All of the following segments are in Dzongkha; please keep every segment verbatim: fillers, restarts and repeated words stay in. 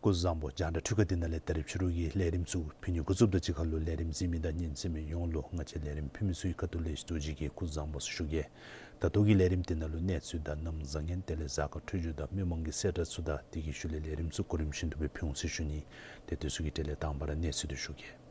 སྐུ་གཟུགས་བཟང་པོ། རྒྱང་བསྒྲགས་འཕྲུལ་ཁང་འདི་ནང་ལས་ད་རིས་ཕྱི་རུ་གི་ལས་རིམ་ཚུ་ཕུལ་ནི་འགོ་བཙུགསཔ་ད་གཅིག་ཁར་ལུ་ལས་རིམ་གཟིགས་མི་དང་ཉན་གསན་མི་ཡོངས་ལུ་ང་བཅས་ལས་རིམ་ཕུལ་མི་ཚུ་གི་ཁ་ཐུག་ལས་ཐུགས་རྗེ་ཆེ་སྐུ་གཟུགས་བཟང་པོ་ཟེར་ཞུ་གེ། ད་ལྟོ་གི་ལས་རིམ་འདི་ནང་ལུ་གནས་ཚུལ་དང་གནམ་བཟང་ངན་དེ་ལས་གཟའ་སྐར་འཕྲོད་སྦྱོར་དང་མི་མང་གི་གསལ་བསྒྲགས་ཚུ་དང་དེ་གི་ཤུལ་ལས་ལས་རིམ་ཚུ་གོ་རིམ་བཞིན་དུ་སྦེ་ཕུལ་འོང་ཟེར་ཞུ་ནི། ཏེ་དེ་ཚུ་གི་གྲས་ལས་དང་པ་ར་གནས་ཚུལ་འདི་ཞུ་གེ།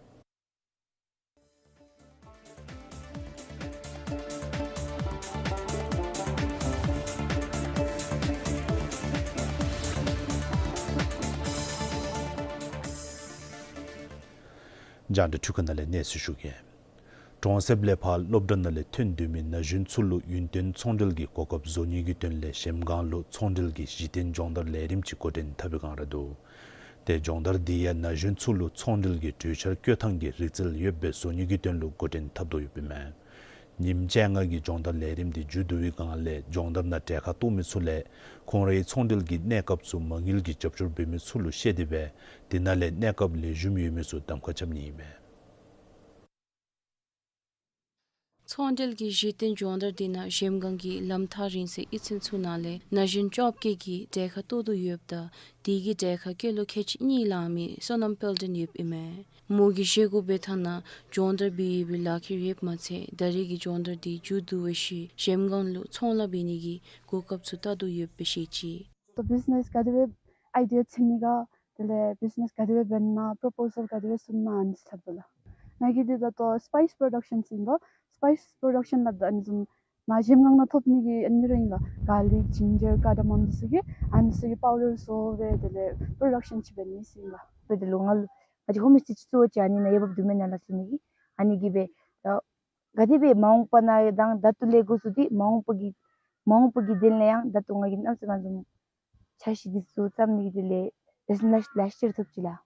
རྒྱང་བསྒྲགས་འཕྲུལ་ཁང་ནང་ལས་གནས་ཚུལ་ཞུ་གེ། གྲོང་གསེབ་ལས་ཕར་སློབ་གྲྭ་ནང་ལས་ཐོན་སྡོད་མི་ན་གཞོན་ཚུ་ལུ་ཡུན་བརྟན་ཚོང་འབྲེལ་གྱི་གོ་སྐབས་བཟོ་ནི་གི་དོན་ལས་གཞལམ་སྒང་ལུ་ཚོང་འབྲེལ་གྱི་གཞི་རྟེན་སྦྱོང་བརྡར་ལས་རིམ་ཅིག་འགོ་འདྲེན་འཐབ་པའི་བསྒང་ར་འདུག། ཏེ་སྦྱོང་བརྡར་འདི་ཡང་ན་གཞོན་ཚུ་ལུ་ཚོང་འབྲེལ་གྱི་གྲོས་འཆར་བཀོད་ཐངས་ཀྱི་རིག་རྩལ་ཡོདཔ་སྦེ་བཟོ་ནི་གི་དོན་ལུ་འགོ་འདྲེན་འཐབ་དོ་ཡོདཔ་ཨིན་མས། ཉིནམ་བཅོ་ལྔ་གི་སྦྱོང་བརྡར་ལས་རིམ་འདི་མཇུག་བསྡུ་བའི་བསྒང་ལས་སྦྱོང་བརྡར་ནང་གྲལ་ཁར་གཏོགས་མི་ཚུ་ལས་ཁོང་རའི་ཚོང་འབྲེལ་གྱི་གནས་སྐབས་ཚུ་མ་དངུལ་གྱི་རྒྱབ་སྐྱོར་འབད་མི་ཚུ་ལུ་བཤད་དེ་སྦེ་དེ་ནང་ལས་གནས་སྐབས་ལེགས་ཤོམ་ཡོད་མི་ཚུ་གདམ་ཁ་རྐྱབ་ནི་ཨིན་མས། ཚོང་འབྲེལ་གྱི་གཞི་རྟེན་སྦྱོང་བརྡར་འདི་ནང་གཞལམ་སྒང་གི་ལམ་ཐག་རིང་སའི་གཡུས་ཚན་ཚུ་ནང་ལས་ན་གཞོན་བཅོ་བརྒྱད་ཀྱིས་གྲལ་ཁར་གཏོགས་དོ་ཡོདཔ་ད་དེ་གི་གྲལ་ཁར་སྐྱེས་ལོ་ཁལ་གཅིག་གཉིས་ལང་མི་བསོད་ནམས་དཔལ་ལྡན་ཡོདཔ་ཨིན་མས། མོ་གིས་བཤད་དགོ་པའི་ཐ་ན་སྦྱོང་བརྡར་འབད་བའི་ལག་ཁྱེར་ཡོདཔ་མ་ཚད་ད་རེས་ཀྱི་སྦྱོང་བརྡར་འདི་མཇུག་བསྡུ་བའི་ཤུལ་གཞལམ་སྒང་ལུ་ཚོང་ལཱ་འབད་ནི་གི་གོ་སྐབས་ཚུ་བལྟ་དོ་ཡོདཔ་སྦེ་བཤད་ཅི། ད་བིཛ་ནེས་ག་དེ་སྦེ་ཨའི་ཌི་ཡ་འཚོལ་ནི་ག་དེ་ལས་བིཛ་ནེས་ག་དེ་སྦེ་འབད་ན་པོརོ་པོ་ཟལ་ག་དེ་སྦེ་བཙུགས་ན་ཨ་ནི་ཚུ་འཐབ་དོ་ལགས། ང་གིས་འདི་ད་ལྟོ་སི་པའིསི་པྲོ་ཌག་ཤཱན་ཟེར་ཨིན་པས། སི་པའིསི་པྲོ་ཌག་ཤཱན་སླབ་ད་ཨ་ནི་བཟུམ་ང་གཞལམ་སྒང་ནང་ཐོབ་ནི་གི་ཨ་ནི་ར་ཨིན་ལགས། གར་ལིཀ་ཇིན་ཇར་ཀར་ཌ་མམ་འདི་ཚུ་གི་ཨ་ནི་ཚུ་གི་པའུ་ཌར་བཟོ་སྦེ་དེ་ལས་པྲོ་ཌག་ཤཱན་ཅིག་འབད་ནི་ཟེར་ཨིན་ལགས། འབད་དེ་ལུ་ང་ལུ་ང་བཅས་ཧོམ་སི་ཊེ་ཅིག་བཙུགས་པ་ཅིན་ཨ་ནི་ནང་ཡོདཔ་འདུག་མེན་ན་ལགས་ཟེར་ནི་གི་ཨ་ནི་གིས་སྦེ་ད་ག་དེ་སྦེ་མ་འོངས་པ་ནང་དང་ད་ལྟོ་ལས་འགོ་བཙུགས་ཏེ་མ་འོངས་པ་གི་མ་འོངས་པ་གི་དོན་ལས་ཡང་ད་ལྟོ་ང་གིས་གནམ་མེད་ས་མེད་བཟུམ་འཆར་གཞི་འདི་ཚུ་བརྩམ་ནི་གི་དེ་ལས་ལེ་སོན་ལེགས་ཤོམ་ཐོབ་ཅི་ལགས།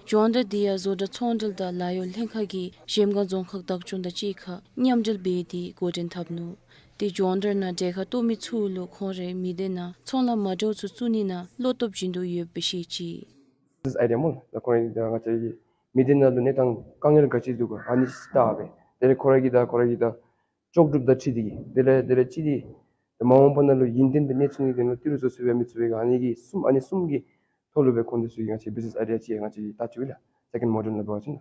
སྦྱོང་བརྡར་འདི་ཡང་བཟོ་གྲྭ་ཚོང་འབྲེལ་དང་ལཱ་གཡོག་ལྷན་ཁག་གིས་གཞལམ་སྒང་རྫོང་ཁག་བདག་སྐྱོང་དང་གཅིག་ཁར་མཉམ་འབྲེལ་འབད་དེ་འགོ་འདྲེན་འཐབ་ནུག། ཏེ་སྦྱོང་བརྡར་ནང་གྲལ་ཁར་གཏོགས་མི་ཚུ་ལུ་ཁོང་རའི་མི་སྡེ་ནང་ཚོང་ལཱ་མ་འདྲཝ་ཚུ་བཙུགས་ནི་ནང་བློ་སྟོབས་བྱིན་དོ་ཡོདཔ་སྦེ་བཤད་ཅི། བིཛ་ནེས་ཨའི་ཌི་ཡ་སྨོ་ལགས། ད་ཁོང་རའི་ད་ང་བཅས་ཀྱི་མི་སྡེ་ནང་ལུ་གནས་སྟངས་དཀའ་ངལ་ག་ཅི་འདུག་ག་ཨ་ནི་ཅིག་བལྟ་སྦེ་དེ་ལས་ཁོ་ར་གིས་ད་ཁོ་ར་གིས་ད་ལྕོགས་གྲུབ་དང་འཁྲིལ་ཏེ་གིས་དེ་ལས་དེ་ལས་ཅིག་འདི་མ་འོངས་པ་ནང་ལུ་ཡུན་བརྟན་སྦེ་གནས་ཚུགས་ནི་གི་དོན་ལུ་ཏི་རུ་བཟོ་ཚུགས་པས་མི་ཚུགས་པས་ག་ཨ་ནི་གི་གསུམ་ཨ་ནི་གསུམ་གྱི་ཐོག་ལུ་སྦེ་ཁོང་འདི་ཚུ་གིས་ང་བཅས་བིཛ་ནེས་ཨའི་ཌི་ཡ་ཅིག་ང་བཅས་ཀྱིས་བལྟ་ཚུགས་པས་ལགས། སེ་ཀེནཌ་མོ་ཌིའུལ་ནང་འབད་བ་ཅིན།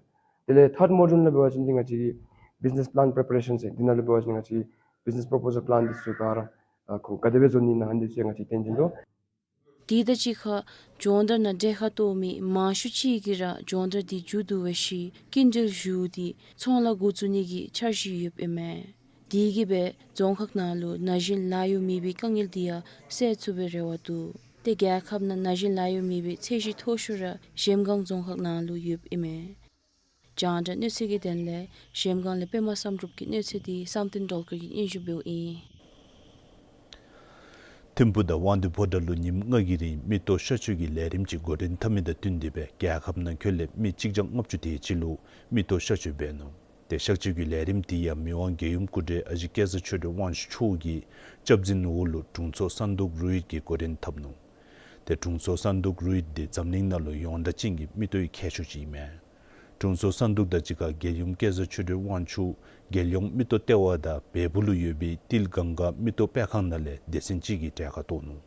དེ་ལས་ཐཱརཌ་མོ་ཌིའུལ་ནང་འབད་བ་ཅིན་འདི་ང་བཅས་ཀྱི་བིཛ་ནེས་པ་ལཱན་པི་རི་པ་རེ་ཤཱན་ཟེར་འདི་ནང་ལུ་འབད་བ་ཅིན་ང་བཅས་ཀྱི་བིཛ་ནེས་པོ་པོ་ཟལ་པ་ལཱན་འདི་ཚུ་ག་ར་ཨ་ཁོང་ག་དེ་སྦེ་བཟོ་ནི་ཨིན་ན་ཨ་ནི་ཚུ་ང་བཅས་སྟོན་བྱིན་དོ། དེ་དང་གཅིག་ཁར་སྦྱོང་བརྡར་ནང་གྲལ་ཁར་གཏོགས་མི་མང་ཤོས་ཅིག་གིས་ར་སྦྱོང་བརྡར་འདི་མཇུག་བསྡུ་བའི་ཤུལ་སྐྱིན་འགྲུལ་ཞུ་སྟེ་ཚོང་ལཱ་འགོ་བཙུགས་ནི་གི་འཆར་གཞི་ཡོདཔ་ཨིན་མས། དེ་གིས་སྦེ་རྫོང་ཁག་ནང་ལུ་ན་གཞོན་ལཱ་གཡོག་མེད་པའི་དཀའ་ངལ་འདི་ཡང་སེལ་ཚུགས་པའི་རེ་བ་འདུག། ཏེ་རྒྱལ་ཁབ་ནང་ན་གཞོན་ལཱ་གཡོག་མེད་པའི་ཚད་གཞི་མཐོ་ཤོས་ར་གཞལམ་སྒང་རྫོང་ཁག་ནང་ལུ་ཡོདཔ་ཨིན་མས། རྒྱང་བསྒྲགས་གནས་ཚུལ་གྱི་དོན་ལས་གཞལམ་སྒང་ལས་པདྨ་བསམ་གྲུབ་ཀྱི་གནས་ཚུལ་འདི་བསམ་གཏན་སྒྲོལ་དཀར་གྱིས་སྙན་ཞུ་འབདཝ་ཨིན། ཐིམ་ཕུག་དང་དབང་འདུས་ཕོ་བྲང་ལུ་ཉིནམ་ལྔ་གི་རིང་མིག་ཏོ་གཤག་བཅོས་ཀྱི་ལས་རིམ་ཅིག་འགོ་འདྲེན་འཐབ་མི་དང་བསྟུན་ཏེ་སྦེ་རྒྱལ་ཁབ་ནང་འཁོད་ལས་མི་གཅིག་བརྒྱ་ལྔ་བཅུ་དེ་ཅིག་ལུ་མིག་ཏོ་གཤག་བཅོས་འབད་ནུག། ཏེ་གཤག་བཅོས་ཀྱི་ལས་རིམ་འདི་ཡང་མི་དབང་རྒྱལ་ཡུམ་སྐུ་བགྲེས་ཨ་ཞེ་སྐལ་བཟང་ཆོས་སྒྲོན་དབང་ཕྱུག་མཆོག་གི་སྐྱབས་འཛིན་འོག་ལུ་དྲུང་འཚོ་བསམ་གཏུགས་རུ་ཡིད་ཀྱིས་འགོ་འདྲེན་འཐབ་ནུག། ཏེ་དྲུང་འཚོ་བསམ་གཏུགས་རུ་ཡིད་འདི་འཛམ་གླིང་ནང་ལུ་ཡོངས་གྲགས་ཅན་གྱི་མིག་ཏོའི་མཁས་མཆོག་ཅིག་ཨིན་མས། དྲུང་འཚོ་བསམ་གཏུགས་དང་གཅིག་ཁར་རྒྱལ་ཡུམ་སྐལ་བཟང་ཆོས་སྒྲོན་དབང་ཕྱུག་རྒྱལ་ཡོངས་མིག་ཏོ་ལྟེ་བ་དང་བལ་པོ་ལུ་ཡོད་པའི་ཏིལ་གངྒཱ་མིག་ཏོ་སྤེལ་ཁང་ནང་ལས་སྡེ་ཚན་ཅིག་གི་གྲལ་ཁར་གཏོགས་ནུག།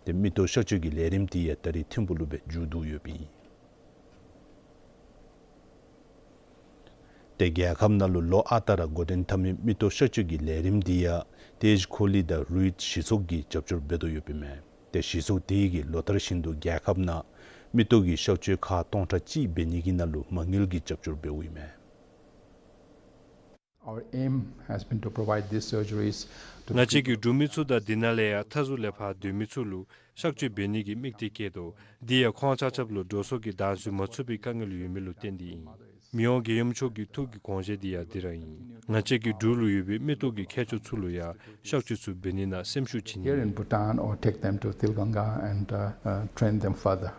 ཏེ་མིག་ཏོ་གཤག་བཅོས་ཀྱི་ལས་རིམ་འདི་ཡང་ད་རིས་ཐིམ་ཕུག་ལུ་སྦེ་མཇུག་བསྡུ་ཡོདཔ་ཨིན། ཏེ་རྒྱལ་ཁབ་ནང་ལུ་ལོ་ཨ་རྟག་ར་འགོ་འདྲེན་འཐབ་མི་མིག་ཏོ་གཤག་བཅོས་ཀྱི་ལས་རིམ་འདི་ཡང་ཏེ་ཇི་ཁོ་ལི་དང་རུ་ཡིད་གཞི་ཚོགས་ཀྱིས་རྒྱབ་སྐྱོར་འབད་དོ་ཡོདཔ་ཨིན་མས། ཏེ་གཞི་ཚོགས་དེ་གིས་ལོ་ལྟར་བཞིན་དུ་རྒྱལ་ཁབ་ནང་མིག་ཏོ་གི་གཤག་བཅོས་ཁག་སྟོང་ཕྲག་གཅིག་འབད་ནི་གི་ནང་ལུ་མ་དངུལ་གྱི་རྒྱབ་སྐྱོར་འབདཝ་ཨིན་མས། Our aim has been to provide these surgeries to ང་བཅས་ཀྱིས་འབྲུག་མི་ཚུ་དང་འདི་ནང་ལས་ཡང་མཐའ་ཟུར་ལས་ཕར་སྡོད་མི་ཚུ་ལུ་གཤག་བཅོས་འབད་ནི་གི་དམིགས་གཏད་བསྐྱེད་དོ། འདི་ཡང་ཁོང་ཆ་ཁྱབ་ལུ་འགྲོ་སོང་གི་འདང་ཚུད་མ་ཚུགས་པའི་དཀའ་ངལ་ཡོད་མི་ལུ་བརྟེན་ཏེ་ཨིན། མི་དབང་རྒྱལ་ཡུམ་མཆོག་གི་ཐུགས་ཀྱི་དགོངས་བཞེད་འདི་ཡང་འདི་ར་ཨིན། ང་བཅས་ཀྱིས་འབྲུག་ལུ་ཡོད་པའི་མིག་ཏོ་གི་མཁས་མཆོག་ཚུ་ལུ་ཡང་གཤག་བཅོས་ཚུ་འབད་ནི་ནང་སེམས་ཤུགས་བྱིན་here in Bhutan or take them to Tilganga and, uh, uh, train them further.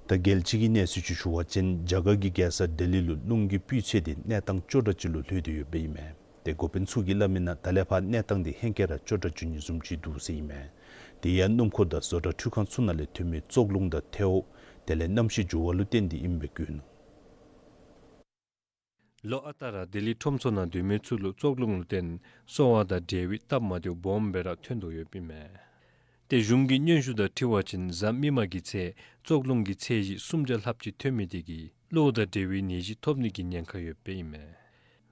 ད་རྒྱལ་སྤྱི་གི་གནས་ཚུལ་ཅིག་ཞུ་བ་ཅིན་རྒྱ་གར་གྱི་རྒྱལ་ས་ལྡི་ལི་ལུ་རླུང་གི་སྤུས་ཚད་འདི་གནས་སྟངས་སྐྱོ་དྲགས་ཅིག་ལུ་ལྷོད་དེ་ཡོདཔ་ཨིན་མས། ཏེ་འགོ་དཔོན་ཚུ་གིས་སླབ་མིའི་ནང་ད་ལས་ཕར་གནས་སྟངས་འདི་ཧེང་སྐལ་ར་སྐྱོ་དྲགས་འགྱོ་ནི་བཟུམ་ཅིག་འདུག་ཟེར་ཨིན་མས། དེ་ཡང་སྣུམ་འཁོར་དང་བཟོ་གྲྭ་འཕྲུལ་ཁང་ཚུ་ནང་ལས་ཐོན་མི་བཙོག་རླུང་དང་ཐལཝ་དེ་ལས་གནམ་གཤིས་འགྱུར་བ་ལུ་བརྟེན་ཏེ་ཨིནམ་སྦེ་བཀོད་ནུག། ལོ་ཨ་རྟག་ར་ལྡི་ལི་ཁྲོམ་ཚུ་ནང་སྡོད་མི་ཚུ་ལུ་བཙོག་རླུང་ལུ་བརྟེན་སོང་བ་དང་འབྲེལ་བའི་སྟབས་མ་བདེཝ་སྦོམ་སྦེ་ར་ཐོན་དོ་ཡོདཔ་ཨིན་མས། ཏེ་གཞུང་གི་སྙན་ཞུ་དང་འཁྲིལ་བ་ཅིན་གཟའ་མིག་དམར་གྱི་ཚེ་བཙོག་རླུང་གི་ཚད་གཞི་སུམ་བརྒྱ་ལྷགཔ་ཅིག་ཐོན་མི་དེ་གིས་གློ་དང་འབྲེལ་བའི་ནད་གཞི་ཐོབ་ནི་གི་ཉེན་ཁ་ཡོདཔ་ཨིན་མས།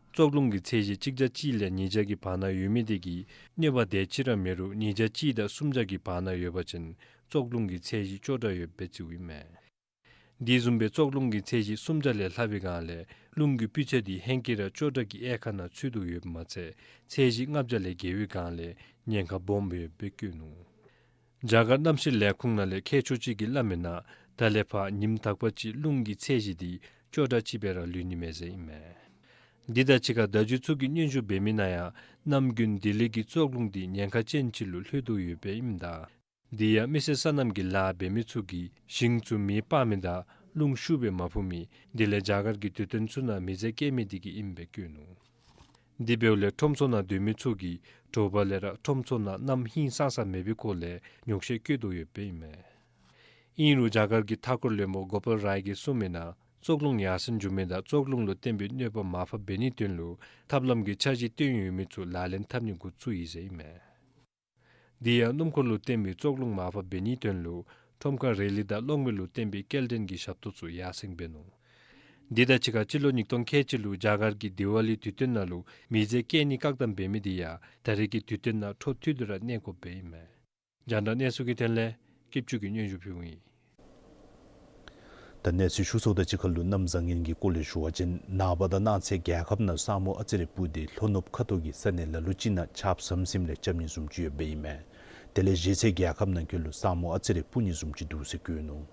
བཙོག་རླུང་གི་ཚད་གཞི་གཅིག་བརྒྱ་གཅིག་ལས་ཉིས་བརྒྱ་གི་བར་ན་ཡོད་མི་དེ་གིས་གནོད་པ་དེ་ཅིག་ར་མེད་རུང་ཉིས་བརྒྱ་གཅིག་དང་སུམ་བརྒྱ་གི་བར་ན་ཡོད་པ་ཅིན་བཙོག་རླུང་གི་ཚད་གཞི་སྐྱོ་དྲགས་ཡོདཔ་སྦེ་བརྩིཝ་ཨིན་མས། དེ་བཟུམ་སྦེ་བཙོག་རླུང་གི་ཚད་གཞི་སུམ་བརྒྱ་ལས་ལྷག་པའི་སྒང་ལས་རླུང་གི་སྤུས་ཚད་དེ་ཧེང་སྐལ་ར་སྐྱོ་དྲགས་ཀྱི་དབྱེ་ཁག་ནང་ཚུད་དོ་ཡོདཔ་མ་ཚད་ཚད་གཞི་ལྔ་བརྒྱ་ལས་བརྒལ་བའི་སྒང་ལས་ཉེན་ཁ་སྦོམ་སྦེ་ཡོདཔ་སྦེ་བཀོད་ནུག། རྒྱ་གར་གནམ་གཤིས་ལས་ཁུངས་ནང་ལས་མཁས་མཆོག་ཅིག་གིས་སླབ་མིའི་ནང་ད་ལས་ཕར་ཉིནམ་དག་པ་ཅིག་རླུང་གི་ཚད་གཞི་དེ་སྐྱོ་དྲགས་ཅིག་སྦེ་ར་ལུས་ནི་མས་ཟེར་ཨིན་མས། འདི་དང་གཅིག་ཁར་བརྡ་བརྒྱུད་ཚུ་གིས་སྙན་ཞུ་འབད་མིའི་ནང་ཡང་ནམ་རྒྱུན་ལྡི་ལི་གི་བཙོག་རླུང་དེ་ཉེན་ཁ་ཅན་ཅིག་ལུ་ལྷོད་དོ་ཡོདཔ་ཨིནམ་ད་དེ་ཡང་མི་སེར་སོ་ནམ་གྱི་ལཱ་འབད་མི་ཚུ་གིས་ཞིང་ཚུ་མེ་སྤར་མི་དང་རླུང་ཤུགས་སྦེ་མ་ཕུ་མི་དེ་ལས་རྒྱ་གར་གྱི་དུས་སྟོན་ཚུ་ནང་མི་ཚེ་སྐྱེལ་མི་དེ་གིས་ཨིནམ་སྦེ་བཀོད་ནུག། དེ་འབདཝ་ལས་ཁྲོམ་ཚོགས་ནང་སྡོད་མི་ཚུ་གིས་དྲོ་པ་ལས་ར་ཁྲོམ་ཚོགས་ནང་གནམ་ཧིང་སང་ས་མེད་པའི་སྐོར་ལས་ཉོགས་བཤད་བཀོད་དོ་ཡོདཔ་ཨིན་མས། ཨིན་རུང་རྒྱ་གར་གྱི་མཐའ་འཁོར་བློན་པོ་གོ་པཱལ་རའི་གིས་གསུངས་མིའི་ནང་བཙོག་རླུང་ཡར་སེང་འགྱོ་མི་དང་བཙོག་རླུང་ལུ་བརྟེན་པའི་གནོད་པ་མར་ཕབ་འབད་ནིའི་དོན་ལུ་ཐབས་ལམ་གྱི་འཆར་གཞི་བཏོན་ཡོད་མི་ཚུ་ལག་ལེན་འཐབ་ནི་འགོ་བཙུགས་ཡི་ཟེར་ཨིན་མས། དེ་ཡང་སྣུམ་འཁོར་ལུ་བརྟེན་པའི་བཙོག་རླུང་མར་ཕབ་འབད་ནིའི་དོན་ལུ་ཁྲོམ་ཁར་རི་ལི་དང་གློག་མེ་ལུ་བརྟེན་པའི་སྐྱེལ་འདྲེན་གྱི་ཞབས་ཏོག་ཚུ་ཡར་སེང་འབད་ནུག། འདི་དང་གཅིག་ཁར་སྤྱི་ལོ་ཉིས་སྟོང་ཁལ་གཅིག་ལུ་རྒྱ་གར་གྱི་དི་ཝ་ལི་དུས་སྟོན་ནང་ལུ་མི་ཚེ་སྐྱེལ་ནི་བཀག་དམ་འབད་མི་དེ་ཡང་ད་རེས་ཀྱི་དུས་སྟོན་ནང་འཕྲོ་མཐུད་དེ་ར་གནས་དགོཔ་སྦེ་ཨིན་མས། རྒྱང་བསྒྲགས་གནས་ཚུལ་གྱི་དོན་ལས་སྐྱིད་ཆུ་གིས་སྙན་ཞུ་ཕུལཝ་ཨིན། ད་གནས་ཚུལ་ཞུ་ཚརཝ་དང་གཅིག་ཁར་ལུ་གནམ་བཟང་ངན་གྱི་སྐོར་ལས་ཞུ་བ་ཅིན་ནངས་པ་དང་གནངས་ཚེ་རྒྱལ་ཁབ་ནང་ས་སྨུག་ཨ་ཙི་རེ་སྤུབས་ཏེ་ལྷོ་ནུབ་ཁ་ཐུག་གི་ས་གནས་ལ་ལུ་ཅིག་ནང་ཆརཔ་ཟམ་ཟིམ་ལས་རྐྱབ་ནི་བཟུམ་ཅིག་ཡོདཔ་ཨིན་མས། དེ་ལས་གཞེས་ཚེ་རྒྱལ་ཁབ་ནང་འཁོད་ལུ་ས་སྨུག་ཨ་ཙི་རེ་སྤུབ་ནི་བཟུམ་ཅིག་འདུག་ཟེར་བཀོད་ནུག།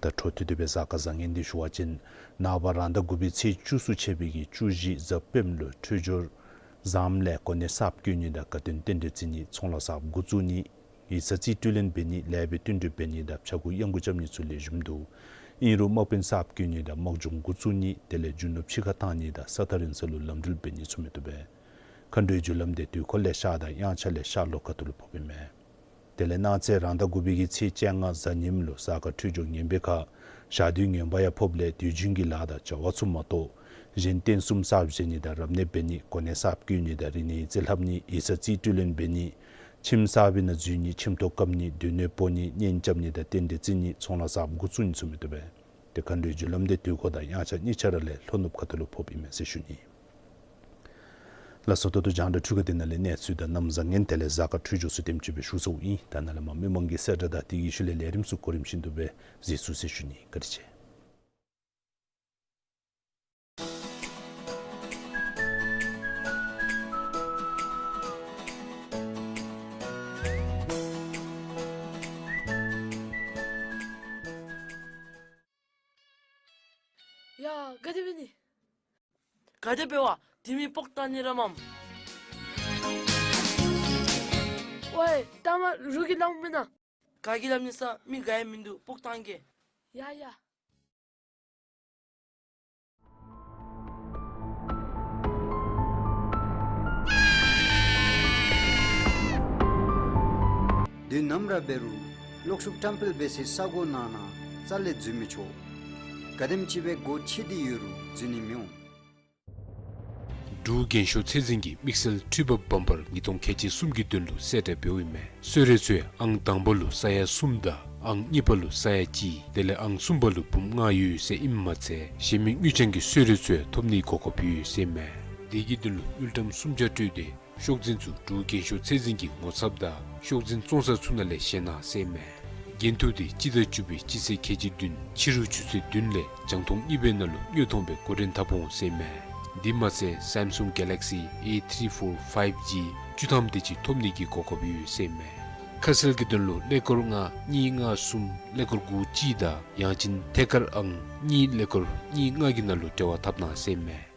ད་འཕྲོ་མཐུད་དེ་སྦེ་གཟའ་སྐར་བཟང་ངན་འདི་ཞུ་བ་ཅིན་ནངས་པ་རང་ཟླ་དགུ་པའི་ཚེས་བཅུ་གསུམ་ཆད་པའི་གི་བཅུ་བཞི་གཟའ་སྤེནམ་ལུ་འཕྲོད་སྦྱོར་བཟངམ་ལས་གོ་གནས་གསརཔ་བསྐོ་ནི་དང་དགའ་སྟོན་རྟེན་འབྲེལ་བརྩི་ནི་ཚོང་ལཱ་གསརཔ་འགོ་བཙུགས་ནི་ཡིག་ཚང་རྩིས་སྤྲོད་ལེན་འབད་ནི་ལེགས་སྦེ་བསྟུན་གྲོས་འབད་ནི་དང་ཕྱྭ་འགུགས་གཡང་འགུགས་རྐྱབ་ནི་ཚུ་ལེགས་ཤོམ་འདུག། ཨིན་རུང་དམག་དཔོན་གསརཔ་བསྐོ་ནི་དང་དམག་སྦྱོང་འགོ་བཙུགས་ནི་དེ་ལས་རྒྱུ་ནོར་ཕྱི་ཁར་བཏང་ནི་དང་ས་ཐག་རིང་ས་ལུ་ལམ་འགྲུལ་འབད་ནི་ཚུ་མི་བཏུབ་པས། མཁའ་འགྲོའི་རྒྱུ་ལམ་དེ་དུས་འཁོར་ལས་ཤར་དང་དབྱངས་འཆར་ལས་ཤར་ལྷོ་ཁ་ཐུག་ལུ་ཕོགཔ་ཨིན་མས། དེ་ལས་གནངས་ཚེ་རང་ཟླ་དགུ་པའི་གི་ཚེས་བཅོ་ལྔ་གཟའ་ཉིམ་ལུ་གཟའ་སྐར་འཕྲོད་སྦྱོར་ངན་པའི་ཁར་ཞག་དུས་ངན་པ་ཡང་ཕོགཔ་ལས་དུས་རྒྱུན་གྱི་ལཱ་དང་བྱ་བ་ཚུ་མ་གཏོགས་གཞན་རྟེན་གསུམ་གསརཔ་བཞེངས་ནི་དང་རབ་གནས་འབད་ནི་གོ་གནས་གསརཔ་བསྐོ་ནི་དང་རིག་གནས་ཡིག་རྩིས་ལྷབ་ནི་ཡིག་ཚང་རྩིས་སྤྲོད་ལེན་འབད་ནི་ཁྱིམ་གསར་པའི་ནང་འཛུལ་ནི་ཁྱིམ་ཐོག་བཀབ་ནི་སྡོད་གནས་སྤོ་ནི་གཉེན་རྐྱབ་ནི་དང་རྟེན་འབྲེལ་བརྩི་ནི་ཚོང་ལཱ་གསརཔ་འགོ་བཙུགས་ནི་ཚུ་མི་བཏུབ་པས། ཏེ་མཁའ་འགྲོའི་རྒྱུ་ལམ་དེ་དུས་འཁོར་དང་དབྱངས་འཆར་གཉིས་ཆ་ར་ལས་ལྷོ་ནུབ་ཁ་ཐུག་ལུ་ཕོགཔ་ཨིན་མས་ཟེར་ཞུ་ནི། ལགས་སོ། ད་ལྟོ་རྒྱང་བསྒྲགས་འཕྲུལ་ཁང་འདི་ནང་ལས་གནས་ཚུལ་དང་གནམ་བཟང་ངན་དེ་ལས་གཟའ་སྐར་འཕྲོད་སྦྱོར་ཚུ་དེམ་ཅིག་སྦེ་ཞུ་ཚརཝ་ཨིན། ད་ནཱ་ལས་མར་མི་མང་གི་གསལ་བསྒྲགས་དང་དེ་གི་ཤུལ་ལས་ལས་རིམ་ཚུ་གོ་རིམ་བཞིན་དུ་སྦེ་གཟིགས་ཚུགས་ཟེར་ཞུ་ནི། བཀའ་དྲིན་ཆེ། ཡ་ག་དེ་འབད་ནི། ག་དེ་འབད་བ། དེ་མི་སྤོག་བཏང་ནི་ར་མས། ཝའི་ལྟ་མ་རུང་གིས་སླབ་མེན་ན། ག་གིས་སླབ་ནི་ས་མི་ག་ཡང་མིན་འདུག། སྤོག་བཏང་གེ། ཡ་ཡ། དུས་ནམ་ར་འབད་རུང་གློག་ཤུགས་བཀྲམ་སྤེལ་འབད་སའི་ས་གོ་ནང་ན་རྩ་ལས་འཛུལ་མི་ཆོག། ག་དེམ་ཅིག་སྦེ་སྒོ་ཕྱེ་སྟེ་ཡོད་རུང་འཛུལ་ནི་མི་འོང་། འབྲུག་རྒྱན་ཤོག་ཚད་འཛིན་གྱི་དམིགས་བསལ་འཕྲུལ་འབབ་བམ་པར་ཉིས་སྟོང་ཁལ་གཅིག་གསུམ་གྱི་དོན་ལུ་གསལ་བསྒྲགས་འབདཝ་ཨིན་མས། གསོལ་རས་ཚུ་ཡང་ཨང་དང་པ་ལུ་ས་ཡ་གསུམ་དང་ཨང་གཉིས་པ་ལུ་ས་ཡ་གཅིག་དེ་ལས་ཨང་གསུམ་པ་ལུ་འབུམ་ལྔ་ཡོད་ཟེར་ཨིནམ་མ་ཚད་གཞན་མི་དངུལ་རྐྱང་གི་གསོལ་རས་ཚུ་ཡང་ཐོབ་ནིའི་གོ་སྐབས་ཡོད་ཟེར་ཨིན་མས། དེ་གི་དོན་ལུ་དངུལ་ཀྲམ་སུམ་བརྒྱ་སྤྲོད་དེ་ཤོག་འཛིན་ཚུ་འབྲུག་རྒྱན་ཤོག་ཚད་འཛིན་གྱི་ངོ་ཚབ་དང་ཤོག་འཛིན་བཙོང་ས་ཚུ་ནང་ལས་བཞེས་གནང་ཟེར་ཨིན་མས། འགན་ཐུག་དེ་སྤྱི་ཟླ་བཅུ་པའི་སྤྱི་ཚེས་ཁལ་གཅིག་བདུན་ཕྱི་རུ་ཆུ་ཚོད་བདུན་ལས་རྒྱང་མཐོང་གཉིས་པའི་ནང་ལུ་དངོས་མཐོང་སྦེ་འགོ་འདྲེན་འཐབ་འོང་ཟེར་ཨིན་མས། དེ་མ་ཚད་Samsung Galaxy A three four five G བཅུ་ཐམ་དེ་ཅིག་ཐོབ་ནི་གི་གོ་སྐབས་ཡོད་ཟེར་ཨིན་མས། ཁ་གསལ་གྱི་དོན་ལུ་ཀླད་ཀོར་ལྔ་གཉིས་ལྔ་གསུམ་ཀླད་ཀོར་དགུ་གཅིག་དང་ཡང་ཅིན་ཐད་ཀར་ཨང་གཉིས་ཀླད་ཀོར་གཉིས་ལྔ་གི་ནང་ལུ་འབྲེལ་བ་འཐབ་གནང་ཟེར་ཨིན་མས།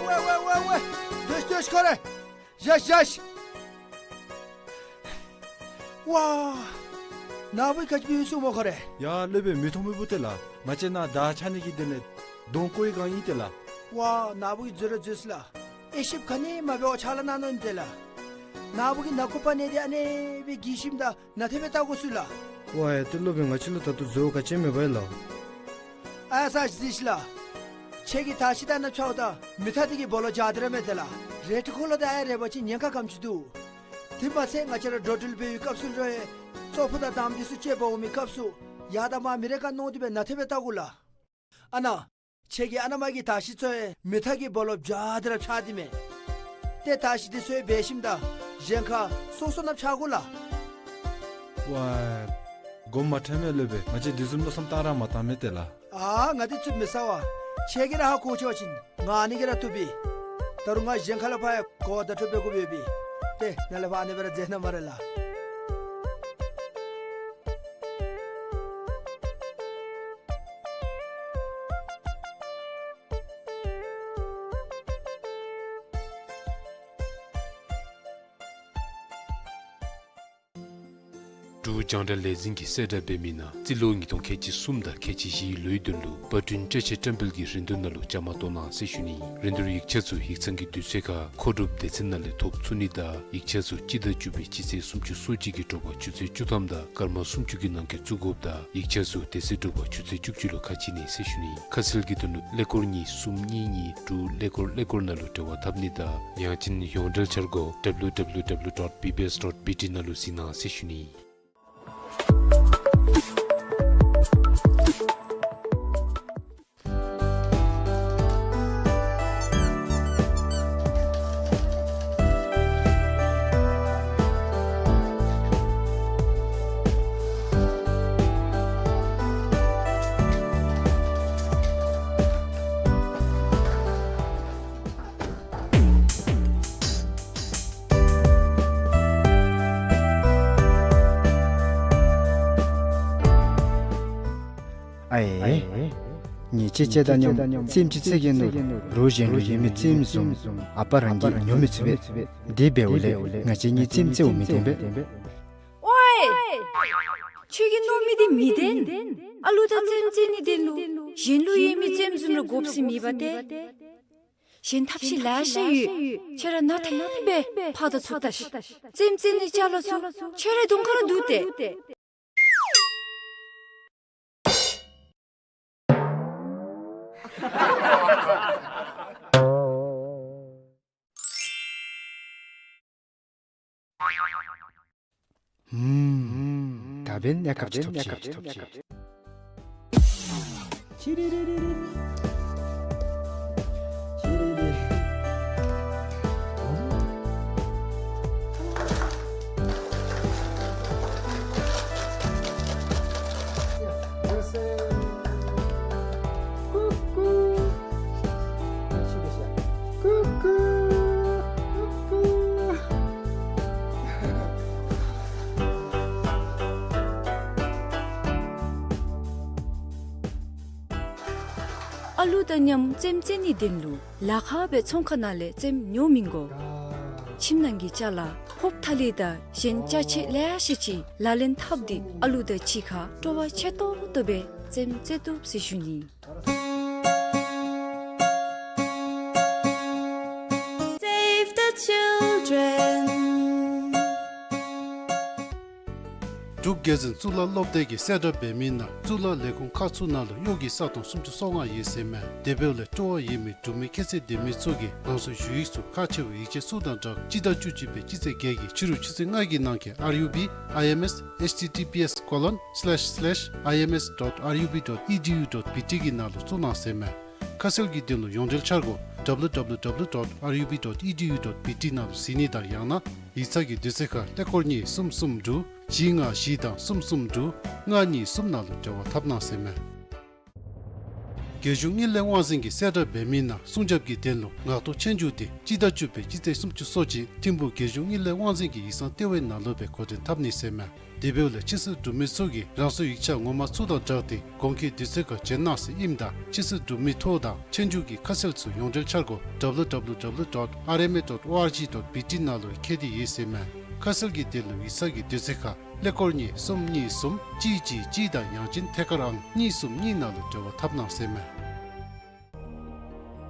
ཝེ་ཝེ་ཝེ་ཝེ། བཞེས་བཞེས་ཁོ་རེ། བཞེས་བཞེས། ཝ། ནཱ་བུ་གིས་ག་ཅི་འབད་ཡི་གསུངས་སྨོ་ཁོ་རེ། ཡ་སློབ་དཔོན་མི་མཐོང་མི་བུ་དེ་ལགས། ང་བཅས་ནཱ་དར་འཕྱར་ནི་གི་དོན་ལས་གདོང་བཀོག་པའི་བསྒང་ཨིན་ཏེ་ལགས། ཝ་ནཱ་བུ་གིས་འཛོལ་ར་འཛོལ་སོ་ལགས། དབྱེ་ཞིབ་ག་ནི་མ་འབད་བར་ཕྱག་ལཱ་གནང་ནི་ཨིན་ཏེ་ལགས། ནཱ་བུ་གིས་ནང་ཁོག་པ་ནང་འདི་ཨ་ནི་སྦེ་གི་ཞིནམ་ད་ནང་ཐེབས་སྦེ་བལྟ་དགོ་ཚུགས་ལགས། ཝ་ཡ་ཏེ་སློབ་དཔོན་ང་བཅས་ལུ་ད་ལྟོ་འཛོལ་བ་ག་ཅི་ཡང་མེད་པས་ལགས། ཨ་ས་གཟིགས་ཤིག་ལགས། ཁྱེད་ཀྱིས་ཐགས་ཤིང་ད་ནཱ་འཕྱརཝ་ད་མེ་ཐག་འདི་གི་སྦོ་ལོགས་འཇའ་དེ་ར་མས་ཏེ་ལགས། རལ་གྲི་འཁོར་ལོ་དང་ཡང་རལ་པ་ཅིག་ཉེན་ཁ་ག་དེམ་ཅིག་འདུག། དེ་མ་ཚད་ང་བཅས་ར་འགྲོ་འགྲུལ་འབད་བའི་སྐབས་སུ་ལུ་ཡང་ཙོག་ཕུད་དང་དམ་འདི་ཚུ་སྤྱོད་འབག་འོང་མི་སྐབས་སུ་ཡར་དང་མར་མི་རེ་ཁར་མནོ་སྟེ་སྦེ་ནཱ་ཐེབས་སྦེ་བལྟ་དགོ་ལགས། ཨ་ནཱ། ཁྱེད་ཀྱིས་ཨ་ནཱ་མར་གྱི་ཐགས་ཤིང་ཚུ་ཡང་མེ་ཐག་གི་སྦོ་ལོགས་འཇའ་དེ་ར་འཕྱར་ཏེ་མས། ཏེ་ཐགས་ཤིང་འདི་ཚུ་ཡང་འབག་ཞིནམ་ད་གཞན་ཁར་སོ་སོ་ནང་འཕྱར་དགོ་ལགས། ཝའེ། དགོངསམ་མ་ཁྲེལ་མས་སློབ་དཔོན། ང་བཅས་དེ་བཟུམ་མནོ་བསམ་བཏང་ར་མ་བཏང་མས་ཏེ་ལགས། ཨ་ང་འདི་ཚུ་མི་ཟ་བས། ཁྱེད་ཀྱིས་ར་ཧ་གོ་ཆོག་པ་ཅིན་ང་ཨ་ནི་གིས་ར་བཏུབ་པས། ད་རུང་ང་གཞན་ཁ་ལས་ཕར་ཡང་གོ་བརྡ་འཕྲོད་འབད་དགོ་པས་པས། ཏེ་ནཱ་ལས་ཕར་ཨ་ནི་སྦེ་ར་མཛད་གནང་སྨ་རེ་ལགས། འབྲུག་རྒྱང་བསྒྲགས་ལས་འཛིན་གྱིས་གསལ་བསྒྲགས་འབད་མི་ནང་རྩིས་ལོ་ཉིས་སྟོང་ཁལ་གཅིག་གསུམ་དང་ཁལ་གཅིག་བཞིའི་ལོའི་དོན་ལུ་པར་སྐྲུན་བཀྲ་ཤིས་བཀྲམ་སྤེལ་གྱི་རིན་བསྡུར་ནང་ལུ་བཅའ་མར་གཏོགས་གནང་ཟེར་ཞུ་ནི། རིན་བསྡུར་ཡིག་ཆ་ཚུ་ཡིག་ཚང་གི་དུས་ཚོད་ཁར་མཁོ་སྒྲུབ་སྡེ་ཚན་ནང་ལས་ཐོབ་ཚུགས་ནི་དང་ཡིག་ཆ་ཚུ་སྤྱི་ཟླ་བཅུ་པའི་སྤྱི་ཚེས་སུམ་ཅུ་སོ་གཅིག་གི་དྲོ་པ་ཆུ་ཚོད་བཅུ་ཐམ་དང་སྐར་མ་སུམ་ཅུ་གི་ནང་འཁོད་བཙུགས་དགོཔ་དང་ཡིག་ཆ་ཚུ་དེ་ཚེ་དྲོ་པ་ཆུ་ཚོད་བཅུ་གཅིག་ལུ་ཁ་ཕྱེ་ནི་ཟེར་ཞུ་ནི། ཁ་གསལ་གྱི་དོན་ལུ་ཀླད་ཀོར་གཉིས་གསུམ་གཉིས་གཉིས་དྲུག་ཀླད་ཀོར་ཀླད་ཀོར་ནང་ལུ་འབྲེལ་བ་འཐབ་ནི་དང་ཡང་ཅིན་ཡོངས་འབྲེལ་འཆར་སྒོ་W W W dot B B S dot B T ནང་ལུ་གཟིགས་གནང་ཟེར་ཞུ་ནི། ཨའེ། ཉེས་ཅན་བཅས་དང་མཉམ་རྩེདམོ་ཅིག་རྩེ་གེ་མནོ། རོགས་གཞན་ལུ་ཡོད་མི་རྩེདམོ་བཟུམ་ཨ་པ་རང་གིས་ཉོ་མི་ཚུགས་པས། དེ་འབདཝ་ལས་ང་བཅས་གཉིས་རྩེདམོ་རྩེཝ་མི་བདེན་པས། ཝའེ། ཁྱོད་ཀྱིས་མནོ་མི་འདི་མི་བདེན། ཨ་ལུ་དང་རྩེདམོ་རྩེ་ནིའི་དོན་ལུ་གཞན་ལུ་ཡོད་མི་རྩེདམོ་བཟུམ་ར་དགོཔ་ཟེར་མེད་པས་ཏེ། གཞན་ཐབས་ཤེས་ལེ་ཤ་ཡོད། ཁྱོད་ར་ནཱ་ཐོན་སྦེ་ཕར་དང་ཚུར་བལྟ་ཤིག། རྩེདམོ་རྩེ་ནིའི་ཅ་ལ་ཚུ་ཁྱོད་རའི་གདོང་ཁར་ར་འདུག་སྟེ། ཧུམ། ད་འབདན་གནས་སྐབས་ཅིག་ཐོབ་ཅི། ཅི་རི་རི་རི་རི། ཅི་རི་རི། ཀུ་ཀུ། ཀུ་ཀུ། ཀུ་ཀུ། ཨ་ལུ་དང་མཉམ་རྩེདམོ་རྩེ་ནིའི་དོན་ལུ་ལཱ་ཁག་སྦེ་ཚོང་ཁང་ནང་ལས་རྩེདམོ་ཉོ་མི་དགོ། ཁྱིམ་ནང་གི་ཅ་ལ་ཕོརཔ་ཐ་ལི་དང་གཞན་ཅ་ཆས་ལེ་ཤ་ཅིག་ལག་ལེན་འཐབ་སྟེ་ཨ་ལུ་དང་གཅིག་ཁར་སྤྲོ་བ་ཆེ་ཏོག་ཏོ་སྦེ་རྩེདམོ་རྩེ་བཏུབ་ཟེར་ཞུ་ནི། Save the children. འབྲུག་རྒྱལ་འཛིན་གཙུག་ལག་སློབ་སྡེ་གིས་གསལ་བསྒྲགས་འབད་མི་ནང་གཙུག་ལག་ལས་ཁུངས་ཁག་ཚུ་ནང་ལུ་གཡོག་གི་ས་སྟོང་སུམ་ཅུ་སོ་ལྔ་ཡོད་ཟེར་མས། དེ་འབདཝ་ལས་སྤྲོ་བ་ཡོད་མི་འབྲུག་མི་ཁྱད་ཚད་ལྡན་མི་ཚུ་གིས་རང་སོའི་ཞུ་ཡིག་ཚུ་ཁག་ཆེ་བའི་ཡིག་ཆ་ཚུ་དང་སྦྲགས་སྤྱི་ཟླ་བཅུ་གཅིག་པའི་སྤྱི་ཚེས་བརྒྱད་ཀྱི་ཕྱི་རུ་ཆུ་ཚོད་ལྔ་གི་ནང་འཁོད་R U B I M S H T T P S colon slash slash I M S dot R U B dot E D U dot B T གི་ནང་ལུ་བཙུགས་གནང་ཟེར་མས། ཁ་གསལ་གྱི་དོན་ལུ་ཡོངས་འབྲེལ་འཆར་སྒོ་W W W dot R U B dot E D U dot B T ནང་ལུ་གཟིགས་ནི་དང་ཡང་ན་ཡིག་ཚང་གི་དུས་ཚོད་ཁར་ཀླད་ཀོར་གཉིས་གསུམ་གསུམ་དྲུག་བཞི་ལྔ་བཞི་དང་གསུམ་གསུམ་དྲུག་ལྔ་གཉིས་གསུམ་ནང་ལུ་འབྲེལ་བ་འཐབ་གནང་ཟེར་མས། རྒྱལ་གཞུང་དངུལ་ལས་དབང་འཛིན་གྱིས་གསལ་བསྒྲགས་འབད་མི་ནང་སྲུང་སྐྱོབ་ཀྱི་དོན་ལུ་ངག་ཐོག་ཆོས་རྒྱུགས་དེ་སྤྱི་ཟླ་བཅུ་པའི་སྤྱི་ཚེས་སུམ་ཅུ་སོ་གཅིག་ཐིམ་ཕུག་རྒྱལ་གཞུང་དངུལ་ལས་དབང་འཛིན་གྱི་ཡིག་ཚང་ལྟེ་བའི་ནང་ལུ་སྦེ་འགོ་འདྲེན་འཐབ་ནི་ཟེར་མས། དེ་འབདཝ་ལས་ཕྱི་སེལ་གྲུབ་མི་ཚུ་གིས་རང་སོའི་ཡིག་ཆ་ངོ་མ་ཚུ་དང་སྦྲགས་ཏེ་གོང་འཁོད་དུས་ཚོད་ཁར་བྱོན་གནང་ཟེར་ཨིནམ་ད་ཕྱི་སེལ་གྲུབ་མི་ཐོ་དང་ཆོས་རྒྱུགས་ཀྱི་ཁ་གསལ་ཚུ་ཡོངས་འབྲེལ་འཆར་སྒོ་W W W dot R M A dot O R G dot B T ནང་ལུ་ཡང་བཀོད་དེ་ཡོད་ཟེར་མས། ཁ་གསལ་གྱི་དོན་ལུ་ཡིག་ཚང་གི་དུས་ཚོད་ཁར་ཀླད་ཀོར་གཉིས་གསུམ་གཉིས་གསུམ་གཅིག་གཅིག་གཅིག་དང་ཡང་ཅིན་ཐད་ཀར་ཨང་གཉིས་གསུམ་གཉིས་ནང་ལུ་འབྲེལ་བ་འཐབ་གནང་ཟེར་མས།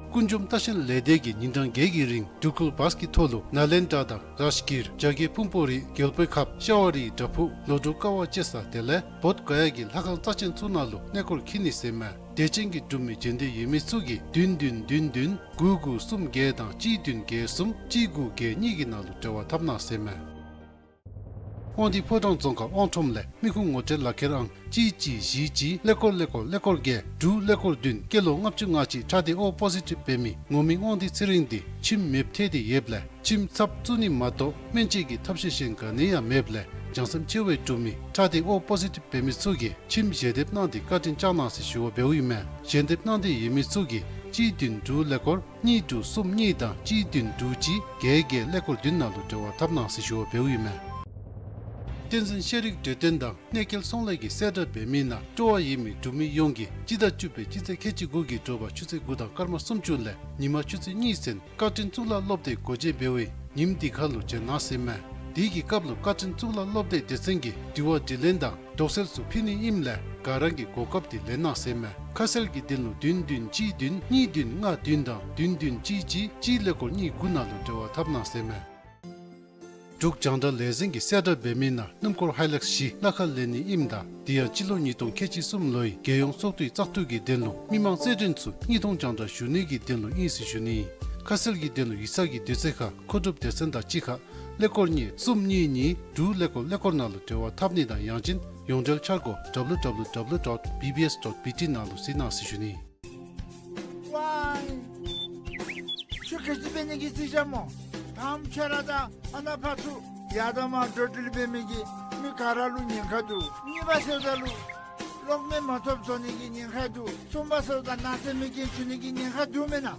ཀུན་འབྱུང་ལྟ་བཤལ་ལས་སྡེ་གིས་ཉིན་གྲངས་བརྒྱད་ཀྱི་རིང་འགྲུལ་འཁོར་བཱས་ཀྱི་ཐོག་ལུ་ནཱ་ལེནྡྲ་དང་རཱཇ་གིར་རྒྱ་བསྐྱེད་ཕུང་པོ་རི་རྒྱལ་པོའི་ཁབ་ཤ་བ་རིའི་བྲག་ཕུག་ལོ་དྲུག་ཀ་བ་ཅེ་ས་དེ་ལས་བོདྷ་ག་ཡ་གི་ལྷ་ཁང་རྩ་ཆེན་ཚུ་ནང་ལུ་གནས་སྐོར་འཁྱིད་ནི་ཟེར་མས། དད་ཅན་གྱི་འབྲུག་མི་རྒྱུན་ལྡན་ཡོད་མི་ཚུ་གིས་བདུན་བདུན་བདུན་བདུན་དགུ་དགུ་གསུམ་བརྒྱད་དང་གཅིག་བདུན་བརྒྱད་གསུམ་གཅིག་དགུ་བརྒྱད་གཉིས་ཀྱི་ནང་ལུ་འབྲེལ་བ་འཐབ་གནང་ཟེར་མས། དབང་འདུས་ཕོ་བྲང་རྫོང་ཁག་དབང་ཁྲོམ་ལས་མི་ཁུངས་ངོ་སྤྲོད་ལག་ཁྱེར་ཨང་གཅིག་གཅིག་བཞི་གཅིག་ཀླད་ཀོར་ཀླད་ཀོར་ཀླད་ཀོར་བརྒྱད་དྲུག་ཀླད་ཀོར་བདུན། སྐྱེས་ལོ་ལྔ་བཅུ་ང་གཅིག་ཁྲག་ཌི་ཨོ་པོ་ཟི་ཊིབ་འབད་མི་ངོ་མི་དབང་འདུས་ཚེ་རིང་འདི་ཁྱིམ་མེདཔ་ཐལ་ཏེ་ཡོདཔ་ལས་ཁྱིམ་ཚབ་བཙུགས་ནི་མ་གཏོགས་སྨན་བཅོས་ཀྱི་ཐབས་ཤེས་གཞན་ག་ནི་ཡང་མེདཔ་ལས་བྱང་སེམས་ཆེ་བའི་འབྲུག་མི་ཁྲག་ཌི་ཨོ་པོ་ཟི་ཊིབ་འབད་མི་ཚུ་གིས་ཁྱིམ་ཞལ་འདེབས་གནང་སྟེ་བཀའ་དྲིན་བསྐྱང་གནང་ཟེར་ཞུ་བ་འབདཝ་ཨིན་མས། ཞལ་འདེབས་གནང་སྟེ་ཡོད་མི་ཚུ་གིས་གཅིག་བདུན་དྲུག་ཀླད་ཀོར་གཉིས་དྲུག་གསུམ་གཉིས་དང་གཅིག་བདུན་དྲུག་གཅིག་བརྒྱད་བརྒྱད་ཀླད་ཀོར་བདུན་ནང་ལུ་འབྲེལ་བ་འཐབ་གནང་ཟེར་ཞུ་བ་འབདཝ་ཨིན་མས། བསྟན་འཛིན་ཤེས་རིག་འབྲེལ་ལྡན་དང་གནས་སྐལ་ཚོང་ལས་ཀྱི་གསལ་བསྒྲགས་འབད་མི་ནང་སྤྲོ་བ་ཡོད་མི་འབྲུག་མི་ཡོངས་ཀྱིས་སྤྱི་ཟླ་བཅུ་པའི་སྤྱི་ཚེས་ཁལ་གཅིག་དགུ་གི་དྲོ་པ་ཆུ་ཚོད་དགུ་དང་སྐར་མ་སུམ་ཅུ་ལས་ཉི་མ་ཆུ་ཚོད་གཉིས་ཚུན་བཀའ་དྲིན་གཙུག་ལག་སློབ་སྡེ་སྒོ་འབྱེད་འབད་བའི་ཉིནམ་འདི་ཁར་ལུ་བྱོན་གནང་ཟེར་མས། དེ་གི་སྐབས་ལུ་བཀའ་དྲིན་གཙུག་ལག་སློབ་སྡེ་སྡེ་ཚན་གྱིས་དྲི་བ་དྲིས་ལན་དང་དོགས་སེལ་ཚུ་ཕུལ་ནི་ཨིནམ་ལས་ག་ར་གིས་གོ་སྐབས་འདི་ལེན་གནང་ཟེར་མས། ཁ་གསལ་གྱི་དོན་ལུ་བདུན་བདུན་གཅིག་བདུན་གཉིས་བདུན་ལྔ་བདུན་དང་བདུན་བདུན་གཅིག་གཅིག་གཅིག་ཀླད་ཀོར་གཉིས་དགུ་ནང་ལུ་འབྲེལ་བ་འཐབ་གནང་ཟེར་མས། འབྲུག་རྒྱང་བསྒྲགས་ལས་འཛིན་གྱི་གསལ་བསྒྲགས་འབད་མི་ནང་སྣུམ་འཁོར་ཧའི་ལེགས་བཞི་གླ་ཁར་ལེན་ནི་ཨིནམ་ད་དེ་ཡང་སྤྱི་ལོ་ཉིས་སྟོང་ཁལ་གཅིག་གསུམ་ལོའི་རྒྱལ་ཡོངས་ཚོགས་འདུའི་བཙག་འཐུ་གི་དོན་ལུ་མི་མང་རྩེད་འགྲན་ཚུ་དངོས་མཐོང་རྒྱང་བསྒྲགས་ཞུ་ནི་གི་དོན་ལུ་ཨིན་ཟེར་ཞུ་ནི། ཁ་གསལ་གྱི་དོན་ལུ་ཡིག་ཚང་གི་དུས་ཚོད་ཁར་མཁོ་སྒྲུབ་སྡེ་ཚན་དང་གཅིག་ཁར་ཀླད་ཀོར་གཉིས་གསུམ་གཉིས་གཉིས་དྲུག་ཀླད་ཀོར་ཀླད་ཀོར་ནང་ལུ་འབྲེལ་བ་འཐབ་ནི་དང་ཡང་ཅིན་ཡོངས་འབྲེལ་འཆར་སྒོ་W W W dot B B S dot B T ནང་ལུ་གཟིགས་གནང་ཟེར་ཞུ་ནི། ཝའི། ཁྱོད་ག་ཅི་འབད་ནི་གི་རྩིས་རྐྱབ་སྨོ། དང་པ་ཁྱོད་ར་དང་ཨ་ནཱ་ཕར་ཚུར་ཡར་དང་མར་འགྲོ་འགྲུལ་འབད་མི་གིས་མི་ག་ར་ལུ་ཉེན་ཁ་འདུག། གཉིས་པ་ཟེརཝ་ད་ལུ་གློག་མེ་མ་ཐོབ་བཟོ་ནི་གི་ཉེན་ཁ་འདུག། གསུམ་པ་ཟེརཝ་ད་ནག་རྩེད་མི་རྐྱེན་བྱུང་ནི་གི་ཉེན་ཁ་འདུག་མེན་ན།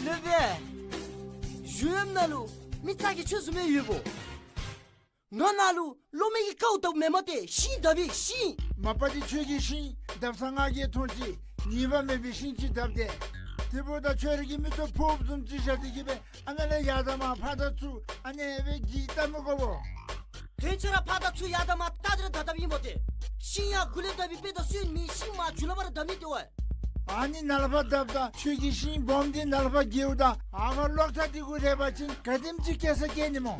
ལེགས་པས། གཞུང་གཡམ་ནང་ལུ་མི་ཚ་གྱང་ཁྱོད་བཟུམ་མའི་ཡོདཔ་འོང་། ང་ནང་ལུ་གློག་མེ་གི་ཀཝ་བཏབ་མེན་མས་ཏེ། ཤིང་བཏབ་པས་ཤིང་། མ་པ་འདི་ཁྱོད་ཀྱིས་ཤིང་བཏབ་ས་ང་གིས་མཐོང་ཅི། ཉེས་པ་མེད་པའི་ཤིང་ཅིག་བཏབ་སྟེ། དེ་འབདཝ་ད་ཁྱོད་ར་གི་མིག་ཏོ་ཕོརཔ་བཟུམ་ཅིག་བཞག་སྟེ་གི་སྦེ་ཨ་ནཱ་ལས་ཡར་དང་མར་ཕར་དང་ཚུར་ཨ་ནི་སྦེ་འགྱིག་བཏབ་མི་དགོ་པོ། དོན་ཚུ་ར་ཕར་དང་ཚུར་ཡར་དང་མར་བལྟ་སྟེ་ར་བཏབ་བཏབཔ་ཨིན་པས་ཏེ། ཤིང་ཡར་མགུ་ལས་བཏབ་པའི་དཔེ་དང་སོན་མི་ཤིང་མར་མཇུག་ལུ་ཕར་ར་བཏབ་ནི་ཏེ་ཝའི། ཨ་ནི་ནཱ་ལས་ཕར་བཏབ་ད་ཁྱོད་ཀྱི་ཤིང་སྦོམ་འདི་ནཱ་ལས་ཕར་འགྱེལཝ་ད་ཨ་ཕར་གློག་ཐག་འདི་གུ་རེག་པ་ཅིན་ག་དེམ་ཅིག་སྐྱེ་ས་སྐྱེ་ནི་སྨོ།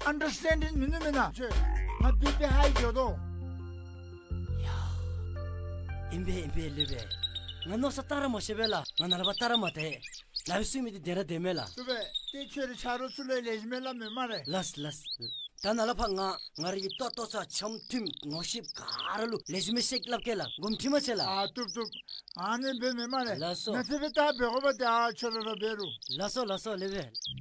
ཨན་ཌར་སི་ཊེན་ཌིང་མིན་ནུག་མེན་ན། ཁྱོད་ང་བི་པི་ཧའི་འགྱོ་དོ། ཡ། ཨིན་པས་ཨིན་པས་ལེགས་པས། ང་མནོ་བསམ་བཏང་ར་མ་ཤེས་པས་ལགས། ང་ནཱ་ལས་ཕར་བལྟ་ར་མ་བལྟ། ལཱ་འབད་ཚུགས་མི་འདི་བདེན་ར་བདེན་མས་ལགས། ལེགས་པས། ཏེ་ཁྱོད་རའི་ཆ་རོགས་ཚུ་ལུ་ལེགས་ཤོམ་སྦེ་སླབ་མས་སྨ་རེ། ལགས་ལགས། ད་ནཱ་ལས་ཕར་ང་ང་རའི་ལྟོ་ལྟོ་ཚང་འཆམ་མཐུན་ངོ་ཤེས་ག་ར་ལུ་ལེགས་ཤོམ་སྦེ་བཤད་སླབ་གེ་ལགས། དགོངསམ་ཁྲེལ་མ་མཛད་ལགས། ཨ་བཏུབ་བཏུབ། ཨ་ནི་འབད་མི་སྨ་རེ། ལགས་སོ། ང་ཏེ་སྦེ་ད་འབད་དགོ་པ་ཏེ་ཨ་ཁྱོད་ར་ར་འབད་རུང་། ལགས་སོ་ལགས་སོ་ལེགས་པས།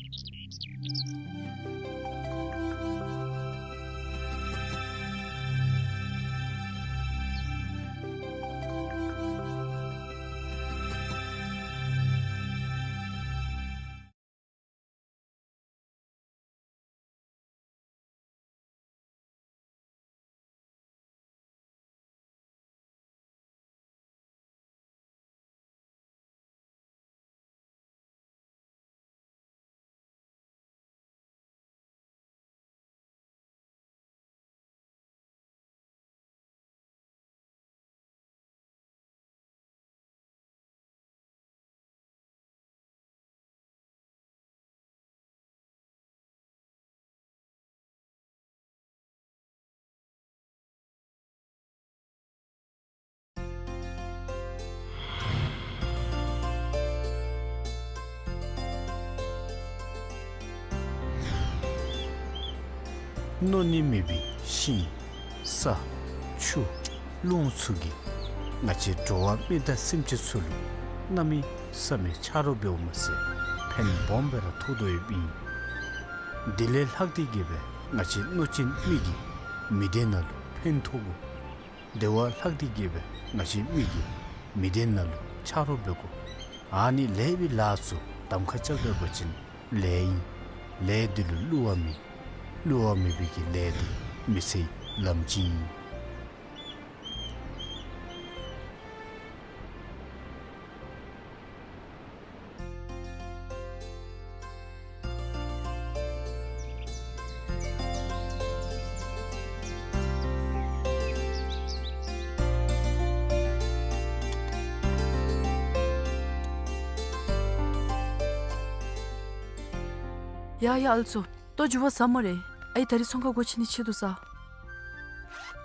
མནོ་ནི་མེད་པའི་ཤིང་ས་ཆུ་རླུང་ཚུ་གིས་ང་བཅས་འགྲོ་བ་མི་དང་སེམས་ཅན་ཚུ་ལུ་གནམ་མེད་ས་མེད་ཆ་རོགས་འབདཝ་མ་ཚད་ཕན་སྦོམ་སྦེ་ར་ཐོགས་དོ་ཡོདཔ་ཨིན། དེ་ལས་ལྷག་སྟེ་གི་སྦེ་ང་བཅས་གནོད་སྦྱིན་མི་གིས་མི་སྡེ་ནང་ལུ་ཕན་ཐོགས་དགོ། དེ་བ་ལྷག་སྟེ་གི་སྦེ་ང་བཅས་མི་གིས་མི་སྡེ་ནང་ལུ་ཆ་རོགས་འབད་དགོ། ཨ་ནི་ལེགས་པའི་ལཱ་ཚུ་གདམ་ཁ་རྐྱབ་སྡོད་པ་ཅིན་ལེགས་ཨིན། ལས་འདི་ལུ་བསླུ་བ་མེད། བསླུ་བ་མེད་པའི་གི་ལས་འདི་མི་ཚེའི་ལམ་སྤྱི་ཨིན། ཡ་ཡ་ཨལ་ཙོ། ལྟོ་འགྱུར་བ་ཟ་སྨ་རེ། ཨའི་ད་རིས་ཚོང་ཁང་སྒོ་ཕྱེ་ནི་ཆེད་དུ་ས།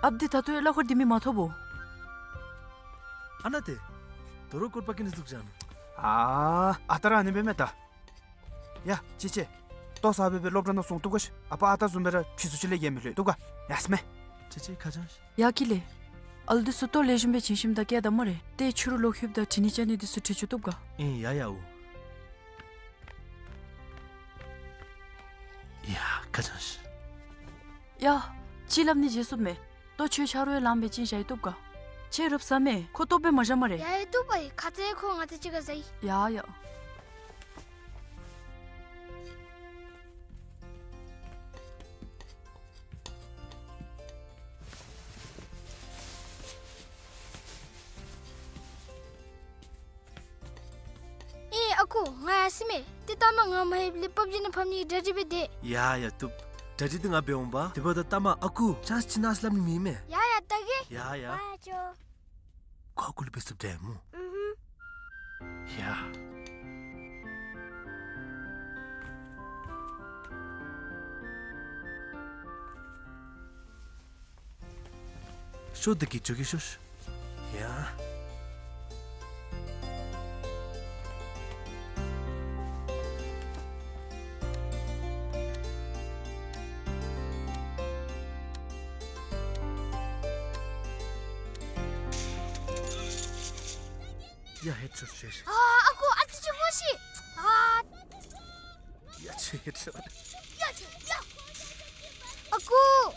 ཨཔ་འདི་ད་ལྟོ་ཡང་གླ་འཁོར་འདི་མི་མ་ཐོབ་བོ། ཨ་ན་ཏེ། དོ་རུང་སྐུར་པ་གི་ནི་འཛུགས་བཞག་ནུག། ཨ་ཨ་ད་ར་ཨ་ནི་སྦེ་མེན་ད། ཡ་ཅི་ཅི། ལྟོ་ཟ་སྦེ་སྦེ་སློབ་གྲྭ་ནང་སོང་བཏུབ་ག་ཤིག། ཨ་པ་ཨ་ད་བཟུམ་སྦེ་ར་ཕྱི་སུ་ཅིག་ལས་ཡང་མི་ལྷོད་བཏུབ་ག། ཡ་སྨེ། ཅི་ཅི་ཁ་བྱང་ཤིག། ཡ་ཀི་ལེ། ཨ་ལུ་འདི་ཚུ་ལྟོ་ལེགས་ཤོམ་སྦེ་བྱིན་ཞིནམ་ད་སྐྱེལ་ད་སྨ་རེ། ཏེ་ཕྱི་རུ་ལོག་ལྷོདཔ་ད་དྲི་ནི་བཅའ་ནི་འདི་ཚུ་དྲི་བཅུག་བཏུབ་ག། ཨིན་ཡ་ཡ་འོ། ཡ་ཁ་བྱང་ཤིག། ཡ། ཅིག་སླབ་ནི་བརྗེད་སོངམ་མས། ལྟོ་ཁྱོད་ཆ་རོགས་ལངམ་སྦེ་བྱིན་བཞག་ཡི་བཏུབ་ག། ཁྱོད་རུབ་ཟ་མས། ཁོ་ལྟོ་སྦེ་མ་བཞག་སྨ་རེ། ཡ་ཡ་བཏུབ་པ་ཡི། ཁ་ཙ་ཁོ་ང་དང་གཅིག་ཁར་ཟ་ཡི། ཡ་ཡ། ཨེ་ཨ་ཁུ་ང་ཡར་སོ་མས། ཏེ་ལྟ་མ་ང་མ་ལྷོདཔ་ལས་པབ་ཇི་ནང་ཕབ་ནི་གི་གྲ་སྒྲིག་འབད་དེས། ཡ་ཡ་བཏུབ། གྲ་སྒྲིག་འདི་ང་འབད་འོང་པ། དེ་འབདཝ་ད་ལྟ་མ་ཨ་ཁུ་ཅང་ཅིག་གནང་ཟེར་སླབ་ནི་མེད་མས། ཡ་ཡ་ད་གེ། ཡ་ཡ། ཨ་ཅོ། ཁོ་ཨ་ཁུ་ལུ་འབད་ཚུགསཔ་འདྲས་སྨོ། ཨུ་ཧུམ། ཡ། ཤོག་འདི་གིས་འགྱོ་གེ་ཤོག། ཡ། ཡ་ཧེད་ཤོག་ཤོག། ཨ་ཨ་ཁུ་ཨ་ཙི་ཅིག་སྨོ་ཤིག། ཨ། ཡ་ཆེ་ཧེད་ཤོག། ཡ་ཆེ་ཡ། ཨ་ཁུ།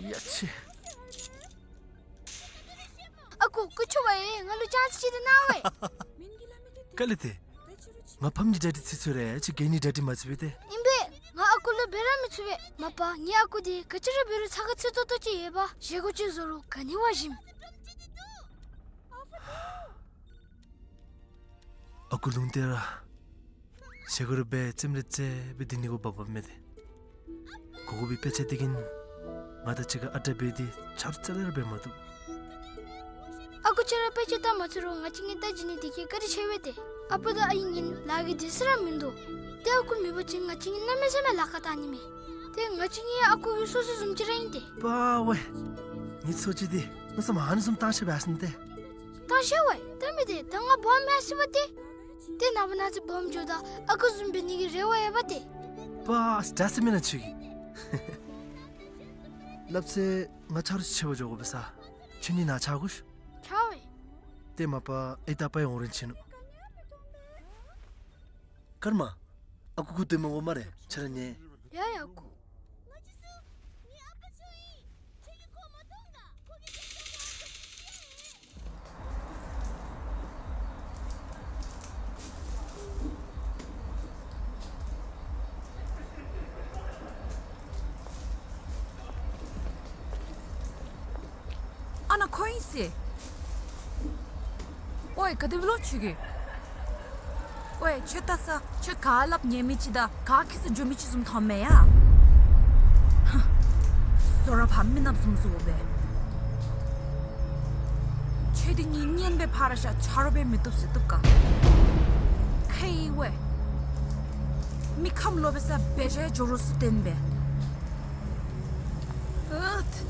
ཡ་ཆེ། ཨ་ཁུ་སྐུ་མཁྱེན་པ་ཡིས་ང་ལུ་ཅང་ཅིག་ཅིག་ཏེ་གནང་བས། ག་ལས་ཏེ། ང་ཕམ་གྱི་གྲ་སྒྲིག་ཚར་ཚར་རེ་ཅིག་རྒྱལ་ནི་གྲ་སྒྲིག་མ་ཚར་བས་ཏེ། ཨིན་པས། ང་ཨ་ཁུ་ལུ་འབད་ར་མི་ཚུགས་པས། མ་པ་ངེའི་ཨ་ཁུ་འདི་ག་ཅི་ར་འབད་རུང་ཚ་ཁ་ཚིག་ཏོག་ཏོ་ཅིག་ཡོད་པ། བཞེས་སྒོ་ཅིག་བཟོ་རུང་ག་ནི་བ་ཞིམ། ཨ་ཁུ་ལུང་བསྟན་ར། བཞེས་སྒོ་ར་འབད་རྩེདམོ་ར་རྩེ་སྦེ་སྡོད་ནི་གུ་བབ་བབ་མས་ཏེ། གོ་གོ་བའི་དཔེ་ཆ་འདི་གིས་ང་དང་གཅིག་ཁར་ཨ་རྟག་འབད་དེ་ཆ་རོགས་རྩ་ལས་ར་འབད་མ་བཏུབ། ཨ་ཁུ་ཁྱོད་ར་དཔེ་ཆ་ལྟ་མ་ཚུགས་རུང་ང་བཅས་གཉིས་ལྟ་བྱིན་ནི་འདི་གིས་བཀའ་དྲིན་ཆེ་བས་ཏེ། ཨ་པ་དང་ཨའི་གཉིས་ལཱ་གི་དུས་ཚོད་ར་མིན་འདུག། ཏེ་ཨ་ཁུ་མེད་པ་ཅིན་ང་བཅས་གཉིས་གནམ་མེད་ས་མེད་ལཱ་ཁག་བཏང་ནི་མས། ཏེ་ང་བཅས་གཉིས་ཨ་ཁུ་གི་སོ་སོ་བཟུམ་ཅིག་ར་ཨིན་ཏེ། པ་ཝེ། ངེའི་སོ་ཅིག་འདི་གནམ་མེད་ས་མེད་ཨ་ནི་བཟུམ་བཏང་ཤེས་པས་ཟེར་ཏེ། བཏང་ཤེས་ཝེ། ད་མི་འདི་ད་ང་སྦོམ་མས་ཟེར་བ་ཏེ། ཏེ་ནངས་པ་གནངས་ཚེ་སྦོམ་འགྱོཝ་ད་ཨ་ཁུ་བཟུམ་འབད་ནི་གི་རེ་བ་ཡོད་པ་ཏེ། པ་ཨ་ཙི་ད་ཟེར་མེན་ན་ཁྱོད་ཀྱིས། སླབ་ཚེ་ང་ཆ་རོགས་ཅིག་འབད་འགྱོ་དགོ་པས་ས། ཁྱོད་གཉིས་ནཱ་ཆ་དགོ་ཤིག། ཆ་ཝེ། ཏེ་མ་པ་ཨའི་དང་པའི་འོང་རན་ཆི་ནུག། ཀརྨ། ཨ་ཁུ་ཁུ་སྡོད་མི་དགོ་སྨ་རེ། ཁྱོད་ར་ཉལ། ཡ་ཡ་ཨ་ཁུ། ཨ་ན་ཁོ་ཨིན་ཟེར། ཝེ་ག་དེ་སྦེ་ལོ་ཁྱོད་ཀྱིས། ཝེ་ཁྱོད་ལྟ་ས་ཁྱོད་ག་སླབ་ཉན་མི་ཅིག་དང་ག་ཁྱད་ས་འགྱོ་མི་ཅིག་བཟུམ་མཐོངམ་མས་ཡ། ཧ། བཟོ་ར་ཕམ་མི་ནགཔ་བཟུམ་བཟོ་སྦེ། ཁྱོད་འདི་གཉིས་གཉེན་སྦེ་ཕར་བཞག་ཆ་རོགས་འབད་མི་བཏུབ་ཟེར་བཏུབ་ག། ཁེ་ཝེ། མི་ཁམས་ལོག་པའི་ས་འབད་བཞག་འགྱོ་རུང་སུ་བརྟེན་པས། ཨུད།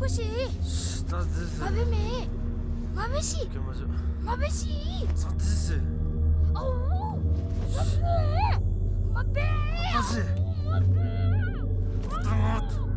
ཀུ་ཤི། ད་དེ་ཟེར། མ་འབད་མེ། མ་འབད་ཤི། ཀེ་མ་ཅོ། མ་འབད་ཤི། ས་དེ་ཟེར། ཨའུ། མ་འབད། མ་འབད། ད་ཟེར། མ་འབད། ད་ད་ད།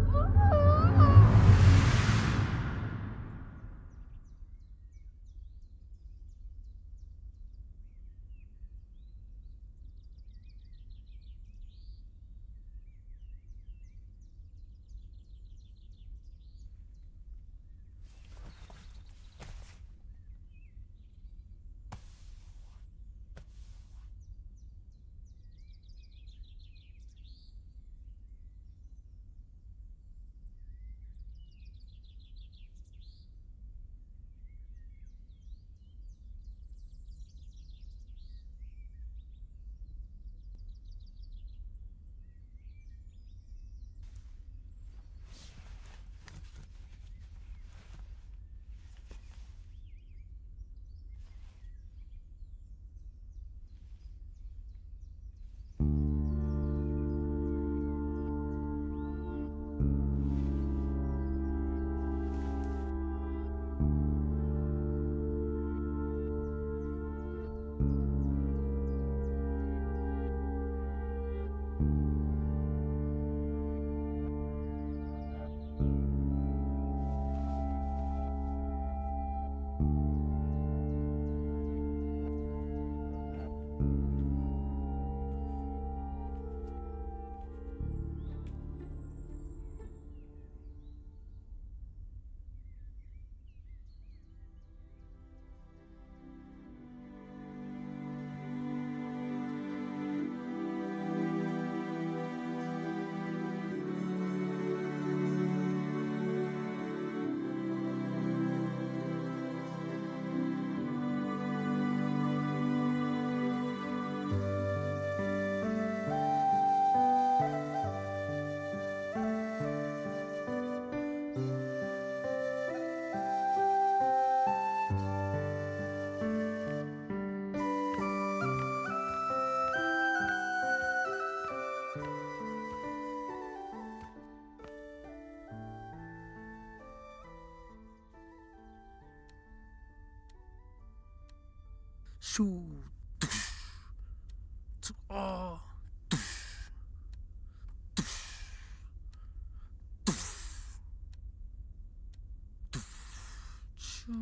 ཤུ། དུཤ། ཚུ། ཨ། དུཤ། དུཤ། དུཤ། དུཤ། ཤུ།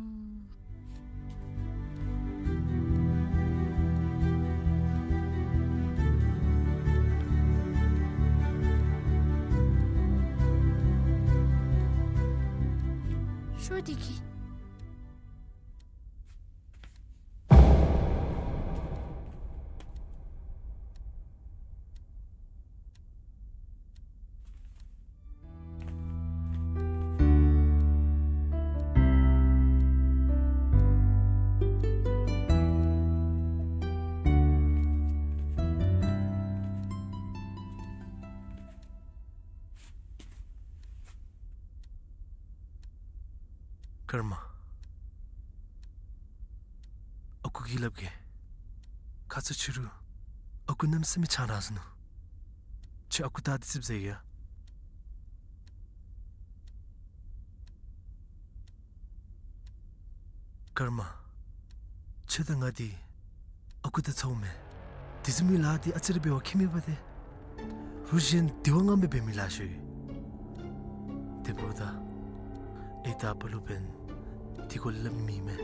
ཤོ་དེ་གི། ཀརྨ། ཨ་ཁུ་གིས་སླབ་གེ། ཁ་ཙ་ཕྱི་རུ་ཨ་ཁུ་གནམ་མེད་ས་མེད་ཆང་རག་ཟ་ནུག། ཁྱོད་ཨ་ཁུ་ད་དེ་ཙིགཔ་ཟ་ཡི་ཡ། ཀརྨ། ཁྱོད་དང་ང་འདི་ཨ་ཁུ་དང་ཚ་བོ་མེན། དེ་བཟུམ་མའི་ལཱ་འདི་ཨ་ཙི་རེ་འབད་བ་ཁྱད་མེད་པ་ཏེ། རུ་གཞན་དེ་བ་ང་མི་འབད་མི་ལཱ་ཤོས་ཡོད། དེ་འབདཝ་ད་ཨའི་དང་ཨ་པ་ལུ་འབདན་དེ་གུ་སླབ་མི་མེད།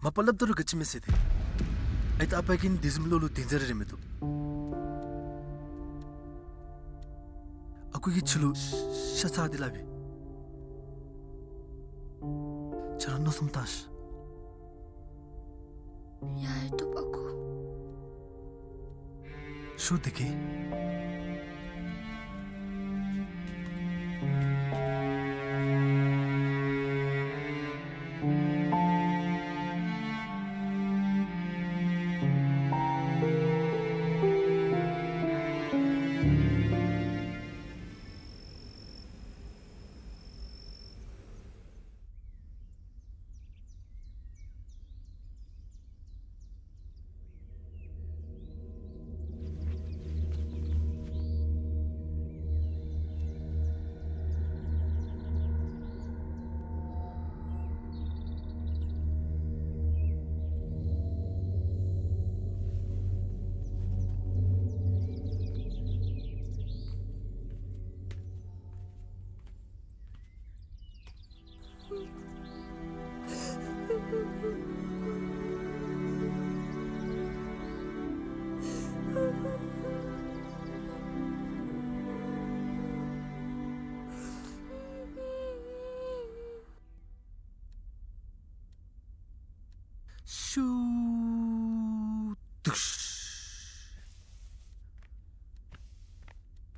མ་པ་སླབ་ད་རུང་ག་ཅི་མེད་ཟེར་ཏེ། ཨའི་དང་ཨ་པ་གིས་དེ་བཟུམ་ལོ་ལུ་དེ་ཟེར་རེ་མི་བཏུབ། ཨ་ཁུ་གིས་ཁྱོད་ལུ་ཤ་ཚ་སྟེ་སླབ་ཨིན། ཁྱོད་ར་མནོ་བསམ་བཏང་ཤིག། ཡ་ཡ་བཏུབ་ཨ་ཁུ། ཤོ་དེ་གི། ཤུ་དུག།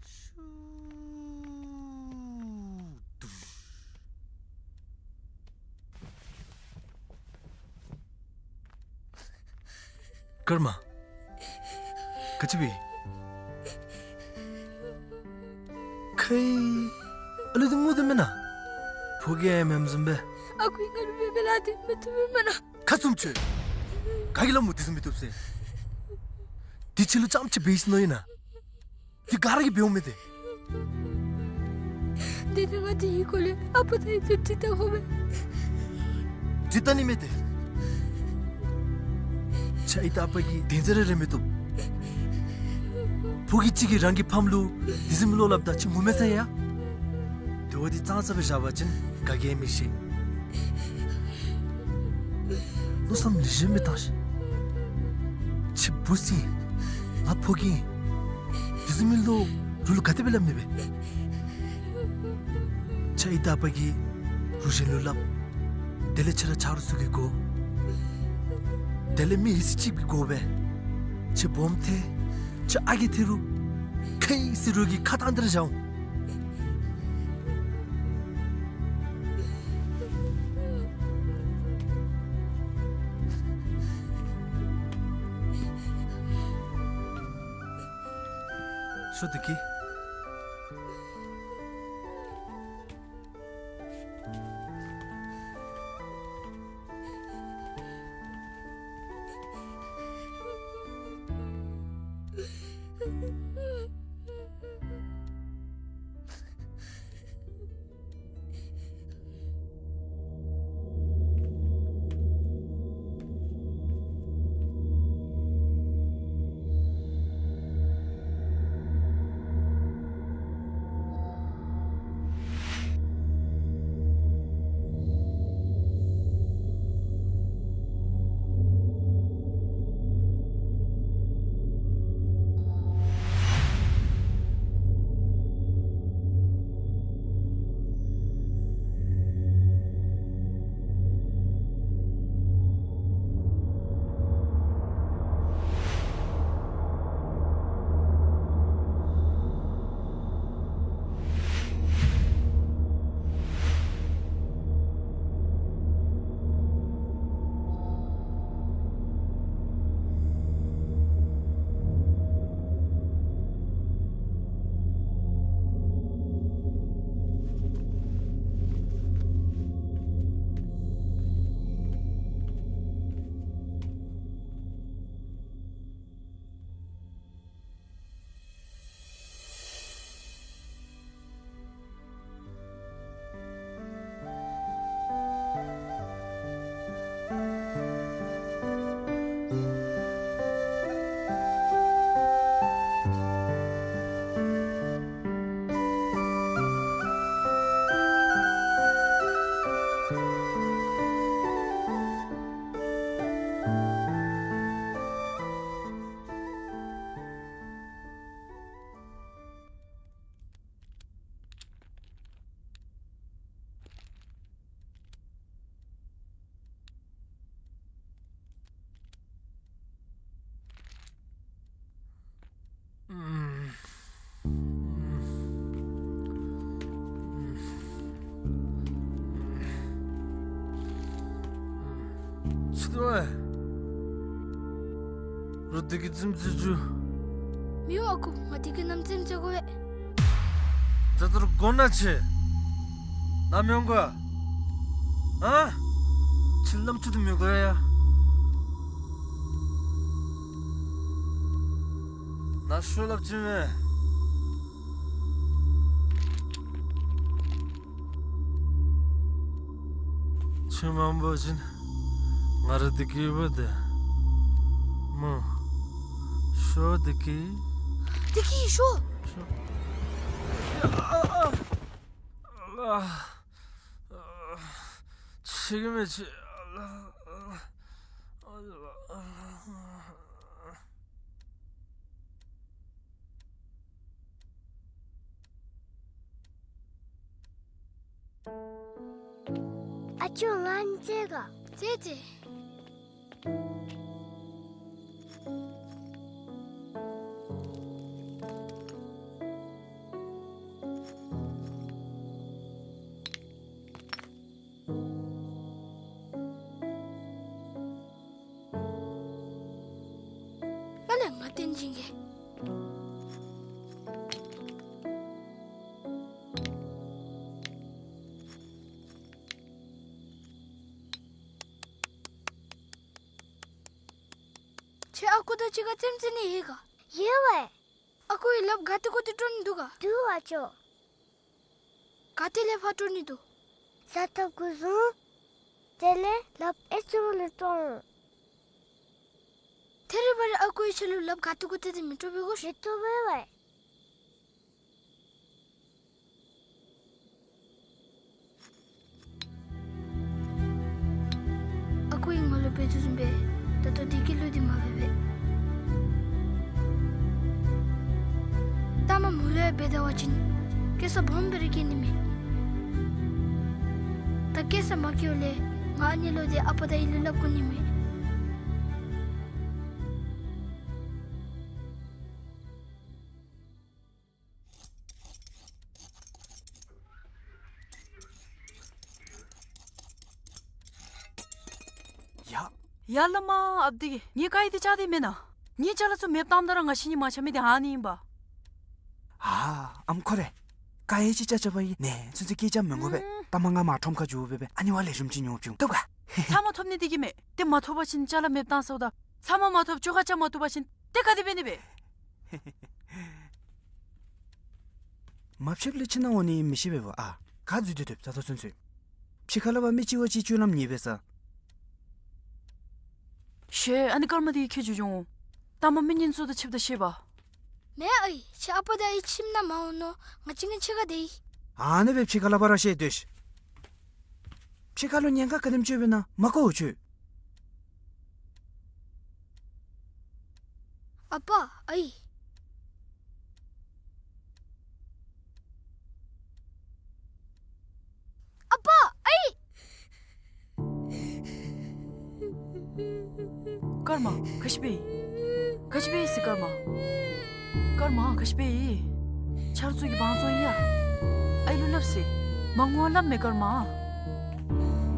ཤུ་དུག། ཀརྨ། ག་ཅི་འབད། ཁའི་ཨ་ལུ་འདི་ངུ་དོ་མེན་ན། ཕོ་རྒྱས་ཨིནམ་བཟུམ་སྦེ། ཨ་ཁུ་ང་ལུ་མེད་པས་ལགས། འདི་མི་བཏུབ་མེན་ན། ཁ་བཙུམ་ཁྱོད། ག་གིས་སླབ་སྨོ་འདི་ཚུ་མི་བཏུབ་ཟེར། འདི་ཁྱོད་ལུ་རྐྱངམ་ཅིག་འབད་ཡི་ཟེར་མནོ་ཡི་ན། འདི་ག་ར་གིས་འབདཝ་མས་ཏེ། དེ་ནི་ང་འདི་གི་སྐོར་ལས་ཨ་པ་དང་ཡུ་ཏེ་འདྲི་བལྟ་དགོ་པས། འདྲི་བལྟ་ནི་མེད་དེ། ཁྱོད་ཨའི་དང་ཨ་པ་གིས་དོན་ཚན་རེ་རེ་མི་བཏུབ། ཕོ་རྒྱས་ཅིག་གིས་རང་གི་ཕམ་ལུ་དེ་བཟུམ་མའི་བློ་སླབ་ད་ཁྱོད་ངུ་མས་ཟེར་ཡ། དེ་བ་འདི་ཙང་ཙ་སྦེ་བཞག་པ་ཅིན་ག་གིས་མི་ཤེས། མནོ་བསམ་ལེགས་ཤོམ་སྦེ་བཏང་ཤིག། ཁྱོད་བུ་ཚ་ཨིན། ང་ཕོ་རྒྱས་ཨིན། དེ་བཟུམ་མའི་བློ་རོགས་ལུ་ག་དེ་སྦེ་སླབ་ནི་སྦེ། ཁྱོད་ཨའི་དང་ཨ་པ་གིས་རོགས་གཞན་ལུ་སླབ། དེ་ལས་ཁྱོད་ར་ཆ་རོགས་ཚུ་གིས་གོ། དེ་ལས་མི་ཧེ་སི་ཅིག་གིས་གོ་སྦེ། ཁྱོད་སྦོམ་ཐལ། ཁྱོད་ཨ་རྒས་ཐལ་རུང་ཁའི་ཟེར་རོགས་ཀྱིས་ཁ་བཏང་སྟེ་ར་བཞག་འོང་། ཤོ་བདེ་སྐྱིད། ཅི་འདུག་ཨེ། རོགས་བདེ་སྐྱིད་རྩེདམོ་རྩེ་བཅུག། མི་འོང་ཨ་ཁུ། ང་བདེ་སྐྱིད་ནམ་རྩེདམོ་རྩེ་དགོ་པས། ད་ལྟོ་ར་དགོ་ན་ཆེ། ནམ་ཡོང་ག། ཨ། ཁྱོད་རྣམ་ཅོ་འདི་མི་དགོ་ཡ། ནཱ་ཤོ་སླབ་ཅི་མས། ཁྱོད་མ་འབོ་བ་ཅིན་ང་ར་བདེ་སྐྱིད་ཡོད་པ་དེ་སྨོ། ཤོ་བདེ་སྐྱིད། བདེ་སྐྱིད་ཤོ། ཤོ། ཨ། ཨ། ཨ། ཤེས་ཀྱི་མེད་ཅི། ཨ་ཅོ་ང་རྩེད་ག། རྩེད་རྩེད། ཨ་ལས་ང་བསྟན་སྦྱིན་གྱིས། ཁྱོད་ཨ་ཁུ་དང་གཅིག་ཁར་རྩེདམོ་རྩེ་ནི་ཡོད་ག། ཡོད་པས། ཨ་ཁུ་གིས་ལགཔ་ག་ཏེ་གུ་ཏེ་དཀྲོག་ནི་འདུག་ག། འདུག་པ་ཅོ། ག་ཏེ་ལས་ཕར་དཀྲོག་ནི་འདུག། ས་ཐོབ་གུ་བཟུང་། དེ་ལས་ལགཔ་ཨེ་ཙུག་ལས་དཀྲོག་འོང་། ཐད་རི་བ་རི་ཨ་ཁུ་གིས་ཁྱོད་ལུ་ལགཔ་ག་ཏེ་གུ་ཏེ་ཏེ་མི་དཀྲོག་པས་གོ་ཤིག། མི་དཀྲོག་པས་ཝའི། ཨ་ཁུ་གིས་ང་ལུ་འབད་དོ་བཟུམ་སྦེ་ད་ལྟོ་བདེ་སྐྱིད་ལུ་འདི་མ་འབད་པས། ལྟ་མ་མོ་ལུ་ཡང་འབད་ད་བ་ཅིན་སྐྱེ་ས་སྦོམ་སྦེ་ར་སྐྱེ་ནི་མས། ད་སྐྱེ་ས་མ་སྐྱེཝ་ལས་ང་ཨ་ནི་ལུ་འདི་ཨ་པ་དང་ཨའི་ལུ་སླབ་དགོ་ནི་མས། ཡ། ཡ་བླ་མ་ཨཔ་དེ་གིས་ངེའི་ཀ་ཡི་འདི་བཅག་སྟེ་མེན་ན། ངེའི་ཅ་ལ་ཚུ་མེདཔ་བཏངམ་ད་ར་ང་ཤི་ནི་མ་ཆ་མི་འདི་ཨ་ནི་ཨིན་པ། ཨ་ཨམ་ཁོ་རེ། ཀ་ཡི་ཅིག་བཅག་བཅགཔ་ཨིན་ནི་ཚུན་ཚོད་སྐད་རྐྱབ་མི་དགོ་པས། ཨུམ། ལྟ་མ་ང་མར་ཁྲོམ་ཁར་འགྱོ་སྦེ་སྦེ་ཨ་ནི་བ་ལེགས་ཤོམ་ཅིག་ཉོ་བཅུག་ཐོབ་ག། ཚབ་མ་ཐོབ་ནི་འདི་གིས་མེན། ཏེ་མ་ཐོབ་པ་ཅིན་ཅ་ལ་མེདཔ་བཏང་ཟེརཝ་ད། ཚབ་མ་མ་ཐོབ་ཅོག་ཁ་རྐྱབ་མ་བཏུབ་པ་ཅིན་ཏེ་ག་དེ་འབད་ནི་སྦེ། མ་ཕྱདཔ་ལས་ཕྱི་ནང་འོང་ནི་མི་ཤེས་པས་པ། ཨ་ག་འཛུལ་ཏེ་སྡོདཔ་ད་ལྟོ་ཚུན་ཚོད། ཕྱི་ཁ་ལས་ཕར་མི་གཅིག་བ་གཅིག་སྤྱོད་ལམ་ཉེས་པས་ས། ཤེས། ཨ་ནི་སྐར་མ་འདི་ཁྱོད་འགྱོ་འོང་། ལྟ་མ་མི་ངན་ཚུ་དང་ཕྱདཔ་ད་ཤེས་པ། མེན་ཨའི། ཁྱོད་ཨ་པ་དང་ཨའི་ཁྱིམ་ནང་མ་འོང་ནོ། ང་གཅིག་ངེའི་ཕྱི་ཁར་སྡོད་ཡི། ཨ་ནི་སྦེ་ཕྱི་ཁ་ལས་ཕར་ར་བཤད་སྡོད་ཤིག། ཕྱི་ཁ་ལུ་ཉེན་ཁ་ག་དེམ་ཅིག་ཡོདཔ་ཨིན་ན་མ་གོ་འོང་ཁྱོད། ཨ་པ་ཨའི། ཨ་པ་ཨའི། སྐར་མ་ག་ཅི་འབད་ཡི། ག་ཅི་འབད་ཡི་ཟེར་སྐར་མ། སྐར་མ་ག་ཅི་འབད་ཡི། ཆ་རོགས་ཚུ་གིས་དབང་བཙོང་ཡི་ཡ། ཨའི་ལུ་སླབ་ཟེར། མ་ངུ་བར་སླབ་མས་སྐར་མ།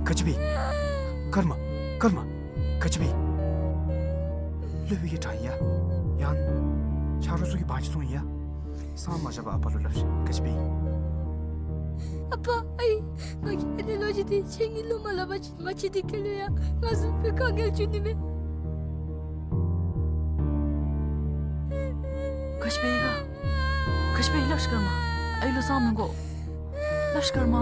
ག་ཅི་འབད་ཡི། སྐར་མ་སྐར་མ་ག་ཅི་འབད་ཡི། སློབ་དཔོན་གྱིས་དྲངས་ཡི་ཡ། ཡང་ཆ་རོགས་ཚུ་གིས་དབང་ཅིག་བཙོང་ཡི་ཡ། སངས་མ་རྒྱས་པར་ཨ་པ་ལུ་སླབ་ཤིག། ག་ཅི་འབད་ཡི། ཨ་པ་ཨའི། ང་གིས་ཨ་ནི་ལོ་རྒྱུས་འདི་ཁྱེད་གཉིས་ལུ་མ་སླབ་པ་ཅིན་ང་བཅས་བདེ་སྐྱིད་ལུ་ཡང་ང་བཟུམ་སྦེ་དཀའ་ངལ་འབྱུང་ནི་མས། ག་ཅི་འབད་ཡི་ག། ག་ཅི་འབད་ཡི་སླབ་ཤིག་སྐར་མ། ཨའི་ལུ་སངས་མི་དགོ། སླབ་ཤིག་སྐར་མ།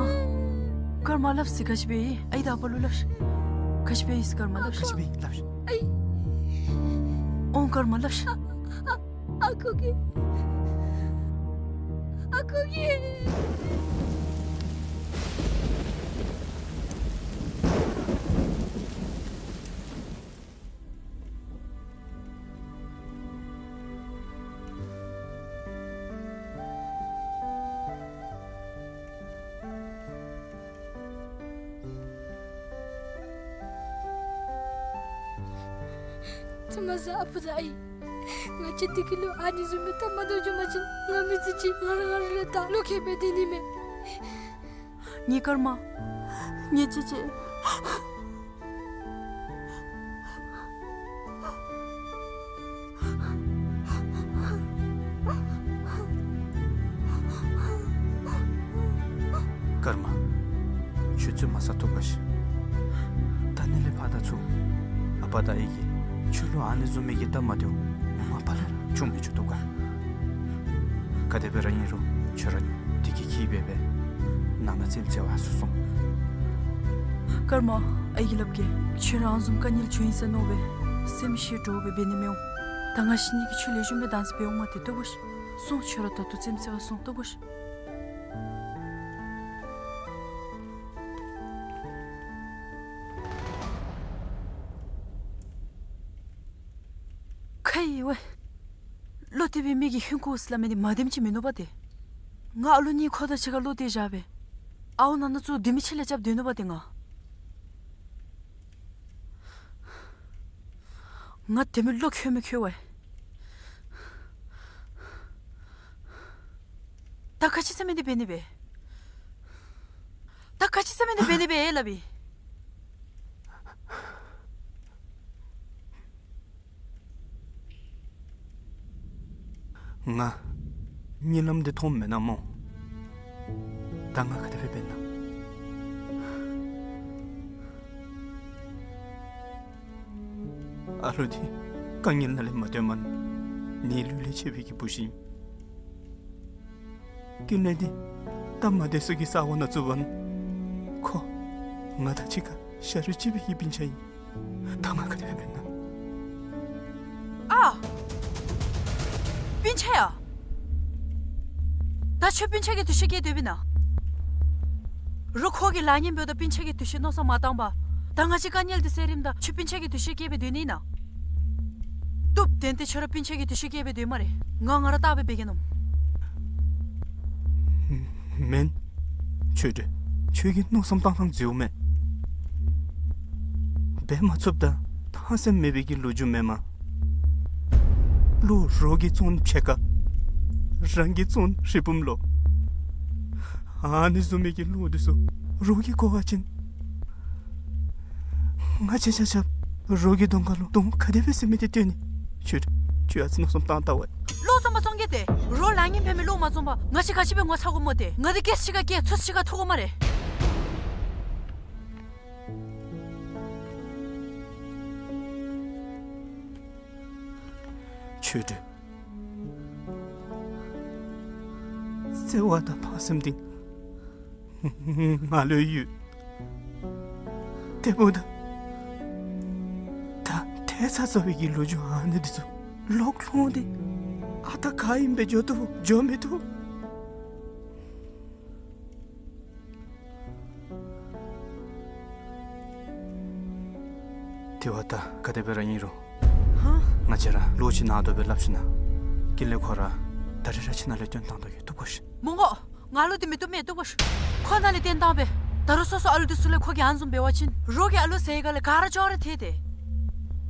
སྐར་མ་སླབ་ཟེར་ག་ཅི་འབད་ཡི། ཨའི་དང་ཨ་པ་ལུ་སླབ་ཤིག། ག་ཅི་འབད་ཡི་ཟེར་སྐར་མ་སླབ་ཤིག། ག་ཅི་འབད་ཡི་སླབ་ཤིག། ཨའི། འོང་སྐར་མ་སླབ་ཤིག། ཨ་ཨ་ཨ་ཁུ་གིས། ཨ་ཁུ་གིས། ཐུ་མ་ས་ཨ་པ་དང་ཨའི། ང་བཅས་བདེ་སྐྱིད་ལུ་ཨ་ནི་བཟུམ་མའི་སྟབས་མ་འདྲཝ་བྱུང་པ་ཅིན་ང་མི་ཚེ་གཅིག་ང་ར་ང་ར་ལུ་ད་བློ་ཁེལ་སྦེ་སྡོད་ནི་མས། ངེའི་སྐར་མ། ངེའི་ཅེ་ཅེ། སྐར་མ། ཁྱོད་བཙུན་མ་ས་ཐོབ་ག་ཤིག། ད་ནི་ལས་ཕར་ད་ཚུར་ཨ་པ་དང་ཨའི་གིས་ཁྱོད་ལུ་ཨ་ནི་བཟུམ་མའི་གི་སྟབས་མ་བདེཝ་མ་པ་ལས་ར་བྱུང་མི་ཆོག་ཐོབ་ག། ག་དེ་སྦེ་ར་ཨིན་རུང་ཁྱོད་ར་བདེ་སྐྱིད་འཁྱིད་སྦེ་སྦེ་ནང་ན་རྩེདམོ་རྩེ་བར་སོང་། སྐར་མ། ཨའི་གིས་སླབ་གེ། ཁྱོད་ར་ཨ་ནི་བཟུམ་དཀའ་ངལ་བྱུང་ཡི་ཟེར་མནོ་སྦེ་སེམས་ཤི་འདྲོག་སྦེ་འབད་ནི་མི་འོང་། ད་ང་ཤི་ནི་གི་ཆོས་ལེགས་ཤོམ་སྦེ་བདག་འཛིན་འབད་འོང་མ་སྟེར་ཐོབ་ག་ཤིག། སོང་། ཁྱོད་ར་ད་ལྟོ་རྩེདམོ་རྩེ་བར་སོང་ཐོབ་ག་ཤིག། ཁ་ཡི་ཝེ། བློ་གཏད་པའི་མི་གིས་ཧིང་ཁུ་ཟེར་སླབ་མི་འདི་མ་བདེནམ་ཅིག་མིན་ནུག་པ་ཏེ། ང་ཨ་ལོ་གཉིས་ཁོ་དང་གཅིག་ཁར་བློ་གཏད་བཞག་སྦེ། ཨའོ་ནང་ན་ཚུ་དེ་མི་ཆེ་ལས་རྐྱབ་སྡོད་ནུག་པ་ཏེ་ང་། ང་དེ་མི་བློ་འཁྱོལ་མི་འཁྱོལ་བས། ད་ག་ཅི་ཟེར་མི་འདི་འབད་ནི་སྦེ། ད་ག་ཅི་ཟེར་མི་འདི་འབད་ནི་སྦེ་ལགས་པས། ང་གཉིད་ལམ་འདི་མཐོངམ་མེན་ན་སྨོ། ད་ང་ག་དེ་སྦེ་འབད་ན། ཨ་ལུ་འདི་དཀའ་ངལ་ནང་ལས་མ་བཏོན་མ་ནི་ལུས་ལས་ཆད་པའི་གི་བུ་ཅིག་ཨིན། ཀུན་ལེགས་འདི་ད་མ་བདེ་སུ་གི་ས་གོ་ནང་བཙུགས་པ་ན་ཁོ་ང་དང་གཅིག་ཁར་ཤ་རུས་གཅིག་པའི་གི་སྤུན་ཆ་ཨིན། ད་ང་ག་དེ་སྦེ་འབད་ན། ཨ། སྤུན་ཆ་ཡ། ད་ཁྱོད་སྤུན་ཆ་གི་འདུ་ཤེས་བསྐྱེད་སྡོདཔ་ཨིན་ན། རོགས་ཁོ་གི་ལཱ་ངན་འབདཝ་ད་སྤུན་ཆ་གི་འདུ་ཤེས་མནོ་བསམ་མ་བཏང་པར། ད་ང་བཅས་དཀའ་ངལ་འདི་སེལ་རནམ་ད་ཁྱོད་སྤུན་ཆ་གི་འདུ་ཤེས་བསྐྱེད་སྦེ་སྡོད་ནི་ཨིན་ན། བཏུབ། དེ་འདི་ཁྱོད་ར་སྤུན་ཆ་གི་འདུ་ཤེས་བསྐྱེད་སྦེ་སྡོད་སྨ་རེ། ང་ང་ར་བལྟ་སྦེ་འབད་གེ་མནོཝ། མེན། ཆོས་སྒྲོན། ཁྱོད་ཀྱི་མནོ་བསམ་བཏང་ཐངས་འཛོལཝ་མས། འབད་མ་ཚུགསཔ་དང་ཕངས་སེམས་མེད་པའི་གི་ལོ་རྒྱུས་མེན་མས། བློ་རོགས་ཀྱིས་བཙོང་ཕྱེད་ཀ། རང་གིས་བཙོང་རི་བུམ་ལོ། ཨ་ནི་བཟུམ་མའི་གི་བློ་འདི་ཚུ་རོགས་ཀྱིས་གོ་བ་ཅིན། ང་བཅས་ཆ་ཁྱབ་རོགས་ཀྱི་གདོང་ཁ་ལུ་གདོང་ག་དེ་སྦེ་ཟེར་མི་འདི་སྟོན་ནི། ཁྱོད་ཁྱོད་ཨ་ཙི་མནོ་བསམ་བཏང་བལྟ་ཝ། བློ་བཟང་པོ་བཙོང་གེ་ཏེ། རོགས་ལཱ་ངན་འབད་མི་བློ་མ་བཟང་པར་ང་བཅས་ག་ཅི་སྦེ་ངོ་ཚ་དགོཔ་སྨོ་ཏེ། ང་འདི་སྐད་ཆ་གཅིག་ཁར་སྐད་ཚོད་གཅིག་ཁར་ཐུག་དགོ་སྨ་རེ། ཆོས་སྒྲོན། བརྩེ་བ་དང་ཕངས་སེམས་འདི་ང་ལུ་ཡོད། དེ་འབདཝ་ད་ད་ཏེ་ཚ་ཚ་བའི་གི་ལོ་རྒྱུས་ཨ་ནི་འདི་ཚུ་ལོག་ལྷོང་སྟེ་ཨ་རྟག་ག་ཨིནམ་སྦེ་འགྱོ་བཏུབ་འགྱོ་མི་བཏུབ། དེ་བ་ད་ག་དེ་སྦེ་ར་ཨིན་རུང་། ཧ། ང་བཅས་ར་ལོག་ཁྱིམ་ནང་སྡོད་སྦེ་སླབ་ཞིན་ན། ཀུན་ལེགས་ཁོ་ར་ད་རིས་ར་ཁྱིམ་ནང་ལས་བཏོན་བཏང་དོ་གི་བཏུབ་གོ་ཤིག། མོང་གོ། ང་ལུ་འདི་མི་བཏུབ་མས་བཏུབ་གོ་ཤིག། ཁོ་ནཱ་ལས་བཏོན་བཏང་པས། ད་རུང་སོ་སོ་ཨ་ལུ་འདི་ཚུ་ལས་ཁོ་གིས་ཨ་ནི་བཟུམ་འབད་བ་ཅིན་རོགས་ཀྱི་ཨ་ལུ་ཟེར་ག་ལས་ག་ར་ཅོག་ར་ཐལ་ཏེ།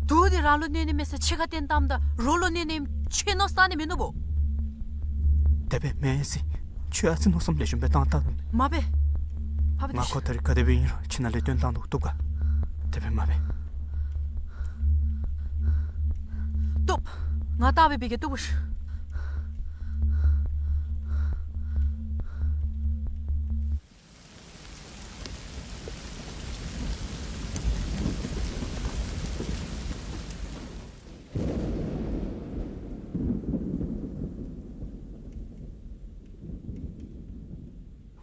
དུག་འདི་རང་ལུ་གནོད་ནི་མས་ཟེར་ཕྱི་ཁར་བཏོན་བཏངམ་ད་རོགས་ལུ་གནོད་ནི་ཨིནམ་ཁྱོད་མནོ་བསམ་བཏང་ནི་མིན་ནུག་པོ། དེ་སྦེ་མེན་ཟེར། ཁྱོད་ཨ་ཙི་མནོ་བསམ་ལེགས་ཤོམ་སྦེ་བཏང་བལྟ་ད། མ་འབད། ཕར་འབད། ང་ཁོ་ད་རིས་ག་དེ་སྦེ་ཨིན་རུང་ཁྱིམ་ནང་ལས་བཏོན་བཏང་དོ་བཏུབ་ག། དེ་སྦེ་མ་འབད། བཏུབ། ང་བལྟ་སྦེ་འབད་གེ་བཏུབ་གོ་ཤིག།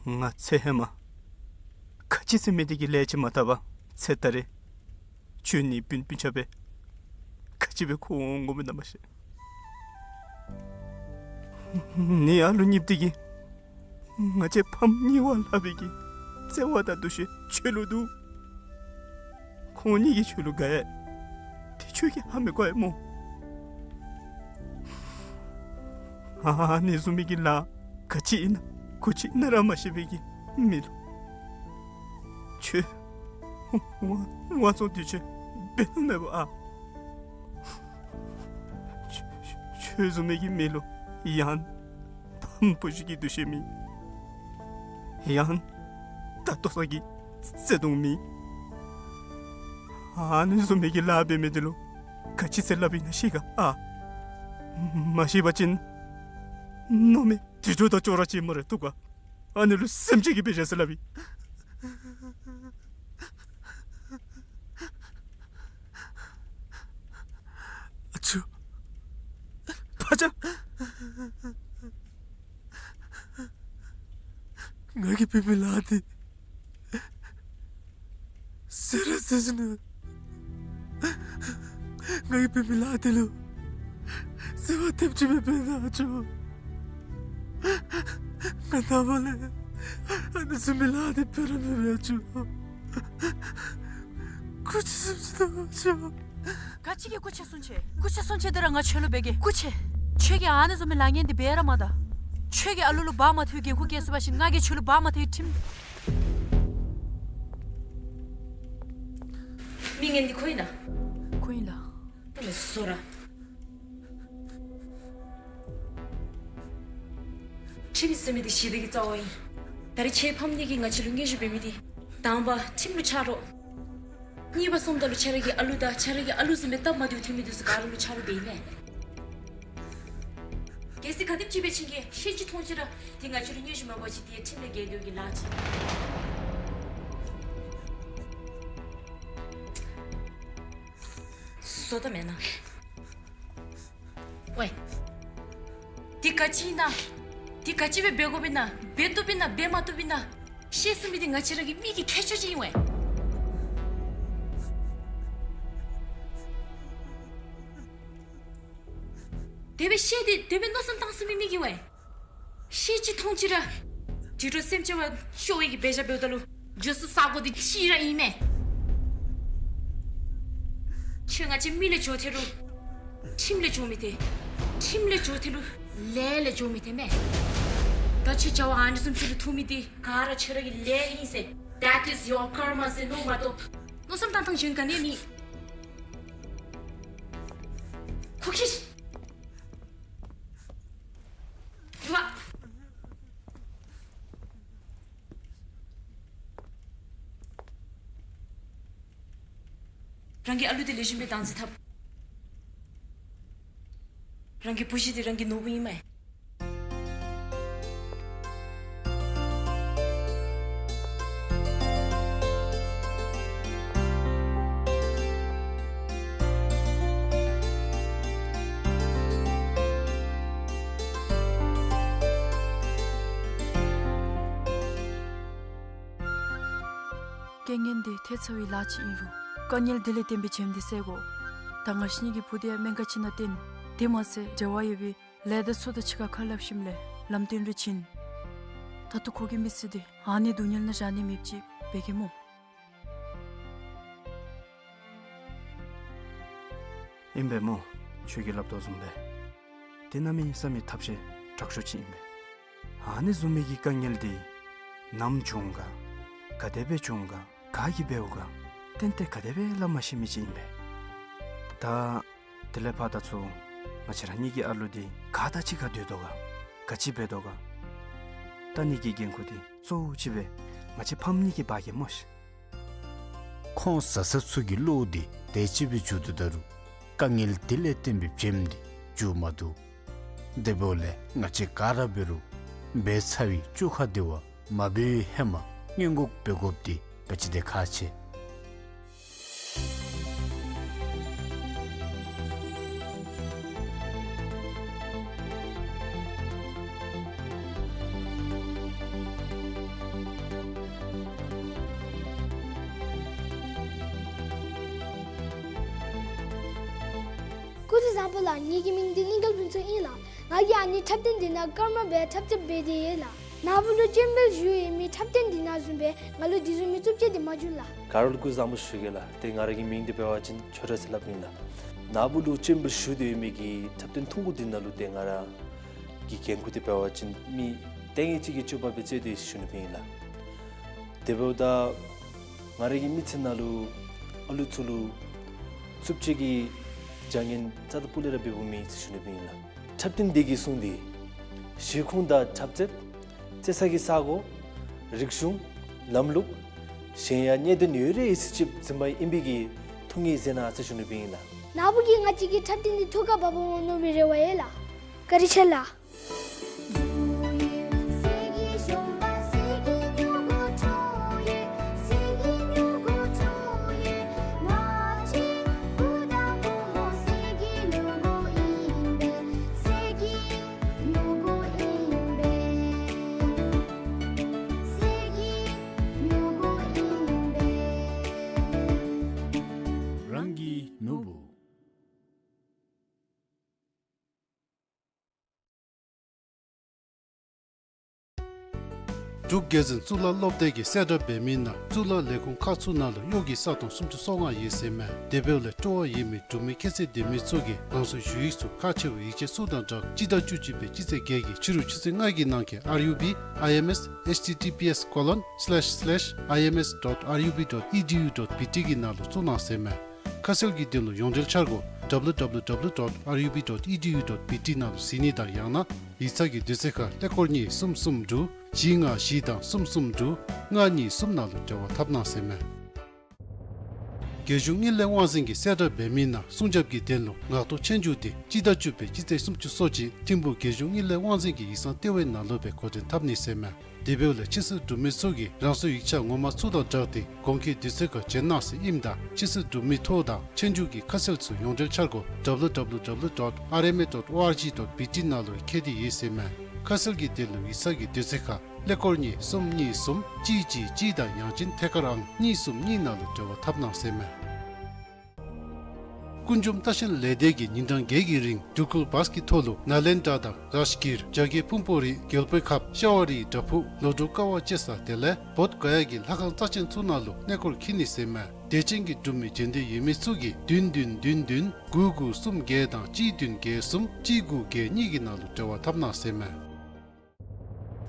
ང་ཚེ་ཧེ་མ་ག་ཅི་ཟེར་མི་འདི་གི་ལས་ཅིག་མ་བཏབ་པར་ཚེ་ད་རེས་ཁྱོད་ནི་སྤུན་སྤུན་ཆ་སྦེ་ག་ཅི་སྦེ་འཁོར་འོང་དགོ་མི་ཨིན་ན་མ་ཤེས། ནི་ཨ་ལུ་གཉིསཔོ་འདི་གིས་ང་བཅས་ཕམ་གཉིས་པ་སླབ་པའི་གི་བརྩེ་བ་དང་འདུ་ཤེས་ཁྱོད་ལུ་འདུག། ཁོང་གཉིས་ཀྱིས་ཁྱོད་ལུ་དགའ་ཡི། དེ་ཁྱོད་ཀྱིས་ཧ་མི་གོ་ཡི་སྨོ། ཨ་ནི་བཟུམ་མའི་གི་ལཱ་ག་ཅི་ཨིན་ན་གུ་ཅི་ཨིན་ན་ར་མ་ཤེས་པའི་གི་མི་ལུ་ཁྱོད་དབང་དབང་བཙོང་དུས་ཆེན་འབད་ནི་མེད་པ་ཨ། ཁྱོད་ཁྱོད་བཟུམ་མའི་གི་མི་ལུ་ཡང་ཕམ་བུ་གཞི་གི་འདུ་ཤེས་མེད། ཡང་ད་ལྟོ་ཚང་གི་བརྩེ་དུང་མེད། ཨ་ནི་བཟུམ་མའི་གི་ལཱ་འབད་མི་འདི་ལུ་ག་ཅི་ཟེར་སླབ་ཨིན་ན་ཤེས་ག་ཨ། མ་ཤེས་པ་ཅིན་མནོ་མི་དུད་འགྲོ་དང་ཅོག་ར་ཅིག་སྨ་རེ་བཏུབ་ག། ཨ་ནི་ལུ་སེམས་ཅན་གྱི་དཔེ་བཞག་སྟེ་སླབ་ཨིན། ཨ་ཅོ། ཕ་ཅག། ང་གིས་འབད་མི་ལཱ་འདི་ཟེར་ར་ཟེར་ཞིན་ན་ང་གིས་འབད་མི་ལཱ་འདི་ལུ་བརྩེ་བ་ཐེབས་ཅིག་སྦེ་འབད་ན་ཨ་ཅོ། ང་ནངས་པ་ལས་ཨ་ནི་བཟུམ་མའི་ལཱ་འདི་འབད་ར་མི་འབད་ཨ་ཅོ། སྐུ་མཁྱེན་གསུང་ཅི་དང་ཨ་ཅོ། ག་ཅི་གི་སྐུ་མཁྱེན་གསུང་ཅི། སྐུ་མཁྱེན་གསུང་ཅི་འདི་ར་ང་ཁྱོད་ལུ་འབད་གེ། སྐུ་མཁྱེན། ཁྱོད་ཀྱིས་ཨ་ནི་བཟུམ་མའི་ལཱ་ངན་འདི་འབད་ར་མ་ད། ཁྱོད་ཀྱིས་ཨ་ལུ་ལུ་བག་མ་ཐོན་འགན་ཁུར་བཀལ་ཚུགས་པ་ཅིན་ང་གིས་ཁྱོད་ལུ་བག་མ་ཐོན་ཁྲིམས། མི་ངན་འདི་ཁོ་ཨིན་ན། ཁོ་ཨིན་ལགས། ད་ བཟོ་ར། ཁྲིམས་ཟེར་མི་འདི་ཞི་བདེ་གི་རྩ་བ་ཨིན། ད་རེས་ཁྱེད་ཕམ་གཉིས་ཀྱིས་ང་བཅས་ལུ་སྙན་ཞུ་འབད་མི་འདི། དང་པ་ཁྲིམས་ལུ་ཆ་རོགས། གཉིས་པ་སོངམ་ད་ལུ་ཁྱེད་ར་གི་ཨ་ལུ་དང་ཁྱེད་ར་གི་ཨ་ལུ་བཟུམ་སྦེ་སྟབས་མ་བདེཝ་ཐོན་མི་འདི་ཚུ་ག་ར་ལུ་ཆ་རོགས་འབད་ཨིན་མས། གལ་སྲིད་ག་དེམ་ཅིག་སྦེ་ཕྱིན་གེ་ཤེས་ཅིག་མཐོང་ཅི་ར། འདི་ང་བཅས་ལུ་སྙན་ཞུ་མ་འབད་བ་ཅིན་འདི་ཁྲིམས་ལས་འགལ་འགྱོ་གི་ལཱ་ཅིག་ཨིན། བཟོ་ལྟ་མེན་ན། ཝའེ། འདི་ག་ཅི་ཨིན་ན། འདི་ག་ཅི་སྦེ་འབད་དགོཔ་ཨིན་ན། འབད་བཏུབ་ཨིན་ན་འབད་མ་བཏུབ་ཨིན་ན། ཤེས་ཚུགས་མི་འདི་ང་བཅས་ར་གི་མི་གི་ཁྱད་ཆོས་ཅིག་ཨིན་ཝའེ། དེ་སྦེ་ཤེས་ཏེ་དེ་སྦེ་མནོ་བསམ་བཏང་ཚུགས་མི་མི་གིས་ཝའེ། ཤེས་ཅིག་མཐོང་ཅི་ར། དུད་འགྲོ་སེམས་ཅན་བ་སྐྱོ་བའི་གི་འབད་བཞག་འབདཝ་ད་ལུ། འགྱོ་ས་ས་གོ་འདི་གཅིག་ར་ཨིན་མས། ཁྱོད་ང་བཅས་མི་ལས་འགྱོ་ཐལ་རུང་། ཁྲིམས་ལས་འགྱོ་མི་ཐལ། ཁྲིམས་ལས་འགྱོ་ཐལ་རུང་ལས་ལས་འགྱོ་མི་ཐལ་མས། ད་ཁྱོད་བྱ་བ་ཨ་ནི་བཟུམ་ཅིག་ལུ་ཐུག་མི་འདི་ག་ར་ཁྱོད་ར་གི་ལས་ཨིན་ཟེར། That is your karma ཟེར་མནོ་མ་གཏོགས། མནོ་བསམ་བཏང་ཐངས་གཞན་ག་ནི་ཡང་མེད། ཁུག་ཤིག། རང་གི་ཨ་ལུ་འདི་ལེགས་ཤོམ་སྦེ་བདག་འཛིན་འཐབ། རང་གི་བུ་གཞི་འདི་རང་གི་ནོར་བུ་ཨིན་མས། རྐྱེན་ངན་འདི་ཐལ་ཚར་བའི་ལཱ་ཅིག་ཨིན་རུང་། དཀའ་ངལ་འདི་ལས་བརྟེན་པའི་བྱེམ་འདི་བསལ་དགོ། ད་ང་བཅས་གཉིས་ཀྱི་བུ་འདི་ཡང་སྨན་ཁང་ཅིག་ནང་བསྟེན། དེ་མ་ཚད་འབྲེལ་བ་ཡོད་པའི་ལས་སྡེ་ཚུ་དང་གཅིག་ཁར་ཁ་སླབ་ཞིནམ་ལས་ལམ་སྟོན་རེ་བྱིན། ད་ལྟོ་ཁོ་གི་མི་ཚེ་འདི་ཨ་ནི་སྡུག་བསྔལ་ནང་བཞག་ནི་མེདཔ་ཅིག་འབད་གེ་སྨོ། ཨིན་པས་སྨོ། ཁྱོད་ཀྱིས་སླབ་དོ་བཟུམ་སྦེ། དེ་གནམ་མེད་ས་མེད་ཐབས་ཤེས་དྲག་ཤོས་ཅིག་ཨིན་པས། ཨ་ནི་བཟུམ་མའི་གི་དཀའ་ངལ་འདི་ནམ་བྱུང་ག། ག་དེ་སྦེ་བྱུང་ག། ག་གིས་འབདཝ་ག། ཏན་ཏན་ག་དེ་སྦེ་སླབ་མ་ཤེས་མི་ཅིག་ཨིན་པས། ད་དེ་ལས་ཕར་ད་ཚུར་ང་བཅས་ར་གཉིས་ཀྱི་ཨ་ལུ་འདི་ག་དང་གཅིག་ཁར་སྡོད་དོ་ག། ག་ཅི་འབད་དོ་ག། ད་ཨ་ནི་གི་འགན་ཁུར་འདི་གཙོ་བོ་ཅིག་སྦེ་ང་བཅས་ཕམ་གཉིས་ཀྱིས་འབག་གེ་སྨོ་ཤིག། ཁོང་བཟའ་ཚང་ཚུ་གི་བློ་འདི་དེ་ཅིག་སྦེ་འགྱུར་དོ་ད་རུང་། དཀའ་ངལ་འདི་ལས་བརྟེན་པའི་བྱེམ་འདི་འགྱུར་མ་བཏུབ། དེ་འབདཝ་ལས་ང་བཅས་ག་ར་འབད་རུང་འབད་ཚར་བའི་བཅོ་ཁ་འདི་བ་མ་འབད་བའི་ཧེ་མ་སྔོན་འགོག་འབད་དགོཔ་འདི་ག་ཅི་དེ་ཁག་ཆེ། སྐུ་གཟུགས་བཟང་པོ་ལགས། ངེ་གི་མིང་འདི་གླིང་དཀར་ཕུན་ཚོགས་ཨིན་ལགས། ང་གིས་ཨ་ནི་འཁྲབ་སྟོན་འདི་ནང་སྐར་མ་སྦེ་འཁྲབ་རྩེདཔ་འབད་དེ་ཡོད་ལགས། ནཱ་བུ་ལུ་སྤྱན་འབུལ་ཞུ་ཡོད་མི་འཁྲབ་སྟོན་འདི་ནང་བཟུམ་སྦེ་ང་ལུ་འདི་བཟུམ་མའི་རྩུབ་སྤྱོད་འདི་མ་བྱུང་ལགས། ག་ར་ལུ་སྐུ་གཟུགས་བཟང་པོ་ཞུ་གེ་ལགས། ཏེ་ང་ར་གི་མིང་འདི་འབད་བ་ཅིན་ཆོས་གྲགས་ཟེར་སླབ་ཨིན་ལགས། ནཱ་བུ་ལུ་སྤྱན་འབུལ་ཞུ་སྟེ་ཡོད་མི་གི་འཁྲབ་སྟོན་ཐུང་ཀུ་འདི་ནང་ལུ་ཏེ་ང་ར་གི་འགན་ཁུར་འདི་འབད་བ་ཅིན་མི་ལྟས་ངན་ཅིག་གི་སྤྱོད་པ་སྦེ་རྩེད་དེ་ཞུ་ནི་སྦེ་ཨིན་ལགས། དེ་འབདཝ་ད་ང་ར་གི་མི་ཚེ་ནང་ལུ་ཨ་ལུ་ཚུ་ལུ་རྩུབ་སྤྱོད་ཀྱི་བྱ་ངན་རྩ་དང་སྤུ་ལས་ར་འབདཝ་མེད་ཟེར་ཞུ་ནི་སྦེ་ཨིན་ལགས། འཁྲབ་སྟོན་འདི་གི་སྲུང་འདི་གཞིས་ཁོངས་དང་འཁྲབ་རྩེདཔ་རྩེ་ས་གི་ས་གོ་རིག་གཞུང་ལམ་ལུགས་གཞན་ཡང་གནད་དོན་ཡོད་རིགས་ཅིག་འཛིན་པ་ཨིན་པའི་གི་ཐུགས་ངེས་མཛད་གནང་ཟེར་ཞུ་ནི་སྦེ་ཨིན་ལགས། ནཱ་བུ་གིས་ང་བཅས་ཀྱི་འཁྲབ་སྟོན་འདི་ཐུགས་ཁར་འབག་འོང་མནོ་བའི་རེ་བ་ཡོད་ལགས། བཀའ་དྲིན་ཆེ་ལགས། རང་གི་ནོར་བུ། འབྲུག་རྒྱལ་འཛིན་གཙུག་ལག་སློབ་སྡེ་གིས་གསལ་བསྒྲགས་འབད་མི་ནང་གཙུག་ལག་ལས་ཁུངས་ཁག་ཚུ་ནང་ལུ་གཡོག་གི་ས་སྟོང་སུམ་ཅུ་སོ་ལྔ་ཡོད་ཟེར་མས། དེ་འབདཝ་ལས་སྤྲོ་བ་ཡོད་མི་འབྲུག་མི་ཁྱད་ཚད་ལྡན་མི་ཚུ་གིས་ལམ་སང་ཞུ་ཡིག་ཚུ་ཁག་ཆེ་བའི་ཡིག་ཆ་ཚུ་དང་སྦྲགས་སྤྱི་ཟླ་བཅུ་གཅིག་པའི་སྤྱི་ཚེས་བརྒྱད་ཀྱི་ཕྱི་རུ་ཆུ་ཚོད་ལྔ་གི་ནང་འཁོད་R U B I M S H T T P S colon slash slash I M S dot R U B dot E D U dot B T གི་ནང་ལུ་བཙུགས་གནང་ཟེར་མས། ཁ་གསལ་གྱི་དོན་ལུ་ཡོངས་འབྲེལ་འཆར་སྒོ་ W W W dot R U B dot E D U dot B T ནང་ལུ་གཟིགས་ནི་དང་ཡང་ན་ཡིག་ཚང་གི་དུས་ཚོད་ཁར་ཀླད་ཀོར་གཉིས་གསུམ་གསུམ་དྲུག་བཞི་ལྔ་བཞི་དང་གསུམ་གསུམ་དྲུག་ལྔ་གཉིས་གསུམ་ནང་ལུ་འབྲེལ་བ་འཐབ་གནང་ཟེར་མས། རྒྱལ་གཞུང་དངུལ་ལས་དབང་འཛིན་གྱི་གསལ་བསྒྲགས་འབད་མི་ནང་སྲུང་སྐྱོབ་ཀྱི་དོན་ལུ་ངག་ཐོག་ཆོས་རྒྱུགས་དེ་སྤྱི་ཟླ་བཅུ་པའི་སྤྱི་ཚེས་སུམ་ཅུ་སོ་གཅིག་ཐིམ་ཕུག་རྒྱལ་གཞུང་དངུལ་ལས་དབང་འཛིན་གྱི་ཡིག་ཚང་ལྟེ་བའི་ནང་ལུ་སྦེ་འགོ་འདྲེན་འཐབ་ནི་ཟེར་མས། དེ་འབདཝ་ལས་ཕྱི་སེལ་གྲུབ་མི་ཚུ་གིས་རང་སོའི་ཡིག་ཆ་ངོ་མ་ཚུ་དང་སྦྲགས་ཏེ་གོང་འཁོད་དུས་ཚོད་ཁར་བྱོན་གནང་ཟེར་ཨིནམ་ད་ཕྱི་སེལ་གྲུབ་མི་ཐོ་དང་ཆོས་རྒྱུགས་ཀྱི་ཁ་གསལ་ཚུ་ཡོངས་འབྲེལ་འཆར་སྒོ་W W W dot R M A dot O R G dot B T ནང་ལུ་འཁོད་དེ་ཡོད་ཟེར་མས། ཁ་གསལ་གྱི་དོན་ལུ་ཡིག་ཚང་གི་དུས་ཚོད་ཁར་ཀླད་ཀོར་གཉིས་གསུམ་གཉིས་གསུམ་གཅིག་གཅིག་གཅིག་དང་ཡང་ཅིན་ཐད་ཀར་ཨང་གཉིས་གསུམ་གཉིས་ནང་ལུ་འབྲེལ་བ་འཐབ་གནང་ཟེར་མས། ཀུན་འབྱུང་ལྟ་བཤལ་ལས་སྡེ་གིས་ཉིན་གྲངས་བརྒྱད་ཀྱི་རིང་འགྲུལ་འཁོར་བཱས་ཀྱི་ཐོག་ལུ་ནཱ་ལེནྡྲ་དང་རཱཇ་གིར་རྒྱ་གར་ཕུན་སྤོ་རི་རྒྱལ་པོའི་ཁབ་ཤ་བ་རིའི་བྲག་ཕུག་ལོ་འབྲུག་ཀ་བ་བཅས་ས་དེ་ལས་བོདྷ་ག་ཡ་གི་ལྷ་ཁང་རྩ་ཆེན་ཚུ་ནང་ལུ་གནས་སྐོར་འཁྱིད་ནི་ཟེར་མས། དད་ཅན་གྱི་འབྲུག་མི་བྱོན་འདོད་ཡོད་མི་ཚུ་གིས་བདུན་བདུན་བདུན་བདུན་དགུ་དགུ་གསུམ་བརྒྱད་དང་གཅིག་བདུན་བརྒྱད་གསུམ་གཅིག་དགུ་བརྒྱད་གཉིས་ཀྱི་ནང་ལུ་འབྲེལ་བ་འཐབ་གནང་ཟེར་མས།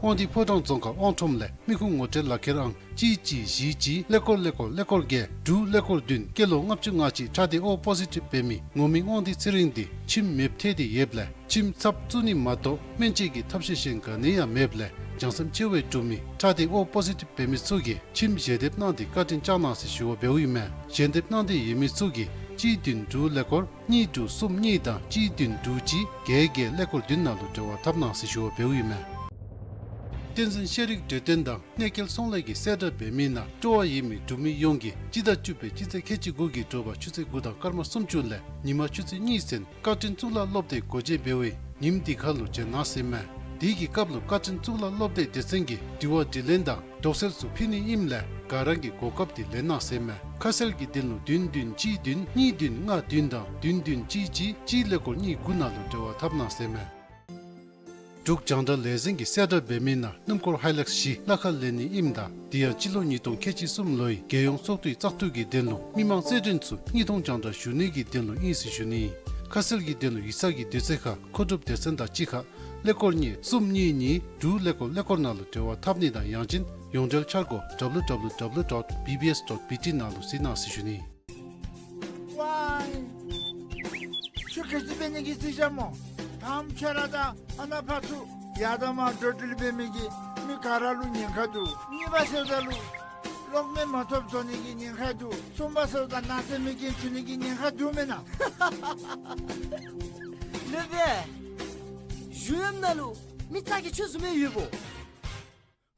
དབང་འདུས་ཕོ་བྲང་རྫོང་ཁག་དབང་ཁྲོམ་ལས་མི་ཁུངས་ངོ་སྤྲོད་ལག་ཁྱེར་ཨང་གཅིག་གཅིག་བཞི་གཅིག་ཀླད་ཀོར་ཀླད་ཀོར་ཀླད་ཀོར་བརྒྱད་དྲུག་ཀླད་ཀོར་བདུན་སྐྱེས་ལོ་ལྔ་བཅུ་ང་གཅིག་ཁྲག་ཐིགས་ཨོ་པོ་ཟི་ཊིབ་འབད་མི་ངོ་མི་དབང་འདུས་ཚེ་རིང་འདི་ཁྱིམ་མེདཔ་ཐལ་ཏེ་ཡོདཔ་ལས་ཁྱིམ་ཚབ་བཙུགས་ནི་མ་གཏོགས་སྨན་བཅོས་ཀྱི་ཐབས་ཤེས་གཞན་ག་ནི་ཡང་མེདཔ་ལས་བྱང་སེམས་ཆེ་བའི་འབྲུག་མི་ཁྲག་ཐིགས་ཨོ་པོ་ཟི་ཊིབ་འབད་མི་ཚུ་གིས་ཁྱིམ་ཞལ་འདེབས་གནང་སྟེ་བཀའ་དྲིན་བསྐྱང་གནང་ཟེར་ཞུ་བ་འབདཝ་ཨིན་མས། ཞལ་འདེབས་གནང་འདོད་ཡོད་མི་ཚུ་གིས་གཅིག་བདུན་དྲུག་ཀླད་ཀོར་གཉིས་དྲུག་གསུམ་གཉིས་དང་གཅིག་བདུན་དྲུག་གཅིག་བརྒྱད་བརྒྱད་ཀླད་ཀོར་བདུན་ནང་ལུ་འབྲེལ་བ་འཐབ་གནང་ཟེར་ཞུ་བ་འབདཝ་ཨིན་མས། བསྟན་འཛིན་ཤེས་རིག་འབྲེལ་དོན་དང་གནས་སྐལ་ཚོང་ལས་ཀྱི་གསལ་བསྒྲགས་འབད་མི་ནང་སྤྲོ་བ་ཡོད་མི་འབྲུག་མི་ཡོངས་ཀྱིས་སྤྱི་ཟླ་བཅུ་པའི་སྤྱི་ཚེས་ཁལ་གཅིག་དགུ་གི་དྲོ་པ་ཆུ་ཚོད་དགུ་དང་སྐར་མ་སུམ་ཅུ་ལས་ཉིན་མ་ཆུ་ཚོད་གཉིས་ཚུན་བཀའ་དྲིན་གཙུག་ལག་སློབ་སྡེ་སྒོ་འབྱེད་འབད་བའི་ཉིནམ་འདི་ཁར་ལུ་བྱོན་གནང་ཟེར་མས། དེ་གི་སྐབས་ལུ་བཀའ་དྲིན་གཙུག་ལག་སློབ་སྡེ་སྡེ་ཚན་གྱིས་དྲི་བ་དྲིས་ལན་དང་དོགས་སེལ་ཚུ་ཕུལ་ནི་ཨིནམ་ལས་ག་ར་གིས་གོ་སྐབས་འདི་ལེན་གནང་ཟེར་མས། ཁ་གསལ་གྱི་དོན་ལུ་བདུན་བདུན་གཅིག་བདུན་གཉིས་བདུན་ལྔ་བདུན་དང་བདུན་བདུན་གཅིག་གཅིག་གཅིག་ཀླད་ཀོར་གཉིས་དགུ་ནང་ལུ་འབྲེལ་བ་འཐབ་གནང་ཟེར་མས། འབྲུག་རྒྱང་བསྒྲགས་ལས་འཛིན་གྱི་གསལ་བསྒྲགས་འབད་མི་ནང་སྣུམ་འཁོར་ཧའི་ལེགས་བཞི་གླ་ཁར་ལེན་ནི་ཨིནམ་ད་དེ་ཡང་སྤྱི་ལོ་ཉིས་སྟོང་ཁལ་གཅིག་གསུམ་ལོའི་རྒྱལ་ཡོངས་ཚོགས་འདུའི་བཙག་འཐུ་གི་དོན་ལུ་མི་མང་རྩེད་འགྲན་ཚུ་དངོས་མཐོང་རྒྱང་བསྒྲགས་ཞུ་ནི་གི་དོན་ལུ་ཨིན་ཟེར་ཞུ་ནི། ཁ་གསལ་གྱི་དོན་ལུ་ཡིག་ཚང་གི་དུས་ཚོད་ཁར་མཁོ་སྒྲུབ་སྡེ་ཚན་དང་གཅིག་ཁར་ཀླད་ཀོར་གཉིས་གསུམ་གཉིས་གཉིས་དྲུག་ཀླད་ཀོར་ཀླད་ཀོར་ནང་ལུ་འབྲེལ་བ་འཐབ་ནི་དང་ཡང་ཅིན་ཡོངས་འབྲེལ་འཆར་སྒོ་W W W dot B B S dot B T ནང་ལུ་གཟིགས་གནང་ཟེར་ཞུ་ནི། ཝའི། ཁྱོད་ག་ཅི་འབད་ནི་གི་རྩིས་རྐྱབ་སྨོ། དང་པ་ཁྱོད་ར་དང་ཨ་ནཱ་ཕར་ཚུར་ཡར་དང་མར་འགྲོ་འགྲུལ་འབད་མི་གི་མི་ག་ར་ལུ་ཉེན་ཁ་འདུག། གཉིས་པ་ཟེརཝ་ད་ལུ་གློག་མེ་མ་ཐོབ་བཟོ་ནི་གི་ཉེན་ཁ་འདུག། གསུམ་པ་ཟེརཝ་ད་ནག་རྫས་མེ་རྐྱེན་བྱུང་ནི་གི་ཉེན་ཁ་འདུག་མེན་ན། ལེགས་པས། གཞུང་གཡོགམ་ནང་ལུ་མི་ཚ་གྱང་ཁྱོད་བཟུམ་སྦེ་ཡོདཔ་འོང་།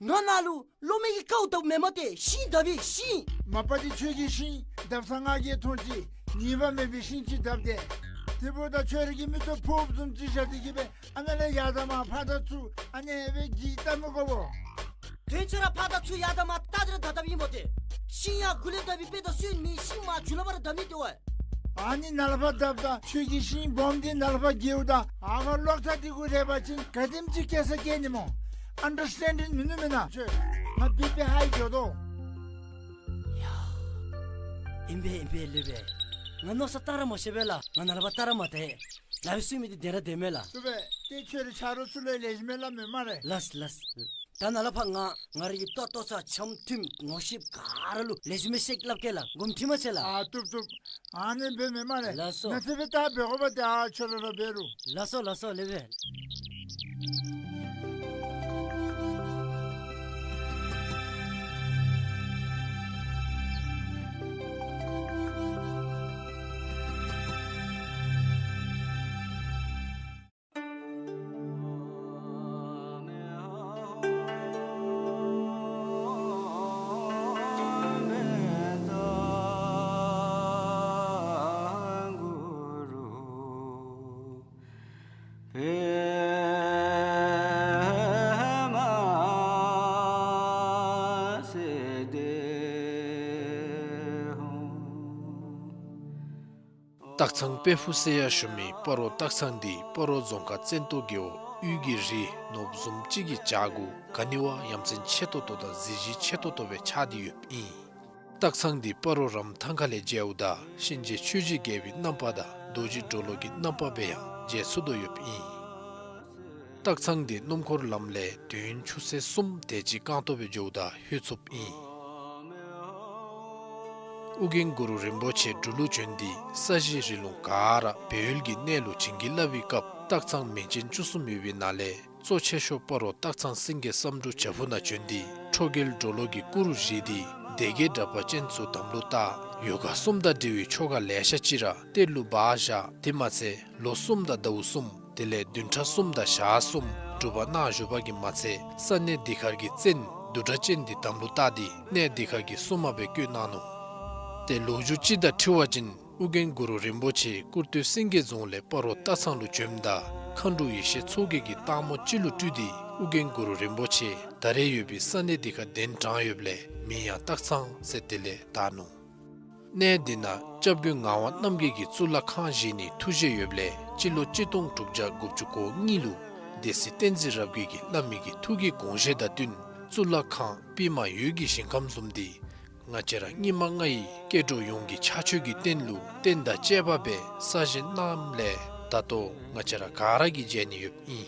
ང་ནཱ་ལུ་གློག་མེ་གི་ཀཝ་བཏབ་མེན་མས་ཏེ། ཤིང་བཏབ་ཨིན་ཤིང་། མ་པ་འདི་ཁྱོད་ཀྱིས་ཤིང་བཏབ་ས་ང་གིས་མཐོང་ཅི། ཉེས་པ་མེད་པའི་ཤིང་ཅིག་བཏབ་སྟེ། དེ་འབདཝ་ད་ཁྱོད་ར་གི་མིག་ཏོ་ཕོརཔ་བཟུམ་ཅིག་བཞག་སྟེ་གི་སྦེ་ཨ་ནཱ་ལས་ཡར་དང་མར་ཕར་དང་ཚུར་ཨ་ནི་སྦེ་གི་བལྟ་མི་དགོ་པས། དོན་ཚུ་ར་ཕར་དང་ཚུར་ཡར་དང་མར་བལྟ་སྟེ་ར་བཏབ་བཏབཔ་ཨིན་མས་ཏེ། ཤིང་ཡང་གུ་ལས་བཏབ་པའི་དཔེ་དང་སོན་མི་ཤིང་མར་ཇུ་ལ་བར་བཏབ་ནི་དེ་བ། ཨ་ནི་ནཱ་ལས་ཕར་བཏབ་ད་ཁྱོད་ཀྱིས་ཤིང་སྦོམ་འདི་ནཱ་ལས་ཕར་གྱེཝ་ད་ཨ་ཁ་གློག་ཐག་འདི་གུ་རེག་པ་ཅིན་ག་དེམ་ཅིག་སྐྱེ་ས་སྐྱེ་ནི་སྨོ། ཨན་ཌར་སི་ཊེན་ཌིང་མིན་ནུག་མེན་ན། ཁྱོད་ང་བི་པི་ཧའི་འགྱོ་དོ། ཡ། ཨིན་པས་ཨིན་པས་ལེགས་པས། ང་མནོ་བསམ་བཏང་ར་མ་ཤེས་པས་ལགས། ང་ནཱ་ལས་ཕར་བལྟ་ར་མ་བལྟ། ལག་པའི་སུན་མི་འདི་བདེ་ར་བདེ་མས་ལགས། ལེགས་པས། ཏེ་ཁྱོད་རའི་ཆ་རོགས་ཚུ་ལུ་ལེགས་ཤོམ་སྦེ་སླབ་མས་སྨ་རེ། ལགས་ལགས། ད་ནཱ་ལས་ཕར་ང་ང་རའི་ལྟོ་ལྟོ་ཚང་འཆམ་མཐུན་ངོ་ཤེསཔ་ག་ར་ལུ་ལེགས་ཤོམ་སྦེ་བཤད་སླབ་གེ་ལགས། དགོངསམ་ཁྲེལ་མ་མཛད་ལགས། ཨ་བཏུབ་བཏུབ། ཨ་ནི་འབད་མི་སྨ་རེ། ལགས་སོ། ནཱ་ཚེ་སྦེ་ད་འབད་དགོ་པ་ཏེ་ཨ་ཁྱོད་ར་ར་འབད་རུང་། ལགས་སོ་ལགས་སོ་ལེགས་པས། སྟག་ཚང་དཔལ་ཕུག་ཟེར་ཡང་ཞུ་མི་སྤ་རོ་སྟག་ཚང་འདི་སྤ་རོ་རྫོང་ཁག་བཙན་ཏོ་རྒེད་འོག་དབུས་ཀྱི་རི་ནོར་བུ་བཟུམ་ཅིག་གི་བྱག་གུ་ག་ནི་བ་ཡ་མཚན་ཆེ་ཏོག་ཏོ་དང་གཟི་བརྗིད་ཆེ་ཏོག་ཏོ་སྦེ་ཆགས་ཏེ་ཡོདཔ་ཨིན། སྟག་ཚང་འདི་སྤ་རོ་རམ་ཐང་ཁ་ལས་མཇལཝ་ད་གཤིན་རྗེ་ཆོས་རྗེ་རྒྱལ་པོའི་རྣམ་པ་དང་རྡོ་རྗེ་གྲོ་ལོད་ཀྱི་རྣམ་པ་སྦེ་ཡང་མཇལ་ཚུགས་དོ་ཡོདཔ་ཨིན། སྟག་ཚང་འདི་སྣུམ་འཁོར་ལམ་ལས་དུས་ཡུན་ཆུ་ཚོད་གསུམ་དེ་ཅིག་རྐང་ཐོག་སྦེ་འགྱོཝ་ད་ལྷོད་ཚུགསཔ་ཨིན། ཨོ་རྒྱན་གུ་རུ་རིན་པོ་ཆེ་འབྲུག་ལུ་བྱོན་ཏེ་ས་གཞི་རི་ལུང་ག་ར་སྦས་ཡུལ་གྱི་གནས་ལུ་བྱིན་གྱིས་བརླབས་པའི་སྐབས་སྟག་ཚང་མིང་ཅན་བཅུ་གསུམ་ཡོད་པའི་ནང་ལས་གཙོ་ཆེ་ཤོས་སྤ་རོ་སྟག་ཚང་སེང་གེ་བསམ་འགྲུབ་བྱག་ཕུག་ནང་བྱོན་ཏེ་ཁྲོ་རྒྱལ་གྲོ་ལོད་ཀྱི་སྐུ་རུ་བཞེངས་ཏེ་སྡེ་བརྒྱད་དྲེགས་པ་ཅན་ཚུ་དམ་ལུ་བཏགས། ཡོ་ག་གསུམ་དང་འབྲེལ་བའི་ཆོ་ག་ལེ་ཤ་ཅིག་ར་གཏེར་ལུ་སྦ་བཞག། དེ་མ་ཚད་ལོ་གསུམ་དང་ཟླཝ་གསུམ་དེ་ལས་བདུན་ཕྲག་གསུམ་དང་ཞག་གསུམ་སྒྲུབ་པ་གནང་བཞུགས་པ་གིས་མ་ཚད་ས་གནས་འདི་ཁར་གྱི་བཙན་བདུད་དྲེགས་ཅན་འདི་དམ་ལུ་བཏགས་ཏེ་གནས་འདི་ཁར་གྱི་སྲུང་མ་སྦེ་བསྐོས་གནང་ནུག། ཏེ་ལོ་རྒྱུས་ཅིག་དང་འཁྲིལ་བ་ཅིན་ཨོ་རྒྱན་གུ་རུ་རིན་པོ་ཆེ་ཀུར་སྟོད་སེང་གེ་རྫོང་ལས་སྤ་རོ་སྟག་ཚང་ལུ་བྱོནམ་ད་མཁའ་འགྲོ་ཡེ་ཤེས་མཚོ་རྒྱལ་གྱིས་སྟག་མོ་ཅིག་ལུ་སྤྲུལ་ཏེ་ཨོ་རྒྱན་གུ་རུ་རིན་པོ་ཆེ་ད་རེས་ཡོད་པའི་ས་གནས་འདི་ཁར་གདན་དྲངས་ཡོདཔ་ལས་མིང་ཡང་སྟག་ཚང་ཟེར་དེ་ལས་བཏགས་ནུག། གནས་འདི་ནང་སྐྱབས་མགོན་ངག་དབང་རྣམ་རྒྱལ་གྱིས་གཙུག་ལག་ཁང་བཞེངས་ནིའི་ཐུགས་བཞེད་ཡོདཔ་ལས་སྤྱི་ལོ་གཅིག་སྟོང་དྲུག་བརྒྱ་དགུ་བཅུ་གོ་གཉིས་ལུ་སྡེ་སྲིད་བསྟན་འཛིན་རབ་རྒྱས་ཀྱིས་བླ་མའི་གི་ཐུགས་ཀྱི་དགོངས་བཞེད་དང་བསྟུན་གཙུག་ལག་ཁང་པདྨ་འོད་ཀྱི་ཞིང་ཁམས་བཟུམ་འདི་ང་བཅས་ར་སྙིགས་མ་ལྔའི་སྐྱེ་འགྲོ་ཡོངས་ཀྱི་ཕྱག་མཆོད་ཀྱི་རྟེན་ལུ་རྟེན་དང་བཅས་པ་སྦེ་གསར་བཞེངས་གནངམ་ལས་ད་ལྟོ་ང་བཅས་ར་ག་ར་གིས་མཇལ་ནི་ཡོདཔ་ཨིན།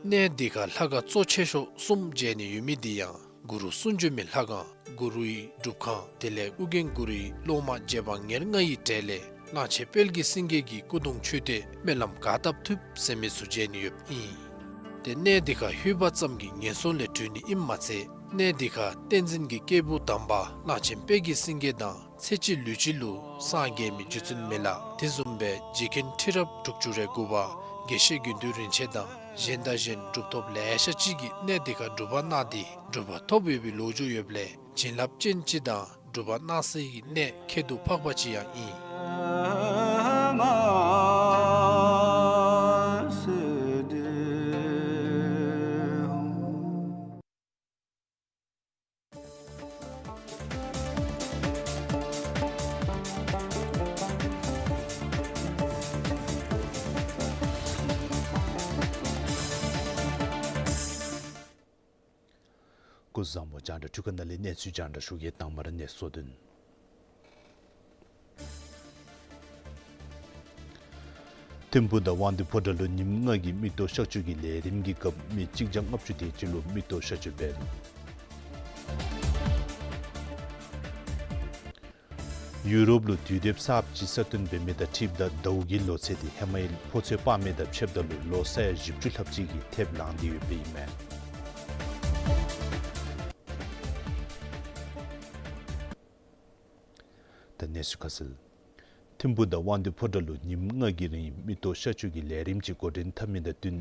གནས་འདི་ཁར་ལྷ་ཁང་གཙོ་ཆེ་ཤོས་གསུམ་མཇལ་ནི་ཡོད་མི་འདི་ཡང་གུ་རུ་གསུང་བྱོན་མའི་ལྷ་ཁང་གུ་རུའི་སྒྲུབ་ཁང་དེ་ལས་ཨོ་རྒྱན་གུ་རུའི་སློབ་མ་རྗེ་འབངས་ཉེར་ལྔའི་གྲས་ལས་གླང་ཆེན་དཔལ་གྱི་སེང་གེ་གི་སྐུ་གདུང་མཆོད་རྟེན་སྨོན་ལམ་ག་བཏབ་ཐུབ་ཟེར་མི་ཚུ་མཇལ་ནི་ཡོདཔ་ཨིན། ཏེ་གནས་འདི་ཁར་ལྷོད་པ་ཙམ་གྱིས་ངན་སོང་ལས་གྲོལ་ནི་ཨིནམ་མ་ཚད་གནས་འདི་ཁར་བསྟན་འཛིན་གྱི་སྐྱེས་བུ་དམ་པ་གླང་ཆེན་དཔལ་གྱི་སེང་གེ་དང་ཚེ་གཅིག་ལུས་གཅིག་ལུ་སངས་རྒྱས་མི་རྗེ་བཙུན་མི་ལ་དེ་བཟུམ་སྦེ་རྗེ་མཁན་ཁྲི་རབས་དྲུག་ཅུ་རེ་དགུ་པ་དགེ་བཤེས་དགེ་འདུན་རིན་ཆེན་དང་གཞན་དང་གཞན་གྲུབ་ཐོབ་ལེ་ཤ་ཅིག་གིས་གནས་འདི་ཁར་སྒྲུབ་པ་གནང་སྟེ་གྲུབ་པ་ཐོབ་ཡོད་པའི་ལོ་རྒྱུས་ཡོདཔ་ལས་བྱིན་རླབས་ཅན་ཅིག་དང་སྒྲུབ་པ་གནང་སའི་གནས་ཁྱད་དུ་འཕགས་པ་ཅིག་ཡང་ཨིན། སྐུ་གཟུགས་བཟང་པོ། རྒྱང་བསྒྲགས་འཕྲུལ་ཁང་ནང་ལས་གནས་ཚུལ་རྒྱང་བསྒྲགས་ཞུ་གེ། དང་པ་ར་གནས་ཚུལ་དོན། ཐིམ་ཕུག་དང་དབང་འདུས་ཕོ་བྲང་ལུ་ཉིནམ་ལྔ་གི་མིག་ཏོ་གཤག་བཅོས་ཀྱི་ལས་རིམ་གྱི་སྐབས་མི་གཅིག་བརྒྱ་ལྔ་བཅུ་དེ་ཅིག་ལུ་མིག་ཏོ་གཤག་བཅོས་འབད་ནུག། ཡུ་རོབ་ལུ་དུས་དེབ་གསརཔ་ཅིག་གསར་བཏོན་འབད་མི་དང་འཁྲིལཝ་ད་ཟླཝ་གི་ལོ་ཚད་དེ་ཧེ་མའི་ཕོ་ཚོད་དཔག་མི་དང་ཕྱདཔ་ད་ལུ་ལོ་ས་ཡ་བཞི་བཅུ་ལྷགཔ་ཅིག་གིས་ཐེབས་ལངས་ཏེ་ཡོདཔ་ཨིན་མས། ད་གནས་ཚུལ་ཁ་གསལ། ཐིམ་ཕུག་དང་དབང་འདུས་ཕོ་བྲང་ལུ་ཉིནམ་ལྔ་གི་རིང་མིག་ཏོ་གཤག་བཅོས་ཀྱི་ལས་རིམ་ཅིག་འགོ་འདྲེན་འཐབ་མི་དང་བསྟུན་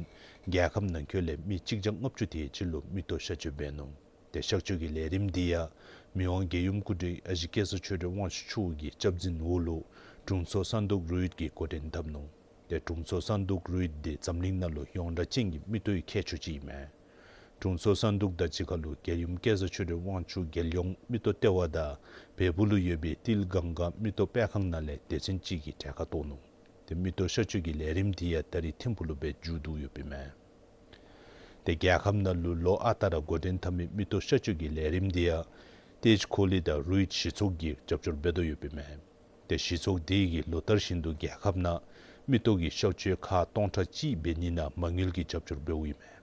རྒྱལ་ཁབ་ནང་འཁོད་ལས་མི་གཅིག་བརྒྱ་ལྔ་བཅུ་དེ་ཅིག་ལུ་མིག་ཏོ་གཤག་བཅོས་འབད་ནུག། ཏེ་གཤག་བཅོས་ཀྱི་ལས་རིམ་འདི་ཡང་མི་དབང་རྒྱལ་ཡུམ་སྐུ་ཕྲེང་ཨ་ཞེ་སྐལ་བཟང་ཆོས་སྒྲོན་དབང་ཕྱུག་མཆོག་གི་སྐྱབས་འཛིན་འོག་ལུ་དྲུང་འཚོ་སན་ཏུག་རུ་ཡིད་ཀྱིས་འགོ་འདྲེན་འཐབ་ནུག། ཏེ་དྲུང་འཚོ་སན་ཏུག་རུ་ཡིད་འདི་འཛམ་གླིང་ནང་ལུ་ཡོངས་གྲགས་ཅན་གྱི་མིག་ཏོའི་མཁས་མཆོག་ཅིག་ཨིན་མས། དྲུང་འཚོ་སན་ཏུག་དང་གཅིག་ཁར་ལུ་རྒྱལ་ཡུམ་སྐལ་བཟང་ཆོས་སྒྲོན་དབང་ཕྱུག་རྒྱལ་ཡོངས་མིག་ཏོ་ལྟེ་བ་དང་བལ་པོ་ལུ་ཡོད་པའི་ཏིལ་གངྒཱ་མིག་ཏོ་སྤེལ་ཁང་ནང་ལས་སྡེ་ཚན་ཅིག་གིས་གྲལ་ཁར་གཏོགས་ནུག། ཏེ་མིག་ཏོ་གཤག་བཅོས་ཀྱི་ལས་རིམ་འདི་ཡང་ད་རིས་ཐིམ་ཕུག་ལུ་སྦེ་མཇུག་བསྡུ་ཡོདཔ་ཨིན་མས། ཏེ་རྒྱལ་ཁབ་ནང་ལུ་ལོ་ཨ་རྟག་ར་འགོ་འདྲེན་འཐབ་མི་མིག་ཏོ་གཤག་བཅོས་ཀྱི་ལས་རིམ་འདི་ཡང་ཏེཇ་ཀོ་ལི་དང་རུ་ཡིད་གཞི་ཚོགས་ཀྱིས་རྒྱབ་སྐྱོར་འབད་དོ་ཡོདཔ་ཨིན་མས། ཏེ་གཞི་ཚོགས་འདི་གིས་ལོ་ལྟར་བཞིན་དུ་རྒྱལ་ཁབ་ནང་མིག་ཏོ་གི་གཤག་བཅོས་ཁག་སྟོང་ཕྲག་གཅིག་འབད་ནི་ནང་མ་དངུལ་གྱི་རྒྱབ་སྐྱོར་འབདཝ་ཨིན་མས།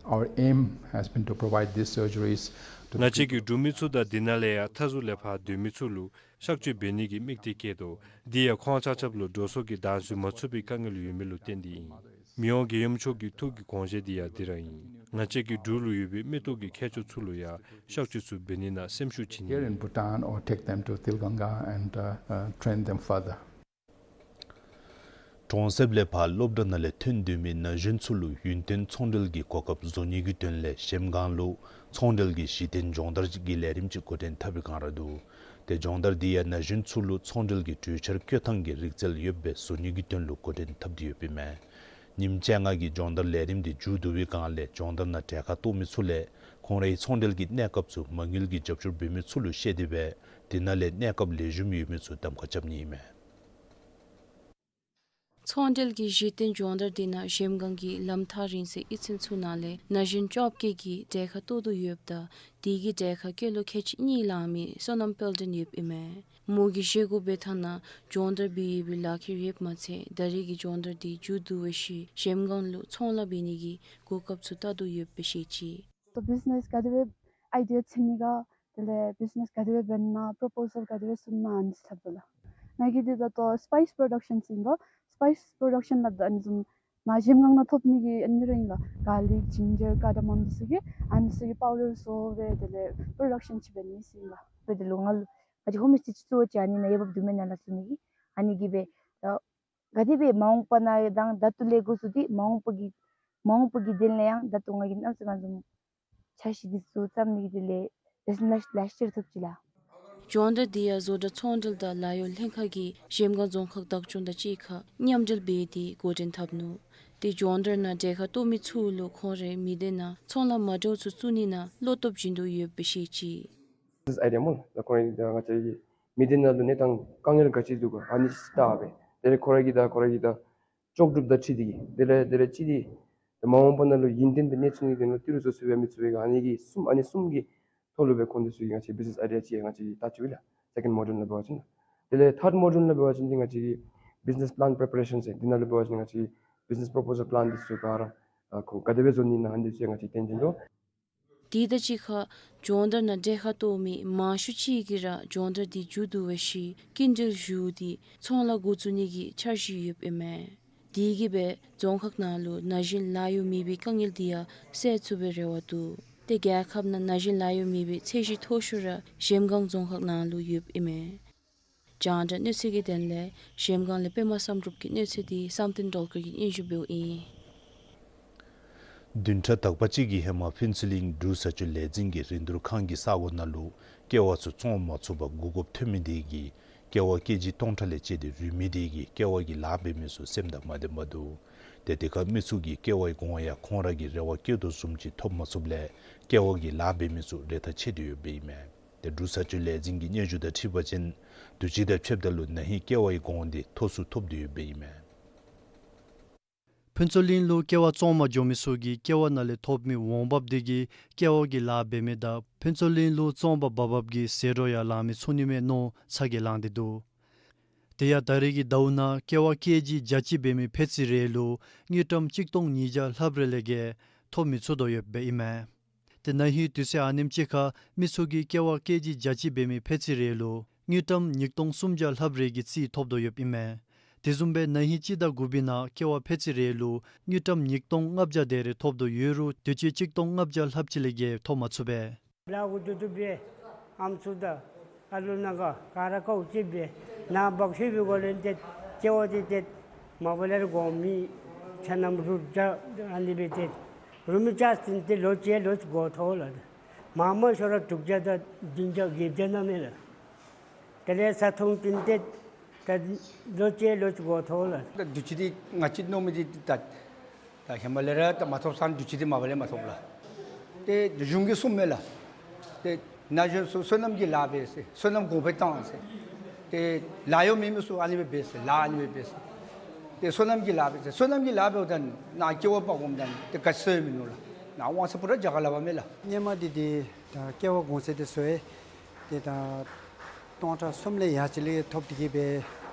Our aim has been to provide these surgeries to the people. ང་བཅས་ཀྱིས་འབྲུག་མི་ཚུ་དང་འདི་ནང་ལས་ཡང་མཐའ་ཟུར་ལས་ཕར་སྡོད་མི་ཚུ་ལུ་གཤག་བཅོས་འབད་ནི་གི་དམིགས་གཏད་བསྐྱེད་དོ། འདི་ཡང་ཁོང་ཆ་ཁྱབ་ལུ་འགྲོ་སོང་གི་གདམ་གསེས་མ་ཚུགས་པའི་དཀའ་ངལ་ཡོད་མི་ལུ་བརྟེན་ཏེ་ཨིན། མི་དབང་རྒྱལ་ཡུམ་མཆོག་གི་ཐུགས་ཀྱི་དགོངས་བཞེད་འདི་ཡང་འདི་ར་ཨིན། ང་བཅས་ཀྱིས་འབྲུག་ལུ་ཡོད་པའི་མིག་ཏོ་གི་མཁས་མཆོག་ཚུ་ལུ་ཡང་གཤག་བཅོས་ཚུ་འབད་ནི་ནང་སེམས་ཤུགས་བྱིན་ནི། Here in Bhutan or take them to Tilganga and, uh, uh, train them further. གྲོང་གསེབ་ལས་ཕར་སློབ་གྲྭ་ནང་ལས་ཐོན་སྡོད་མི་ན་གཞོན་ཚུ་ལུ་ཡུན་བརྟན་ཚོང་འབྲེལ་གྱི་གོ་སྐབས་བཟོ་ནི་གི་དོན་ལས་གཞལམ་སྒང་ལུ་ཚོང་འབྲེལ་གྱི་གཞི་རྟེན་སྦྱོང་བརྡར་གྱི་ལས་རིམ་ཅིག་འགོ་འདྲེན་འཐབ་པའི་སྒང་ར་འདུག། ཏེ་སྦྱོང་བརྡར་འདི་ཡང་ན་གཞོན་ཚུ་ལུ་ཚོང་འབྲེལ་གྱི་གྲོས་འཆར་བཀོད་ཐངས་ཀྱི་རིག་རྩལ་ཡོདཔ་སྦེ་བཟོ་ནི་གི་དོན་ལུ་འགོ་འདྲེན་འཐབ་སྟེ་ཡོདཔ་ཨིན་མས། ཉིནམ་བཅོ་ལྔ་གི་སྦྱོང་བརྡར་ལས་རིམ་འདི་མཇུག་བསྡུ་བའི་སྒང་ལས་སྦྱོང་བརྡར་ནང་གྲལ་ཁར་གཏོགས་མི་ཚུ་ལས་ཁོང་རའི་ཚོང་འབྲེལ་གྱི་གནས་སྐབས་ཚུ་མ་དངུལ་གྱི་རྒྱབ་སྐྱོར་འབད་མི་ཚུ་ལུ་བཤད་དེ་སྦེ་དེ་ནང་ལས་གནས་སྐབས་ལེགས་ཤོམ་ཡོད་མི་ཚུ་གདམ་ཁ་རྐྱབ་ནི་ཨིན་མས། ཚོང་འབྲེལ་གྱི་གཞི་རྟེན་སྦྱོང་བརྡར་འདི་ནང་གཞལམ་སྒང་གི་ལམ་ཐག་རིང་སའི་གཡུས་ཚན་ཚུ་ནང་ལས་ན་གཞོན་བཅོ་བརྒྱད་ཀྱིས་གྲལ་ཁར་གཏོགས་དོ་ཡོདཔ་ད་དེ་གི་གྲལ་ཁར་སྐྱེས་ལོ་ཁལ་གཅིག་གཉིས་ལང་མི་བསོད་ནམས་དཔལ་ལྡན་ཡོདཔ་ཨིན་མས། མོ་གིས་བཞེས་སྒོ་འབད་ཐངས་ནང་སྦྱོང་བརྡར་འབད་ཡོད་པའི་ལག་ཁྱེར་ཡོདཔ་མ་ཚད་ད་རེས་ཀྱི་སྦྱོང་བརྡར་འདི་མཇུག་བསྡུ་བའི་ཤུལ་གཞལམ་སྒང་ལུ་ཚོང་ལཱ་འབད་ནི་གི་གོ་སྐབས་ཚུ་བལྟ་དོ་ཡོདཔ་སྦེ་བཤད་ཅི། The business ག་དེ་སྦེ་ཨའི་ཌི་ཡ་བྱིན་ནི་ག་ དེ་ལས་བིཛ་ནེས་ག་དེ་སྦེ་འབད་ན་པོརོ་པོ་ཟཱལ་ག་དེ་སྦེ་བཙུགས་ན་ཨ་ནི་ཚུ་ལྷབ་དོ་ལགས། ང་གིས་འདི་ད་ལྟོ་སི་པའིསི་པྲོ་ཌག་ཤཱན་ཟེར་ཨིན་པ། སི་པའིསི་པྲོ་ཌག་ཤཱན་སླབ་ད་ཨ་ནི་བཟུམ་ནཱ་གཞལམ་སྒང་ནང་ཐོབ་ནི་གི་ཨ་ནི་ར་ཨིན་ལགས། གར་ལིཀ་ཇིན་ཇར་ཀར་ཌ་མམ་འདི་ཚུ་གི་ཨ་ནི་ཚུ་གི་པའུ་ཌར་བཟོ་སྦེ་དེ་ལས་པྲོ་ཌག་ཤཱན་ཅིག་འབད་ནི་ཟེར་ཨིན་ལགས། འབད་དེ་ལུ་ང་ལུ་ང་བཅས་ཧོམ་སི་ཊེ་ཅིག་བཙུགས་པ་ཅིན་ཨ་ནི་ནང་ཡོདཔ་འདུག་མེན་ན་ལགས་ཟེར་ནི་གི་ཨ་ནི་གིས་སྦེ་ད་ག་དེ་སྦེ་མ་འོངས་པ་ནང་དང་ད་ལྟོ་ལས་འགོ་བཙུགས་ཏེ་མ་འོངས་པ་གི་མ་འོངས་པ་གི་དོན་ལས་ཡང་ད་ལྟོ་ང་གིས་གནམ་མེད་ས་མེད་བཟུམ་འཆར་གཞི་འདི་ཚུ་བརྩམ་ནི་གི་དེ་ལས་ལེ་སོན་ལེ་ཤ་ཅིག་ར་ཐོབ་ཅི་ལགས། སྦྱོང་བརྡར་འདི་ཡང་བཟོ་གྲྭ་ཚོང་འབྲེལ་དང་ལཱ་གཡོག་ལྷན་ཁག་གིས་གཞལམ་སྒང་རྫོང་ཁག་བདག་སྐྱོང་དང་གཅིག་ཁར་མཉམ་འབྲེལ་འབད་དེ་འགོ་འདྲེན་འཐབ་ནུག། དེ་སྦྱོང་བརྡར་ནང་གྲལ་ཁར་གཏོགས་མི་ཚུ་ལུ་ཁོང་རའི་མི་སྡེ་ནང་ཚོང་ལཱ་མ་འདྲཝ་ཚུ་བཙུགས་ནི་ནང་བློ་སྟོབས་སྦྱིན་དོ་ཡོདཔ་སྦེ་བཤད་ཅི། བིཛ་ནེས་ཨའི་ཌི་ཡ་སྨོ་ལགས། ད་ཁོང་རའི་ད་ང་བཅས་ཀྱི་མི་སྡེ་ནང་ལུ་གནས་སྟངས་དཀའ་ངལ་ག་ཅི་འདུག་ག་ཨ་ནི་ཅིག་བལྟ་སྦེ་དེ་ལས་ཁོ་ར་གི་ད་ཁོ་ར་གི་ད་ལྕོགས་གྲུབ་དང་འཁྲིལ་ཏེ་གིས་དེ་ལས་དེ་ལས་ཅིག་འདི་ད་མ་འོངས་པ་ནང་ལུ་ཡུན་བརྟན་སྦེ་གནས་ཚུགས་ནི་དོན་ལུ་ཏི་རུ་བཟོ་ཚུགས་པས་མི་ཚུགས་པས་ག་ཨ་ནི་གི་གསུམ་ཨ་ནི་གསུམ་གྱི་ཐོག་ལུ་སྦེ་ཁོང་འདི་ཚུ་གིས་ང་བཅས་བིཛ་ནེས་ཨའི་ཌི་ཡ་ཅིག་ང་བཅས་ཀྱིས་བལྟ་ཅི་ལགས། སེ་ཀེནཌ་མོ་ཌུལ་ནང་འབད་བ་ཅིན། དེ་ལས་ཐཱརཌ་མོ་ཌུལ་ནང་འབད་བ་ཅིན་འདི་ང་བཅས་ཀྱི་བིཛ་ནེས་པ་ལཱན་པི་རི་པ་རེ་ཤཱན་ཟེར་འདི་ནང་ལུ་འབད་བ་ཅིན་ང་བཅས་ཀྱི་བིཛ་ནེས་པོ་རོ་པོ་ཟཱལ་པ་ལཱན་འདི་ཚུ་ག་ར་ཨ་ཁོང་ག་དེ་སྦེ་བཟོ་ནི་ཨིན་ན་ཨ་ནི་འདི་ཚུ་ང་བཅས་སྟོན་བྱིན་དོ། དེ་དང་གཅིག་ཁར་སྦྱོང་བརྡར་ནང་གྲལ་ཁར་གཏོགས་མི་མང་ཤོས་ཅིག་གིས་ར་སྦྱོང་བརྡར་འདི་མཇུག་བསྡུ་བའི་ཤུལ་སྐྱིན་འགྲུལ་ཞུ་སྟེ་ཚོང་ལཱ་འགོ་བཙུགས་ནི་གི་འཆར་གཞི་ཡོདཔ་ཨིན་མས། དེ་གིས་སྦེ་རྫོང་ཁག་ནང་ལུ་ན་གཞོན་ལཱ་གཡོག་མེད་པའི་དཀའ་ངལ་འདི་ཡང་སེལ་ཚུགས་པའི་རེ་བ་འདུག། ཏེ་རྒྱལ་ཁབ་ནང་ན་གཞོན་ལཱ་གཡོག་མེད་པའི་ཚད་གཞི་མཐོ་ཤོས་ར་གཞལམ་སྒང་རྫོང་ཁག་ནང་ལུ་ཡོདཔ་ཨིན་མས། རྒྱང་བསྒྲགས་གནས་ཚུལ་གྱི་དོན་ལས་གཞལམ་སྒང་ལས་པདྨ་བསམ་གྲུབ་ཀྱི་གནས་ཚུལ་འདི་བསམ་གཏན་སྒྲོལ་དཀར་གྱིས་སྙན་ཞུ་འབདཝ་ཨིན། བདུན་ཕྲག་དག་པ་ཅིག་གི་ཧེ་མ་ཕུན་ཚོགས་གླིང་འབྲུག་བཟའ་སྤྱོད་ལས་འཛིན་གྱི་རིན་བསྡུར་ཁང་གི་ས་གོ་ནང་ལུ་ཀེ་བ་ཚུ་བཙོང་མ་ཚུགས་པར་སྒུག་དགོཔ་ཐོན་མི་དེ་གིས་ཀེ་བ་ཀེ་ཇི་སྟོང་ཕྲག་ལས་བཅད་དེ་རུལ་མི་དེ་གིས་ཀེ་བ་གི་ལཱ་འབད་མི་ཚུ་སེམས་དང་མ་བདེ་བར་འདུག། ཏེ་དེ་ཁར་མི་ཚུ་གིས་ཀེ་བ་གི་གོང་ཡང་ཁོང་ར་གིས་རེ་བ་བསྐྱེད་དོ་བཟུམ་ཅིག་ཐོབ་མ་ཚུགསཔ་ལས་ཀེ་བ་གི་ལཱ་འབད་མི་ཚུ་རེ་ཐག་ཆད་དེ་ཡོདཔ་ཨིན་མས། ཏེ་འབྲུག་བཟའ་སྤྱོད་ལས་འཛིན་གྱི་སྙན་ཞུ་དང་འཁྲིལ་བ་ཅིན་དུས་ཅི་དང་ཕྱདཔ་ད་ལུ་ན་ཧིང་ཀེ་བ་གི་གོང་འདི་མཐོ་སུ་ཐོབ་སྟེ་ཡོདཔ་ཨིན་མས། ཕུན་ཚོགས་གླིང་ལུ་ཀེ་བ་བཙོང་མ་འགྱོ་མི་ཚུ་གིས་ཀེ་བ་ནང་ལས་ཐོབ་མི་འོང་འབབ་དེ་གིས་ཀེ་བ་གི་ལཱ་འབད་མི་དང་ཕུན་ཚོགས་གླིང་ལུ་བཙོང་པ་འབག་འབགཔ་གི་ཟད་འགྲོ་ཡང་ལང་མི་ཚུགས་ནི་མས་མནོ་ཚ་གྱང་ལང་སྟེ་འདུག། དེ་ཡང་ད་རེས་ཀྱི་ཟླཝ་ནང་ཀེ་བ་ཀེ་ཇི་བརྒྱ་གཅིག་འབད་མི་ཕད་ཚི་རེ་ལུ་དངུལ་ཀྲམ་གཅིག་སྟོང་ཉིས་བརྒྱ་ལྷགཔ་རེ་ལས་བརྒལ་ཐོབ་མི་ཚུགས་དོ་ཡོདཔ་ཨིན་མས། ཏེ་ན་ཧིང་དུས་ཚོད་ཨ་ནེམ་ཅིག་ཁར་མི་ཚུ་གིས་ཀེ་བ་ཀེ་ཇི་བརྒྱ་གཅིག་འབད་མི་ཕད་ཚི་རེ་ལུ་དངུལ་ཀྲམ་ཉིས་སྟོང་སུམ་བརྒྱ་ལྷགཔ་རེ་གི་རྩིས་ཐོབ་དོ་ཡོདཔ་ཨིན་མས། དེ་བཟུམ་སྦེ་ན་ཧིང་སྤྱི་ཟླ་དགུ་པའི་ནང་ཀེ་བ་ཕད་ཚི་རེ་ལུ་དངུལ་ཀྲམ་ཉིས་སྟོང་ལྔ་བརྒྱ་དེ་རེ་ཐོབ་དོ་ཡོད་རུང་དུས་ཅི་གཅིག་སྟོང་ལྔ་བརྒྱ་ལྷགཔ་ཅིག་ལས་བརྒལ་ཐོབ་མ་ཚུགས་པས། ལཱ་གུ་དུ་དུ་སྦེ་ཨམ་སྲུ་དང་ཨ་ལུ་ནང་ག་ག་ར་ཀའུ་ཅིག་སྦེ་ནཱ་འབག་ཤུལ་སྦེ་གོ་ལེན་ཏེ་ཀེ་བ་དེ་ཏེ་མ་པ་ལས་ར་གོང་མི་ཆ་ནམ་རུ་ད་ཨ་ནི་སྦེ་ཏེ་རུ་མི་ཅ་སྟེན་ཏེ་ལོ་ཅིག་ལོ་ཅིག་འགོར་ཐོག་ལགས། མ་མ་ཤོར་ར་དྲུག་བརྒྱ་དང་བདུན་བརྒྱ་བརྒྱད་བརྒྱ་ནང་མས་ལགས། དེ་ལས་ས་ཐོང་སྟེན་ཏེ་ད་ལོ་ཅིག་ལོ་ཅིག་འགོར་ཐོག་ལགས། ད་དུས་ཅི་འདི་ང་བཅས་མནོ་མི་འདི་ད་ད་ཧེ་མ་ལས་ར་ད་མ་ཐོབ་ས་ནི་དུས་ཅི་འདི་མ་པ་ལས་མ་ཐོབ་ལགས། ཏེ་གཞུང་གིས་གསུངམ་མས་ལགས། ཏེ་ན་གཞོན་ཚུ་སོ་ནམ་གྱི་ལཱ་འབད་ཟེར་སོ་ནམ་གོང་འཕེལ་བཏང་ཟེར། ཏེ་ལཱ་གཡོག་མེད་མི་ཚུ་ཨ་ནི་སྦེ་འབད་ཟེར་ལཱ་ཨ་ནི་སྦེ་འབད་ཟེར། ཏེ་སོ་ནམ་གྱི་ལཱ་འབད་ཟེར་སོ་ནམ་གྱི་ལཱ་འབདཝ་ད་ནཱ་ཀེ་བ་འབག་འོངམ་ད་ཏེ་ག་ཅི་ཟེར་མི་མནོ་ལགས། ནཱ་དབང་ཚད་པུ་ར་རྒྱ་གར་ལཱ་འབག་མས་ལགས། སྔོན་མ་འདི་འདི་ད་ཀེ་བ་གོང་ཚད་འདི་ཚུ་ཡང་ཏེ་ད་སྟོང་ཕྲག་གསུམ་ལས་ཡར་ཅིག་ལས་ཐོབ་སྟེ་གིས་སྦེ་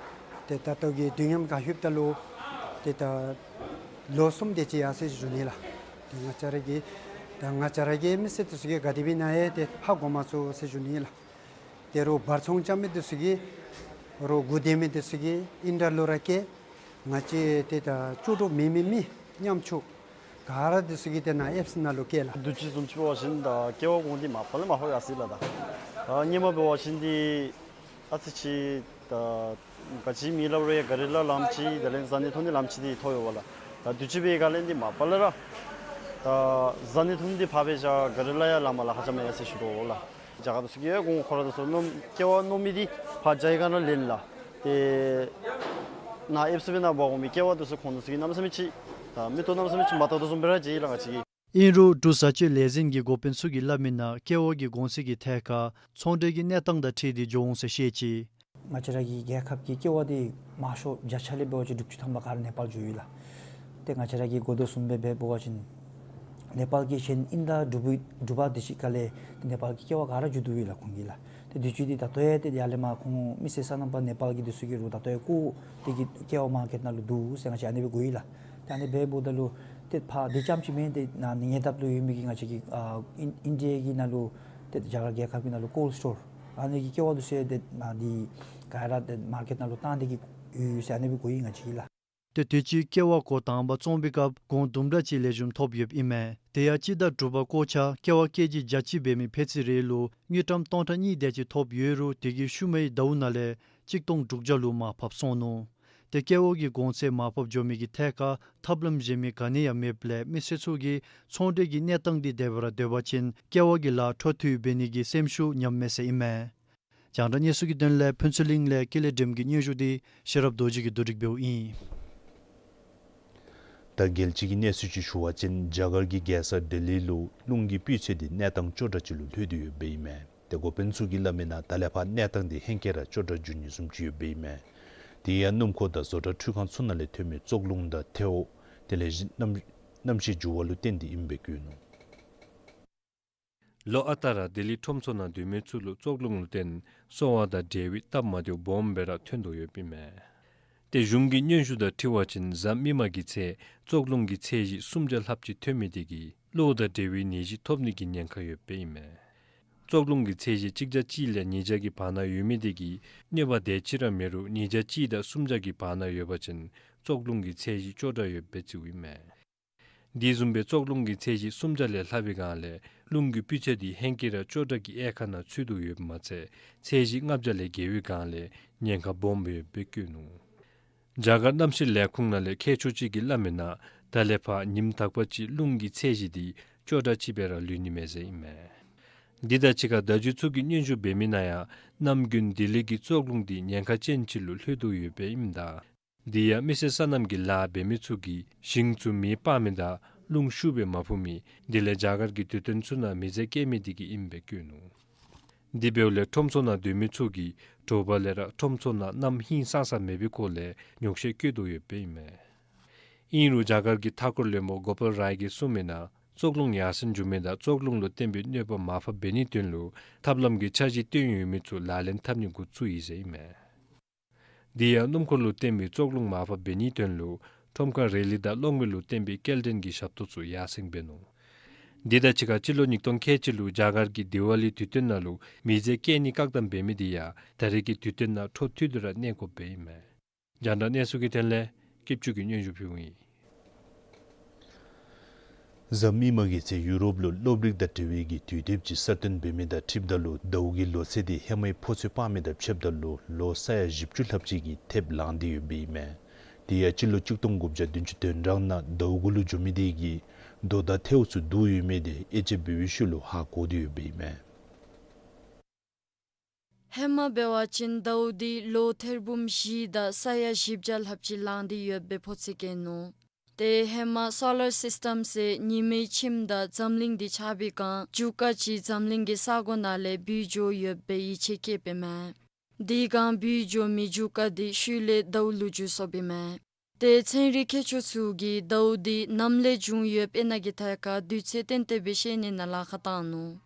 ཏེ་ད་ལྟོ་གི་དུས་མཉམ་ཁར་ལྷོདཔ་ད་ལུ་ཏེ་ད་ལོ་གསུམ་དེ་ཅིག་ཡར་སོང་ཞུ་ནི་ལགས། ཏེ་ང་བཅས་ར་གི་ད་ང་བཅས་ར་གི་མི་སེར་འདི་ཚུ་གིས་ག་དེ་སྦེ་ཨིན་ན་ཡང་ཏེ་ཧ་གོ་མ་ཚུགས་ཟེར་ཞུ་ནི་ལགས། ཏེ་རོགས་བར་ཚོང་རྐྱབ་མི་འདི་ཚུ་གིས་རོགས་སྒུག་སྡོད་མི་འདི་ཚུ་གིས་ཨིན་དྲག་ལུ་ར་སྐྱེལ། ང་བཅས་ཏེ་ད་ལྕོགས་གྲུབ་མེད་མི་མི་ཉམ་ཆུང་ག་ར་འདི་ཚུ་གིས་ཏེ་ནཱ་ཨེབ་སི་ནང་ལུ་སྐྱེལ་ལགས། དུས་ཅི་བཟུམ་ཅིག་འབད་བ་ཅིན་ད་ཀེ་བ་གོང་འདི་མ་པ་ལས་མ་ཧོ་ཡར་སོ་ཡི་ལགས། ད་ད་སྔོན་མ་འབད་བ་ཅིན་འདི་ཨ་ཙི་ཅིག་ད་ག་ཅི་མེད་སླབ་རུང་ཡང་ག་རི་ལཱ་ལམ་ཅིག་དེ་ལས་བཟའ་ནི་འཐུང་ནི་ལམ་ཅིག་འདི་ཐོབ་ཡོདཔ་ལགས། ད་དུས་ཅི་འབད་ག་ལས་འདི་མ་པ་ལས་ར་ད་བཟའ་ནི་འཐུང་ནི་འདི་ཕར་འབད་བཞག་ག་རི་ལཱ་ཡང་ལམ་ལཱ་ཧ་ཅང་མེད་ཡར་སོ་ཞུ་དོ་ལགས། རྒྱ་གར་འདི་ཚུ་གིས་ཡང་ཁོང་ཁོང་ར་འདི་ཚུ་གནམ་ཀེ་བ་གནམ་མེད་འདི་ཕར་རྒྱ་གར་ནང་ལེན་ལགས། ཏེ་ནཱ་ཨེབ་སི་སྦེ་ནཱ་འབག་འོང་མི་ཀེ་བ་འདི་ཚུ་ཁོང་འདི་ཚུ་གིས་གནམ་མེད་ས་མེད་ཅིག་ད་མིག་ཏོ་གནམ་མེད་ས་མེད་ཅིག་མ་བལྟ་དོ་བཟུམ་སྦེ་ར་མཇལ་ཡི་ལགས་ང་བཅས་ཀྱིས། ཨིན་རུང་འབྲུག་བཟའ་སྤྱོད་ལས་འཛིན་གྱི་འགོ་དཔོན་ཚུ་གིས་སླབ་མི་ནང་ཀེ་བ་གི་གོང་ཚད་ཀྱི་ཐད་ཁར་ཚོང་འབྲེལ་གྱི་གནས་སྟངས་དང་འཁྲིལ་ཏེ་འགྱོ་འོང་ཟེར་བཤད་ཅི། ང་བཅས་ར་གི་རྒྱལ་ཁབ་ཀྱི་ཀེ་བ་འདི་མང་ཤོས་བརྒྱ་ཆ་ལས་འབད་བ་ཅིན་དྲུག་ཅུ་ཐམ་པ་ག་ར་ནེ་པཱལ་འགྱོ་ཡི་ལགས། ཏེ་ང་བཅས་ར་གིས་གོ་དོ་བཟུམ་སྦེ་འབད་བ་ཅིན་ནེ་པཱལ་གྱི་གཞན་ཨིན་ད་འབྲུག་པའི་འབྲུག་པ་འདི་ཚུ་ག་ལས་ཏེ་ནེ་པཱལ་གྱི་ཀེ་བ་ག་ར་འགྱོ་དོ་ཡོད་ལགས་ཁོང་གིས་ལགས། ཏེ་དུས་ཅི་འདི་ད་ལྟོ་ཡང་ཏེ་ཡར་ལས་མར་ཁོང་མི་སེར་སོ་ནམ་པ་ནེ་པཱལ་གྱི་འདི་ཚུ་གིས་རོགས་ད་ལྟོ་ཡང་ཀོ་དེ་གི་ཀེ་བ་མར་ཀེཊ་ནང་ལུ་འདུག་ཟེར་ང་བཅས་ཨ་ནི་སྦེ་གོ་ཡི་ལགས། ཏེ་ཨ་ནི་སྦེ་འབདཝ་ད་ལུ་ཏེ་ཕར་འདི་རྐྱངམ་ཅིག་མེན་ཏེ་ནཱ་ཉེ་འདབས་ལུ་ཡོད་མི་གི་ང་བཅས་ཀྱི་ཨ་ཨིན་ཨིན་ཌི་ཡ་གི་ནང་ལུ་ ཏེ་རྒྱ་གར་རྒྱལ་ཁབ་ཀྱི་ནང་ལུ་ཀོལཌ་སི་ཊོར་ཨ་ནི་གི་ཀེ་བ་འདི་ཚུ་ཏེ་ནཱ་འདི་ག་ར་ཏེ་མར་ཀེཊ་ནང་ལུ་བཏང་སྟེ་གི་ཡོད་ཟེར་ཨ་ནི་སྦེ་གོ་ཡི་ང་བཅས་ལགས། ཏེ་དུས་ཅི་ཀེ་བ་གོ་དང་པ་བཙོང་པའི་སྐབས་སྒོང་དུམ་གྲ་ཅིག་ལེགས་ཤོམ་ཐོབ་ཡོདཔ་ཨིན་མས། དེ་ཡང་སྤྱི་ཟླ་དྲུག་པ་ཀོ་ཆ་ཀེ་བ་ཀེ་ཇི་བརྒྱ་གཅིག་འབད་མི་ཕད་ཚོད་རེ་ལུ་དངུལ་ཀྲམ་སྟོང་ཕྲག་གཉིས་དེ་ཅིག་ཐོབ་ཡོད་རུང་དེ་གི་ཤུལ་མའི་ཟླཝ་ནང་ལས་གཅིག་སྟོང་དྲུག་བརྒྱ་ལུ་མར་ཕབ་སོང་ནུག། ཏེ་ཀེ་བ་གི་གོང་ཚད་མར་ཕབ་འགྱོ་མི་གི་ཐད་ཁར་ཐབས་ལམ་གཞན་མི་ག་ནི་ཡང་མེདཔ་ལས་མི་སེར་ཚུ་གིས་ཚོང་འབྲེལ་གྱི་གནས་སྟངས་འདི་དེ་སྦེ་ར་སྡོད་པ་ཅིན་ཀེ་བ་གི་ལཱ་འཕྲོ་མཐུད་འབད་ནི་གི་སེམས་ཤུགས་ཉམས་མས་ཟེར་ཨིན་མས། རྒྱང་བསྒྲགས་གནས་ཚུལ་གྱི་དོན་ལས་ཕུན་ཚོགས་གླིང་ལས་ཀུན་ལེགས་སྒྲོལམ་གྱི་སྙན་ཞུ་འདི་ཤེས་རབ་རྡོ་རྗེ་གིས་བསྡུ་སྒྲིག་འབདཝ་ཨིན། ད་རྒྱལ་སྤྱི་གི་གནས་ཚུལ་ཅིག་ཞུ་བ་ཅིན་རྒྱ་གར་གྱི་རྒྱལ་ས་ལྡི་ལི་ལུ་རླུང་གི་སྤུས་ཚད་འདི་གནས་སྟངས་སྐྱོ་དྲགས་ཅིག་ལུ་ལྷོད་དེ་ཡོདཔ་ཨིན་མས། ཏེ་འགོ་དཔོན་ཚུ་གིས་སླབ་མིའི་ནང་ད་ལས་ཕར་གནས་སྟངས་འདི་ཧེང་སྐལ་ར་སྐྱོ་དྲགས་འགྱོ་ནི་བཟུམ་ཅིག་ཡོདཔ་ཨིན་མས། དེ་ཡང་སྣུམ་འཁོར་དང་བཟོ་གྲྭ་འཕྲུལ་ཁང་ཚུ་ནང་ལས་ཐོན་མི་བཙོག་རླུང་དང་ཐལཝ་དེ་ལས་གཞི་གནམ་གནམ་གཤིས་འགྱུར་བ་ལུ་བརྟེན་ཏེ་ཨིནམ་སྦེ་བཀོད་ནུག། ལོ་ཨ་རྟག་ར་ལྡི་ལི་ཁྲོམ་ཚོགས་ནང་སྡོད་མི་ཚུ་ལུ་བཙོག་རླུང་ལུ་བརྟེན་སོང་བ་དང་འབྲེལ་བའི་སྟབས་མ་བདེཝ་སྦོམ་སྦེ་ར་ཐོན་དོ་ཡོདཔ་ཨིན་མས། ཏེ་གཞུང་གི་སྙན་ཞུ་དང་འཁྲིལ་བ་ཅིན་གཟའ་མིག་དམར་གྱི་ཚེ་བཙོག་རླུང་གི་ཚད་གཞི་སུམ་བརྒྱ་ལྷགཔ་ཅིག་ཐོན་མི་དེ་གིས་གློ་དང་འབྲེལ་བའི་ནད་གཞི་ཐོབ་ནི་གི་ཉེན་ཁ་ཡོདཔ་ཨིན་མས། བཙོག་རླུང་གི་ཚད་གཞི་གཅིག་བརྒྱ་གཅིག་ལས་ཉིས་བརྒྱ་གི་བར་ན་ཡོད་མི་དེ་གིས་གནོད་པ་དེ་ཅིག་ར་མེད་རུང་ཉིས་བརྒྱ་གཅིག་དང་སུམ་བརྒྱ་གི་བར་ན་ཡོད་པ་ཅིན་བཙོག་རླུང་གི་ཚད་གཞི་སྐྱོ་དྲགས་ཡོདཔ་སྦེ་བརྩིཝ་ཨིན་མས། དེ་བཟུམ་སྦེ་བཙོག་རླུང་གི་ཚད་གཞི་སུམ་བརྒྱ་ལས་ལྷག་པའི་སྒང་ལས་རླུང་གི་སྤུས་ཚད་དེ་ཧེང་སྐལ་ར་སྐྱོ་དྲགས་ཀྱི་དབྱེ་ཁག་ནང་ཚུད་དོ་ཡོདཔ་མ་ཚད་ཚད་གཞི་ལྔ་བརྒྱ་ལས་བརྒལ་བའི་སྒང་ལས་ཉེན་ཁ་སྦོམ་སྦེ་ཡོདཔ་སྦེ་བཀོད་ནུག། རྒྱ་གར་གནམ་གཤིས་ལས་ཁུངས་ནང་ལས་མཁས་མཆོག་ཅིག་གིས་སླབ་མིའི་ནང་ད་ལས་ཕར་ཉིནམ་དག་པ་ཅིག་རླུང་གི་ཚད་གཞི་དེ་སྐྱོ་དྲགས་ཅིག་སྦེ་ར་ལུས་ནི་མས་ཟེར་ཨིན་མས། འདི་དང་གཅིག་ཁར་བརྡ་བརྒྱུད་ཚུ་གིས་སྙན་ཞུ་འབད་མིའི་ནང་ཡང་གནམ་དགུན་ལྡི་ལི་གི་བཙོག་རླུང་དེ་ཉེན་ཁ་ཅན་ཅིག་ལུ་ལྷོད་དོ་ཡོདཔ་ཨིནམ་ད་དེ་ཡང་མི་སེར་སོ་ནམ་གྱི་ལཱ་འབད་མི་ཚུ་གིས་ཞིང་ཚུ་མེ་སྤར་མི་དང་རླུང་ཤུགས་སྦེ་མ་ཕུ་མི་དེ་ལས་རྒྱ་གར་གྱི་དུས་སྟོན་ཚུ་ནང་མི་ཚེ་སྐྱེལ་མི་དེ་གིས་ཨིནམ་སྦེ་བཀོད་ནུག། དེ་འབདཝ་ལས་ཁྲོམ་ཚོགས་ནང་སྡོད་མི་ཚུ་གིས་དྲོ་པ་ལས་ར་ཁྲོམ་ཚོགས་ནང་གནམ་ཧིང་སངས་ས་མེད་པའི་སྐོར་ལས་ཉོགས་བཤད་བཀོད་དོ་ཡོདཔ་ཨིན་མས། ཨིན་རུང་རྒྱ་གར་གྱི་མཐའ་འཁོར་བློན་པོ་གོ་པཱལ་རའི་གིས་གསུངས་མིའི་ནང་བཙོག་རླུང་ཡར་སེང་འགྱོ་མི་དང་བཙོག་རླུང་ལུ་བརྟེན་པའི་གནོད་པ་མར་ཕབ་འབད་ནིའི་དོན་ལུ་ཐབས་ལམ་གྱི་འཆར་གཞི་བཏོན་ཡོད་མི་ཚུ་ལག་ལེན་འཐབ་ནི་འགོ་བཙུགས་ཡི་ཟེར་ཨིན་མས། དེ་ཡང་སྣུམ་འཁོར་ལུ་བརྟེན་པའི་བཙོག་རླུང་མར་ཕབ་འབད་ནིའི་དོན་ལུ་ཁྲོམ་ཁར་རེ་ལི་དང་གློག་མེ་ལུ་བརྟེན་པའི་སྐྱེལ་འདྲེན་གྱི་ཞབས་ཏོག་ཚུ་ཡར་སེང་འབད་ནུག། དེ་དང་གཅིག་ཁར་སྤྱི་ལོ་ཉིས་སྟོང་ཁལ་གཅིག་ལུ་རྒྱ་གར་གྱི་དི་ཝ་ལི་དུས་སྟོན་ནང་ལུ་མི་ཚེ་སྐྱེལ་ནི་བཀག་དམ་འབད་མི་དེ་ཡང་ད་རེས་ཀྱི་དུས་སྟོན་ནང་འཕྲོ་མཐུད་དེ་ར་གནས་དགོཔ་སྦེ་ཨིན་མས། རྒྱང་བསྒྲགས་གནས་ཚུལ་གྱི་དོན་ལས་སྐྱིད་ཆུ་གིས་སྙན་ཞུ་ཕུལཝ་ཨིན། གཟའ་མིག་དམར་གྱི་ཚེ་ཡུ་རོབ་ལུ་གློག་རིག་དང་འབྲེལ་བའི་གི་དུས་དེབ་ཅིག་གསར་བཏོན་འབད་མི་དང་འཁྲིལཝ་ད་ལུ་ཟླཝ་གི་ལོ་ཚད་དེ་ཧེ་མའི་ཕོ་ཚོད་སྤར་མི་དང་ཕྱདཔ་ད་ལུ་ལོ་ས་ཡ་བཞི་བཅུ་ལྷགཔ་ཅིག་གི་ཐེབས་ལངས་ཏེ་ཡོདཔ་ཨིན་མས། དེ་ཡང་སྤྱི་ལོ་གཅིག་སྟོང་དགུ་བརྒྱ་བདུན་ཅུ་དོན་གྲངས་ནང་ཟླཝ་གུ་ལུ་འགྱོ་མི་དེ་གིས་རྡོ་དང་ཐལཝ་ཚུ་བསྡུ་ཡོད་མི་དེ་དབྱེ་དཔྱད་འབད་བའི་ཤུལ་ལུ་ཧ་གོ་སྟེ་ཡོདཔ་ཨིན་མས། ཧེ་མ་འབད་བ་ཅིན་ཟླཝ་དེ་ལོ་ཐེར་འབུམ་བཞི་དང་ས་ཡ་བཞི་བརྒྱ་ལྷགཔ་ཅིག་ལངས་ཏེ་ཡོདཔ་སྦེ་ཕོ་ཚོད་བཀོད་ནུག། ཏེ་ཧེ་མ་སོ་ལར་སིསི་ཊམ་ཟེར་ཉི་མའི་ཁྱིམ་དང་འཛམ་གླིང་དེ་ཆགས་པའི་སྒང་རྒྱུ་སྐར་ཅིག་འཛམ་གླིང་གི་ས་གོ་ནང་ལས་བུད་འགྱོ་ཡོདཔ་སྦེ་ཡིད་ཆེས་བསྐྱེདཔ་ཨིན་མས། དེ་སྒང་བུད་འགྱོ་མི་རྒྱུ་སྐར་དེ་ཤུལ་ལས་ཟླཝ་ལུ་འགྱུར་སོཔ་ཨིན་མས། ཏེ་ཚན་རིག་མཁས་མཆོག་ཚུ་གིས་ཟླཝ་དེ་ནམ་ལས་བྱུང་ཡོདཔ་ཨིན་ན་གི་ཐད་ཁར་དུས་ཚོད་ཏན་ཏན་སྦེ་ཤེས་ནི་ནང་ལཱ་ཁག་བཏང་ནུག།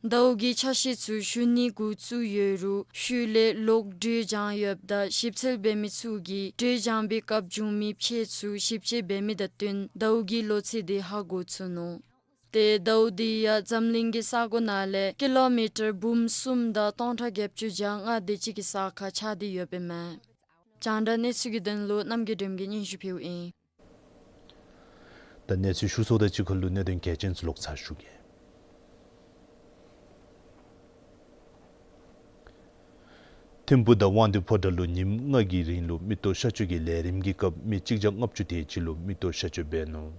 ཟླཝ་གི་ཆ་ཤས་ཚུ་ཞུ་ནི་འགོ་བཙུགས་ཡོད་རུང་ཤུལ་ལས་གློག་དྲོད་སྦྱང་ཡོདཔ་དང་ཞིབ་འཚོལ་འབད་མི་ཚུ་གིས་དྲོད་སྦྱང་པའི་སྐབས་བྱུང་མི་ཕྱེད་ཚུ་ཞིབ་དཔྱད་འབད་མི་དང་བསྟུན་ཟླཝ་གི་ལོ་ཚད་དེ་ཧ་གོ་ཚུགས་ནུག། ཏེ་ཟླཝ་དེ་ཡང་འཛམ་གླིང་གི་ས་གོ་ནང་ལས་ཀི་ལོ་མི་ཊར་འབུམ་གསུམ་དང་སྟོང་ཕྲག་བརྒྱད་ཅུ་གྱ་ལྔ་དེ་ཅིག་གི་ས་ཁར་ཆགས་ཏེ་ཡོདཔ་ཨིན་མས། རྒྱང་བསྒྲགས་གནས་ཚུལ་གྱི་དོན་ལུ་རྣམ་རྒྱལ་སྒྲོལམ་གིས་སྙན་ཞུ་ཕུལཝ་ཨིན། ད་གནས་ཚུལ་ཞུ་ཚརཝ་དང་གཅིག་ཁར་ལུ་གནད་དོན་གལ་ཆེན་ཚུ་ལོག་ཚར་ཞུ་གེ། ཐིམ་ཕུག་དང་དབང་འདུས་ཕོ་བྲང་ལུ་ཉིནམ་ལྔ་གི་རིང་ལུ་མིག་ཏོ་གཤག་བཅོས་ཀྱི་ལས་རིམ་གྱི་སྐབས་མི་གཅིག་བརྒྱ་ལྔ་བཅུ་དེ་ཅིག་ལུ་མིག་ཏོ་གཤག་བཅོས་འབད་ནུག།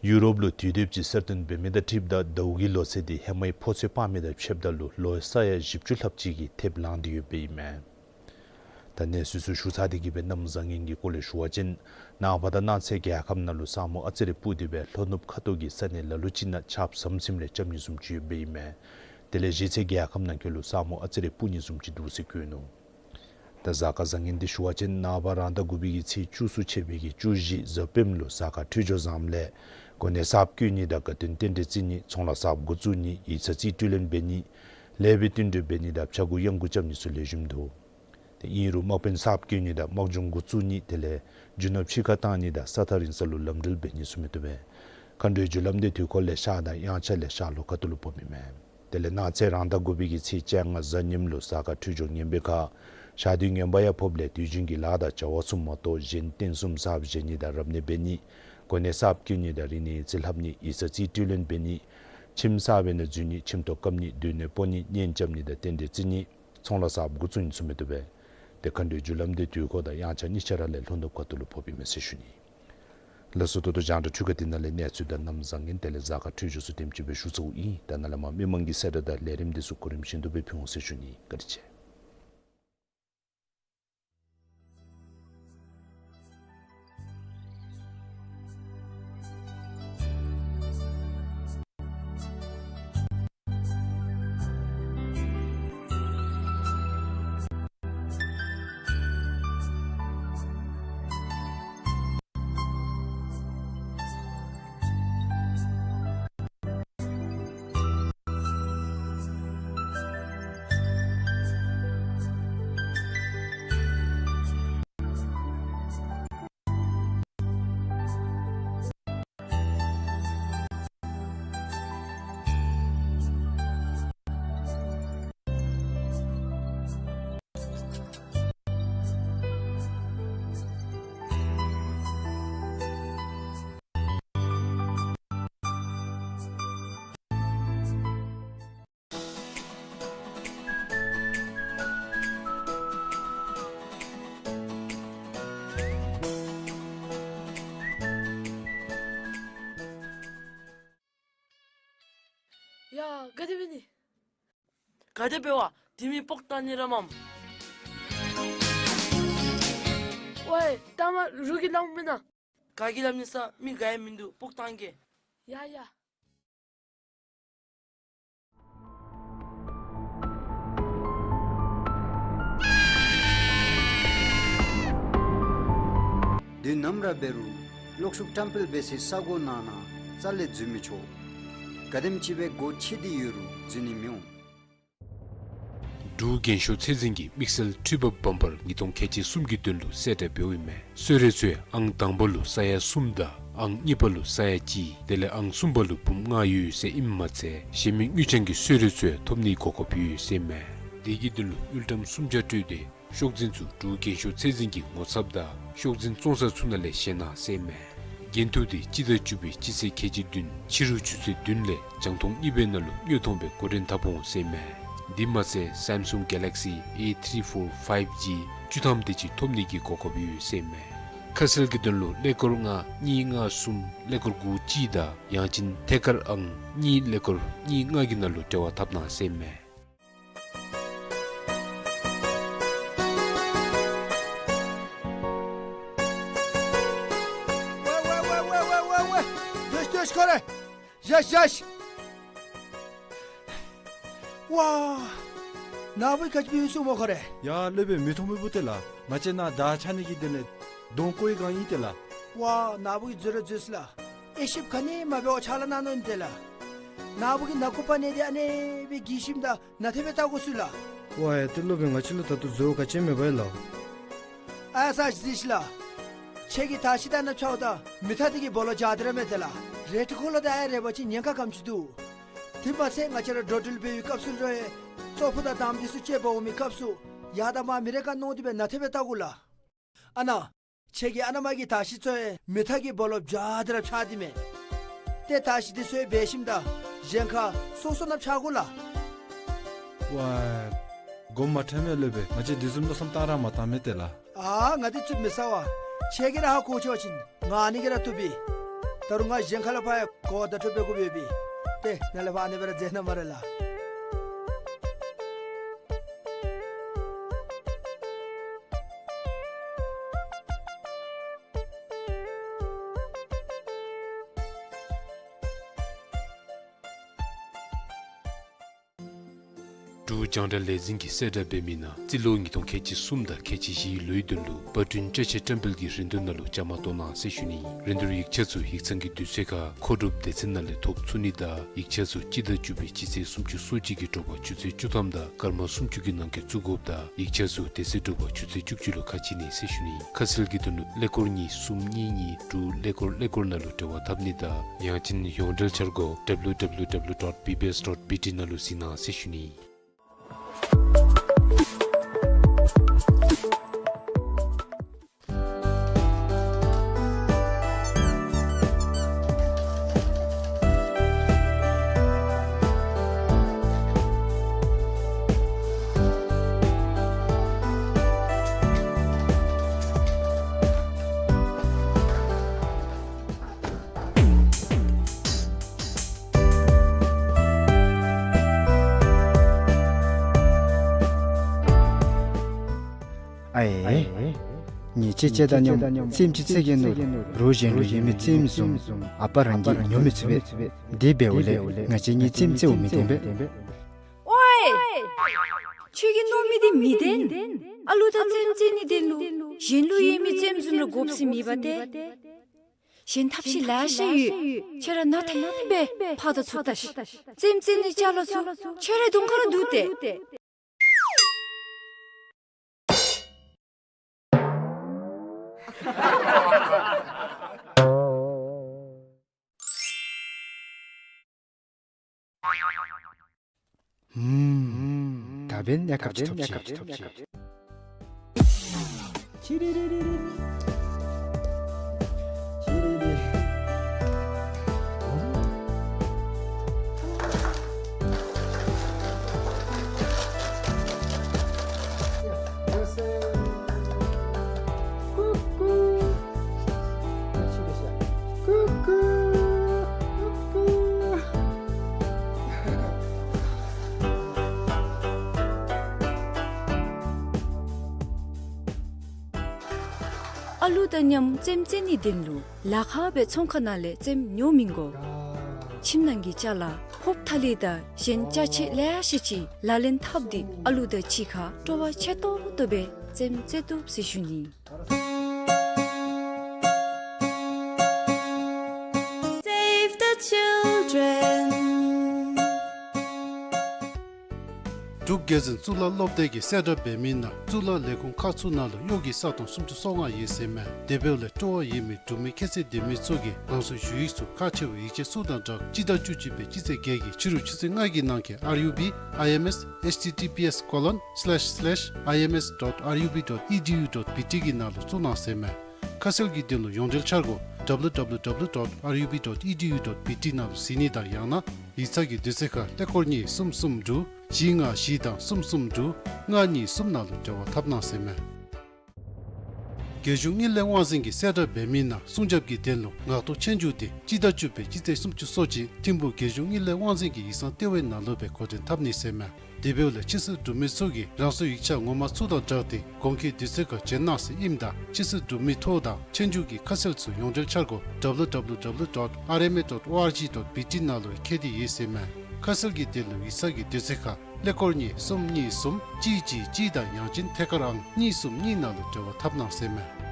ཡུ་རོབ་ལུ་དུས་དེབ་ཅིག་གསར་བཏོན་འབད་མི་དང་འཁྲིལཝ་ད་ཟླཝ་གི་ལོ་ཚད་དེ་ཧེ་མའི་ཕོ་ཚོད་སྤར་མི་དང་ཕྱདཔ་ད་ལུ་ལོ་ས་ཡ་བཞི་བཅུ་ལྷགཔ་ཅིག་གི་ཐེབས་ལངས་ཏེ་ཡོདཔ་ཨིན་མས། ད་གནས་ཚུལ་ཚུ་ཞུ་ཚར་ཏེ་གི་སྦེ་གནམ་བཟང་ངན་གྱི་སྐོར་ལས་ཞུ་བ་ཅིན་ནངས་པ་དང་གནངས་ཚེ་རྒྱལ་ཁབ་ནང་ལུ་ས་སྨུག་ཨ་ཙི་རེ་སྤུབས་ཏེ་སྦེ་ལྷོ་ནུབ་ཁ་ཐུག་གི་ས་གནས་ལ་ལུ་ཅིག་ནང་ཆརཔ་ཟམ་ཟིམ་རེ་རྐྱབ་ནི་བཟུམ་ཅིག་ཡོདཔ་ཨིན་མས། དེ་ལས་གཞེས་ཚེ་རྒྱལ་ཁབ་ནང་འཁོད་ལུ་ས་སྨུག་ཨ་ཙི་རེ་སྤུབས་ནི་བཟུམ་ཅིག་འདུག་ཟེར་བཀོད་ནུག། ད་གཟའ་སྐར་བཟང་ངན་འདི་ཞུ་བ་ཅིན་ནངས་པ་རང་ཟླ་དགུ་པའི་གི་ཚེས་བཅུ་གསུམ་ཕྱད་པའི་གི་བཅུ་བཞི་གཟའ་སྤེནམ་ལུ་གཟའ་སྐར་འཕྲོད་སྦྱོར་བཟངམ་ལས་གོ་གནས་གསརཔ་བསྐོ་ནི་དང་དགའ་སྟོན་རྟེན་འབྲེལ་བརྩི་ནི་ཚོང་ལཱ་གསརཔ་འགོ་བཙུགས་ནི་ཡིག་ཚང་རྩིས་སྤྲོད་ལེན་འབད་ནི་ལེགས་པའི་བསྟུན་གྲོས་འབད་ནི་དང་ཕྱྭ་འགུགས་གཡང་འགུགས་རྐྱབ་ནི་ཚུ་ལེགས་ཤོམ་འདུག། ཏེ་ཨིན་རུང་དམག་དཔོན་གསརཔ་བསྐོ་ནི་དང་དམག་སྦྱོང་འགོ་བཙུགས་ནི་དེ་ལས་རྒྱུ་ནོར་ཕྱི་ཁར་བཏང་ནི་དང་ས་ཐག་རིང་ས་ལུ་ལམ་འགྲུལ་འབད་ནི་ཚུ་མི་བཏུབ་པས། མཁའ་འགྲོའི་རྒྱུ་ལམ་འདི་དུས་འཁོར་ལས་ཤར་དང་དབྱངས་འཆར་ལས་ཤར་ལྷོ་ཁ་ཐུག་ལུ་སྤོཝ་ཨིན་མས། དེ་ལས་གནངས་ཚེ་རང་ཟླ་དགུ་པའི་གི་ཚེས་བཅོ་ལྔ་གཟའ་ཉིམ་ལུ་གཟའ་སྐར་འཕྲོད་སྦྱོར་ངན་པའི་ཁར་ཞག་དུས་ངན་པ་ཡང་ཕོགཔ་ལས་དུས་རྒྱུན་གྱི་ལཱ་དང་བྱ་བ་ཚུ་མ་གཏོགས་གཞན་རྟེན་གསུམ་གསརཔ་བཞེངས་ནི་དང་རབ་གནས་འབད་ནི། གོ་གནས་གསརཔ་བསྐོ་ནི་དང་རིག་གནས་ཡིག་རྩིས་ལྷབ་ནི། ཡིག་ཚང་རྩིས་སྤྲོད་ལེན་འབད་ནི། ཁྱིམ་གསར་བའི་ནང་འཛུལ་ནི། ཁྱིམ་ཐོག་བཀབ་ནི། སྡོད་གནས་སྤོ་ནི། གཉེན་རྐྱབ་ནི་དང་རྟེན་འབྲེལ་བརྩི་ནི། ཚོང་ལཱ་གསརཔ་འགོ་བཙུགས་ནི་ཚུ་མི་བཏུབ་པས། དེ་མཁའ་འགྲོའི་རྒྱུ་ལམ་འདི་དུས་འཁོར་དང་དབྱངས་འཆར་གཉིས་ཆ་ར་ལས་ལྷོ་ནུབ་ཁ་ཐུག་ལུ་ཕོགཔ་ཨིན་མས་ཟེར་ཞུ་ནི། ལགས་སོ། ད་ལྟོ་རྒྱང་བསྒྲགས་འཕྲུལ་ཁང་འདི་ནང་ལས་གནས་ཚུལ་དང་གནམ་བཟང་ངན་དེ་ལས་གཟའ་སྐར་འཕྲོད་སྦྱོར་ཚུ་དེམ་ཅིག་སྦེ་ཞུ་ཚརཝ་ཨིན། ད་ནཱ་ལས་མར་མི་མང་གི་གསལ་བསྒྲགས་དང་ལས་རིམ་འདི་ཚུ་གོ་རིམ་བཞིན་དུ་སྦེ་ཕུལ་འོང་ཟེར་ཞུ་ནི། བཀའ་དྲིན་ཆེ། ཡ། ག་དེ་འབད་ནི། ག་དེ་འབད་བ། དེ་མི་སྤོག་བཏང་ནི་ར་མམ། ཝའེ། ལྟ་མ་རུ་གི་ལམ་མེན་ན། ག་གི་ལམ་ནི་ས་མི་ག་ཡང་མིན་འདུག། སྤོག་བཏང་གེ། ཡ་ཡ། དུས་ནམ་ར་འབད་རུང་གློག་ཤུགས་བཀྲམ་སྤེལ་འབད་སའི་ས་གོ་ནང་ན་རྩ་ལས་འཛུལ་མི་ཆོག། ག་དེམ་ཅིག་སྦེ་སྒོ་ཕྱེ་སྟེ་ཡོད་རུང་འཛུལ་ནི་མི་འོང་། འབྲུག་རྒྱན་ཤོག་ཚད་འཛིན་གྱིས་དམིགས་བསལ་འཕྲུལ་འབབ་བམ་པར་ཉིས་སྟོང་ཁལ་གཅིག་གསུམ་གྱི་དོན་ལུ་གསལ་བསྒྲགས་འབདཝ་ཨིན་མས། གསོལ་རས་ཚུ་ཡང་ཨང་དང་པ་ལུ་ས་ཡ་གསུམ་དང་ཨང་གཉིས་པ་ལུ་ས་ཡ་གཅིག། དེ་ལས་ཨང་གསུམ་པ་ལུ་འབུམ་ལྔ་ཡོད་ཟེར་ཨིནམ་མ་ཚད་གཞན་མི་དངུལ་རྐྱང་གི་གསོལ་རས་ཚུ་ཡང་ཐོབ་ནིའི་གོ་སྐབས་ཡོད་ཟེར་མས། དེ་གི་དོན་ལུ་དངུལ་ཀྲམ་སུམ་བརྒྱ་སྤྲོད་དེ་ཤོག་འཛིན་ཚུ་འབྲུག་རྒྱན་ཤོག་ཚད་འཛིན་གྱི་ངོ་ཚབ་དང་ཤོག་འཛིན་བཙོང་ས་ཚུ་ནང་ལས་བཞེས་གནང་ཟེར་མས། འགན་ཐུག་དེ་སྤྱི་ཟླ་བཅུ་པའི་སྤྱི་ཚེས་ཁལ་གཅིག་བདུན་ཕྱི་རུ་ཆུ་ཚོད་བདུན་ལས་རྒྱང་མཐོང་གཉིས་པའི་ནང་ལུ་དངོས་མཐོང་སྦེ་འགོ་འདྲེན་འཐབ་འོང་ཟེར་མས། དེ་མ་ཚད་Samsung Galaxy A three four five G བཅུ་ཐམ་དེ་ཅིག་ཐོབ་ནི་གི་གོ་སྐབས་ཡོད་ཟེར་མས། ཁ་གསལ་གྱི་དོན་ལུ་ཀླད་ཀོར་ལྔ་གཉིས་ལྔ་གསུམ་ཀླད་ཀོར་དགུ་གཅིག་དང་ཡང་ཅིན་ཐད་ཀར་ཨང་གཉིས་ཀླད་ཀོར་གཉིས་ལྔ་གི་ནང་ལུ་འབྲེལ་བ་འཐབ་གནང་ཟེར་མས། ཝེ་ཝེ་ཝེ། བཞག་བཞག། ཝ། ནཱ་བུ་ག་ཅི་འབད་ཡོད་ཟེར་སྨོ་ཁོ་རེ། ཡ་སློབ་དཔོན་མི་ཐོག་མི་བུ་དེ་ལགས། ང་བཅས་ནཱ་བདག་ཆགས་ནི་གི་དེ་ལས་གདོང་བསྐོ་བའི་སྒང་ཨིན་ཏེ་ལགས། ཝ། ནཱ་བུ་གིས་འཛོལ་ར་འཛོལ་སོ་ལགས། དབྱེ་ཞིབ་ག་ནི་མ་འབད་བར་ཕྱག་ལཱ་གནང་ནི་ཨིན་ཏེ་ལགས། ནཱ་བུ་གིས་ནང་ཁུག་པ་ནང་དེ་ཨ་ནི་སྦེ་གི་ཞིནམ་ད་ནཱ་ཏེ་སྦེ་བལྟ་དགོ་ཟེར་ལགས། ཝ་ཡ། ཏེ་སློབ་དཔོན་ང་བཅས་ལུ་ད་ལྟོ་འཛོལ་བ་ག་ཅི་ཡང་མེད་པས་ལགས། ཨ་ས་ཅིག་ཟེར་ཤིག་ལགས། ཁྱེད་ཀྱིས་དར་ཤིང་དང་ནཱ་ཕྱདཔ་ད་མི་ཐག་དེ་གི་སྦོ་ལོགས་བཞག་སྟེ་ར་མས་ཏེ་ལགས། རལ་གྲི་འཁོར་ལོ་དང་ཨ་རལ་པ་ཅིག་ཉེན་ཁ་ག་དེམ་ཅིག་འདུག། དེ་མ་ཚད་ང་བཅས་ར་འགྲོ་འགྲུལ་འབད་བའི་སྐབས་སུ་རོགས་ཡང་ཙོག་པུ་དང་དམ་དེ་ཚུ་བཅས་འབག་འོང་མི་སྐབས་སུ་ཡར་དང་མར་མི་རེ་ཁར་གནོད་དེ་སྦེ་ནཱ་ཏེ་སྦེ་བལྟ་དགོ་ལགས། ཨ་ནཱ། ཁྱེད་ཀྱིས་ཨ་ནཱ་མར་གྱི་དར་ཤིང་ཚུ་ཡང་མི་ཐག་གི་སྦོ་ལོགས་བཞག་སྟེ་ར་ཕྱདཔ་འདི་མས། ཏེ་དར་ཤིང་དེ་ཚུ་ཡང་འབག་ཞིནམ་ད་གཞན་ཁར་སོ་སོ་ནཱ་ཕྱད་དགོ་ལགས། ཝ། དགོངསམ་མ་ཁྲེལ་མས་སློབ་དཔོན། ང་བཅས་དེ་བཟུམ་མནོ་བསམ་བཏང་ར་མ་བཏང་མས་ཏེ་ལགས། ཨ་ང་དེ་བཙུགས་མི་ཟ་བས། ཁྱེད་ཀྱིས་ར་ཧ་གོ་ཆོག་པ་ཅིན་ང་ཨ་ནི་གིས་ར་བཏུབ་པས། ད་རུང་ང་གཞན་ཁ་ལས་ཕར་ཡང་གོ་བརྡ་འཕྲོད་འབད་དགོཔ་ཡོད་པས། ཏེ་ནཱ་ལས་ཕར་ཨ་ནི་སྦེ་ར་མཛད་གནང་སྨ་རེ་ལགས། འབྲུག་རྒྱང་བསྒྲགས་ལས་འཛིན་གྱིས་གསལ་བསྒྲགས་འབད་མི་ནང་རྩིས་ལོ་ཉིས་སྟོང་ཁལ་གཅིག་གསུམ་དང་ཁལ་གཅིག་བཞིའི་ལོའི་དོན་ལུ་པར་སྐྲུན་བཅའ་ཆས་བཀྲམ་སྤེལ་གྱི་རིན་བསྡུར་ནང་ལུ་བཅའ་མར་གཏོགས་གནང་ཟེར་ཞུ་ནི། རིན་བསྡུར་ཡིག་ཆ་ཚུ་ཡིག་ཚང་གི་དུས་ཚོད་ཁར་མཁོ་སྒྲུབ་སྡེ་ཚན་ནང་ལས་ཐོབ་ཚུགས་ནི་དང་ཡིག་ཆ་ཚུ་སྤྱི་ཟླ་བཅུ་པའི་སྤྱི་ཚེས་སུམ་ཅུ་སོ་གཅིག་གི་དྲོ་པ་ཆུ་ཚོད་བཅུ་ཐམ་དང་སྐར་མ་སུམ་ཅུ་གི་ནང་འཁོད་བཙུགས་དགོཔ་དང་ཡིག་ཆ་ཚུ་དེ་ཚེ་དྲོ་པ་ཆུ་ཚོད་བཅུ་གཅིག་ལུ་ཁ་ཕྱེ་ནི་ཟེར་ཞུ་ནི། ཁ་གསལ་གྱི་དོན་ལུ་ཀླད་ཀོར་གཉིས་གསུམ་གཉིས་གཉིས་དྲུག་ཀླད་ཀོར་ཀླད་ཀོར་ནང་ལུ་འབྲེལ་བ་འཐབ་ནི་དང་ཡང་ཅིན་ཡོངས་འབྲེལ་འཆར་སྒོ་W W W dot B B S dot B T ནང་ལུ་གཟིགས་གནང་ཟེར་ཞུ་ནི། ཨའེ། ཉེས་ཆད་བཅད་དང་མཉམ་རྩེདམོ་ཅིག་རྩེ་གེ་ནོ། རོགས་གཞན་ལུ་ཡོད་མི་རྩེདམོ་བཟུམ་ཨ་པ་རང་གིས་ཉོ་མི་ཚུགས་པས། དེ་འབདཝ་ལས་ང་བཅས་གཉིས་རྩེདམོ་རྩེཝ་མི་བདེན་པས། ཝའེ། ཁྱོད་ཀྱིས་མནོ་མི་དེ་མི་བདེན། ཨ་ལུ་དང་རྩེདམོ་རྩེ་ནི་དོན་ལུ་གཞན་ལུ་ཡོད་མི་རྩེདམོ་བཟུམ་ལུ་དགོཔ་ཟེར་མེད་པ་སྟེ། གཞན་ཐབས་ཤེས་ལེ་ཤ་ཡོད། ཁྱོད་ར་ནང་ཐེངས་སྦེ་ཕར་དང་ཚུར་ལྟ་ཤིག། རྩེདམོ་རྩེ་ནི་ཅ་ལ་ཚུ་ཁྱོད་རའི་གདོང་ཁར་འདུག་སྟེ། ཧུམ། ད་འབདན་གནས་སྐབས་ཅིག་ཐོབ་ཅི། ཨ་ལུ་དང་མཉམ་རྩེདམོ་རྩེ་ནི་དོན་ལུ་ལཱ་ཁག་སྦེ་ཚོང་ཁང་ནང་ལས་རྩེདམོ་ཉོ་མི་དགོ། ཁྱིམ་ནང་གི་ཅ་ལ་ཕོརཔ་ཐ་ལི་དང་གཞན་ཅ་ཆས་ལེ་ཤ་ཅིག་ལག་ལེན་འཐབ་སྟེ་ཨ་ལུ་དང་གཅིག་ཁར་སྤྲོ་བ་ཆེ་ཏོག་ཏོ་སྦེ་རྩེདམོ་རྩེ་བཏུབ་ཟེར་ཞུ་ནི། Save the children. འབྲུག་རྒྱལ་འཛིན་གཙུག་ལག་སློབ་སྡེ་གིས་གསལ་བསྒྲགས་འབད་མི་ནང་གཙུག་ལག་ལས་ཁུངས་ཁག་ཚུ་ནང་ལུ་གཡོག་གི་ས་སྟོང་སུམ་ཅུ་སོ་ལྔ་ཡོད་ཟེར་མས། དེ་འབདཝ་ལས་སྤྲོ་བ་ཡོད་མི་འབྲུག་མི་ཁྱད་ཚད་ལྡན་མི་ཚུ་གིས་རང་སོའི་ཞུ་ཡིག་ཚུ་ཁག་ཆེ་བའི་ཡིག་ཆ་ཚུ་དང་སྦྲགས་སྤྱི་ཟླ་བཅུ་གཅིག་པའི་སྤྱི་ཚེས་བརྒྱད་ཀྱི་ཕྱི་རུ་ཆུ་ཚོད་ལྔ་གི་ནང་འཁོད་R U B I M S H T T P S colon slash slash I M S dot R U B dot E D U dot B T གི་ནང་ལུ་བཙུགས་གནང་ཟེར་མས། ཁ་གསལ་གྱི་དོན་ལུ་ཡོངས་འབྲེལ་འཆར་སྒོ་W W W dot R U B dot E D U dot B T ནང་ལུ་གཟིགས་ནི་དང་ཡང་ན་ཡིག་ཚང་གི་དུས་ཚོད་ཁར་ཀླད་ཀོར་གཉིས་གསུམ་གསུམ་དྲུག་བཞི་ལྔ་བཞི་དང་གསུམ་གསུམ་དྲུག་ལྔ་གཉིས་གསུམ་ནང་ལུ་འབྲེལ་བ་འཐབ་གནང་ཟེར་མས། རྒྱལ་གཞུང་དངུལ་ལས་དབང་འཛིན་གྱིས་གསལ་བསྒྲགས་འབད་མི་ནང་སྲུང་སྐྱོབ་ཀྱི་དོན་ལུ་ངག་ཐོག་ཆོས་རྒྱུགས་དེ་སྤྱི་ཟླ་བཅུ་པའི་སྤྱི་ཚེས་སུམ་ཅུ་སོ་གཅིག་ཐིམ་ཕུག་རྒྱལ་གཞུང་དངུལ་ལས་དབང་འཛིན་གྱི་ཡིག་ཚང་ལྟེ་བའི་ནང་ལུ་སྦེ་འགོ་འདྲེན་འཐབ་ནི་ཟེར་མས། དེ་འབདཝ་ལས་ཕྱི་སེལ་གྲུབ་མི་ཚུ་གིས་རང་སོའི་ཡིག་ཆ་ངོ་མ་ཚུ་དང་སྦྲགས་ཏེ་གོང་འཁོད་དུས་ཚོད་ཁར་བྱོན་གནང་ཟེར་ཨིནམ་ད་ཕྱི་སེལ་གྲུབ་མི་ཐོ་དང་ཆོས་རྒྱུགས་ཀྱི་ཁ་གསལ་ཚུ་ཡོངས་འབྲེལ་འཆར་སྒོ W W W dot R M A dot O R G dot B T ནང་ལུ་ཡང་ཁྱབ་སྟེ་ཡོད་ཟེར་མས། ཁ་གསལ་གྱི་དོན་ལུ་ཡིག་ཚང་གི་དུས་ཚོད་ཁར་ཀླད་ཀོར་གཉིས་གསུམ་གཉིས་གསུམ་གཅིག་གཅིག་གཅིག་དང་ཡང་ཅིན་ཐད་ཀར་ཨང་གཉིས་གསུམ་གཉིས་ནང་ལུ་འབྲེལ་བ་འཐབ་གནང་ཟེར་མས།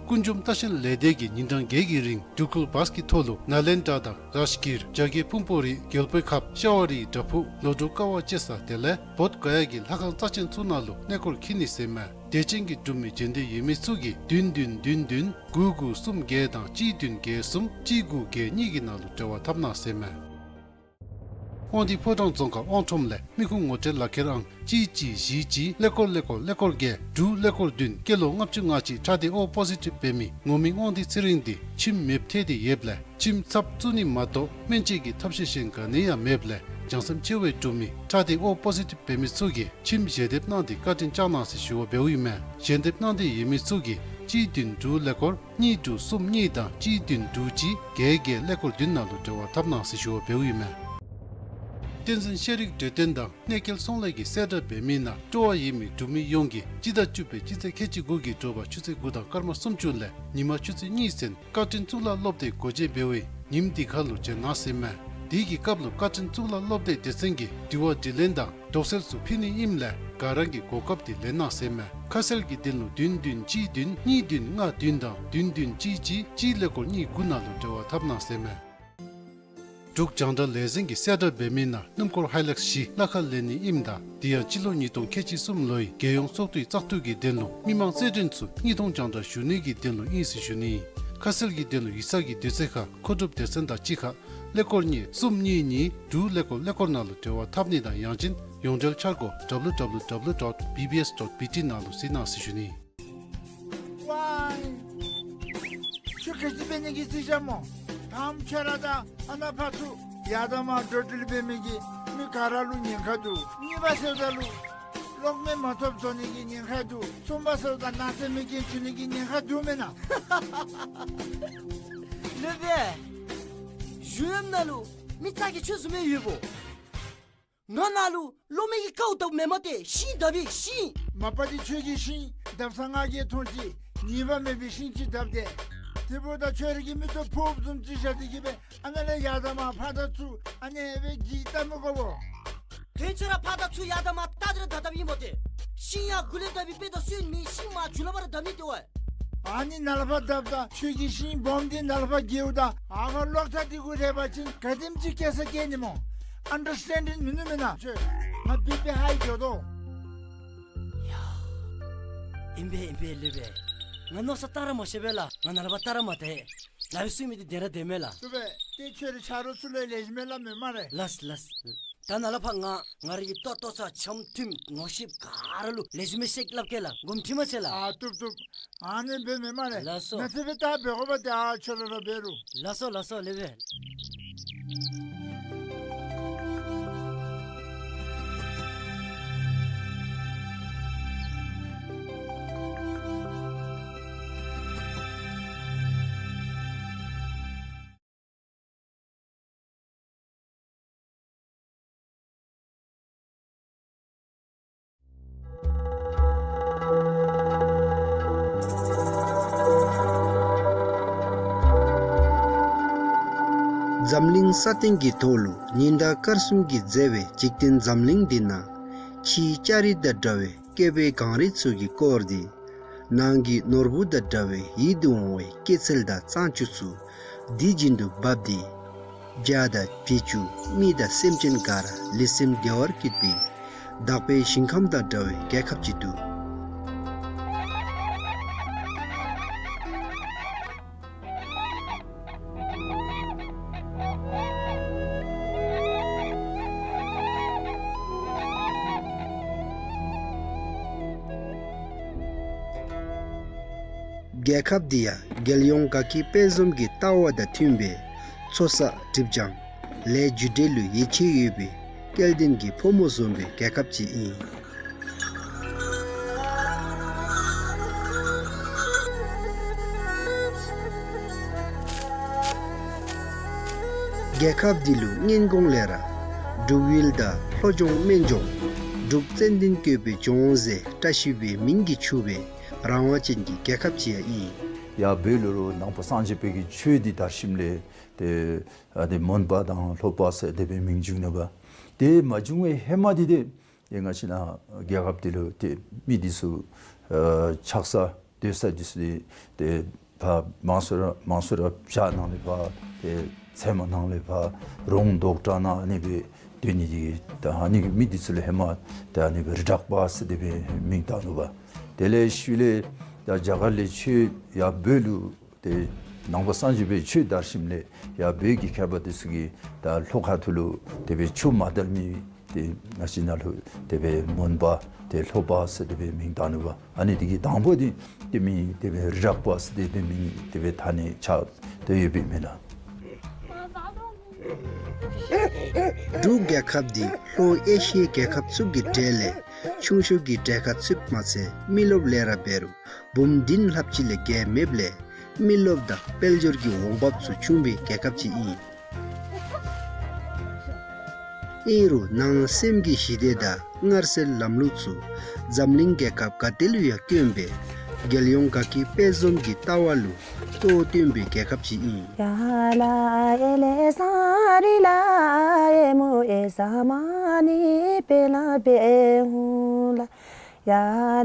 ཀུན་འབྱུང་ལྟ་བཤལ་ལས་སྡེ་གིས་ཉིན་གྲངས་བརྒྱད་ཀྱི་རིང་འབྲུག་ཁུལ་བཱས་ཀྱི་ཐོག་ལུ་ནཱ་ལེནྡྲ་དང་རཱཇ་གིར་རྒྱ་བསྐྱེད་ཕུང་པོ་རི་རྒྱལ་པོའི་ཁབ་ཤ་བ་རིའི་བྲག་ཕུག་ལོ་འབྲུག་ཀ་བ་བཅད་ས་དེ་ལས་བོདྷ་ག་ཡ་གི་ལྷ་ཁང་རྩ་ཆེན་ཚུ་ནང་ལུ་གནས་སྐོར་འཁྱིད་ནི་ཟེར་མས། དད་ཅན་གྱི་འབྲུག་མི་རྒྱུན་ལྡན་ཡོད་མི་ཚུ་གིས་བདུན་བདུན་བདུན་བདུན་དགུ་དགུ་གསུམ་བརྒྱད་དང་གཅིག་བདུན་བརྒྱད་གསུམ་གཅིག་དགུ་བརྒྱད་གཉིས་ཀྱི་ནང་ལུ་འབྲེལ་བ་འཐབ་གནང་ཟེར་མས། དབང་འདུས་ཕོ་བྲང་རྫོང་ཁག་དབང་ཁྲོམ་ལས་མི་ཁུངས་ངོ་སྤྲོད་ལག་ཁྱེར་ཨང་གཅིག་གཅིག་བཞི་གཅིག་ཀླད་ཀོར་ཀླད་ཀོར་ཀླད་ཀོར་བརྒྱད་དྲུག་ཀླད་ཀོར་བདུན་སྐྱེས་ལོ་ལྔ་བཅུ་ང་གཅིག་ཁྲག་སྡེ་O positive འབད་མི་ངོ་མི་དབང་འདུས་ཚེ་རིང་འདི་ཁྱིམ་མེདཔ་ཐལ་ཏེ་ཡོདཔ་ལས་ཁྱིམ་ཚབ་བཙུགས་ནི་མ་གཏོགས་སྨན་བཅོས་ཀྱི་ཐབས་ཤེས་གཞན་ག་ནི་ཡང་མེདཔ་ལས་བྱང་སེམས་ཆེ་བའི་འབྲུག་མི་ཁྲག་སྡེ་O positive འབད་མི་ཚུ་གིས་ཁྱིམ་ཞལ་འདེབས་གནང་སྟེ་བཀའ་དྲིན་བསྐྱང་གནང་ཟེར་ཞུ་བ་འབདཝ་ཨིན་མས། ཞལ་འདེབས་གནང་འདོད་ཡོད་མི་ཚུ་གིས་གཅིག་བདུན་དྲུག་ཀླད་ཀོར་གཉིས་དྲུག་གསུམ་གཉིས་དང་གཅིག་བདུན་དྲུག་གཅིག་བརྒྱད་བརྒྱད་ཀླད་ཀོར་བདུན་ནང་ལུ་འབྲེལ་བ་འཐབ་གནང་ཟེར་ཞུ་བ་འབདཝ་ཨིན་མས། བསྟན་འཛིན་ཤེས་རིག་གྲོས་སྟོན་དང་གནས་སྐལ་ཚོང་ལས་ཀྱིས་གསལ་བསྒྲགས་འབད་མི་ནང་སྤྲོ་བ་ཡོད་མི་འབྲུག་མི་ཡོངས་ཀྱིས་སྤྱི་ཟླ་བཅུ་པའི་སྤྱི་ཚེས་ཁལ་གཅིག་དགུ་གི་དྲོ་པ་ཆུ་ཚོད་དགུ་དང་སྐར་མ་སུམ་ཅུ་ལས་ཉིན་མ་ཆུ་ཚོད་གཉིས་ཚུན་བཀའ་དྲིན་གཙུག་ལག་སློབ་སྡེ་སྒོ་འབྱེད་འབད་བའི་ཉིནམ་འདི་ཁར་ལུ་བྱོན་གནང་ཟེར་མས། དེ་གི་སྐབས་ལུ་བཀའ་དྲིན་གཙུག་ལག་སློབ་སྡེ་སྡེ་ཚན་གྱིས་དྲི་བ་དྲིས་ལན་དང་དོགས་སེལ་ཚུ་ཕུལ་ནི་ཨིནམ་ལས་ག་ར་གིས་གོ་སྐབས་དེ་ལེན་གནང་ཟེར་མས། ཁ་གསལ་གྱི་དོན་ལུ་བདུན་བདུན་གཅིག་བདུན་གཉིས་བདུན་ལྔ་བདུན་དང་བདུན་བདུན་གཅིག་གཅིག་གཅིག་ཀླད་ཀོར་གཉིས་དགུ་ནང་ལུ་འབྲེལ་བ་འཐབ་གནང་ཟེར་མས། འབྲུག་རྒྱང་བསྒྲགས་ལས་འཛིན་གྱིས་གསལ་བསྒྲགས་འབད་མི་ནང་སྣུམ་འཁོར་ཧའི་ལེགས་བཞི་གླ་ཁར་ལེན་ནི་ཨིནམ་ད་དེ་ཡང་སྤྱི་ལོ་ཉིས་སྟོང་ཁལ་གཅིག་གསུམ་ལོའི་རྒྱལ་ཡོངས་ཚོགས་འདུའི་བཙག་འཐུ་གི་དོན་ལུ་མི་མང་རྩེད་འགྲན་ཚུ་དངོས་མཐོང་རྒྱང་བསྒྲགས་ཞུ་ནི་གི་དོན་ལུ་ཨིན་ཟེར་ཞུ་ནི། ཁ་གསལ་གྱི་དོན་ལུ་ཡིག་ཚང་གི་དུས་ཚོད་ཁར་མཁོ་སྒྲུབ་སྡེ་ཚན་དང་གཅིག་ཁར་ཀླད་ཀོར་གཉིས་གསུམ་གཉིས་གཉིས་དྲུག་ཀླད་ཀོར་ཀླད་ཀོར་ནང་ལུ་འབྲེལ་བ་འཐབ་ནི་དང་ཡང་ཅིན་ཡོངས་འབྲེལ་འཆར་སྒོ་W W W dot B B S dot B T ནང་ལུ་གཟིགས་གནང་ཟེར་ཞུ་ནི། ཝའི། ཁྱོད་ག་ཅི་འབད་ནི་གི་རྩིས་རྐྱབ་སྨོ། ད་ཁྱོད་ར་ད་ཨ་ནཱ་ཕར་ཚུར་ཡར་དང་མར་འགྲོ་འགྲུལ་འབད་མི་གིས་མི་ག་ར་ལུ་ཉེན་ཁ་འདུག། གཉིས་པ་ཟེརཝ་ད་ལུ་གློག་མེ་མ་ཐོབ་བཟོ་ནི་གི་ཉེན་ཁ་འདུག། གསུམ་པ་ཟེརཝ་ད་ནགས་ཚལ་མེ་རྐྱེན་བྱུང་ནི་གི་ཉེན་ཁ་འདུག་མེན་ན། ལོས་པས། གཞུང་གཡམ་ནང་ལུ་མི་ཙག་གི་ཆོས་བཟུམ་མའི་ཡོདཔ་འོང་། ང་ནཱ་ལུ་གློག་མེ་གི་ཀཝ་བཏབ་མེན་མས་ཏེ། ཤིང་བཏབ་ཨིན་ཤིང་། མ་པ་འདི་ཁྱོད་ཀྱིས་ཤིང་བཏབ་ས་ང་གིས་མཐོང་ཅི། ཉེས་པ་མེད་པའི་ཤིང་ཅིག་བཏབ་སྟེ། དེ་འབདཝ་ད་ཁྱོད་ར་གིས་མིག་ཏོ་ཕོགཔ་བཟུམ་ཅིག་བཞག་སྟེ་གིས་སྦེ་ཨ་ནཱ་ལས་ཡར་དང་མར་ཕར་དང་ཚུར་ཨ་ནི་སྦེ་གི་བལྟ་མི་དགོ་པས། དོན་ཚུ་ར་ཕར་དང་ཚུར་ཡར་དང་མར་བལྟ་སྟེ་ར་བཏབ་ཨིན་མས་ཏེ། ཤིང་ཡར་མགུ་ལས་བཏབ་ཨིན་པས་ད་སུན་མི་ཤིང་མར་མཇུག་ལས་ཕར་བཏབ་ཨིན་ཏེ་ཝའི། ཨ་ནི་ནཱ་ལས་ཕར་བཏབ་ད་ཁྱོད་ཀྱིས་ཤིང་སྦོམ་འདི་ནཱ་ལས་ཕར་འགྱེལཝ་ད་ཨ་ཕར་གློག་ཐག་འདི་གུ་རེག་པ་ཅིན་ག་དེམ་ཅིག་སྐྱེ་ས་སྐྱེ་ནི་སྨོ། ཨན་ཌར་སི་ཊེན་ཌིང་མིན་ནུག་མེན་ན། ཁྱོད་ང་བི་པི་ཧའི་འགྱོ་དོ། ཡ། ཨིན་པས་ཨིན་པས་ལོས་པས། ང་མནོ་བསམ་བཏང་ར་མ་ཤེས་པས་ལགས། ང་ནཱ་ལས་ཕར་བལྟ་ར་མ་བལྟ། ལཱ་འབད་ཚུགས་མི་འདི་བདེན་ར་བདེན་མས་ལགས། ལོས་པས། ཏེ་ཁྱོད་རའི་ཆ་རོགས་ཚུ་ལུ་ལེགས་ཤོམ་སྦེ་སླབ་མི་སྨ་རེ། ལགས་ལགས། ད་ནཱ་ལས་ཕར་ང་ང་རའི་གི་ལྟོ་ལྟོ་ཚང་འཆམ་མཐུན་ངོ་ཤེས་ག་ར་ལུ་ལེགས་ཤོམ་སྦེ་བཤད་སླབ་གེ་ལགས། དགོངསམ་ཁྲེལ་མ་བྱེད་ལགས། ཨ་བཏུབ་བཏུབ། ཨ་ནི་འབད་མི་སྨ་རེ། ལགས་སོ། ནཱ་ཚུ་སྦེ་ད་འབད་དགོ་པས། ཏེ་ཨ་ཁྱོད་ར་ར་འབད་རུང་། ལགས་སོ་ལགས་སོ་ལོས་པས། འཛམ་གླིང་ས་སྟེང་གི་ཐོག་ལུ་ཉི་ཟླ་སྐར་གསུམ་གྱིས་མཛེས་པའི་འཇིག་རྟེན་འཛམ་གླིང་འདི་ནང་ཕྱིའི་ལྕགས་རི་དང་འདྲ་བའི་སྐྱེས་པའི་གངས་རི་ཚུ་གིས་བསྐོར་ཏེ་ནང་གི་ནོར་བུ་དང་འདྲ་བའི་ཡིད་དུ་འོང་བའི་སྐྱེད་ཚལ་དང་གཙང་ཆུ་ཚུ་དེ་བཞིན་དུ་འབབ་སྟེ། བྱ་དང་བྱི་ཅུང་མི་དང་སེམས་ཅན་ག་ར་ལུས་སེམས་བདེ་བར་བསྐྱེད་པའི་དག་པའི་ཞིང་ཁམས་དང་འདྲ་བའི་རྒྱལ་ཁབ་ཅིག་འདུག། རྒྱལ་ཁབ་འདི་ཡང་རྒྱལ་ཡོངས་དགའ་སྐྱིད་དཔལ་འཛོམས་ཀྱི་ལྟ་བ་དང་མཐུན་པའི་ཚོགས་བསགས་སྒྲིབ་སྦྱང་ལས་རྒྱུ་འབྲས་ལུ་ཡིད་ཆེས་ཡོད་པའི་སྐལ་ལྡན་གྱི་ཕོ་མོ་འཛོམས་པའི་རྒྱལ་ཁབ་ཅིག་ཨིན། རྒྱལ་ཁབ་འདི་ལུ་སྔོན་གོང་ལས་ར་འབྲུག་ཡུལ་དང་ལྷོ་ལྗོངས་སྨན་ལྗོངས་འབྲུག་ཙན་དན་བཀོད་པའི་ལྗོངས་ཟེར་བཀྲ་ཤིས་པའི་མིང་གིས་ཕྱུག་པའི་རང་དབང་ཅན་གྱི་རྒྱལ་ཁབ་ཅིག་ཡང་ཨིན། ཡར་བོད་ལུ་ནང་པ་སངས་རྒྱས་པའི་གི་ཆོས་འདི་དར་ཞིནམ་ལས་ཏེ་ཨ་ཏེ་མོན་པ་དང་ལྷོ་པ་ཟེར་དེ་སྦེ་མིང་བྱུང་ནུག་པ། དེ་མ་བྱུང་བའི་ཧེ་མ་འདི་ཏེ་ཏེ་ང་བཅས་ནཱ་རྒྱལ་ཁབ་འདི་ལུ་ཏེ་མི་འདི་ཚུ་ཨ་ཆགས་ས་སྡོད་ས་འདི་ཚུ་ཏེ་ཏེ་ཕར་མང་སུ་ར་མང་སུ་ར་བྱག་ནང་ལས་ཕར་ཏེ་ཚལ་མ་ནང་ལས་ཕར་རོང་རྡོག་བྲག་ནང་ཨ་ནི་སྦེ་སྡོད་ནི་འདི་ད་ཨ་ནི་གི་མི་འདི་ཚུ་ལུ་ཧེ་མ་ཏེ་ཨ་ནི་སྦེ་རི་བྲག་པ་ཟེར་དེ་སྦེ་མིང་བཏགས་ནུག་པ། དེ་ལས་ཤུལ་ལས་ད་རྒྱ་གར་ལས་ཆོས་ཡར་བོད་ལུ་ཏེ་ནང་པ་སངས་རྒྱས་པའི་ཆོས་དར་ཞིནམ་ལས་ཡར་བོད་ཀྱི་མཁས་པ་འདི་ཚུ་གིས་ད་ལྷོ་ཁ་ཐུག་ལུ་དེ་སྦེ་ཆོས་མ་དར་མི་ཏེ་ང་བཅས་ནཱ་ལུ་དེ་སྦེ་མོན་པ་ཏེ་ལྷོ་པ་ཟེར་དེ་སྦེ་མིང་བཏགས་ནུག་པ། ཨ་ནི་འདི་གི་དང་པོ་འདི་ཏེ་མིང་དེ་སྦེ་རི་བྲག་པ་ཟེར་དེ་སྦེ་མིང་དེ་སྦེ་ཐ་སྙད་ཆགས་ཏེ་ཡོདཔ་ཨིན་མས་ལགས། འབྲུག་རྒྱལ་ཁབ་འདི་ལྷོ་ཨེ་ཤི་ཡའི་རྒྱལ་ཁབ་ཚུ་གི་གྲས་ལས་ཆུང་ཤོས་ཀྱི་གྲས་ཁར་ཚུདཔ་མ་ཚད་མི་རློབས་ལས་ར་འབད་རུང་འབུམ་བདུན་ལྷགཔ་ཅིག་ལས་བརྒལ་མེདཔ་ལས་མི་རློབས་དང་དཔལ་འབྱོར་གྱི་འོང་འབབ་ཚུ་ཆུང་བའི་རྒྱལ་ཁབ་ཅིག་ཨིན། ཨིན་རུང་ནང་སེམས་ཀྱི་ཞི་བདེ་དང་མངར་ཟས་ལམ་ལུགས་ཚུ་འཛམ་གླིང་རྒྱལ་ཁབ་ག་ཏེ་ལུ་ཡང་དཀོན་པས། རྒྱལ་ཡོངས་དགའ་སྐྱིད་དཔལ་འཛོམས་ཀྱི་ལྟ་བ་ལུ་ གཙོ་བོ་བཏོན་པའི་རྒྱལ་ཁབ་ཅིག་ཨིན། ཡ་ལ་ཨེ་ལེ་སང་རི་ལ་ཨེ་མོ་ཨེ་ས་མ་ནི་པེ་ལ་པེ་ཧུ་ལ། ཡ་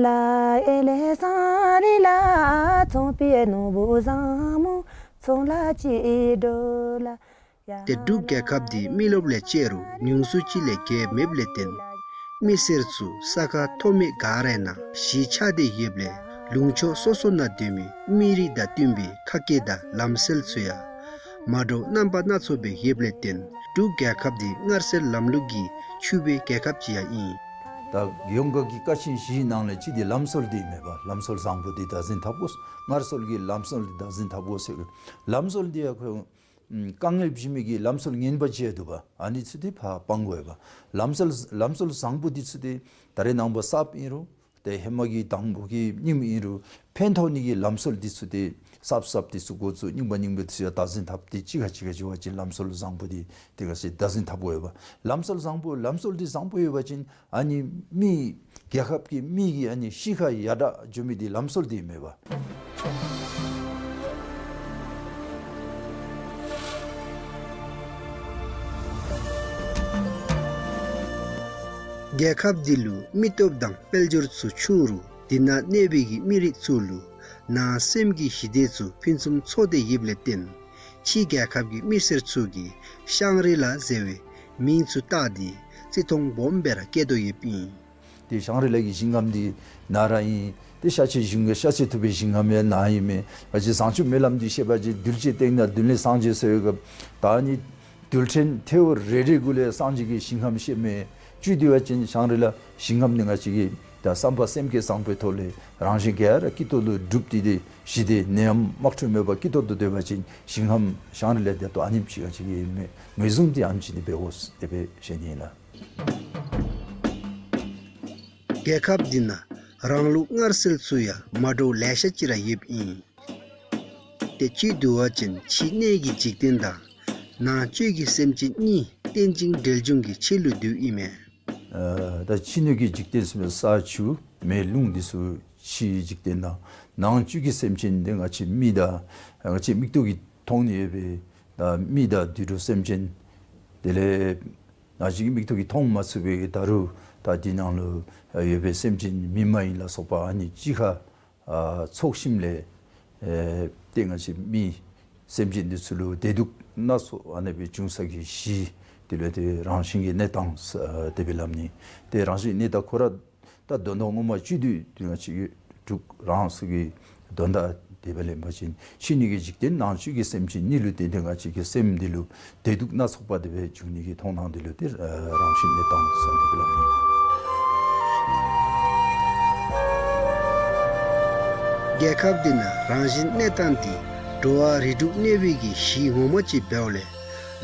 ལ་ཨེ་ལེ་སང་རི་ལ་ཚོང་པའི་ནོར་བུ་བཟང་མོ་ཚོང་ལ་ཅི་འགྲོ་ལ། ཏེ་འབྲུག་རྒྱལ་ཁབ་འདི་མི་རློབས་ལས་བཅད་རུང་ཉུང་སུ་ཅིག་ལས་བརྒལ་མེདཔ་ལས་བརྟེན་མི་སེར་ཚུ་ས་ཁ་མཐོ་དམན་ག་ར་ནང་གཞིས་ཆགས་ཏེ་ཡོདཔ་ལས་ལུང་ཕྱོགས་སོ་སོ་ནང་སྡོད་མི་མི་རིགས་དང་བསྟུན་པའི་ཁ་སྐད་དང་ལམ་སྲོལ་ཚུ་ཡང་མ་འདྲཝ་རྣམ་པ་སྣ་ཚོགས་སྦེ་ཡོདཔ་ལས་བརྟེན་འབྲུག་རྒྱལ་ཁབ་འདི་སྔར་སྲོལ་ལམ་ལུགས་ཀྱིས་ཕྱུག་པའི་རྒྱལ་ཁབ་ཅིག་ཡང་ཨིན། ད་རྒྱལ་ཡོངས་ཁ་གི་ཀ་ཆེན་བཞིའི་ནང་ལས་གཅིག་འདི་ལམ་སྲོལ་འདི་མས་པ། ལམ་སྲོལ་བཟང་པོ་འདི་བདག་འཛིན་འཐབ་དགོ། སྔར་སྲོལ་གྱི་ལམ་སྲོལ་འདི་བདག་འཛིན་འཐབ་དགོ་ཟེར། ལམ་སྲོལ་འདི་ཡང་ཁོ་ཨམ་དཀའ་ངལ་བྱུང་མི་གི་ལམ་སྲོལ་ངན་པ་ཅིག་འདུག་པ། ཨ་ནི་ཚུ་འདི་ཕར་སྤང་དགོ་པ། ལམ་སྲོལ་ལམ་སྲོལ་བཟང་པོ་འདི་ཚུ་འདི་ད་རེས་ནངས་པ་གསརཔ་ཨིན་རུང་ཏེ་ཧེ་མ་གི་དང་པོ་གི་རྙིངམ་ཨིན་རུང་ཕན་ཐོགས་ནི་གི་ལམ་སྲོལ་འདི་ཚུ་འདི་གསརཔ་གསརཔ་འདི་ཚུ་འགོ་བཙུགས། རྙིང་པ་རྙིང་པ་འདི་ཚུ་ཡང་བདག་འཛིན་འཐབ་སྟེ་གཅིག་ཁར་གཅིག་ཁར་འགྱོ་བ་ཅིན་ལམ་སྲོལ་བཟང་པོ་འདི་ཏེ་ག་ཅི་བདག་འཛིན་འཐབ་དགོ་པ། ལམ་སྲོལ་བཟང་པོ་ལམ་སྲོལ་འདི་བཟང་པོ་ཡོད་པ་ཅིན་ཨ་ནི་མི་རྒྱལ་ཁབ་ཀྱི་མི་གི་ཨ་ནི་གཤིས་ཀ་ཡར་དྲག་འགྱོ་མི་འདི་ལམ་སྲོལ་འདི་མས་པ། རྒྱལ་ཁབ་འདི་ལུ་མི་སྟོབས་དང་དཔལ་འབྱོར་ཚུ་ཆུང་རུང་འདི་ནང་གནས་པའི་གི་མི་རིགས་ཚུ་ལུ་ནང་སེམས་ཀྱི་ཞི་བདེ་ཚུ་ཕུན་སུམ་ཚོགས་ཏེ་ཡོདཔ་ལས་བརྟེན་ཕྱི་རྒྱལ་ཁབ་ཀྱི་མི་སེར་ཚུ་གིས་ཤང་རི་ལ་ཟེར་བའི་མིང་ཚུ་བཏགས་ཏེ་བརྩི་མཐོང་སྦོམ་སྦེ་ར་བསྐྱེད་དོ་ཡོདཔ་ཨིན། ཏེ་ཤང་རི་ལ་གི་ཞིང་ཁམས་འདི་ནཱ་ར་ཨིན། ཏེ་ཤཱཀྱའི་གཞུང་གི་ཤཱཀྱ་ཐུབ་པའི་ཞིང་ཁམས་ཡང་ནཱ་ཨིན་མས། ང་བཅས་བཟང་སྤྱོད་སྨོན་ལམ་འདི་བཤད་པ་ཅིན་གདུལ་བྱའི་སྟེང་ན་གདོན་ལས་སངས་རྒྱས་ཟེར་བའི་སྐབས་ད་ཨ་ནི་རྡུལ་ཕྲན་ཐལཝ་རེ་རེ་གུ་ལས་སངས་རྒྱས་ཀྱི་ཞིང་ཁམས་བཤདཔ་མས། བཅུད་བསྡུ་བ་ཅིན་ཤང་རི་ལ་ཞིང་ཁམས་འདི་ང་བཅས་ཀྱི་ད་བསམ་པ་སེམས་བསྐྱེད་བཟང་པོའི་ཐོག་ལས་རང་གཞན་ག་ར་སྐྱིད་ཏོང་ཏོ་སྒྲུབ་སྟེ་ཏེ་ཞི་བདེ་ནད་ཡམས་དམག་འཁྲུག་མེད་པར་སྐྱིད་ཏོང་ཏོ་སྡོད་པ་ཅིན་ཞིང་ཁམས་ཤང་རི་ལ་འདི་ད་ལྟོ་ཨ་ནེམ་ཅིག་ང་བཅས་ཀྱིས་ངོས་བཟུང་འདི་ཨ་ནེམ་ཅིག་འདི་འབད་དགོ་ཟེར་དེ་སྦེ་བཤད་ནི་ཨིན་ལགས། རྒྱལ་ཁབ་འདི་ནང་རང་ལུགས་སྔར་སྲོལ་ཚུ་ཡང་མ་འདྲཝ་ལེ་ཤ་ཅིག་ར་ཡོདཔ་ཨིན། ཏེ་བཅུད་བསྡུ་བ་ཅིན་ཕྱི་གནས་ཀྱི་འཇིག་རྟེན་དང་ནང་བཅུད་ཀྱི་སེམས་ཅན་གཉིས་རྟེན་ཅིང་འབྲེལ་འབྱུང་གི་ཆོས་ལུགས་འདི་ཨིན་མས། ཨ་ད་ཕྱི་སྣོད་ཀྱི་འཇིག་རྟེན་ཟེར་མི་ས་ཆུ་མེ་རླུང་འདི་ཚུ་ཕྱིའི་འཇིག་རྟེན་དང་ནང་བཅུད་ཀྱི་སེམས་ཅན་འདི་ང་བཅས་མི་དང་ང་བཅས་མིག་ཏོ་གིས་མཐོང་ནི་ཡོད་པའི་ད་མི་དང་དུད་འགྲོ་སེམས་ཅན་དེ་ལས་ང་བཅས་ཀྱི་མིག་ཏོ་གིས་མཐོང་མ་ཚུགས་པའི་ད་རུང་ད་འདི་ནང་ལུ་ཡོད་པའི་སེམས་ཅན་མི་མ་ཡིན་ལ་སོགས་པ་ཨ་ནི་གཅིག་ཁར་ཨ་ཚོགས་ཞིནམ་ལས་ཨེ་ཏེ་ང་བཅས་མི་སེམས་ཅན་འདི་ཚུ་ལུ་བདེ་སྡུག་སྣ་ཚོགས་ཨ་ནི་སྦེ་འབྱུང་ས་གི་གཞི་དེ་ལུ་ཏེ་རང་བཞིན་གྱི་གནས་སྟངས་ཨ་དེ་སྦེ་སླབ་ནི། ཏེ་རང་བཞིན་གནས་སྟངས་ཁོ་ར་ད་དོན་དག་ངོ་མ་བཅུད་བསྡུ་དེ་ང་བཅས་འབྲུག་རང་སོ་གི་དོན་དག་དེ་སྦེ་ལེན་པ་ཅིན་ཕྱི་སྣོད་ཀྱི་འཇིག་རྟེན་ནང་བཅུད་ཀྱི་སེམས་ཅན་གཉིས་ལུ་བརྟེན་ཏེ་ང་བཅས་ཀྱི་སེམས་འདི་ལུ་བདེ་སྡུག་སྣ་ཚོགས་པ་དེ་སྦེ་འབྱུང་ནི་གི་མཐོང་སྣང་འདི་ལུ་ཏེ་ཨ་རང་བཞིན་གནས་སྟངས་ཟེར་དེ་སྦེ་སླབ་ནི། རྒྱལ་ཁབ་འདི་ནང་རང་བཞིན་གནས་སྟངས་འདི་འགྲོ་བ་རིགས་དྲུག་གནས་པའི་གི་གཞི་ངོ་མ་ཅིག་འབདཝ་ལས་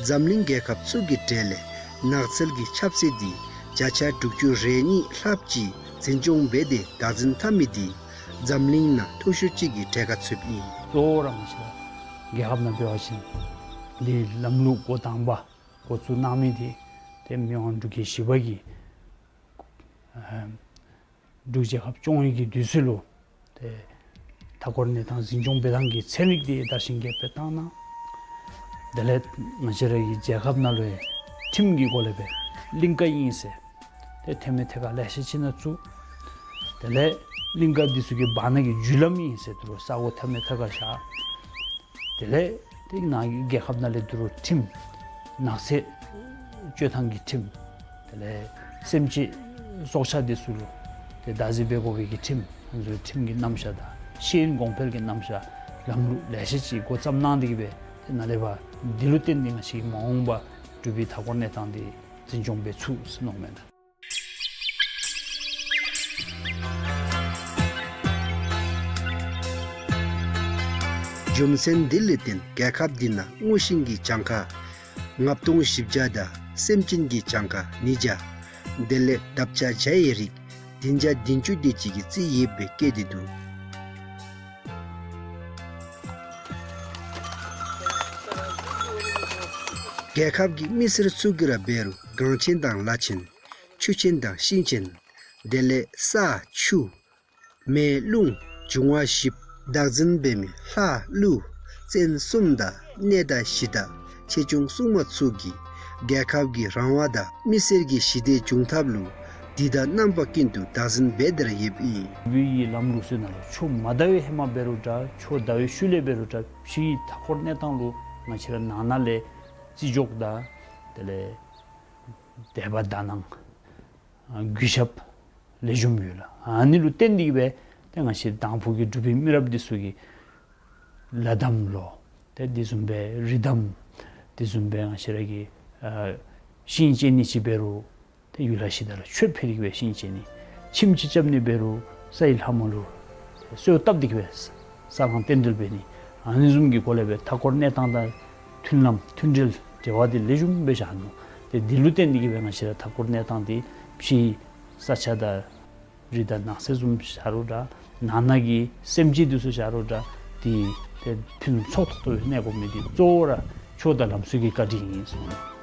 འཛམ་གླིང་རྒྱལ་ཁབ་ཚུ་གི་གྲས་ལས་ནགས་ཚལ་གྱི་ཆབ་སྲིད་འདི་བརྒྱ་ཆ་དྲུག་ཅུ་རེ་གཉིས་ལྷགཔ་ཅིག་འཛིན་སྐྱོང་འབད་དེ་བདག་འཛིན་འཐབ་མི་འདི་འཛམ་གླིང་ནང་མཐོ་ཤོས་ཅིག་གི་གྲས་ཁར་ཚུདཔ་ཨིན། གཙོ་བོ་ར་ང་བཅས་རྒྱལ་ཁབ་ནང་འབད་བ་ཅིན་འདི་ལམ་ལུགས་འགོ་དང་པ་འགོ་བཙུགས་གནང་མི་འདི་ཏེ་མི་དབང་འབྲུག་རྒྱལ་བཞི་པ་གིས་ཨ་འབྲུག་རྒྱལ་ཁབ་སྐྱོང་བའི་གི་དུས་ཚོད་ལུ་ཏེ་མཐའ་འཁོར་གནས་སྟངས་འཛིན་སྐྱོང་འབད་ཐངས་ཀྱི་ཚན་རིག་འདི་དར་ཞིང་རྒྱས་པར་བཏང་གནང་། དེ་ལས་ང་བཅས་ར་གི་རྒྱལ་ཁབ་ནང་ལུ་ཡང་ཁྲིམས་ཀྱི་སྒོ་ལས་སྦེ་གླིང་ཀ་ཨིན་ཟེར་ཏེ་མཐའ་མའི་ཐད་ཁར་ལེ་ཤ་ཅིག་ནང་བཙུགས། དེ་ལས་གླིང་ཀ་འདི་ཚུ་གི་བར་ན་གི་རྒྱུ་ལམ་ཨིན་ཟེར་དེ་ལུ་ས་གོ་མཐའ་མའི་ཐད་ཁར་བཞག། དེ་ལས་ཏེ་ནཱ་གི་རྒྱལ་ཁབ་ནང་ལས་དེ་ལུ་ཁྲིམས་ནགས་ཚལ་སྤྱོད་ཐངས་ཀྱི་ཁྲིམས། དེ་ལས་སེམས་ཅན་སྲོག་ཆགས་འདི་ཚུ་ལུ་ཏེ་བདག་འཛིན་འབད་དགོ་པའི་གི་ཁྲིམས་ཨ་ནི་ཚུ་ཁྲིམས་ཀྱི་རྣམ་གཞག་དང་ཤེས་ཡོན་གོང་འཕེལ་གྱི་རྣམ་གཞག་ལམ་ལུགས་ལེ་ཤ་ཅིག་འགོ་བརྩམས་གནང་སྟེ་གི་སྦེ་ཏེ་ནཱ་ལས་ཕར་འདི་ལུ་བརྟེན་ཏེ་ང་བཅས་མ་འོངས་པ་འབྲུག་པའི་མཐའ་འཁོར་གནས་སྟངས་འདི་འཛིན་སྐྱོང་འབད་ཚུགས་ཟེར་མནོཝ་མས་ད། རྒྱུ་མཚན་འདི་ལས་བརྟེན་རྒྱལ་ཁབ་འདི་ནང་སྔོ་ཤིང་གི་གྱངས་ཁ་ལྔ་སྟོང་བཞི་བརྒྱ་དང་སེམས་ཅན་གྱི་གྱངས་ཁ་ཉིས་བརྒྱ། དེ་ལས་འདབ་ཆགས་བྱ་ཡི་རིགས་བདུན་བརྒྱ་བདུན་ཅུ་དེ་ཅིག་གིས་རྩིས་ཡོདཔ་སྦེ་བཀོད་དེ་འདུག། རྒྱལ་ཁབ་ཀྱི་མི་སེར་ཚུ་གིས་ར་འབད་རུང་གངས་ཅན་དང་ལ་ཆེན། ཆུ་ཆེན་དང་ཤིང་ཆེན། དེ་ལས་ས་ཆུ་མེ་རླུང་འབྱུང་བ་བཞིཔ་བདག་འཛིན་འབད་མི་ལྷ་ཀླུ་ བཙན་གསུམ་དང་གནས་བདག་བཞི་དང་ཆེ་ཆུང་སྲུང་མ་ཚུ་གིས་རྒྱལ་ཁབ་ཀྱི་རང་དབང་དང་མི་སེར་གྱི་ཞི་བདེ་འབྱུང་ཐབས་ལུ་དུས་དང་རྣམ་པ་ཀུན་ཏུ་བདག་འཛིན་འབད་དེ་ར་ཡོདཔ་ཨིན། བོད་ཀྱི་ལམ་ལུགས་ཟེར་ནང་ལུ་ཆུ་མ་བདའ་བའི་ཧེ་མ་འབད་རུང་འདྲ་ཆུ་བདའ་བའི་ཤུལ་ལས་འབད་རུང་འདྲ་ཕྱིའི་མཐའ་འཁོར་གནས་སྟངས་ལུ་ང་བཅས་ར་ནང་ན་ལས་བརྩི་འཇོག་དང་དེ་ལས་དད་པ་དག་སྣང་གུས་ཞབས་ལེགས་ཤོམ་ཡོད་ལགས། ཨ་ནི་ལུ་བརྟེན་ཏེ་གིས་སྦེ་ཏེ་ང་བཅས་དང་ཕུ་གི་འབྲུག་པའི་མི་རབས་འདི་ཚུ་གིས་ལྷ་དམ་ལོ་ཏེ་དེ་བཟུམ་སྦེ་རི་དམ་དེ་བཟུམ་སྦེ་ང་བཅས་ར་གི་ཨ་ཤིང་བཅད་ནི་ཅིག་འབད་རུང་ཏེ་ཡུལ་ལྷ་གཞི་བདག་ལུ་མཆོད་ཕུལ་ཏེ་གིས་སྦེ་ཤིང་བཅད་ནི། ཁྱིམ་ཅིག་རྐྱབ་ནི་འབད་རུང་ས་ཡི་ལྷ་མོ་ལུ་གསོལཝ་བཏབ་སྟེ་གིས་སྦེ་ས་བསླང་རྟེན་འབྲེལ་འབད་ནི། ཨ་ནི་བཟུམ་གྱི་སྒོ་ལས་སྦེ་མཐའ་འཁོར་གནས་སྟངས་དང་མཐུན་ལམ་མཐུན་འབྲེལ་འབྲེལ་བ་འདི་ལེགས་ཤོམ་སྦེ་བཞག་ནུག། ཏེ་འདི་ལུ་བརྟེན་ཏེ་གིས་སྦེ་ང་བཅས་ར་མཐའ་འཁོར་གནས་སྟངས་འདི་ཕྱིའི་ས་ཆ་དང་རི་དང་ནགས་ཚལ་བཟུམ་བཞག་རུང་འདྲ་ནང་ན་གི་སེམས་ཅན་འདི་ཚུ་བཞག་རུང་འདྲ་ཏེ་ཏེ་ཕུན་སུམ་ཚོགས་ཏོག་ཏོ་སྦེ་གནས་དགོ་མི་འདི་གཙོ་བོ་ར་ཆུ་དང་ལམ་སྲོལ་གྱི་བཀའ་དྲིན་ཨིན་གསུངས་ནུག།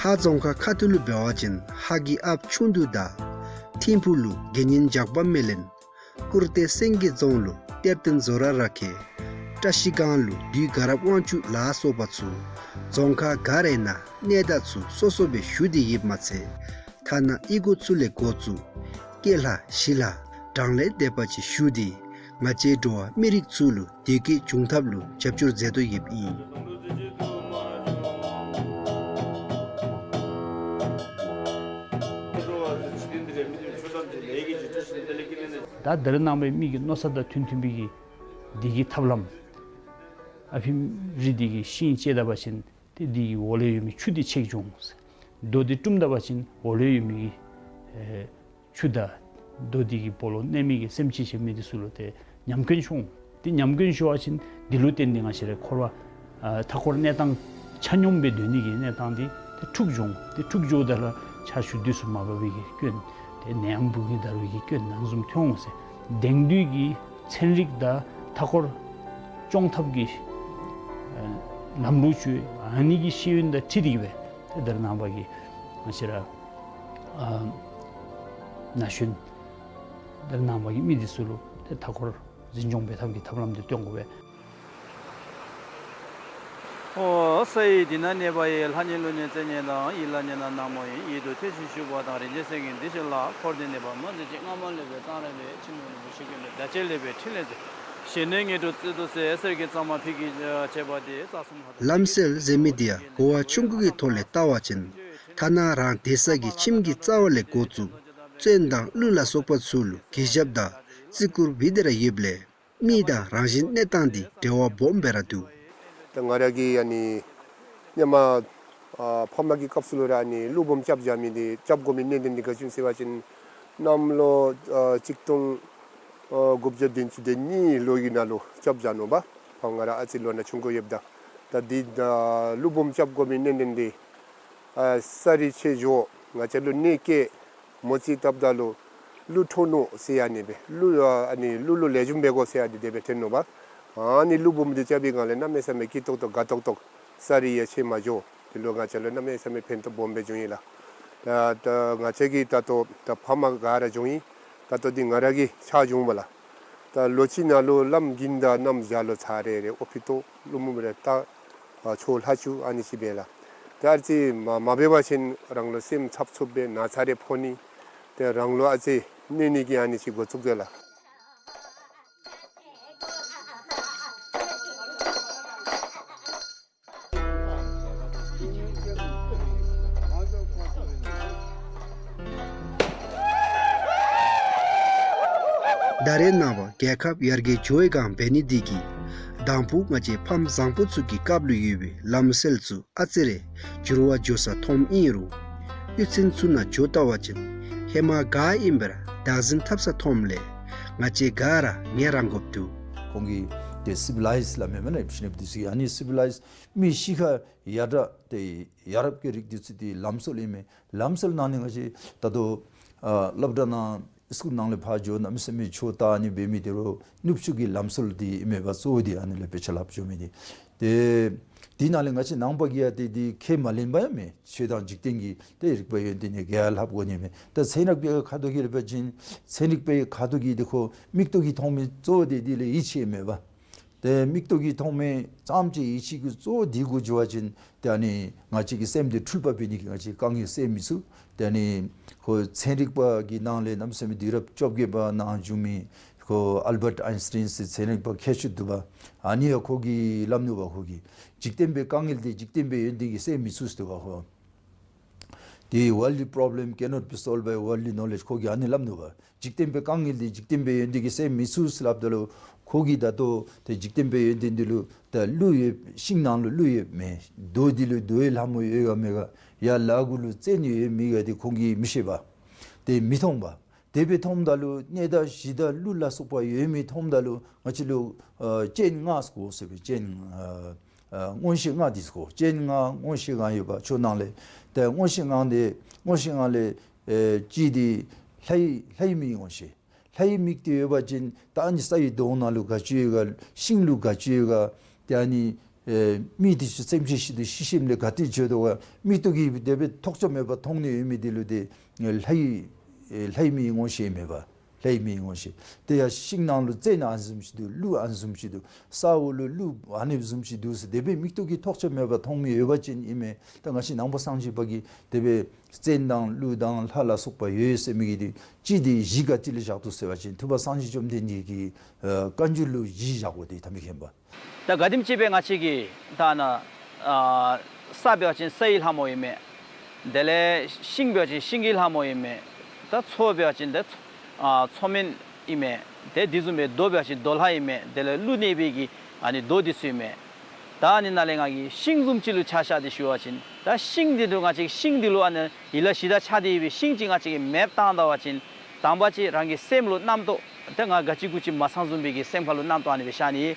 ཧཱ་རྫོང་ཁག་ཁ་ཐུག་ལུ་འབད་བ་ཅིན་ཧཱ་གི་ཨཔ་ཆུང་དུ་དང་ཐིམ་ཕུག་ལུ་དགེ་བསྙེན་ཇག་པ་མེ་ལེན། ཀུར་སྟོད་སེང་གེ་རྫོང་ལུ་གཏེར་སྟོན་ཛོ་ར་ར་ཁེ། བཀྲ་ཤིས་སྒང་ལུ་བདུད་དགའ་རབ་དབང་ཕྱུག་ལ་སོགས་པ་ཚུ་རྫོང་ཁག་ག་ར་ནང་གནས་བདག་ཚུ་སོ་སོ་སྦེ་ཞུ་སྟེ་ཡོདཔ་མ་ཚད་ཐ་ན་གཡུས་སྒོ་ཚུ་ལས་འགོ་བཙུགས་སྐྱེས་ལྷ་ཞི་ལྷ་བགྲང་ལས་འདས་པ་ཅིག་ཞུ་སྟེ་ང་བཅས་འགྲོ་བ་མི་རིགས་ཚུ་ལུ་བདེ་སྐྱིད་འབྱུང་ཐབས་ལུ་རྒྱབ་སྐྱོར་མཛད་དོ་ཡོདཔ་ཨིན། ད་ད་རེས་ནངས་པའི་མི་གི་མནོ་བསམ་དང་མཐུན་མཐུན་པའི་གི་འདི་གི་ཐབས་ལམ་ཨ་ཕི་རི་འདི་གི་ཤིང་བཅད་ད་པ་ཅིན་ཏེ་འདི་གི་འོག་ལས་ཡོད་མི་ཆུ་འདི་ཆད་འགྱོ་འོང་ཟེར། རྡོ་འདི་བཀྲུམ་ད་པ་ཅིན་འོག་ལས་ཡོད་མི་གི་ཨེ་ཆུ་དང་རྡོ་འདི་གི་སྦོ་ལོགས་གནས་མི་གི་སེམས་ཅན་ཟེར་མི་འདི་ཚུ་ལུ་ཏེ་ཉམས་སྐྱོན་ཤོར་འོང་། ཏེ་ཉམས་སྐྱོན་ཤོར་བ་ཅིན་འདི་ལུ་བརྟེན་ཏེ་ང་བཅས་ར་འཁོར་བ་ཨ་མཐའ་འཁོར་གནས་སྟངས་ཆ་སྙོམས་སྦེ་སྡོད་ནི་གི་གནས་སྟངས་འདི་ཏེ་འཁྲུགས་འགྱོ་འོང་། ཏེ་འཁྲུགས་འགྱོཝ་ད་ལུ་ཆར་ཆུ་དུས་སུ་མ་འབབ་པའི་གི་སྐྱོན་ཏེ་ནད་ཡམས་བུ་གུ་འདར་བའི་གི་སྐྱོན་ཨ་ནི་བཟུམ་ཐོན་འོང་ཟེར། དེང་དུས་ཀྱི་ཚན་རིག་དང་མཐའ་འཁོར་སྐྱོང་ཐབས་ཀྱི་ཨ་ལམ་ལུགས་ཚུ་ཨ་ནི་གི་ཤེས་ཡོན་དང་འཁྲིལ་ཏེ་གིས་སྦེ་ཏེ་ད་རེས་ནངས་པ་གི་ང་བཅས་ར་ཨ་ན་གཞོན་ད་རེས་ནངས་པ་གི་མི་འདི་ཚུ་ལུ་ཏེ་མཐའ་འཁོར་འཛིན་སྐྱོང་འབད་ཐབས་ཀྱི་ཐབས་ལམ་འདི་སྟོན་དགོ་པས། ཨོ་ས་ཡི་དེ་ན་གནས་པ་ཡི། ལྷ་ནི་ཀླུ་ནི་རྩེ་ནི་དང་། ཡི་ལ་ནི་ན་ན་མོ་ཡི། ཡིད་དུ་ཐོས་ཤིང་ཞུ་བ་དང་། རིན་ཆེན་གསེར་གྱི་འདི་ཞིག་ལ། འཁོར་འདས་ནི་པདྨ་འདི་ཅན། སྔ་མ་ལས་པའི་གཏང་རག་ལས། ཕྱི་མ་ལས་པའི་ཤིང་ཀུན་ལས། བདག་ཅག་ལས་པའི་ཕྲིན་ལས་མཛད། ཞི་གནས་ངེས་གྲོལ་སྩལ་དུ་གསོལ། གསེར་གྱི་གཙང་མ་ཕུད་ཀྱིས་བྱས་པ་འདི། རྩ་གསུམ་ལྷ་དང་ལམ་སྲོལ་ཟེར་མི་འདི་ཡང་གོ་བ་ཆུང་ཀུ་གི་ཐོག་ལས་བལྟ་བ་ཅིན་ཐ་ན་རང་སྡོད་ས་གི་ཁྱིམ་གྱི་རྩ་བ་ལས་འགོ་བཙུགས་བཙོན་དང་ཀླུ་ལ་སོགས་པ་ཚུ་ལུ་གུས་ཞབས་དང་བརྩི་བཀུར་འབད་དེ་ར་ཡོདཔ་ལས་མི་དང་རང་བཞིན་གནས་སྟངས་འདི་འབྲེལ་བ་སྦོམ་སྦེ་ར་འདུག། ད་ང་ར་གིས་ཨ་ནི་སྔོན་མ་ཨ་ཕ་མ་གི་སྐབས་སུ་ལུ་ར་ཨ་ནི་ཀླུ་འབུམ་རྐྱབ་བཞག་མི་འདི་རྐྱབ་དགོ་མི་གནད་དོན་འདི་ག་ཅི་སྨོ་ཟེར་བ་ཅིན་གནམ་ལོ་ཨ་གཅིག་སྟོང་ཨ་དགུ་བརྒྱ་བདུན་ཅུ་དོན་གཉིས་ལོ་གི་ནང་ལུ་རྐྱབ་བཞག་ནུག་པ། ཕར་ང་ར་ཨ་ཙི་ལོ་ན་ཆུང་ཀུ་ཡོདཔ་ད། ད་འདི་ད་ཀླུ་འབུམ་རྐྱབ་དགོ་མི་གནད་དོན་འདི་ཨ་ས་རུད་ཆད་འགྱོ། ང་བཅས་ལུ་གནོད་སྐྱེལ། མོ་རྩིས་བཏབ་ད་ལུ་ཀླུ་འཕྲོག་ནུག་ཟེར་ཨ་ནི་སྦེ་ཀླུ་ཨ་ནི་ཀླུ་ལུ་ལེགས་ཤོམ་འབད་དགོ་ཟེར་ཨ་ནི་དེ་སྦེ་ཐོན་ནུག་པ། ཨ་ནི་ཀླུ་འབུམ་འདི་རྐྱབ་པའི་སྒང་ལས་གནམ་མེད་ས་མེད་སྐྱིད་ཏོག་ཏོ་དགའ་ཏོག་ཏོ། ས་རུད་ཡང་ཆད་མ་འགྱོ། དེ་ལུ་ང་བཅས་ལུ་གནམ་མེད་ས་མེད་ཕན་ཐོགས་སྦོམ་སྦེ་བྱུང་ཡི་ལགས། ད་ད་ང་བཅས་ཀྱི་ད་ལྟོ་ད་ཕ་མ་ག་ར་བྱུང་ཡི། ད་ལྟོ་འདི་ང་ར་གི་ཆ་བྱུང་བ་ལགས། ད་ལོ་གཅིག་ནང་ལུ་བླམ་དགུན་དང་གནམ་བྱཱར་ལུ་ཚར་རེ་རེ་ཨོ་ཕི་ཏོ་ཀླུ་འབུམ་རེ་ད་ཨ་ཆོ་ལྷག་བཅུག་ཨ་ནི་ཅིག་འབད་ལགས། ད་ཨ་ཙི་མ་མ་འབད་བ་ཅིན་རང་ལུ་སེམས་འཚབ་འཚུབ་སྦེ་ན་ཚ་རེ་ཕོག་ནི། ཏེ་རང་ལུ་ཨ་ཙི་གནོད་ནི་གི་ཨ་ནི་ཅིག་འགོ་བཙུགས་དེ་ལགས། ད་རེས་ནངས་པ་རྒྱལ་ཁབ་ཡར་རྒྱས་འགྱོ་བའི་སྒང་འབད་ནི་འདི་གིས་དང་ཕུ་ང་བཅས་ཕམ་བཟང་པོ་ཚུ་གི་སྐབས་ལུ་ཡོད་པའི་ལམ་སྲོལ་ཚུ་ཨ་ཙི་རེ་འགྱུར་བ་འགྱོ་ས་མཐོངམ་ཨིན་རུང་གཡུས་ཚན་ཚུ་ནང་འགྱོ་བལྟ་བ་ཅིན་ཧེ་མ་ག་ཨིནམ་སྦེ་ར་བདག་འཛིན་འཐབ་ས་མཐོངམ་ལས་ང་བཅས་ག་ར་ངལ་རངས་དགོཔ་འདུག། ཁོང་གིས་ཏེ་སི་བི་ལའིཛ་སླབ་མས་མེན་ན། ཕྱི་ནང་འདི་ཚུ་ཨ་ནི་སི་བི་ལའིཛ་མི་ཤི་ཁར་ཡར་དྲག་ཏེ་ཡ་རབས་ཀྱི་རིག་འདི་ཚུ་འདི་ལམ་སྲོལ་ཨིན་མས། ལམ་སྲོལ་ནང་ནི་ང་བཅས་ད་ལྟོ་ཨ་སློབ་གྲྭ་ནང་སི་ཀུལ་ནང་ལས་ཕར་འགྱོ་གནམ་མེད་ས་མེད་ཆོས་ལྟ་ཨ་ནི་འབད་མི་འདི་རུང་ནུབ་ཕྱོགས་ཀྱི་ལམ་སྲོལ་འདི་ཨིན་མས་པ། གཙོ་བོ་འདི་ཨ་ནི་ལས་དཔེ་ཆ་སླབ་འགྱོ་མི་འདི། ཏེ་དེ་ནང་ལས་ང་བཅས་ནང་པ་གིས་ཡང་ཏེ་དེ་ཁས་མ་ལེན་པ་ཡང་མེད། ཆོས་དང་འཇིག་རྟེན་གྱི་ཏེ་རིག་པའི་ཡོན་ཏན་ནི་ག་ཡང་ལྷབ་དགོ་ནི་མེད། ད་ཚན་རིག་པའི་ཁ་ཐུག་གི་ལས་པ་ཅིན་ཚན་རིག་པའི་ཁ་ཐུག་གི་དེ་ཁོ་མིག་ཏོ་གིས་མཐོང་མི་གཙོ་བོ་དེ་དེ་ལུ་ཡིད་ཆེས་མེད་པ། ཏེ་མིག་ཏོ་གིས་མཐོང་མི་ཙམ་ཅིག་ཡིད་ཆེས་ཀྱི་གཙོ་བོ་དེ་གུ་འགྱུར་བ་ཅིན་ཏེ་ཨ་ནི་ང་བཅས་ཀྱི་སེམས་དེ་འཁྲུལ་པ་འབད་ནི་གི་ང་བཅས་དཀའ་ངལ་སེལ་མི་ཚུགས། ཏེ་ཨ་ནི་ཁོ་ཚན་རིག་པ་གི་ནང་ལས་གནམ་མེད་ས་མེད་དུས་རབས་བཅོ་བརྒྱད་པ་ནང་བྱུང་མི་ཁོ་ཨལ་བཊ་ཨའིན་སི་ཊེན་ཟེར་ཚན་རིག་པ་མཁས་མཆོག་འདུག་པ། ཨ་ནི་ཡང་ཁོ་གིས་སླབ་ནུག་པ། ཁོ་གིས་འཇིག་རྟེན་པའི་དཀའ་ངལ་དེ་འཇིག་རྟེན་པའི་ཡོན་ཏན་གྱིས་སེལ་མི་ཚུགས་ཟེར་འདུག་པ། ཁོ་དེ་worldly problem cannot be solved by worldly knowledge ཁོ་གིས་ཨ་ནི་སླབ་ནུག་པ། འཇིག་རྟེན་པའི་དཀའ་ངལ་དེ་འཇིག་རྟེན་པའི་ཡོན་ཏན་གྱིས་སེལ་མི་ཚུགས་ཟེར་སླབ་ད་ལུ་ཁོ་གིས་ད་ལྟོ་ཏེ་འཇིག་རྟེན་པའི་ཡོན་ཏན་དེ་ལུ་ད་ཀླུ་ཡོད། ཤིང་ནང་ལུ་ཀླུ་ཡོདཔ་མས། རྡོ་དེ་ལུ་རྡོའི་ལྷ་མོ་ཡོད་ག་མེད་ག། ཡར་ལ་གུ་ལུ་བཙན་ཡོད་མེད་ག་དེ་ཁོང་གིས་མི་ཤེས་པ། དེ་མི་མཐོང་པ། དེ་སྦེ་མཐོངམ་ད་ལུ་གནས་བདག་གཞི་བདག་ཀླུ་ལ་སོགས་པ་ཡོད་མི་མཐོངམ་ད་ལུ་ང་བཅས་ལུ་ཨ་སྤྱན་ལྔ་ཟེར་གོ་ཟེར་བའི་སྤྱན་ཨ་ཨ་མངོན་ཤེས་ལྔ་དེ་ཟེར་གོ། སྤྱན་ལྔ་མངོན་ཤེས་ལྔ་ཡོད་པ་ཆོས་ནང་ལས། ཏེ་མངོན་ཤེས་ལྔ་དེ་མངོན་ཤེས་ལྔ་ལས་ཨེ་གཅིག་དེ་ལྷའི་ལྷའི་མིག་མངོན་ཤེས། ལྷའི་མིག་དེ་ཡོད་པ་ཅིན་ད་ཨ་ནི་ས་ཡི་དོང་ནང་ལུ་ག་ཅི་ཡོད་ག། ཤིང་ལུ་ག་ཅི་ཡོད་ག། ཏེ་ཨ་ནི་ཨེ་མི་དེ་ཚུ་སེམས་ཅན་ཞིག་ཏུ་ཤི་ཞིནམ་ལས་ག་ཏེ་འགྱོ་དོ་ག། མིག་ཏོ་གིས་དེ་སྦེ་ཐོགས་ཆགས་མེད་པར་མཐོང་ནི་ཡོད་མི་དེ་ལུ་ཏེ་ལྷའི་ཨེ་ལྷའི་མིག་མངོན་ཤེས་མེད་པ། ལྷའི་མིག་མངོན་ཤེས། ཏེ་ཡར་ཤིང་ནང་ལུ་བཙན་ཨ་ནི་བཟུམ་ཅིག་འདུག། ཀླུ་ཨ་ནི་བཟུམ་ཅིག་འདུག། ས་འོག་ལུ་ཀླུ་ཨ་ནི་བཟུམ་ཅིག་འདུག་ཟེར་དེ་སྦེ་མིག་ཏོ་གིས་ཐོགས་ཆགས་མེད་པར་མཐོང་མི་ཡོད་པ་ཅིན་ཨིན་མས། ད་ང་བཅས་ནང་པ་སངས་རྒྱས་པ་གིས་དེ་སྦེ་བཙན་དང་ཀླུ་དང་ལྷ་ལ་སོགས་པ་ཡོད་ཟེར་མི་གི་དེ་གཅིག་དེ་གཞི་ག་ཏེ་ལུ་བཞག་འདུག་ཟེར་བ་ཅིན་ཐུབ་པ་སངས་རྒྱས་བཅོམ་ལྡན་འདས་ཀྱི་ཨ་བཀའ་འགྱུར་ལུ་གཞི་བཞག་དགོ། དེ་ཐམས་ཅད་མཁྱེན་པ། ད་ག་དེམ་ཅིག་སྦེ་ང་བཅས་ཀྱི་ད་ནཱ་ཨ་ས་འབད་བ་ཅིན་སའི་ལྷ་མོ་ཨིན་མས། དེ་ལས་ཤིང་འབད་བ་ཅིན་ཤིང་གི་ལྷ་མོ་ཨིན་མས། ད་མཚོ་འབད་བ་ཅིན་ད་མཚོ་ཨ་མཚོ་སྨན་ཨིན་མས། ཏེ་དེ་བཟུམ་སྦེ་རྡོ་འབད་བ་ཅིན་རྡོ་ལྷ་ཨིན་མས། དེ་ལས་ཀླུ་གནས་པའི་གི་ཨ་ནི་རྡོ་འདི་ཚུ་ཨིན་མས། ད་ཨ་ནི་ནང་ལས་ང་གིས་ཤིང་བཟུམ་ཅིག་ལུ་ཆ་བཞག་སྟེ་ཞུ་བ་ཅིན་ད་ཤིང་འདི་ལུ་ང་བཅས་ཤིང་འདི་ལུ་ཨ་ནི་ཡིད་ལ་གཞི་བདག་ཆགས་ཏེ་ཡོད་པའི་ཤིང་ཅིག་ང་བཅས་ཀྱིས་མེདཔ་བཏང་ད་པ་ཅིན་དང་པ་ཅིག་རང་གི་སེམས་ལུ་རྣམ་རྟོག་ད་ང་ག་ཅི་གུ་ཅི་མ་ཚང་བཟུམ་སྦེ་གི་སེམས་ཁ་ལུ་རྣམ་རྟོག་ཨ་ནི་སྦེ་ཤར་ནི།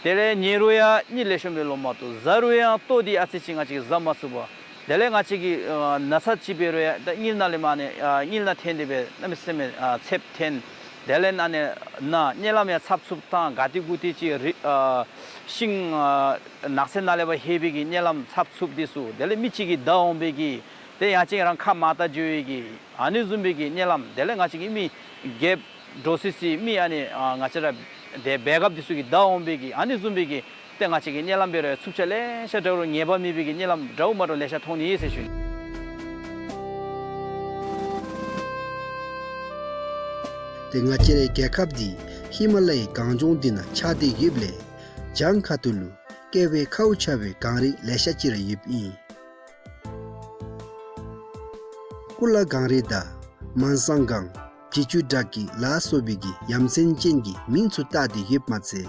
དེ་ལས་ཉལ་རུང་ཡང་གཉིད་ལེགས་ཤོམ་སྦེ་ལོག་མ་བཏུབ། བཟའ་རུང་ཡང་ལྟོ་འདི་ཨ་ཙི་ཅིག་ང་བཅས་ཀྱིས་བཟའ་མ་ཚུགས་པར། དེ་ལས་ང་བཅས་ཀྱིས་ཨ་ན་ཚ་ཅིག་འབད་རུང་ཡང་ད་གཉིད་ནང་ལས་མར་ཨ་ནི་ཨ་གཉིད་ནང་འཐེན་ཏེ་སྦེ་གནམ་མེད་ས་མེད་ཨ་ཚདཔ་འཐེན། དེ་ལས་ཨ་ནི་ན་གཉིད་ལམ་ཡང་ཚབ་ཚུབ་བཏང་། ག་ཏེ་གུ་ཏེ་ཅིག་རི་ཨ་ཤིང་ཨ་ནགས་ཚལ་ནང་ལས་ཕར་ལྷོད་པའི་གི་གཉིད་ལམ་ཚབ་ཚུབ་འདི་ཚུ། དེ་ལས་མི་ཅིག་གིས་བདའ་འོང་པའི་གི་ཏེ་ཡང་ཅིན་རང་ཁ་མར་བལྟ་འགྱོ་བའི་གི་ཨ་ནི་བཟུམ་སྦེ་གི་གཉིད་ལམ། དེ་ལས་ང་བཅས་ཀྱི་མི་རྒསཔ་འདྲོག་སི་སི་མི་ཨ་ནི་ཨ་ང་བཅས་ར་དེ་འབད་སྐབས་འདི་ཚུ་གིས་བདའ་འོང་པའི་གི་ཨ་ནི་བཟུམ་སྦེ་གི་ཏེ་ང་བཅས་ཀྱི་གཉིད་ལམ་འབད་རུང་ཚུབ་ཆ་ལེ་ཤ་འདྲ་རུང་ངེས་པ་མེད་པའི་གི་གཉིད་ལམ་འདྲཝ་མ་འདྲཝ་ལེ་ཤ་མཐོང་ནི་ཟེར་ཞུ་ནི། ཏེ་ང་བཅས་རའི་རྒྱལ་ཁབ་འདི་ཧི་མ་ལ་ཡའི་གངས་ལྗོངས་འདི་ནང་ཆགས་ཏེ་ཡོདཔ་ལས་བྱང་ཁ་ཐུག་ལུ་བསྐལ་པའི་ཁཝ་ཆགས་པའི་གངས་རི་ལེ་ཤ་ཅིག་ར་ཡོདཔ་ཨིན། ཀུ་ལ་གངས་རི་དང་མན་སང་གངས། བྱི་ཅུ་བྲག་སྐྱིད་ལ་སོགས་པའི་གི་ཡ་མཚན་ཅན་གྱི་མིང་ཚུ་བཏགས་ཏེ་ཡོདཔ་མ་ཚད་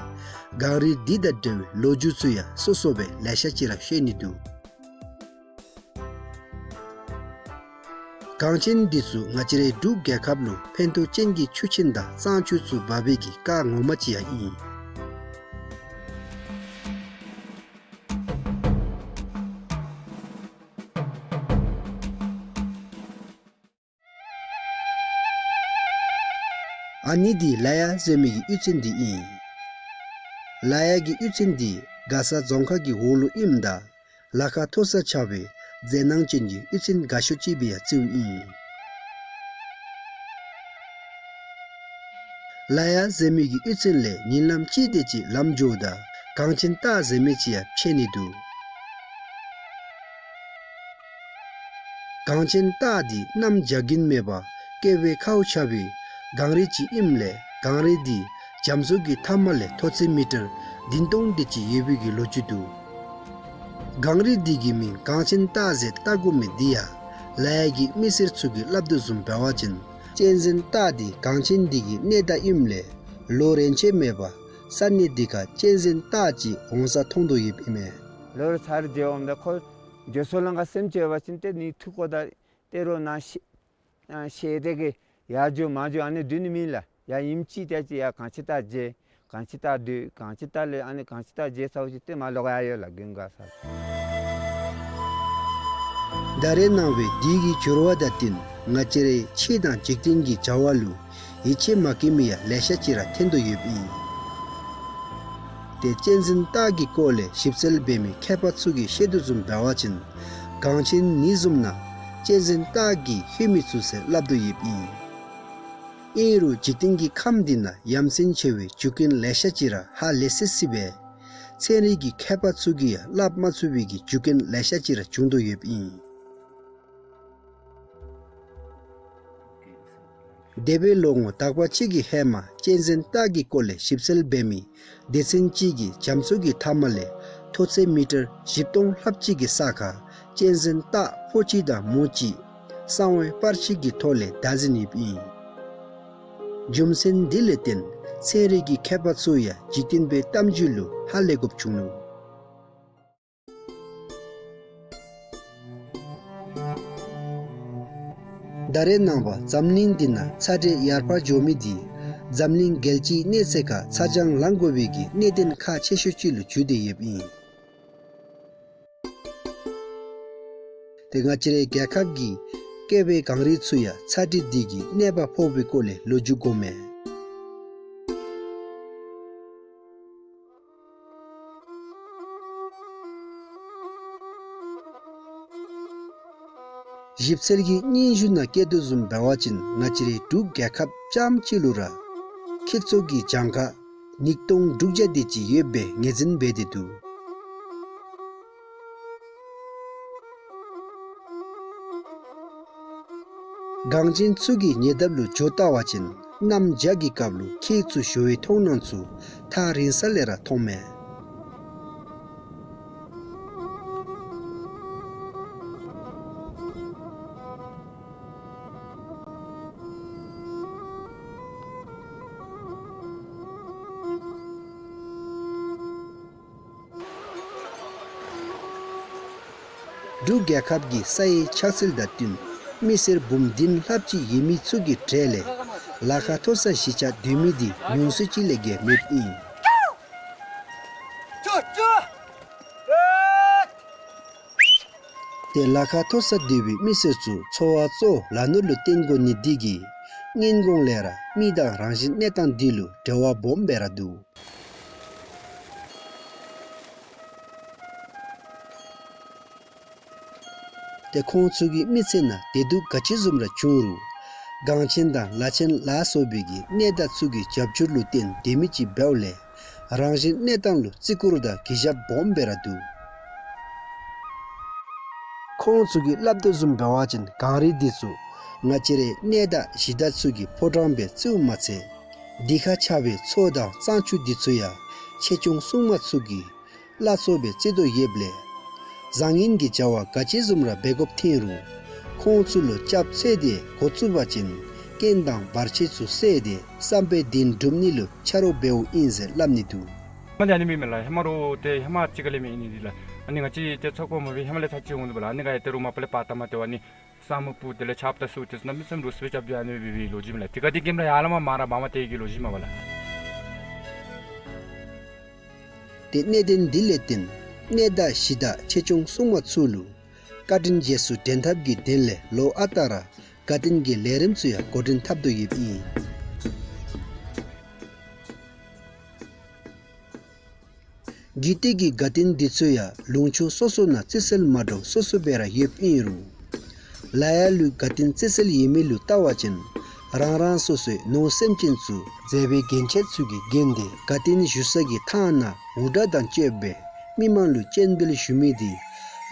གངས་རི་འདི་དང་འབྲེལ་བའི་ལོ་རྒྱུས་ཚུ་ཡང་སོ་སོ་སྦེ་ལེ་ཤ་ཅིག་ར་ཤེས་ནི་འདུག། གངས་ཆེན་འདི་ཚུ་ང་བཅས་རའི་འབྲུག་རྒྱལ་ཁབ་ལུ་ཕན་ཐོགས་ཅན་གྱི་ཆུ་ཆེན་དང་གཙང་ཆུ་ཚུ་འབབ་པའི་གི་རྐ་ངོ་མ་ཅིག་ཡང་ཨིན། ཨ་ནི་འདི་ལ་ཡ་ཟེར་མི་གི་གཡུས་ཚན་འདི་ཨིན། ལ་ཡ་གི་གཡུས་ཚན་འདི་མགར་ས་རྫོང་ཁག་གི་འོག་ལུ་ཨིནམ་ད་ལ་ཁ་མཐོ་ས་ཆགས་པའི་མཛེས་སྣང་ཅན་གྱི་གཡུས་ཚན་དགའ་ཤོས་ཅིག་སྦེ་ཡང་བརྩིཝ་ཨིན། ལ་ཡ་ཟེར་མི་གི་གཡུས་ཚན་ལས་ཉིན་ལམ་ཅིག་དེ་ཅིག་ལམ་འགྱོཝ་ད་གངས་ཆེན་སྟག་ཟེར་མི་ཅིག་ཡང་ཕྱད་ནི་འདུག། གངས་ཆེན་སྟག་འདི་གནམ་བྱཱར་གྱིན་མེད་པར་བསྐལ་པའི་ཁཝ་ཆགས་པའི་གངས་རི་ཅིག་ཨིནམ་ལས་གངས་རི་འདི་རྒྱ་མཚོ་གི་མཐའམ་ལས་མཐོ་ཚད་མི་ཊར་བདུན་སྟོང་དེ་ཅིག་ཡོད་པའི་གི་ལོ་རྒྱུས་འདུག། གངས་རི་འདི་གི་མིང་གངས་ཆེན་སྟག་ཟེར་བཏགས་དགོ་མི་འདི་ཡང་ལ་ཡ་གི་མི་སེར་ཚུ་གིས་སླབ་དོ་བཟུམ་འབད་བ་ཅིན་གཅན་གཟན་སྟག་འདི་གངས་ཆེན་འདི་གི་གནས་བདག་ཨིནམ་ལས་ལོ་རེ་ཆད་མེད་པར་ས་གནས་འདི་ཁར་གཅན་གཟན་སྟག་ཅིག་འོང་ས་མཐོང་དོ་ཡོདཔ་ཨིན་མས། ལོ་རེ་ཚར་རེ་འགྱོཝ་ད་ཁོ་འགྱོ་སོང་ལང་ག་སེམས་ཅིག་ཡོད་པ་ཅིན་ཏེ་ནི་ཐུག་ཁོ་ད་ཏེ་རོགས་ནཱ་ཤེད་ཨ་ཤེད་དེ་གིས་ཡར་འགྱོ་མར་འགྱོ་ཨ་ནི་སྡོད་ནི་མེད་ལགས། ཡར་ཨིནམ་ཅིག་ཏེ་ཅིག་ཡར་གངས་ཆེན་སྟག་མཇལ། གངས་ཆེན་སྟག་སྡོད། གངས་ཆེན་སྟག་ལས་ཨ་ནི་གངས་ཆེན་སྟག་མཇལ་ཚརཝ་ཅིག་ཏེ་མར་ལོག་ཡར་ཡོད་ལགས་དགུན་ཁ་ས། ད་རེས་གནང་བའི་འདི་གི་སྦྱོར་བ་དང་བསྟུན་ང་བཅས་རའི་ཆོས་དང་འཇིག་རྟེན་གྱི་བྱ་བ་ལུ་ཡིད་ཆེས་མ་བསྐྱེད་མི་ཡང་ལེ་ཤ་ཅིག་ར་ཐོན་དོ་ཡོདཔ་ཨིན། ཏེ་གཅན་གཟན་སྟག་གི་སྐོར་ལས་ཞིབ་འཚོལ་འབད་མི་མཁས་པ་ཚུ་གིས་བཤད་དོ་བཟུམ་འབད་བ་ཅིན་གངས་ཅན་ནི་བཟུམ་ནང་གཅན་གཟན་སྟག་གིས་ལྷོད་མི་ཚུགས་ཟེར་སླབ་དོ་ཡོདཔ་ཨིན། ཨིན་རུང་འཇིག་རྟེན་གྱི་ཁམས་འདི་ནང་ཡ་མཚན་ཆེ་བའི་རྒྱུ་རྐྱེན་ལེ་ཤ་ཅིག་ར་ཧ་ལས་སི་སི་སྦེ་ཚན་རིག་གི་མཁས་པ་ཚུ་གིས་ཡང་སླབ་མ་ཚུགས་པའི་གི་རྒྱུ་རྐྱེན་ལེ་ཤ་ཅིག་ར་བྱུང་དོ་ཡོདཔ་ཨིན། འདས་པའི་ལོ་ངོ་དག་པ་ཅིག་གི་ཧེ་མ་གཅན་གཟན་སྟག་གི་སྐོར་ལས་ཞིབ་འཚོལ་འབད་མི་སྡེ་ཚན་ཅིག་གིས་རྒྱ་མཚོ་གི་མཐའ་མ་ལས་མཐོ་ཚད་མི་ཊར་བཞི་སྟོང་ལྷགཔ་ཅིག་གི་ས་ཁར་གཅན་གཟན་སྟག་ཕོ་གཅིག་དང་མོ་གཅིག་གསང་བའི་པར་ཆས་ཀྱི་ཐོག་ལས་བདའ་ཟུན་ཡོདཔ་ཨིན། རྒྱུ་མཚན་འདི་ལས་བརྟེན་ཚན་རིག་གི་མཁས་པ་ཚུ་ཡང་འཇིག་རྟེན་པའི་གཏམ་རྒྱུད་ལུ་ཧ་ལས་དགོཔ་བྱུང་ནུག། ད་རེས་ནངས་པ་འཛམ་གླིང་འདི་ནང་ཚ་དྲོད་ཡར་འཕར་འགྱོ་མི་འདི་འཛམ་གླིང་རྒྱལ་སྤྱིའི་གནས་ཚད་ཁར་ཚ་གྱང་ལང་དགོ་པའི་གི་གནད་དོན་ཁག་ཆེ་ཤོས་ཅིག་ལུ་གྱུར་ཏེ་ཡོདཔ་ཨིན། ཏེ་ང་བཅས་རའི་རྒྱལ་ཁབ་ཀྱི་བཀལ་བའི་གངས་རི་ཚུ་ཡང་ཚ་དྲོད་འདི་གིས་གནོད་པ་ཕོག་པའི་སྐོར་ལས་ལོ་རྒྱུས་གོཝ་མས། ཞིབ་འཚོལ་གྱི་སྙན་ཞུ་ནང་བཀོད་དོ་བཟུམ་འབད་བ་ཅིན་ང་བཅས་རའི་འབྲུག་རྒྱལ་ཁབ་རྐྱངམ་གཅིག་ལུ་ར་ཁྱི་ཚོ་གི་གྱངས་ཁ་ཉིས་སྟོང་དྲུག་བརྒྱ་དེ་ཅིག་ཡོད་པའི་ངོས་འཛིན་འབད་དེ་འདུག། གངས་ཅན་ཚུ་གིས་ཉེ་འདབས་ལུ་འགྱོ་བལྟ་བ་ཅིན་གནམ་བྱཱར་གྱི་སྐབས་ལུ་ཁྱི་ཚུ་ཞོ་བའི་མཐོང་སྣང་ཚུ་ཐག་རིང་ས་ལས་ར་མཐོངམ་མས། འབྲུག་རྒྱལ་ཁབ་ཀྱི་ས་ཡི་ཆགས་ཚུལ་དང་བསྟུན་མི་སེར་འབུམ་བདུན་ལྷགཔ་ཅིག་ཡོད་མི་ཚུ་གི་གྲས་ལས་ལ་ཁ་མཐོ་ས་གཞིས་ཆགས་སྡོད་མི་འདི་ཉུང་སུ་ཅིག་ལས་བརྒལ་མེདཔ་ཨིན། ཏེ་ལ་ཁ་མཐོ་ས་སྡོད་པའི་མི་སེར་ཚུ་འཚོ་བ་གཙོ་བོ་ལ་ནོར་ལུ་བརྟེན་དགོ་ནི་འདི་གིས་སྔོན་གོང་ལས་ར་མི་དང་རང་བཞིན་གནས་སྟངས་འདི་ལུ་འབྲེལ་བ་སྦོམ་སྦེ་ར་འདུག། ཏེ་ཁོང་ཚུ་གི་མི་ཚེ་ནང་བདེ་སྡུག་ག་ཅི་བཟུམ་ར་བྱུང་རུང་གངས་ཅན་དང་ལ་ཆེན་ལ་སོགས་པའི་གི་གནས་བདག་ཚུ་གི་རྒྱབ་སྐྱོར་ལུ་བརྟེན་སྡོད་མི་ཅིག་འབདཝ་ལས་རང་བཞིན་གནས་སྟངས་ལུ་བརྩི་བཀུར་དང་གུས་ཞབས་སྦོམ་སྦེ་ར་འདུག། ཁོང་ཚུ་གིས་སླབ་དོ་བཟུམ་འབད་བ་ཅིན་གངས་རི་འདི་ཚུ་ང་བཅས་རའི་གནས་བདག་གཞི་བདག་ཚུ་གི་ཕོ་བྲང་སྦེ་བརྩིཝ་མ་ཚད་འདི་ཁར་ཆགས་པའི་མཚོ་དང་གཙང་ཆུ་འདི་ཚུ་ཡང་ཆེ་ཆུང་སྲུང་མ་ཚུ་གི་བླ་མཚོ་སྦེ་བརྩི་དོ་ཡོདཔ་ལས་བཟང་ངན་གྱི་བྱ་བ་ག་ཅི་བཟུམ་ར་འབད་དགོཔ་ཐོན་རུང་ཁོང་ཚུ་ལུ་སྐྱབས་འཚོལ་ཏེ་འགོ་བཙུགས་པ་ཅིན་རྐྱེན་དང་བར་ཆད་ཚུ་བསལ་ཏེ་བསམ་པའི་དོན་འགྲུབ་ནི་ལུ་ཆ་རོགས་འབདཝ་ཨིན་ཟེར་སླབ་ནི་འདུག། ཧེ་མ་ལས་ཨ་ནི་མེད་མས་ལགས། ཧེ་མ་རོགས་ཏེ་ཧེ་མ་ཅིག་ཁ་ལས་མེད་ཨིན་ནི་འདི་ལགས། ཨ་ནི་ང་བཅས་ཏེ་ཚོགས་པ་མ་འབད་ཧེ་མ་ལས་ཚར་ཅིག་འོང་དོ་བ་ལགས། ཨ་ནི་ག་ཡ་ཏེ་རུང་མ་པ་ལས་པར་བཏབ་མ་སྟེར་བ་ནི་ས་མུ་པུ་དེ་ལས་ཆརཔ་དང་སུ་ཏེ་ཚུ་གནམ་མེད་ས་མེད་རུང་སུ་སྦེ་རྐྱབ་སྟེ་ཨ་ནི་སྦེ་འབད་བའི་ལོ་རྒྱུས་མས་ལགས། ཏེ་ག་ཏེ་གེམ་ར་ཡར་ལས་མར་མར་ར་འབག་མ་སྟེར་གི་ལོ་རྒྱུས་མས་པ་ལགས། ཏེ་གནད་དོན་འདི་ལས་བརྟེན་གནས་བདག་གཞི་བདག་ཆེ་ཆུང་སྲུང་མ་ཚུ་ལུ་བཀའ་དྲིན་རྗེས་སུ་དྲན་ཐབས་ཀྱི་དོན་ལས་ལོ་ཨ་རྟག་ར་དགའ་སྟོན་གྱི་ལས་རིམ་ཚུ་ཡང་འགོ་འདྲེན་འཐབ་དོ་ཡོདཔ་ཨིན། རྒྱུད་སྟོད་ཀྱི་དགའ་སྟོན་འདི་ཚུ་ཡང་ལུང་ཕྱོགས་སོ་སོ་ནང་བརྩི་སྲོལ་མ་འདྲཝ་སོ་སོ་སྦེ་ར་ཡོདཔ་ཨིན་རུང་ལ་ཡ་ལུ་དགའ་སྟོན་བརྩི་སྲོལ་ཡོད་མི་ལུ་བལྟ་བ་ཅིན་རང་རང་སོ་སོའི་ནོར་སེམས་ཅན་ཚུ་མཛད་པའི་རྒྱན་ཆ་ཚུ་གིས་བརྒྱན་ཏེ་དགའ་སྟོན་ཞུ་ས་གི་ཐང་ནང་འུར་སྒྲ་དང་བཅསཔ་སྦེ་མི་མང་ལུ་སྤྱན་འབུལ་ཞུ་མི་འདི་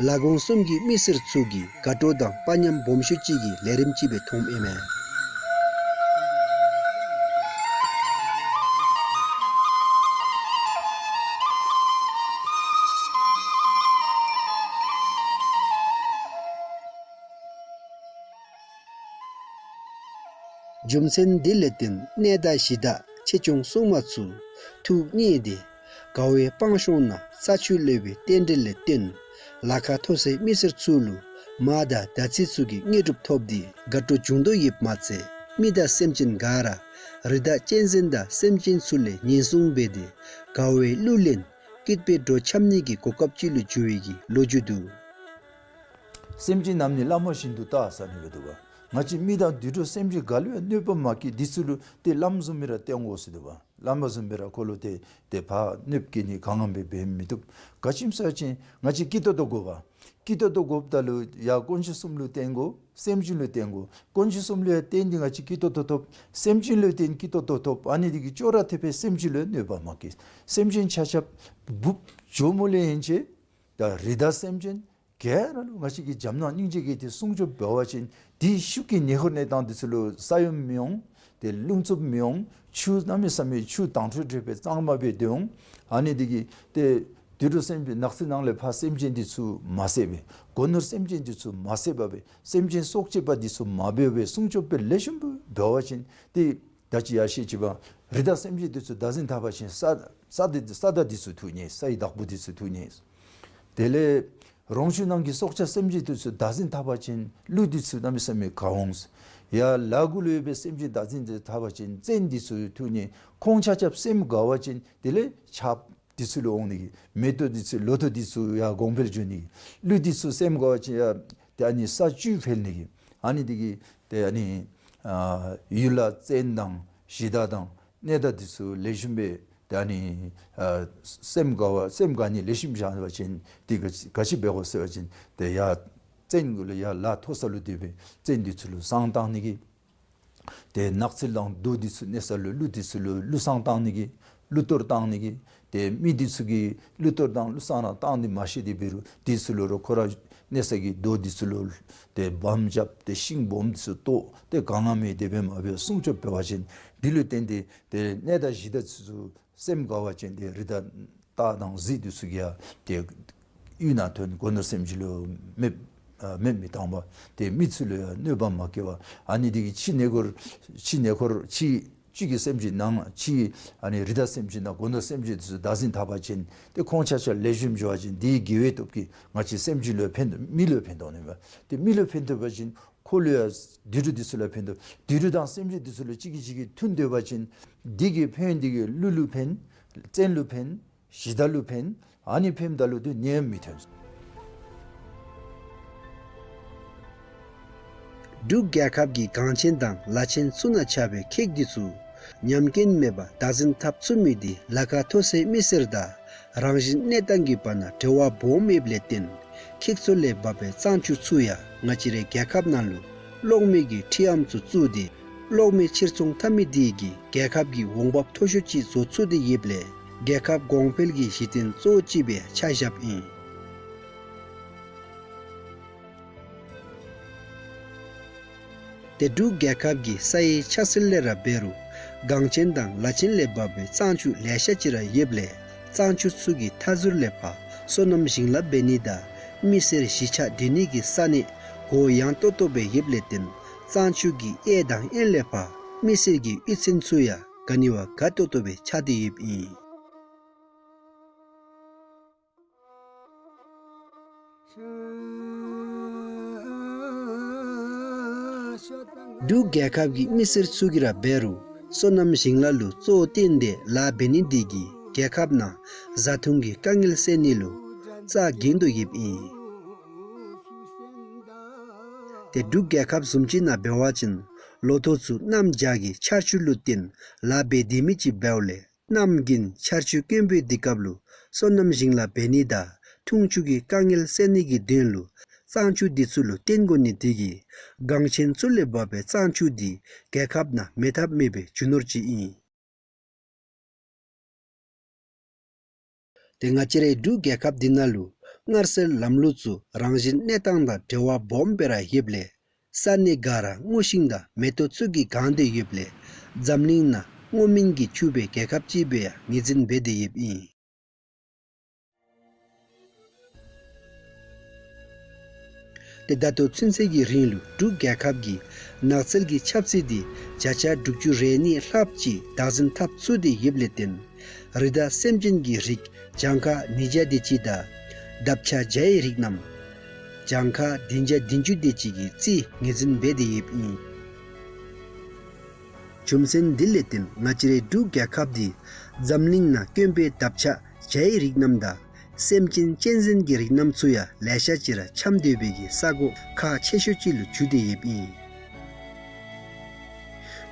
ལ་དགོངས་གསུམ་གྱི་མི་སེར་ཚུ་གིས་དགའ་སྤྲོ་དང་དཔའ་ཉམས་སྦོམ་ཤོས་ཅིག་གི་ལས་རིམ་ཅིག་སྦེ་མཐོངམ་ཨིན་མས། རྒྱུ་མཚན་འདི་ལས་བརྟེན་གནས་བདག་གཞི་བདག་ཆེ་ཆུང་སྲུང་མ་ཚུ་ཐུགས་མཉེས་ཏེ་དགའ་བའི་སྤང་ཤོང་ནང་ས་ཆུ་ལེགས་པའི་རྟེན་འབྲེལ་ལས་བརྟེན་ལ་ཁ་མཐོ་སའི་མི་སེར་ཚུ་ལུ་མར་དང་དར་ཚིལ་ཚུ་གི་དངོས་གྲུབ་ཐོབ་སྟེ་དགའ་སྤྲོ་བྱུང་དོ་ཡོདཔ་མ་ཚད་མི་དང་སེམས་ཅན་ག་ར་རི་དྭགས་གཅན་གཟན་དང་སེམས་ཅན་ཚུ་ལས་ཉེན་སྲུང་འབད་དེ་དགའ་བའི་གླུ་ལེན་སྐྱིད་པའི་འགྲོ་འཆམ་ནི་གི་གོ་སྐབས་ཅིག་ལུ་འགྱུར་བའི་གི་ལོ་རྒྱུས་འདུག། སེམས་ཅན་རྣམས་ནི་བླ་མ་བཞིན་དུ་བལྟ་ཟེར་ཨ་ནི་སྦེ་འདུག་པ། ང་བཅས་མི་དང་དུད་འགྲོ་སེམས་ཅན་ག་ལུ་ཡང་གནོད་པ་མ་བཀལ། འདི་ཚུ་ལུ་ཏེ་བླམ་བཟུམ་སྦེ་ར་བསྟེན་དགོ་ཟེར་འདུག་པ། བླམ་བཟུམ་སྦེ་ར་ཁོ་ལུ་ཏེ་ཏེ་ཕར་གནོདཔ་བཀལ་ནི་གང་འབད་འབད་མི་བཏུབ། ག་ཅི་སྨོ་ཟེར་བ་ཅིན་ང་བཅས་སྐྱིད་ཏོག་ཏོ་དགོ་པས། སྐྱིད་ཏོག་ཏོ་དགོཔ་ད་ལུ་ཡར་དཀོན་མཆོག་གསུམ་ལུ་བརྟེན་དགོ། སེམས་ཅན་ལུ་བརྟེན་དགོ། དཀོན་མཆོག་གསུམ་ལུ་ཡང་བརྟེན་ཏེ་ང་བཅས་སྐྱིད་ཏོག་ཏོ་ཐོབ། སེམས་ཅན་ལུ་བརྟེན་སྐྱིད་ཏོག་ཏོ་ཐོབ། ཨ་ནི་འདི་གིས་ཅོག་ར་འཐདཔ་སྦེ་སེམས་ཅན་ལུ་གནོད་པ་མ་བཀལ། སེམས་ཅན་ཆ་ཁྱབ་འབུཔ་ཇོ་མོ་ལས་ཡན་ཆད་ད་རི་དྭགས་སེམས་ཅན་ག་ར་ལུ་ང་བཅས་ཀྱིས་འཇམ་ནག་སྙིང་རྗེ་གིས་ཏེ་སྲུང་སྐྱོབ་འབད་བ་ཅིན་དེའི་ཤུགས་ཀྱིས་ཉེ་འཁོར་གནས་སྟངས་འདི་ཚུ་ལུ་ས་ཡོམ་མི་འོང་། ཏེ་རླུང་འཚུབ་མི་འོང་། ཆུ་གནམ་མེད་ས་མེད་ཆུ་དྭངས་འཕྲོས་འཕྲོས་སྦེ་གཙང་མ་སྦེ་སྡོད་འོང་། ཨ་ནི་འདི་གིས་ཏེ་དུད་འགྲོ་སེམས་ཅན་ནགས་ཚལ་ནང་ལས་ཕར་སེམས་ཅན་འདི་ཚུ་མ་བསད་པར་སྒོ་ནོར་སེམས་ཅན་འདི་ཚུ་མ་བསད་པར་སྦེ་སེམས་ཅན་སྲོག་གཅོད་པ་འདི་ཚུ་མ་འབད་བར་སྲུང་སྐྱོབ་སྦེ་ལེགས་ཤོམ་སྦེ་འབད་བ་ཅིན་ཏེ་ད་ཅི་ཡར་བཤད་ཅི་བ་རི་དྭགས་སེམས་ཅན་འདི་ཚུ་བདག་འཛིན་འཐབ་པ་ཅིན་ས་ས་འདི་ས་དགའ་འདི་ཚུ་འཐུ་ནི། སའི་བདག་པོ་འདི་ཚུ་འཐུ་ནི། དེ་ལས་རོང་ཆུ་ནང་གི་སྲོག་ཆགས་སེམས་ཅན་འདི་ཚུ་བདག་འཛིན་འཐབ་པ་ཅིན་ཀླུ་འདི་ཚུ་གནམ་མེད་ས་མེད་དགའ་འོང་། ཡར་ལ་གུ་ལུ་ཡོད་པའི་སེམས་ཅན་བདག་འཛིན་འཐབ་པ་ཅིན་བཙན་འདི་ཚུ་འཐུ་ནི། ཁོང་ཆ་ཁྱབ་སེམས་དགའ་བ་ཅིན་དེ་ལས་ཆརཔ་འདི་ཚུ་ལུ་འོང་ནི་གི། མེ་ཏོག་འདི་ཚུ་ལོ་ཐོག་འདི་ཚུ་ཡར་གོང་འཕེལ་འགྱོ་ནི་གི། ཀླུ་འདི་ཚུ་སེམས་དགའ་བ་ཅིན་ཡར་ཏེ་ཨ་ནི་ས་བཅུད་འཕེལ་ནི་གི། ཨ་ནི་འདི་གིས་ཏེ་ཨ་ནི་ཨ་ཡུལ་ལ་བཙན་དང་གཞི་བདག་དང་གནས་བདག་འདི་ཚུ་ལེགས་ཤོམ་སྦེ་ཏེ་ཨ་ནི་ཨ་སེམས་དགའ་བ་སེམས་དགའ་ནི་ལེགས་ཤོམ་བཞག་པ་ཅིན་དེ་ག་ཅི་ག་ཅི་འབད་དགོ་ཟེར་བ་ཅིན་ཏེ་ཡར་བཙན་གུ་ལུ་ཡར་ལ་མཐོ་ས་ལུ་སྡོད་པའི་བཙན་འདི་ཚུ་ལུ་བསང་བཏང་ནི་གི། ཏེ་ནགས་ཚལ་དང་རྡོ་འདི་ཚུ་གནས་ས་ལུ་ཀླུ་འདི་ཚུ་ལུ་ཀླུ་བསང་བཏང་ནི་གི། ཀླུ་གཏོར་བཏང་ནི་གི། ཏེ་མི་འདི་ཚུ་གིས་ཀླུ་གཏོར་དང་ཀླུ་བསང་ར་བཏང་ནི་མ་ཤེས་ཏེ་འབད་རུང་འདི་ཚུ་ལུ་རོགས་ཁོ་ར་གནས་ས་གི་རྡོ་འདི་ཚུ་ལུ་ཏེ་བམ་རྐྱབ་སྟེ་ཤིང་སྦོམ་འདི་ཚུ་བཏོག་སྟེ་གང་ང་མེད་དེ་སྦེ་མ་འབད་སྲུང་སྐྱོབ་འབད་བ་ཅིན་འདི་ལུ་བརྟེན་ཏེ་ཏེ་གནས་བདག་གཞི་བདག་འདི་ཚུ་སེམས་དགའ་བ་ཅིན་ཏེ་རི་དྭགས་སྟག་དང་གཟིག་འདི་ཚུ་གིས་ཡང་ཏེ་གཡུས་ནང་ཐོན། སྒོ་ནོར་སེམས་ཅན་ལུ་མེདཔ་ཨ་མེདཔ་མི་བཏང་པ། ཏེ་མི་ཚུ་ལུ་ཡང་གནོད་པ་མ་བཀལ་བ། ཨ་ནི་འདི་གིས་ཕྱི་ཉེ་འཁོར་ཕྱི་ཉེ་འཁོར་ཕྱི་ཕྱི་གི་སེམས་ཅན་ནང་ཕྱི་ཨ་ནི་རི་དྭགས་སེམས་ཅན་དང་སྒོ་ནོར་སེམས་ཅན་འདི་ཚུ་བདག་འཛིན་འཐབ་པ་ཅིན་ཏེ་ཁོང་ཆ་ཁྱབ་ལེགས་ཤོམ་འགྱོ་བ་ཅིན་དེའི་དགེ་བའི་སྟོབས་ཀྱིས་ང་བཅས་སེམས་ཅན་ལུ་ཕན་ཐོགས། མི་ལུ་ཕན་ཐོགས་ནི་མས། ཏེ་མི་ལུ་ཕན་ཐོགས་པ་ཅིན་ཁོ་ལུ་ཡང་དུད་འགྲོ་འདི་ཚུ་ལུ་ཕན་ཐོགས། དུད་འགྲོ་དང་སེམས་ཅན་འདི་ཚུ་ལུ་གཅིག་གིས་གཅིག་གིས་མཐུན་སྡོད་པ་ཅིན་འདི་གི་ཕན་འདི་གིས་ཀླུ་ལུ་ཕན། བཙན་ལུ་ཕན། གཞི་བདག་ལུ་ཕན། ཨ་ནི་ཕནམ་ད་ལུ་ཏེ་ཉེན་མི་ཐོན། འབྲུག་རྒྱལ་ཁབ་ཀྱི་འགངས་ཆེན་དང་ལ་ཆེན་ཚུ་ནང་ཆགས་པའི་ཁེགས་འདི་ཚུ་ཉམས་རྐྱེན་མེད་པར་བདག་འཛིན་འཐབ་ཚུགས་མི་འདི་ལ་ཁ་མཐོ་སའི་མི་སེར་དང་རང་བཞིན་གནས་སྟངས་ཀྱི་བར་ན་འབྲེལ་བ་སྦོམ་ཡོདཔ་ལས་བརྟེན་ཁེགས་ཚུ་ལས་བབས་པའི་གཙང་ཆུ་ཚུ་ཡང་ང་བཅས་རའི་རྒྱལ་ཁབ་ནང་ལུ་གློག་མེ་གི་འཕྲུལ་ལམ་ཚུ་བཙུགས་ཏེ་གློག་མེ་ཕྱིར་ཚོང་འཐབ་མི་འདི་གིས་རྒྱལ་ཁབ་ཀྱི་འོང་འབབ་མཐོ་ཤོས་ཅིག་བཟོ་ཚུགས་ཏེ་ཡོདཔ་ལས་རྒྱལ་ཁབ་གོང་འཕེལ་གྱི་གཞི་རྟེན་གཙོ་བོ་ཅིག་སྦེ་ཆ་བཞགཔ་ཨིན། ཏེ་འབྲུག་རྒྱལ་ཁབ་ཀྱི་ས་ཡི་ཆགས་སྲོལ་ལས་ར་འབད་རུང་འགངས་ཆེན་དང་ལ་ཆེན་ལས་བབས་པའི་གཙང་ཆུ་ལེ་ཤ་ཅིག་ར་ཡོདཔ་ལས་གཙང་ཆུ་ཚུ་གི་མཐའ་ཟུར་ལས་ཕར་སོ་ནམ་ཞིང་ལཱ་འབད་ནི་དང་མི་སེར་གཞིས་ཆགས་སྡོད་ནི་གི་ས་གནས་གུ་ཡངས་ཏོག་ཏོ་སྦེ་ཡོདཔ་ལས་བརྟེན་གཙང་ཆུ་གི་གཡས་དང་གཡོན་ལས་ཕར་མི་སེར་གྱི་གཡུས་ཚན་ཚུ་ཡང་ག་ནི་བ་དགའ་ཏོག་ཏོ་སྦེ་ཆགས་ཏེ་ཡོདཔ་ཨིན། འབྲུག་རྒྱལ་ཁབ་ཀྱི་མི་སེར་ཚུ་གིས་ར་འབད་རུང་སོ་ནམ་ཞིང་ལཱ་ལུ་གཙོ་བོ་བཏོན་ཏེ་ལཱ་འབད་ནི་འདི་གིས་རྒྱལ་ཁབ་ནང་བཟའ་འཐུང་གི་དཀའ་ངལ་སེལ་ནི་ལུ་རྩ་འགེངས་དོ་ཡོདཔ་ཨིན། ཏེ་འབྲུག་རྒྱལ་ཁབ་བཟུམ་ཅིག་ནང་འབད་བ་ཅིན་ལོ་ཐོག་ཚུ་གནམ་བྱཱར་གྱི་ཆར་ཆུ་ལུ་བརྟེན་ལཱ་འབད་སྡོད་མི་ཅིག་འབདཝ་ལས་གནམ་དགུན་ཆར་ཆུ་དཀོན་པོའི་དུས་སྐབས་ལུ་སོ་ནམ་ཞིང་ལཱ་འབད་ནི་དང་འཐུང་ཆུ་གི་དཀའ་ངལ་སེལ་ནི་གི་དོན་ལུ་གཙང་ཆུ་འདི་ཚུ་ལུ་བརྟེན་དགོ་ནི་འདི་གིས་འགངས་ཆེན་ཚུ་ལས་བབས་པའི་གཙང་ཆུ་འདི་རྒྱལ་ཁབ་ནང་མེད་ཐབས་མེད་པའི་རྒྱུ་ནོར་ཅིག་ཨིན། ཏེ་ང་བཅས་རའི་འབྲུག་རྒྱལ་ཁབ་འདི་ནང་ལུ་མངར་ཟས་ལམ་ལུགས་ཚུ་རང་བཞིན་གནས་སྟངས་དང་འབྲེལ་བ་སྦོམ་སྦེ་ར་ཡོདཔ་ལས་ས་གནས་ག་ར་སྔོ་ཤིང་དང་མེ་ཏོག་ཚུ་གིས་གང་སྟེ་ཡོདཔ་ལས་འཛམ་གླིང་ནང་སྔོ་སྨན་གྱིས་ཕྱུག་པའི་རྒྱལ་ཁབ་ཅིག་སྦེ་ཡང་ངོས་འཛིན་འབད་དེ་ཡོདཔ་ཨིན། ཏེ་ད་ལྟོ་ཚུན་ཚོད་ཀྱི་རིང་ལུ་འབྲུག་རྒྱལ་ཁབ་ཀྱིས་ནགས་ཚལ་གྱི་ཆབ་སྲིད་འདི་བརྒྱ་ཆ་དྲུག་ཅུ་རེ་གཉིས་ལྷགཔ་ཅིག་བདག་འཛིན་འཐབ་ཚུགས་ཏེ་ཡོདཔ་ལས་བརྟེན་རི་དྭགས་སེམས་ཅན་གྱི་རིགས་གྱངས་ཁ་ཉིས་བརྒྱ་དེ་ཅིག་དང་འདབ་ཆགས་བརྒྱ་ཡི་རིགས་རྣམས་གྱངས་ཁ་བདུན་བརྒྱ་བདུན་ཅུ་དེ་ཅིག་གི་རྩིས་ངོས་འཛིན་འབད་དེ་ཡོདཔ་ཨིན། རྒྱུ་མཚན་འདི་ལས་བརྟེན་ང་བཅས་རའི་འབྲུག་རྒྱལ་ཁབ་འདི་འཛམ་གླིང་ནང་དཀོན་པའི་འདབ་ཆགས་བརྒྱ་ཡི་རིགས་རྣམས་དང་སེམས་ཅན་གཅན་གཟན་གྱི་རིགས་རྣམས་ཚུ་ཡང་ལེ་ཤ་ཅིག་ར་འཁྱམས་སྡོད་པའི་གི་ས་གོ་ཁག་ཆེ་ཤོས་ཅིག་ལུ་གྱུར་ཏེ་ཡོདཔ་ཨིན།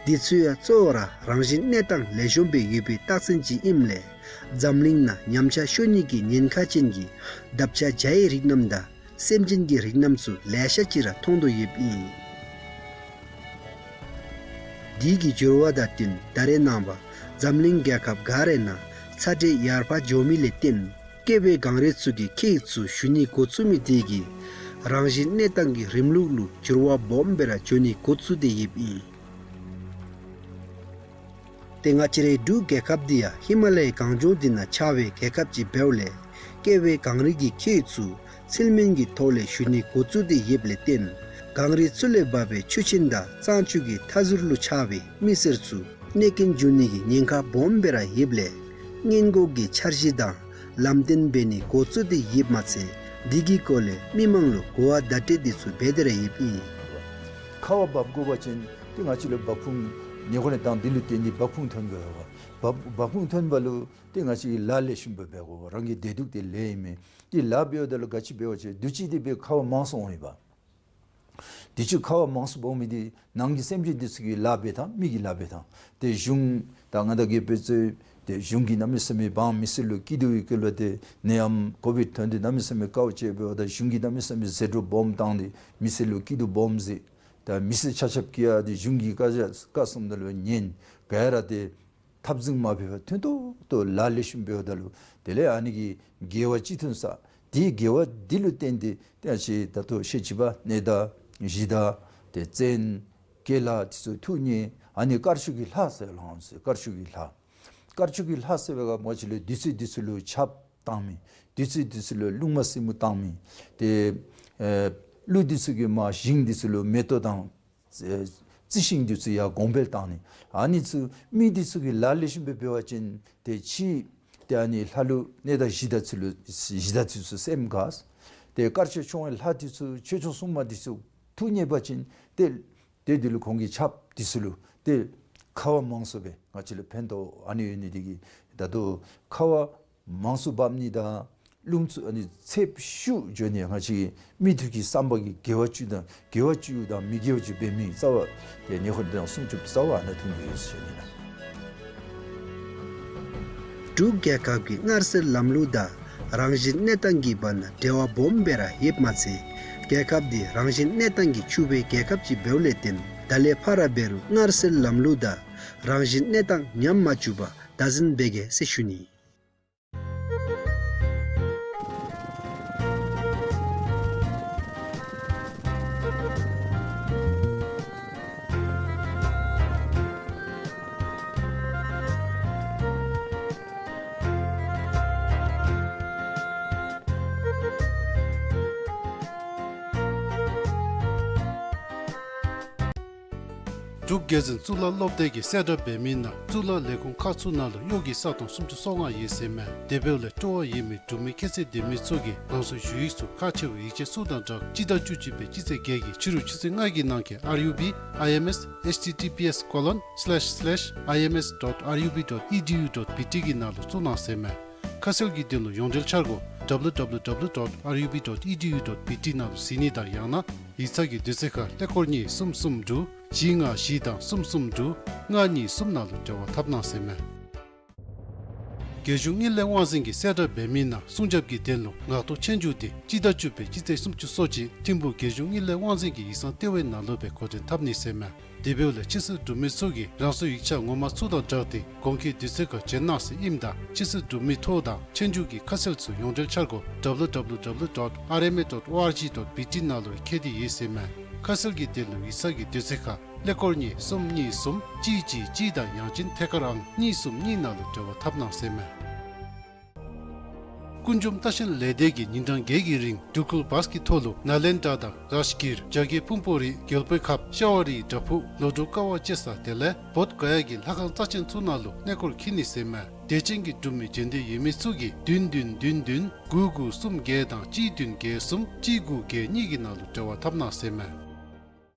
འདི་ཚུ་ཡང་གཙོ་བོ་ར་རང་བཞིན་གནས་སྟངས་ལེགས་ཤོམ་སྦེ་ཡོད་པའི་རྟགས་མཚན་ཅིག་ཨིནམ་ལས་འཛམ་གླིང་ནང་ཉམས་ཆག་ཤོར་ནི་གི་ཉེན་ཁ་ཅན་གྱི་འདབ་ཆགས་བྱའི་རིགས་རྣམས་དང་སེམས་ཅན་གྱི་རིགས་རྣམས་ཚུ་ལེ་ཤ་ཅིག་ར་མཐོང་དོ་ཡོདཔ་ཨིན། དེ་གི་འགྱུར་བ་དང་བསྟུན་ད་རེས་ནངས་པ་འཛམ་གླིང་རྒྱལ་ཁབ་ག་ར་ནང་ཚ་དྲོད་ཡར་འཕར་འགྱོ་མི་ལས་བརྟེན་ཀེ་བའི་གངས་རི་ཚུ་གི་ཁྱེགས་ཚུ་ཞུ་ནི་འགོ་བཙུགས་མི་དེ་གིས་རང་བཞིན་གནས་སྟངས་ཀྱི་རིམ་ལུགས་ལུ་འགྱུར་བ་སྦོམ་སྦེ་ར་འགྱོ་ནི་འགོ་བཙུགས་ཏེ་ཡོདཔ་ཨིན། ཏེ་ང་བཅས་རའི་འབྲུག་རྒྱལ་ཁབ་འདི་ཡང་ཧི་མ་ལ་ཡའི་གངས་ལྗོངས་འདི་ནང་ཆགས་པའི་རྒྱལ་ཁབ་ཅིག་འབདཝ་ལས་ཀེ་བའི་གངས་རི་གི་ཁྱེགས་ཚུ་ཚིལ་མིན་གྱི་ཐོག་ལས་ཞུ་ནི་འགོ་བཙུགས་ཏེ་ཡོདཔ་ལས་བརྟེན་གངས་རི་ཚུ་ལས་འབབ་པའི་ཆུ་ཆེན་དང་གཙང་ཆུ་གི་མཐའ་ཟུར་ལུ་ཆགས་པའི་མི་སེར་ཚུ་གནོད་སྐྱོན་འབྱུང་ནི་གི་ཉེན་ཁ་སྦོམ་སྦེ་ར་ཡོདཔ་ལས་སྔོན་འགོག་གི་འཆར་གཞི་དང་ལམ་སྟོན་འབད་ནི་འགོ་བཙུགས་ཏེ་ཡོདཔ་མ་ཚད་འདི་གི་སྐོར་ལས་མི་མང་ལུ་གོ་བ་བརྡ་སྤྲོད་འདི་ཚུ་འབད་དེ་ར་ཡོདཔ་ཨིན། ཁ་བ་འབབ་དགོ་པ་ཅིན་ཏེ་ང་བཅས་ལུ་འབབ་ཁུངས་ཉེ་འཁོར་ནི་དང་འདི་ལུ་བརྟེན་ཏེ་འབབ་ཁུངས་ཐོན་དགོ་པས། འབབ་འབབ་ཁུངས་ཐོན་པ་ལུ་ཏེ་ང་བཅས་ལཱ་ལེགས་ཤོམ་སྦེ་འབད་དགོ་པས། རང་གི་བདེ་སྡུག་དེ་ལས་ཨིན་མས། ཏེ་ལཱ་འབདཝ་ད་ལུ་ག་ཅི་འབད་བ་ཅིན་དུས་ཅི་དེ་སྦེ་ཁ་བ་མང་སུ་འོང་ཡི་པ། དུས་ཅི་ཁ་བ་མང་སུ་འབབ་མི་དེ་ནང་གི་སེམས་ཅན་དེ་ཚུ་གི་ལཱ་འབད་ཐངས་མི་གི་ལཱ་འབད་ཐངས་ཏེ་གཞུང་དང་ང་དང་གིས་འབད་ཚུགས་ཏེ་གཞུང་གིས་གནམ་མེད་ས་མེད་འབངས་མི་སེར་ལུ་སྐྱིད་སྡུག་ཡོད་ཀྱི་ལོ་ཏེ་ནད་ཡམས་ཀོ་བིཌ་ཐོན་ཏེ་གནམ་མེད་ས་མེད་དཀའཝ་སྤྱད་འབདཝ་ད་གཞུང་གིས་གནམ་མེད་ས་མེད་ཟད་འགྲོ་སྦོམ་བཏང་སྟེ་མི་སེར་ལུ་སྐྱིད་སྡུག་སྦོམ་མཛད། ད་མི་སེར་ཆ་ཁྱབ་ཀྱིས་ཡང་ཏེ་གཞུང་གི་བཀའ་རྒྱ་བཀའ་གསུང་ད་ལུ་ཉན་ག་ར་ཏེ་འཐབ་འཛིང་མ་འབད་བར་མཐུན་ཏོག་ཏོ་ལཱ་ལེགས་ཤོམ་འབདཝ་ད་ལུ་དེ་ལས་ཨ་ནི་གི་དགེ་བ་ཅིག་ཐོན་ས། དེའི་དགེ་བ་འདི་ལུ་བརྟེན་ཏེ་ཏེ་ཨ་ཅི་ད་ལྟོ་བཤད་ཅི་པ་ནད་དང་གཞི་དང་ཏེ་བཙན་རྒྱལ་ལ་དེ་ཚུ་ཐུགས་མཉེས། ཨ་ནི་དཀར་ཕྱོགས་ཀྱི་ལྷ་ཟེར་ལོ་ཟེར། དཀར་ཕྱོགས་ཀྱི་ལྷ། དཀར་ཕྱོགས་ཀྱི་ལྷ་ཟེར་བའི་ག་མ་ཅི་ལས་བདུད་རྩི་དེ་ཚུ་ལུ་ཆརཔ་བཏང་མི། བདུད་རྩི་དེ་ཚུ་ལུ་རླུང་མ་སྲིན་མོ་བཏང་མི། ཏེ་ཨེ་ཀླུ་དེ་ཚུ་གིས་མར་ཞིང་དེ་ཚུ་ལུ་མེ་ཏོག་དང་རྩི་ཤིང་དེ་ཚུ་ཡར་གོང་འཕེལ་བཏང་ནི། ཨ་ནི་ཚུ་མི་དེ་ཚུ་གིས་ལཱ་ལེགས་ཤོམ་སྦེ་འབད་བ་ཅིན་ཏེ་ཕྱི་ཏེ་ཨ་ནི་ལྷ་ཀླུ་ནད་དང་གཞི་དང་ཚུ་ལུ་གཞི་དང་ཚུ་ཚུ་སེམས་དགའ། ཏེ་དཀར་ཕྱོགས་སྐྱོང་བའི་ལྷ་དེ་ཚུ་ཆོས་སྐྱོང་སྲུང་མ་དེ་ཚུ་ཐུགས་མཉེས་པ་ཅིན་ཏེ་ཏེ་དེ་ལུ་ཁོང་གི་ཆརཔ་དེ་ཚུ་ལུ་ཏེ་ཁ་བ་མང་སུ་སྦེ་ང་བཅས་ལུ་ཕན་ཐོགས། ཨ་ནི་ཡོད་ནི་དེ་གིས་ད་ལྟོ་ཁ་བ་མང་སུ་འབབ་ནི་དང་རླུང་ཚུ་ཨ་ནི་ཚད་ཤུགས་འགྱོ་ནི་ང་བཅས་མི་ཐུགས་ཀྱི་བསམ་པ་གི་དགེ་བ་བཅུ་དང་དགེ་བ་བཅུ་དང་མི་དགེ་བ་བཅུ་འབད་མི་རྩ་བ་ཏེ་ཉེ་འཁོར་དང་སྲུང་སྐྱོབ་རྩ་བ་ཨ་ནཱ་ཐོན་ནི་ཡོད་ཟེར་ཞུ་ནི་ལགས། འབྲུག་རྒྱལ་ཁབ་ཀྱི་མངར་ཟས་ལམ་ལུགས་དང་རང་བཞིན་གནས་སྟངས་ཀྱི་བར་ན་འབྲེལ་བ་སྦོམ་སྦེ་ར་ཡོདཔ་མ་ཚད་རྒྱལ་ཁབ་འདི་རང་བཞིན་གནས་སྟངས་ཀྱིས་ཕྱུག་པའི་རྒྱལ་ཁབ་ཅིག་འབདཝ་ལས་བརྟེན་ད་ལས་ཕར་འབད་རུང་མངར་ཟས་ལམ་ལུགས་དང་རང་བཞིན་གནས་སྟངས་ཉམས་མ་བཅུག་པར་བདག་འཛིན་འབད་གེ་ཟེར་ཞུ་ནི། འབྲུག་རྒྱལ་འཛིན་གཙུག་ལག་སློབ་སྡེ་གིས་གསལ་བསྒྲགས་འབད་མི་ནང་གཙུག་ལག་ལས་ཁུངས་ཁག་ཚུ་ནང་ལུ་གཡོག་གི་ས་སྟོང་སུམ་ཅུ་སོ་ལྔ་ཡོད་ཟེར་མས། དེ་འབདཝ་ལས་སྤྲོ་བ་ཡོད་མི་འབྲུག་མི་ཁྱད་ཚད་ལྡན་མི་ཚུ་གིས་རང་སོའི་ཞུ་ཡིག་ཚུ་ཁག་ཆེ་བའི་ཡིག་ཆ་ཚུ་དང་སྦྲགས་སྤྱི་ཟླ་བཅུ་གཅིག་པའི་སྤྱི་ཚེས་བརྒྱད་ཀྱི་ཕྱི་རུ་ཆུ་ཚོད་ལྔ་གི་ནང་འཁོད་R U B I M S H T T P S colon slash slash I M S dot R U B dot E D U dot B T གི་ནང་ལུ་བཙུགས་གནང་ཟེར་མས། ཁ་གསལ་གྱི་དོན་ལུ་ཡོངས་འབྲེལ་འཆར་སྒོ་W W W dot R U B dot E D U dot B T ནང་ལུ་གཟིགས་ནི་དང་ཡང་ན་ཡིག་ཚང་གི་དུས་ཚོད་ཁར་ཀླད་ཀོར་གཉིས་གསུམ་གསུམ་དྲུག་བཞི་ལྔ་བཞི་དང་གསུམ་གསུམ་དྲུག་ལྔ་གཉིས་གསུམ་ནང་ལུ་འབྲེལ་བ་འཐབ་གནང་ཟེར་མས། རྒྱལ་གཞུང་དངུལ་ལས་དབང་འཛིན་གྱིས་གསལ་བསྒྲགས་འབད་མི་ནང་སྲུང་སྐྱོབ་ཀྱི་དོན་ལུ་ངག་ཐོག་ཆོས་རྒྱུགས་དེ་སྤྱི་ཟླ་བཅུ་པའི་སྤྱི་ཚེས་སུམ་ཅུ་སོ་གཅིག་ཐིམ་ཕུག་རྒྱལ་གཞུང་དངུལ་ལས་དབང་འཛིན་གྱི་ཡིག་ཚང་ལྟེ་བའི་ནང་ལུ་སྦེ་འགོ་འདྲེན་འཐབ་ནི་ཟེར་མས། དེ་འབདཝ་ལས་ཕྱི་སེལ་འབྲུག་མི་ཚུ་གིས་རང་སོའི་ཡིག་ཆ་ངོ་མ་ཚུ་དང་སྦྲགས་ཏེ་གོང་འཁོད་དུས་ཚོད་ཁར་བྱོན་གནང་ཟེར་ཨིནམ་ད་ཕྱི་སེལ་འབྲུག་མི་ཐོ་དང་ཆོས་རྒྱུགས་ཀྱི་ཁ་གསལ་ཚུ་ཡོངས་འབྲེལ་འཆར་སྒོ་W W W dot R M A dot O R G dot B T ནང་ལུ་འཁོད་དེ་ཡོད་ཟེར་མས། ཁ་གསལ་གྱི་དོན་ལུ་ཡིག་ཚང་གི་དུས་ཚོད་ཁར་ཀླད་ཀོར་གཉིས་གསུམ་གཉིས་གསུམ་གཅིག་གཅིག་གཅིག་དང་ཡང་ཅིན་ཐད་ཀར་ཨང་གཉིས་གསུམ་གཉིས་ནང་ལུ་འབྲེལ་བ་འཐབ་གནང་ཟེར་མས། ཀུན་འབྱུང་ལྟ་བཤལ་ལས་སྡེ་གིས་ཉིན་གྲངས་བརྒྱད་ཀྱི་རིང་འགྲུལ་འཁོར་བཱས་ཀྱི་ཐོག་ལུ་ནཱ་ལེནྡྲ་དང་རཱཇ་གིར་རྒྱ་རྒྱལ་ཕུང་པོ་རི་རྒྱལ་པོའི་ཁབ་ཤ་བ་རིའི་བྲག་ཕུག་ལོ་འབྲུག་ཀ་བ་བཅས་ས་དེ་ལས་བོདྷ་ག་ཡ་གི་ལྷ་ཁང་རྩ་ཆེན་ཚུ་ནང་ལུ་གནས་སྐོར་འཁྱིད་ནི་ཟེར་མས། དད་ཅན་གྱི་འབྲུག་མི་རྒྱུན་ལྡན་ཡོད་མི་ཚུ་གིས་བདུན་བདུན་བདུན་བདུན་དགུ་དགུ་གསུམ་བརྒྱད་དང་གཅིག་བདུན་བརྒྱད་གསུམ་གཅིག་དགུ་བརྒྱད་གཉིས་ཀྱི་ནང་ལུ་འབྲེལ་བ་འཐབ་གནང་ཟེར་མས།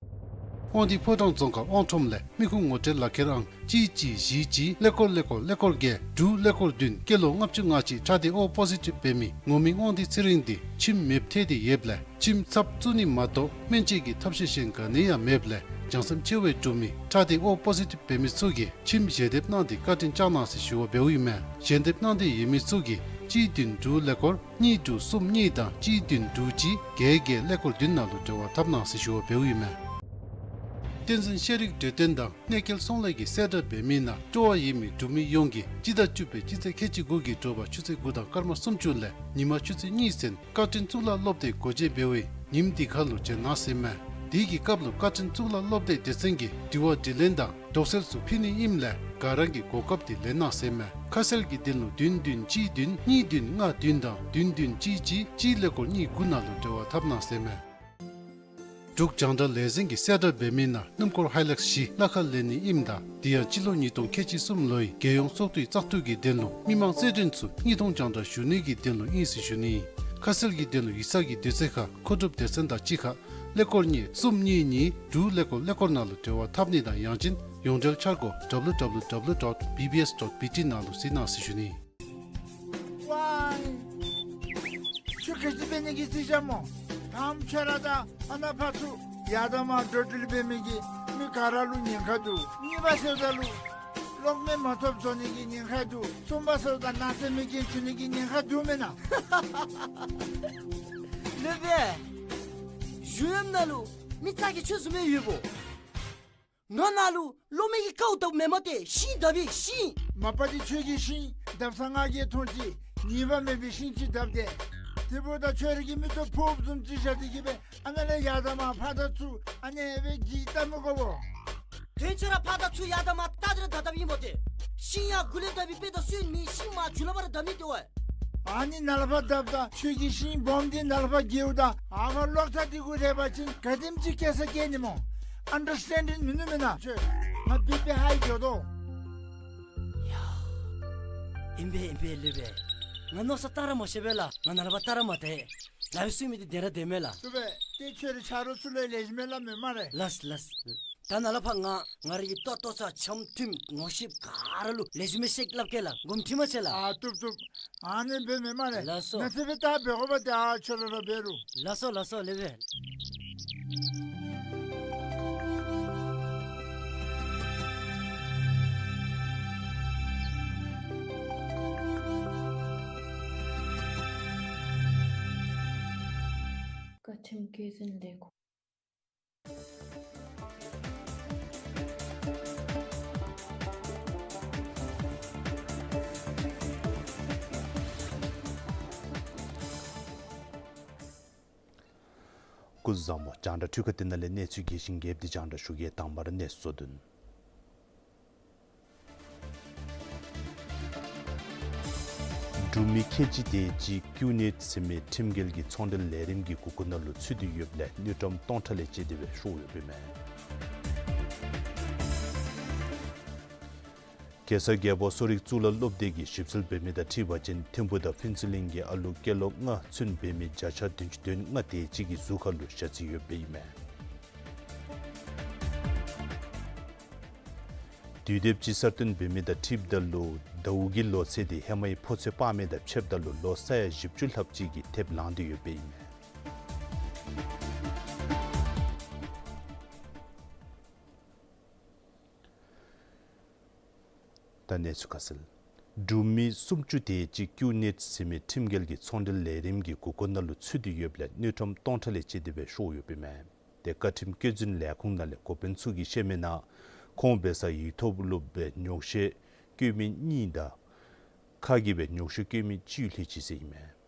དབང་འདུས་ཕོ་བྲང་རྫོང་ཁག་དབང་ཁྲོམ་ལས་མི་ཁུངས་ངོ་སྤྲོད་ལག་ཁྱེར་ཨང་གཅིག་གཅིག་བཞི་གཅིག་ཀླད་ཀོར་ཀླད་ཀོར་ཀླད་ཀོར་བརྒྱད་དྲུག་ཀླད་ཀོར་བདུན་སྐྱེས་ལོ་ལྔ་བཅུ་ང་གཅིག་ཁྲག་སྡེ་ཨོ་པོ་ཟི་ཊིབ་འབད་མི་ངོ་མི་དབང་འདུས་ཚེ་རིང་འདི་ཁྱིམ་མེདཔ་ཐལ་ཏེ་ཡོདཔ་ལས་ཁྱིམ་ཚབ་བཙུགས་ནི་མ་གཏོགས་སྨན་བཅོས་ཀྱི་ཐབས་ཤེས་གཞན་ག་ནི་ཡང་མེདཔ་ལས་ བྱང་སེམས་ཆེ་བའི་འབྲུག་མི་ཁྲག་ལྡན་ཨོ་པོ་ཟི་ཊིབ་འབད་མི་ཚུ་གིས་ཁྱིམ་ཞལ་འདེབས་གནང་སྟེ་བཀའ་དྲིན་བསྐྱང་གནང་ཟེར་ཞུ་བ་འབདཝ་ཨིན་མས། ཞལ་འདེབས་གནང་འདོད་ཡོད་མི་ཚུ་གིས་གཅིག་བདུན་དྲུག་ཀླད་ཀོར་གཉིས་དྲུག་གསུམ་གཉིས་དང་གཅིག་བདུན་དྲུག་གཅིག་བརྒྱད་བརྒྱད་ཀླད་ཀོར་བདུན་ནང་ལུ་འབྲེལ་བ་འཐབ་གནང་ཟེར་ཞུ་བ་འབདཝ་ཨིན་མས། བསྟན་འཛིན་ཤེས་རིག་འབྲེལ་ལྡན་དང་གནས་སྐལ་ཚོང་ལས་ཀྱི་གསལ་བསྒྲགས་འབད་མི་ནང་སྤྲོ་བ་ཡོད་མི་འབྲུག་མི་ཡོངས་ཀྱིས་སྤྱི་ཟླ་བཅུ་པའི་སྤྱི་ཚེས་ཁལ་གཅིག་དགུ་གི་དྲོ་པ་ཆུ་ཚོད་དགུ་དང་སྐར་མ་སུམ་ཅུ་ལས་ཉིན་མ་ཆུ་ཚོད་གཉིས་ཚུན་བཀའ་དྲིན་གཙུག་ལག་སློབ་སྡེ་སྒོ་འབྱེད་འབད་བའི་ཉིནམ་འདི་ཁར་ལུ་བྱོན་གནང་ཟེར་མས། དེ་གི་སྐབས་ལུ་བཀའ་དྲིན་གཙུག་ལག་སློབ་སྡེ་སྡེ་ཚན་གྱིས་དྲི་བ་དྲིས་ལན་དང་དོགས་སེལ་ཚུ་ཕུལ་ནི་ཨིནམ་ལས་ག་ར་གིས་གོ་སྐབས་འདི་ལེན་གནང་ཟེར་མས། ཁ་གསལ་གྱི་དོན་ལུ་བདུན་བདུན་གཅིག་བདུན་གཉིས་བདུན་ལྔ་བདུན་དང་བདུན་བདུན་གཅིག་གཅིག་གཅིག་ཀླད་ཀོར་གཉིས་དགུ་ནང་ལུ་འབྲེལ་བ་འཐབ་གནང་ཟེར་མས། འབྲུག་རྒྱང་བསྒྲགས་ལས་འཛིན་གྱིས་གསལ་བསྒྲགས་འབད་མི་ནང་སྣུམ་འཁོར་ཧའི་ལེགས་བཞི་གླ་ཁར་ལེན་ནི་ཨིནམ་ད་དེ་ཡང་སྤྱི་ལོ་ཉིས་སྟོང་ཁལ་གཅིག་གསུམ་ལོའི་རྒྱལ་ཡོངས་སྲོག་ཐོག་བཙག་འཐུ་གི་དོན་ལུ་མི་མང་རྩེད་འགྲན་ཚུ་དངོས་མཐོང་རྒྱང་བསྒྲགས་ཞུ་ནི་གི་དོན་ལུ་ཨིན་ཟེར་ཞུ་ནི། ཁ་གསལ་གྱི་དོན་ལུ་ཡིག་ཚང་གི་དུས་ཚོད་ཁར་མཁོ་སྒྲུབ་སྡེ་ཚན་དང་གཅིག་ཁར་ཀླད་ཀོར་གཉིས་གསུམ་གཉིས་གཉིས་དྲུག་ཀླད་ཀོར་ཀླད་ཀོར་ནང་ལུ་འབྲེལ་བ་འཐབ་ནི་དང་ཡང་ཅིན་ཡོངས་འབྲེལ་འཆར་སྒོ་W W W dot B B S dot B T ནང་ལུ་གཟིགས་གནང་ཟེར་ཞུ་ནི། ཝའི། ཁྱོད་ག་ཅི་འབད་ནི་གི་རྩིས་རྐྱབ་སྨོ། ཕམ་ཁྱོད་ར་དང་ཨ་ནཱ་ཕར་ཚུར་ཡར་དང་མར་འགྲོ་འགྲུལ་འབད་མི་གིས་མི་ག་ར་ལུ་ཉེན་ཁ་འདུག། གཉིས་པ་ཟེརཝ་ད་ལུ་གློག་མེ་མ་ཐོབ་བཟོ་ནི་གི་ཉེན་ཁ་འདུག། གསུམ་པ་ཟེརཝ་ད་ནགས་ཚལ་མེ་རྐྱེན་འབྱུང་ནི་གི་ཉེན་ཁ་འདུག་མེན་ན། ལེགས་པས། གཞུང་གཡམ་ནང་ལུ་མི་ཙག་གི་ཆོས་བཟུམ་སྦེ་ཡོད་པོ། ང་ནཱ་ལུ་གློག་མེ་གི་ཀཝ་བཏབ་མེན་མས་ཏེ། ཤིང་བཏབ་ཨིན་ཤིང་། མ་པ་འདི་ཁྱོད་ཀྱིས་ཤིང་བཏབ་ས་ང་གིས་མཐོང་ཅི། ཉེས་པ་མེད་པའི་ཤིང་ཅིག་བཏབ་སྟེ། དེ་འབདཝ་ད་ཁྱོད་ར་གི་མིག་ཏོ་ཕོརཔ་བཟུམ་ཅིག་བཞག་སྟེ་གི་སྦེ་ཨ་ནཱ་ལས་ཡར་དང་མར་ཕར་དང་ཚུར་ཨ་ནི་སྦེ་གི་བལྟ་མི་དགོ་པོ། དོན་ཚུ་ར་ཕར་དང་ཚུར་ཡར་དང་མར་བལྟ་སྟེ་ར་བཏབ་བཏབ་ཨིན་པ་ཏེ། ཤིང་ཡར་མགུ་ལས་བཏབ་པའི་དཔེ་དང་སོན་མི་ཤིང་མར་མཇུག་ལས་ཕར་བཏབ་མི་དེ་བ། ཨ་ནི་ནཱ་ལས་ཕར་བཏབ་ད་ཁྱོད་ཀྱིས་ཤིང་སྦོམ་འདི་ནཱ་ལས་ཕར་འགྱེལཝ་ད་ཨ་ཕར་གློག་ཐག་འདི་གུ་རེག་པ་ཅིན་ག་དེམ་ཅིག་སྐྱེ་ས་སྐྱེ་ནི་སྨོ། ཨན་ཌར་སི་ཊེན་ཌིང་མིན་ནུག་མེན་ན། ཁྱོད་ང་བི་པི་ཧའི་འགྱོ་དོ། ཡ། ཨིན་པས་ཨིན་པས་ལེགས་པས། ང་མནོ་བསམ་བཏང་ར་མ་ཤེས་པས་ལགས། ང་ནཱ་ལས་ཕར་བལྟ་ར་མ་བལྟ། ནཱ་སྦེ་གསུང་མི་འདི་བདེན་ར་བདེན་མས་ལགས། བཏུབ་པས། ཏེ་ཁྱོད་རའི་ཆ་རོགས་ཚུ་ལུ་ལེགས་ཤོམ་སྦེ་སླབ་མས་སྨ་རེ། ལགས་ལགས། ད་ནཱ་ལས་ཕར་ང་ང་རའི་ལྟོ་ལྟོ་ཚང་འཆམ་མཐུན་ངོ་ཤེས་ག་ར་ལུ་ལེགས་ཤོམ་སྦེ་བཤད་སླབ་གེ་ལགས། དགོངསམ་ཁྲེལ་མ་བྱེད་ལགས། ཨ་བཏུབ་བཏུབ། ཨ་ནི་འབད་མས་སྨ་རེ། ལགས་སོ། ནཱ་ཚེ་སྦེ་ད་འབད་དགོ་པ་ཏེ་ཨ་ཁྱོད་ར་ར་འབད་རུང་། ལགས་སོ་ལགས་སོ་ལེགས་པས། བཀའ་ཁྲིམས་བཀོད་འཛིན་ལས་ཁུངས། སྐུ་གཟུགས་བཟང་པོ། རྒྱང་བསྒྲགས་འཕྲུལ་ཁང་འདི་ནང་ལས་གནས་ཚུལ་རྒྱས་ཤིང་རྒྱསཔ་འདི་རྒྱང་བསྒྲགས་ཞུ་གེ། དང་པ་ར་གནས་ཚུལ་བསྡུ་ནི། འབྲུག་མི་ཁལ་གཅིག་དེ་ཅིག་ཀིའུ་ནེཊ་ཟེར་མི་ཁྲིམས་འགལ་གྱི་ཚོང་འབྲེལ་ལས་རིམ་གྱི་འགོ་ཁུངས་ནང་ལུ་ཚུད་དེ་ཡོདཔ་ལས་དངུལ་ཀྲམ་སྟོང་ཕྲག་ལས་བཅད་དེ་སྦེ་ཤོར་ཡོདཔ་ཨིན་མས། གེ་སར་རྒྱལ་པོ་གསོ་རིག་གཙུག་ལག་སློབ་སྡེ་གིས་ཞིབ་འཚོལ་འབད་མི་དང་འཁྲིལ་བ་ཅིན་ཐིམ་ཕུག་དང་ཕུན་ཚོགས་གླིང་གི་ཨ་ལུ་སྐྱེས་ལོ་ལྔ་ཚུན་འབད་མི་བརྒྱ་ཆ་བདུན་ཅུ་དོན་ལྔ་དེ་ཅིག་གི་གཟུགས་ཁར་ལུ་ཞ་རྩི་ཡོདཔ་ཨིན་མས། དུས་དེབ་ཅིག་གསར་བཏོན་འབད་མི་དང་འཁྲིལཝ་ད་ལུ་ཟླཝ་གི་ལོ་ཚད་དེ་ཧེ་མའི་ཕོ་ཚོད་དཔག་མི་དང་ཕྱདཔ་ད་ལུ་ལོ་ས་ཡ་བཞི་བཅུ་ལྷགཔ་ཅིག་གི་ཐེབས་ལངས་ཏེ་ཡོདཔ་ཨིན་མས། ད་གནས་ཚུལ་ཁ་གསལ། འབྲུག་མི་སུམ་ཅུ་དེ་ཅིག་ཀིའུ་ནེཊ་ཟེར་མི་ཁྲིམས་འགལ་གྱི་ཚོང་འབྲེལ་ལས་རིམ་གྱི་འགོ་ཁུངས་ནང་ལུ་ཚུད་དེ་ཡོདཔ་ལས་དངུལ་ཀྲམ་སྟོང་ཕྲག་ལས་བཅད་དེ་སྦེ་ཤོར་ཡོདཔ་ཨིན་མས། དེ་བཀའ་ཁྲིམས་བཀོད་འཛིན་ལས་ཁུངས་ནང་ལས་འགོ་དཔོན་ཚུ་གིས་བཤད་མི་ནང་ཁོང་འབད་སར་ཡིག་ཐོག་ལུ་སྦེ་ཉོག་བཤད་བཀོད་མི་གཉིས་དང་ཁ་གིས་སྦེ་ཉོག་བཤད་བཀོད་མི་གཅིག་ལྷོད་ཅི་ཟེར་ཨིན་མས།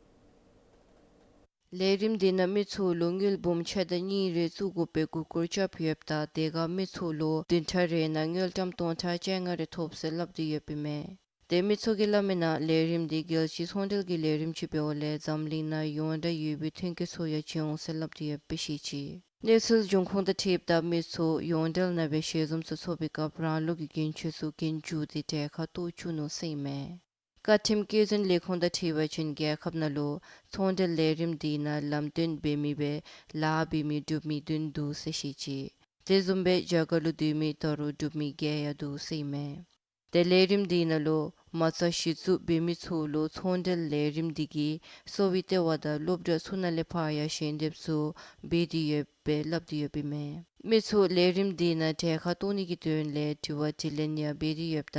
ལས་རིམ་དེ་ནང་མི་ཚུ་ལུ་དངུལ་འབུམ་ཕྱེད་དང་གཉིས་རེ་བཙུགས་དགོ་པའི་གུས་བཀུར་རྐྱབ་ཡོདཔ་ད་དེ་ཁར་མི་ཚུ་ལུ་བདུན་ཕྲག་རེ་ནང་དངུལ་ཀྲམ་སྟོང་ཕྲག་བཅོ་ལྔ་རེ་ཐོབ་ཟེར་སླབ་སྟེ་ཡོདཔ་ཨིན་མས། དེ་མི་ཚུ་གིས་སླབ་མི་ནང་ལས་རིམ་དེ་རྒྱལ་སྤྱིའི་ཚོང་འབྲེལ་གྱི་ལས་རིམ་ཅིག་འབདཝ་ལས་འཛམ་གླིང་ནང་ཡོངས་གྲགས་ཡོད་པའི་ཐོན་སྐྱེད་ཚུ་ཡང་བྱིན་འོང་ཟེར་སླབ་སྟེ་ཡོདཔ་སྦེ་བཤད་ཅི། གནས་ཚུལ་འབྱུང་ཁུངས་དང་འཁྲིལཝ་ད་མི་ཚུ་ཡོངས་འབྲེལ་ནང་སྦེ་ཞལ་འཛོམས་ཚུ་འཚོགས་པའི་སྐབས་རང་ལུགས་ཀྱི་གྱོན་ཆས་ཚུ་གྱོན་བཅུག་སྟེ་གྲལ་ཁར་གཏོགས་བཅུག་ནུག་ཟེར་ཨིན་མས། བཀའ་ཁྲིམས་བཀོད་འཛིན་ལས་ཁུངས་དང་འཁྲིལ་བ་ཅིན་རྒྱལ་ཁབ་ནང་ལུ་ཚོང་འབྲེལ་ལས་རིམ་དེ་ནང་ལམ་སྟོན་འབད་མི་སྦེ་ལཱ་འབད་མི་འབྲུག་མི་བདུན་འདུག་ཟེར་བཤད་ཅི། དེ་བཟུམ་སྦེ་རྒྱ་གར་ལུ་སྡོད་མི་ད་རུང་འབྲུག་མི་བརྒྱད་ཡང་འདུག་ཟེར་ཨིན་མས། ཏེ་ལས་རིམ་འདི་ནང་ལུ་མ་རྩ་གཞི་བཙུགས་འབད་མི་ཚུ་ལུ་ཚོང་འབྲེལ་ལས་རིམ་འདི་གིས་གསོ་བའི་ལྟེ་བ་དང་སློབ་གྲྭ་ཚུ་ནང་ལས་ཕར་ཡང་ཞལ་འདེབས་ཚུ་འབད་དེ་ཡོདཔ་སྦེ་སླབ་སྟེ་ཡོདཔ་ཨིན་མས། མི་ཚུ་ལས་རིམ་འདི་ནང་གྲལ་ཁར་གཏོགས་ནི་གི་དོན་ལས་དྲི་བ་དྲིས་ལན་ཡང་འབད་དེ་ཡོདཔ་ད་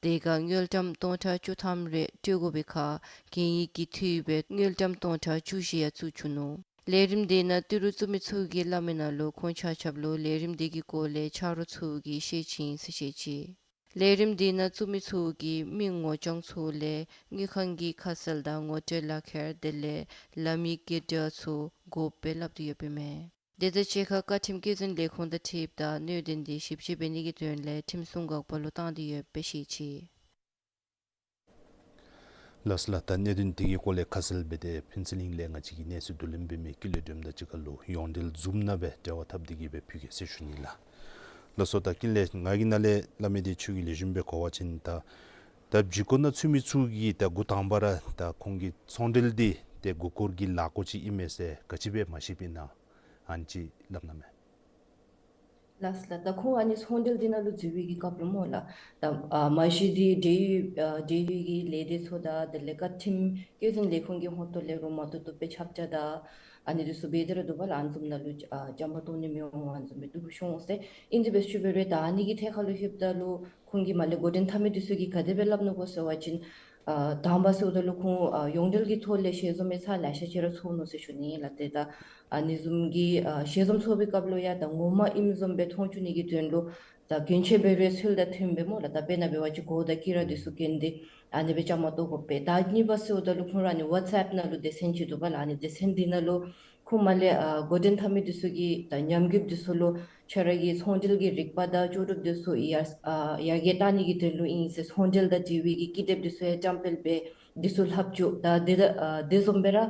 དེ་ཁར་དངུལ་ཀྲམ་སྟོང་ཕྲག་བཅུ་ཐམ་རེ་སྤྲོད་དགོ་པའི་ཁར་གན་ཡིག་གི་འཐུས་སྦེ་དངུལ་ཀྲམ་སྟོང་ཕྲག་བཅུ་བཞི་ཡང་བཙུགས་བཅུག་ནུག། ལས་རིམ་འདི་ནང་ཏི་རུ་བཙུགས་མི་ཚུ་གིས་སླབ་མི་ནང་ལུ་ཁོང་ཆ་ཁྱབ་ལུ་ལས་རིམ་འདི་གི་སྐོར་ལས་ཆ་རོགས་ཚུ་གིས་ཤེས་ཅི་ཟེར་བཤད་ཅི། ལས་རིམ་འདི་ནང་བཙུགས་མི་ཚུ་གིས་མི་ངོ་རྐྱང་ཚུ་ལས་དངུལ་ཁང་གི་ཁ་གསལ་དང་ངོ་སྤྲོད་ལག་ཁྱེར་དེ་ལས་ལམ་ཡིག་གི་འབྲེལ་བ་ཚུ་དགོཔ་སྦེ་སླབ་སྟེ་ཡོདཔ་ཨིན་མས། དེ་དང་གཅིག་ཁར་བཀའ་ཁྲིམས་བཀོད་འཛིན་ལས་ཁུངས་དང་འཁྲིལཝ་ད་གནད་དོན་འདི་ཞིབ་དཔྱད་འབད་ནི་གི་དོན་ལས་ཁྲིམས་སྲུང་འགག་པ་ལུ་བཏང་སྟེ་ཡོདཔ་སྦེ་ཤེས་ཅི། ལགས་སོ་ལགས། ད་གནད་དོན་དེ་གི་སྐོར་ལས་ཁ་གསལ་འབད་དེ་ཕུན་ཚོགས་གླིང་ལས་ང་བཅས་ཀྱིས་གནས་ཚུལ་བསྡུ་ལེན་འབད་མི་ཀུན་ལེགས་སྒྲོལམ་དང་གཅིག་ཁར་ལུ་ཡོངས་འབྲེལ་ཛུམ་ནང་སྦེ་འབྲེལ་བ་འཐབ་སྟེ་གི་སྦེ་ཕུལ་གེ་ཟེར་ཞུ་ནི་ལགས། ལགས་སོ། ད་ཀུན་ལེགས་ང་གིས་ནཱ་ལས་སླབ་མི་འདི་ཁྱོད་ཀྱིས་ལེགས་ཤོམ་སྦེ་གོ་བ་ཅིན་ད་ད་བརྒྱུད་སྐུར་ནང་ཚུད་མི་ཚུ་གིས་ད་འགོ་དང་པ་ར་ད་ཁོང་གི་ཚོང་འབྲེལ་འདི་ཏེ་མགུ་སྐོར་གྱི་ལཱ་སྐོར་ཅིག་ཨིན་མས་ཟེར་ག་ཅི་སྦེ་མ་ཤེསཔ་ཨིན་ན་ཨ་ནི་ཅིག་སླབ་གནང་མས། ལགས་ལགས། ད་ཁོང་ཨ་ནི་ཚོང་འབྲེལ་འདི་ནང་ལུ་འཛུལ་བའི་གི་སྐབས་ལུ་སྨོ་ལགས། ད་ཨ་མ་གཞི་འདི་འབྲེལ་ཡོད་ཨ་འབྲེལ་ཡོད་ཀྱི་ལས་སྡེ་ཚུ་དང་དེ་ལས་བཀའ་ཁྲིམས་བཀོད་འཛིན་ལས་ཁུངས་ཀྱི་ཧོངས་ཏོ་ལས་རོགས་མ་ཏོག་ཏོ་སྦེ་ཁྱབ་བསྒྲགས་དང་ཨ་ནི་འདི་ཚུ་འབད་དེ་ར་འདུག་པ་ལགས། ཨ་ནི་བཟུམ་ནང་ལུ་ཨ་བཅའ་མར་གཏོགས་ནི་མི་འོང་ཨ་ནི་བཟུམ་སྦེ་འདུག་ཤོང་ཟེར་ཨིན་ཏེ་སྦེ་ཞུ་སྦེ་ར། ད་ཨ་ནི་གི་ཐད་ཁར་ལུ་ལྷོདཔ་ད་ལུ་ཁོང་གིས་མར་ལས་འགོ་འདྲེན་འཐབ་མི་འདི་ཚུ་གིས་ག་དེ་སྦེ་སླབ་ནུག་གོ་ཟེར་བ་ཅིན་ཨ་དང་པ་ཟེརཝ་ད་ལུ་ཁོང་ཨ་ཡོངས་འབྲེལ་གྱི་ཐོག་ལས་ཞལ་འཛོམས་ཡང་ཚར་ལེ་ཤ་ཅིག་ར་ཚོགས་ནུག་ཟེར་ཞུ་ནི་ལགས། ཏེ་ད་ཨ་ནི་བཟུམ་གྱི་ཨ་ཞལ་འཛོམས་ཚོགས་པའི་སྐབས་ལུ་ཡང་ད་ངོ་མ་ཨིནམ་བཟུམ་སྦེ་མཐོང་བཅུག་ནི་གི་དོན་ལུ་ད་གྱོན་ཆས་འབད་རུང་ཚུལ་དང་མཐུནམ་སྦེ་སྨོ་ལགས། ད་དཔེར་ན་འབད་བ་ཅིན་གོ་དང་དཀྱི་ར་འདི་ཚུ་གྱོན་ཏེ་ཨ་ནི་སྦེ་བཅའ་མར་གཏོགས་དགོ་པས། ད་གཉིས་པ་ཟེརཝ་ད་ལུ་ཁོང་ར་ཨ་ནི་ཝཊསི་ཨེཔ་ནང་ལུ་སྡེ་ཚན་ཅིག་འདུག་པ་ལགས། ཨ་ནི་སྡེ་ཚན་འདི་ནང་ལུ་ཁོང་མར་ལས་ཨ་འགོ་འདྲེན་འཐབ་མི་འདི་ཚུ་གིས་ད་ཉམས་རྒུདཔ་འདི་ཚུ་ལུ་ཁྱོད་ར་གི་ཚོང་འབྲེལ་གྱི་རིག་པ་དང་ལྕོགས་གྲུབ་འདི་ཚུ་ཡར་ཨ་ཡར་རྒྱས་གཏང་ནི་གི་དོན་ལུ་ཨིན་ཟེར་ཚོང་འབྲེལ་དང་འབྲེལ་བའི་གི་ཀི་དེབ་འདི་ཚུ་ཡང་བཀྲམ་སྤེལ་འབད་འདི་ཚུ་ལྷབ་བཅུག། ད་དེ་ད་ཨ་དེ་བཟུམ་སྦེ་ར་ཨ་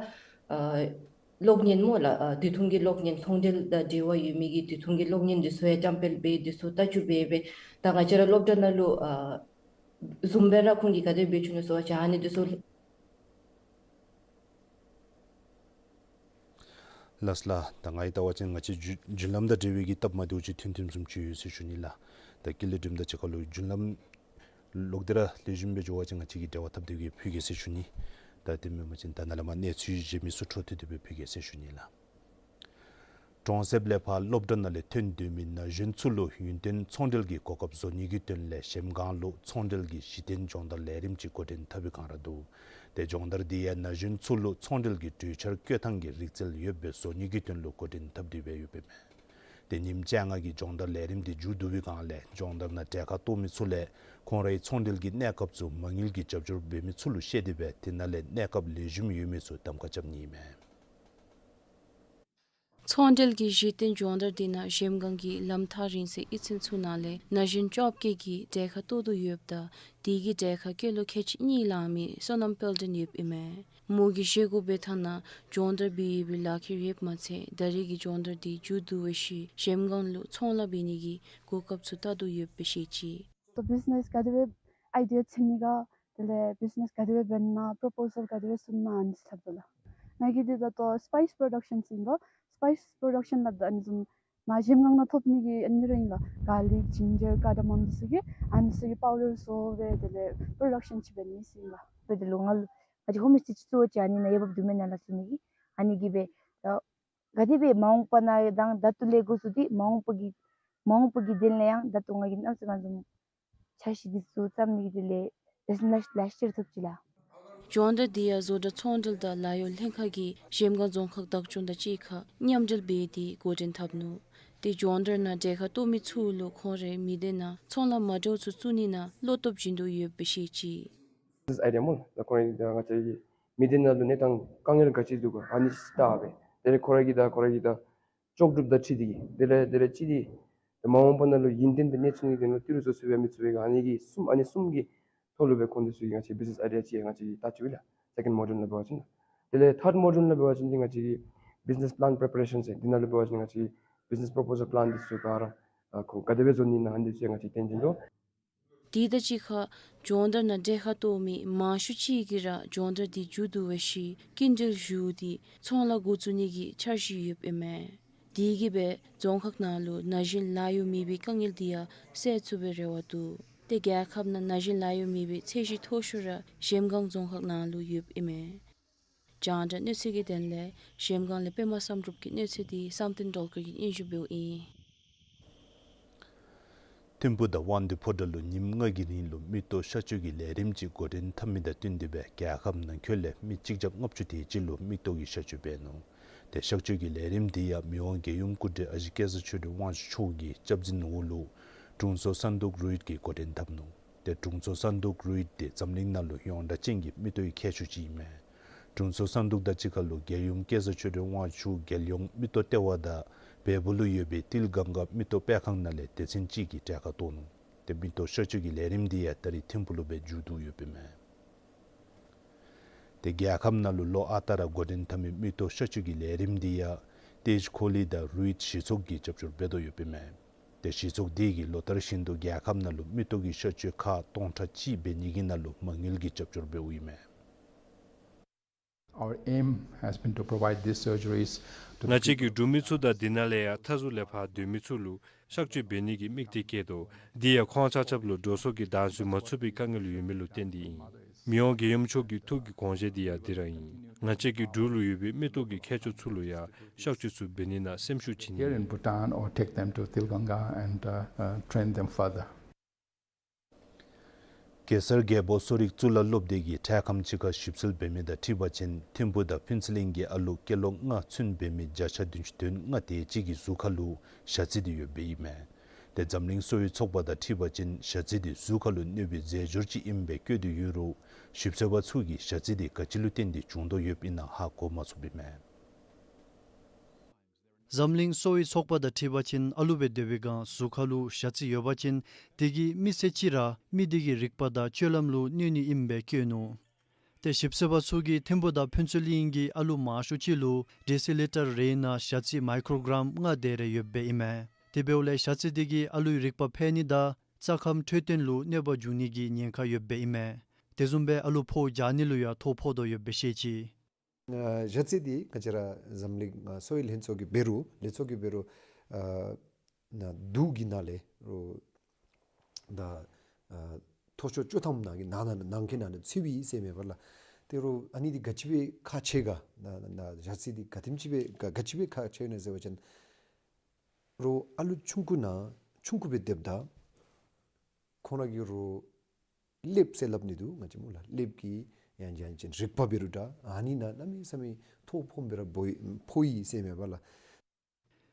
གློག་བརྙན་སྨོ་ལགས། ཨ་དུས་ཐུང་གི་གློག་བརྙན་ཚོང་འབྲེལ་དང་འབྲེལ་བ་ཡོད་མི་གི་དུས་ཐུང་གི་གློག་བརྙན་འདི་ཚུ་ཡང་བཀྲམ་སྤེལ་འབད་འདི་ཚུ་ལྟ་བཅུག་འབད་འབད་ད་ང་བཅས་ར་སློབ་གྲྭ་ནང་ལུ་ཨ་བཟུམ་སྦེ་ར་ཁོང་གིས་ག་དེ་འབད་བཅུག་ནུག་ཟེར་བ་ཅིན་ཨ་ནི་འདི་ཚུ། ལགས་ལགས། ད་ང་གིས་བལྟ་བ་ཅིན་ང་བཅས་བརྒྱུད་བརྒྱུད་ལམ་དང་འབྲེལ་བའི་གི་སྟབས་མ་བདེཝ་ཅིག་ཐོན་ཐོནམ་བཟུམ་ཅིག་ཡོད་ཟེར་ཞུ་ནི་ལགས། ད་ཀུན་ལེགས་སྒྲོལམ་དང་གཅིག་ཁར་ལུ་བརྒྱུད་ལམ་ལོག་སྟེ་ར་ལེགས་ཤོམ་སྦེ་འགྱོ་བ་ཅིན་ང་བཅས་ཀྱིས་འབྲེལ་བ་འཐབ་སྟེ་གི་ཕུལ་གེ་ཟེར་ཞུ་ནི། ད་དེ་མེན་པ་ཅིན་ད་ནཱ་ལས་མར་གནས་ཚུལ་གཞན་མི་ཚུ་འཕྲོ་མཐུད་དེ་སྦེ་ཕུལ་གེ་ཟེར་ཞུ་ནི་ལགས། གྲོང་གསེབ་ལས་ཕར་སློབ་གྲྭ་ནང་ལས་ཐོན་སྡོད་མི་ན་གཞོན་ཚུ་ལུ་ཡུན་བརྟན་ཚོང་འབྲེལ་གྱི་གོ་སྐབས་བཟོ་ནི་གི་དོན་ལས་གཞལམ་སྒང་ལུ་ཚོང་འབྲེལ་གྱི་གཞི་རྟེན་སྦྱོང་བརྡར་ལས་རིམ་ཅིག་འགོ་འདྲེན་འཐབ་པའི་བསྒང་ར་འདུག། ཏེ་སྦྱོང་བརྡར་འདི་ཡང་ན་གཞོན་ཚུ་ལུ་ཚོང་འབྲེལ་གྱི་གྲོས་འཆར་བཀོད་ཐངས་ཀྱི་རིག་རྩལ་ཡོདཔ་སྦེ་བཟོ་ནི་གི་དོན་ལུ་འགོ་འདྲེན་འཐབ་སྟེ་སྦེ་ཡོདཔ་ཨིན་མས། ཏེ་ཉིནམ་བཅོ་ལྔ་གི་སྦྱོང་བརྡར་ལས་རིམ་འདི་མཇུག་བསྡུ་བའི་བསྒང་ལས་སྦྱོང་བརྡར་ནང་གྲལ་ཁར་གཏོགས་མི་ཚུ་ལས་ཁོང་རའི་ཚོང་འབྲེལ་གྱི་གནས་སྐབས་ཚུ་མ་དངུལ་གྱི་རྒྱབ་སྐྱོར་འབད་མི་ཚུ་ལུ་བཤད་དེ་སྦེ་དེ་ནང་ལས་གནས་སྐབས་ལེགས་ཤོམ་ཡོད་མི་ཚུ་གདམ་ཁ་རྐྱབ་ནི་ཨིན་མས། ཚོང་འབྲེལ་གྱི་གཞི་རྟེན་སྦྱོང་བརྡར་འདི་ནང་གཞལམ་སྒང་གི་ལམ་ཐག་རིང་སའི་གཡུས་ཚན་ཚུ་ནང་ལས་ན་གཞོན་བཅོ་བརྒྱད་ཀྱིས་གྲལ་ཁར་གཏོགས་དོ་ཡོདཔ་ད་དེ་གི་གྲལ་ཁར་སྐྱེས་ལོ་ཁལ་གཅིག་གཉིས་ལང་མི་བསོད་ནམས་དཔལ་ལྡན་ཡོདཔ་ཨིན་མས། མོ་གིས་བཤད་དགོ་པའི་ཐ་ན་སྦྱོང་བརྡར་འབད་བའི་ལག་ཁྱེར་ཡོདཔ་མ་ཚད་ད་རེས་ཀྱི་སྦྱོང་བརྡར་འདི་མཇུག་བསྡུ་བའི་ཤུལ་གཞལམ་སྒང་ལུ་ཚོང་ལཱ་འབད་ནི་གི་གོ་སྐབས་ཚུ་བལྟ་དོ་ཡོདཔ་སྦེ་བཤད་ཅི། ད་བིཛ་ནེས་ག་དེ་སྦེ་ཨའི་ཌི་ཡ་འཚོལ་ནི་ག་དེ་ལས་བིཛ་ནེས་ག་དེ་སྦེ་འབད་ན་པོརོ་པོ་ཟལ་ག་དེ་སྦེ་བཙུགས་ན་ཨ་ནི་ཚུ་སླབ་དོ་ལགས། ང་གིས་འདི་ད་ལྟོ་སི་པའིསི་པྲོ་ཌག་ཤཱན་ཟེར་ཨིན་པ། སི་པའིསི་པྲོ་ཌག་ཤཱན་སླབ་ད་ཨ་ནི་བཟུམ་མར་གཞལམ་སྒང་ནང་ཐོབ་ནི་གི་ཨ་ནི་ར་ཨིན་ལགས། གར་ལིཀ་ཇིན་ཇར་ཀར་ཌ་མམ་འདི་ཚུ་གི་ཨ་ནི་ཚུ་གི་པའུ་ཌར་བཟོ་སྦེ་དེ་ལས་པྲོ་ཌག་ཤཱན་ཅིག་འབད་ནི་ཟེར་ཨིན་ལགས། འབད་དེ་ལུ་ང་ལུ་ང་བཅས་ཧོམ་སི་ཊེ་ཅིག་བཙུགས་ཅི་ཨ་ནི་ནཱ་འོས་འབབ་འདུག་མེན་ན་ལགས་ཟེར་ནི་གི་ཨ་ནི་གིས་སྦེ་ད་ག་དེ་སྦེ་མ་འོངས་པ་ནང་དང་ད་ལྟོ་ལས་འགོ་བཙུགས་ཏེ་མ་འོངས་པ་གི་མ་འོངས་པ་གི་དོན་ལས་ཡང་ད་ལྟོ་ང་གིས་གནམ་མེད་ས་མེད་བཟུམ་འཆར་གཞི་འདི་ཚུ་བརྩམ་ནི་གི་དོན་ལས་ལེགས་ཤོམ་ལེགས་ཤོམ་ཐོབ་ཅི་ལགས། སྦྱོང་བརྡར་འདི་ཡང་བཟོ་གྲྭ་ཚོང་འབྲེལ་དང་ལཱ་གཡོག་ལྷན་ཁག་གིས་གཞལམ་སྒང་རྫོང་ཁག་བདག་སྐྱོང་དང་གཅིག་ཁར་མཉམ་འབྲེལ་འབད་དེ་འགོ་འདྲེན་འཐབ་ནུག། ཏེ་སྦྱོང་བརྡར་ནང་གྲལ་ཁར་གཏོགས་མི་ཚུ་ལུ་ཁོང་རའི་མི་སྡེ་ནང་ཚོང་ལཱ་མ་འདྲཝ་ཚུ་བཙུགས་ནི་ནང་བློ་སྟོབས་བྱིན་དོ་ཡོདཔ་སྦེ་བཤད་ཅི། བིཛ་ནེས་ཨའི་ཌི་ཡ་སྨོ་ལགས། ད་ཁོང་རའི་ད་ང་བཅས་ཀྱི་མི་སྡེ་ནང་ལུ་གནས་སྟངས་དཀའ་ངལ་ག་ཅི་འདུག་ག་ཨ་ནི་ཅིག་བལྟ་སྦེ་དེ་ལས་ཁོ་ར་གི་ད་ཁོ་ར་གི་ད་ལྕོགས་གྲུབ་དང་འཁྲིལ་ཏེ་གི་དེ་ལས་དེ་ལས་ཅིག་འདི་ད་མ་འོངས་པ་ནང་ལུ་ཡུན་བརྟན་སྦེ་གནས་ཚུགས་ནི་གི་དོན་ལུ་ཏི་རུ་བཟོ་ཚུགས་པའི་མི་ཚུགས་པའི་གི་ཨ་ནི་གི་གསུམ་ཨ་ནི་གསུམ་གྱི་ཐོག་ལུ་སྦེ་ཁོང་འདི་ཚུ་གིས་ང་བཅས་བིཛ་ནེས་ཨའི་ཌི་ཡ་ཅིག་ང་བཅས་ཀྱིས་བལྟ་བཅུག་ཡི་ལགས། སེ་ཀེནཌ་མོ་ཌིའུལ་ནང་འབད་བ་ཅིན། དེ་ལས་ཐཱརཌ་མོ་ཌིའུལ་ནང་འབད་བ་ཅིན་ང་བཅས་ཀྱིས་བིཛ་ནེས་པི་ལཱན་པི་རི་པ་རེ་ཤཱན་ཟེར་འདི་ནང་ལུ་འབད་བ་ཅིན་ང་བཅས་ཀྱིས་བིཛ་ནེས་པོ་པོ་ཟལ་པི་ལཱན་འདི་ཚུ་ག་ར་ཨ་ཁོང་ག་དེ་སྦེ་བཟོ་ནི་ཨིན་ན་ཨ་ནི་འདི་ཚུ་ཡང་ང་བཅས་ཀྱིས་སྟོན་བྱིན་དོ། དེ་དང་གཅིག་ཁར་སྦྱོང་བརྡར་ནང་གྲལ་ཁར་གཏོགས་མི་མང་ཤོས་ཅིག་གིས་ར་སྦྱོང་བརྡར་འདི་མཇུག་བསྡུ་བའི་ཤུལ་སྐྱིན་འགྲུལ་ཞུ་སྟེ་ཚོང་ལཱ་འགོ་བཙུགས་ནི་གི་འཆར་གཞི་ཡོདཔ་ཨིན་མས། དེ་གིས་སྦེ་རྫོང་ཁག་ནང་ལུ་ན་གཞོན་ལཱ་གཡོག་མེད་པའི་དཀའ་ངལ་འདི་ཡང་སེལ་ཚུགས་པའི་རེ་བ་འདུག། ཏེ་རྒྱལ་ཁབ་ནང་ན་གཞོན་ལཱ་གཡོག་མེད་པའི་ཚད་གཞི་མཐོ་ཤོས་ར་གཞལམ་སྒང་རྫོང་ཁག་ནང་ལུ་ཡོདཔ་ཨིན་མས། རྒྱང་བསྒྲགས་གནས་ཚུལ་གྱི་དོན་ལས་གཞལམ་སྒང་ལས་པདྨ་བསམ་གྲུབ་ཀྱི་གནས་ཚུལ་འདི་བསམ་གཏན་སྒྲོལ་དཀར་གྱིས་སྙན་ཞུ་འབདཝ་ཨིན། ཐིམ་ཕུ་དང་དབང་འདུས་ཕོ་བྲང་ལུ་ཉིནམ་ལྔ་གི་རིང་ལུ་མིག་ཏོ་གཤག་བཅོས་ཀྱི་ལས་རིམ་ཅིག་འགོ་འདྲེན་འཐབ་མི་དང་བསྟུན་ཏེ་སྦེ་རྒྱལ་ཁབ་ནང་འཁོད་ལས་མི་གཅིག་བརྒྱ་ལྔ་བཅུ་དེ་ཅིག་ལུ་མིག་ཏོ་གི་གཤག་བཅོས་འབད་ནུག། ཏེ་གཤག་བཅོས་ཀྱི་ལས་རིམ་འདི་ཡང་མི་དབང་རྒྱལ་ཡུམ་སྐུ་བགྲེས་ཨ་ཞེ་སྐལ་བཟང་ཆོས་སྒྲོན་དབང་ཕྱུག་མཆོག་གི་སྐྱབས་འཛིན་འོག་ལུ་དྲུང་འཚོ་བསམ་གཏུགས་རུ་ཡིད་ཀྱིས་འགོ་འདྲེན་འཐབ་ནུག། ཏེ་དྲུང་འཚོ་བསམ་གཏུགས་རུ་ཡིད་དེ་འཛམ་གླིང་ནང་ལུ་ཡོངས་གྲགས་ཅན་གྱི་མིག་ཏོ་གི་མཁས་མཆོག་ཅིག་ཨིན་མས། དྲུང་འཚོ་བསམ་གཏུགས་དང་གཅིག་ཁར་ལུ་རྒྱལ་ཡུམ་སྐལ་བཟང་ཆོས་སྒྲོན་དབང་ཕྱུག་རྒྱལ་ཡོངས་མིག་ཏོ་ལྟེ་བ་དང་བལ་པོ་ལུ་ཡོད་པའི་ཏིལ་གངྒཱ་མིག་ཏོ་སྤེལ་ཁང་ནང་ལས་སྡེ་ཚན་ཅིག་གིས་གྲལ་ཁར་གཏོགས་ནུག། ཏེ་མིག་ཏོ་གཤག་བཅོས་ཀྱི་ལས་རིམ་འདི་ཡང་ད་རིས་ཐིམ་ཕུ་ལུ་སྦེ་མཇུག་བསྡུ་ཡོདཔ་ཨིན་མས། ཏེ་རྒྱལ་ཁབ་ནང་ལུ་ལོ་ཨ་རྟག་ར་འགོ་འདྲེན་འཐབ་མི་མིག་ཏོ་གཤག་བཅོས་ཀྱི་ལས་རིམ་འདི་ཡང་ཏེ་ཇི་ཁོ་ལི་དང་རུ་ཡིད་གཞི་ཚོགས་ཀྱིས་རྒྱབ་སྐྱོར་འབད་དོ་ཡོདཔ་ཨིན་མས། ཏེ་གཞི་ཚོགས་འདི་གིས་ལོ་ལྟར་བཞིན་དུ་རྒྱལ་ཁབ་ནང་ལུ་མིག་ཏོ་གི་གཤག་བཅོས་ཁག་སྟོང་ཕྲག་གཅིག་འབད་ནི་གི་ནང་ལུ་མ་དངུལ་གྱི་རྒྱབ་སྐྱོར་འབདཝ་ཨིན་མས། Our aim has been to provide these surgeries to ང་བཅས་ཀྱི་འབྲུག་མི་ཚུ་དང་འདི་ནང་ལས་ཡང་མཐའ་ཟུར་ལས་ཕར་སྡོད་མི་ཚུ་ལུ་གཤག་བཅོས་འབད་ནི་གི་དམིགས་གཏད་བསྐྱེད་དོ། འདི་ཡང་ཁོང་ཆ་ཁྱབ་ལུ་འགྲོ་སོང་གི་དམ་འཛིན་མ་ཚུགས་པའི་དཀའ་ངལ་ཡོད་མི་ལུ་བརྟེན་ཏེ་ཨིན། མི་དབང་རྒྱལ་ཡུམ་མཆོག་གི་ཐུགས་ཀྱི་དགོངས་བཞེད་འདི་ཡང་འདི་ར་ཨིན། ང་བཅས་ཀྱི་འབྲུག་ལུ་ཡོད་པའི་མིག་ཏོ་གི་མཁས་མཆོག་ཚུ་ལུ་ཡང་གཤག་བཅོས་ཚུ་འབད་ནི་ནང་སེམས་ཤུགས་བྱིན། Here in Bhutan or take them to Tilganga and, uh, uh, train them further. གེ་སར་རྒྱལ་པོ་གསོ་རིག་གཙུག་ལག་སློབ་སྡེ་གིས་འཕྲལ་ཁམས་ཅིག་ཁར་ཞིབ་འཚོལ་འབད་མི་དང་འཁྲིལ་བ་ཅིན་ཐིམ་ཕུ་དང་ཕུན་ཚོགས་གླིང་གི་ཨ་ལུ་སྐྱེས་ལོ་ལྔ་ཚུན་འབད་མི་བརྒྱ་ཆ་བདུན་ཅུ་དོན་ལྔ་དེ་ཅིག་གི་གཟུགས་ཁར་ལུ་ཞ་རྩི་དེ་ཡོདཔ་ཨིན་མས། ཏེ་འཛམ་གླིང་གསོ་བའི་ཚོགས་པ་དང་འཁྲིལ་བ་ཅིན་ཞ་རྩི་དེ་གཟུགས་ཁར་ལུ་གནོད་པའི་རྫས་སྦྱོར་ཅིག་ཨིནམ་སྦེ་བཀོད་དེ་ཡོད་རུང་ཞིབ་འཚོལ་པ་ཚུ་གིས་ཞ་རྩི་དེ་ག་ཅི་ལུ་བརྟེན་ཏེ་བྱུང་དོ་ཡོདཔ་ཨིན་ན་ཧ་གོ་མ་ཚུགསཔ་ཨིན་མས། འཛམ་གླིང་གསོ་བའི་ཚོགས་པ་དང་འཁྲིལ་བ་ཅིན་ཨ་ལུ་སྦེ་སྡོད་པའི་སྒང་གཟུགས་ཁར་ལུ་ཞ་རྩི་ཡོད་པ་ཅིན་དེ་གིས་མི་ཚེ་གཅིག་ར་མི་དེ་གི་རིག་པ་དང་སྤྱོད་ལམ་ལུ་གནོད་ནི་ཨིནམ་སྦེ་བཀོད་ནུག། ཏེ་ཞིབ་འཚོལ་པ་ཚུ་གིས་ཐིམ་ཕུ་དང་ཕུན་ཚོགས་གླིང་གི་ཨ་ལུ་མང་ཤོས་ཅིག་ལུ་ཌི་སི་ལི་ཊར་རེ་ནང་ཞ་རྩི་མའི་ཀྲོ་གྲམ་ལྔ་དེ་རེ་ཡོདཔ་ཨིན་མས། དེ་འབདཝ་ལས་ཞ་རྩི་དེ་གིས་ཨ་ལུའི་རིག་པ་འཕེལ་ནི་དང་རྩ་ཁམས་འཕྲོད་བསྟེན་ལུ་གནོད་པ་འབྱུང་ནི་གི་ཉེན་ཁ་ཡོདཔ་ཨིན་མས། དེ་བཟུམ་སྦེ་ཨ་ལུ་ཕོཝ་རྒྱག་ནི་ལུ་ཡང་ཐོ་ཕོག་དོ་ཡོདཔ་སྦེ་བཤད་ཅི། ཨ་ཞ་རྩི་འདི་ང་བཅས་ར་འཛམ་གླིང་ཨ་གསོ་བའི་ལྷན་ཚོགས་ཀྱིས་འབད་རུང་ལས་ཚོགས་ཀྱིས་འབད་རུང་ཨ་ན་དུག་གི་ནང་ལས་རུང་ད་ཨ་མཐོ་ཤོས་བཅུ་ཐམ་ནང་གི་ནང་ན་ནང་གི་ནང་ན་ཚུདཔ་ཨིན་ཟེར་མས་པ་ལགས། དེ་རུང་ཨ་ནི་འདི་ག་ཅི་སྦེ་ཁག་ཆེ་ག་ན་ན་ཞ་རྩི་འདི་ག་དེམ་ཅིག་སྦེ་ག་ག་ཅི་སྦེ་ཁག་ཆེ་ན་ཟེར་བ་ཅིན་རུང་ཨ་ལུ་ཆུང་ཀུ་ནང་ཆུང་ཀུ་སྦེ་སྡོདཔ་ད་ཁོང་ར་གི་རུང་ཀླདཔ་ཟེར་སླབ་ནི་འདུག། ང་བཅས་སྨོ་ལགས། ཀླདཔ་གིས་ཡང་ཡང་ཅིན་རིག་པ་འབད་རུང་འདྲ་ཨ་ནི་ནང་གནམ་མེད་ས་མེད་ཐོ་ཕོགཔ་སྦེ་ར་འབོ་ཕོགཔ་ཨིན་ཟེར་མས་པ་ལགས།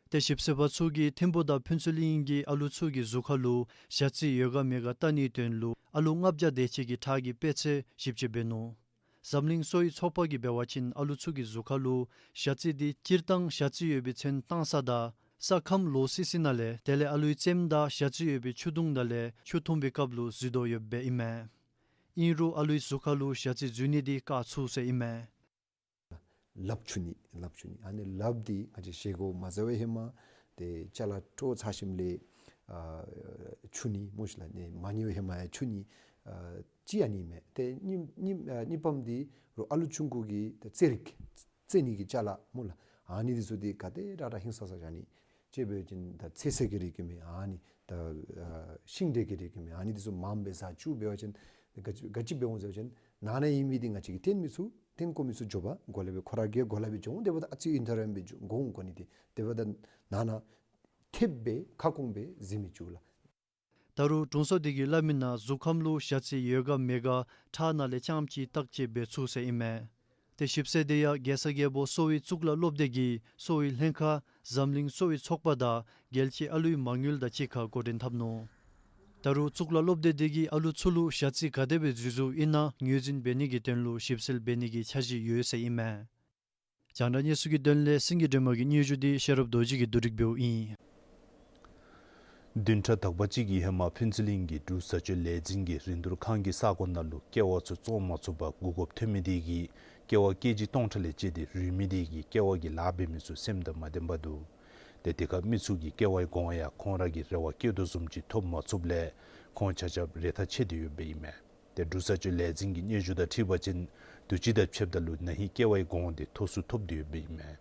ཏེ་ཞིབ་འཚོལ་པ་ཚུ་གིས་ཐིམ་ཕུ་དང་ཕུན་ཚོགས་གླིང་གི་ཨ་ལུ་ཚུ་གི་གཟུགས་ཁར་ལུ་ཞ་རྩི་ཡོད་ག་མེད་ག་བལྟ་ནིའི་དོན་ལུ་ཨ་ལུ་ལྔ་བརྒྱ་དེ་ཅིག་གི་ཁྲག་གི་དཔེ་ཚད་ཞིབ་དཔྱད་འབད་ནུག། འཛམ་གླིང་གསོ་བའི་ཚོགས་པ་གིས་འབད་བ་ཅིན་ཨ་ལུ་ཚུ་གི་གཟུགས་ཁར་ལུ་ཞ་རྩི་འདི་སྤྱིར་བཏང་ཞ་རྩི་ཡོད་པའི་ཚོན་བཏང་ས་དང་ས་ཁམས་ལོག་སི་སི་ནང་ལས་དེ་ལས་ཨ་ལུའི་རྩེདམོ་དང་ཞ་རྩི་ཡོད་པའི་ཆུ་དུང་ནང་ལས་ཆུ་འཐུང་པའི་སྐབས་ལུ་འཛུལ་དོ་ཡོདཔ་ཨིན་མས། ཨིན་རུང་ཨ་ལུའི་གཟུགས་ཁར་ལུ་ཞ་རྩི་འཛུལ་ནི་འདི་བཀག་ཚུགས་ཟེར་ཨིན་མས། ལགཔ་འཁྱུ་ནི་ལགཔ་འཁྱུ་ནི་ཨ་ནི་ལགཔ་འདི་ང་བཅས་བཞེས་སྒོ་མ་ཟ་བའི་ཧེ་མ་ཏེ་ཅ་ལ་དྲོ་ཚར་ཞིནམ་ལས་ཨ་འཁྱུ་ནི་སྨོ་ཤི་ལགས། ནི་མ་ཉལ་བའི་ཧེ་མ་ཡང་འཁྱུ་ནི་ཨ་ཅིག་ཨ་ནི་མས། ཏེ་གཉིས་གཉིས་ཨ་གཉིས་པམ་འདི་རུང་ཨ་ལུ་ཆུང་ཀུ་གི་ཏེ་རྩེད་རིགས་རྩེད་ནི་གི་ཅ་ལ་སྨོ་ལགས། ཨ་ནི་འདི་ཚུ་འདི་ག་དེ་དྲག་དྲག་ཧིང་སངས་ས་ཅིག་ནི་ཅིག་འབད་བ་ཅིན་ད་ཚོད་བསྲེ་གི་རིགས་ཀྱི་མས། ཨ་ནི་ད་ཨ་ཤིང་འབྲས་ཀྱི་རིགས་ཀྱི་མས། ཨ་ནི་འདི་ཚུ་མངམ་སྦེ་ཟ་བཅུག་འབད་བ་ཅིན་ག་ཅི་ག་ཅི་འབད་འོང་ཟེར་བ་ཅིན་ནང་ན་ཨིན་མི་འདི་ང་བཅས་ཀྱིས་བསྟེན་མི་ཚུགས། བསྟེན་དགོ་མི་ཚུགས། མགྱོགས་པ་གོ་ལ་སྦེ་ཁོ་ར་གིས་གོ་ལ་སྦེ་འགྱོ་འོང་། དེ་འབདཝ་ད་ཨ་ཙི་ཨིན་ཐ་ར་ཨིནམ་སྦེ་འགྱོ་འོང་གོ་ནི་འདི་དེ་འབདཝ་ད་ནང་ན་ཐེབས་སྦེ་ཁ་སྐོང་སྦེ་བཟི་མི་བཅུག་ལགས། ད་རུང་དྲུང་འཚོ་དེ་གིས་སླབ་མིའི་ནང་གཟུགས་ཁམས་ལུ་ཞ་རྩི་ཡོད་ག་མེད་ག་ཁྲག་ནང་ལས་རྐྱངམ་ཅིག་བརྟག་དཔྱད་འབད་ཚུགས་ཟེར་ཨིན་མས། ཏེ་ཞིབ་འཚོལ་དེ་ཡང་གེ་སར་རྒྱལ་པོ་གསོ་བའི་གཙུག་ལག་སློབ་སྡེ་གི་གསོ་བའི་ལྷན་ཁག་འཛམ་གླིང་གསོ་བའི་ཚོགས་པ་དང་རྒྱལ་སྤྱིའི་ཨ་ལུའི་མ་དངུལ་དང་གཅིག་ཁར་འགོ་འདྲེན་འཐབ་ནུག། ད་རུང་གཙུག་ལག་སློབ་སྡེ་དེ་གིས་ཨ་ལུ་ཚུ་ལུ་ཞ་རྩི་ག་དེ་སྦེ་འཛུལ་འཛུལཝ་ཨིན་ན་ངོས་འཛིན་འབད་ནི་གི་དོན་ལུ་ཞིབ་འཚོལ་འབད་ནི་གི་འཆར་གཞི་ཡོད་ཟེར་ཨིན་མས། རྒྱང་བསྒྲགས་གནས་ཚུལ་གྱི་དོན་ལས་སེང་གེ་སྒྲོལ་མ་གི་སྙན་ཞུ་འདི་ཤེས་རབ་རྡོ་རྗེ་གིས་བསྡུ་སྒྲིག་འབདཝ་ཨིན། བདུན་ཕྲག་དག་པ་ཅིག་གི་ཧེ་མ་ཕུན་ཚོགས་གླིང་གི་འབྲུག་བཟའ་སྤྱོད་ལས་འཛིན་གྱི་རིན་བསྡུར་ཁང་གི་ས་གོ་ནང་ལུ་ཀེ་བ་ཚུ་བཙོང་མ་ཚུགས་པར་སྒུག་དགོཔ་ཐོན་མི་དེ་གིས་ཀེ་བ་ཀེ་ཇི་སྟོང་ཕྲག་ལས་བཅད་དེ་རུལ་མི་དེ་གིས་ཀེ་བ་གི་ལཱ་འབད་མི་ཚུ་སེམས་དང་མ་ལྡནམ་འདུག། ཏེ་དེ་ཁར་མི་ཚུ་གིས་ཀེ་བའི་གོང་ཡང་ཁོང་ར་གིས་རེ་བ་བསྐྱེད་དོ་བཟུམ་ཅིག་ཐོབ་མ་ཚུགསཔ་ལས་ཁོང་ཆ་ཁྱབ་རེ་ཐག་ཆད་དེ་ཡོདཔ་ཨིན་མས། ཏེ་འབྲུག་བཟའ་སྤྱོད་ལས་འཛིན་གྱི་སྙན་ཞུ་དང་འཁྲིལ་བ་ཅིན་དུས་ཅི་དང་ཕྱདཔ་ད་ལུ་ན་ཧིང་ཀེ་བའི་གོང་དེ་མཐོ་སུ་ཐོབ་སྟེ་ཡོདཔ་ཨིན་མས།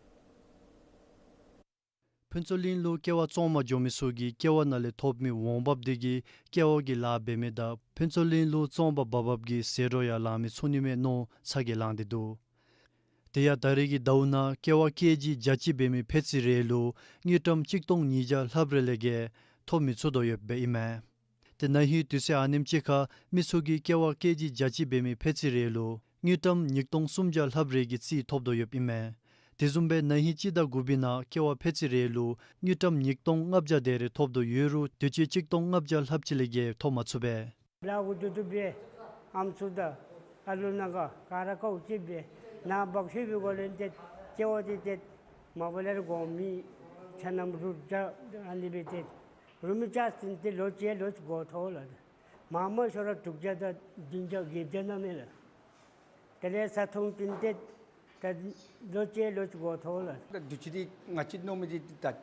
ཕུན་ཚོགས་གླིང་ལུ་ཀེ་བ་བཙོང་མར་འགྱོ་མི་ཚུ་གིས་ཀེ་བ་ནང་ལས་ཐོབ་མི་འོང་འབབ་དེ་གིས་ཀེ་བ་གི་ལཱ་འབད་མི་དང་ཕུན་ཚོགས་གླིང་ལུ་བཙོང་པར་འབབ་འབབ་ཀྱི་ཟད་འགྲོ་ཡང་ལང་མི་ཚུགས་ནི་མས་མནོ་ཚ་གྱང་ལངས་ཏེ་འདུག། དེ་ཡང་ད་རེས་ཀྱི་ཟླཝ་ནང་ཀེ་བ་ཀེ་ཇི་བརྒྱ་གཅིག་འབད་མི་ཕད་ཚི་རེ་ལུ་དངུལ་ཀྲམ་གཅིག་སྟོང་ཉིས་བརྒྱ་ལྷགཔ་རེ་ལས་བརྒལ་ཐོབ་མི་ཚུགས་དོ་ཡོདཔ་ཨིན་མས། ཏེ་ན་ཧིང་དུས་ཚོད་ཨ་ནེམ་ཅིག་ཁར་མི་ཚུ་གིས་ཀེ་བ་ཀེ་ཇི་བརྒྱ་གཅིག་འབད་མི་ཕད་ཚི་རེ་ལུ་དངུལ་ཀྲམ་ཉིས་སྟོང་སུམ་བརྒྱ་ལྷགཔ་རེ་གི་རྩིས་ཐོབ་དོ་ཡོདཔ་ཨིན་མས། དེ་བཟུམ་སྦེ་ན་ཧིང་སྤྱི་ཟླ་དགུ་པའི་ནང་ཀེ་བ་ཕད་ཚི་རེ་ལུ་དངུལ་ཀྲམ་ཉིས་སྟོང་ལྔ་བརྒྱ་དེ་རེ་ཐོབ་དོ་ཡོད་རུང་དུས་ཅི་གཅིག་སྟོང་ལྔ་བརྒྱ་ལྷགཔ་ཅིག་ལས་བརྒལ་ཐོབ་མ་ཚུགས་པས། ལཱ་འགོ་བཙུགས་ཏེ་སྦེ་ཨམ་སྲུ་དང་ཨ་ལུ་ནང་ག་ག་ར་ཀོཝ་ཅིག་སྦེ་ནཱ་འབག་ཤུལ་སྦེ་གོ་ལེན་ཏེ་ཀེ་བ་འདི་ཏེ་མ་པ་ལས་ར་གོང་མི་ཆ་རྣམས་རུ་དྲག་ཨ་ནི་སྦེ་ཏེ་རུ་མི་ཅ་སྟེ་ཏེ་ལོ་ཅིག་ལོ་ཅིག་འགོར་ཐོག་ལགས། མ་མ་ཤོར་ར་དྲུག་བརྒྱ་དང་བདུན་བརྒྱ་བརྒྱད་བརྒྱ་ནང་མས་ལགས། དེ་ལས་ས་ཐོང་བཏོན་ཏེ་ད་ལོ་ཅིག་ལོ་ཅིག་འགོར་ཐོག་ལགས། ད་དུས་ཅི་འདི་ང་བཅས་མནོ་མི་འདི་ད་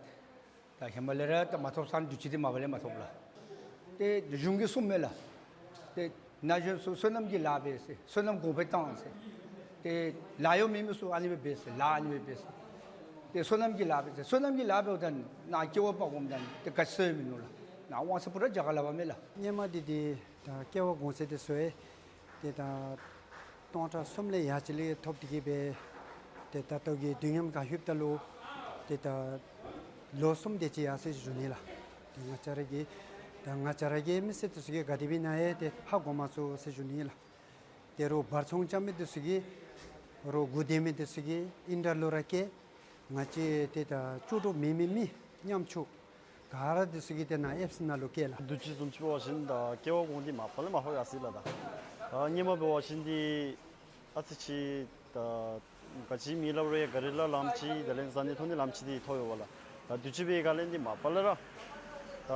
ད་ཧེ་མ་ལས་ར་ད་མ་ཐོབ་ས་ནི་དུས་ཅི་འདི་མ་པ་ལས་མ་ཐོབ་ལགས། ཏེ་གཞུང་གིས་གསུངམ་མས་ལགས། ཏེ་ན་གཞོན་ཚུ་སོ་ནམ་གྱི་ལཱ་འབད་ཟེར། སོ་ནམ་གོང་འཕེལ་བཏང་ཟེར། ཏེ་ལཱ་གཡོག་མེད་མི་ཚུ་ཨ་ནི་སྦེ་འབད་ཟེར། ལཱ་ཨ་ནི་སྦེ་འབད་ཟེར། ཏེ་སོ་ནམ་གྱི་ལཱ་འབད་ཟེར། སོ་ནམ་གྱི་ལཱ་འབདཝ་ད་ནཱ་ཀེ་བ་འབག་འོངམ་ད་ཏེ་ག་ཅི་ཡང་མིན་ནུག་ལགས། ནཱ་དབང་ཚད་པུ་ར་རྒྱ་གར་ལཱ་འབདཝ་མས་ལགས། སྔོན་མ་འདི་འདི་ད་ཀེ་བ་གོང་ཚད་འདི་ཚུ་ཡང་ཏེ་ད་སྟོང་ཕྲག་གསུམ་ལས་ཡར་ཅིག་ལས་ཐོབ་སྟེ་གི་སྦེ་ཏེ་ད་ལྟོ་གི་དུས་མཉམ་ཁར་ལྷོདཔ་ད་ལུ་ཏེ་ད་ལོ་གསུམ་དེ་ཅིག་ཡར་སོ་ཡི་ཟེར་ཞུ་ནི་ལགས། ཏེ་ང་བཅས་ར་གི་ད་ང་བཅས་ར་གི་མི་སེར་འདི་ཚུ་གིས་ག་དེ་སྦེ་ཨིན་ན་ཡང་ཏེ་ཧ་གོ་མ་ཚུགས་ཟེར་ཞུ་ནི་ལགས། ཏེ་རོགས་བར་ཚོང་རྐྱབ་མི་འདི་ཚུ་གིས་རོགས་སྒུག་སྡོད་མི་འདི་ཚུ་གིས་ཨིན་དྲ་ལོ་ར་བཀལ། ང་བཅས་ཏེ་ད་ལྕོགས་གྲུབ་མེད་མི་མི་ཉམ་ཆུང་ག་ར་འདི་ཚུ་གིས་ཏེ་ནཱ་ཨེབ་སི་ནང་ལུ་བཀལ་ལགས། དུས་ཅི་བཟུམ་ཅིག་འབད་བ་ཅིན་ད་ཀེ་བ་གོང་འདི་མ་པ་ལས་མ་ཧོ་ཡར་སོ་ཡི་ལགས། ད་ཨ་སྔོན་མ་འབད་བ་ཅིན་འདི་ཨ་ཙི་ཅིག་ད་ག་ཅི་མེད་སླབ་རུང་ཡང་ག་རི་ལ་ལངམ་ཅིག་དེ་ལས་བཟའ་ནི་འཐུང་ནི་ལངམ་ཅིག་འདི་ཐོབ་ཡོདཔ་ལགས། ད་དུས་ཅི་འབད་བའི་སྒང་ལས་འདི་མ་པ་ལས་ར་ད་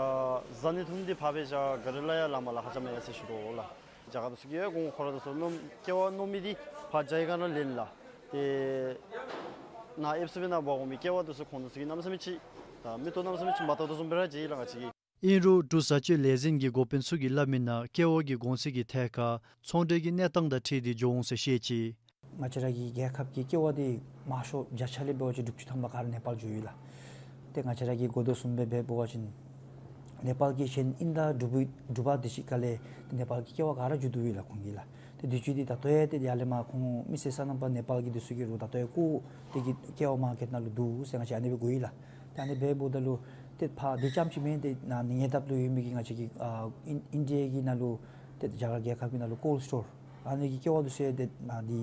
བཟའ་ནི་འཐུང་ནི་འདི་ཕར་སྦེ་བཞག་ག་རི་ལ་ཡང་ལངམ་ལས་ཧ་ཅང་མ་ཡར་སོ་ཡི་ཟེར་ཞུ་དོ་ལགས། རྒྱ་གར་འདི་ཚུ་གིས་ཡང་གོང་ཁོ་ར་འདི་ཚུ་མནོ་ཀེ་བ་མནོ་མི་འདི་ཕར་རྒྱ་གར་ནང་ལེན་ལགས། ཏེ་ནཱ་ཨེབ་སི་སྦེ་ནཱ་འབག་འོང་མི་ཀེ་བ་འདི་ཚུ་ཁོང་འདི་ཚུ་གིས་གནམ་མེད་ས་མེད་ཅིག་ད་མིག་ཏོ་གནམ་མེད་ས་མེད་ཅིག་མ་བལྟ་དོ་བཟུམ་སྦེ་ར་མཇལ་ཡི་ལགས་ང་བཅས་ཀྱིས། ཨིན་རུང་འབྲུག་བཟའ་སྤྱོད་ལས་འཛིན་གྱི་འགོ་དཔོན་ཚུ་གིས་སླབ་མི་ནང་ཀེ་བ་གི་གོང་ཚད་ཀྱི་ཐད་ཁར་ཚོང་འབྲེལ་གྱི་གནས་སྟངས་དང་འཁྲིལ་ཏེ་འགྱོ་འོང་ཟེར་བཤད་ཅི། ང་བཅས་ར་གི་རྒྱལ་ཁབ་ཀྱི་ཀེ་བ་འདི་མང་ཤོས་བརྒྱ་ཆ་ལས་འབད་བ་ཅིན་དྲུག་ཅུ་ཐམ་པ་ག་ར་ནེ་པཱལ་འགྱོ་ཡི་ལགས། ཏེ་ང་བཅས་ར་གིས་གོ་དོ་བཟུམ་སྦེ་འབད་བ་ཅིན་ནེ་པཱལ་གྱི་གཞན་ཨིན་དྲ་འབྲུག་པའི་འབྲུག་པ་འདི་ཚུ་ག་ལས་ཏེ་ནེ་པཱལ་གྱི་ཀེ་བ་ག་ར་འགྱོ་དོ་ཡོད་ལགས་ཁོང་གིས་ལགས། ཏེ་དུས་ཅི་འདི་ད་ལྟོ་ཡང་ཏེ་ཡར་ལས་མར་ཁོང་མི་སེར་སོ་ནམ་པ་ནེ་པཱལ་གྱི་འདི་ཚུ་གིས་རོགས་ད་ལྟོ་ཡང་བཀོ་སྟེ་གི་ཀེ་བ་མར་ཀེཊ་ནང་ལུ་འདུག་ཟེར་ང་བཅས་ཨ་ནི་སྦེ་གོ་ཡི་ལགས། ཏེ་ཨ་ནི་སྦེ་འབདཝ་ད་ལུ་ཏེ་ཕར་འདི་རྐྱངམ་ཅིག་མེན། ཏེ་ནཱ་ཉེ་འདབས་ལུ་ཡོད་མི་གི་ང་བཅས་ཀྱི་ཨ་ཨིན་ཨིན་ཌི་ཡ་གི་ནང་ལུ་ཏེ་རྒྱ་གར་རྒྱལ་ཁབ་ཀྱི་ནང་ལུ་ཀོལཌ་སི་ཊོར་ཨ་ནི་གི་ཀེ་བ་འདི་ཚུ་ཡང་ཏེ་ནཱ་འདི་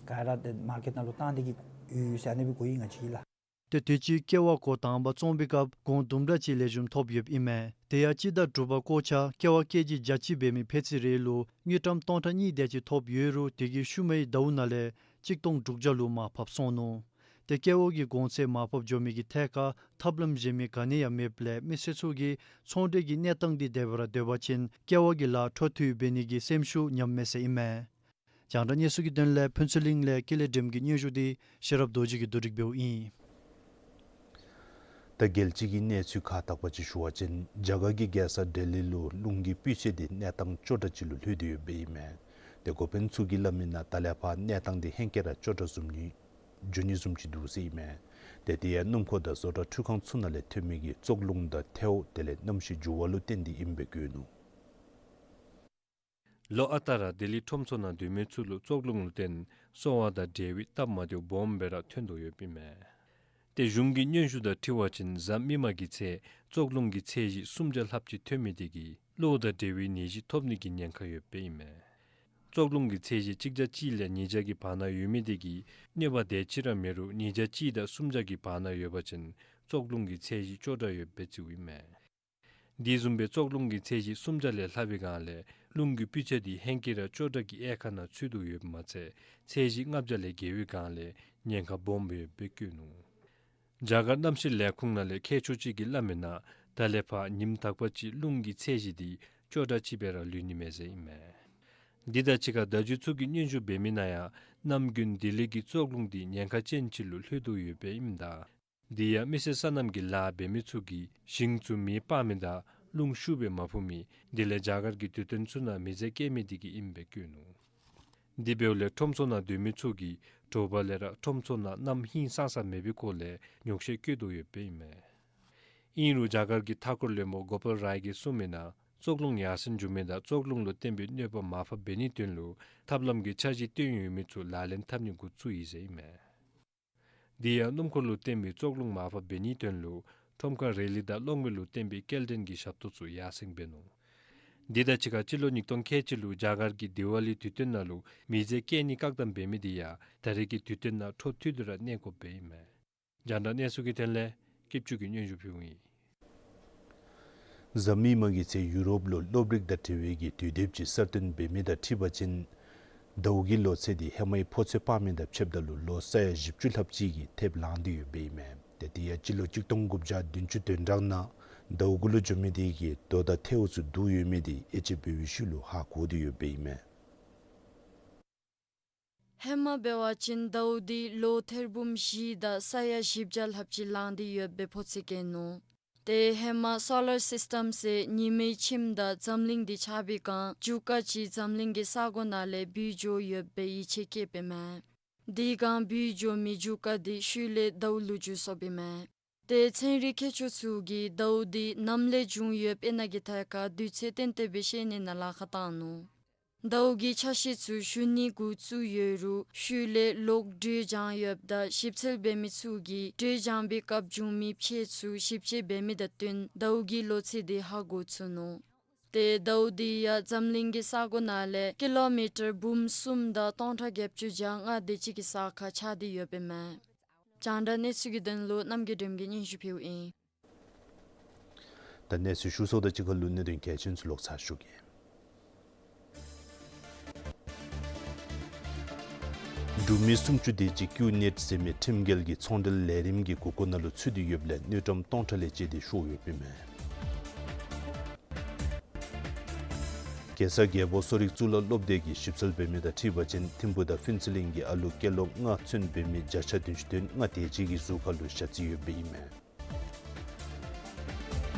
ག་ར་ཏེ་མར་ཀེཊ་ནང་ལུ་བཏང་སྟེ་གི་ཡོད་ཟེར་ཨ་ནི་སྦེ་གོ་ཡི་ང་བཅས་ཀྱིས་ལགས། ཏེ་དུས་ཅི་ཀེ་བ་འགོ་དང་པ་བཙོང་པའི་སྐབས་གོང་དུམ་གྲ་ཅིག་ལེགས་ཤོམ་ཐོབ་ཡོདཔ་ཨིན་མས། དེ་ཡང་སྤྱི་ཟླ་དྲུག་པ་འགོ་ཆ་ཀེ་བ་ཀེ་ཇི་བརྒྱ་གཅིག་འབད་མི་ཕད་ཚི་རེ་ལུ་དངུལ་ཀྲམ་སྟོང་ཕྲག་གཉིས་དེ་ཅིག་ཐོབ་ཡོད་རུང་དེ་གི་ཤུལ་མའི་ཟླཝ་ནང་ལས་གཅིག་སྟོང་དྲུག་བརྒྱ་ལུ་མར་ཕབ་སོང་ནུག། ཏེ་ཀེ་བ་གི་གོང་ཚད་མར་ཕབ་འགྱོ་མི་གི་ཐད་ཁར་ཐབས་ལམ་གཞན་མི་ག་ནི་ཡང་མེདཔ་ལས་མི་སེར་ཚུ་གིས་ཚོང་འབྲེལ་གྱི་གནས་སྟངས་འདི་དེ་སྦེ་ར་སྡོད་པ་ཅིན་ཀེ་བ་གི་ལཱ་འཕྲོ་མཐུད་འབད་ནི་གི་སེམས་ཤུགས་ཉམས་མས་ཟེར་ཨིན་མས། རྒྱང་བསྒྲགས་གནས་ཚུལ་གྱི་དོན་ལས་ཕུན་ཚོགས་གླིང་ལས་ཀུན་ལེགས་སྒྲོལམ་གྱི་སྙན་ཞུ་འདི་ཤེས་རབ་རྡོ་རྗེ་གིས་བསྡུ་སྒྲིག་འབདཝ་ཨིན། ད་རྒྱལ་སྤྱི་གི་གནས་ཚུལ་ཁག་དག་པ་ཅིག་ཞུ་བ་ཅིན་རྒྱ་གར་གྱི་རྒྱལ་ས་ལྡི་ལི་ལུ་རླུང་གི་སྤུས་ཚད་འདི་གནས་སྟངས་སྐྱོ་དྲགས་ཅིག་ལུ་ལྷོད་དེ་ཡོདཔ་ཨིན་མས། ཏེ་འགོ་དཔོན་ཚུ་གིས་སླབ་མི་ནང་ད་ལས་ཕར་གནས་སྟངས་འདི་ཧེང་སྐལ་ར་སྐྱོ་དྲགས་བཟུམ་ཅིག་འགྱོ་ནི་བཟུམ་ཅིག་འདུག་ཟེར་ཨིན་མས། ཏེ་དེ་ཡང་སྣུམ་འཁོར་དང་བཟོ་གྲྭ་འཕྲུལ་ཁང་ཚུ་ནང་ལས་ཐོན་མི་གི་བཙོག་རླུང་དང་ཐལཝ་དེ་ལས་གནམ་གཤིས་འགྱུར་བ་ལུ་བརྟེན་ཏེ་ཨིནམ་སྦེ་བཀོད་ནུག། ལོ་ཨ་རྟག་ར་ལྡི་ལི་ཁྲོམ་ཚོགས་ནང་སྡོད་མི་ཚུ་ལུ་བཙོག་རླུང་ལུ་བརྟེན་སོང་བ་དང་འབྲེལ་བའི་སྟབས་མ་བདེཝ་སྦོམ་སྦེ་ར་ཐོན་དོ་ཡོདཔ་ཨིན་མས། ཏེ་གཞུང་གི་སྙན་ཞུ་དང་འཁྲིལ་བ་ཅིན་གཟའ་མིག་དམར་གྱི་ཚེ་བཙོག་རླུང་གི་ཚད་གཞི་སུམ་བརྒྱ་ལྷགཔ་ཅིག་ཐོན་མི་དེ་གིས་གློ་དང་འབྲེལ་བའི་ནད་གཞི་ཐོབ་ནི་གི་ཉེན་ཁ་ཡོདཔ་ཨིན་མས། བཙོག་རླུང་གི་ཚད་གཞི་གཅིག་བརྒྱ་གཅིག་ལས་ཉིས་བརྒྱ་གི་བར་ན་ཡོད་མི་དེ་གིས་གནོད་པ་དེ་ཅིག་ར་མེད་རུང་ཉིས་བརྒྱ་གཅིག་དང་སུམ་བརྒྱ་གི་བར་ན་ཡོད་པ་ཅིན་བཙོག་རླུང་གི་ཚད་གཞི་སྐྱོ་དྲགས་ཡོདཔ་སྦེ་བརྩིཝ་ཨིན་མས། དེ་བཟུམ་སྦེ་བཙོག་རླུང་གི་ཚད་གཞི་སུམ་བརྒྱ་ལས་ལྷག་པའི་སྒང་ལས་རླུང་གི་སྤུས་ཚད་དེ་ཧེང་སྐལ་ར་སྐྱོ་དྲགས་ཀྱི་དབྱེ་ཁག་ནང་ཚུད་དོ་ཡོདཔ་མ་ཚད་ཚད་གཞི་ལྔ་བརྒྱ་ལས་བརྒལ་བའི་སྒང་ལས་ཉེན་ཁ་སྦོམ་སྦེ་ཡོདཔ་སྦེ་བཀོད་ནུག། རྒྱ་གར་གནམ་གཤིས་ལས་ཁུངས་ནང་ལས་མཁས་མཆོག་ཅིག་གིས་སླབ་མི་ནང་ད་ལས་ཕར་ཉིནམ་དག་པ་ཅིག་རླུང་གི་ཚད་གཞི་དེ་སྐྱོ་དྲགས་ཅིག་སྦེ་ར་ལུས་ནི་མས་ཟེར་ཨིན་མས། འདི་དང་གཅིག་ཁར་བརྡ་བརྒྱུད་ཚུ་གིས་སྙན་ཞུ་འབད་མི་ནང་ཡང་གནམ་དགུན་ལྡི་ལི་གི་བཙོག་རླུང་དེ་ཉེན་ཁ་ཅན་ཅིག་ལུ་ལྷོད་དོ་ཡོདཔ་ཨིནམ་ད་དེ་ཡང་མི་སེར་སོ་ནམ་གྱི་ལཱ་འབད་མི་ཚུ་གིས་ཞིང་ཚུ་མེ་སྤར་མི་དང་རླུང་ཤུགས་སྦེ་མ་ཕུ་མི་དེ་ལས་རྒྱ་གར་གྱི་དུས་སྟོན་ཚུ་ནང་མི་ཚེ་སྐྱེལ་མི་དེ་གིས་ཨིནམ་སྦེ་བཀོད་ནུག། དེ་འབདཝ་ལས་ཁྲོམ་ཚོགས་ནང་སྡོད་མི་ཚུ་གིས་དྲོ་པ་ལས་ར་ཁྲོམ་ཚོགས་ནང་གནམ་ཧིང་སངས་ས་མེད་པའི་སྐོར་ལས་ཉོགས་བཤད་བཀོད་དོ་ཡོདཔ་ཨིན་མས། ཨིན་རུང་རྒྱ་གར་གྱི་མཐའ་འཁོར་བློན་པོ་གོ་པཱལ་རའི་གིས་གསུངས་མི་ནང་བཙོག་རླུང་ཡར་སེང་འགྱོ་མི་དང་བཙོག་རླུང་ལུ་བརྟེན་པའི་གནོད་པ་མར་ཕབ་འབད་ནིའི་དོན་ལུ་ཐབས་ལམ་གྱི་འཆར་གཞི་བཏོན་ཡོད་མི་ཚུ་ལག་ལེན་འཐབ་ནི་འགོ་བཙུགས་ཡི་ཟེར་ཨིན་མས། དེ་ཡང་སྣུམ་འཁོར་ལུ་བརྟེན་པའི་བཙོག་རླུང་མར་ཕབ་འབད་ནིའི་དོན་ལུ་ཁྲོམ་ཁ་རེ་ལི་དང་གློག་མེ་ལུ་བརྟེན་པའི་སྐྱེལ་འདྲེན་གྱི་ཞབས་ཏོག་ཚུ་ཡར་སེང་འབད་ནུག། དེ་དང་གཅིག་ཁར་སྤྱི་ལོ་ཉིས་སྟོང་ཁལ་གཅིག་ལུ་རྒྱ་གར་གྱི་དི་ཝ་ལི་དུས་སྟོན་ནང་ལུ་མི་རྫས་བཀལ་ནི་བཀག་དམ་འབད་མི་དེ་ཡང་ད་རེས་ཀྱི་དུས་སྟོན་ནང་འཕྲོ་མཐུད་དེ་ར་གནས་དགོཔ་སྦེ་ཨིན་མས། རྒྱང་བསྒྲགས་གནས་ཚུལ་གྱི་དོན་ལས་སྐྱིད་ཆུ་གིས་སྙན་ཞུ་ཕུལཝ་ཨིན། གཟའ་མིག་དམར་གྱི་ཚེ་ཡུ་རོབ་ལུ་སློབ་རིག་དང་འབྲེལ་བའི་གི་དུས་དེབ་ཅིག་གསར་བཏོན་འབད་མི་དང་འཁྲིལ་བ་ཅིན་ཟླཝ་གི་ལོ་ཚད་དེ་ཧེ་མའི་ཕོ་ཚོད་སྤར་མི་དང་ཕྱདཔ་ད་ལུ་ལོ་ས་ཡ་བཞི་བཅུ་ལྷགཔ་ཅིག་གི་ཐེབས་ལང་སྟེ་ཡོདཔ་ཨིན་མས། ཏེ་དེ་ཡང་སྤྱི་ལོ་གཅིག་སྟོང་དགུ་བརྒྱ་བདུན་ཅུ་དོན་གྲངས་ནང་ཟླཝ་གུ་ལུ་འགྱོ་མི་དེ་གིས་རྡོ་དང་ཐལཝ་ཚུ་བསྡུ་ཡོད་མི་དེ་དབྱེ་དཔྱད་འབད་བའི་ཤུལ་ལུ་ཧ་གོ་སྟེ་ཡོདཔ་ཨིན་མས། ཧེ་མ་འབད་བ་ཅིན་ཟླཝ་དེ་ལོ་ཐེར་འབུམ་བཞི་དང་ས་ཡ་བཞི་བརྒྱ་ལྷགཔ་ཅིག་ལང་སྟེ་ཡོད་པའི་ཕོ་ཚོད་བཀལ་ནུག། ཏེ་ཧེ་མ་སོ་ལར་སིསི་ཊམ་ཟེར་ཉི་མའི་ཁྱིམ་དང་འཛམ་གླིང་དེ་ཆགས་པའི་སྒང་རྒྱུ་སྐར་ཅིག་འཛམ་གླིང་གི་ས་གོ་ནང་ལས་བུད་འགྱོ་ཡོད་པའི་ཡིད་ཆེས་བསྐྱེདཔ་ཨིན་མས། དེ་སྒང་བུད་འགྱོ་མི་རྒྱུ་སྐར་དེ་ཤུལ་ལས་ཟླཝ་ལུ་འགྱུར་སོཔ་ཨིན་མས། ཏེ་ཚན་རིག་མཁས་མཆོག་ཚུ་གིས་ཟླཝ་དེ་ནམ་ལས་བྱུང་ཡོདཔ་ཨིན་ན་གི་ཐད་ཁར་དུས་ཚོད་གཏན་གཏན་སྦེ་ཤེས་ནི་ནང་ལཱ་ཁག་བཏང་ནུག། ཟླཝ་གི་ཆ་ཤས་ཚུ་ཞུ་ནི་འགོ་བཙུགས་ཡོད་རུང་ཤུལ་ལས་གློག་དྲོད་སྦྱང་ཡོདཔ་དང་ཞིབ་འཚོལ་འབད་མི་ཚུ་གིས་དྲོད་སྦྱང་པའི་སྐབས་བྱུང་མི་ཕྱེད་ཚུ་ཞིབ་དཔྱད་འབད་མི་དང་བསྟུན་ཟླཝ་གི་ལོ་ཚད་དེ་ཧ་གོ་ཚུགས་ནུག། ཏེ་ཟླཝ་དེ་ཡང་འཛམ་གླིང་གི་ས་གོ་ནང་ལས་ཀི་ལོ་མི་ཊར་འབུམ་གསུམ་དང་སྟོང་ཕྲག་བརྒྱད་ཅུ་གྱ་ལྔ་དེ་ཅིག་གི་ས་ཁར་ཆགས་ཏེ་ཡོདཔ་ཨིན་མས། རྒྱང་བསྒྲགས་གནས་ཚུལ་གྱི་དོན་ལུ་རྣམ་རྒྱལ་སྒྲོལམ་གིས་སྙན་ཞུ་ཕུལཝ་ཨིན། ད་གནས་ཚུལ་ཞུ་ཚརཝ་དང་གཅིག་ཁར་ལུ་གནད་དོན་གལ་ཆེན་ཚུ་ལོག་ཚར་ཞུ་གེ། འབྲུག་མི་སུམ་ཅུ་དེ་ཅིག་ཀིའུ་ནེཊ་ཟེར་མི་ཁྲིམས་འགལ་གྱི་ཚོང་འབྲེལ་ལས་རིམ་གྱི་འགོ་སྐོར་ནང་ལུ་ཚུད་དེ་ཡོདཔ་ལས་དངུལ་ཀྲམ་སྟོང་ཕྲག་ལས་བཅད་དེ་ཤོར་ཡོདཔ་ཨིན་མས། གེ་སར་རྒྱལ་པོ་གསོ་རིག་གཙུག་ལག་སློབ་སྡེ་གིས་ཞིབ་འཚོལ་འབད་མི་དང་འཁྲིལ་བ་ཅིན་ཐིམ་ཕུག་དང་ཕུན་ཚོགས་གླིང་གི་ཨ་ལུ་སྐྱེས་ལོ་ལྔ་ཚུན་འབད་མི་བརྒྱ་ཆ་བདུན་ཅུ་དོན་ལྔ་དེ་ཅིག་གི་གཟུགས་ཁར་ལུ་ཞ་རྩི་ཡོདཔ་ཨིན་མས།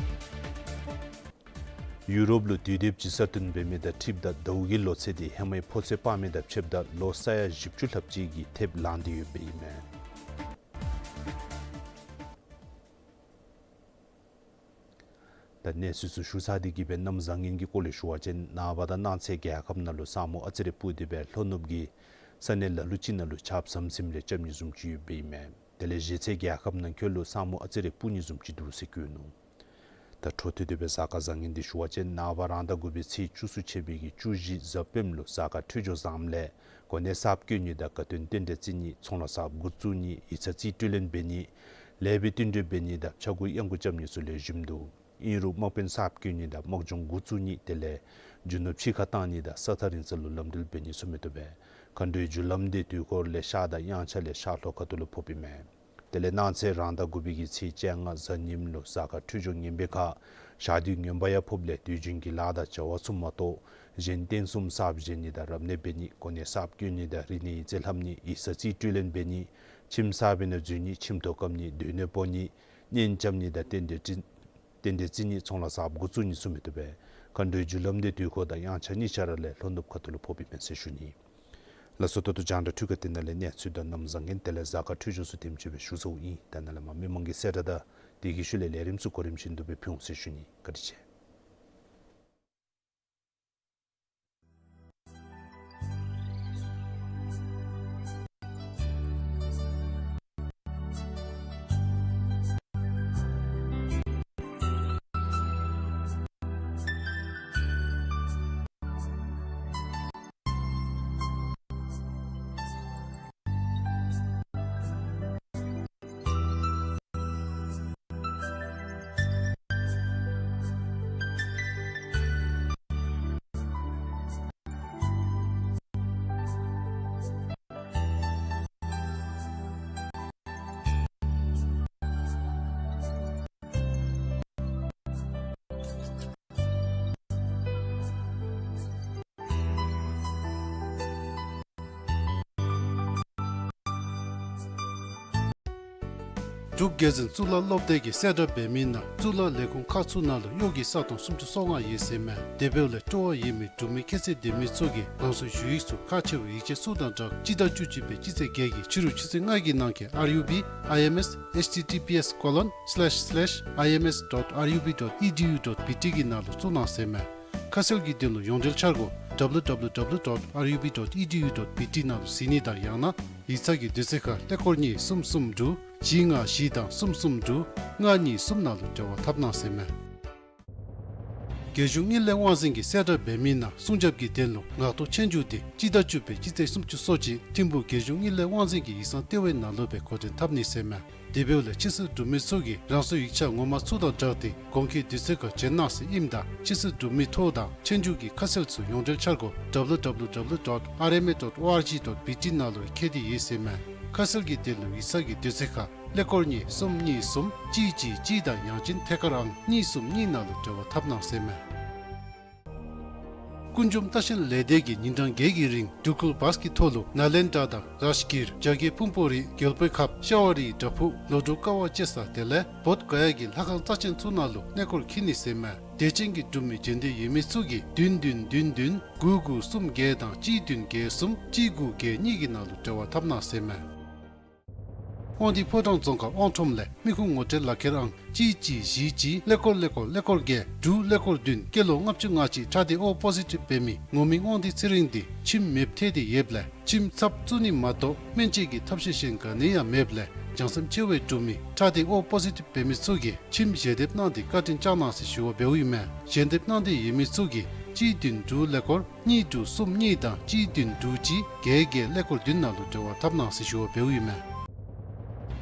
ཡུ་རོབ་ལུ་དུས་དེབ་ཅིག་གསར་བཏོན་འབད་མི་དང་འཁྲིལཝ་ད་ཟླཝ་གི་ལོ་ཚད་དེ་ཧེ་མའི་ཕོ་ཚོད་སྤར་མི་དང་ཕྱདཔ་ད་ལོ་ས་ཡ་བཞི་བཅུ་ལྷགཔ་ཅིག་གི་ཐེབས་ལང་སྟེ་ཡོདཔ་ཨིན་མས། ད་གནས་ཚུལ་ཚུ་ཞུ་ཚར་ཏེ་གི་སྦེ་གནམ་བཟང་ངན་གྱི་སྐོར་ལས་ཞུ་བ་ཅིན་ནངས་པ་དང་གནངས་ཚེ་རྒྱལ་ཁབ་ནང་ལུ་ས་སྨུག་ཨ་ཙི་རེ་སྤུབས་ཏེ་སྦེ་ལྷོ་ནུབ་ཀྱི་ས་གནས་ལ་ལུ་ཅིག་ནང་ལུ་ཆརཔ་ཟམ་ཟིམ་རེ་རྐྱབ་ནི་བཟུམ་ཅིག་ཡོདཔ་ཨིན་མས། དེ་ལས་གཞེས་ཚེ་རྒྱལ་ཁབ་ནང་འཁོད་ལུ་ས་སྨུག་ཨ་ཙི་རེ་སྤུབ་ནི་བཟུམ་ཅིག་འདུག་ཟེར་བཀོད་ནུག། ད་འཕྲོ་མཐུད་དེ་སྦེ་གཟའ་སྐར་བཟང་ངན་འདི་ཞུ་བ་ཅིན་ནངས་པ་རང་ཟླ་དགུ་པའི་ཚེས་བཅུ་གསུམ་ཆད་པའི་གི་བཅུ་བཞི་གཟའ་སྤེནམ་ལུ་གཟའ་སྐར་འཕྲོད་སྦྱོར་བཟངམ་ལས་གོ་གནས་གསརཔ་བཀོད་ནི་དང་དགའ་སྟོན་རྟེན་འབྲེལ་བརྩི་ནི་ཚོང་ལཱ་གསརཔ་འགོ་བཙུགས་ནི་ཡིག་ཚང་རྩིས་སྤྲོད་ལེན་འབད་ནི་ལེགས་པའི་བསྟུན་གྲོས་འབད་ནི་དང་ཕྱྭ་འགུགས་གཡང་འགུགས་རྐྱབ་ནི་ཚུ་ལེགས་ཤོམ་འདུག། ཨིན་རུང་དམག་དཔོན་གསརཔ་བཀོད་ནི་དང་དམག་སྦྱོང་འགོ་བཙུགས་ནི་དེ་ལས་རྒྱུ་ནོར་ཕྱི་ཁར་བཏང་ནི་དང་ས་ཐག་རིང་ས་ལུ་ལམ་འགྲུལ་འབད་ནི་ཚུ་མི་བཏུབ་པས། མཁའ་འགྲོའི་རྒྱུ་ལམ་འདི་དུས་འཁོར་ལས་ཤར་དང་དབྱངས་འཆར་ལས་ཤར་ལྷོ་ཁ་ཐུག་ལུ་ཕོགཔ་ཨིན་མས། དེ་ལས་གནངས་ཚེ་རང་ཟླ་དགུ་པའི་གི་ཚེས་བཅོ་ལྔ་གཟའ་ཉིམ་ལུ་གཟའ་སྐར་འཕྲོད་སྦྱོར་ངན་པའི་ཁར་ཞག་དུས་ངན་པ་ཡང་ཕོགཔ་ལས་དུས་རྒྱུན་གྱི་ལཱ་དང་བྱ་བ་ཚུ་མ་གཏོགས་གཞན་རྟེན་གསུམ་གསརཔ་བཞེངས་ནི་དང་རབ་གནས་འབད་ནི་གོ་གནས་གསརཔ་བཀོད་ནི་དང་རིག་གནས་ཡིག་རྩིས་ལྷབ་ནི་ཡིག་ཚང་རྩིས་སྤྲོད་ལེན་འབད་ནི་ཁྱིམ་གསར་པའི་ནང་འཛུལ་ནི་ཁྱིམ་ཐོག་བཀབ་ནི་སྡོད་གནས་སྤོ་ནི་གཉེན་རྐྱབ་ནི་དང་རྟེན་འབྲེལ་རྟེན་འབྲེལ་བརྩི་ནི་ཚོང་ལཱ་གསརཔ་འགོ་བཙུགས་ནི་ཚུ་མི་བཏུབ་པས། མཁའ་འགྲོའི་རྒྱུ་ལམ་འདི་དུས་འཁོར་དང་དབྱངས་འཆར་གཉིས་ཆ་ར་ལས་ལྷོ་ནུབ་ཁ་ཐུག་ལུ་ཕོགཔ་ཨིན་མས་ཟེར་ཞུ་ནི། ལགས་སོ། ད་ལྟོ་རྒྱང་བསྒྲགས་འཕྲུལ་ཁང་འདི་ནང་ལས་གནས་ཚུལ་དང་གནམ་བཟང་ངན་དེ་ལས་གཟའ་སྐར་འཕྲོད་སྦྱོར་ཚུ་དེམ་ཅིག་སྦེ་ཞུ་ཚརཝ་ཨིན། ད་ནཱ་ལས་མར་མི་མང་གི་གསལ་བསྒྲགས་དང་དེ་གི་ཤུལ་ལས་ལས་རིམ་ཚུ་གོ་རིམ་བཞིན་དུ་སྦེ་ཕུལ་འོང་ཟེར་ཞུ་ནི། བཀའ་དྲིན་ཆེ། འབྲུག་རྒྱལ་འཛིན་གཙུག་ལག་སློབ་སྡེ་གིས་གསལ་བསྒྲགས་འབད་མི་ནང་གཙུག་ལག་ལས་ཁུངས་ཁག་ཚུ་ནང་ལུ་གཡོག་གི་ས་སྟོང་སུམ་ཅུ་སོ་ལྔ་ཡོད་ཟེར་མས། དེ་འབདཝ་ལས་སྤྲོ་བ་ཡོད་མི་འབྲུག་མི་ཁྱད་ཚད་ལྡན་མི་ཚུ་གིས་རང་སོའི་ཞུ་ཡིག་ཚུ་ཁག་ཆེ་བའི་ཡིག་ཆ་ཚུ་དང་སྦྲགས་སྤྱི་ཟླ་བཅུ་གཅིག་པའི་སྤྱི་ཚེས་བརྒྱད་ཀྱི་ཕྱི་རུ་ཆུ་ཚོད་ལྔ་གི་ནང་འཁོད་R U B I M S H T T P S colon slash slash I M S dot R U B dot E D U dot B T གི་ནང་ལུ་བཙུགས་གནང་ཟེར་མས། ཁ་གསལ་གྱི་དོན་ལུ་ཡོངས་འབྲེལ་འཆར་སྒོ་W W W dot R U B dot E D U dot B T ནང་ལུ་གཟིགས་ནི་དང་ཡང་ན་ཡིག་ཚང་གི་དུས་ཚོད་ཁར་ཀླད་ཀོར་གཉིས་གསུམ་གསུམ་དྲུག་བཞི་ལྔ་བཞི་དང་གསུམ་གསུམ་དྲུག་ལྔ་གཉིས་གསུམ་ནང་ལུ་འབྲེལ་བ་འཐབ་གནང་ཟེར་མས། རྒྱལ་གཞུང་དངུལ་ལས་དབང་འཛིན་གྱིས་གསལ་བསྒྲགས་འབད་མི་ནང་སྲུང་སྐྱོབ་ཀྱི་དོན་ལུ་ངག་ཐོག་ཆོས་རྒྱུགས་དེ་སྤྱི་ཟླ་བཅུ་པའི་སྤྱི་ཚེས་སུམ་ཅུ་སོ་གཅིག་ཐིམ་ཕུག་རྒྱལ་གཞུང་དངུལ་ལས་དབང་འཛིན་གྱི་ཡིག་ཚང་ལྟེ་བའི་ནང་ལུ་སྦེ་འགོ་འདྲེན་འཐབ་ནི་ཟེར་མས། དེ་འབདཝ་ལས་ཕྱི་སེལ་འབྲུག་མི་ཚུ་གིས་རང་སོའི་ཡིག་ཆ་ངོ་མ་ཚུ་དང་སྦྲགས་ཏེ་གོང་འཁོད་དུས་ཚོད་ཁར་བྱོན་གནང་ཟེར་ཨིནམ་ད་ཕྱི་སེལ་འབྲུག་མི་ཐོ་དང་ཆོས་རྒྱུགས་ཀྱི་ཁ་གསལ་ཚུ་ཡོངས་འབྲེལ་འཆར་སྒོ་W W W dot R M A dot O R G dot B T ནང་ལུ་ཡང་མཁྱེན་ཏེ་ཡོད་ཟེར་མས། ཁ་གསལ་གྱི་དོན་ལུ་ཡིག་ཚང་གི་དུས་ཚོད་ཁར་ཀླད་ཀོར་གཉིས་གསུམ་གཉིས་གསུམ་གཅིག་གཅིག་གཅིག་དང་ཡང་ཅིན་ཐད་ཀར་ཨང་གཉིས་གསུམ་གཉིས་ནང་ལུ་འབྲེལ་བ་འཐབ་གནང་ཟེར་མས། ཀུན་འབྱུང་ལྟ་བཤལ་ལས་སྡེ་གིས་ཉིན་གྲངས་བརྒྱད་ཀྱི་རིང་འགྲུལ་འཁོར་བཱས་ཀྱི་ཐོག་ལུ་ནཱ་ལེནྡྲ་དང་རཱཇ་གིར་རྒྱ་རྒྱལ་ཕུང་པོ་རི་རྒྱལ་པོའི་ཁབ་ཤ་བ་རིའི་བྲག་ཕུག་ལོ་འབྲུག་ཀ་བ་ཅེ་ས་དེ་ལས་བོདྷ་ག་ཡ་གི་ལྷ་ཁང་རྩ་ཆེན་ཚུ་ནང་ལུ་གནས་སྐོར་འཁྱིད་ནི་ཟེར་མས། དད་ཅན་གྱི་འབྲུག་མི་འབྱོན་འདོད་ཡོད་མི་ཚུ་གིས་བདུན་བདུན་བདུན་བདུན་དགུ་དགུ་གསུམ་བརྒྱད་དང་གཅིག་བདུན་བརྒྱད་གསུམ་གཅིག་དགུ་བརྒྱད་གཉིས་ཀྱི་ནང་ལུ་འབྲེལ་བ་འཐབ་གནང་ཟེར་མས། དབང་འདུས་ཕོ་བྲང་རྫོང་ཁག་དབང་ཁྲོམ་ལས་མི་ཁུངས་ངོ་སྤྲོད་ལག་ཁྱེར་ཨང་གཅིག་གཅིག་བཞི་གཅིག་ཀླད་ཀོར་ཀླད་ཀོར་ཀླད་ཀོར་བརྒྱད་དྲུག་ཀླད་ཀོར་བདུན་སྐྱེས་ལོ་ལྔ་བཅུ་ང་གཅིག་ཁྲག་ལྡན་O positive འབད་མི་ངོ་མི་དབང་འདུས་ཚེ་རིང་འདི་མཆིནམ་མེདཔ་ཐལ་ཏེ་ཡོདཔ་ལས་མཆིནམ་ཚབ་བཙུགས་ནི་མ་གཏོགས་སྨན་བཅོས་ཀྱི་ཐབས་ཤེས་གཞན་ག་ནི་ཡང་མེདཔ་ལས་བྱང་སེམས་ཆེ་བའི་འབྲུག་མི་ཁྲག་ལྡན་O positive འབད་མི་ཚུ་གིས་མཆིནམ་ཞལ་འདེབས་གནང་སྟེ་བཀའ་དྲིན་བསྐྱང་གནང་ཟེར་ཞུ་བ་འབདཝ་ཨིན་མས། ཞལ་འདེབས་གནང་འདོད་ཡོད་མི་ཚུ་གིས་གཅིག་བདུན་དྲུག་ཀླད་ཀོར་གཉིས་དྲུག་གསུམ་གཉིས་དང་གཅིག་བདུན་དྲུག་གཅིག་བརྒྱད་བརྒྱད་ཀླད་ཀོར་བདུན་ནང་ལུ་འབྲེལ་བ་འཐབ་གནང་ཟེར་ཞུ་བ་འབདཝ་ཨིན་མས།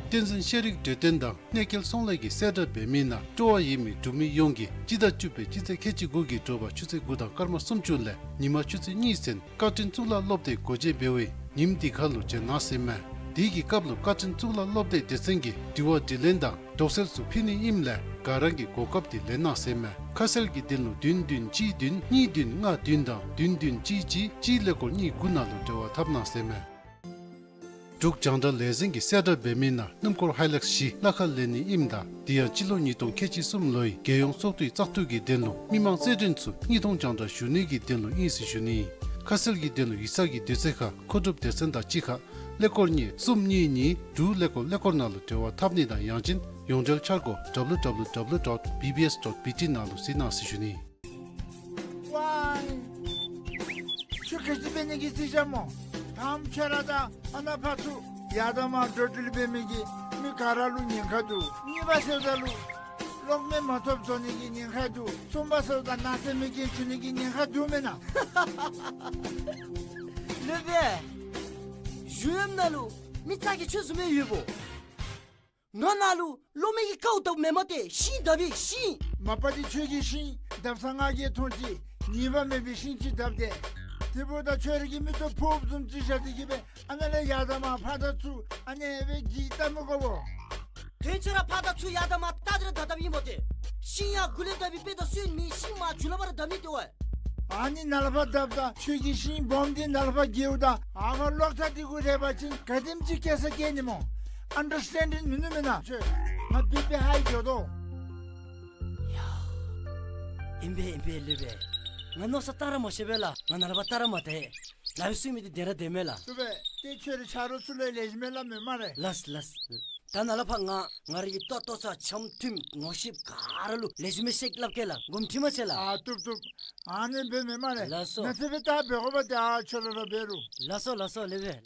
བསྟན་འཛིན་ཤེས་རིག་གྲོས་སྟོན་དང་གནས་མཇལ་ཚོང་ལས་ཀྱིས་གསལ་བསྒྲགས་འབད་མི་ནང་སྤྲོ་བ་ཡོད་མི་འབྲུག་མི་ཡོངས་ཀྱིས་སྤྱི་ཟླ་བཅུ་པའི་སྤྱི་ཚེས་ཁལ་གཅིག་དགུ་གི་དྲོ་པ་ཆུ་ཚོད་དགུ་དང་སྐར་མ་སུམ་ཅུ་ལས་ཉིན་མ་ཆུ་ཚོད་གཉིས་ཚུན་བཀའ་དྲིན་གཙུག་ལག་སློབ་སྡེ་སྒོ་འབྱེད་འབད་བའི་ཉིནམ་འདི་ཁར་ལུ་བྱོན་གནང་ཟེར་མས། དེ་གི་སྐབས་ལུ་བཀའ་དྲིན་གཙུག་ལག་སློབ་སྡེ་སྡེ་ཚན་གྱིས་དྲི་བ་དྲིས་ལན་དང་དོགས་སེལ་ཚུ་ཕུལ་ནི་ཨིནམ་ལས་ག་ར་གིས་གོ་སྐབས་འདི་ལེན་གནང་ཟེར་མས། ཁ་གསལ་གྱི་དོན་ལུ་བདུན་བདུན་གཅིག་བདུན་གཉིས་བདུན་ལྔ་བདུན་དང་བདུན་བདུན་གཅིག་གཅིག་གཅིག་ཀླད་ཀོར་གཉིས་དགུ་ནང་ལུ་འབྲེལ་བ་འཐབ་གནང་ཟེར་མས། འབྲུག་རྒྱང་བསྒྲགས་ལས་འཛིན་གྱིས་གསལ་བསྒྲགས་འབད་མི་ནང་སྣུམ་འཁོར་ཧའི་ལེགས་བཞི་གླ་ཁར་ལེན་ནི་ཨིནམ་ད་དེ་ཡང་སྤྱི་ལོ་ཉིས་སྟོང་ཁལ་གཅིག་གསུམ་ལོའི་རྒྱལ་ཡོངས་ཚོགས་འདུའི་བཙག་འཐུ་གི་དོན་ལུ་མི་མང་རྩེད་འགྲན་ཚུ་དངོས་མཐོང་རྒྱང་བསྒྲགས་ཞུ་ནི་གི་དོན་ལུ་ཨིན་ཟེར་ཞུ་ནི། ཁ་གསལ་གྱི་དོན་ལུ་ཡིག་ཚང་གི་དུས་ཚོད་ཁར་མཁོ་སྒྲུབ་སྡེ་ཚན་དང་གཅིག་ཁར་ཀླད་ཀོར་གཉིས་གསུམ་གཉིས་གཉིས་དྲུག་ཀླད་ཀོར་ཀླད་ཀོར་ནང་ལུ་འབྲེལ་བ་འཐབ་ནི་དང་ཡང་ཅིན་ཡོངས་འབྲེལ་འཆར་སྒོ་W W W dot B B S dot B T ནང་ལུ་གཟིགས་གནང་ཟེར་ཞུ་ནི། ཝའི། ཁྱོད་ག་ཅི་འབད་ནི་གི་རྩིས་རྐྱབ་སྨོ། དང་པ་ཁྱོད་ར་དང་ཨ་ནཱ་ཕར་ཚུར་ཡར་དང་མར་འགྲོ་འགྲུལ་འབད་མི་གིས་མི་ག་ར་ལུ་ཉེན་ཁ་འདུག། གཉིས་པ་ཟེརཝ་ད་ལུ་གློག་མེ་མ་ཐོབ་བཟོ་ནི་གི་ཉེན་ཁ་འདུག། གསུམ་པ་ཟེརཝ་ད་ནག་རྫས་མེ་རྐྱེན་བྱུང་ནི་གི་ཉེན་ཁ་འདུག་མེན་ན། ལོས་པས། གཞུང་གཡམ་ནང་ལུ་མི་ཙག་གི་ཆོས་བཟུམ་སྦེ་ཡོདཔ་འོང་། ང་ནཱ་ལུ་གློག་མེ་གི་ཀཝ་བཏབ་མེན་མས་ཏེ། ཤིང་བཏབ་ཨིན་ཤིང་། མ་པ་འདི་ཁྱོད་ཀྱིས་ཤིང་བཏབ་ས་ང་གིས་མཐོང་ཅི། ཉེས་པ་མེད་པའི་ཤིང་ཅིག་བཏབ་སྟེ། དེ་འབདཝ་ད་ཁྱོད་ར་གི་མིག་ཏོ་ཕོརཔ་བཟུམ་ཅིག་བཞག་སྟེ་གི་སྦེ་ཨ་ནཱ་ལས་ཡར་དང་མར་ཕར་དང་ཚུར་ཨ་ནི་སྦེ་འགྱིག་བཏབ་མི་དགོ་པས། དོན་ཚུ་ར་ཕར་དང་ཚུར་ཡར་དང་མར་བལྟ་སྟེ་ར་བཏབ་བཏབ་ཨིན་མས་ཏེ། ཤིང་ཡར་མགུ་ལས་བཏབ་པའི་དཔེ་དང་སོན་མི་ཤིང་མར་མཇུག་ལུ་ཕར་ར་བཏབ་ནི་ཏེ་འོ། ཨ་ནི་ནཱ་ལས་ཕར་བཏབ་ད་ཁྱོད་ཀྱི་ཤིང་སྦོམ་འདི་ནཱ་ལས་ཕར་འགྱེལཝ་ད་ཨ་ཕར་གློག་ཐག་འདི་གུ་རེག་པ་ཅིན་ག་དེམ་ཅིག་སྐྱེ་ས་སྐྱེ་ནི་སྨོ། ཨན་ཌར་སི་ཊེན་ཌིང་མིན་ནུག་མེན་ན། ཁྱོད་ང་བི་པི་ཧའི་འགྱོ་དོ། ཡ། ཨིན་པས་ཨིན་པས་ལོས་པས། ང་མནོ་བསམ་བཏང་ར་མ་ཤེས་པས་ལགས། ང་ནཱ་ལས་ཕར་བལྟ་ར་མ་བལྟ། ལཱ་གཡོག་ཚུ་མི་འདི་བདེན་ར་བདེན་མས་ལགས། ལོས་པས། ཏེ་ཁྱོད་རའི་ཆ་རོགས་ཚུ་ལུ་ལེགས་ཤོམ་སྦེ་སླབ་མས་སྨ་རེ། ལགས་ལགས། ད་ནཱ་ལས་ཕར་ང་ང་རའི་གི་ལྟོ་ལྟོ་ཚང་འཆམ་མཐུན་ངོ་ཤེས་ག་ར་ལུ་ལེགས་ཤོམ་སྦེ་བཤད་སླབ་གེ་ལགས། དགོངསམ་ཁྲེལ་མ་བྱེད་ལགས། ཨ་བཏུབ་བཏུབ། ཨ་ནི་འབད་མས་སྨ་རེ། ལགས་སོ། ང་ཚེ་འབད་ད་འབད་དགོ་པ་ད་ཁྱོད་ར་ར་འབད་རུང་། ལགས་སོ་ལགས་སོ་ལོས་པས།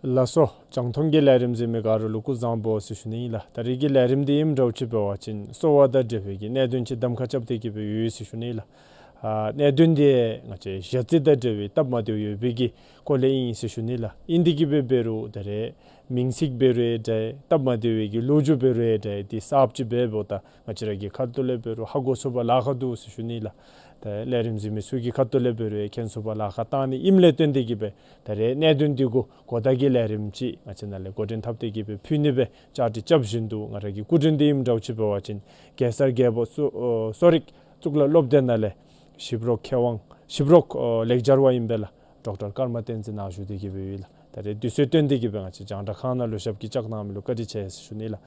ལགས་སོ། རྒྱང་མཐོང་གི་ལས་རིམ་གཟིགས་མི་ག་ར་ལུ་སྐུ་གཟུགས་བཟང་པོ་ཟེར་ཞུ་ནི་ཨིན་ལགས། ད་རིས་ཀྱི་ལས་རིམ་འདི་ཨིནམ་འདྲཝ་ཅིག་འབད་བ་ཅིན་གསོ་བ་དང་འབྲེལ་བའི་གི་གནད་དོན་ཅིག་གདམ་ཁ་རྐྱབ་སྟེ་གི་སྦེ་ཡོད་ཟེར་ཞུ་ནི་ལགས། ཨ་གནད་དོན་འདི་ང་བཅས་ཞ་རྩི་དང་འབྲེལ་བའི་སྟབས་མ་བདེཝ་ཡོད་པའི་གི་སྐོར་ལས་ཨིན་ཟེར་ཞུ་ནི་ལགས། ཨིན་ཏེ་གི་སྦེ་འབད་རུང་ད་རེས་མིང་ཚིག་འབད་རུང་ཡང་འདྲ་སྟབས་མ་བདེ་བའི་གི་ལོ་རྒྱུས་འབད་རུང་ཡང་འདྲ་འདི་གསརཔ་ཅིག་འབདཝ་ད་ང་བཅས་ར་གི་ཁ་ཐུག་ལས་འབད་རུང་ཧ་གོ་ཚུགས་པར་ལཱ་ཁག་འདུག་ཟེར་ཞུ་ནི་ལགས། ད་ལས་རིམ་གཟིགས་མི་ཚུ་གི་ཁ་ཐུག་ལས་འབད་རུང་ཡང་མཁྱེན་ཚུགས་པར་ལཱ་ཁག་བཏང་ནི་ཨིནམ་ལས་བརྟེན་ཏེ་གི་སྦེ་ད་རེས་གནད་དོན་འདི་གུ་གོ་བརྡ་གི་ལས་རིམ་ཅིག་ང་བཅས་ནཱ་ལས་འགོ་འདྲེན་འཐབ་སྟེ་གི་སྦེ་ཕུལ་ནི་སྦེ་བཅའ་སྒྲིག་རྐྱབ་བཞིན་དུ་ང་ར་གི་སྐུ་མགྲོན་འདི་ཨིནམ་འདྲཝ་ཅིག་འབད་བ་ཅིན་གེ་སར་རྒྱལ་པོ་གསོ་ཨོ་གསོ་རིག་གཙུག་ལག་སློབ་སྡེ་ནང་ལས་ཞིབ་རོགས་མཁས་དབང་ཞིབ་རོགས་ཨོ་ལེགས་སྦྱར་བ་ཨིན་པས་ལགས། ཌོག་ཊར་ཀརྨ་བསྟན་འཛིན་ནཱ་བཞུགས་ཏེ་གི་སྦེ་ཡོད་ལགས། ད་རེས་དུས་ཚོད་བཏོན་ཏེ་གི་སྦེ་ང་བཅས་རྒྱང་བསྒྲགས་ཁང་ནང་ལུ་ཞབས་ཀྱིས་བཅགས་གནང་མི་ལུ་བཀའ་དྲིན་ཆེ་ཟེར་ཞུ་ནི་ལགས།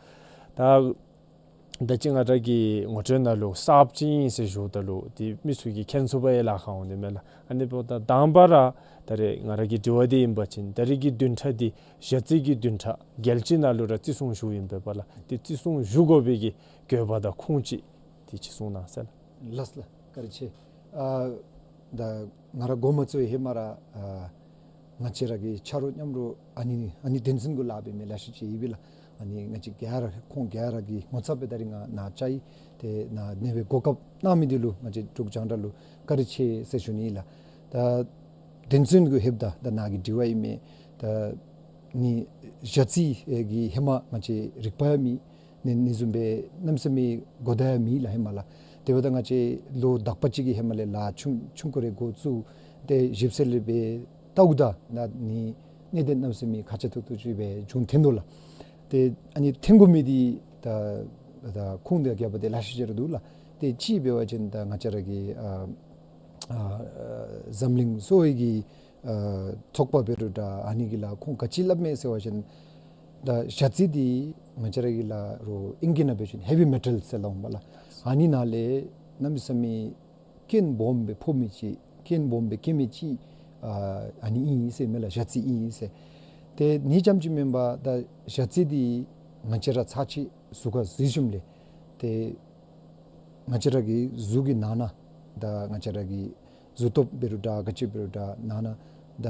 ད་ད་ཅི་ང་ར་གི་ངོ་སྤྲོད་ནང་ལུ་གསརཔ་ཅིག་ཨིན་ཟེར་ཞུཝ་ད་ལུ་འདི་མི་ཚུ་གིས་མཁྱེན་ཚུགས་པར་ཡང་ལཱ་ཁག་འོང་ནི་མས་ལགས། ཨ་ནི་འབདཝ་ད་དང་པ་ར་ད་རེས་ང་ར་གི་དྲི་བ་འདི་ཨིན་པ་ཅིན་ད་རེས་ཀྱི་བདུན་ཕྲག་འདི་ཞ་རྩི་གི་བདུན་ཕྲག་རྒྱལ་སྤྱི་ནང་ལུ་ར་བརྩི་སྲུང་ཞུཝ་ཨིན་པས་པ་ལགས། འདི་བརྩི་སྲུང་ཞུ་དགོ་པའི་གི་དགོས་པ་དང་ཁུངས་ཅིག་འདི་ཅིག་གསུང་གནང་ཟེར་ལགས། ལགས་ལགས། བཀའ་དྲིན་ཆེ། ཨ་ད་ང་ར་འགོ་མ་བཙུགས་ཧེ་མ་ར་ཨ་ང་བཅས་ར་གི་ཆ་རོགས་མཉམ་རོགས་ཨ་ནི་ཨ་ནི་དོན་ཚན་གུ་ལཱ་འབད་མི་ལེ་ཤ་ཅིག་ཡོད་པས་ལགས། ཨ་ནི་ང་བཅས་ག་ར་ཁོང་ག་ར་གིས་ངོ་ཚབ་སྦེ་ད་རིས་ང་ནཱ་བཅར་ཡི། ཏེ་ནཱ་གནས་པའི་གོ་སྐབས་གནང་མི་འདི་ལུ་ང་བཅས་འབྲུག་རྒྱང་བསྒྲགས་ལུ་བཀའ་དྲིན་ཆེ་ཟེར་ཞུ་ནི་ལགས། ད་དོན་ཚན་གུ་ལྷོདཔ་ད་ད་ནཱ་གི་དྲི་བ་ཨིན་མས། ད་ནི་ཞ་རྩི་གི་ཧེ་མ་ང་བཅས་རིག་པ་ཡང་མེད། ནི་ནི་བཟུམ་སྦེ་གནམ་མེད་ས་མེད་གོ་བརྡ་ཡང་མེད་ལགས་ཧེ་མ་ལགས། དེ་འབདཝ་ད་ང་བཅས་ལོ་དག་པ་ཅིག་གི་ཧེ་མ་ལས་ལཱ་ཆུང་ཆུང་ཀུ་རེ་འགོ་བཙུགས་ཏེ་ཞིབ་འཚོལ་འབད་བལྟཝ་ད་ནི་གནད་དོན་གནམ་མེད་ས་མེད་ཁག་ཆེ་ཏོག་ཏོ་ཅིག་སྦེ་བྱུང་ཐོན་དོ་ལགས། ཏེ་ཨ་ནི་ཐོན་དགོ་མི་འདི་ད་ད་ཁུངས་དང་རྒྱབ་འདི་ལེ་ཤ་ཅིག་ར་འདུག་ལགས། ཏེ་གཅིག་འབད་བ་ཅིན་ད་ང་བཅས་ར་གི་ཨ་ཨ་འཛམ་གླིང་གསོ་བའི་གི་ཨ་ཚོགས་པ་འབད་རུང་འདྲ་ཨ་ནི་གིས་ལགས་ཁུངས་ག་ཅི་སླབ་མས་ཟེར་བ་ཅིན་ད་ཞ་རྩི་འདི་ང་བཅས་ར་གི་ལགས་རོགས་ཨིང་སྐད་ནང་འབད་བ་ཅིན་ཧེ་བི་མེ་ཊལ་ཟེར་སླབ་འོང་པ་ལགས། ཨ་ནི་ནང་ལས་གནམ་མེད་ས་མེད་རྐྱེན་སྦོམ་སྦེ་ཕོག་མི་ཅིག་རྐྱེན་སྦོམ་སྦེ་སྐྱེ་མི་ཅིག་ཨ་ཨ་ནི་ཨིན་ཟེར་མས་ལགས། ཞ་རྩི་ཨིན་ཟེར། ཏེ་ཨ་ནི་རྐྱངམ་ཅིག་མེན་པར་ད་ཞ་རྩི་འདི་ང་བཅས་ར་ཚར་ཅིག་ཟུར་ཁར་འཛུལ་ཞིནམ་ལས་ཏེ་ང་བཅས་ར་གི་གཟུགས་ཀྱི་ནང་ན་ད་ང་བཅས་ར་གི་གཟུགས་སྟོབས་འབད་རུང་འདྲ་ག་ཅི་འབད་རུང་འདྲ་ནང་ན་ད་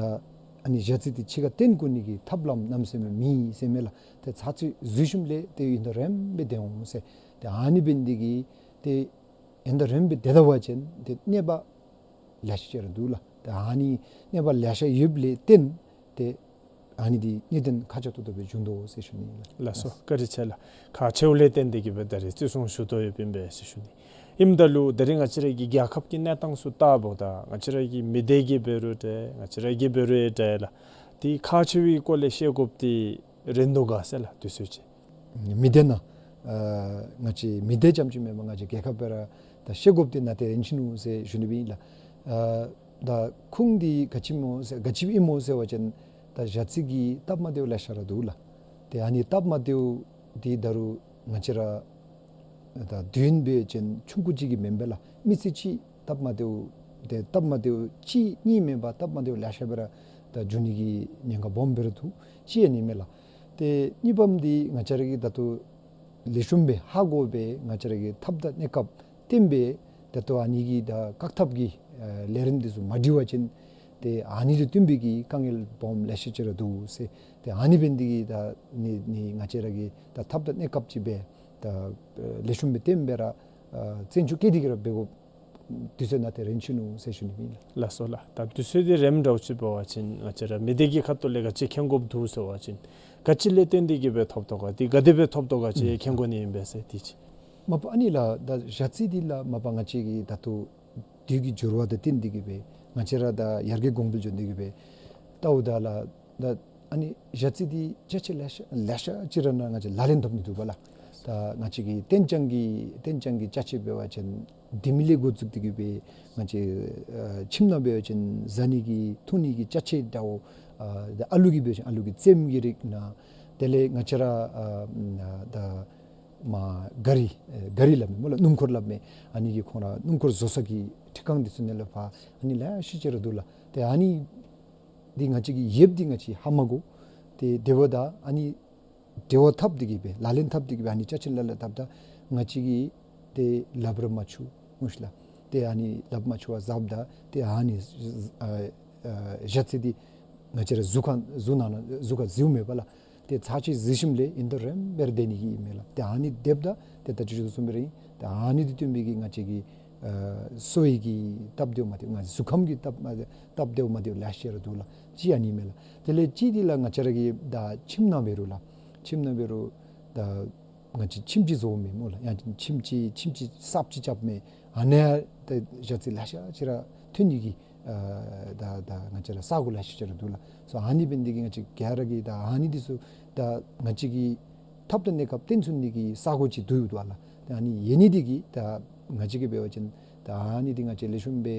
ཨ་ནི་ཞ་རྩི་འདི་ཕྱི་ཁར་བཏོན་བཀོ་ནི་གི་ཐབས་ལམ་གནམ་མེད་ས་མེད་མེད་ཟེར་མས་ལགས། ཏེ་ཚར་ཅིག་འཛུལ་ཞིནམ་ལས་ཏེ་ཡུན་དུ་རིངམོ་སྦེ་སྡོད་འོང་ཟེར། ཏེ་ཨ་ནི་འབད་ནི་འདི་གིས་ཏེ་ཡུན་དུ་རིངམོ་སྦེ་སྡོད་ད་པ་ཅིན་ཏེ་གནོད་པ་ལེ་ཤ་ཅིག་ར་འདུག་ལགས། ཏེ་ཨ་ནི་གནོད་པ་ལེ་ཤ་ཡོདཔ་ལས་བརྟེན་ཏེ་ཨ་ནི་འདི་གནད་དོན་ཁག་ཆེ་ཏོག་ཏོ་སྦེ་བྱུང་དོ་ཟེར་ཞུ་ནི་ལགས། ལགས་སོ། བཀའ་དྲིན་ཆེ་ལགས། ཁག་ཆེཝ་ལས་བརྟེན་ཏེ་གི་སྦེ་ད་རིས་བརྩི་སྲུང་ཞུ་དོ་ཡོདཔ་ཨིན་པས་ཟེར་ཞུ་ནི། ཨིནམ་ད་ལུ་ད་རིས་ང་བཅས་ར་གི་རྒྱལ་ཁབ་ཀྱི་གནས་སྟངས་ཚུ་བལྟཝ་ད་ང་བཅས་ར་གི་མི་སྡེ་གི་འབད་རུང་འདྲ་ང་བཅས་ར་གི་འབད་རུང་ཡང་འདྲ་ལགས། འདི་ཁག་ཆེ་བའི་སྐོར་ལས་བཤད་དགོཔ་འདི་རན་དོ་ག་ཟེར་ལགས་དུས་ཚོད་ཅིག། མི་སྡེ་ནང་ཨ་ང་བཅས་མི་སྡེ་རྐྱངམ་ཅིག་མེན་པར་ང་བཅས་རྒྱལ་ཁབ་སྦེ་ར་ད་བཤད་དགོཔ་འདི་ནང་ཏེ་རན་ཆི་ནུག་ཟེར་ཞུ་ནི་སྦེ་ཨིན་ལགས། ཨ་ད་ཁུངས་འདི་ག་ཅི་སྨོ་ཟེར་ག་ཅི་ཨིན་སྨོ་ཟེར་བ་ཅིན་ད་ཞ་རྩི་གི་སྟབས་མ་བདེཝ་ལེ་ཤ་ར་འདུག་ལགས། ཏེ་ཨ་ནི་སྟབས་མ་བདེཝ་འདི་ད་རུང་ང་བཅས་ར་ད་དུས་ཡུན་འབད་བ་ཅིན་ཆུང་ཀུ་ཅིག་གི་མེན་པས་ལགས། མི་ཚེ་གཅིག་སྟབས་མ་བདེཝ་ཏེ་སྟབས་མ་བདེཝ་གཅིག་གཉིས་མེན་པར་སྟབས་མ་བདེཝ་ལེ་ཤ་སྦེ་ར་ད་འབྱུང་ནི་གི་ཉེན་ཁ་སྦོམ་སྦེ་ར་འདུག་ཅིག་ཨ་ནི་མས་ལགས། ཏེ་གཉིས་པམ་འདི་ང་བཅས་ར་གིས་ད་ལྟོ་ལེགས་ཤོམ་སྦེ་ཧ་གོ་སྦེ་ང་བཅས་ར་གི་ཐབས་དང་གནས་སྐབས་བསྟུན་སྦེ་ད་ལྟོ་ཨ་ནི་གི་ད་བཀག་ཐབས་ཀྱི་ཨ་ལས་རིམ་འདི་ཚུ་མ་སྒྲིག་པ་ཅིན་ཏེ་ཨ་ནི་དང་བསྟུན་པའི་གི་དཀའ་ངལ་སྦོམ་ལེ་ཤ་ཅིག་ར་འདུག་ཟེར། ཏེ་ཨ་ནི་འབད་ནི་འདི་གིས་ད་ནི་ནི་ང་བཅས་ར་གིས་ད་ཐབས་དང་གནས་སྐབས་ཅིག་སྦེ་ད་ཨ་ལེགས་ཤོམ་སྦེ་བསྟུན་སྦེ་ར་ཨ་བཙན་ཤུགས་བསྐྱེད་དེ་གི་ར་འབད་དགོ། དུས་ཚོད་ནང་ཏེ་རན་ཆི་ནུག་ཟེར་ཞུ་ནི་ཨིན་ལགས། ལགས་སོ་ལགས། ད་དུས་ཚོད་འདི་རནམ་འདྲཝ་ཅིག་འབད་བ་ཅིན་ང་བཅས་ར་མི་སྡེ་གི་ཁ་ཐུག་ལས་ག་ཅི་མཁྱེན་དགོཔ་འདུག་ཟེར་བ་ཅིན་ག་ཅི་ལས་བརྟེན་ཏེ་གི་སྦེ་ཐོབ་དོ་ག་འདི་ག་དེ་སྦེ་ཐོབ་དོ་ག་ཅིག་མཁྱེན་དགོ་ནི་ཨིན་པས་ཟེར་འདི་ཅིག། མ་པ་ཨ་ནི་ལགས་ད་ཞ་རྩི་འདི་ལགས་མ་པ་ང་བཅས་ཀྱིས་ད་ལྟོ་དུས་ཀྱི་འགྱུར་བ་དང་བསྟུན་ཏེ་གི་སྦེ་ང་བཅས་ར་ད་ཡར་རྒྱས་གོང་འཕེལ་འགྱོ་སྟེ་གི་སྦེ་བལྟཝ་ད་ལགས་ད་ཨ་ནི་ཞ་རྩི་འདི་ཅ་ཆས་ལེ་ཤ་ལེ་ཤ་ཅིག་ར་ནང་ང་བཅས་ལག་ལེན་འཐབ་ནི་འདུག་པ་ལགས། ད་ང་བཅས་ཀྱི་ཏན་ཅང་གི་ཏན་ཅང་གི་ཅ་ཆས་འབད་བ་ཅིན་ལྡེ་མིག་ལས་འགོ་བཙུགས་ཏེ་གི་སྦེ་ང་བཅས་ཨ་ཁྱིམ་ནང་འབད་བ་ཅིན་བཟའ་ནི་གི་འཐུང་ནི་གི་ཅ་ཆས་འདྲཝ་ཨ་ད་ཨ་ལུ་གི་འབད་བ་ཅིན་ཨ་ལུ་གི་རྩེདམོ་གི་རིགས་ནང་དེ་ལས་ང་བཅས་ར་ཨ་ད་མ་ག་རི་ཨེ་ག་རི་སླབ་མས་སྨོ་ལགས། སྣུམ་འཁོར་སླབ་མས། ཨ་ནི་གི་ཁོང་ར་སྣུམ་འཁོར་བཟོ་ས་གི་འཕྲུལ་ཁང་འདི་ཚུ་ནང་ལས་ཕར་ཨ་ནི་ལེ་ཤ་ཅིག་ར་འདུག་ལགས། ཏེ་ཨ་ནི་འདི་ང་བཅས་ཀྱིས་ཡོདཔ་འདི་ང་བཅས་ཧ་མ་གོ། ཏེ་དེ་འབདཝ་ད་ཨ་ནི་འབྲེལ་བ་འཐབ་སྟེ་གི་སྦེ་ལག་ལེན་འཐབ་སྟེ་གི་སྦེ་ཨ་ནི་ཅ་ཆས་ལག་ལེན་འཐབ་ད་ང་བཅས་ཀྱིས་ཏེ་ལགཔ་ར་མ་འཁྱུ་འོང་ཤིག་ལགས། ཏེ་ཨ་ནི་ལགཔ་མ་འཁྱུ་བར་བཟའཝ་ད་ཏེ་ཨ་ནི་ཨ་ཨ་ཞ་རྩི་འདི་ ང་བཅས་ར་གཟུགས་ཁར་གཟུགས་ནང་ན་གཟུགས་ཁར་གཟིགསཔ་མས་པ་ལགས། ཏེ་ཚར་གཅིག་གཟིགས་ཞིནམ་ལས་ཨིན་དོ་རན་སྦེ་ར་སྡོད་ནི་གི་མས་ལགས། ཏེ་ཨ་ནི་སྡོདཔ་ད་ཏེ་ད་ཅི་ཞུ་དོ་བཟུམ་སྦེ་ར་ཨིན། ཏེ་ཨ་ནི་འདི་བཏོན་པའི་གི་ང་བཅས་ཀྱི་ཨ་གསོ་བའི་གི་སྟབས་བདེཝ་མ་བདེཝ་ང་གཟུགས་ཁམས་ཀྱི་སྟབས་མ་བདེ་སྟབས་བདེཝ་མ་བདེཝ་ལེ་ཤ་ར་འདུག་ལགས། གཅིག་ཨ་ནི་མས་ལགས། དེ་ལས་གཅིག་འདི་ལགས་ང་བཅས་ར་གི་ད་ཁྱིམ་ནང་འབད་རུང་ལགས། ཁྱིམ་ནང་འབད་རུང་ད་ང་བཅས་ཁྱིམ་ཅིག་བཟོཝ་མས་སྨོ་ལགས། ཡང་ཅིན་ཁྱིམ་ཅིག་ཁྱིམ་ཅིག་གསརཔ་ཅིག་རྐྱབ་མས། ཨ་ནཱ་ད་ཞ་རྩི་ལེ་ཤ་ཅིག་ར་ཐོན་ནི་གི་ཨ་ད་ད་ང་བཅས་ར་ས་གོ་ལེ་ཤ་ཅིག་ར་འདུག་ལགས། སོ་ཨ་ནི་འབད་ནི་འདི་གིས་ང་བཅས་ག་ར་གིས་ད་ཨ་ནི་འདི་ཚུ་ད་ང་བཅས་ཀྱི་ཐབས་དང་གནས་སྐབས་བརྟེན་ཚུགས་ནི་གི་ས་གོ་ཅིག་བསྡུ་ཡི་འདུག་ལགས། ད་ཨ་ནི་ཡོད་ནི་འདི་གིས་ད་ང་བཅས་ཀྱིས་འབད་བ་ཅིན་ད་ཨ་ནི་འདི་ང་བཅས་ལེགས་ཤོམ་སྦེ་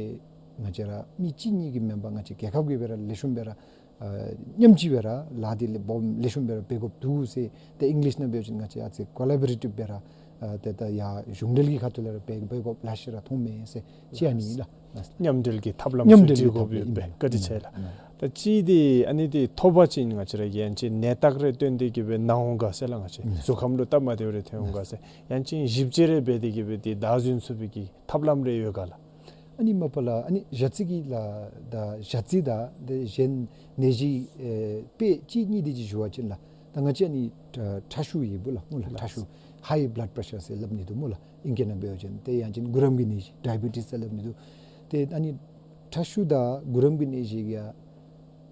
ང་བཅས་ར་མི་གཅིག་གཉིས་ཀྱིས་མེན་པར་ང་བཅས་རྒྱལ་ཁབ་ཀྱིས་སྦེ་ར་ལེགས་ཤོམ་སྦེ་ར་ཨ་མཉམ་གཅིག་སྦེ་ར་ལཱ་འདི་ལེགས་སྦོམ་ལེགས་ཤོམ་སྦེ་ར་འབད་དགོཔ་འདུག་ཟེར། ཏེ་ཨིང་ལིཤ་ནང་འབད་བ་ཅིན་ང་བཅས་ཨ་ཙི་ཀོ་ལ་བོ་རེ་ཊིབ་སྦེ་ར་ཨ་ཏེ་ད་ཡར་གཞུང་འབྲེལ་གྱི་ཁ་ཐུག་ལས་ར་འབད་འབད་དགོཔ་ལེ་ཤ་ར་མཐོང་མས་ཟེར་གཅིག་ཨ་ནི་ཨིན་ལགས། མཉམ་འབྲེལ་གྱི་ཐབས་ལམ་མཉམ་ཚུ་འབྲེལ་གྱི་སྒྲིག་དགོཔ་ཐབས་ཡོད་ལམ་པས། ཨིན་བཀའ་དྲིན་ཆེ་ལགས། ཨིན། ད་གཅིག་འདི་ཨ་ནི་འདི་ཐོབ་པ་ཅིན་ང་བཅས་ར་ཡང་ཅིན་ནད་རྟགས་རེ་སྟོན་ཏེ་གི་སྦེ་ན་འོང་ག་ཟེར་ལགས། ང་བཅས་ཨིན། གཟུགས་ཁམས་ལུ་སྟབས་མ་བདེཝ་རེ་ཐོན་འོང་ག་ཟེར། ཡང་ཅིན་ཞིབ་དཔྱད་རེ་འབད་དེ་གི་སྦེ་འདི་བདའ་ཟུན་ཚུགས་པའི་གི་ཐབས་ལམ་རེ་ཡོད་ག་ལགས། ཨ་ནི་མ་པ་ལགས་ཨ་ནི་ཞ་རྩི་གི་ལགས་ད་ཞ་རྩི་དང་ཏེ་གཞན་ནད་གཞི་ཨེ་དཔེ་གཅིག་གཉིས་འདི་ཅིག་ཞུ་བ་ཅིན་ལགས། ད་ང་བཅས་ཨ་ནི་ཁྲག་ཤུགས་ཡོདཔ་ལགས་སྨོ་ལགས། ཁྲག་ཤུགས་ཧའི་བླཌ་པྲེ་ཤར་ཟེར་སླབ་ནི་འདུག་སྨོ་ལགས། ཨིང་སྐད་ནང་འབད་བ་ཅིན། ཏེ་ཡང་ཅིན་གུ་རམ་གྱི་ནད་གཞི་ཌའི་བེ་ཊིས་ཟེར་སླབ་ནི་འདུག། ཏེ་ཨ་ནི་ཁྲག་ཤུགས་དང་གུ་རམ་གྱི་ནད་གཞི་གིས་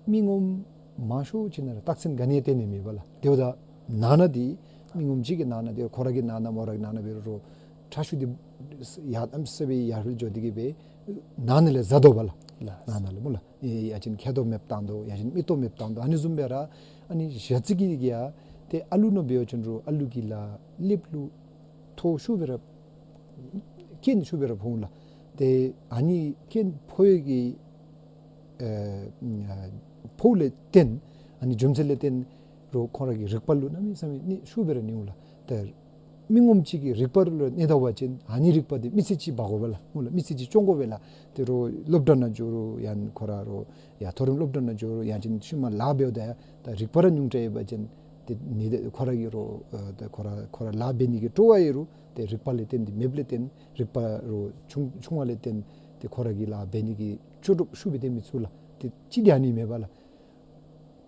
མི་ངོམ་མང་ཤོས་ཅིག་ནང་ར་རྟགས་མཚན་ག་ནི་ཡང་སྟོན་ནི་མེད་པ་ལགས། དེ་འབདཝ་ད་ནང་ན་འདི་མི་ངོམ་ཅིག་གི་ནང་ན་འདི་ཁོ་ར་གི་ནང་ན་མོ་ར་གི་ནང་ན་འབད་རུང་ཁྲག་ཤུགས་འདི་ཡར་གནམ་མེད་ས་མེད་སྦེ་ཡར་འགྱོ་སྟེ་གི་སྦེ་ནང་ན་ལས་ཟ་དོ་པ་ལགས། ལགས། ནང་ན་ལས་སྨོ་ལགས། ཨེ་ཡང་ཅིན་མཁལ་རྡོག་མེདཔ་བཏང་དོ། ཡང་ཅིན་མིག་ཏོ་མེདཔ་བཏང་དོ། ཨ་ནི་བཟུམ་སྦེ་ར་ཨ་ནི་ཞ་རྩི་གི་གིས་ཡང་ཏེ་ཨ་ལུ་ནང་འབད་བ་ཅིན་རུང་ཨ་ལུ་གི་ལགས་ལེབ་ལུ་ཐོ་ཤུགས་སྦེ་ར་སྐྱོན་ཤུགས་སྦེ་ར་ཕོག་འོང་ལགས། ཏེ་ཨ་ནི་སྐྱོན་ཕོག་པའི་གི་ཨེ་ཕོགཔ་ལས་བརྟེན་ཨ་ནི་རྒྱུ་མཚན་ལས་བརྟེན་རུང་ཁོང་ར་གི་རིག་པ་ལུ་གནམ་མེད་ས་མེད་ནི་ཤུགས་སྦེ་ར་ནི་འོང་ལགས། ཏེ་མི་ངོམ་ཅིག་གི་རིག་པ་ལུ་གནོད་ད་པ་ཅིན་ཨ་ནི་རིག་པ་འདི་མི་ཚེ་གཅིག་འབག་དགོ་པས་ལགས། སྨོ་ལགས། མི་ཚེ་གཅིག་སྐྱོང་དགོ་པས་ལགས། ཏེ་རུང་སློབ་གྲྭ་ནང་འགྱོ་རུང་ཡང་ཁོ་ར་རུང་ཡར་མཐོ་རིམ་སློབ་གྲྭ་ནང་འགྱོ་རུང་ཡང་ཅིན་ཤུལ་མ་ལཱ་འབདཝ་ད་ཡང་ད་རིག་པ་ར་ཉུང་དྲགས་ཡོད་པ་ཅིན་ཏེ་ནི་ཏེ་ཁོ་ར་གིས་རུང་ཨ་ད་ཁོ་ར་ཁོ་ར་ལཱ་འབད་ནི་གི་སྤྲོ་བ་ཡོད་རུང་ཏེ་རིག་པ་ལས་བརྟེན་ཏེ་མེདཔ་ལས་བརྟེན་རིག་པ་རུང་ཆུང་ཆུང་བ་ལས་བརྟེན་ཏེ་ཁོ་ར་གི་ལཱ་འབད་ནི་གི་ལྕོགས་གྲུབ་ཤུགས་སྦེ་སྟོན་མི་ཚུགས་ལགས། ཏེ་གཅིག་འདི་ཨ་ནི་མས་པ་ལགས།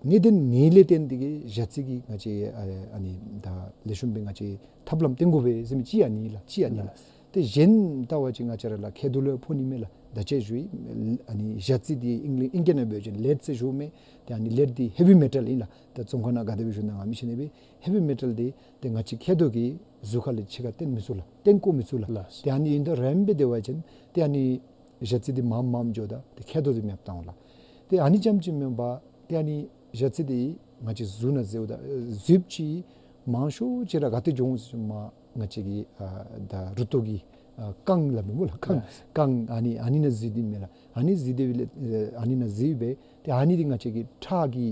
ངེས་དོན་ནད་ལས་བརྟེན་ཏེ་གི་ཞ་རྩི་གི་ང་བཅས་ཨ་ཨ་ནི་ད་ལེགས་ཤོམ་སྦེ་ང་བཅས་ཐབས་ལམ་བསྟེན་དགོ་པས་ཟེར་མི་གཅིག་ཨ་ནི་ལགས། གཅིག་ཨ་ནི་ལགས། ཏེ་གཞན་ལྟ་བ་ཅིན་ང་བཅས་ར་ལགས་མཁལ་རྡོག་ལུ་ཕོག་ནི་མས་ལགས། ད་ཅི་ཞུ་ཡི། ཨ་ནི་ཞ་རྩི་འདི་ཨིང་ལི་ཨིང་སྐད་ནང་འབད་བ་ཅིན་ལེཌ་ཟེར་ཞུཝ་མས། ཏེ་ཨ་ནི་ལེཌ་འདི་ཧེ་བི་མེ་ཊལ་ཨིན་ལགས། ད་བཙོན་ཁང་ནང་ག་དེ་སྦེ་བཞུགས་ན་ང་མི་ཤེས་ནི་སྦེ་ཧེ་བི་མེ་ཊལ་འདི་ཏེ་ང་བཅས་མཁལ་རྡོག་གི་གཟུགས་ཁ་ལས་ཕྱི་ཁར་བཏོན་མི་ཚུགས་ལགས། བཏོན་བཀོ་མི་ཚུགས་ལགས། ལགས། ཏེ་ཨ་ནི་ཨིན་དོ་རན་སྦེ་སྡོད་པ་ཅིན་ཏེ་ཨ་ནི་ཞ་རྩི་འདི་མངམ་མངམ་འགྱོཝ་ད་ཏེ་མཁལ་རྡོག་འདི་མེདཔ་བཏང་འོང་ལགས། ཏེ་ཨ་ནི་རྐྱངམ་ཅིག་མེན་པར་ཏེ་ཨ་ནི་ཞ་རྩི་འདི་ང་བཅས་གཟུགས་ནང་འཛུལཝ་ད་འཛུལཝ་ཅིག་མང་ཤོས་ཅིག་ར་ག་ཏེ་འགྱོ་འོང་ཟེར་མ་ང་བཅས་ཀྱི་ཨ་ད་རུ་ཏོག་གི་ཨ་རྐང་ལགས་སྨོ་ལགས། རྐང་རྐང་ཨ་ནི་ཨ་ནི་ནང་འཛུལ་ནི་མས་ལགས། ཨ་ནི་འཛུལ་ཏེ་སྦེ་ལས་ཨ་ནི་ནང་འཛུལ་སྦེ་ཏེ་ཨ་ནི་འདི་ང་བཅས་ཀྱི་ཁྲག་གི་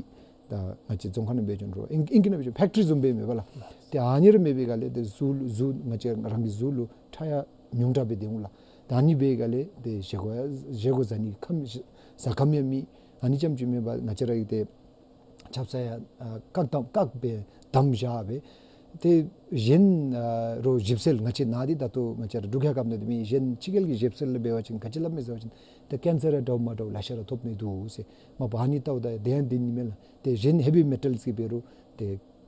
ད་ང་བཅས་བཙོན་ཁང་ནང་འབད་བ་ཅིན་རུང་ཨིང་ཨིང་སྐད་ནང་འབད་བ་ཅིན་ཕེཀ་ཊི་རི་བཟུམ་སྦེ་མས་པ་ལགས། ཏེ་ཨ་ནི་ར་མེད་པའི་སྒང་ལས་ཏེ་གཟུགས་ལུ་གཟུགས་ང་བཅས་རང་གི་གཟུགས་ལུ་ཁྲག་ཡང་ཉུང་དྲགས་སྦེ་སྡོད་འོང་ལགས། ད་ཨ་ནི་འབད་བའི་སྒང་ལས་ཏེ་བཞེས་སྒོ་ཡང་བཞེས་སྒོ་བཟའ་ནི་ཁམས་ཟ་ཁམས་ཡང་མེད། ཨ་ནི་རྐྱངམ་ཅིག་མེན་པར་ང་བཅས་ར་གི་ཏེ་ཆབ་གསང་ཡང་ཨ་བཀག་དམ་བཀག་སྦེ་དམ་བཞག་སྦེ། ཏེ་གཞན་ཨ་རོགས་ཞིབ་འཚོལ་ང་བཅས་ནཱ་འདི་ད་ལྟོ་ང་བཅས་ར་འབྲུག་རྒྱལ་ཁབ་ནང་འདི་མེན། གཞན་ཕྱི་རྒྱལ་གྱི་ཞིབ་འཚོལ་ལུ་འབད་བ་ཅིན་ག་ཅི་སླབ་མས་ཟེར་བ་ཅིན་ཏེ་ཀེན་སར་ཡང་འདྲཝ་མ་འདྲཝ་ལེ་ཤ་ར་ཐོབ་ནི་འདུག་ཟེར། མ་པ་ཨ་ནི་ལྟཝ་ད་དེ་ཡང་བདེན་ནི་མས་ལགས། ཏེ་གཞན་ཧེ་བི་མེ་ཊལ་གྱི་འབད་རུང་ཏེ་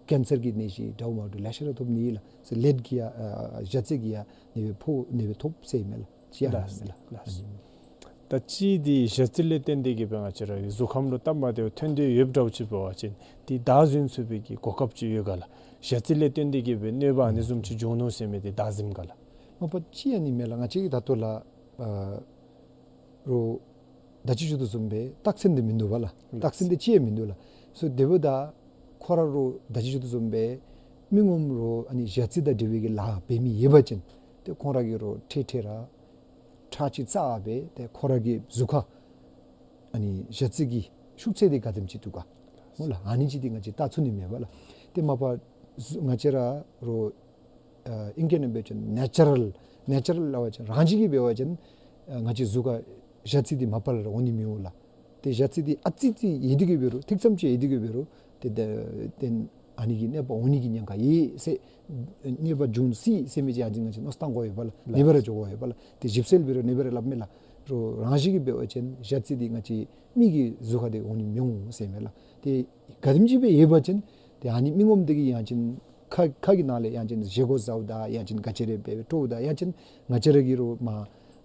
ཀེན་སར་གྱི་ནད་གཞི་འདྲཝ་མ་འདྲཝ་ལེ་ཤ་ར་ཐོབ་ནི་ལགས། ཟེར་ལེཌ་ཀྱིས་ཡང་ཨ་ཞ་རྩི་གིས་ཡང་ནད་པ་ཕོག་ནད་པ་ཐོབ་ཟེར་མས་ལགས། ཅིག་ཨ་ནི་ལགས། མས་ལགས། ལགས། ད་གཅིག་འདི་ཞ་རྩི་ལས་བརྟེན་ཏེ་གི་སྦེ་ང་བཅས་ར་གཟུགས་ཁམས་ལུ་སྟབས་མ་བདེཝ་ཐོན་ཏེ་ཡོདཔ་འདྲཝ་ཅིག་འབད་བ་ཅིན་འདི་བདའ་ཟུན་ཚུགས་པའི་གི་གོ་སྐབས་ཅིག་ཡོད་ག་ལགས། ཞ་རྩི་ལས་བརྟེན་ཏེ་གི་སྦེ་གནོད་པ་ཨ་ནི་བཟུམ་ཅིག་འབྱུང་ནུག་ཟེར་མི་འདི་བདའ་ཟུནམ་ག་ལགས། མ་པ་གཅིག་ཨ་ནི་མས་ལགས། ང་བཅས་ཀྱིས་ད་ལྟོ་ལགས་ཨ་རོགས་ད་ཅི་ཞུ་དོ་བཟུམ་སྦེ་རྟགས་མཚན་འདི་མིན་འདུག་པ་ལགས། རྟགས་མཚན་འདི་གཅིག་ཡང་མིན་འདུག་ལགས། སོ་དེ་འབདཝ་ད་ཁོ་ར་རོགས་ད་ཅི་ཞུ་དོ་བཟུམ་སྦེ་མི་ངོམ་རོགས་ཨ་ནི་ཞ་རྩི་དང་འབྲེལ་བའི་གི་ལཱ་འབད་མི་ཡོད་པ་ཅིན་ཏེ་ཁོང་ར་གིས་རོགས་འཕྲལ་འཕྲལ་ར་ཁྲག་ཅིག་བཙག་སྦེ་ཏེ་ཁོང་ར་གི་གཟུགས་ཁར་ཨ་ནི་ཞ་རྩི་གི་ཤུགས་ཚད་འདི་ག་དེམ་ཅིག་འདུག་ག་སྨོ་ལགས། ཨ་ནི་ཅིག་འདི་ང་བཅས་བལྟ་ཚུགས་ནི་མས་པ་ལགས། ཏེ་མ་པ་ང་བཅས་ར་རོགས་ཨ་ཨིང་སྐད་ནང་འབད་བ་ཅིན་ནེ་ཅུ་རལ་ནེ་ཅུ་རལ་སླབ་པ་ཅིན་རང་བཞིན་གྱིས་འབད་བ་ཅིན་ཨ་ང་བཅས་གཟུགས་ཁར་ཞ་རྩི་འདི་མ་པ་ལས་ར་འོང་ནི་མི་འོང་ལགས། ཏེ་ཞ་རྩི་འདི་ཨ་ཙི་ཅིག་ཡོད་དེ་གི་འབད་རུང་ཐིག་ཙམ་ཅིག་ཡོད་དེ་གི་འབད་རུང་ཏེ་ཏེ་ཨ་ནི་གི་གནོད་པ་འོང་ནི་གི་ཉེན་ཁ་ཡོད་ཟེར། གནོད་པ་འབྱུང་སྲིད་ཟེར་མི་ཅིག་ཨ་ཙི་ང་བཅས་མནོ་བསམ་བཏང་དགོ་ཡོད་པ་ལགས། ལགས། ནེ་བར་འགྱོ་དགོ་ཡོད་པ་ལགས། ཏེ་ཞིབ་འཚོལ་འབད་རུང་ནེ་བར་སླབ་མས་ལགས། རོ་རང་བཞིན་གྱིས་འབད་བ་ཅིན་ཞ་རྩི་འདི་ང་བཅས་མི་གི་གཟུགས་ཁར་འདི་འོང་ནི་མི་འོང་ཟེར་མས་ལགས། ཏེ་ག་དེམ་ཅིག་སྦེ་ཡོད་པ་ཅིན་ཏེ་ཨ་ནི་མི་ངོམ་འདི་གིས་ཡང་ཅིན་ཁ་ཁ་གི་ནང་ལས་ཡང་ཅིན་བཞེས་སྒོ་ཟཝ་ད་ཡང་ཅིན་ག་ཅི་རེ་འབད་འབད་དཀྲོགཔ་ད་ཡང་ཅིན་ང་བཅས་ར་གི་རོ་མ་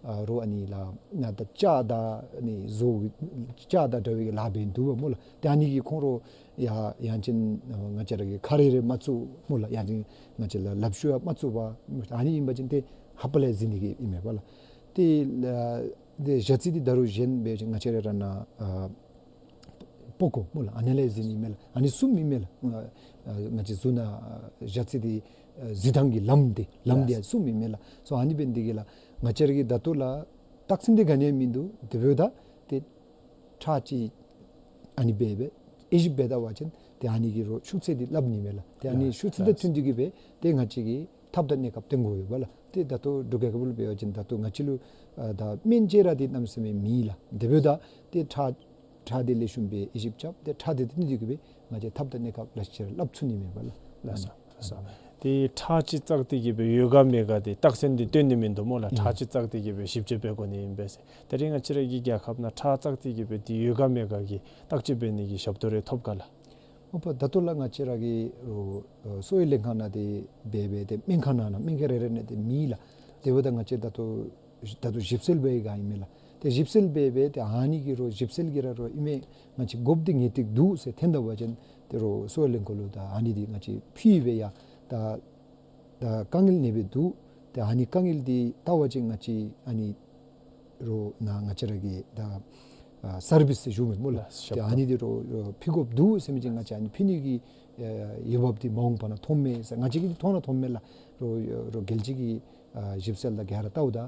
ཨ་རོ་ཨ་ནི་ལགས་ན་ད་ལྕགས་དང་ཨ་ནི་བཟོ་ལྕགས་དང་འདྲ་བའི་གི་ལཱ་འབད་ནི་འདུག་པ་སྨོ་ལགས། ཏེ་ཨ་ནི་གིས་ཁོང་རོ་ཡ་ཡང་ཅིན་ང་བཅས་ར་གི་ཁ་རེ་རེ་མ་བཙུགས་སྨོ་ལགས། ཡང་ཅིན་ང་བཅས་ལགས་ལགཔ་ཤུ་ཡང་མ་བཙུགས་པར་ཨ་ནི་ཨིན་པ་ཅིན་ཏེ་ཧ་པ་ལས་ཟིན་ནི་གི་ཨིན་མས་པ་ལགས། ཏེ་ལགས་ཏེ་ཞ་རྩི་འདི་ད་རུང་གཞན་འབད་བ་ཅིན་ང་བཅས་ར་ར་ན་ཨ་པགས་ཀོ་སྨོ་ལགས། ཨ་ནི་ལས་ཟིན་ནི་མས་ལགས། ཨ་ནི་གསུམ་ཨིན་མས་ལགས། ཨ་ང་བཅས་གཟུགས་ནང་ཞ་རྩི་འདི་ཨ་འཛུལ་ཐངས་ཀྱི་ལམ་འདི་ལམ་འདི་ཡང་གསུམ་ཨིན་མས་ལགས། སོ་ཨ་ནི་འབད་ནི་འདི་གིས་ལགས་ང་བཅས་ར་གི་ད་ལྟོ་ལགས་རྟགས་མཚན་འདི་ག་ནི་ཡང་མིན་འདུག། དེ་འབདཝ་ད་ཏེ་ཁྲག་ཅིག་ཨ་ནི་འབད་འབད་དབྱེ་ཞིབ་འབད་ད་པ་ཅིན་ཏེ་ཨ་ནི་གི་རོ་ཤུགས་ཚད་འདི་སླབ་ནི་མས་ལགས། ཏེ་ཨ་ནི་ཡ་ཤུགས་ཚད་དང་བསྟུན་ཏེ་གིས་འབད་ཏེ་ང་བཅས་ཀྱིས་ཐབས་དང་གནས་སྐབས་སྟོན་དགོ་ཡོད་པ་ལགས། ཏེ་ད་ལྟོ་འབྲུག་རྒྱལ་ཁབ་ལུ་འབད་བ་ཅིན་ད་ལྟོ་ང་བཅས་ལུ་ཨ་ད་སྨན་བཅོས་ར་འདི་གནམ་མེད་ས་མེད་མེད་ལགས། དེ་འབདཝ་ད་ཏེ་ཁྲག་ཁྲག་འདི་ལེགས་ཤོམ་སྦེ་དབྱེ་ཞིབ་རྐྱབ་སྟེ་ཁྲག་འདི་བསྟུན་ཏེ་གིས་འབད་ང་བཅས་ཐབས་དང་གནས་སྐབས་ལེགས་ཤོམ་སྦེ་སླབ་ཚུགས་ནི་མས་པ་ལགས། ལགས་སོ། ལགས་སོ། ཏེ་ཁྲག་ཅིག་བཙགས་ཏེ་གིས་འབད་ཡོད་ག་མེད་ག་འདི་རྟགས་མཚན་འདི་སྟོན་ནི་མིན་འདུག་སྨོ་ལགས། ཨིན། ཁྲག་ཅིག་བཙགས་ཏེ་གིས་འབད་ཞིབ་དཔྱད་འབད་དགོ་ནི་ཨིན་པས་ཟེར། ད་རིས་ང་བཅས་ར་གི་རྒྱལ་ཁབ་ནང་ཁྲག་བཙགས་ཏེ་གིས་འབད་འདི་ཡོད་ག་མེད་ག་གི་བརྟག་དཔྱད་འབད་ནི་གི་ཞབས་ཏོག་རེ་ཐོབ་ག་ལགས། མ་པ་ད་ལྟོ་ལགས་ང་བཅས་ར་གི་རོ་ཨ་གསོ་བའི་ལྷན་ཁག་ནང་འདི་འབད་འབད་དེ་སྨན་ཁང་ནང་ན་སྨན་ཁང་རེ་རེ་ནང་འདི་མེད་ལགས། དེ་འབདཝ་ད་ང་བཅས་ད་ལྟོ་ད་ལྟོ་ཞིབ་འཚོལ་འབད་ག་ཨིན་མས་ལགས། ཏེ་ཞིབ་འཚོལ་འབད་འབད་དེ་ཨ་ནི་གི་རོ་ཞིབ་འཚོལ་གྱིས་ར་རོ་ཨིན་མས་ང་བཅས་དགོཔ་འདི་ངེས་ཏིག་འདུག་ཟེར་ཐོན་ད་པ་ཅིན་ཏེ་རོ་གསོ་བའི་ལྷན་ཁག་ལུ་ད་ཨ་ནི་འདི་ང་བཅས་ཕུལ་སྦེ་ཡ་ད་ད་དཀའ་ངལ་ནི་སྦེ་འདུག། ཏེ་ཨ་ནི་དཀའ་ངལ་འདི་བལྟ་བ་ཅིན་ང་བཅས་ཨ་ནི་རོ་ན་ང་བཅས་ར་གི་ད་ཨ་སར་བིསི་ཟེར་ཞུཝ་མས་སྨོ་ལགས། ལགས་སོ། ཏེ་ཨ་ནི་འདི་རོ་རོ་ཕུལ་དགོཔ་འདུག་ཟེར་མི་ཅིག་ང་བཅས་ཨ་ནི་ཕུལ་ནི་གི་ཨ་འོས་འབབ་འདི་མ་འོངས་པ་ན་མཐོངམ་མས་ཟེར། ང་བཅས་ཀྱིས་མཐོང་ན་མཐོངམ་མས་ལགས། རོ་རོ་རྒྱལ་སྤྱི་གི་ཨ་ཞིབ་འཚོལ་དང་ག་ར་བལྟཝ་ད་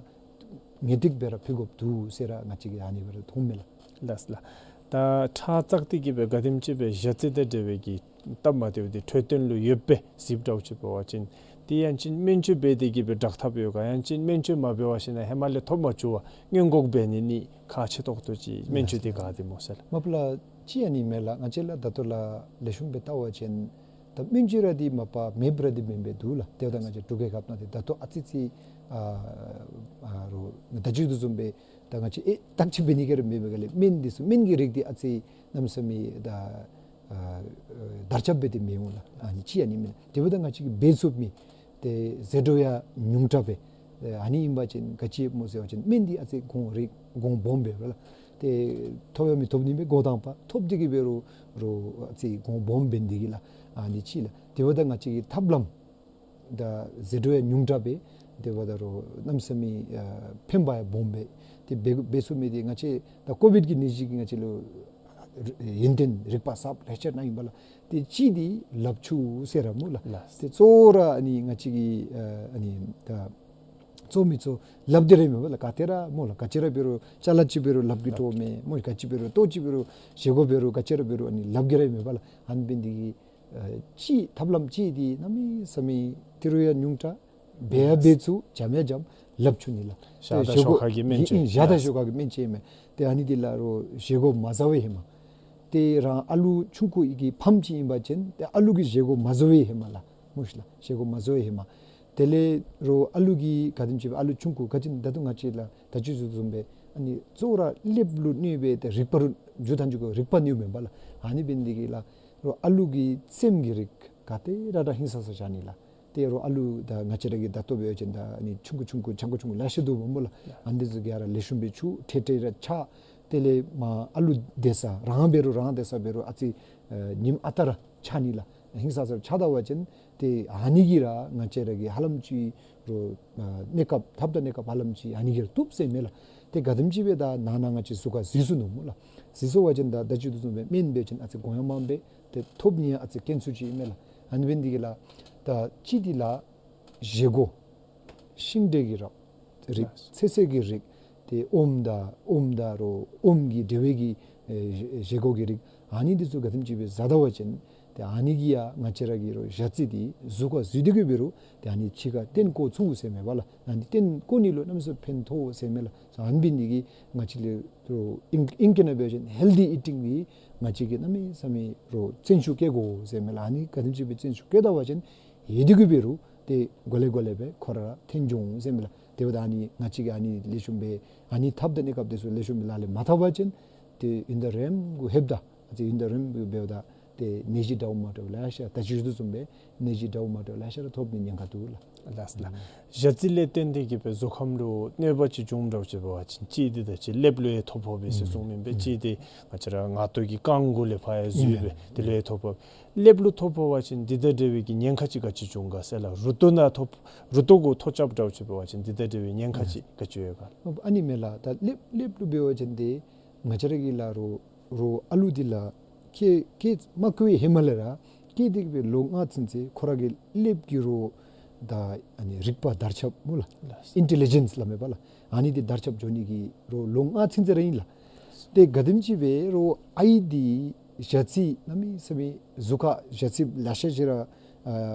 ངེས་ཏིག་སྦེ་ར་ཕུལ་དགོཔ་འདུག་ཟེར་ར་ང་བཅས་ཀྱིས་ཨ་ནི་སྦེ་ར་མཐོངམ་མས་ལགས། ལགས་སོ་ལགས། ད་ཁྲག་བཙགས་ཏེ་གིས་འབད་ག་དེམ་ཅིག་སྦེ་ཞ་རྩི་དང་འབྲེལ་བའི་གི་སྟབས་མ་བདེཝ་འདི་འཕྲོད་བསྟེན་ལུ་ཡོདཔ་སྦེ་གཟིགསཔ་འདྲཝ་ཅིག་འབད་བ་ཅིན་དེ་ཡང་ཅིན་སྨན་བཅོས་འབད་དེ་གིས་འབད་དྲག་ཐབས་ཡོད་ག། ཡང་ཅིན་སྨན་བཅོས་མ་འབད་བ་ཅིན་ཧེ་མ་ལས་ཐོབ་མ་བཅུག་པར་སྔོན་འགོག་འབད་ནི་ནི་ཁག་ཆེ་ཏོག་ཏོ་ཅིག་སྨན་བཅོས་འདི་ག་དེ་སྨོ་ཟེར་ལགས། མ་པ་ལགས་ཅིག་ཨ་ནི་མས་ལགས། ང་བཅས་ལགས་ད་ལྟོ་ལགས་ལེགས་ཤོམ་སྦེ་བལྟ་བ་ཅིན་ད་སྨན་བཅོས་ར་འདི་མ་པ་མེདཔ་ར་འདི་མེན་པས་འདུག་ལགས། དེ་འབདཝ་ད་ང་བཅས་འབྲུག་རྒྱལ་ཁབ་ནང་འདི་ད་ལྟོ་ཨ་ཙི་ཅིག་ཨ་ཨ་རོ་ད་ཅི་དེ་བཟུམ་སྦེ་ད་ང་བཅས་ཨེ་བརྟག་དཔྱད་འབད་ནི་ག་ར་མེད་པའི་སྒང་ལས་སྨན་འདི་ཚུ་སྨན་གྱི་རིགས་འདི་ཨ་ཙི་གནམ་མེད་ས་མེད་ད་ཨ་དར་ཁྱབ་འབད་དེ་མི་འོང་ལགས། ཨ་ནི་ཅིག་ཨ་ནི་མས་ལགས། དེ་འབདཝ་ད་ང་བཅས་ཀྱིས་འབད་ཚུགས་མི་ཏེ་ཟད་འགྲོ་ཡང་ཉུང་དྲགས་སྦེ་ཨ་ནི་ཨིན་པ་ཅིན་ག་ཅི་སྨོ་ཟེར་བ་ཅིན་སྨན་འདི་ཨ་ཙི་གོང་རིགས་གོང་སྦོམ་སྦེ་ལགས། ཏེ་ཐོབ་ཡང་མི་ཐོབ་ནི་མས། འགོ་དང་པ་ཐོབ་སྟེ་གིས་འབད་རུང་རོ་ཨ་ཙི་གོང་སྦོམ་འབད་ནི་འདི་གིས་ལགས། ཨ་ནི་ཅིག་ལགས། དེ་འབདཝ་ད་ང་བཅས་ཀྱི་ཐབས་ལམ་ད་ཟད་འགྲོ་ཡང་ཉུང་དྲགས་སྦེ་དེ་འབདཝ་ད་རོ་གནམ་མེད་ས་མེད་ཨ་ཕན་པ་ཡང་སྦོམ་སྦེ་ཏེ་འབད་འབད་ཚུགས་མི་འདི་ང་བཅས་ད་ཀོ་བིཌ་ཀྱི་ནད་གཞི་གིས་ང་བཅས་ལུ་ཡོན་ཏན་རིག་པ་གསརཔ་ལེ་ཤ་གནང་ཡི་པ་ལགས། ཏེ་ཅིག་འདི་ལགཔ་འཁྱུ་ཟེར་ར་སྨོ་ལགས། ལགས། ཏེ་གཙོ་བོ་ར་ཨ་ནི་ང་བཅས་ཀྱི་ཨ་ཨ་ནི་ད་གཙོ་མི་གཙོ་ལགཔ་འདི་ར་མས་པ་ལགས། ག་ཏེ་ར་སྨོ་ལགས། ག་ཅི་ར་འབད་རུང་ཅ་ལ་ཅིག་འབད་རུང་ལགཔ་གིས་འདྲོག་མས་སྨོ། ག་ཅི་འབད་རུང་ལྟོ་ཅིག་འབད་རུང་བཞེས་སྒོ་འབད་རུང་ག་ཅི་ར་འབད་རུང་ཨ་ནི་ལགཔ་གིས་ར་མས་པ་ལགས། ཨ་ནི་འབད་ནི་འདི་གིས་ཨ་ཅིག་ཐབས་ལམ་ཅིག་འདི་གནམ་མེད་ས་མེད་ཏི་རུ་ཡང་ཉུང་དྲགས་འབད་ཡང་འབད་ཚུགས་འཇམ་ཡང་འཇམ་ལགཔ་འཁྱུ་ནི་ལགས། ཞག་དང་ཞོ་ཁ་གི་སྨན་བཅོས། ཨིན་ཞག་དང་ཞོ་ཁ་གི་སྨན་བཅོས་མས། ཏེ་ཨ་ནི་འདི་ལགས་རོ་བཞེས་སྒོ་མ་བཟའ་བའི་ཧེ་མ་ཏེ་རང་ཨ་ལུ་ཆུང་ཀུ་ཨི་གི་ཕམ་ཅིག་ཨིན་པ་ཅིན་ཏེ་ཨ་ལུ་གིས་བཞེས་སྒོ་མ་བཟའ་བའི་ཧེ་མ་ལགས་སྨོ་ཤི་ལགས། བཞེས་སྒོ་མ་བཟའ་བའི་ཧེ་མ་དེ་ལས་རོ་ཨ་ལུ་གིས་ག་དེམ་ཅིག་སྦེ་ཨ་ལུ་ཆུང་ཀུ་ག་ཅི་ད་ལྟོ་ང་བཅས་ལགས་ད་ཅི་ཞུ་བཟུམ་སྦེ་ཨ་ནི་གཙོ་བོ་ར་ཀླདཔ་ལུ་གནོད་པའི་ཏེ་རིག་པ་རུ་འགྱུར་ཐངས་ཅིག་གོ་རིག་པ་གནོདཔ་མས་པ་ལགས། ཨ་ནི་འབད་ནི་འདི་གིས་ལགས་རོ་ཨ་ལུ་གི་སེམས་ཀྱི་རིགས་ག་ཏེ་ར་ད་ཧིང་སངས་ས་ཆགས་ནི་ལགས། ཏེ་རོ་ཨ་ལུ་ད་ང་བཅས་ར་གི་ད་ལྟོ་འབད་བ་ཅིན་ད་ཨ་ནི་ཆུང་ཀུ་ཆུང་ཀུ་ཆང་ཁུ་ཆུང་ཀུ་ལེ་ཤ་འདུག་པ་སྨོ་ལགས། ཨ་ནི་འདི་ཚུ་ག་ར་ལེགས་ཤོམ་སྦེ་འཁྱུ་ཁྲེ་ཁྲེ་ར་འཁྱག། དེ་ལས་མ་ཨ་ལུ་སྡོད་ས་རང་འབད་རུང་རང་སྡོད་ས་འབད་རུང་ཨ་ཙི་ཨ་ཉིམ་ཨ་རྟག་ར་ཆགས་ནི་ལགས། ཧིང་སངས་ས་ཆགས་ད་པ་ཅིན་ཏེ་ཨ་ནི་གིས་ར་ང་བཅས་ར་གི་ཧ་ལམ་ཅིག་རོ་ཨ་གནས་སྐབས་ཐབས་དང་གནས་སྐབས་ཧ་ལམ་ཅིག་ཨ་ནི་གིས་ར་བཏུབ་ཟེར་མས་ལགས། ཏེ་ག་དེམ་ཅིག་སྦེ་ད་ནང་ན་ང་བཅས་གཟུགས་ཁར་བཟི་ཚུགས་ནུག་སྨོ་ལགས། བཟི་ཚུགས་པ་ཅིན་ད་ད་ཅི་དེ་བཟུམ་སྦེ་སྨན་འབད་བ་ཅིན་ཨ་ཙི་གོང་ཡང་མངམ་སྦེ་ཏེ་ཐོབ་ནི་ཡང་ཨ་ཙི་དཀོན་སུ་ཅིག་ཨིན་མས་ལགས། ཨ་ནི་འབད་ནི་འདི་གིས་ལགས་ད་ཅིག་འདི་ལགས་བཞེས་སྒོ་ཤིང་འབྲས་ཀྱི་རིགས་རིགས་ལགས། ཚོད་བསྲེ་གི་རིགས་ཏེ་ཨོམ་དང་ཨོམ་དང་རོ་ཨོམ་གྱི་འབྲེལ་བའི་གི་ཨེ་བཞེས་སྒོ་གི་རིགས་ཨ་ནི་འདི་ཚུ་ག་དེམ་ཅིག་སྦེ་བཟའ་ད་པ་ཅིན་ཏེ་ཨ་ནི་གིས་ཡང་ང་བཅས་ར་གི་རོ་ཞ་རྩི་འདི་གཟུགས་ཁར་བཟི་སྟེ་གིས་འབད་རུང་ཏེ་ཨ་ནི་ཕྱི་ཁར་བསྟེན་བཀོ་ཚུགས་ཟེར་མས་པ་ལགས། ཨ་ནི་བསྟེན་བཀོ་ནི་ལུ་གནམ་མེད་ས་མེད་ཕན་ཐོགས་ཟེར་མས་ལགས། སོ་ཨ་ནི་འབད་ནི་འདི་གིས་ང་བཅས་ལུ་རོ་ཨིང་ཨིང་སྐད་ནང་འབད་བ་ཅིན་ཧེལ་ཐི་ཨི་ཊིང་འདི་ང་བཅས་ཀྱིས་གནམ་མེད་ས་མེད་རོ་བརྩོན་ཤུགས་བསྐྱེད་དགོ་ཟེར་མས་ལགས། ཨ་ནི་ག་དེམ་ཅིག་སྦེ་བརྩོན་ཤུགས་བསྐྱེད་ད་པ་ཅིན་ཡོད་དེ་གིས་འབད་རུང་ཏེ་གོ་ལེ་གོ་ལེ་སྦེ་ཁོ་ར་ཐོན་འགྱོ་འོང་ཟེར་མས་ལགས། དེ་འབདཝ་ད་ཨ་ནི་ང་བཅས་ཀྱིས་ཨ་ནི་ལེགས་ཤོམ་སྦེ་ཨ་ནི་འཐབ་ད་གནས་སྐབས་དེ་ཚུ་ལེགས་ཤོམ་སྦེ་ལག་ལེན་མ་འཐབ་པ་ཅིན་ཏེ་ཡོན་ཏན་རིངམོ་གུ་ལྷོདཔ་ད་ཨ་ཙི་ཡོན་ཏན་རིངམོ་གུ་འབདཝ་ད་ཏེ་ནད་གཞི་འདྲཝ་མ་འདྲཝ་ལེ་ཤ་ད་ཅི་ཞུ་དོ་བཟུམ་སྦེ་ནད་གཞི་འདྲཝ་མ་འདྲཝ་ལེ་ཤ་ར་ཐོབ་ནི་ཉེན་ཁ་འདུག་ལགས། ལགས་ལགས། ཨུམ། ཞ་རྩི་ལས་བརྟེན་ཏེ་གི་སྦེ་གཟུགས་ཁམས་ལུ་གནོད་པ་ཅིག་འབྱུངམ་འདྲཝ་ཅིག་འབད་བ་ཅིན་གཅིག་འདི་ད་ཅི་ཀླདཔ་ལུ་ཡང་ཐོ་ཕོག་པས་ཟེར་གསུངམ་ཨིན་པས། ཨུམ། གཅིག་འདི་ང་བཅས་ར་ངར་ཏོ་གི་རྐང་མགུ་ལས་ཕར་ཡང་འཛུལ་སྦེ་ཨུམ་དེ་ལུ་ཡང་ཐོ་ཕོག། ཀླདཔ་ལུ་ཐོ་ཕོག་པ་ཅིན་འདི་དང་འབྲེལ་བའི་གི་ཉེན་ཁ་ཅིག་ག་ཅི་འབྱུང་ག་ཟེར་ལགས། རུ་ཏོ་ནང་ཐོ་རུ་ཏོ་གུ་ཐོ་རྐྱབ་འདྲཝ་ཅིག་འབད་བ་ཅིན་འདི་དང་འབྲེལ་བའི་ཉེན་ཁ་ཅིག་ག་ཅི་ཡོད་ག་ལགས། ཨ་ནི་མས་ལགས། ད་ཀླདཔ་ཀླདཔ་ལུ་འབད་བ་ཅིན་ཏེ་ང་བཅས་ར་གི་ལགས་རོ་རོ་ཨ་ལུ་འདི་ལགས་སྐྱེ་སྐྱེ་མ་སྐྱེ་བའི་ཧེ་མ་ལས་ར་སྐྱེས་ཏེ་གི་སྦེ་ལོ་ལྔ་ཚུན་ཚོད་ཁོ་ར་གི་ཀླདཔ་གི་རོ་ད་ཨ་ནི་རིག་པ་དར་ཁྱབ་སྨོ་ལགས། ལགས། ཨིན་ཊེ་ལི་ཇེནསི་སླབ་མས་པ་ལགས། ཨ་ནི་འདི་དར་ཁྱབ་འགྱོ་ནི་གི་རོ་ལོ་ལྔ་ཚུན་ཚོད་ར་ཨིན་ལགས། ཏེ་ག་དེམ་ཅིག་སྦེ་རོ་ཨའི་འདི་ཞ་རྩི་གནམ་མེད་ས་མེད་གཟུགས་ཁར་ཞ་རྩི་ལེ་ཤ་ཅིག་ར་ཨ་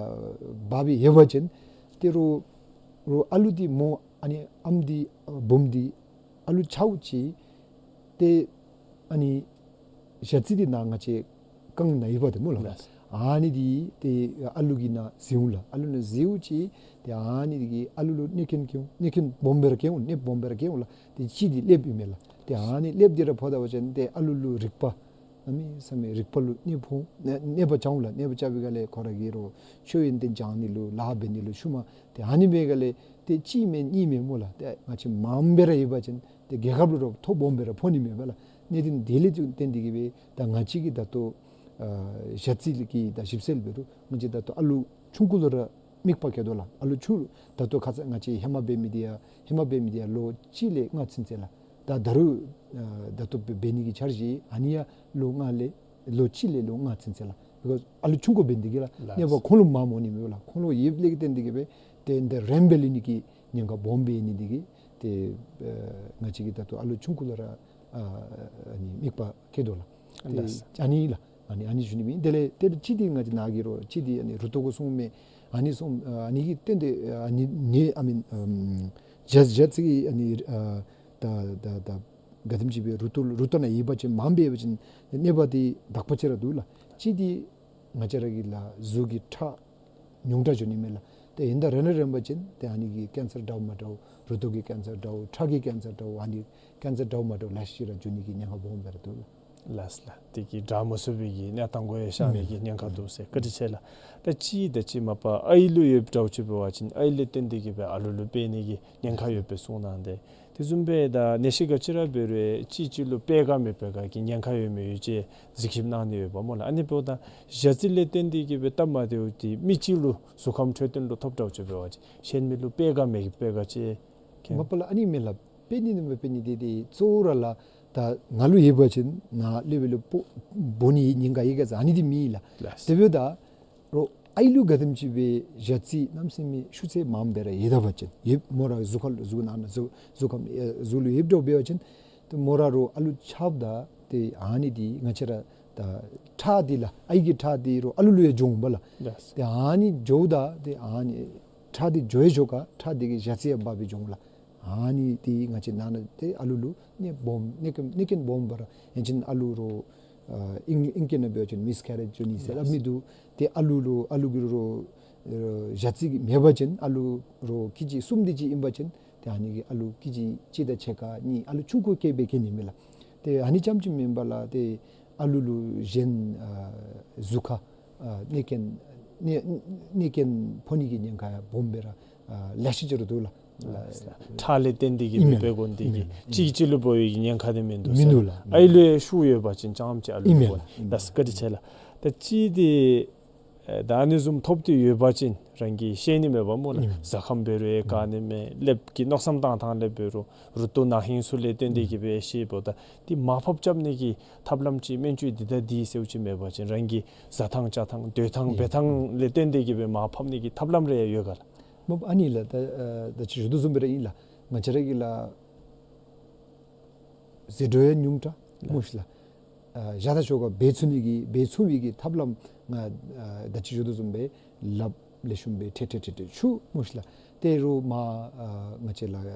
འབག་སྦེ་ཡོད་པ་ཅིན་ཏེ་རོ་རོ་ཨ་ལུ་འདི་མོ་ཨ་ནི་ཨམ་འདི་ཨ་བུམོ་འདི་ཨ་ལུ་ཆགས་ཅི། ཏེ་ཨ་ནི་ཞ་རྩི་འདི་ནཱ་ང་བཅས་རྐང་ནང་ཡོདཔ་འདི་སྨོ་ལགས། ལགས། ཨ་ནི་འདི་ཏེ་ཨ་ལུ་གི་ནང་འཛུལ་འོང་ལགས། ཨ་ལུ་ནང་འཛུལ་ཅི། ཏེ་ཨ་ནི་འདི་གིས་ཨ་ལུ་ལུ་གནོད་སྐྱོན་སྐྱེལ་འོང་། གནོད་སྐྱོན་སྦོམ་སྦེ་ར་སྐྱེལ་འོང་། གནོདཔ་སྦོམ་སྦེ་ར་སྐྱེལ་འོང་ལགས། ཏེ་གཅིག་འདི་ཀླདཔ་ཨིན་མས་ལགས། ཏེ་ཨ་ནི་ཀླདཔ་འདི་ར་ཕོག་ད་པ་ཅིན་ཏེ་ཨ་ལུ་ལུ་རིག་པ་གནམ་མེད་ས་མེད་རིག་པ་ལུ་གནོད་ཕོག་གནོད་པ་རྐྱབ་འོང་ལགས། གནོད་པ་རྐྱབ་པའི་སྒང་ལས་ཁོ་ར་གིས་རོ་ཆོས་ཡོན་ཏན་སྦྱང་ནི་ལུ་ལཱ་འབད་ནི་ལུ་ཤུལ་མ་ཏེ་ཨ་ནི་འབད་སྒང་ལས་ཏེ་གཅིག་མེན་གཉིས་མེན་སྨོ་ལགས། ཏེ་ང་བཅས་མངམ་སྦེ་ར་ཡོད་པ་ཅིན་ཏེ་རྒྱལ་ཁབ་ལུ་རོ་ཐོ་སྦོམ་སྦེ་ར་ཕོག་ནི་མས་པ་ལགས། གནད་དོན་དེ་ལས་བརྟེན་ཏེ་གི་སྦེ་ད་ང་བཅས་ཀྱིས་ད་ལྟོ་ཨ་ཞ་རྩི་ལུ་གི་ད་ཞིབ་འཚོལ་འབད་རུང་ང་བཅས་ད་ལྟོ་ཨ་ལུ་ཆུང་ཀུ་ལུ་ར་དམིགས་པ་བསྐྱེད་དོ་ལགས། ཨ་ལུ་ཆུང་ད་ལྟོ་ཁ་ཙ་ང་བཅས་ཧེ་མ་འབད་མི་འདི་ཡང་ཧེ་མ་འབད་མི་འདི་ཡང་ལོ་གཅིག་ལས་ལྔ་ཚུན་ཚོད་ལགས། ད་ད་རུང་ཨ་ད་ལྟོ་འབད་འབད་ནི་གི་འཆར་གཞི་ཨ་ནི་ཡང་ལོ་ལྔ་ལས་ལོ་གཅིག་ལས་ལོ་ལྔ་ཚུན་ཚོད་ལགས། Because ཨ་ལུ་ཆུང་ཀུ་འབད་ནི་འདི་གིས་ལགས། ལགས། གནོད་པ་ཁོང་ལུ་མངམ་འོང་ནི་མས་ལགས། ཁོང་ལུ་ཡོདཔ་ལས་བརྟེན་ཏེ་གི་སྦེ་ཏེ་འདི་རིངམོ་སྦེ་ལུས་ནི་གི་ཉེན་ཁ་སྦོམ་སྦེ་ཨིན་ནི་འདི་གིས་ཏེ་ཨ་ང་བཅས་ཀྱིས་ད་ལྟོ་ཨ་ལུ་ཆུང་ཀུ་ལུ་ར་ཨ་ཨ་ནི་དམིགས་པ་བསྐྱེད་དོ་ལགས། ཏེ་ལགས། ཨ་ནི་ལགས། ཨ་ནི་ཨ་ནི་ཞུ་ནི་མས། དེ་ལས་ཏེ་གཅིག་འདི་ང་བཅས་ནཱ་གི་རོ་གཅིག་འདི་ཨ་ནི་རུ་ཏོ་གུ་སོང་མས། ཨ་ནི་སོང་ཨ་ནི་གི་སྟེང་འདི་ཨ་ནི་ནི་ཨ་མེན་ཨམ་ཞ་ཞ་རྩི་གི་ཨ་ནི་ཨ་ད་ད་ད་ག་དེམ་ཅིག་སྦེ་རུ་ཏོ་རུ་ཏོ་ནང་ཡོད་པ་ཅིན་མངམ་སྦེ་ཡོད་པ་ཅིན་གནོད་པ་འདི་དག་པ་ཅིག་ར་འདུག་ལགས། གཅིག་འདི་ང་བཅས་ར་གི་ལགས་གཟུགས་ཀྱི་ཁྲག་ཉུང་དྲགས་འགྱོ་ནི་མས་ལགས། ཏེ་ཡུན་དང་རིང་རིང་རིངམོ་ཅིན་ཏེ་ཨ་ནི་གིས་ཀེན་སར་འདྲཝ་མ་འདྲཝ་རུ་ཏོ་གི་ཀེན་སར་འདྲཝ་ཁྲག་གི་ཀེན་སར་འདྲཝ་ཨ་ནི་ཀེན་སར་འདྲཝ་མ་འདྲཝ་ལེ་ཤ་ཅིག་ར་འགྱོ་ནི་གི་ཉེན་ཁ་སྦོམ་སྦེ་ར་འདུག་ལགས། ལགས་ལགས། དེ་གིས་དྲག་མ་ཚུགས་པའི་གི་གནས་སྟངས་གུ་ཡང་ཤར་ནི་གི་ཉེན་ཁ་འདུག་ཟེར། བཀའ་དྲིན་ཆེ་ལགས། ད་གཅིག་ད་གཅིག་མ་པ་ཨའི་ལུ་ཡོདཔ་འདྲཝ་ཅིག་འབད་བ་ཅིན་ཨའི་ལས་བརྟེན་ཏེ་གི་སྦེ་ཨ་ལུ་ལུ་འཕེལ་ནི་གི་ཉེན་ཁ་ཡོདཔ་སྦེ་གསུངས་གནང་སྟེ། དེ་བཟུམ་སྦེ་ད་ནད་གཞི་ག་ཅི་ར་འབད་རུང་གཅིག་གཅིག་ལུ་འཕེལ་ག་མི་འཕེལ་ག་གི་ཉེན་ཁ་ཡོད་མི་ཡོད་ཅིག་གཟིགས་ཞིབ་གནང་ནི་ཡོདཔ་སྨོ་ལགས། ཨ་ནི་འབདཝ་ད་ཞ་རྩི་ལས་བརྟེན་ཏེ་གི་སྦེ་སྟབས་མ་བདེཝ་འདི་མི་གཅིག་ལུ་གཟུགས་ཁམས་འཕྲོད་བསྟེན་ལུ་ཐོབ་འདྲཝ་ཅིག་འབད་བ་ཅིན་གཞན་མི་ལུ་འཕེལ་ག་མི་འཕེལ་ག་ཅིག་མཁྱེན། མ་པ་ལགས་ཨ་ནི་མས་ལགས། འཕེལ་ནི་དང་མ་འཕེལ་ནི་འདི་ཏེ་གཙོ་བོ་ར་ལགས་ད་ང་ལུ་ཡོད་པ་ཅིན་ནཱ་ཀླད་པ་ལུ་འབོ་འབོ་ནི་ཉེན་ཁ་ཡོད་ག་ཟེར་ཨ་ནི་འདི་མེན་ལགས། ལགས། དེ་འབདཝ་ད་རོ་ཨའི་ལུ་ག་དེམ་ཅིག་སྦེ་ཞ་རྩི་གནམ་མེད་ས་མེད་ཤུགས་ཚད་མངམ་སྦེ་ར་ཡོད་ད་པ་ཅིན་ཡོད་མོ་ར་གཟུགས་ཁ་ལུ་གཟུགས་ནང་ན་གཟུགས་གཟུགས་ཁམས་ཨེ་གཟུགས་ལུ་ཡོདཔ་འདྲཝ་འབད་བ་ཅིན་ཏེ་མོ་ར་རོ་ཨ་ལུ་ཆགསཔ་ད་ཏེ་ཨ་ནི་འདི་ང་བཅས་ར་ད་ཁྲག་འདི་ལགས་ཨའི་གི་ཁྲག་འདི་རོ་ཨ་ལུ་ལུ་ཡང་འགྱོ་འོང་པ་ལགས། ལགས། ཏེ་ཨ་ནི་འགྱོཝ་ད་ཏེ་ཨ་ནི་ཁྲག་འདི་འགྱོ་ཡང་འགྱོ་ག་ཁྲག་འདི་གིས་ཞ་རྩི་ཡང་འབག་སྦེ་འགྱོ་འོང་ལགས། ཨ་ནི་འདི་ང་བཅས་ནང་ན་ཏེ་ཨ་ལུ་ལུ་གནོད་སྦོམ་གནོད་སྐྱོན་གནོད་སྐྱོན་སྦོམ་སྦེ་ར་ཡང་ཅིན་ཨ་ལུ་རོ་ཨ་ཨིང་ཨིང་སྐད་ནང་འབད་བ་ཅིན་མིས་ཀེ་རེཇ་འགྱོ་ནི་ཟེར་སླབ་ནི་འདུག། ཏེ་ཨ་ལུ་ལུ་ཨ་ལུ་གི་རོ་ཨ་ཞ་རྩི་གི་མེད་པ་ཅིན་ཨ་ལུ་རོ་ཀེ་ཇི་གསུམ་དེ་ཅིག་ཨིན་པ་ཅིན་ཏེ་ཨ་ནི་གིས་ཨ་ལུ་ཀེ་ཇི་གཅིག་དང་ཕྱེད་ཀ་གཉིས་ཨ་ལུ་ཆུང་ཀུ་སྐྱེས་སྦེ་སྐྱེ་ནི་མས་ལགས། ཏེ་ཨ་ནི་རྐྱངམ་ཅིག་མེན་པར་ལགས་ཏེ་ཨ་ལུ་ལུ་གཞན་ཨ་གཟུགས་ཁར་ཨ་གནོད་སྐྱོན་གནོད་གནོད་སྐྱོན་ཕོག་ནི་གི་ཉེན་ཁ་ཡང་སྦོམ་སྦེ་ར་ཨ་ལེ་ཤ་ཅིག་ར་འདུག་ལགས། ལགས། ཁྲག་ལས་བརྟེན་ཏེ་གི་ཨིན་མས། འབད་འབད་དགོ་ནི་དེ་གིས་ཨིན་མས། གཅིག་གཅིག་ལུ་འབོ་བའི་གི་ཉེན་ཁ་དེ་མིན་འདུག་མིན་ཟེར། འདུག་ལགས། ཨའི་ལུ་ཡང་ཤུགས་ཡོད་པ་ཅིན་རྐྱངམ་ཅིག་ཨ་ལུ་ཨིན་མས་འབོ་ལགས། ལགས། བཀའ་དྲིན་ཆེ་ལགས། ད་གཅིག་འདི་ཨེ་ད་ཨ་ནི་བཟུམ་ཐོབ་སྟེ་ཡོད་པ་ཅིན་རང་གིས་ཤེས་ནི་མས་པ་སྨོ་ལགས། ཨིན་མས། གཟའ་ཁམས་འབད་རུང་ཡང་ག་ནི་མས། ཀླདཔ་གི་མནོ་བསམ་བཏང་ཐངས་ལས་འབད་རུང་རུ་ཏོ་ན་ཧིང་ཚུ་ལས་བརྟེན་ཏེ་གི་སྦེ་ཤེས་འབདཝ་ད་འདི་མར་ཕབ་རྐྱབ་ནི་གི་ཐབས་ལམ་ཅིག་སྨན་བཅོས་འདི་དང་འདི་ཟེརཝ་ཅིག་མེད་པ་ཅིན་རང་གི་བཟའ་ཐངས་བཅའ་ཐངས་སྡོད་ཐངས་འབད་ཐངས་ལས་བརྟེན་ཏེ་གི་སྦེ་མར་ཕབ་ནི་གི་ཐབས་ལམ་རེ་ཡང་ཡོད་ག་ལགས། མ་པ་ཨ་ནི་ལགས། ད་ཨ་ད་ཅི་ཞུ་དོ་བཟུམ་སྦེ་ར་ཨིན་ལགས། ང་བཅས་ར་གི་ལགས་ཟད་འགྲོ་ཡང་ཉུང་དྲགས་སྨོ་ཤིག་ལགས། ཨ་བཞག་ད་ཞོར་ག་འབད་ཚུགས་ནི་གི་འབད་ཚུགས་པའི་གི་ཐབས་ལམ་ང་ཨ་ད་ཅི་ཞུ་དོ་བཟུམ་སྦེ་ལགཔ་ལེགས་ཤོམ་སྦེ་ཁྲེ་ཁྲེ་ཁྲེ་ཁྲེ་འཁྱུ་སྨོ་ཤིག་ལགས། ཏེ་རོ་མར་ཨ་ང་བཅས་ལགས་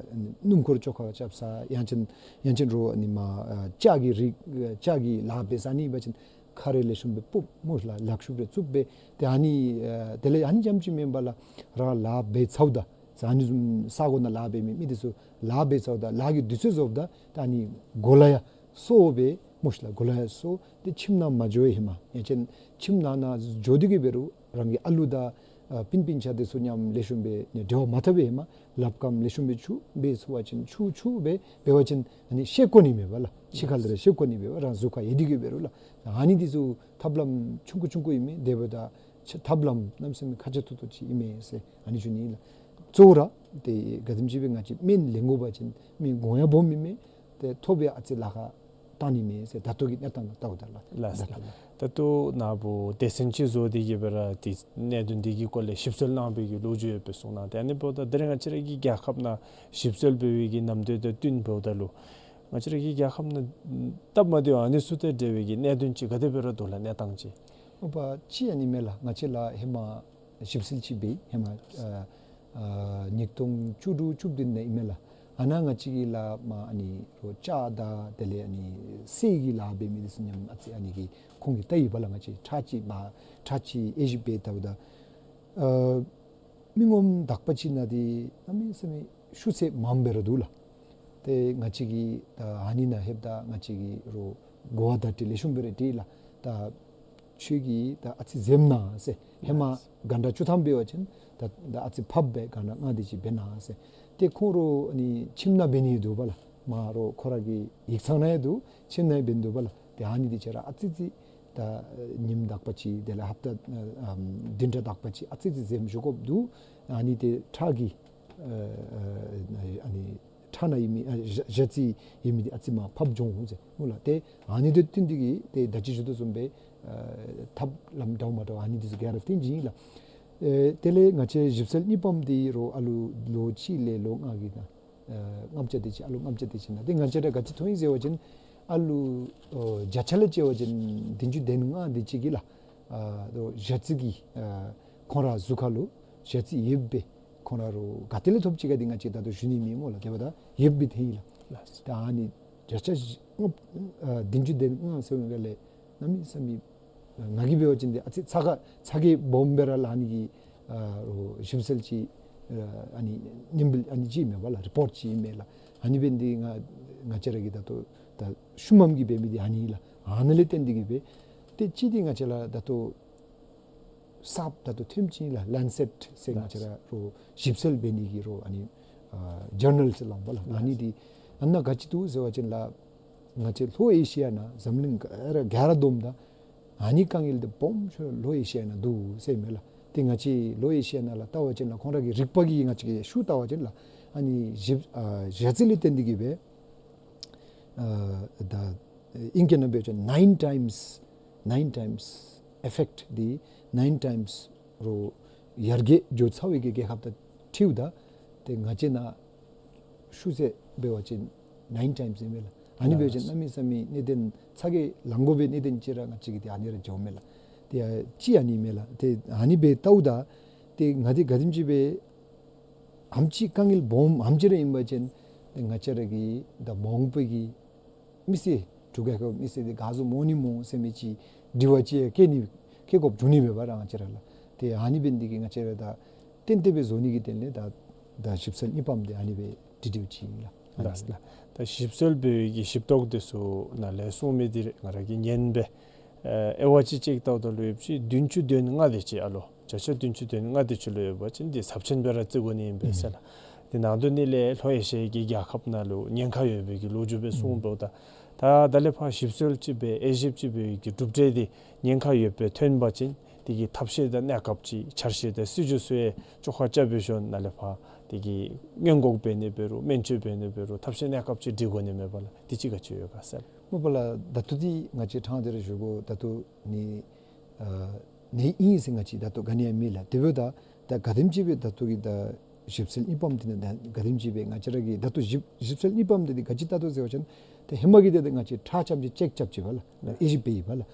སྣུམ་འཁོར་བཅོ་ཁ་རྐྱབ་ས་ཡང་ཅིན་ཡང་ཅིན་རོ་ཨ་ནི་མར་ཨ་ལྕགས་ཀྱི་རིགས་ཨ་ལྕགས་ཀྱི་ལཱ་འབད་ས་ནི་ཨིན་པ་ཅིན་ཁ་རེ་ལེགས་ཤོམ་སྦེ་སྤུབ་སྨོ་ཤིག་ལགས། ལག་ཤུབས་རེ་བཙུགས་སྦེ་ཏེ་ཨ་ནི་ཨ་དེ་ལས་ཨ་ནི་རྐྱངམ་ཅིག་མེན་པར་ལགས་རང་ལཱ་འབད་ཚརཝ་ད་ ཨ་ནི་བཟུམ་ས་གོ་ནང་ལཱ་འབད་མི་མི་དེ་ཚུ་ལཱ་འབད་ཚརཝ་ད་ལཱ་གི་དུས་ཚོད་རྫོགསཔ་ད་ད་ཨ་ནི་གོ་ལ་ཡར་སོང་སྦེ་སྨོ་ཤིག་ལགས། གོ་ལ་ཡར་སོང་སྟེ་ཁྱིམ་ནང་མ་འགྱོ་བའི་ཧེ་མ་ཡང་ཅིན་ཁྱིམ་ནང་ན་འགྱོ་སྟེ་གི་འབད་རུང་རང་གི་ཨ་ལུ་དང་ཨ་སྤུན་སྤུན་ཆ་དེ་ཚུ་མཉམ་ལེགས་ཤོམ་སྦེ་ནི་འབྲེལ་བ་མ་འཐབ་པའི་ཧེ་མ་ལགཔ་ཀམ་ལེགས་ཤོམ་སྦེ་འཁྱུ་འབད་ཚུགས་པ་ཅིན་འཁྱུ་འཁྱུ་སྦེ་འབད་བ་ཅིན་ཨ་ནི་ཤེས་དགོ་ནི་མས་པ་ལགས། ཕྱི་ཁ་ལས་ར་ཤེས་དགོ་ནི་མས་པ། རང་གཟུགས་ཁར་ཡོད་དེ་གི་འབད་རུང་ལགས། ཨ་ནི་དེ་ཚུ་ཐབས་ལམ་ཆུང་ཀུ་ཆུང་ཀུ་ཨིན་མས། དེ་འབདཝ་ད་ཆ་ཐབས་ལམ་གནམ་མེད་ས་མེད་ཁག་ཆེ་ཏོག་ཏོ་ཅིག་ཨིན་མས་ཟེར་ཨ་ནི་ཞུ་ནི་ལགས། གཙོ་བོ་ར་ཏེ་ག་དེམ་ཅིག་སྦེ་ང་བཅས་སྨན་ལེན་དགོ་པ་ཅིན་སྨན་དགོངས་ཡང་སྦོམ་ཨིན་མས། ཏེ་ཐོབ་པའི་ཨ་ཙི་ལཱ་ཁག་བཏང་ནི་མས་ཟེར་ད་ལྟོ་གི་གནས་སྟངས་ལྟཝ་ད་ལགས། ལགས་སོ། ད་ལྟོ་ནཱ་བུ་སྡེ་ཚན་ཅིག་བཟོ་སྟེ་གི་སྦེ་ར་ཏེ་གནད་དོན་འདི་གི་སྐོར་ལས་ཞིབ་འཚོལ་གནང་བའི་གི་ལོ་རྒྱུས་ཡོད་པའི་གསུང་གནང་། ཏེ་ཨ་ནི་འབདཝ་ད་དེ་རིང་ང་བཅས་ར་གི་རྒྱལ་ཁབ་ནང་ཞིབ་འཚོལ་འབད་བའི་གི་ནམ་དུས་དང་བསྟུན་འབདཝ་ད་ལུ་ང་བཅས་ར་གི་རྒྱལ་ཁབ་ནང་སྟབས་མ་བདེཝ་ཨ་ནི་ཚུ་དང་འབྲེལ་བའི་གི་གནད་དོན་ཅིག་ག་དེ་སྦེ་ར་འདུག་ལགས། གནས་སྟངས་ཅིག། ཨོ་པ་ཅིག་ཨ་ནི་མས་ལགས། ང་བཅས་ལགས་ཧེ་མ་ཞིབ་འཚོལ་ཅིག་འབད་ཧེ་མ་ཨ་ཨ་ཉིས་སྟོང་བཅུ་དྲུག་བཅུ་བདུན་ནང་ཨིན་མས་ལགས། ཨ་ནཱ་ང་བཅས་ཀྱིས་ལགས་མར་ཨ་ནི་རོགས་ལྕགས་དང་དེ་ལས་ཨ་ནི་གསེར་གྱི་ལཱ་འབད་མི་དེ་ཚུ་མཉམ་ཨ་ཙི་ཨ་ནི་གི་ཁོང་གིས་བལྟ་ཡི་པ་ལགས། ང་བཅས་ཁྲག་ཅིག་འབག་ཁྲག་ཅིག་དབྱེ་ཞིབ་འབད་ལྟཝ་ད་ཨ་མི་ངོམ་དག་པ་ཅིག་ནང་འདི་གནམ་མེད་ས་མེད་ཤུགས་ཚད་མངམ་སྦེ་ར་འདུག་ལགས། ཏེ་ང་བཅས་ཀྱིས་ད་ཨ་ནི་ནང་ལྷོདཔ་ད་ང་བཅས་ཀྱིས་རོགས་གོ་བ་བརྡ་སྤྲོད་ལེགས་ཤོམ་སྦེ་ར་སྤྲོད་ལགས། ད་ཁྱོད་ཀྱིས་ད་ཨ་ཙི་འཛེམ་གནང་ཟེར། ཧེ་མ་གྷན་ཊ་བཅུ་ཐམ་འབད་བ་ཅིན་ད་ད་ཨ་ཙི་ཕབ་སྦེ་གྷན་ཊ་ལྔ་དེ་ཅིག་འབད་གནང་ཟེར། ཏེ་ཁོང་རོགས་ཨ་ནི་ཁྱིམ་ནང་འབད་ནི་འདུག་པ་ལགས། མར་རོགས་ཁོ་ར་གི་ཡིག་ཚང་ནང་ཡང་འདུག། ཁྱིམ་ནང་ཡང་འབད་ནི་འདུག་པ་ལགས། ཏེ་ཨ་ནི་དེ་ཅིག་ར་ཨ་ཙི་ཙི་ད་ཉིནམ་དག་པ་ཅིག་དེ་ལས་ཧབ་ཏ་ཨ་བདུན་ཕྲག་དག་པ་ཅིག་ཨ་ཙི་ཙི་འཛེམ་བཞུགས་དགོཔ་འདུག། ཨ་ནི་ཏེ་ཁྲག་གི་ཨ་ཨ་ཨ་ནི་ཁྲག་ནང་ཡོད་མི་ཨ་ཞ་ཞ་རྩི་ཡོད་མི་དེ་ཨ་ཙི་མར་ཕབ་འགྱོ་འོང་ཟེར་སྨོ་ལགས། ཏེ་ཨ་ནི་དང་བསྟུན་ཏེ་གིས་ཏེ་ད་ཅི་ཞུ་དོ་བཟུམ་སྦེ་ཨ་ཐབས་ལམ་འདྲཝ་མ་འདྲཝ་ཨ་ནི་དེ་ཚུ་ག་ར་བཏོན་ཅི་ཨིན་ལགས། ཨེ་དེ་ལས་ང་བཅས་ཞིབ་འཚོལ་གཉིས་པམ་དེ་རོགས་ཨ་ལུ་ལོ་གཅིག་ལས་ལོ་ལྔ་གི་ནང་ཨ་ལྔ་བརྒྱ་དེ་ཅིག་ཨ་ལུ་ལྔ་བརྒྱ་དེ་ཅིག་ནང་ཏེ་ང་བཅས་ར་ག་ཅི་མཐོང་ཡི་ཟེར་བ་ཅིན་ཨ་ལུ་ཨོ་བརྒྱ་ཆ་ལས་བྱས་པ་ཅིན་བདུན་ཅུ་དོན་ལྔ་དེ་ཅིག་གིས་ལགས་ཨ་རོགས་ཞ་རྩི་གི་ཨ་ཁོང་ར་གཟུགས་ཁར་ལུ་ཞ་རྩི་ཡོདཔ་སྦེ་ཁོང་ར་རོགས་ག་ཏེ་ལས་ཐོབ་ཅི་ག་དེ་ང་བཅས་ད་ལྟོ་ཞུ་ནི་མེད་སྨོ་ལགས། དེ་འབདཝ་ད་ཡོདཔ་སྦེ་ཐོན་ཡི་ལགས། ད་ཨ་ནི་བརྒྱ་ཆ་ཨ་བདུན་ཅུ་དོན་ལྔ་ཟེར་བའི་སྒང་ལས་གནམ་མེད་ས་མེད་ང་གིས་འབད་བ་ཅིན་ཏེ་ཨ་ཙི་ཚ་ག་ཚ་གྱང་སྦོམ་སྦེ་ར་ལང་ནི་གི་ཨ་རོགས་ཞིབ་འཚོལ་ཅིག་ཨ་ཨ་ནི་ཉིནམ་ཨ་ནི་ཅིག་མས་པ་ལགས། རི་པོརཊ་ཅིག་མས་ལགས། ཨ་ནི་འབད་ནི་འདི་ང་ང་བཅས་ར་གིས་ད་ལྟོ་ད་ཤུལ་མམ་གྱིས་འབད་མི་འདི་ཨ་ནི་ལགས། ཨ་ནི་ལས་བརྟེན་ཏེ་གིས་འབད་ཏེ་གཅིག་འདི་ང་བཅས་ར་ད་ལྟོ་གསརཔ་ད་ལྟོ་ཐོནམ་ཅིག་ལགས། ལེན་སེཊ་ཟེར་ང་བཅས་ར་རོགས་ཞིབ་འཚོལ་འབད་ནི་གི་རོགས་ཨ་ནི་ཨ་ཇར་ནཱལ་ཟེར་སླབ་པ་ལགས། ཨ་ནི་འདི་ཨ་ནཱ་ག་ཅི་འདུག་ཟེར་བ་ཅིན་ལགས་ང་བཅས་ལྷོ་ཨེ་ཤི་ཡ་ནང་འཛམ་གླིང་ག་ར་ག་ར་བསྡོམས་ད་ཨ་ནི་དཀའ་ངལ་འདི་སྦོམ་ཤོས་ལྷོ་ཨེ་ཤི་ཡ་ནང་འདུག་ཟེར་མས་ལགས། ཏེ་ང་བཅས་ལྷོ་ཨེ་ཤི་ཡ་ནང་ལགས་བལྟ་བ་ཅིན་ལགས་ཁོང་ར་གི་རིག་པ་གིས་ང་བཅས་ཀྱིས་ཤུགས་བལྟ་བ་ཅིན་ལགས་ཨ་ནི་ཞིབ་ཨ་ཞ་རྩི་ལས་བརྟེན་ཏེ་གིས་འབད་ཨ་ད་ཨིང་སྐད་ནང་འབད་བ་ཅིན་ནའིན་ཊའིམསི་ནའིན་ཊའིམསི་ཨི་ཕེཀཊ་འདི་ནའིན་ཊའིམསི་རོགས་ཡར་རྒྱས་འགྱོ་ཚར་བའི་གི་རྒྱལ་ཁབ་དང་འཁྲིལཝ་ད་ཏེ་ང་བཅས་ནང་ཤུགས་ཚད་འབད་བ་ཅིན་ནའིན་ཊའིམསི་ཨིན་མས་ལགས། ཨ་ནི་འབད་བ་ཅིན་གནམ་མེད་ས་མེད་གནད་དོན་ཚ་གྱང་ལང་དགོ་པའི་གནད་དོན་ཅིག་ར་ང་བཅས་ཀྱིས་ཏེ་ཨ་ནི་ར་འགྱོཝ་མས་ལགས། ཏེ་ཨ་ཅིག་ཨ་ནི་མས་ལགས། ཏེ་ཨ་ནི་འབད་ལྟཝ་ད་ཏེ་ང་འདི་ག་དེམ་ཅིག་སྦེ་ཨེམ་ཅིག་དཀའ་ངལ་སྦོམ་ཨེམ་ཅིག་ར་ཨིན་པ་ཅིན་ཏེ་ང་བཅས་ར་གི་ད་མ་འོངས་པའི་གི་མི་སེར་འབྲུག་རྒྱལ་ཁབ་མི་སེར་འདི་ག་ཟུག་འོང་ནི་སྨོ་ཟེར་མི་ཅིག་དྲི་བ་ཅིག་བཀོད་ནི་བཀོད་དགོཔ་འབྱུང་ནི་མས་པ་ར་ང་བཅས་ར་ལགས། ཏེ་ཨ་ནི་འབད་ནི་འདི་གིས་ང་བཅས་ར་ད་ཏན་ཏན་སྦེ་བཟོ་ནི་གི་དོན་ལས་ད་ད་ཞིབ་འཚོལ་གཉིས་པམ་འདི་ཨ་ནི་སྦེ་བྲིས་བྲིསཝ་ཅིག་ཨིན་ལགས། ལགས་ལགས། ད་ཞིབ་འཚོལ་འབད་བའི་གི་ཞིབ་རྟོག་འདི་ཚུ་ནཱ་ལས་གསུངས་མི་འདི་ང་ར་གིས་ཉན་སྦེ་ཨེ་དབྱེ་བ་ཅིག་ཅིག་བལྟཝ་ད་ལུ་ཡོདཔ་ཅིག་བདུན་ཅུ་དོན་ལྔ་དེ་ཅིག་ཨ་ལོ་བརྒྱ་ཆ་བདུན་ཅུ་དོན་ལྔ་དེ་ཅིག་ལུ་ཡོད་པ་ཅིན་འདི་ཚབས་ཆེན་སྦེ་ར་བརྩི་དགོ་ནི་ཨིན་པས་ཟེར་ལགས། འདི་ནང་དོན་ནི་ལས་ལྷོ་ཨེ་ཤི་ཡའི་གི་རྒྱལ་ཁབ་ནང་ལུ་ཉེན་ཁ་ཡོད་པའི་གི་ལོ་རྒྱུས་སྦེ་གསུངས་འབདཝ་ད་ད་ད་ལས་ཕར་ཞིབ་འཚོལ་ཅིག་འབད་དབྱེ་ཞིབ་ཅིག་འབད་བའི་གི་གྲུབ་འབྲས་འདི་ཉེན་ཁ་ཡོདཔ་སྦེ་ཐོན་པ་ཅིན་དེ་གི་ཐབས་ཤེས་དང་གནས་སྐབས་ཅིག་འཆར་གཞི་དང་སྲིད་བྱུས་ཚུ་ཡང་བཅོ་ཁ་རྐྱབ་སྦེ་ཞིནམ་ནཱ་ལས་ཕར་དེ་གི་སྔོན་འགོག་འབད་ནི་འབད་རུང་སྨན་བཅོས་འབད་ནི་འབད་རུང་ཐབས་ཤེས་གནས་སྐབས་ཅིག་སྒྲིག་དགོ་ནི་མས་པ་ལགས། དེ་ཅིག་ག་ཅི་ཡོད་ག་ཟེར། སྨོ་པ་ལགས། ད་ལྟོ་འདི་ང་བཅས་ཕྲང་སྟེ་ར་ཞུ་དགོ། ད་ལྟོ་ནི་ཨ་ནི་ཨིན་ཟེར་ང་བཅས་ད་ལྟོ་ག་ནི་ཡང་མེད་ལགས། དེ་འབདཝ་ད་ད་ག་དེམ་ཅིག་སྦེ་ད་ལྟོ་གི་ད་ཞིབ་འཚོལ་གཉིས་པམ་འདི་ནང་ད་ག་དེམ་ཅིག་སྦེ་ང་བཅས་ར་གིས་ད་ལྟོ་ཞིབ་ཞིབ་འཚོལ་གཉིས་པམ་འདི་ནི་ག་ཅི་བལྟ་དོ་ཟེར་བ་ཅིན་ཏེ་ཧེ་མ་གི་འདི་ད་ང་བཅས་ཁྲག་རྐྱངམ་ཅིག་ཅེཀ་རྐྱབ་ཅི་པ་ལགས། དབྱེ་ཞིབ་འབད་ཡི་པ་ལགས།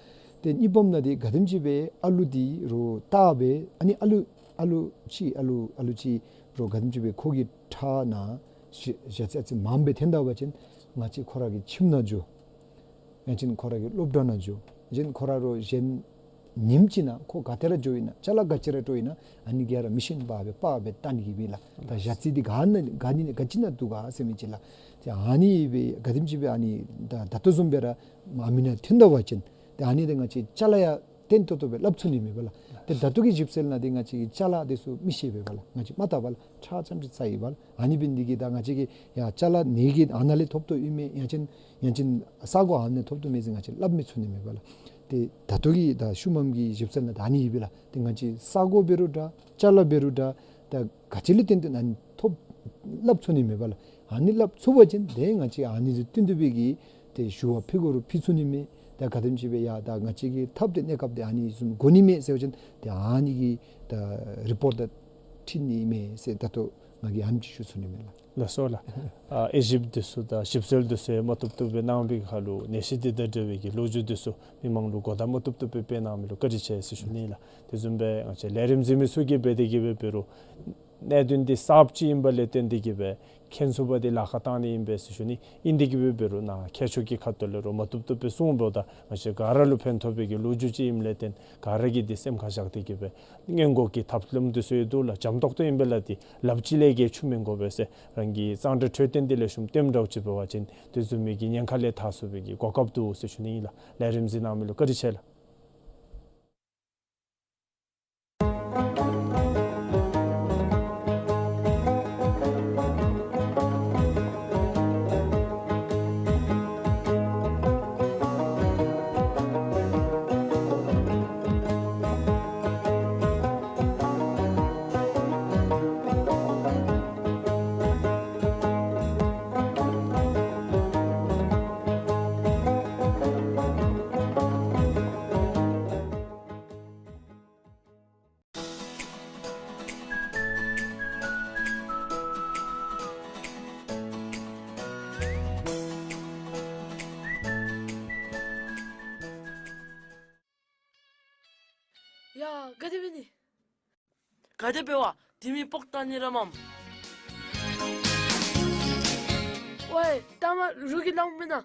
ཏེ་གཉིས་པམ་ནང་འདི་ག་དེམ་ཅིག་སྦེ་ཨ་ལུ་འདི་རོགས་བལྟ་སྦེ་ཨ་ནི་ཨ་ལུ་ཨ་ལུ་ཅིག་ཨ་ལུ་ཨ་ལུ་ཅིག་རོགས་ག་དེམ་ཅིག་སྦེ་ཁོ་གི་ཁྲག་ནང་ཞ་ཞ་རྩི་ཨ་ཙི་མངམ་སྦེ་ཐོན་ད་པ་ཅིན་ང་བཅས་ཁོ་ར་གི་ཁྱིམ་ནང་འགྱོ། ཡང་ཅིན་ཁོ་ར་གི་སློབ་གྲྭ་ནང་འགྱོ། ཡང་ཅིན་ཁོ་ར་རོགས་གཞན་ ཉིནམ་ཅིག་ནང་ཁོ་ག་ཏེ་ར་འགྱོཝ་ཨིན་ན་ཅ་ལ་ག་ཅི་ར་སྤྲོ་ཨིན་ན་ཨ་ནི་ག་ར་མི་ཤེས་པར་སྦེ་སྤར་སྦེ་བཏང་ནི་གི་སྦེ་ལགས། ད་ཞག་ཚི་འདི་ག་ན་ག་ནི་ག་ཅི་ནང་འདུག་ག་ཟེར་མི་ཅིག་ལགས། ཏེ་ཨ་ནི་སྦེ་ག་དེམ་ཅིག་སྦེ་ཨ་ནི་ད་ད་ལྟོ་བཟུམ་སྦེ་ར་མ་མི་ནང་ཐོན་ད་པ་ཅིན་ཏེ་ཨ་ནི་འདི་ང་བཅས་ཅ་ལ་ཡང་བརྟན་ཏོག་ཏོ་སྦེ་སླབ་ཚུགས་ནི་མེད་པས་ལགས། ཏེ་ད་ལྟོ་གི་ཞིབ་འཚོལ་ནང་འདི་ང་བཅས་ཀྱིས་ཅ་ལ་འདི་ཚུ་མི་ཤེས་པས་ལགས། ང་བཅས་མ་བལྟ་བས་ལགས། ཁྲག་ཙམ་ཅིག་ཚ་ཡི་པས་ལགས། ཨ་ནི་འབད་ནི་འདི་གིས་ད་ང་བཅས་ཀྱིས་ཡ་ཅ་ལ་ནི་གི་ཨ་ནཱ་ལས་ཐོབ་ཐོབ་ཨིན་མས། ཡང་ཅིན་ཡང་ཅིན་ས་གོ་ཨ་ནཱ་ཐོབ་ཐོབ་མས་ཟེར་ང་བཅས་སླབ་མི་ཚུགས་ནི་མེད་པས་ལགས། ཏེ་ད་ལྟོ་གི་ད་ཤུལ་མམ་གྱི་ཞིབ་འཚོལ་ནང་ད་ཨ་ནི་ཨིན་པས་ལགས། ཏེ་ང་བཅས་ས་གོ་འབད་རུང་འདྲ་ཅ་ལ་འབད་རུང་འདྲ་ད་ག་ཅི་ལས་བརྟེན་ཏེ་ཨ་ནི་ཐོབ་སླབ་ཚུགས་ནི་མེད་པས་ལགས། ཨ་ནི་སླབ་ཚུགས་པ་ཅིན་ཏེ་ང་བཅས་ཨ་ནི་ཚུ་བསྟུན་ཏེ་སྦེ་གི་ཏེ་ཞུ་བ་ཕུལ་དགོ་རུང་ཕུལ་ཚུགས་ནི་མས། ད་ག་དེམ་ཅིག་སྦེ་ཡ་ད་ང་བཅས་ཀྱི་ཐབས་དེ་གནས་སྐབས་དེ་ཨ་ནི་བཟུམ་དགོ་ནི་མས་ཟེར་བ་ཅིན་ཏེ་ཨ་ནི་གི་ད་རི་པོརཊ་དང་འཁྲིལ་ནི་མས་ཟེར་ད་ལྟོ་ང་གིས་ཨ་ནེམ་ཅིག་ཞུ་ཚུགས་ནི་མས་ལགས། ལགས་སོ་ལགས། ཨ་དབྱེ་ཞིབ་འདི་ཚུ་དང་ཞིབ་འཚོལ་འདི་ཚུ་ཡང་མ་བཏུབ་བཏུབ་སྦེ་གནང་བའི་ཁར་ལུ་ནད་གཞི་འདི་དང་འབྲེལ་བའི་གི་ལོ་རྒྱུས་འདི་ཚུ་མི་མང་ལུ་གོ་བརྡ་མ་བཏུབ་བཏུབ་སྦེ་སྤེལ་གནང་མི་ལུ་བཀའ་དྲིན་ཆེ་ཟེར་ཞུ་ནི་ལགས། དེ་བཟུམ་སྦེ་ང་བཅས་ལས་རིམ་གཟིགས་མི་ཚུ་གིས་འབད་དེ་གི་སྦེ་འབད་རུང་གནད་དོན་འདི་གསརཔ་ཅིག་ཨིན་པ་ལས་བརྟེན་ཏེ་གི་སྦེ་མཁྱེན་ཚུགས་པ་འདི་ལཱ་ཁག་གཏང་ནི་ཨིན་པས་ཟེར་ཞུ་ནི། ཨིན་ཏེ་གི་སྦེ་འབད་རུང་ནཱ་མཁས་མཆོག་གི་ཁ་ཐུག་ལས་རུང་མ་བཏུབ་བཏུབ་སྦེ་གསུངས་འབདཝ་ད་ང་བཅས་ག་ར་ལུ་ཕན་ཐོགས་པའི་གི་ལོ་རྒྱུས་ཅིག་ཨིནམ་ལས་བརྟེན་ག་ར་གིས་འདི་སེམས་ཁར་བཞག་སྟེ་གི་སྦེ་སྔོན་འགོག་གི་ཐབས་ལམ་འདི་ཚུ་ཡང་འདུག་ལགས། འཇམ་ཏོག་ཏོ་ཨིན་པས་ལགས། འདི་ལགཔ་ཅིག་ལས་ག་ཆུ་མི་འགོ་པས་ཟེར་རང་གི་གཙང་སྦྲ་འཕྲོད་བསྟེན་འདི་ལེགས་ཤོམ་སྟོནམ་འདྲཝ་ཅིག་འབད་བ་ཅིན་དེ་བཟུམ་མའི་གི་ཉེན་ཁ་ལས་ཐར་ཚུགས་པའི་གི་གོ་སྐབས་འདུག་ཟེར་ཞུ་ནི་ཨིན་ལགས། ལས་རིམ་གཟིགས་གནང་མི་ལུ་བཀའ་དྲིན་ཆེ་ལགས། ཡ་ག་དེ་འབད་ནི། ག་དེ་འབད་བ། དེ་མི་སྤོག་བཏང་ནི་ར་མས། ཝའེ་ལྟ་མ་རུང་གིས་སླབ་མེན་ན།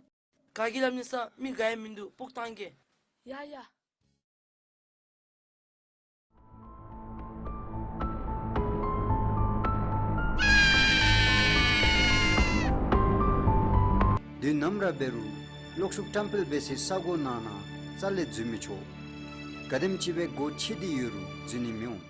ག་གིས་སླབ་ནི་ས་མི་ག་ཡང་མིན་འདུག། སྤོག་བཏང་གེ། ཡ་ཡ། དུས་ནམ་ར་འབད་རུང་གློག་ཤུགས་བཀྲམ་སྤེལ་འབད་སའི་ས་གོ་ནང་ན་རྩ་ལས་འཛུལ་མི་ཆོག། ག་དེམ་ཅིག་སྦེ་སྒོ་ཕྱེ་སྟེ་ཡོད་རུང་འཛུལ་ནི་མི་འོང་།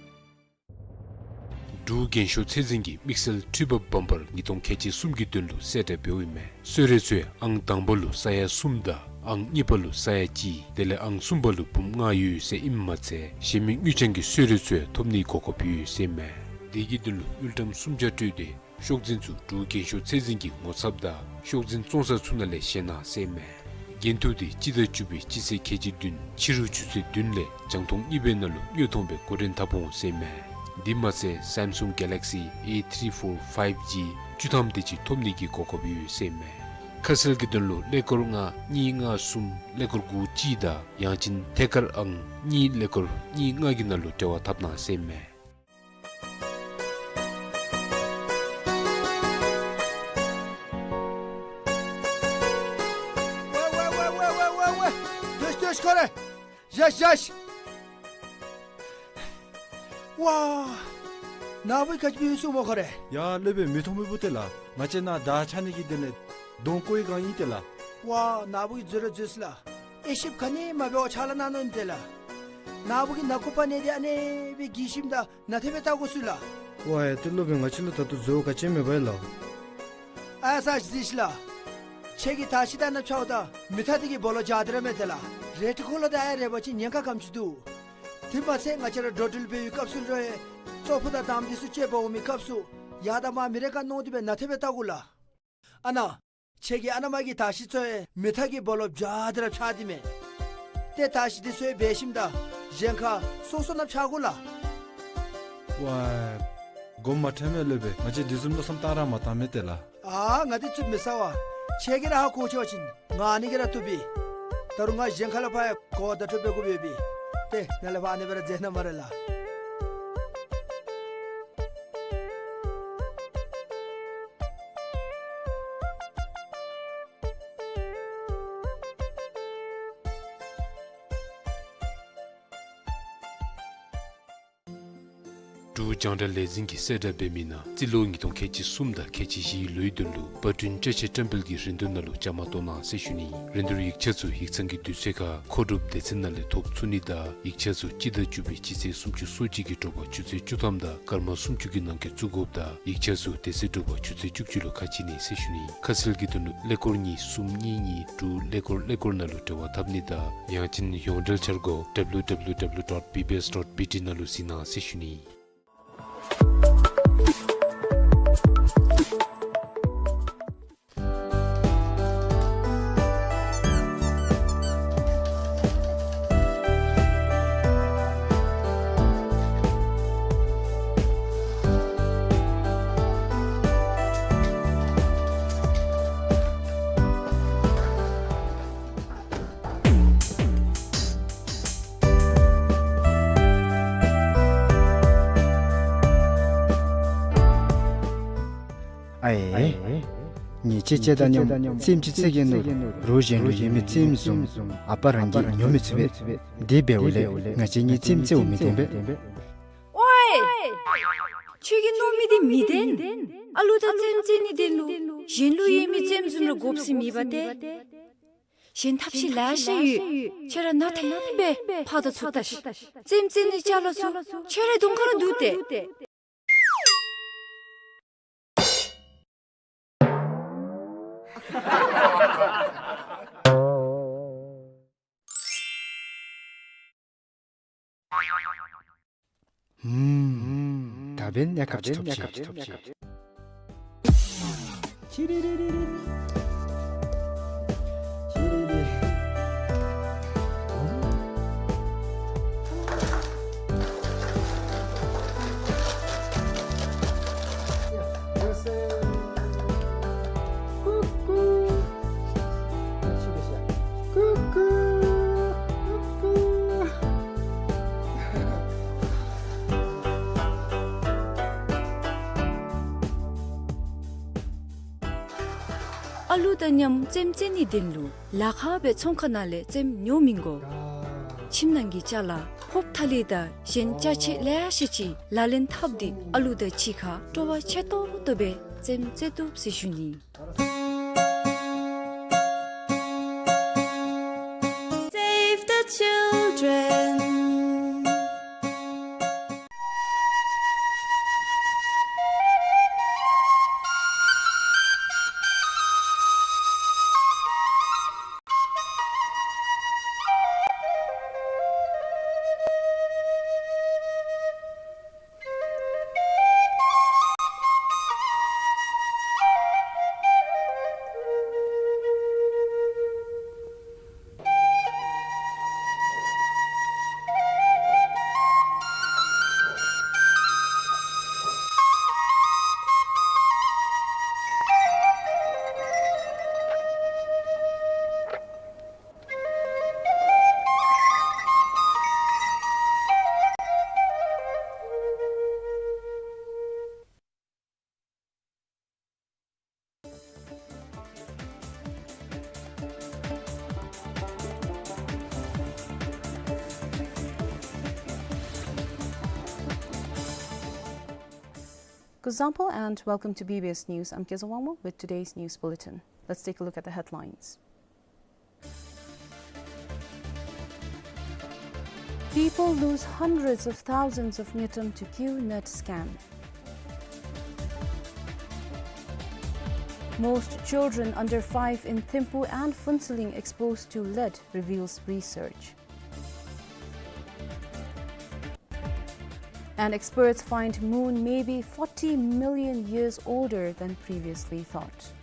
འབྲུག་རྒྱན་ཤོག་ཚད་འཛིན་གྱི་དམིགས་བསལ་འཕྲུལ་འབབ་བམ་པར་ཉིས་སྟོང་ཁལ་གཅིག་གསུམ་གྱི་དོན་ལུ་གསལ་བསྒྲགས་འབདཝ་ཨིན་མས། གསོལ་རས་ཚུ་ཡང་ཨང་དང་པ་ལུ་ས་ཡ་གསུམ་དང་ཨང་གཉིས་པ་ལུ་ས་ཡ་གཅིག་དེ་ལས་ཨང་གསུམ་པ་ལུ་འབུམ་ལྔ་ཡོད་ཟེར་ཨིནམ་མ་ཚད་གཞན་མི་དངུལ་རྐྱང་གི་གསོལ་རས་ཚུ་ཡང་ཐོབ་ནིའི་གོ་སྐབས་ཡོད་ཟེར་ཨིན་མས། དེ་གི་དོན་ལུ་དངུལ་ཀྲམ་སུམ་བརྒྱ་སྤྲོད་དེ་ཤོག་འཛིན་ཚུ་འབྲུག་རྒྱན་ཤོག་ཚད་འཛིན་གྱི་ངོ་ཚབ་དང་ཤོག་འཛིན་བཙོང་ས་ཚུ་ནང་ལས་བཞེས་གནང་ཟེར་ཨིན་མས། འགན་ཐུག་འདི་སྤྱི་ཟླ་བཅུ་པའི་སྤྱི་ཚེས་ཁལ་གཅིག་བདུན་ཕྱི་རུ་ཆུ་ཚོད་བདུན་ལས་རྒྱང་མཐོང་གཉིས་པའི་ནང་ལུ་དངོས་མཐོང་སྦེ་འགོ་འདྲེན་འཐབ་འོང་ཟེར་ཨིན་མས། དེ་མ་ཚད་Samsung Galaxy A three four five G བཅུ་ཐམ་དེ་ཅིག་ཐོབ་ནིའི་གོ་སྐབས་ཡོད་ཟེར་ཨིན་མས། ཁ་གསལ་གྱི་དོན་ལུ་ཀླད་ཀོར་ལྔ་གཉིས་ལྔ་གསུམ་ཀླད་ཀོར་དགུ་གཅིག་དང་ཡང་ཅིན་ཐད་ཀར་ཨང་གཉིས་ཀླད་ཀོར་གཉིས་ལྔ་གི་ནང་ལུ་འབྲེལ་བ་འཐབ་གནང་ཟེར་ཨིན་མས། ཝེ་ཝེ་ཝེ། བཀྲིས་བཀྲིས་ཁོ་རེ། བཞེས་བཞེས། ཝ། ནཱ་བུ་གིས་ག་ཅི་འབད་ཡི་ཟེར་སྨོ་ཁོ་རེ། ཡ་སློབ་དཔོན་མི་མཐོང་མི་བུ་ཏེ་ལགས། ང་བཅས་ནཱ་དར་འཕྱར་ནི་གི་དོན་ལས་གདོང་བཀོག་ནི་སྒང་ཨིན་ཏེ་ལགས། ཝ་ནཱ་བུ་གིས་འཛོལ་ར་འཛོལ་སོ་ལགས། དབྱེ་ཞིབ་ག་ནི་མ་འབད་བར་ཕྱག་ལཱ་གནང་ནི་ཨིན་ཏེ་ལགས། ནཱ་བུ་གིས་ནང་ཁོག་པ་ནང་འདི་ཨ་ནེ་སྦེ་གི་ཞིནམ་ད་ནཱ་ཏེ་སྦེ་བལྟ་དགོ་ཟེར་ལགས། ཝའེ་ཏེ་སློབ་དཔོན་ང་བཅས་ལུ་ད་ལྟོ་འཛོལ་བ་ག་ཅི་མེད་པས་ལགས། ཨ་ས་ཅིག་གཟིགས་ཤིག་ལགས། ཁྱེད་ཀྱིས་དར་ཤིང་དེ་ནང་འཕྱརཝ་ད་མེ་མཐའ་འདི་གི་སྦོ་ལོགས་འཇའ་ཏེ་ར་མས་ཏེ་ལགས། རེ་ཊི་ཀོ་ལར་དང་ཨ་རེ་འབད་བ་ཅིན་ཉེན་ཁ་ག་དེམ་ཅིག་འདུག། དེ་མ་ཚད་ང་བཅས་ར་འགྲོ་འགྲུལ་འབད་བའི་སྐབས་སུ་ལུ་ཡང་ཙོག་པུ་དང་དམ་འདི་ཚུ་སྤྱོད་འབག་འོང་མི་སྐབས་སུ་ཡར་དང་མར་མི་རེ་ཁར་མནོ་སྟེ་སྦེ་ནཱ་ཏེ་སྦེ་བལྟ་དགོ་ལགས། ཨ་ནཱ། ཁྱེད་ཀྱི་ཨ་ནཱ་མར་གྱི་དར་ཤིང་ཚུ་ཡང་མེ་མཐའ་གི་སྦོ་ལོགས་འཇའ་ཏེ་ར་འཕྱར་ཏེ་མས། ཏེ་དར་ཤིང་འདི་ཚུ་ཡང་འབད་ཞིནམ་ད་གཞན་ཁར་སོ་སོ་ནང་འཕྱར་དགོ་ལགས། ཝའེ། དགོངསམ་མ་ཁྲེལ་མས་སློབ་དཔོན། ང་བཅས་དེ་བཟུམ་མནོ་བསམ་བཏང་ར་མ་བཏང་མས་ཏེ་ལགས། ཨ་ང་འདི་ཚུ་མི་ཟ་བས། ཁྱེད་ཀྱིས་ར་ཧ་གོ་ཆོག་པ་ཅིན་ང་ཨ་ནི་གིས་ར་བཏུབ་པས། ད་རུང་ང་གཞན་ཁ་ལས་ཕར་ཡང་གོ་བརྡ་སྤྲོད་འབད་དགོཔ་ཡོད་པས། ཏེ་ནཱ་ལས་ཕར་ཨ་ནི་སྦེ་ར་མཛད་གནང་སྨ་རེ་ལགས། འབྲུག་རྒྱང་བསྒྲགས་ལས་འཛིན་གྱིས་གསལ་བསྒྲགས་འབད་མི་ནང་རྩིས་ལོ་ཉིས་སྟོང་ཁལ་གཅིག་གསུམ་དང་ཁལ་གཅིག་བཞིའི་ལོའི་དོན་ལུ་པར་སྐྲུན་བཀྲ་ཤིས་བཀྲམ་སྤེལ་གྱི་རིན་བསྡུར་ནང་ལུ་བཅའ་མར་གཏོགས་གནང་ཟེར་ཞུ་ནི། རིན་བསྡུར་ཡིག་ཆ་ཚུ་ཡིག་ཚང་གི་དུས་ཚོད་ཁར་མཁོ་སྒྲུབ་སྡེ་ཚན་ནང་ལས་ཐོབ་ཚུགས་ནི་དང་ཡིག་ཆ་ཚུ་སྤྱི་ཟླ་བཅུ་པའི་སྤྱི་ཚེས་སུམ་ཅུ་སོ་གཅིག་གི་དྲོ་པ་ཆུ་ཚོད་བཅུ་ཐམ་དང་སྐར་མ་སུམ་ཅུ་གི་ནང་འཁོད་བཙུགས་དགོཔ་དང་ཡིག་ཆ་ཚུ་དེ་ཚེ་དྲོ་པ་ཆུ་ཚོད་བཅུ་གཅིག་ལུ་ཁ་ཕྱེ་ནི་ཟེར་ཞུ་ནི། ཁ་གསལ་གྱི་དོན་ལུ་ཀླད་ཀོར་གཉིས་གསུམ་གཉིས་གཉིས་དྲུག་ཀླད་ཀོར་ཀླད་ཀོར་ནང་ལུ་འབྲེལ་བ་འཐབ་ནི་དང་ཡང་ཅིན་ཡོངས་འབྲེལ་འཆར་སྒོ་W W W dot B B S dot B T ནང་ལུ་གཟིགས་གནང་ཟེར་ཞུ་ནི། ཨའེ། ཉེས་ཆད་བཅད་དང་མཉམ་རྩེདམོ་ཅིག་རྩེ་གེ་ནོ། རོགས་གཞན་ལུ་ཡོད་མི་རྩེདམོ་བཟུམ་ཨ་པ་རང་གིས་ཉོ་མི་ཚུགས་པས། དེ་འབདཝ་ལས་ང་བཅས་གཉིས་རྩེདམོ་རྩེཝ་མི་བདེན་པས། ཨོའེ། ཁྱོད་ཀྱིས་མནོ་མི་དེ་མི་བདེན། ཨ་ལུ་དང་རྩེདམོ་རྩེ་ནི་དོན་ལུ་གཞན་ལུ་ཡོད་མི་རྩེདམོ་བཟུམ་ར་དགོཔ་ཟེར་མེད་པ་སྟེ། གཞན་ཐབས་ཤེས་ལེ་ཤ་ཡོད། ཁྱོད་ར་ནང་ཐེམ་སྦེ་ཕར་དང་ཚུར་བལྟ་ཤིག། རྩེདམོ་རྩེ་ནི་ཅ་ལ་ཚུ་ཁྱོད་རའི་གདོང་ཁར་འདུག་སྟེ། ཧུམ། ད་འབདན་གནས་སྐབས་ཅིག་ཐོབ་ཅི། ཨ་ལུ་དང་མཉམ་རྩེདམོ་རྩེ་ནི་དོན་ལུ་ལཱ་ཁག་སྦེ་ཚོང་ཁང་ནང་ལས་རྩེདམོ་ཉོ་མི་དགོ། ཁྱིམ་ནང་གི་ཅ་ལ་ཕོརཔ་ཐ་ལི་དང་གཞན་ཅ་ཆས་ལེ་ཤ་ཅིག་ལག་ལེན་འཐབ་སྟེ་ཨ་ལུ་དང་གཅིག་ཁར་སྤྲོ་བ་ཆེ་ཏོག་ཏོ་སྦེ་རྩེདམོ་རྩེ་བཏུབ་ཟེར་ཞུ་ནི། Save the children. Kuzuzangpo and welcome to B B S News. I'm Keza Wangmo with today's news bulletin. Let's take a look at the headlines. People lose hundreds of thousands of ngultrum to QNet scam. Most children under five in Thimphu and Phuentsholing exposed to lead, reveals research. And experts find moon may be forty million years older than previously thought.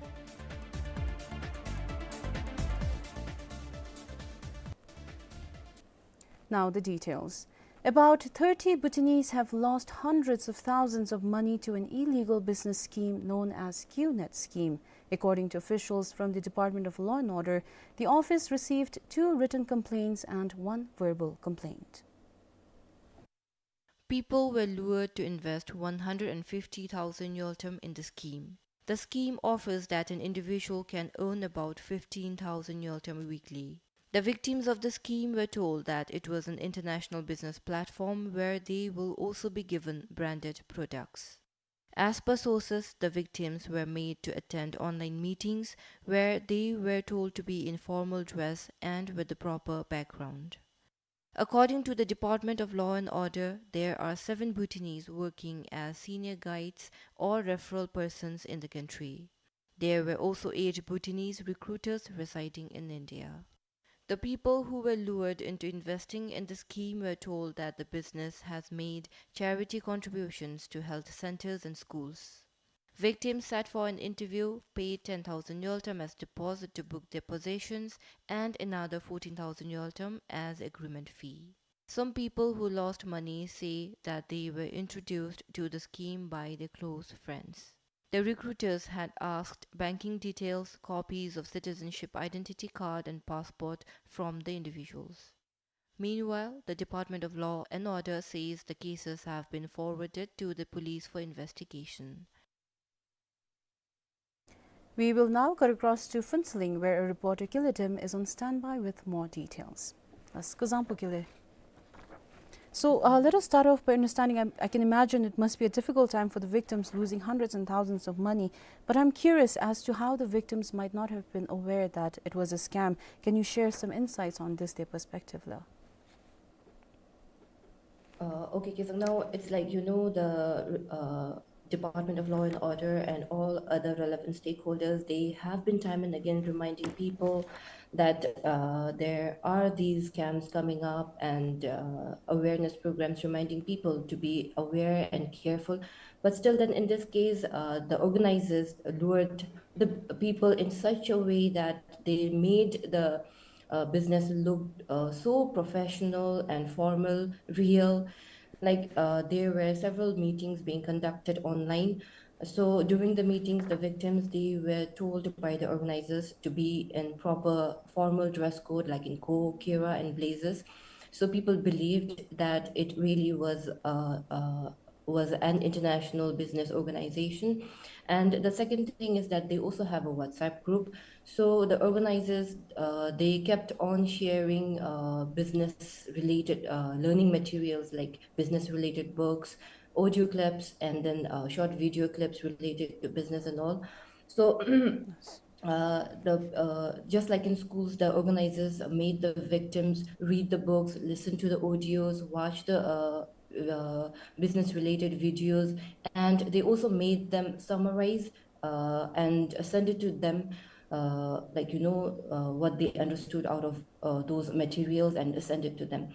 Now the details. About thirty Bhutanese have lost hundreds of thousands of money to an illegal business scheme known as QNet scheme. According to officials from the Department of Law and Order, the office received two written complaints and one verbal complaint. People were lured to invest one hundred and fifty thousand ngultrum in the scheme. The scheme offers that an individual can earn about fifteen thousand ngultrum weekly. The victims of the scheme were told that it was an international business platform where they will also be given branded products. As per sources, the victims were made to attend online meetings where they were told to be in formal dress and with the proper background. According to the Department of Law and Order, there are seven Bhutanese working as senior guides or referral persons in the country. There were also eight Bhutanese recruiters residing in India. The people who were lured into investing in the scheme were told that the business has made charity contributions to health centers and schools. Victims sat for an interview, paid ten thousand ngultrum as deposit to book their possessions, and another fourteen thousand ngultrum as agreement fee. Some people who lost money say that they were introduced to the scheme by their close friends. The recruiters had asked banking details, copies of citizenship identity card and passport from the individuals. Meanwhile, the Department of Law and Order says the cases have been forwarded to the police for investigation. We will now cut across to Phuentsholing, where our reporter Kinley Dhem is on standby with more details. As Kazampo Kinley. So, uh, let us start off by understanding. I, I can imagine it must be a difficult time for the victims, losing hundreds and thousands of money. But I'm curious as to how the victims might not have been aware that it was a scam. Can you share some insights on this, their perspective, la? Uh, okay, okay. So now it's like, you know, the uh, Department of Law and Order and all other relevant stakeholders, they have been time and again reminding people that uh, there are these scams coming up and uh, awareness programs reminding people to be aware and careful. But still, then in this case, uh, the organizers lured the people in such a way that they made the uh, business look uh, so professional and formal, real. Like uh, there were several meetings being conducted online. So during the meetings, the victims, they were told by the organizers to be in proper formal dress code, like in ko, kira, and blazers. So people believed that it really was uh, uh, was an international business organization. And the second thing is that they also have a WhatsApp group. So the organizers, uh, they kept on sharing uh, business-related uh, learning materials like business-related books, audio clips, and then uh, short video clips related to business and all. So uh, the uh, just like in schools, the organizers made the victims read the books, listen to the audios, watch the uh, uh, business-related videos, and they also made them summarize uh, and send it to them, uh, like, you know, uh, what they understood out of uh, those materials and send it to them.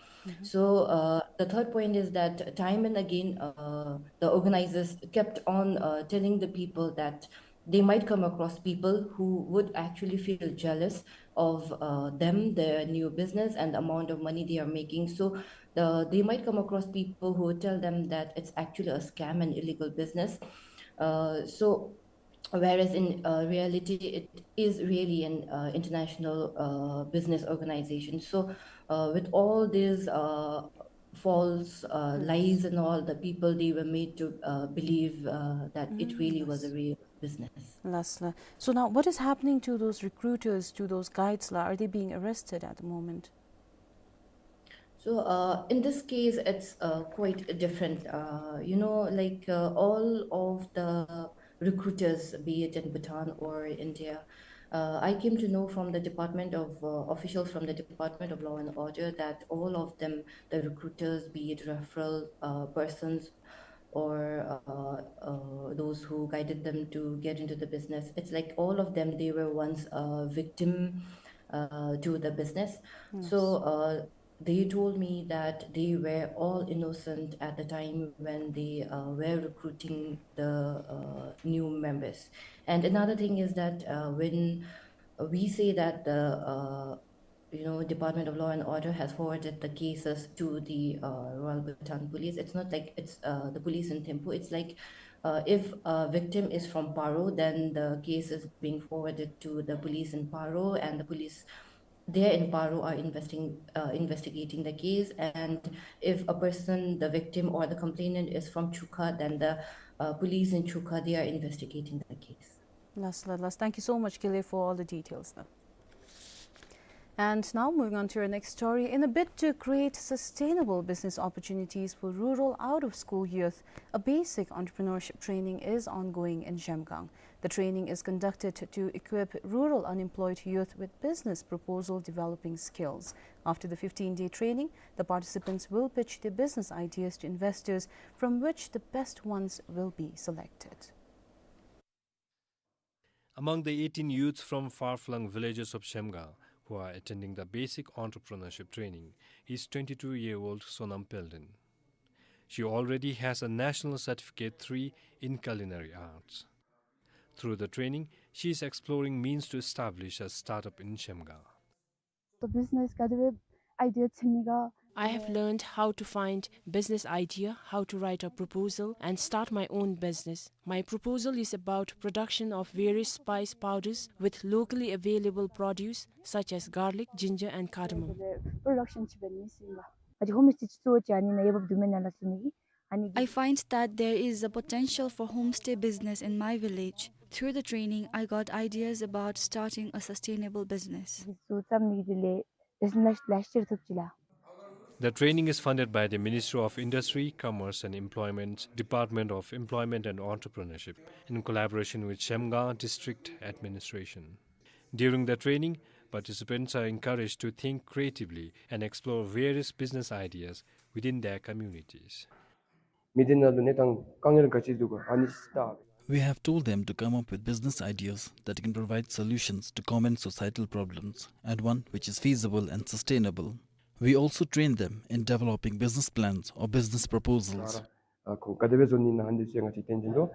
So uh, the third point is that time and again, uh, the organizers kept on uh, telling the people that they might come across people who would actually feel jealous of uh, them, their new business, and the amount of money they are making. So the, they might come across people who tell them that it's actually a scam and illegal business. Uh, so, whereas in uh, reality, it is really an uh, international uh, business organization. So, uh, with all these uh, false uh, lies and all, the people, they were made to uh, believe uh, that it really was a real business. Last la. So now, what is happening to those recruiters, to those guides la? Are they being arrested at the moment? So uh, in this case, it's uh, quite different. Uh, you know, like uh, all of the recruiters, be it in Bhutan or India, uh, I came to know from the Department of uh, officials from the Department of Law and Order that all of them, the recruiters, be it referral uh, persons or uh, uh, those who guided them to get into the business, it's like all of them, they were once a victim uh, to the business. So uh, they told me that they were all innocent at the time when they uh, were recruiting the uh, new members. And another thing is that uh, when we say that the uh, you know, Department of Law and Order has forwarded the cases to the uh, Royal Bhutan Police. It's not like it's uh, the police in Thimphu. It's like uh, if a victim is from Paro, then the case is being forwarded to the police in Paro, and the police there in Paro are investing, uh, investigating the case. And if a person, the victim or the complainant, is from Chukha, then the uh, police in Chukha, they are investigating the case. Last, last, last. Thank you so much, Kinley, for all the details. Now. And now moving on to our next story. In a bid to create sustainable business opportunities for rural out-of-school youth, a basic entrepreneurship training is ongoing in Zhemgang. The training is conducted to equip rural unemployed youth with business proposal developing skills. After the fifteen-day training, the participants will pitch their business ideas to investors, from which the best ones will be selected. Among the eighteen youths from far-flung villages of Zhemgang who are attending the basic entrepreneurship training is twenty-two-year-old Sonam Pelden. She already has a national certificate three in culinary arts. Through the training, she is exploring means to establish a startup in Zhemgang. So business ག་དེ་སྦེ་idea འཚོལ་ནི་ག I have learned how to find business idea, how to write a proposal, and start my own business. My proposal is about production of various spice powders with locally available produce such as garlic, ginger, and cardamom. Production འཚོལ་ནི་ཟེར་ཨ་ནི་homestay ཅིག་བཙུགས་ཅི་ཨ་ནི་ནང་ཡོདཔ་འདུག་མེན་ན་ལགས་ཟེར་ནི། I find that there is a potential for homestay business in my village. Through the training, I got ideas about starting a sustainable business. འདི་ཚུ་བརྩམ་ནི་གི་དེ་ལས་business ལེགས་ཤོམ་ཐོབ་ཅི་ལགས། The training is funded by the Ministry of Industry, Commerce and Employment, Department of Employment and Entrepreneurship, in collaboration with Zhemgang District Administration. During the training, participants are encouraged to think creatively and explore various business ideas within their communities. མི་སྡེ་ནང་ལུ་གནས་སྟངས་དཀའ་ངལ་ག་ཅི་འདུག་ག་ཨ་ནི་ལྟ། We have told them to come up with business ideas that can provide solutions to common societal problems and one which is feasible and sustainable. We also train them in developing business plans or business proposals. ཨ་ཁོང་ག་དེ་སྦེ་བཟོ་ནི་ཨིན་ན་ཨ་ནི་ཚུ་ང་བཅས་སྟོན་བྱིན་དོ།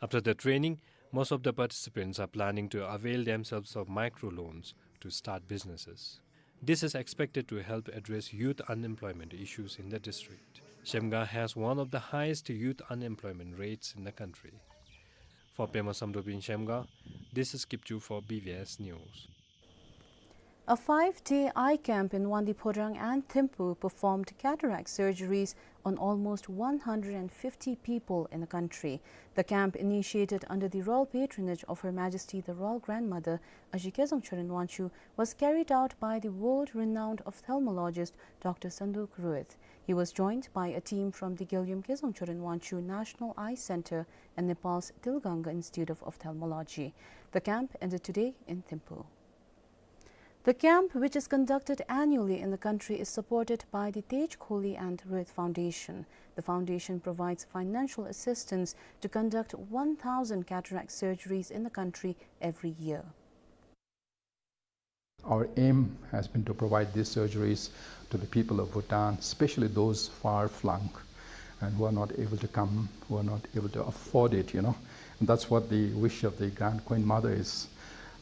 After the training, most of the participants are planning to avail themselves of microloans to start businesses. This is expected to help address youth unemployment issues in the district. Zhemgang has one of the highest youth unemployment rates in the country. For Pema Samdrup in Zhemgang, this is Kipchu for B V S News. A five-day eye camp in Wangdue Phodrang and Thimphu performed cataract surgeries on almost one hundred and fifty people in the country. The camp, initiated under the royal patronage of Her Majesty the Royal Grandmother Aji Kezang Choren Wangchuck, was carried out by the world-renowned ophthalmologist Doctor Sanduk Ruith. He was joined by a team from the Gyeolyum Kezang Choren Wangchuck National Eye Center and Nepal's Tilganga Institute of Ophthalmology. The camp ended today in Thimphu. The camp, which is conducted annually in the country, is supported by the Tej Kohli and Ruith Foundation. The foundation provides financial assistance to conduct one thousand cataract surgeries in the country every year. Our aim has been to provide these surgeries to the people of Bhutan, especially those far flung and who are not able to come, who are not able to afford it, you know. And that's what the wish of the Grand Queen Mother is.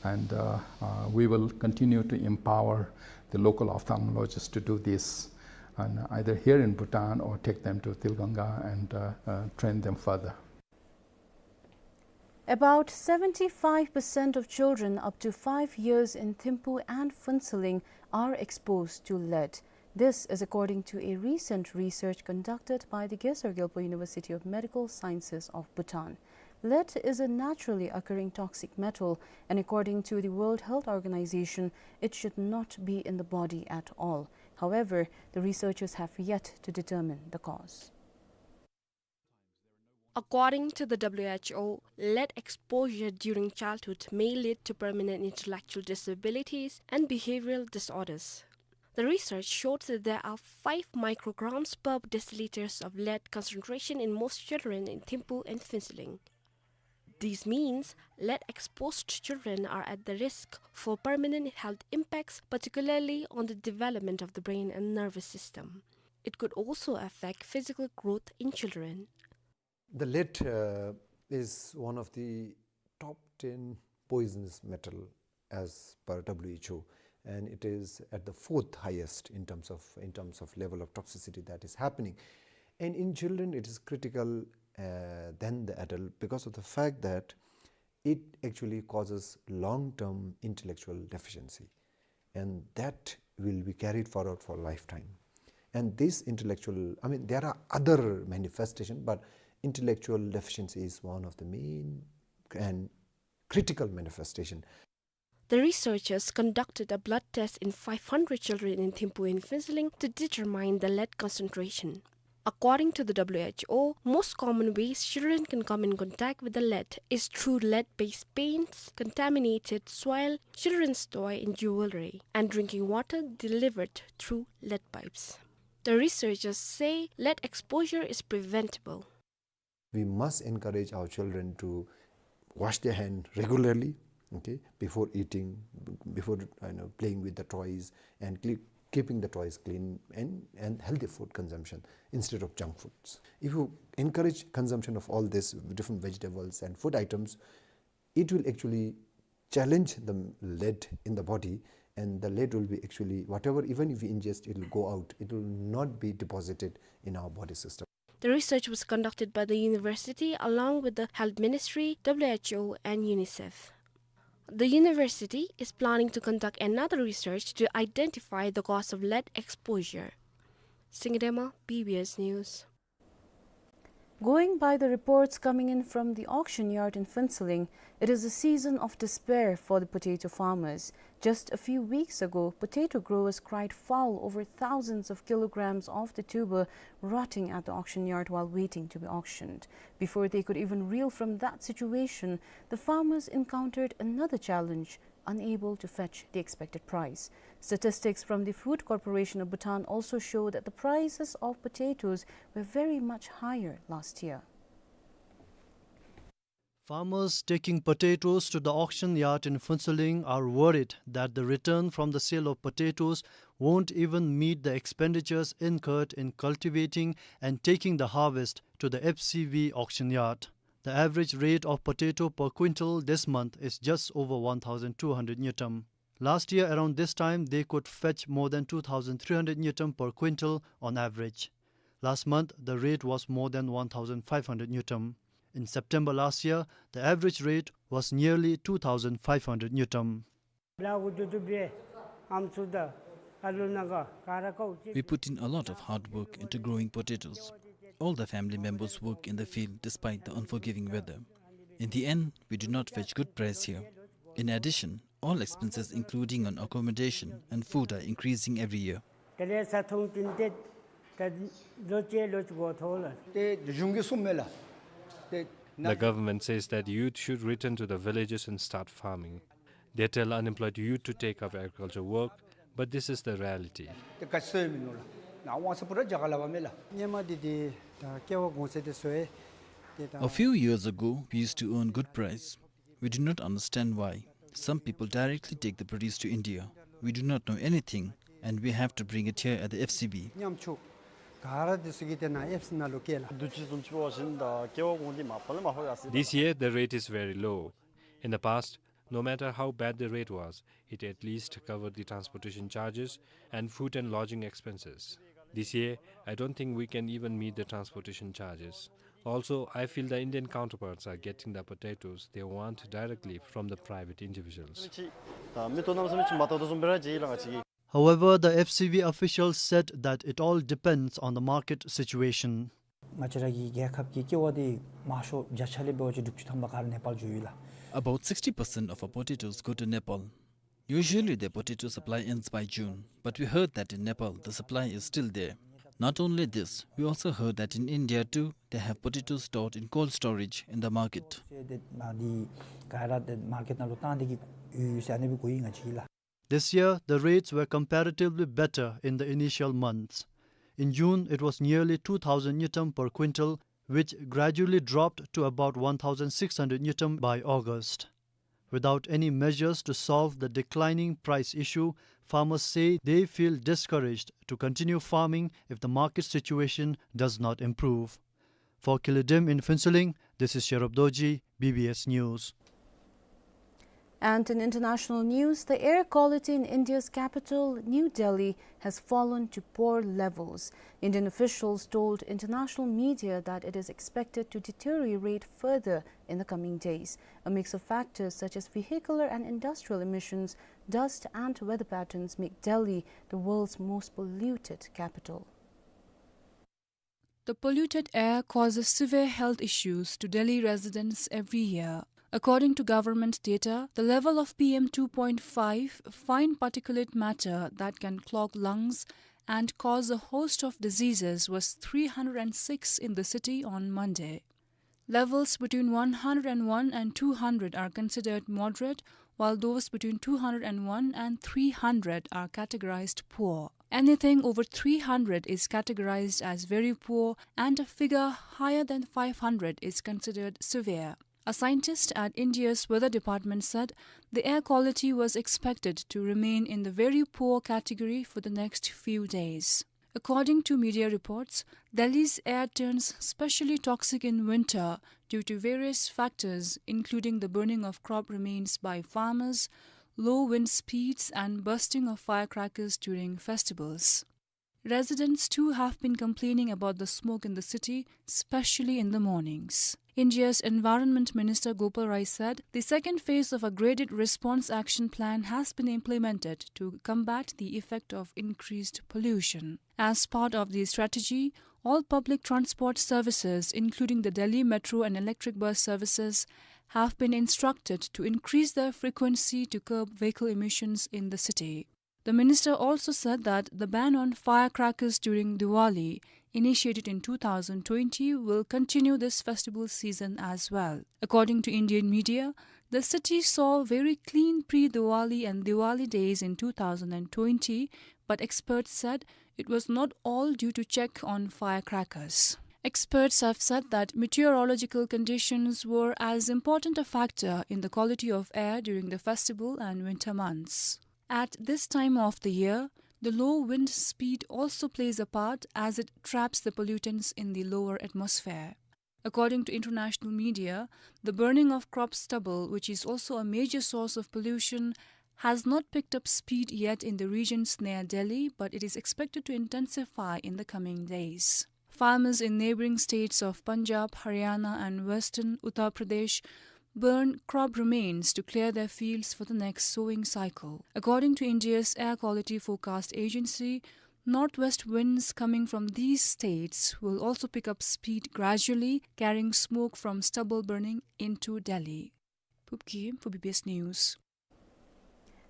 And, uh, uh, we will continue to empower the local ophthalmologists to do this, and either here in Bhutan or take them to Tilganga and, uh, uh, train them further. About seventy-five percent of children up to five years in Thimphu and Phuentsholing are exposed to lead. This is according to a recent research conducted by the Gesar Gyalpo University of Medical Sciences of Bhutan. Lead is a naturally occurring toxic metal, and according to the World Health Organization, it should not be in the body at all. However, the researchers have yet to determine the cause. According to the W H O, lead exposure during childhood may lead to permanent intellectual disabilities and behavioral disorders. The research showed that there are five micrograms per deciliters of lead concentration in most children in Thimphu and Phuentsholing. This means lead-exposed children are at the risk for permanent health impacts, particularly on the development of the brain and nervous system. It could also affect physical growth in children. The lead, uh, is one of the top ten poisonous metal as per W H O, and it is at the fourth highest in terms of, in terms of level of toxicity that is happening. And in children, it is critical, uh, than the adult because of the fact that it actually causes long-term intellectual deficiency, and that will be carried forward for lifetime. And this intellectual, I mean, there are other manifestation, but intellectual deficiency is one of the main and critical manifestation. The researchers conducted a blood test in five hundred children in Thimphu and Phuentsholing to determine the lead concentration. According to the W H O, most common ways children can come in contact with the lead is through lead-based paints, contaminated soil, children's toy and jewelry, and drinking water delivered through lead pipes. The researchers say lead exposure is preventable. We must encourage our children to wash their hand regularly, okay, before eating, b-, before, you know, playing with the toys, and cle-, keeping the toys clean, and, and healthy food consumption instead of junk foods. If you encourage consumption of all these different vegetables and food items, it will actually challenge the lead in the body, and the lead will be actually, whatever, even if we ingest, it will go out. It will not be deposited in our body system. The research was conducted by the university along with the Health Ministry, W H O, and UNICEF. The university is planning to conduct another research to identify the cause of lead exposure. Singye Dema, B B S News. Going by the reports coming in from the auction yard in Phuentsholing, it is a season of despair for the potato farmers. Just a few weeks ago, potato growers cried foul over thousands of kilograms of the tuber rotting at the auction yard while waiting to be auctioned. Before they could even reel from that situation, the farmers encountered another challenge, unable to fetch the expected price. Statistics from the Food Corporation of Bhutan also show that the prices of potatoes were very much higher last year. Farmers taking potatoes to the auction yard in Phuentsholing are worried that the return from the sale of potatoes won't even meet the expenditures incurred in cultivating and taking the harvest to the F C B auction yard. The average rate of potato per quintal this month is just over one thousand two hundred ngultrum. Last year, around this time, they could fetch more than two thousand three hundred ngultrum per quintal on average. Last month, the rate was more than one thousand five hundred ngultrum. In September last year, the average rate was nearly two thousand five hundred ngultrum. We put in a lot of hard work into growing potatoes. All the family members work in the field despite the unforgiving weather. In the end, we do not fetch good price here. In addition, all expenses including on accommodation and food are increasing every year. The government says that youth should return to the villages and start farming. They tell unemployed youth to take up agriculture work, but this is the reality. A few years ago, we used to earn good price. We do not understand why. Some people directly take the produce to India. We do not know anything, and we have to bring it here at the F C B. This year, the rate is very low. In the past, no matter how bad the rate was, it at least covered the transportation charges and food and lodging expenses. This year, I don't think we can even meet the transportation charges. Also, I feel the Indian counterparts are getting the potatoes they want directly from the private individuals. However, the F C B officials said that it all depends on the market situation. ང་བཅས་ར་གི་རྒྱལ་ཁབ་ཀྱི་ཀེ་བ་འདི་མང་ཤོས་བརྒྱ་ཆ་ལས་འབད་བ་ཅིན་དྲུག་ཅུ་ཐམ་པ་ག་ར་ནེ་པཱལ་འགྱོ་ཡི་ལགས། About sixty percent of our potatoes go to Nepal. Usually, the potato supply ends by June, but we heard that in Nepal, the supply is still there. Not only this, we also heard that in India too, they have potatoes stored in cold storage in the market. འདི་ག་ར་འདི་མར་ཀེཊ་ནང་ལུ་བཏང་སྟེ་གི་ཡོད་ཟེར་ཨ་ནི་སྦེ་གོ་ཡི་ང་བཅས་ལགས། This year, the rates were comparatively better in the initial months. In June, it was nearly two thousand ngultrum per quintal, which gradually dropped to about one thousand six hundred ngultrum by August. Without any measures to solve the declining price issue, farmers say they feel discouraged to continue farming if the market situation does not improve. For Kili Dem in Phuentsholing, this is Sherub Dorji, B B S News. And in international news, the air quality in India's capital, New Delhi, has fallen to poor levels. Indian officials told international media that it is expected to deteriorate further in the coming days. A mix of factors such as vehicular and industrial emissions, dust and weather patterns make Delhi the world's most polluted capital. The polluted air causes severe health issues to Delhi residents every year. According to government data, the level of P M two point five, fine particulate matter that can clog lungs and cause a host of diseases, was three hundred and six in the city on Monday. Levels between one hundred and one and two hundred are considered moderate, while those between two hundred and one and three hundred are categorized poor. Anything over three hundred is categorized as very poor, and a figure higher than five hundred is considered severe. A scientist at India's Weather Department said the air quality was expected to remain in the very poor category for the next few days. According to media reports, Delhi's air turns specially toxic in winter due to various factors, including the burning of crop remains by farmers, low wind speeds, and bursting of firecrackers during festivals. Residents too have been complaining about the smoke in the city, especially in the mornings. India's Environment Minister Gopal Rai said the second phase of a graded response action plan has been implemented to combat the effect of increased pollution. As part of the strategy, all public transport services, including the Delhi Metro and electric bus services, have been instructed to increase their frequency to curb vehicle emissions in the city. The minister also said that the ban on firecrackers during Diwali, initiated in two thousand twenty, will continue this festival season as well. According to Indian media, the city saw very clean pre-Diwali and Diwali days in two thousand and twenty, but experts said it was not all due to check on firecrackers. Experts have said that meteorological conditions were as important a factor in the quality of air during the festival and winter months. At this time of the year, the low wind speed also plays a part as it traps the pollutants in the lower atmosphere. According to international media, the burning of crop stubble, which is also a major source of pollution, has not picked up speed yet in the regions near Delhi, but it is expected to intensify in the coming days. Farmers in neighboring states of Punjab, Haryana, and western Uttar Pradesh burn crop remains to clear their fields for the next sowing cycle. According to India's Air Quality Forecast Agency, northwest winds coming from these states will also pick up speed gradually, carrying smoke from stubble burning into Delhi. Phub Gyem for B B S News.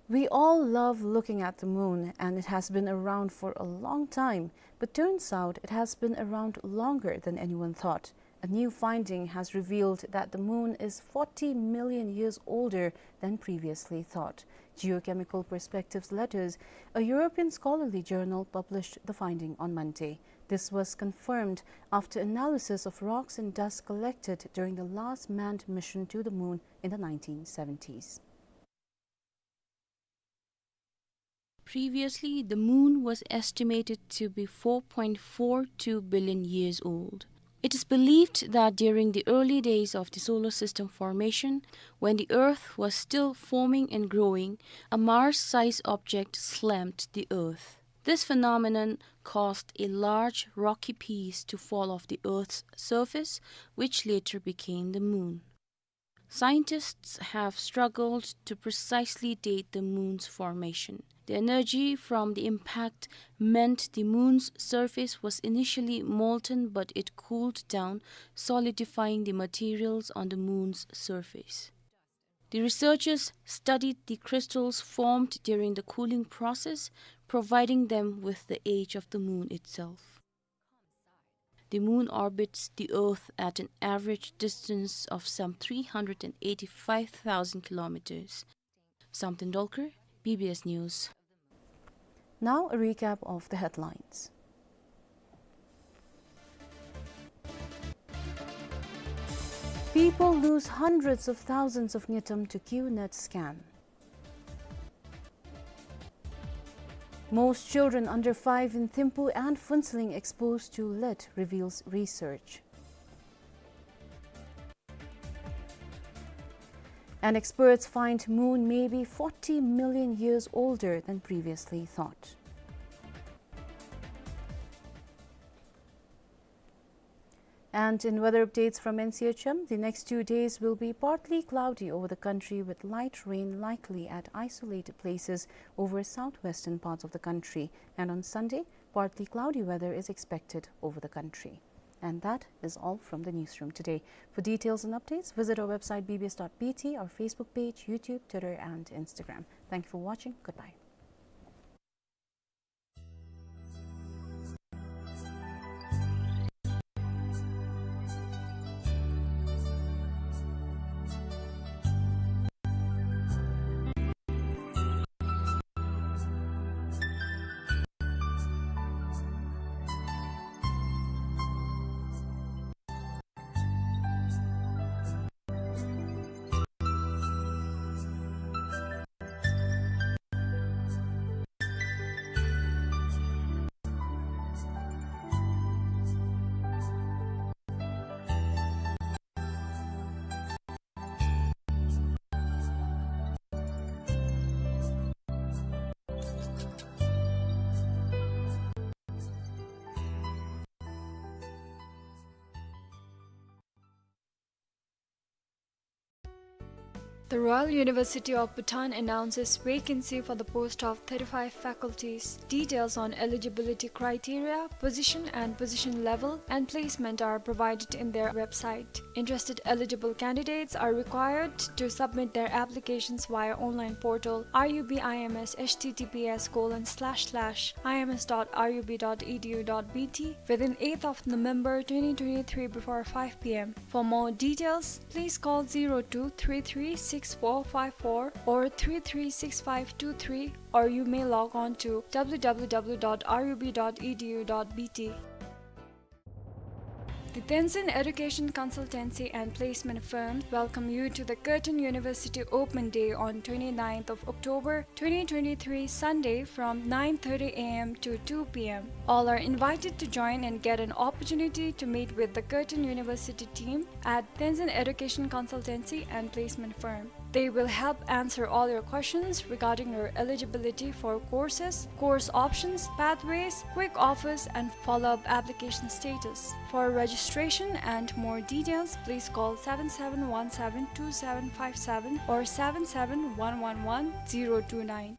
We all love looking at the moon, and it has been around for a long time, but turns out it has been around longer than anyone thought. A new finding has revealed that the moon is forty million years older than previously thought. Geochemical Perspectives Letters, a European scholarly journal, published the finding on Monday. This was confirmed after analysis of rocks and dust collected during the last manned mission to the moon in the nineteen seventies. Previously, the moon was estimated to be four point four two billion years old. It is believed that during the early days of the solar system formation, when the Earth was still forming and growing, a Mars-sized object slammed the Earth. This phenomenon caused a large rocky piece to fall off the Earth's surface, which later became the moon. Scientists have struggled to precisely date the moon's formation. The energy from the impact meant the moon's surface was initially molten, but it cooled down, solidifying the materials on the moon's surface. The researchers studied the crystals formed during the cooling process, providing them with the age of the moon itself. The moon orbits the Earth at an average distance of some three hundred and eighty-five thousand kilometers. Samten Dolkar, B B S News. Now a recap of the headlines. People lose hundreds of thousands of ngultrum to QNet scam. Most children under five in Thimphu and Phuentsholing exposed to lead, reveals research. And experts find moon may be forty million years older than previously thought. And in weather updates from N C H M, the next two days will be partly cloudy over the country with light rain likely at isolated places over southwestern parts of the country. And on Sunday, partly cloudy weather is expected over the country. And that is all from the newsroom today. For details and updates, visit our website B B S dot B T, our Facebook page, YouTube, Twitter, and Instagram. Thank you for watching. Goodbye. The Royal University of Bhutan announces vacancy for the post of thirty-five faculties. Details on eligibility criteria, position and position level, and placement are provided in their website. Interested eligible candidates are required to submit their applications via online portal R U B I M S H T T P S colon slash slash I M S dot R U B dot E D U dot B T within eighth of November twenty twenty-three before five P M. For more details, please call zero two three three six four five four or three three six five two three, or you may log on to W W W dot R U B dot E D U dot B T. The Tenzin Education Consultancy and Placement Firm welcome you to the Curtin University Open Day on twenty-ninth of October twenty twenty-three, Sunday, from nine thirty A M to two P M. All are invited to join and get an opportunity to meet with the Curtin University team at Tenzin Education Consultancy and Placement Firm. They will help answer all your questions regarding your eligibility for courses, course options, pathways, quick offers, and follow-up application status. For registration and more details, please call seven seven one seven two seven five seven or seven seven one one one zero two nine.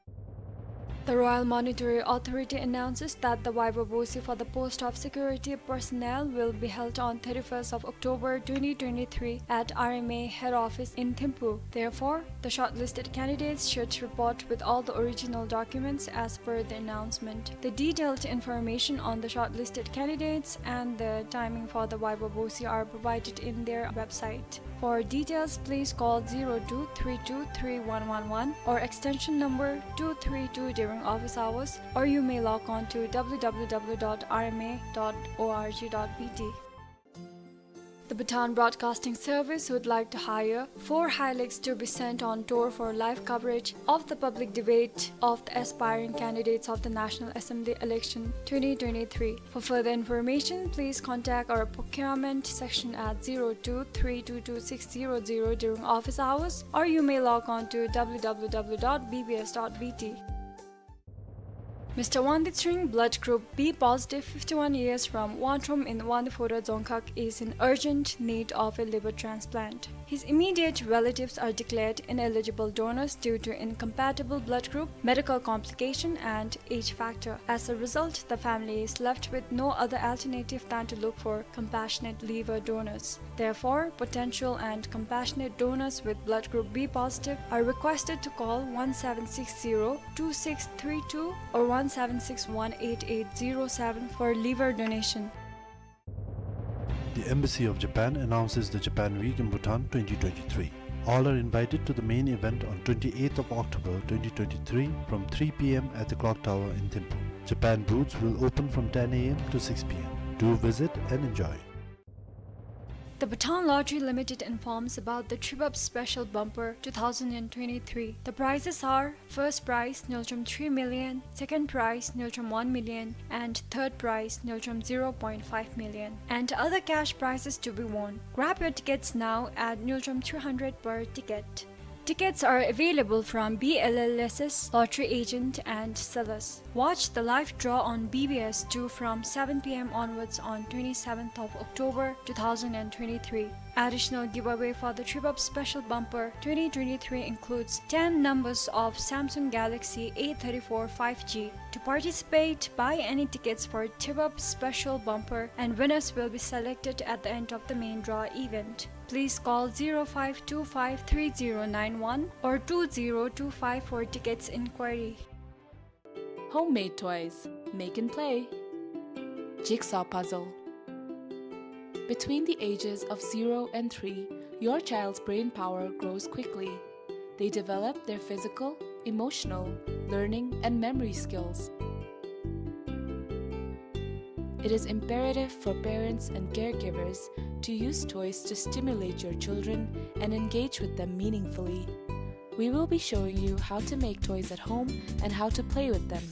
The Royal Monetary Authority announces that the Viva Voce for the post of security personnel will be held on thirty-first of October twenty twenty-three at R M A head office in Thimphu. Therefore, the shortlisted candidates should report with all the original documents as per the announcement. The detailed information on the shortlisted candidates and the timing for the Viva Voce are provided in their website. For details, please call zero two three two three one one one or extension number two three two during office hours, or you may log on to W W W dot R M A dot O R G dot B T. The Bhutan Broadcasting Service would like to hire four Hilux to be sent on tour for live coverage of the public debate of the aspiring candidates of the National Assembly election twenty twenty-three. For further information, please contact our procurement section at zero two three two two six zero zero during office hours, or you may log on to W W W dot B B S dot B T. Mister Wangdi Tshering, blood group B positive, fifty-one years, from Wangtrom in Wangdue Phodrang Dzongkhag, is in urgent need of a liver transplant. His immediate relatives are declared ineligible donors due to incompatible blood group, medical complication, and age factor. As a result, the family is left with no other alternative than to look for compassionate liver donors. Therefore, potential and compassionate donors with blood group B positive are requested to call one seven six zero two six three two or one seven six one eight eight zero seven for liver donation. The Embassy of Japan announces the Japan Week in Bhutan twenty twenty-three. All are invited to the main event on twenty-eighth of October twenty twenty-three from three P M at the Clock Tower in Thimphu. Japan booths will open from ten A M to six P M. Do visit and enjoy. The Bhutan Lottery Limited informs about the Tribab Special Bumper two thousand and twenty-three. The prizes are: first prize, ngultrum three million, second prize, ngultrum one million, and third prize, ngultrum zero point five million, and other cash prizes to be won. Grab your tickets now at ngultrum three hundred per ticket. Tickets are available from B L L S S, lottery agent and sellers. Watch the live draw on B B S two from seven P M onwards on twenty-seventh of October two thousand and twenty-three. Additional giveaway for the Trip Up Special Bumper twenty twenty-three includes ten numbers of Samsung Galaxy A thirty-four five G. To participate, buy any tickets for Trip Up Special Bumper, and winners will be selected at the end of the main draw event. Please call zero five two five three zero nine one or two zero two five for tickets inquiry. Homemade toys. Make and play. Jigsaw puzzle. Between the ages of zero and three, your child's brain power grows quickly. They develop their physical, emotional, learning, and memory skills. It is imperative for parents and caregivers to use toys to stimulate your children and engage with them meaningfully. We will be showing you how to make toys at home and how to play with them.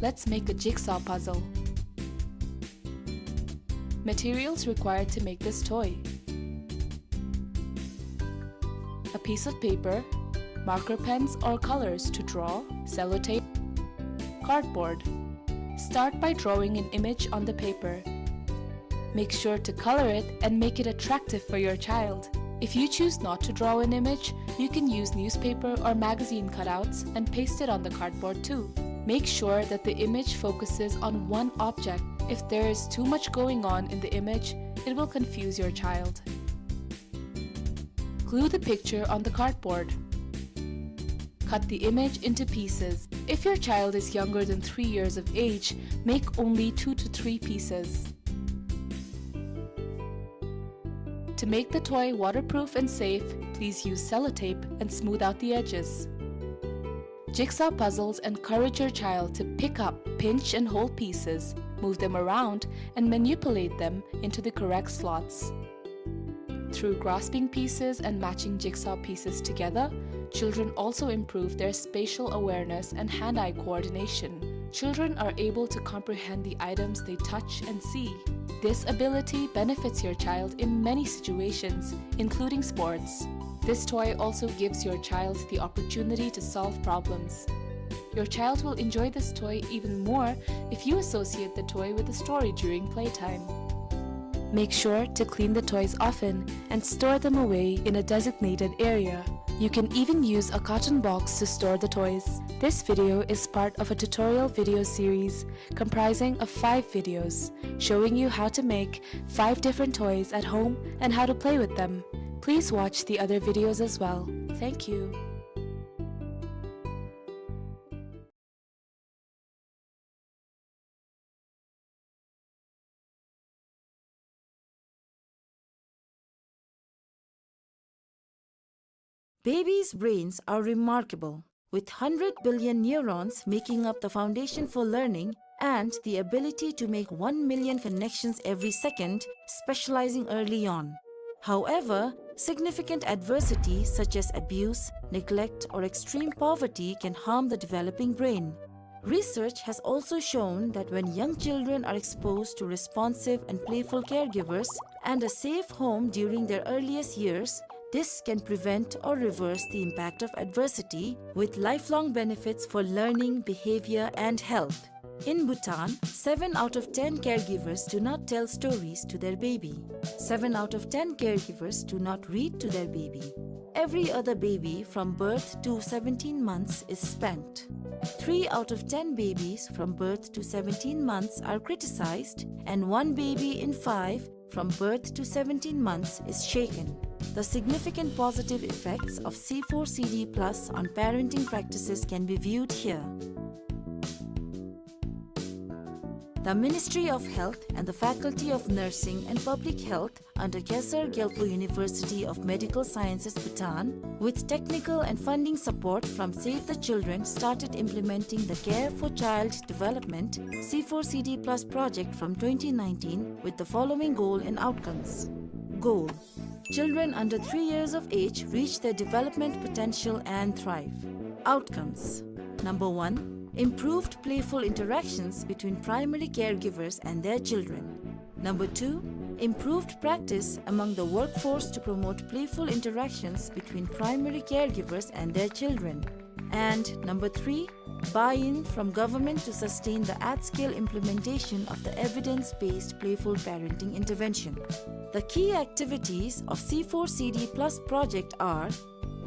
Let's make a jigsaw puzzle. Materials required to make this toy: a piece of paper, marker pens or colors to draw, sellotape, cardboard. Start by drawing an image on the paper. Make sure to color it and make it attractive for your child. If you choose not to draw an image, you can use newspaper or magazine cutouts and paste it on the cardboard too. Make sure that the image focuses on one object. If there is too much going on in the image, it will confuse your child. Glue the picture on the cardboard. Cut the image into pieces. If your child is younger than three years of age, make only two to three pieces. To make the toy waterproof and safe, please use sellotape and smooth out the edges. Jigsaw puzzles encourage your child to pick up, pinch, and hold pieces, move them around, and manipulate them into the correct slots. Through grasping pieces and matching jigsaw pieces together, children also improve their spatial awareness and hand-eye coordination. Children are able to comprehend the items they touch and see. This ability benefits your child in many situations, including sports. This toy also gives your child the opportunity to solve problems. Your child will enjoy this toy even more if you associate the toy with a story during playtime. Make sure to clean the toys often and store them away in a designated area. You can even use a carton box to store the toys. This video is part of a tutorial video series comprising of five videos showing you how to make five different toys at home and how to play with them. Please watch the other videos as well. Thank you. Babies' brains are remarkable, with hundred billion neurons making up the foundation for learning and the ability to make one million connections every second, specializing early on. However, significant adversity such as abuse, neglect, or extreme poverty can harm the developing brain. Research has also shown that when young children are exposed to responsive and playful caregivers and a safe home during their earliest years, this can prevent or reverse the impact of adversity, with lifelong benefits for learning, behavior, and health. In Bhutan, seven out of ten caregivers do not tell stories to their baby. Seven out of ten caregivers do not read to their baby. Every other baby from birth to seventeen months is spanked. Three out of ten babies from birth to seventeen months are criticized, and one baby in five from birth to seventeen months is shaken. The significant positive effects of C four C D plus on parenting practices can be viewed here. The Ministry of Health and the Faculty of Nursing and Public Health under Khesar Gyalpo University of Medical Sciences, Bhutan, with technical and funding support from Save the Children, started implementing the Care for Child Development C four C D plus project from twenty nineteen with the following goal and outcomes. Goal: children under three years of age reach their development potential and thrive. Outcomes: number one, improved playful interactions between primary caregivers and their children. Number two, Improved practice among the workforce to promote playful interactions between primary caregivers and their children. And number three, buy-in from government to sustain the at-scale implementation of the evidence-based playful parenting intervention. The key activities of C four C D plus project are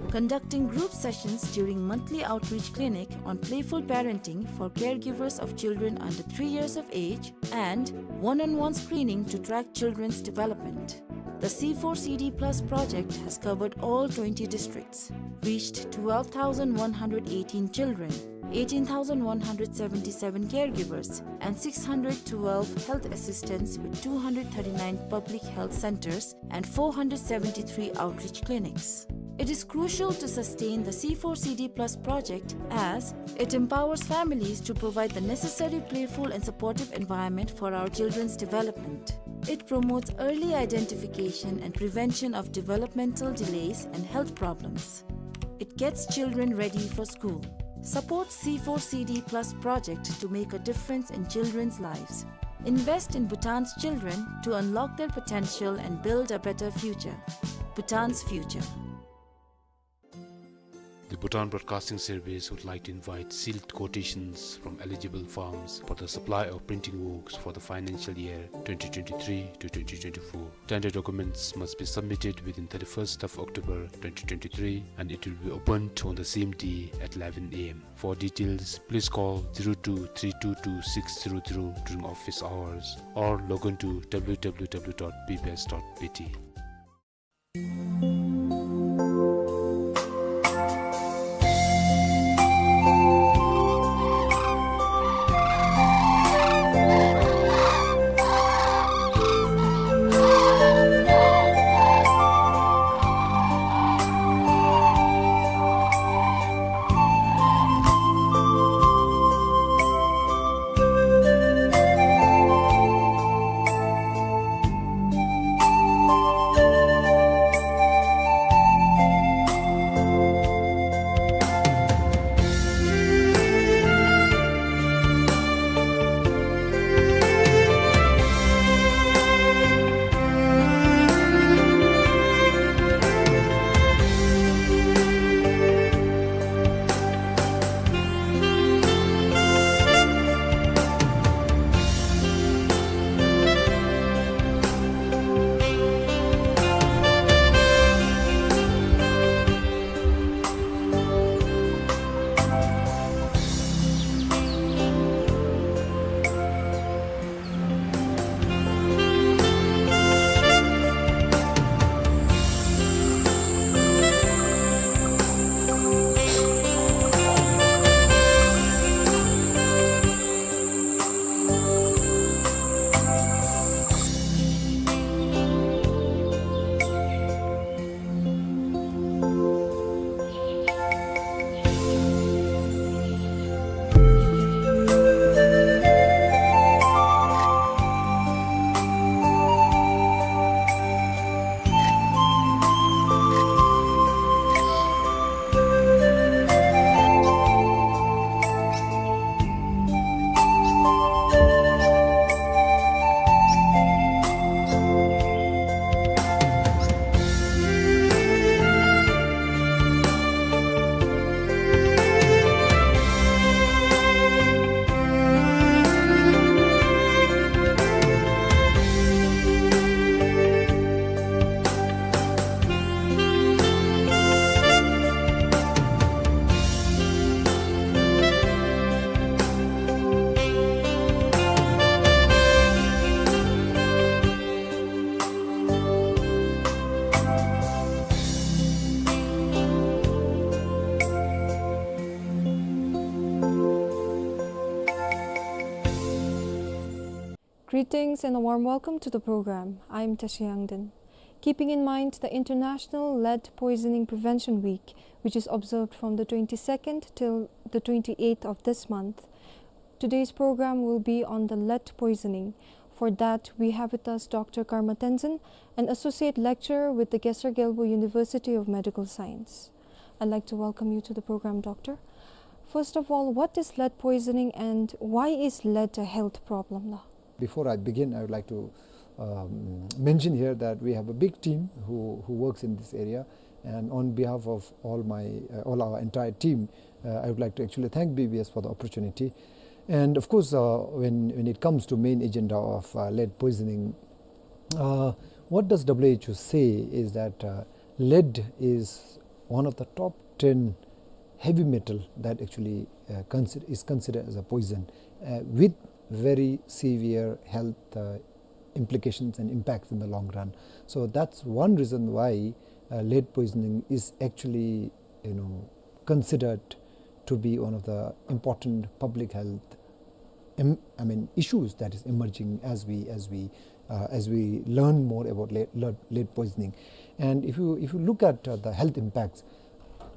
conducting group sessions during monthly outreach clinic on playful parenting for caregivers of children under three years of age and one-on-one screening to track children's development. The C four C D plus project has covered all twenty districts, reached twelve thousand one hundred eighteen children, eighteen thousand one hundred seventy-seven caregivers, and six hundred twelve health assistants with two hundred thirty-nine public health centers and four hundred seventy-three outreach clinics. It is crucial to sustain the C four C D plus project as it empowers families to provide the necessary playful and supportive environment for our children's development. It promotes early identification and prevention of developmental delays and health problems. It gets children ready for school. Support C four C D plus project to make a difference in children's lives. Invest in Bhutan's children to unlock their potential and build a better future. Bhutan's future. The Bhutan Broadcasting Service would like to invite sealed quotations from eligible firms for the supply of printing works for the financial year twenty twenty-three to twenty twenty-four. Tender documents must be submitted within thirty-first of October twenty twenty-three, and it will be opened on the same day at eleven A M. For details, please call zero two three two two six zero zero during office hours or log on to W W W dot B B S dot B T. Greetings and a warm welcome to the program. I'm Tashi Yangden. Keeping in mind the International Lead Poisoning Prevention Week, which is observed from the twenty-second till the twenty-eighth of this month, today's program will be on the lead poisoning. For that, we have with us Doctor Karma Tenzin, an associate lecturer with the Gesar Gelbö University of Medical Science. I'd like to welcome you to the program, Doctor. First of all, what is lead poisoning and why is lead a health problem, la? Before I begin, I would like to um, mention here that we have a big team who, who works in this area, and on behalf of all my, uh, all our entire team, uh, I would like to actually thank B B S for the opportunity. And of course, uh, when, when it comes to main agenda of, uh, lead poisoning, uh, what does W H O say is that, uh, lead is one of the top ten heavy metal that actually, uh, consider, is considered as a poison, uh, with very severe health, uh, implications and impacts in the long run. So that's one reason why, uh, lead poisoning is actually, you know, considered to be one of the important public health, em-, I mean, issues that is emerging as we, as we, uh, as we learn more about lead, lead, lead poisoning. And if you, if you look at, uh, the health impacts,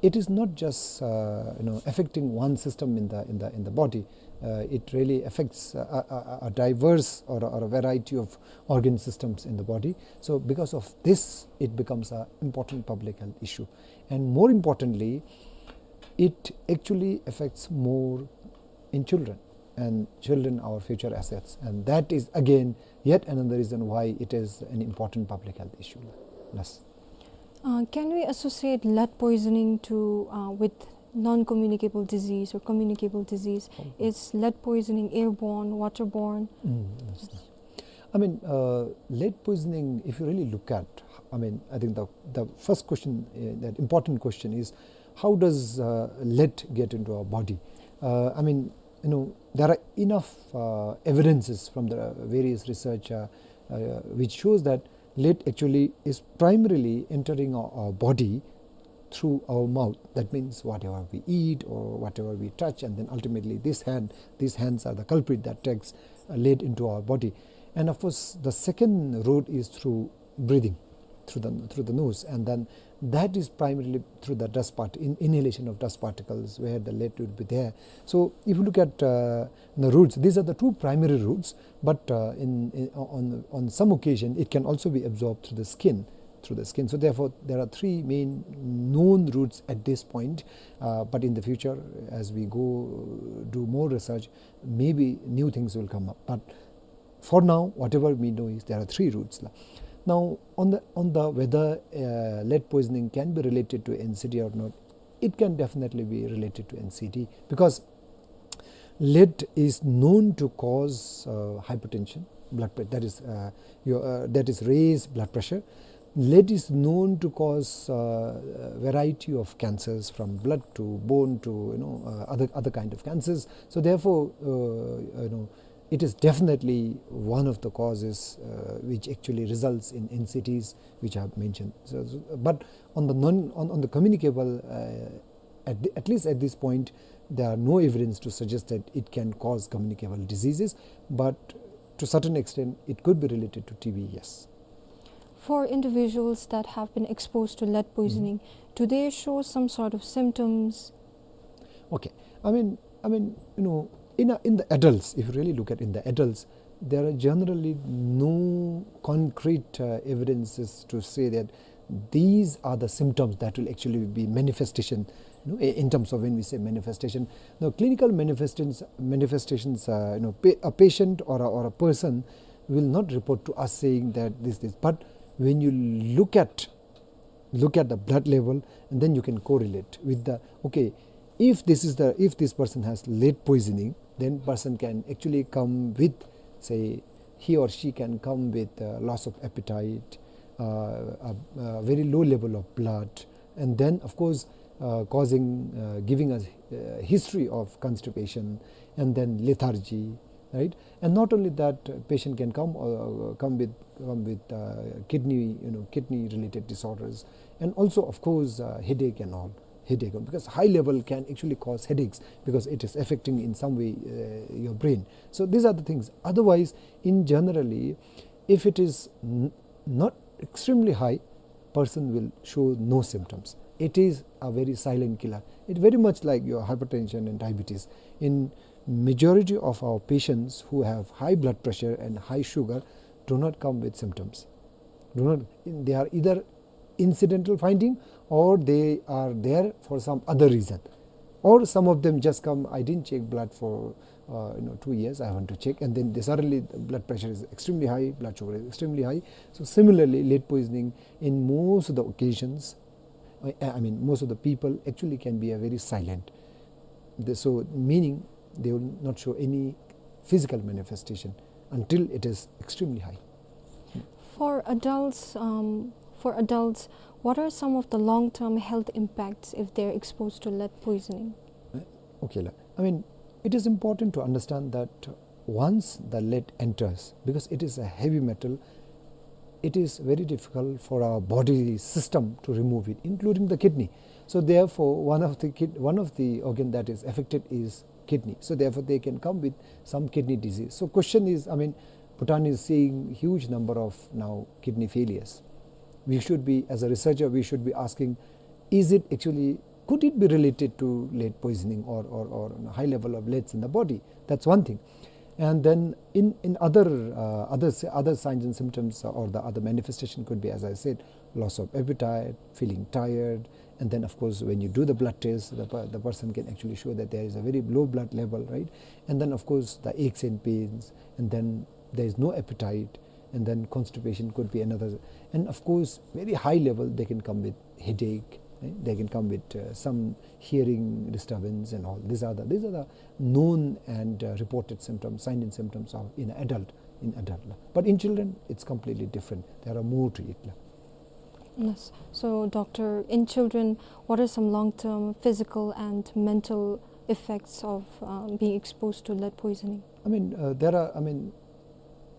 it is not just, uh, you know, affecting one system in the, in the, in the body. Uh, it really affects a, a, a, a diverse or a, or a variety of organ systems in the body. So because of this, it becomes an important public health issue. And more importantly, it actually affects more in children, and children are our future assets, and that is again yet another reason why it is an important public health issue. Yes. Uh, can we associate lead poisoning to, uh, with non-communicable disease or communicable disease? Okay. Is lead poisoning airborne, waterborne? Mm, yes, yes. I mean, uh, lead poisoning, if you really look at, I mean, I think the, the first question, uh, that important question is, how does, uh, lead get into our body? Uh, I mean, you know, there are enough, uh, evidences from the various research, uh, uh, which shows that lead actually is primarily entering our, our body through our mouth. That means whatever we eat or whatever we touch, and then ultimately this hand, these hands are the culprit that takes, uh, lead into our body. And of course, the second route is through breathing, through the, through the nose, and then that is primarily through the dust part-, in-, inhalation of dust particles where the lead would be there. So if you look at, uh, the routes, these are the two primary routes, but, uh, in, in, on, on some occasion, it can also be absorbed through the skin, through the skin. So therefore, there are three main known routes at this point, uh, but in the future, as we go do more research, maybe new things will come up. But for now, whatever we know is there are three routes la. Now, on the, on the whether, uh, lead poisoning can be related to N C D or not, it can definitely be related to N C D, because lead is known to cause, uh, hypertension, blood pressure, that is, uh, your, uh, that is raised blood pressure. Lead is known to cause, uh, a variety of cancers, from blood to bone to, you know, uh, other, other kind of cancers. So therefore, uh, you know, it is definitely one of the causes, uh, which actually results in N C Ds, which I have mentioned. So, so, but on the non, on, on the communicable, uh, at the, at least at this point, there are no evidence to suggest that it can cause communicable diseases, but to certain extent, it could be related to T B, yes. For individuals that have been exposed to lead poisoning, mm-hmm, do they show some sort of symptoms? Okay. I mean, I mean, you know, in a, in the adults, if you really look at in the adults, there are generally no concrete, uh, evidences to say that these are the symptoms that will actually be manifestation, you know, i-, in terms of when we say manifestation. Now, clinical manifestations, manifestations, uh, you know, pa-, a patient or a, or a person will not report to us saying that this, this. But when you look at, look at the blood level, and then you can correlate with the, okay, if this is the, if this person has lead poisoning, then person can actually come with, say, he or she can come with, uh, loss of appetite, uh, a, a very low level of blood, and then, of course, uh, causing, uh, giving a, uh, history of constipation and then lethargy, right? And not only that, uh, patient can come, uh, come with, come with, uh, kidney, you know, kidney related disorders, and also, of course, uh, headache and all, headache, because high level can actually cause headaches because it is affecting in some way, uh, your brain. So these are the things. Otherwise, in generally, if it is n-, not extremely high, person will show no symptoms. It is a very silent killer. It very much like your hypertension and diabetes. In majority of our patients who have high blood pressure and high sugar do not come with symptoms. Do not, they are either incidental finding or they are there for some other reason. Or some of them just come, "I didn't check blood for uh, you know, two years, I want to check. And then they suddenly, the blood pressure is extremely high, blood sugar is extremely high. So similarly, lead poisoning in most of the occasions, I, I mean, most of the people actually can be a very silent. The, so meaning they will not show any physical manifestation until it is extremely high. For adults, um, for adults, what are some of the long-term health impacts if they're exposed to lead poisoning? Eh, okay, la. I mean, it is important to understand that once the lead enters, because it is a heavy metal, it is very difficult for our body system to remove it, including the kidney. So therefore, one of the kid-, one of the organ that is affected is kidney. So therefore, they can come with some kidney disease. So question is, I mean, Bhutan is seeing huge number of now kidney failures. We should be, as a researcher, we should be asking, is it actually, could it be related to lead poisoning or, or, or high level of leads in the body? That's one thing. And then in, in other, uh, other s-, other signs and symptoms or the other manifestation could be, as I said, loss of appetite, feeling tired, and then, of course, when you do the blood test, the per-, the person can actually show that there is a very low blood level, right? And then, of course, the aches and pains, and then there is no appetite, and then constipation could be another. And of course, very high level, they can come with headache, eh? They can come with, uh, some hearing disturbance and all. These are the, these are the known and, uh, reported symptoms, signs and symptoms of in adult, in adult la. But in children, it's completely different. There are more to it la. Yes. So, doctor, in children, what are some long-term physical and mental effects of, uh, being exposed to lead poisoning? I mean, uh, there are, I mean,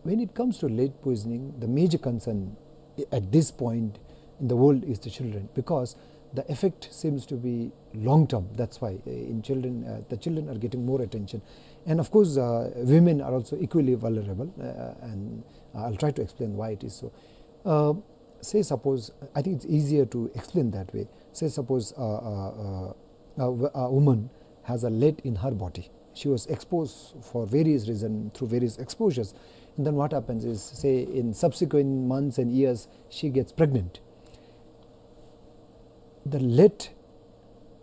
when it comes to lead poisoning, the major concern i-, at this point in the world is the children, because the effect seems to be long term. That's why, uh, in children, uh, the children are getting more attention. And of course, uh, women are also equally vulnerable, uh, and I'll try to explain why it is so. Uh, say suppose, I think it's easier to explain that way. Say suppose, uh, uh, uh, a w-, a woman has a lead in her body. She was exposed for various reasons, through various exposures. And then what happens is, say, in subsequent months and years, she gets pregnant. The lead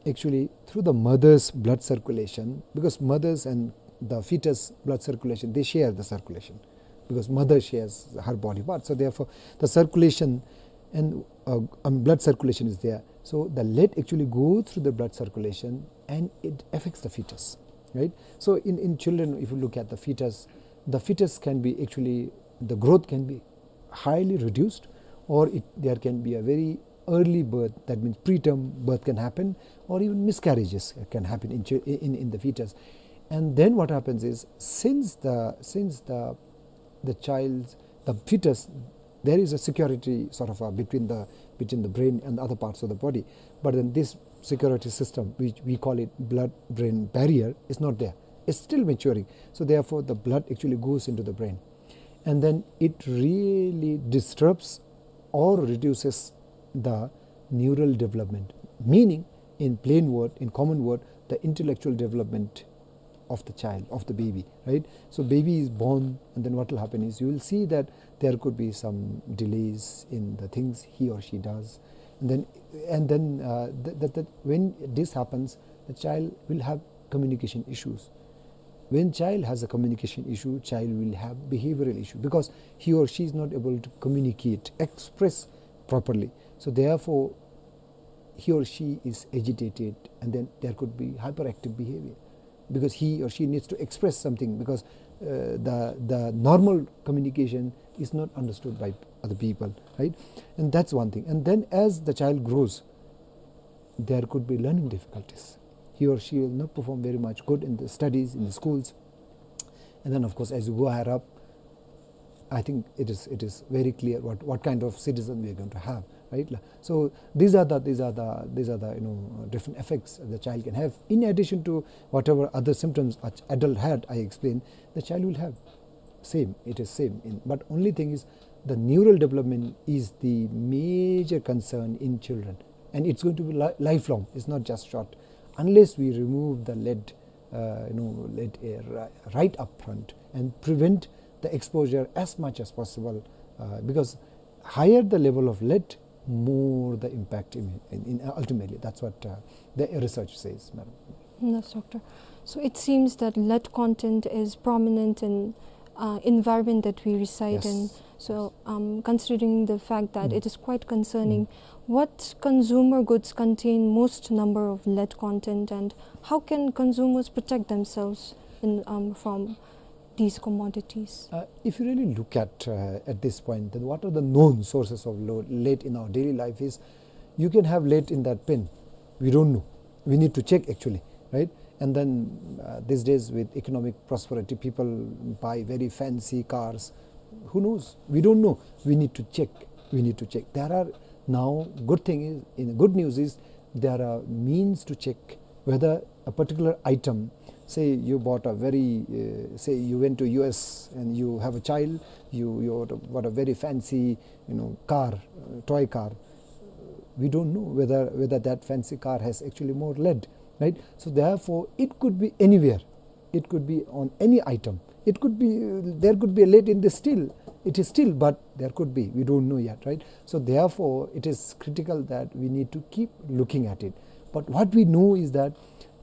actually through the mother's blood circulation, because mothers and the fetus blood circulation, they share the circulation, because mother shares her body part. So therefore, the circulation and, uh, um, blood circulation is there. So the lead actually goes through the blood circulation and it affects the fetus, right? So in, in children, if you look at the fetus, the fetus can be actually, the growth can be highly reduced, or it, there can be a very early birth, that means preterm birth can happen, or even miscarriages can happen in, chi- in, in the fetus. And then what happens is, since the, since the, the child's, the fetus, there is a security sort of, uh, between the, between the brain and the other parts of the body. But then this security system, which we call it blood-brain barrier, is not there. It's still maturing. So therefore, the blood actually goes into the brain. And then it really disrupts or reduces the neural development. Meaning, in plain word, in common word, the intellectual development of the child, of the baby, right? So baby is born, and then what will happen is you will see that there could be some delays in the things he or she does. And then, and then, uh, th-, that, that when this happens, the child will have communication issues. When child has a communication issue, child will have behavioral issue, because he or she is not able to communicate, express properly. So therefore, he or she is agitated, and then there could be hyperactive behavior, because he or she needs to express something, because, uh, the, the normal communication is not understood by other people, right? And that's one thing. And then as the child grows, there could be learning difficulties. He or she will not perform very much good in the studies, in the schools. And then, of course, as you go higher up, I think it is, it is very clear what, what kind of citizen we are going to have, right? So these are the, these are the, these are the, you know, different effects the child can have. In addition to whatever other symptoms an adult had, I explained, the child will have same, it is same. In, but only thing is, the neural development is the major concern in children, and it's going to be li-, lifelong. It's not just short, unless we remove the lead, uh, you know, lead, uh, ri-, right up front and prevent the exposure as much as possible, uh, because higher the level of lead, more the impact in, in, in ultimately. That's what, uh, the research says, madam. Yes, doctor. So it seems that lead content is prominent in uh, environment that we reside in. Yes. So um, considering the fact that it is quite concerning, what consumer goods contain most number of lead content, and how can consumers protect themselves in, um, from these commodities? Uh, if you really look at uh, at this point, then what are the known sources of lo- lead in our daily life is, you can have lead in that pen. We don't know. We need to check actually, right? And then uh, these days with economic prosperity, people buy very fancy cars. Who knows? We don't know. We need to check. We need to check. There are now, good thing is, in good news is, there are means to check whether a particular item, say you bought a very, uh, say you went to U S and you have a child, you, you bought a, bought a very fancy, you know, car, uh, toy car. We don't know whether, whether that fancy car has actually more lead, right? So therefore, it could be anywhere. It could be on any item. It could be, uh, there could be a lead in the steel. It is steel, but there could be. We don't know yet, right? So therefore, it is critical that we need to keep looking at it. But what we know is that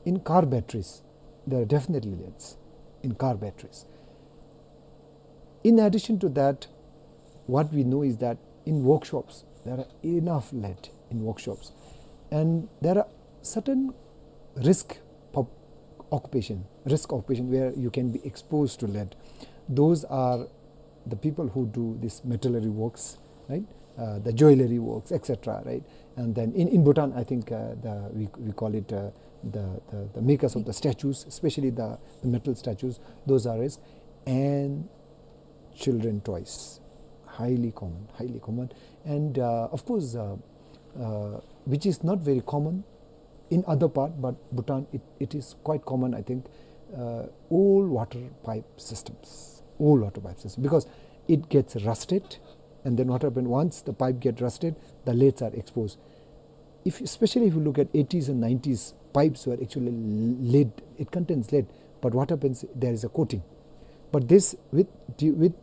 in car batteries, there are definitely leads in car batteries. In addition to that, what we know is that in workshops, there are enough lead in workshops. And there are certain risk pop- occupation, risk occupation where you can be exposed to lead. Those are the people who do this metallurgy works, right? Uh, the joinery works, et cetera, right? And then in, in Bhutan, I think uh, the, we, we call it uh, the, the, the makers of the statues, especially the, the metal statues, those are risk. And children toys, highly common, highly common. And uh, of course, uh, uh, which is not very common in other part, but Bhutan, it, it is quite common, I think, uh, old water pipe systems, old water pipe system, because it gets rusted, and then what happens, once the pipe get rusted, the leads are exposed. If, especially if you look at eighties and nineties, pipes were actually lead, it contains lead, but what happens, there is a coating. But this, with, with,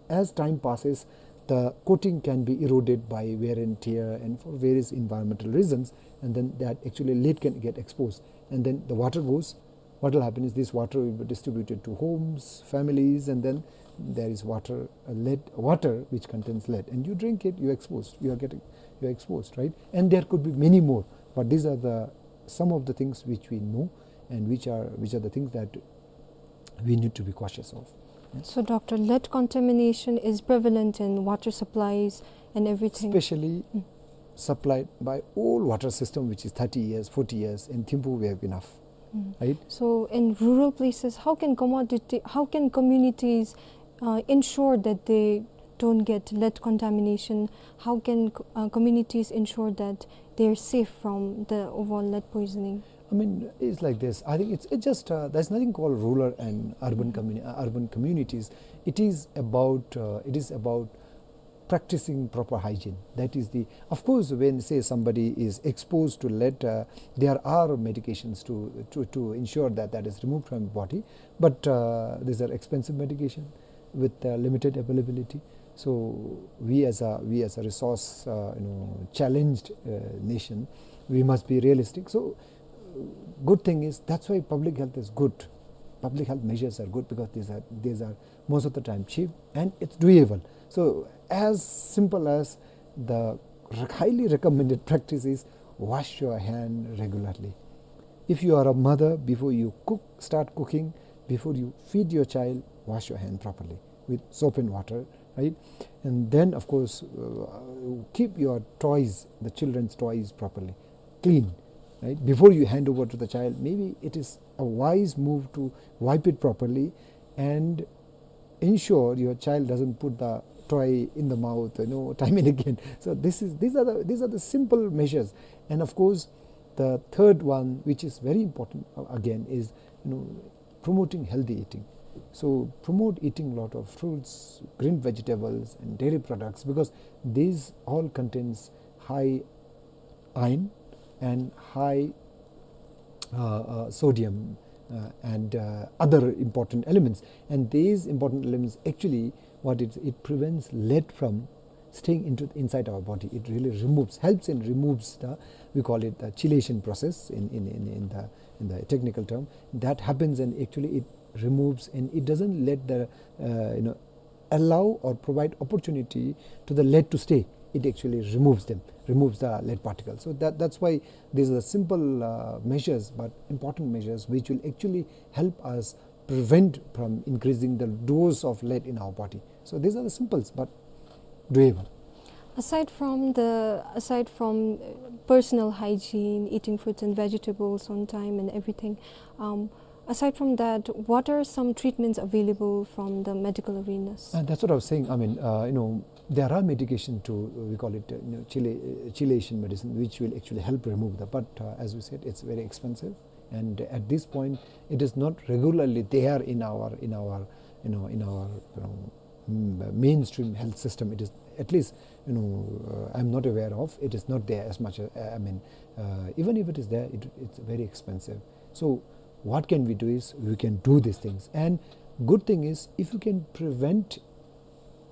as time passes, the coating can be eroded by wear and tear and for various environmental reasons, and then that actually lead can get exposed, and then the water goes. What will happen is this water will be distributed to homes, families, and then there is water, uh, lead water which contains lead, and you drink it, you exposed, you are getting, you are exposed, right? And there could be many more, but these are the, some of the things which we know, and which are, which are the things that we need to be cautious of. So, Doctor, lead contamination is prevalent in water supplies and everything. Especially supplied by old water system, which is thirty years, forty years. In Thimphu, we have enough, right? So, in rural places, how can commodity, how can communities uh, ensure that they don't get lead contamination? How can uh, communities ensure that they're safe from the overall lead poisoning? I mean, it's like this. I think it's, it's just, uh, there's nothing called rural and urban communi-, uh, urban communities. It is about, uh, it is about practicing proper hygiene. That is the, of course, when, say, somebody is exposed to lead, uh, there are medications to, to, to ensure that that is removed from the body. But uh, these are expensive medication with uh, limited availability. So we as a, we as a resource, uh, you know, challenged uh, nation, we must be realistic. So good thing is, that's why public health is good. Public health measures are good because these are, these are most of the time cheap and it's doable. So as simple as the re-, highly recommended practice is wash your hand regularly. If you are a mother, before you cook, start cooking, before you feed your child, wash your hand properly with soap and water, right? And then, of course, uh, keep your toys, the children's toys, properly clean, right? Before you hand over to the child, maybe it is a wise move to wipe it properly and ensure your child doesn't put the toy in the mouth, you know, time and again. So this is, these are the, these are the simple measures. And of course, the third one, which is very important, uh, again, is, you know, promoting healthy eating. So promote eating a lot of fruits, green vegetables, and dairy products, because these all contains high iron and high uh, uh, sodium uh, and uh, other important elements. And these important elements, actually, what it, it prevents lead from staying into, inside our body. It really removes, helps and removes the, we call it the chelation process in, in, in, in the in the technical term, that happens and actually it removes and it doesn't let the, uh, you know, allow or provide opportunity to the lead to stay. It actually removes them, removes the lead particles. So that, that's why these are simple, uh, measures, but important measures, which will actually help us prevent from increasing the dose of lead in our body. So these are the simples, but doable. Aside from the, aside from, uh, personal hygiene, eating fruits and vegetables on time and everything, um, aside from that, what are some treatments available from the medical arenas? Uh, that's what I was saying. I mean, uh, you know, there are medication to, uh, we call it, uh, you know, chela-, uh, chelation medicine, which will actually help remove the, but, uh, as we said, it's very expensive. And at this point, it is not regularly there in our, in our, you know, in our, you know, mm, mainstream health system. It is, at least, you know, uh, I'm not aware of. It is not there as much. Uh, I mean, uh, even if it is there, it, it's very expensive. So what can we do is we can do these things. And good thing is, if you can prevent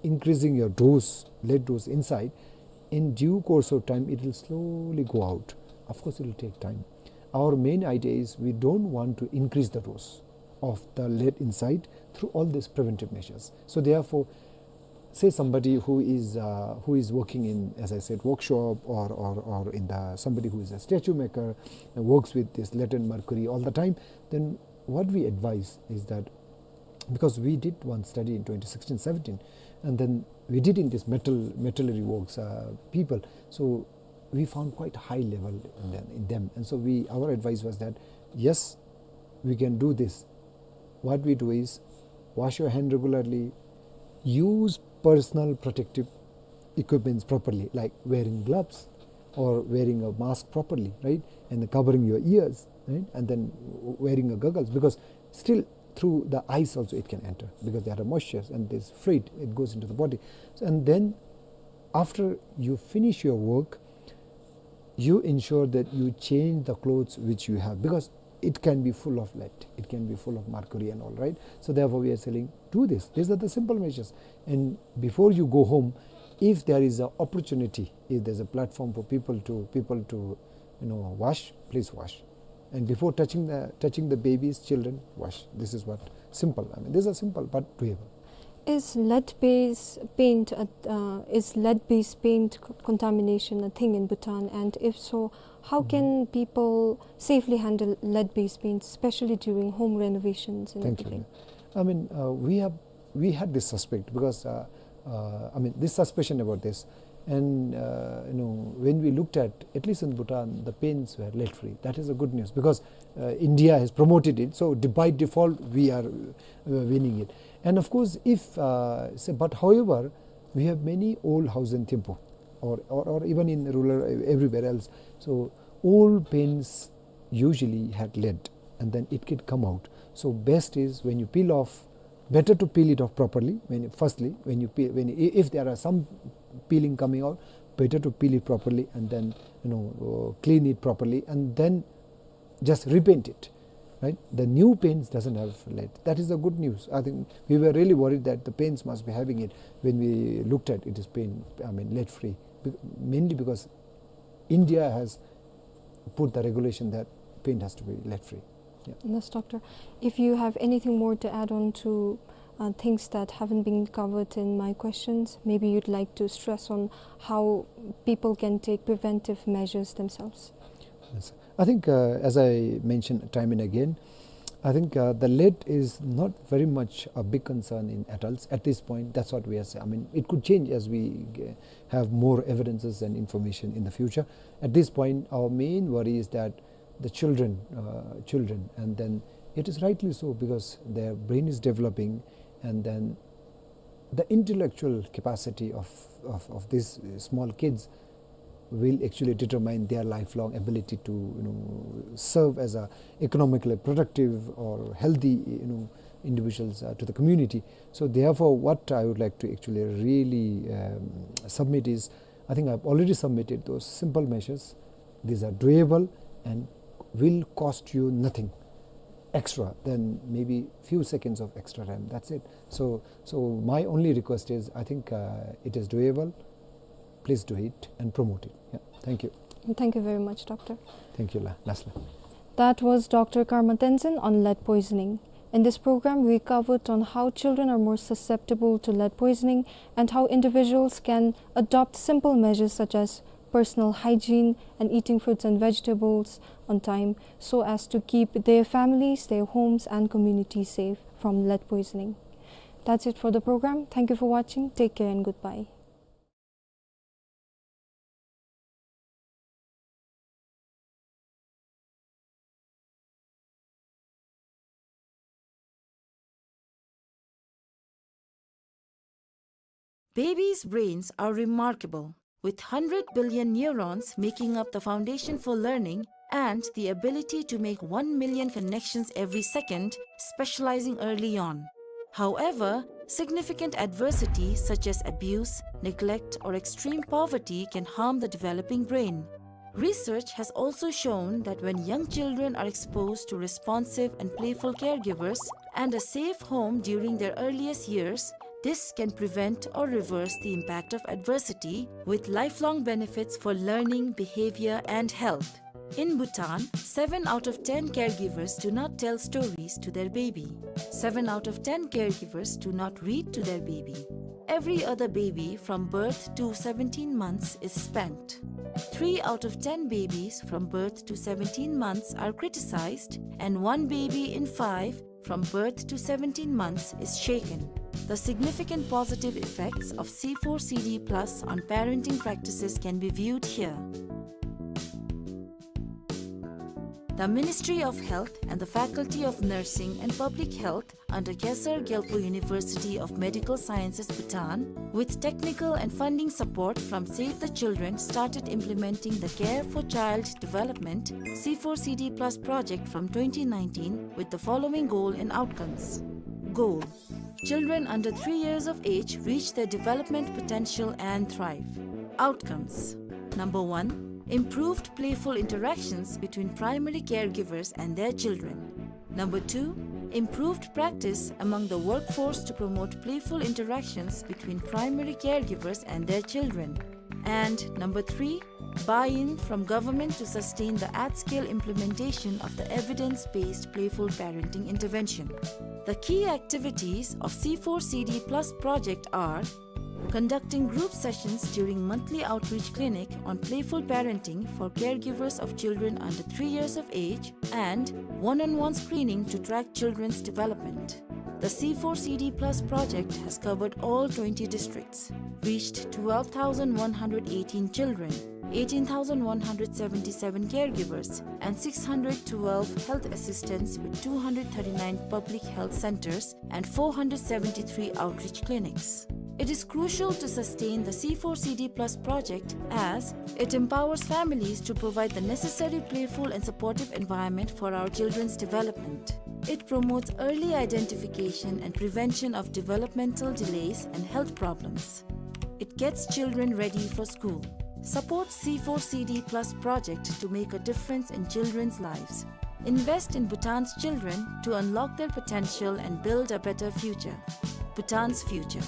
increasing your dose, lead dose inside, in due course of time, it will slowly go out. Of course, it will take time. Our main idea is we don't want to increase the dose of the lead inside through all these preventive measures. So therefore, say somebody who is, uh, who is working in, as I said, workshop or, or, or in the, somebody who is a statue maker and works with this lead and mercury all the time, then what we advise is that, because we did one study in twenty sixteen seventeen, and then we did in this metal, metallurgy works, uh, people. So we found quite high level in them, in them. And so we, our advice was that, yes, we can do this. What we do is wash your hand regularly, use personal protective equipments properly, like wearing gloves or wearing a mask properly, right? And then covering your ears, right? And then w-, wearing a goggles, because still through the eyes also it can enter, because they are moisture and this fluid, it goes into the body. So, and then after you finish your work, you ensure that you change the clothes which you have, because it can be full of lead, it can be full of mercury and all, right? So therefore we are saying, do this. These are the simple measures. And before you go home, if there is an opportunity, if there's a platform for people to, people to, you know, wash, please wash. And before touching the, touching the babies, children, wash. This is what, simple. I mean, these are simple but doable. Is lead-based paint, uh, uh, is lead-based paint co-, contamination a thing in Bhutan? And if so, how can people safely handle lead-based paint, especially during home renovations and everything? Thank you. I mean, uh, we have, we had this suspect because, uh, uh, I mean, this suspicion about this. And, uh, you know, when we looked at, at least in Bhutan, the paints were lead-free. That is a good news because, uh, India has promoted it. So de-, by default, we are, uh, winning it. And of course, if, uh, say, but however, we have many old houses in Thimphu, or, or, or even in rural, uh, everywhere else. So old paints usually had lead, and then it can come out. So best is when you peel off, better to peel it off properly. When you, firstly, when you peel, when, i-, if there are some peeling coming out, better to peel it properly and then, you know, uh, clean it properly and then just repaint it, right? The new paints doesn't have lead. That is the good news. I think we were really worried that the paints must be having it when we looked at it is paint, I mean, lead free, be-, mainly because India has put the regulation that paint has to be lead free. Yeah. Yes, doctor. If you have anything more to add on to, uh, things that haven't been covered in my questions, maybe you'd like to stress on how people can take preventive measures themselves. Yes. I think, uh, as I mentioned time and again, I think, uh, the lead is not very much a big concern in adults at this point. That's what we are saying. I mean, it could change as we g-, have more evidences and information in the future. At this point, our main worry is that the children, uh, children, and then it is rightly so because their brain is developing, and then the intellectual capacity of, of, of these, uh, small kids will actually determine their lifelong ability to, you know, serve as a economically productive or healthy, you know, individuals, uh, to the community. So therefore, what I would like to actually really, um, submit is, I think I've already submitted those simple measures. These are doable and will cost you nothing extra than maybe few seconds of extra time. That's it. So, so my only request is, I think, uh, it is doable. Please do it and promote it. Yeah. Thank you. Thank you very much, doctor. Thank you, la-, lastly. That was Doctor Karma Tenzin on lead poisoning. In this program, we covered on how children are more susceptible to lead poisoning and how individuals can adopt simple measures such as personal hygiene and eating fruits and vegetables on time so as to keep their families, their homes, and communities safe from lead poisoning. That's it for the program. Thank you for watching. Take care and goodbye. Babies' brains are remarkable, with hundred billion neurons making up the foundation for learning and the ability to make one million connections every second, specializing early on. However, significant adversity such as abuse, neglect, or extreme poverty can harm the developing brain. Research has also shown that when young children are exposed to responsive and playful caregivers and a safe home during their earliest years, this can prevent or reverse the impact of adversity, with lifelong benefits for learning, behavior, and health. In Bhutan, seven out of ten caregivers do not tell stories to their baby. Seven out of ten caregivers do not read to their baby. Every other baby from birth to seventeen months is spanked. Three out of ten babies from birth to seventeen months are criticized, and one baby in five from birth to seventeen months is shaken. The significant positive effects of C four C D plus on parenting practices can be viewed here. The Ministry of Health and the Faculty of Nursing and Public Health under Khesar Gyalpo University of Medical Sciences, Bhutan, with technical and funding support from Save the Children, started implementing the Care for Child Development C four C D plus project from twenty nineteen with the following goal and outcomes. Goal: children under three years of age reach their development potential and thrive. Outcomes: number one, improved playful interactions between primary caregivers and their children. Number two, improved practice among the workforce to promote playful interactions between primary caregivers and their children. And number three, buy-in from government to sustain the at-scale implementation of the evidence-based playful parenting intervention. The key activities of C four C D plus project are conducting group sessions during monthly outreach clinic on playful parenting for caregivers of children under three years of age, and one-on-one screening to track children's development. The C four C D plus project has covered all twenty districts, reached twelve thousand one hundred eighteen children, eighteen thousand one hundred seventy-seven caregivers, and six hundred twelve health assistants with two hundred thirty-nine public health centers and four hundred seventy-three outreach clinics. It is crucial to sustain the C four C D plus project as it empowers families to provide the necessary playful and supportive environment for our children's development. It promotes early identification and prevention of developmental delays and health problems. It gets children ready for school. Support C four C D plus project to make a difference in children's lives. Invest in Bhutan's children to unlock their potential and build a better future. Bhutan's future.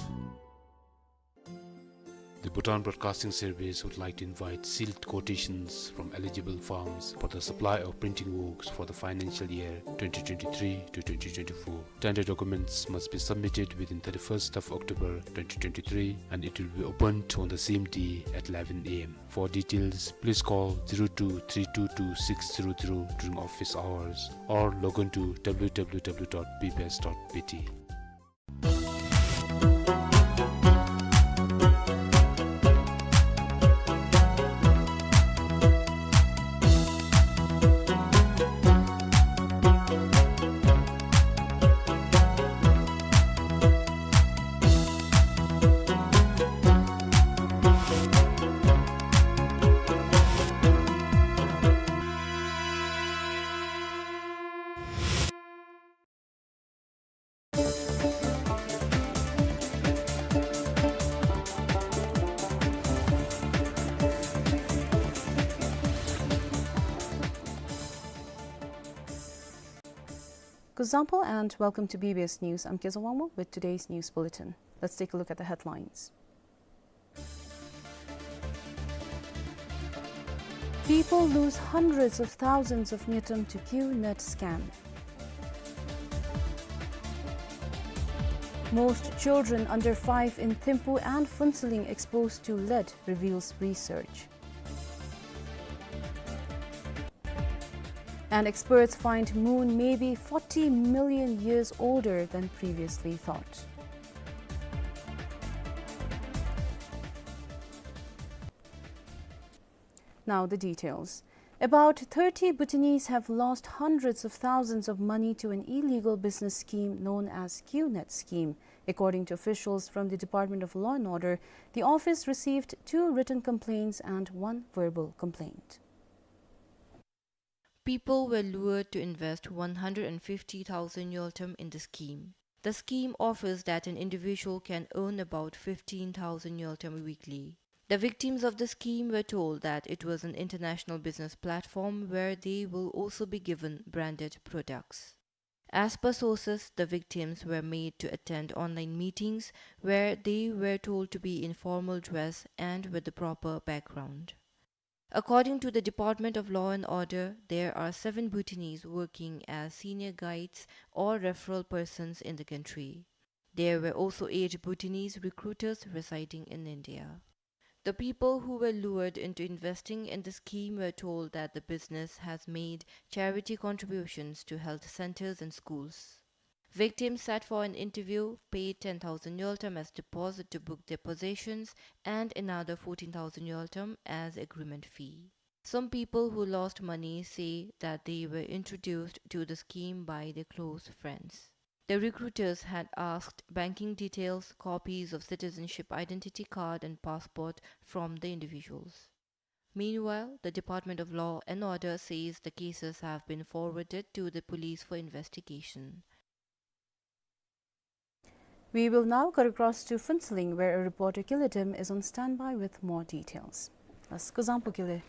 The Bhutan Broadcasting Service would like to invite sealed quotations from eligible firms for the supply of printing works for the financial year twenty twenty-three to twenty twenty-four. Tender documents must be submitted within thirty-first of October twenty twenty-three, and it will be opened on the same day at eleven A M. For details, please call zero two three two two six zero zero during office hours or log on to W W W dot B B S dot B T. Kuzuzangpo and welcome to B B S News. I'm Kezo Wangmo with today's news bulletin. Let's take a look at the headlines. People lose hundreds of thousands of ngultrum to Q-Net scam. Most children under five in Thimphu and Phuentsholing exposed to lead, reveals research. And experts find moon may be forty million years older than previously thought. Now the details. About thirty Bhutanese have lost hundreds of thousands of money to an illegal business scheme known as Q-Net scheme. According to officials from the Department of Law and Order, the office received two written complaints and one verbal complaint. People were lured to invest one hundred and fifty thousand ngultrum in the scheme. The scheme offers that an individual can earn about fifteen thousand ngultrum weekly. The victims of the scheme were told that it was an international business platform where they will also be given branded products. As per sources, the victims were made to attend online meetings where they were told to be in formal dress and with the proper background. According to the Department of Law and Order, there are seven Bhutanese working as senior guides or referral persons in the country. There were also eight Bhutanese recruiters residing in India. The people who were lured into investing in the scheme were told that the business has made charity contributions to health centers and schools. Victims sat for an interview, paid ten thousand ngultrum as deposit to book their possessions and another fourteen thousand ngultrum as agreement fee. Some people who lost money say that they were introduced to the scheme by their close friends. The recruiters had asked banking details, copies of citizenship identity card and passport from the individuals. Meanwhile, the Department of Law and Order says the cases have been forwarded to the police for investigation. We will now cut across to Phuentsholing, where our reporter Kile Dem is on standby with more details. Yes, Kuzangpo Kile.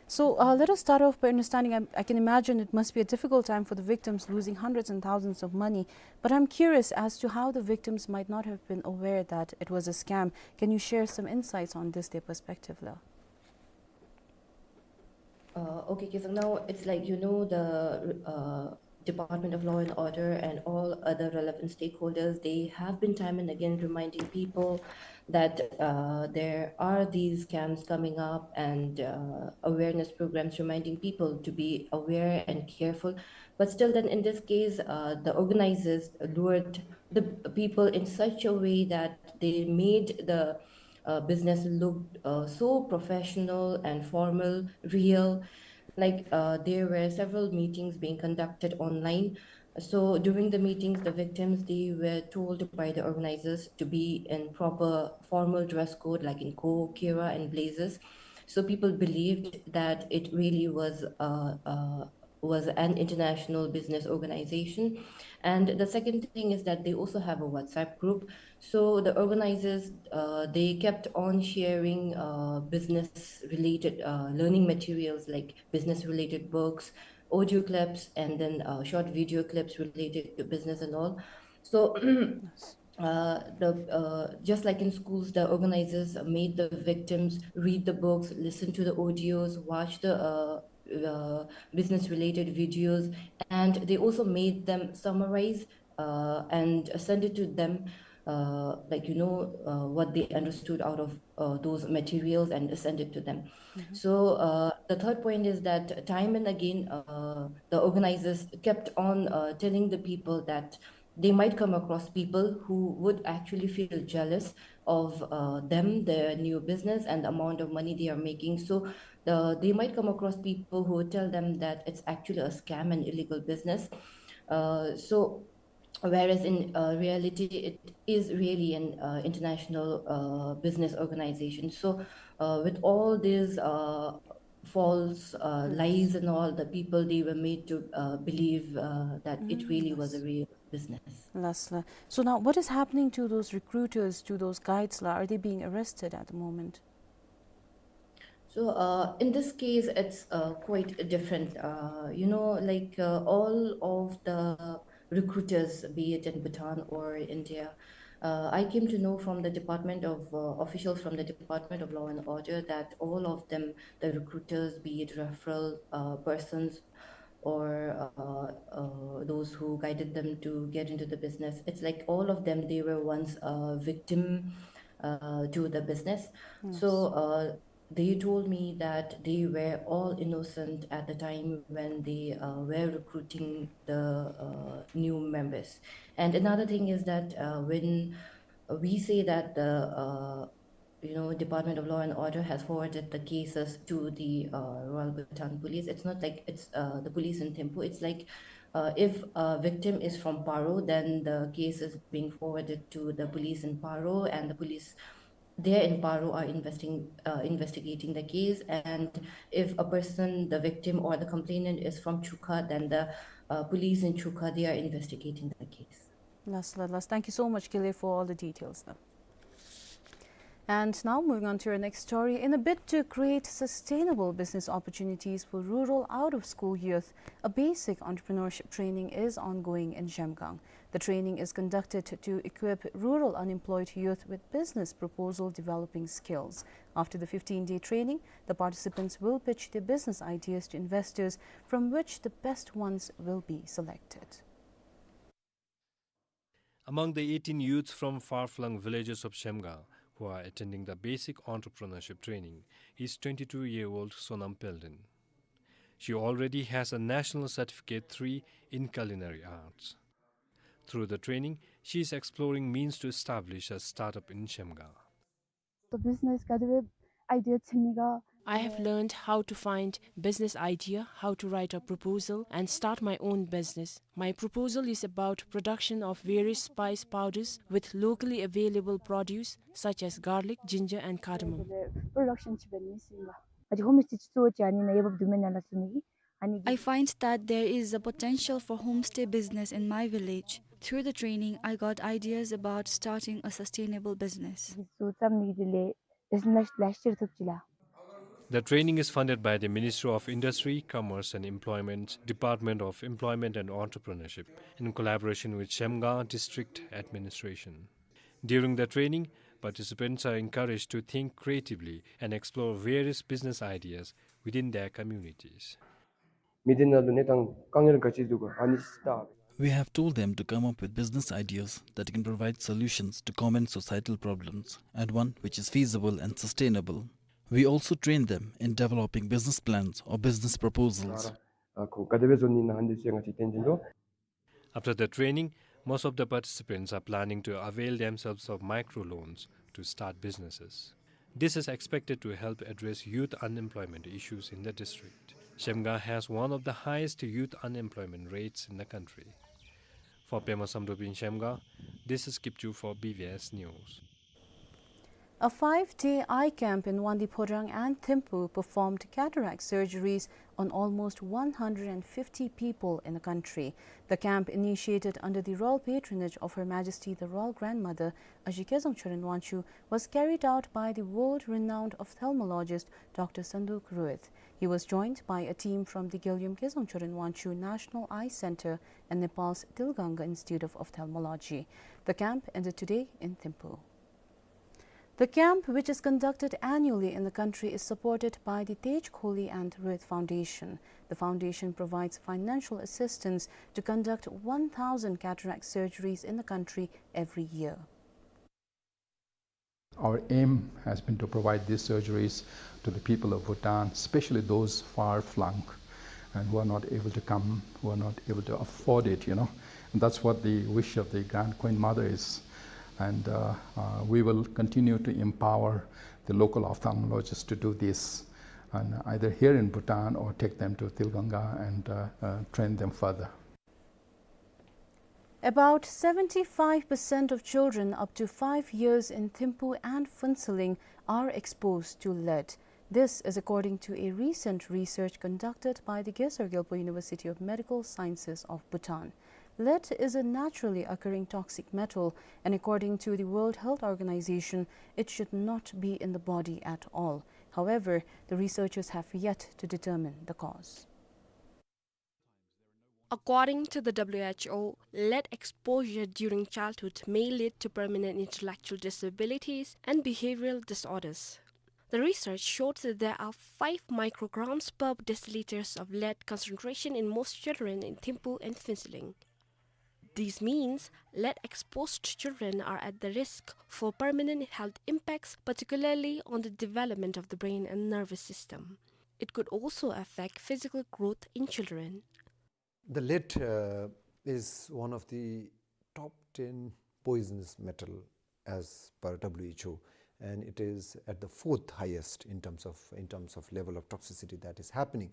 So, uh, let us start off by understanding, I, I can imagine it must be a difficult time for the victims, losing hundreds and thousands of money. But I'm curious as to how the victims might not have been aware that it was a scam. Can you share some insights on this, their perspective, la? Uh, okay, okay, so now it's like, you know, the, uh, Department of Law and Order and all other relevant stakeholders, they have been time and again reminding people that, uh, there are these scams coming up and, uh, awareness programs reminding people to be aware and careful. But still then, in this case, uh, the organizers lured the people in such a way that they made the, uh, business look, uh, so professional and formal, real. Like, uh, there were several meetings being conducted online. So during the meetings, the victims, they were told by the organizers to be in proper formal dress code, like in ko, kira, and blazers. So people believed that it really was, uh, uh, was an international business organization. And the second thing is that they also have a WhatsApp group. So the organizers, uh, they kept on sharing, uh, business-related, uh, learning materials like business-related books, audio clips, and then, uh, short video clips related to business and all. So, uh, the, uh, just like in schools, the organizers made the victims read the books, listen to the audios, watch the, uh, uh, business-related videos, and they also made them summarize, uh, and send it to them, uh, like, you know, uh, what they understood out of, uh, those materials and send it to them. So, uh, the third point is that time and again, uh, the organizers kept on, uh, telling the people that they might come across people who would actually feel jealous of, uh, them, their new business, and the amount of money they are making. So the, they might come across people who would tell them that it's actually a scam and illegal business. Uh, so, whereas in, uh, reality, it is really an, uh, international, uh, business organization. So, uh, with all these, uh, false, uh, lies and all, the people, they were made to, uh, believe, uh, that it really was a real business. Last la-, so now, what is happening to those recruiters, to those guides la? Are they being arrested at the moment? So, uh, in this case, it's, uh, quite different. Uh, you know, like, uh, all of the recruiters, be it in Bhutan or India, Uh, I came to know from the Department of, uh, officials from the Department of Law and Order that all of them, the recruiters, be it referral, uh, persons or, uh, uh, those who guided them to get into the business, it's like all of them, they were once a victim, uh, to the business. Yes. So, uh, they told me that they were all innocent at the time when they, uh, were recruiting the, uh, new members. And another thing is that, uh, when we say that the, uh, you know, Department of Law and Order has forwarded the cases to the, uh, Royal Bhutan Police, it's not like it's, uh, the police in Thimphu. It's like, uh, if a victim is from Paro, then the case is being forwarded to the police in Paro, and the police there in Paro are investing, uh, investigating the case. And if a person, the victim or the complainant, is from Chukha, then the, uh, police in Chukha, they are investigating the case. Last, last, last. Thank you so much, Kile, for all the details now. And now moving on to our next story. In a bid to create sustainable business opportunities for rural out-of-school youth, a basic entrepreneurship training is ongoing in Zhemgang. The training is conducted to equip rural unemployed youth with business proposal developing skills. After the fifteen-day training, the participants will pitch their business ideas to investors, from which the best ones will be selected. Among the eighteen youths from far-flung villages of Zhemgang who are attending the basic entrepreneurship training is twenty-two-year-old Sonam Pelden. She already has a national certificate three in culinary arts. Through the training, she is exploring means to establish a startup in Zhemgang. So business ག་དེ་སྦེ་idea འཐོན་ནི་ག། I have learned how to find business idea, how to write a proposal, and start my own business. My proposal is about production of various spice powders with locally available produce such as garlic, ginger, and cardamom. Production ཅིག་འབད་ནི་ཟེར་ཨིན་པས། ཨ་ཙི་ཧོམ་སི་ཊེ་ཅིག་བཙུགས་ཅི་ཨ་ནི་ནང་འོས་འབབ་འདུག་མེན་ན་ལགས་ཟེར་ནི། I find that there is a potential for homestay business in my village. Through the training, I got ideas about starting a sustainable business. The training is funded by the Ministry of Industry, Commerce and Employment, Department of Employment and Entrepreneurship, in collaboration with Zhemgang District Administration. During the training, participants are encouraged to think creatively and explore various business ideas within their communities. མི་སྡེ་ནང་ལུ་གནས་སྟངས་དཀའ་ངལ་ག་ཅི་འདུག་ག་ཨ་ནི་ལྟ། We have told them to come up with business ideas that can provide solutions to common societal problems and one which is feasible and sustainable. We also train them in developing business plans or business proposals. ཨ་ཁོ་ག་དེ་སྦེ་བཟོ་ནི་ཨིན་ན་ཨ་ནི་ཚུ་ང་བཅས་སྟོན་བྱིན་དོ། After the training, most of the participants are planning to avail themselves of microloans to start businesses. This is expected to help address youth unemployment issues in the district. Zhemgang has one of the highest youth unemployment rates in the country. For Pema Samdrup in Zhemgang, this is Kipchu for B V S News. A five-day eye camp in Wangdue Phodrang and Thimphu performed cataract surgeries on almost one hundred and fifty people in the country. The camp, initiated under the royal patronage of Her Majesty the Royal Grandmother Aji Kezang Choren Wangchuck, was carried out by the world-renowned ophthalmologist Doctor Sanduk Ruith. He was joined by a team from the Gyollum Kezang Choren Wangchuck National Eye Center and Nepal's Tilganga Institute of Ophthalmology. The camp ended today in Thimphu. The camp, which is conducted annually in the country, is supported by the Tej Kohli and Ruith Foundation. The foundation provides financial assistance to conduct one thousand cataract surgeries in the country every year. Our aim has been to provide these surgeries to the people of Bhutan, especially those far flung and who are not able to come, who are not able to afford it, you know. And that's what the wish of the Grand Queen Mother is. And, uh, uh, we will continue to empower the local ophthalmologists to do this, and either here in Bhutan or take them to Tilganga and, uh, uh, train them further. About seventy-five percent of children up to five years in Thimphu and Phuentsholing are exposed to lead. This is according to a recent research conducted by the Gesar Gyalpo University of Medical Sciences of Bhutan. Lead is a naturally occurring toxic metal, and according to the World Health Organization, it should not be in the body at all. However, the researchers have yet to determine the cause. According to the W H O, lead exposure during childhood may lead to permanent intellectual disabilities and behavioral disorders. The research showed that there are five micrograms per deciliters of lead concentration in most children in Thimphu and Phuentsholing. This means lead-exposed children are at the risk for permanent health impacts, particularly on the development of the brain and nervous system. It could also affect physical growth in children. The lead, uh, is one of the top ten poisonous metal as per W H O, and it is at the fourth highest in terms of, in terms of level of toxicity that is happening.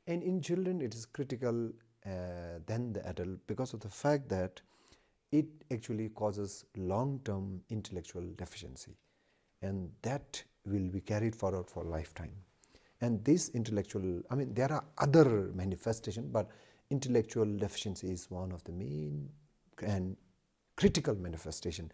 And in children, it is critical, uh, than the adult because of the fact that it actually causes long-term intellectual deficiency, and that will be carried forward for lifetime. And this intellectual, I mean, there are other manifestation, but intellectual deficiency is one of the main and critical manifestation.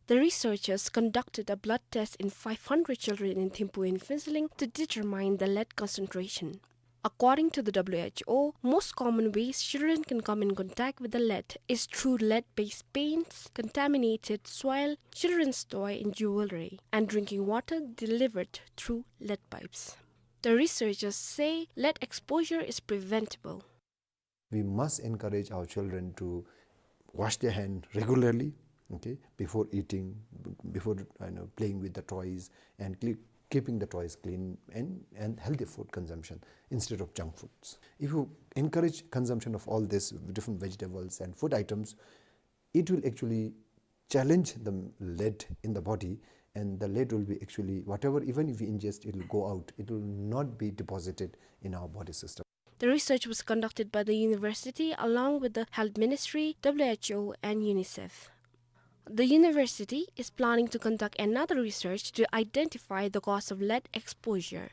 The researchers conducted a blood test in five hundred children in Thimphu and Phuentsholing to determine the lead concentration. According to the W H O, most common ways children can come in contact with the lead is through lead-based paints, contaminated soil, children's toy and jewelry, and drinking water delivered through lead pipes. The researchers say lead exposure is preventable. We must encourage our children to wash their hand regularly, okay, before eating, b-, before, you know, playing with the toys, and cle-, keeping the toys clean, and, and healthy food consumption instead of junk foods. If you encourage consumption of all this different vegetables and food items, it will actually challenge the lead in the body, and the lead will be actually, whatever, even if we ingest, it will go out. It will not be deposited in our body system. The research was conducted by the university along with the Health Ministry, W H O, and UNICEF. The university is planning to conduct another research to identify the cause of lead exposure.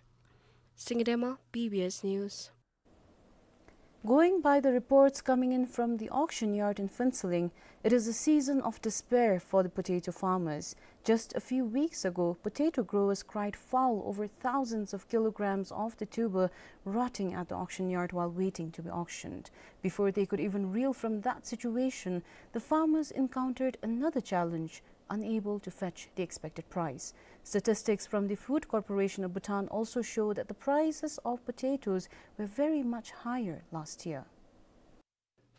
Singdema, B B S News. Going by the reports coming in from the auction yard in Phuentsholing, it is a season of despair for the potato farmers. Just a few weeks ago, potato growers cried foul over thousands of kilograms of the tuber rotting at the auction yard while waiting to be auctioned. Before they could even reel from that situation, the farmers encountered another challenge, unable to fetch the expected price. Statistics from the Food Corporation of Bhutan also show that the prices of potatoes were very much higher last year.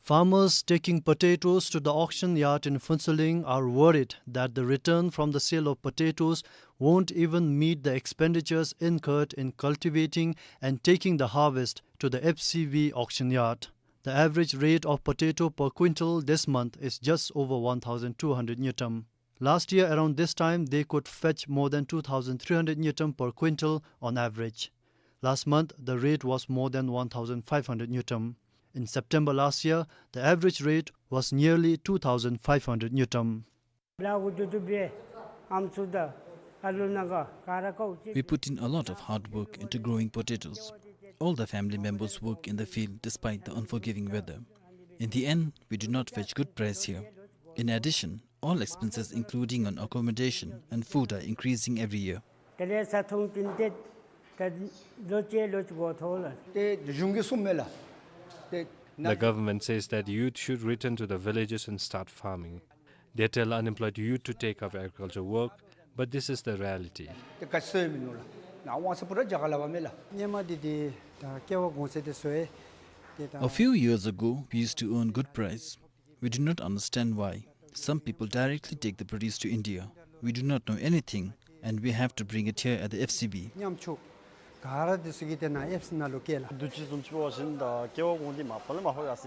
Farmers taking potatoes to the auction yard in Phuentsholing are worried that the return from the sale of potatoes won't even meet the expenditures incurred in cultivating and taking the harvest to the F C B auction yard. The average rate of potato per quintal this month is just over one thousand two hundred ngultrum. Last year, around this time, they could fetch more than two thousand three hundred ngultrum per quintal on average. Last month, the rate was more than one thousand five hundred ngultrum. In September last year, the average rate was nearly two thousand five hundred ngultrum. We put in a lot of hard work into growing potatoes. All the family members work in the field despite the unforgiving weather. In the end, we do not fetch good price here. In addition, all expenses, including on accommodation and food, are increasing every year. The government says that youth should return to the villages and start farming. They tell unemployed youth to take up agriculture work, but this is the reality. A few years ago, we used to earn good price. We do not understand why. Some people directly take the produce to India. We do not know anything, and we have to bring it here at the F C B.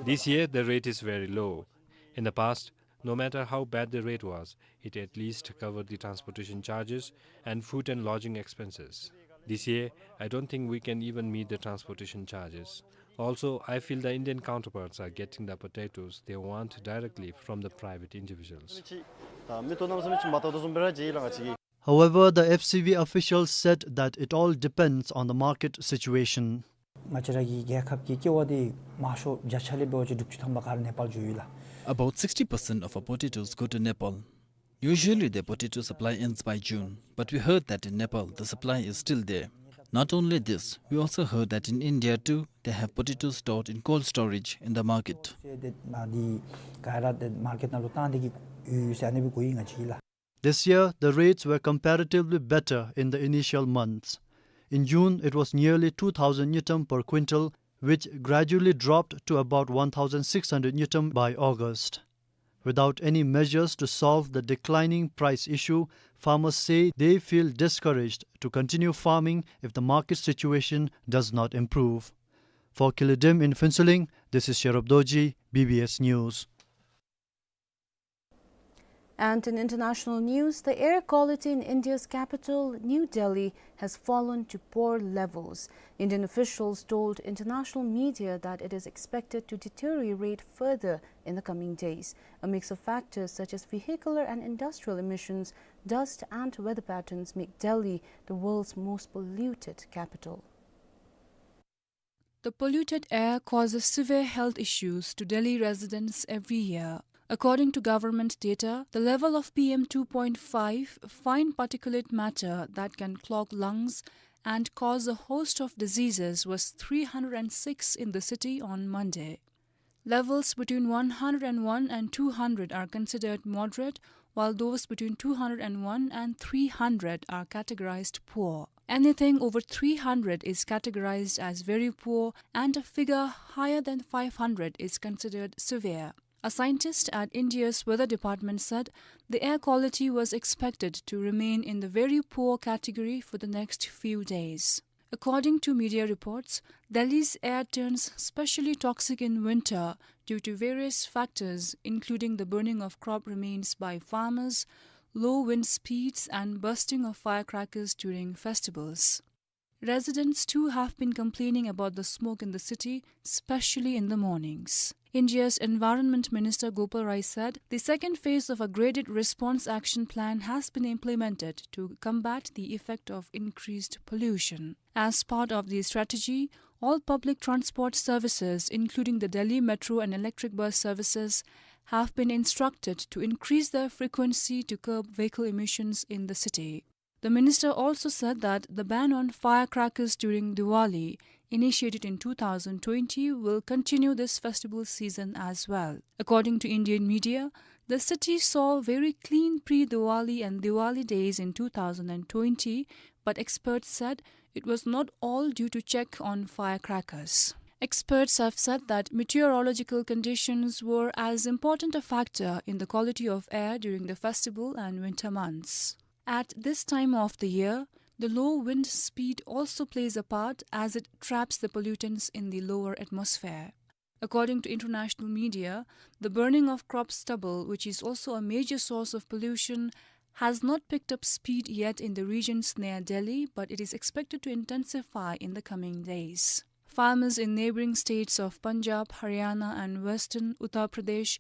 This year, the rate is very low. In the past, no matter how bad the rate was, it at least covered the transportation charges and food and lodging expenses. This year, I don't think we can even meet the transportation charges. Also, I feel the Indian counterparts are getting the potatoes they want directly from the private individuals. However, the F C B officials said that it all depends on the market situation. ང་བཅས་ར་གི་རྒྱལ་ཁབ་ཀྱི་ཀེ་བ་འདི་མང་ཤོས་བརྒྱ་ཆ་ལས་འབད་བ་ཅིན་དྲུག་ཅུ་ཐམ་པ་ག་ར་ནེ་པཱལ་འགྱོ་ཡི་ལགས། About sixty percent of our potatoes go to Nepal. Usually, the potato supply ends by June, but we heard that in Nepal, the supply is still there. Not only this, we also heard that in India too, they have potatoes stored in cold storage in the market. ཏེ་ཨ་འདི་ག་ར་ཏེ་མར་ཀེཊ་ནང་ལུ་བཏང་སྟེ་གི་ཡོད་ཟེར་ཨ་ནི་སྦེ་གོ་ཡི་ང་བཅས་ལགས། This year, the rates were comparatively better in the initial months. In June, it was nearly two thousand ngultrum per quintal, which gradually dropped to about one thousand six hundred ngultrum by August. Without any measures to solve the declining price issue, farmers say they feel discouraged to continue farming if the market situation does not improve. For Kiledim in Phuentsholing, this is Sherub Dorji, B B S News. And in international news, the air quality in India's capital, New Delhi, has fallen to poor levels. Indian officials told international media that it is expected to deteriorate further in the coming days. A mix of factors such as vehicular and industrial emissions, dust, and weather patterns make Delhi the world's most polluted capital. The polluted air causes severe health issues to Delhi residents every year. According to government data, the level of P M two point five, fine particulate matter that can clog lungs and cause a host of diseases, was three hundred and six in the city on Monday. Levels between one hundred and one and two hundred are considered moderate, while those between two hundred and one and three hundred are categorized poor. Anything over three hundred is categorized as very poor, and a figure higher than five hundred is considered severe. A scientist at India's Weather Department said the air quality was expected to remain in the very poor category for the next few days. According to media reports, Delhi's air turns specially toxic in winter due to various factors, including the burning of crop remains by farmers, low wind speeds, and bursting of firecrackers during festivals. Residents too have been complaining about the smoke in the city, especially in the mornings. India's Environment Minister Gopal Rai said the second phase of a graded response action plan has been implemented to combat the effect of increased pollution. As part of the strategy, all public transport services, including the Delhi Metro and electric bus services, have been instructed to increase their frequency to curb vehicle emissions in the city. The minister also said that the ban on firecrackers during Diwali, initiated in two thousand twenty, will continue this festival season as well. According to Indian media, the city saw very clean pre-Diwali and Diwali days in two thousand twenty, but experts said it was not all due to check on firecrackers. Experts have said that meteorological conditions were as important a factor in the quality of air during the festival and winter months. At this time of the year, the low wind speed also plays a part as it traps the pollutants in the lower atmosphere. According to international media, the burning of crop stubble, which is also a major source of pollution, has not picked up speed yet in the regions near Delhi, but it is expected to intensify in the coming days. Farmers in neighboring states of Punjab, Haryana, and western Uttar Pradesh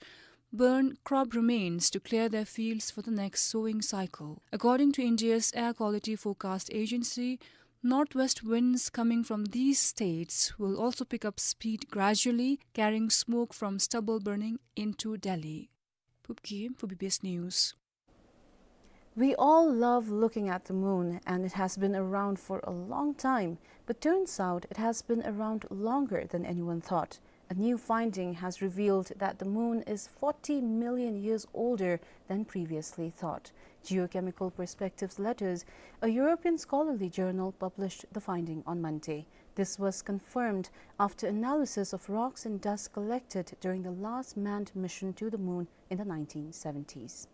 burn crop remains to clear their fields for the next sowing cycle. According to India's Air Quality Forecast Agency, northwest winds coming from these states will also pick up speed gradually, carrying smoke from stubble burning into Delhi. Phub Gyalmay for B B S News. We all love looking at the moon, and it has been around for a long time, but turns out it has been around longer than anyone thought. A new finding has revealed that the moon is forty million years older than previously thought. Geochemical Perspectives Letters, a European scholarly journal, published the finding on Monday. This was confirmed after analysis of rocks and dust collected during the last manned mission to the moon in the nineteen seventies.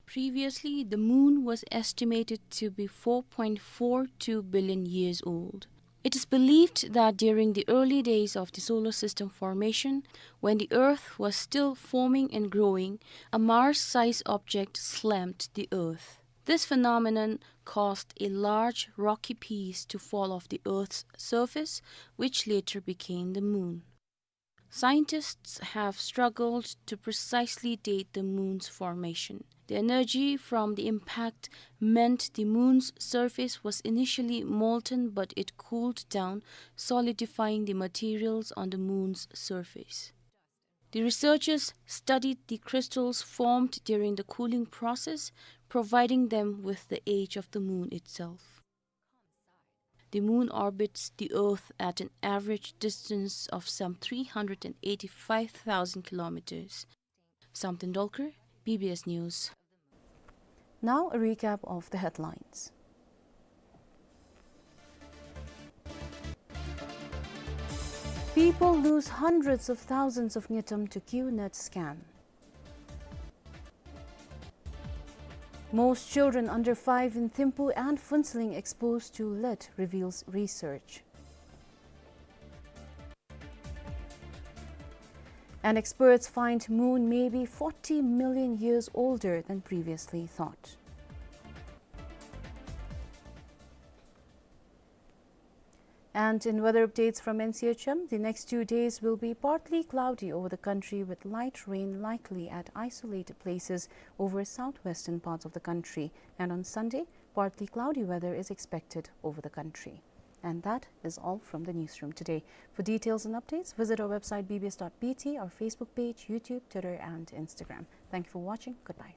Previously, the moon was estimated to be four point four two billion years old. It is believed that during the early days of the solar system formation, when the Earth was still forming and growing, a Mars-sized object slammed the Earth. This phenomenon caused a large rocky piece to fall off the Earth's surface, which later became the moon. Scientists have struggled to precisely date the moon's formation. The energy from the impact meant the moon's surface was initially molten, but it cooled down, solidifying the materials on the moon's surface. The researchers studied the crystals formed during the cooling process, providing them with the age of the moon itself. The moon orbits the Earth at an average distance of some three hundred and eighty-five thousand kilometers. Samten Dolkar, B B S News. Now a recap of the headlines. People lose hundreds of thousands of ngultrum to Q net scam. Most children under five in Thimphu and Phuentsholing exposed to lead, reveals research. And experts find moon may be forty million years older than previously thought. And in weather updates from N C H M, the next two days will be partly cloudy over the country with light rain likely at isolated places over southwestern parts of the country. And on Sunday, partly cloudy weather is expected over the country. And that is all from the newsroom today. For details and updates, visit our website B B S dot B T, our Facebook page, YouTube, Twitter, and Instagram. Thank you for watching. Goodbye.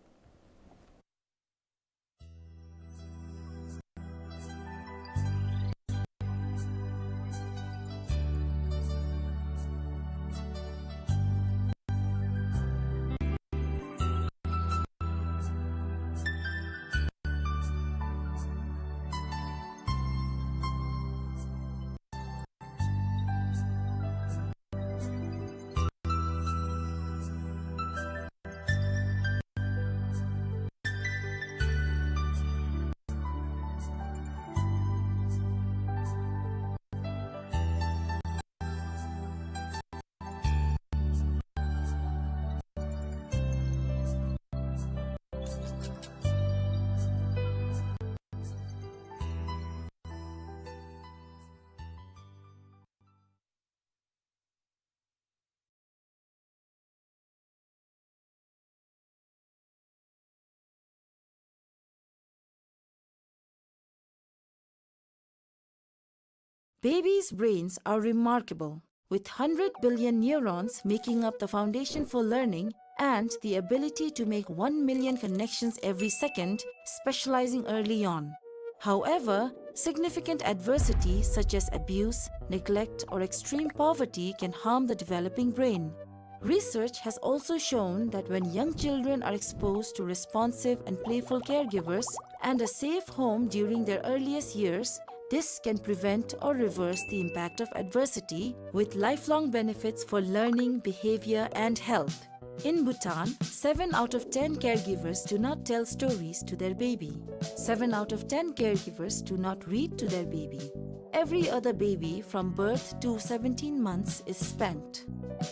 Babies' brains are remarkable, with hundred billion neurons making up the foundation for learning and the ability to make one million connections every second, specializing early on. However, significant adversity such as abuse, neglect, or extreme poverty can harm the developing brain. Research has also shown that when young children are exposed to responsive and playful caregivers and a safe home during their earliest years, this can prevent or reverse the impact of adversity, with lifelong benefits for learning, behavior, and health. In Bhutan, seven out of ten caregivers do not tell stories to their baby. Seven out of ten caregivers do not read to their baby. Every other baby from birth to seventeen months is spanked.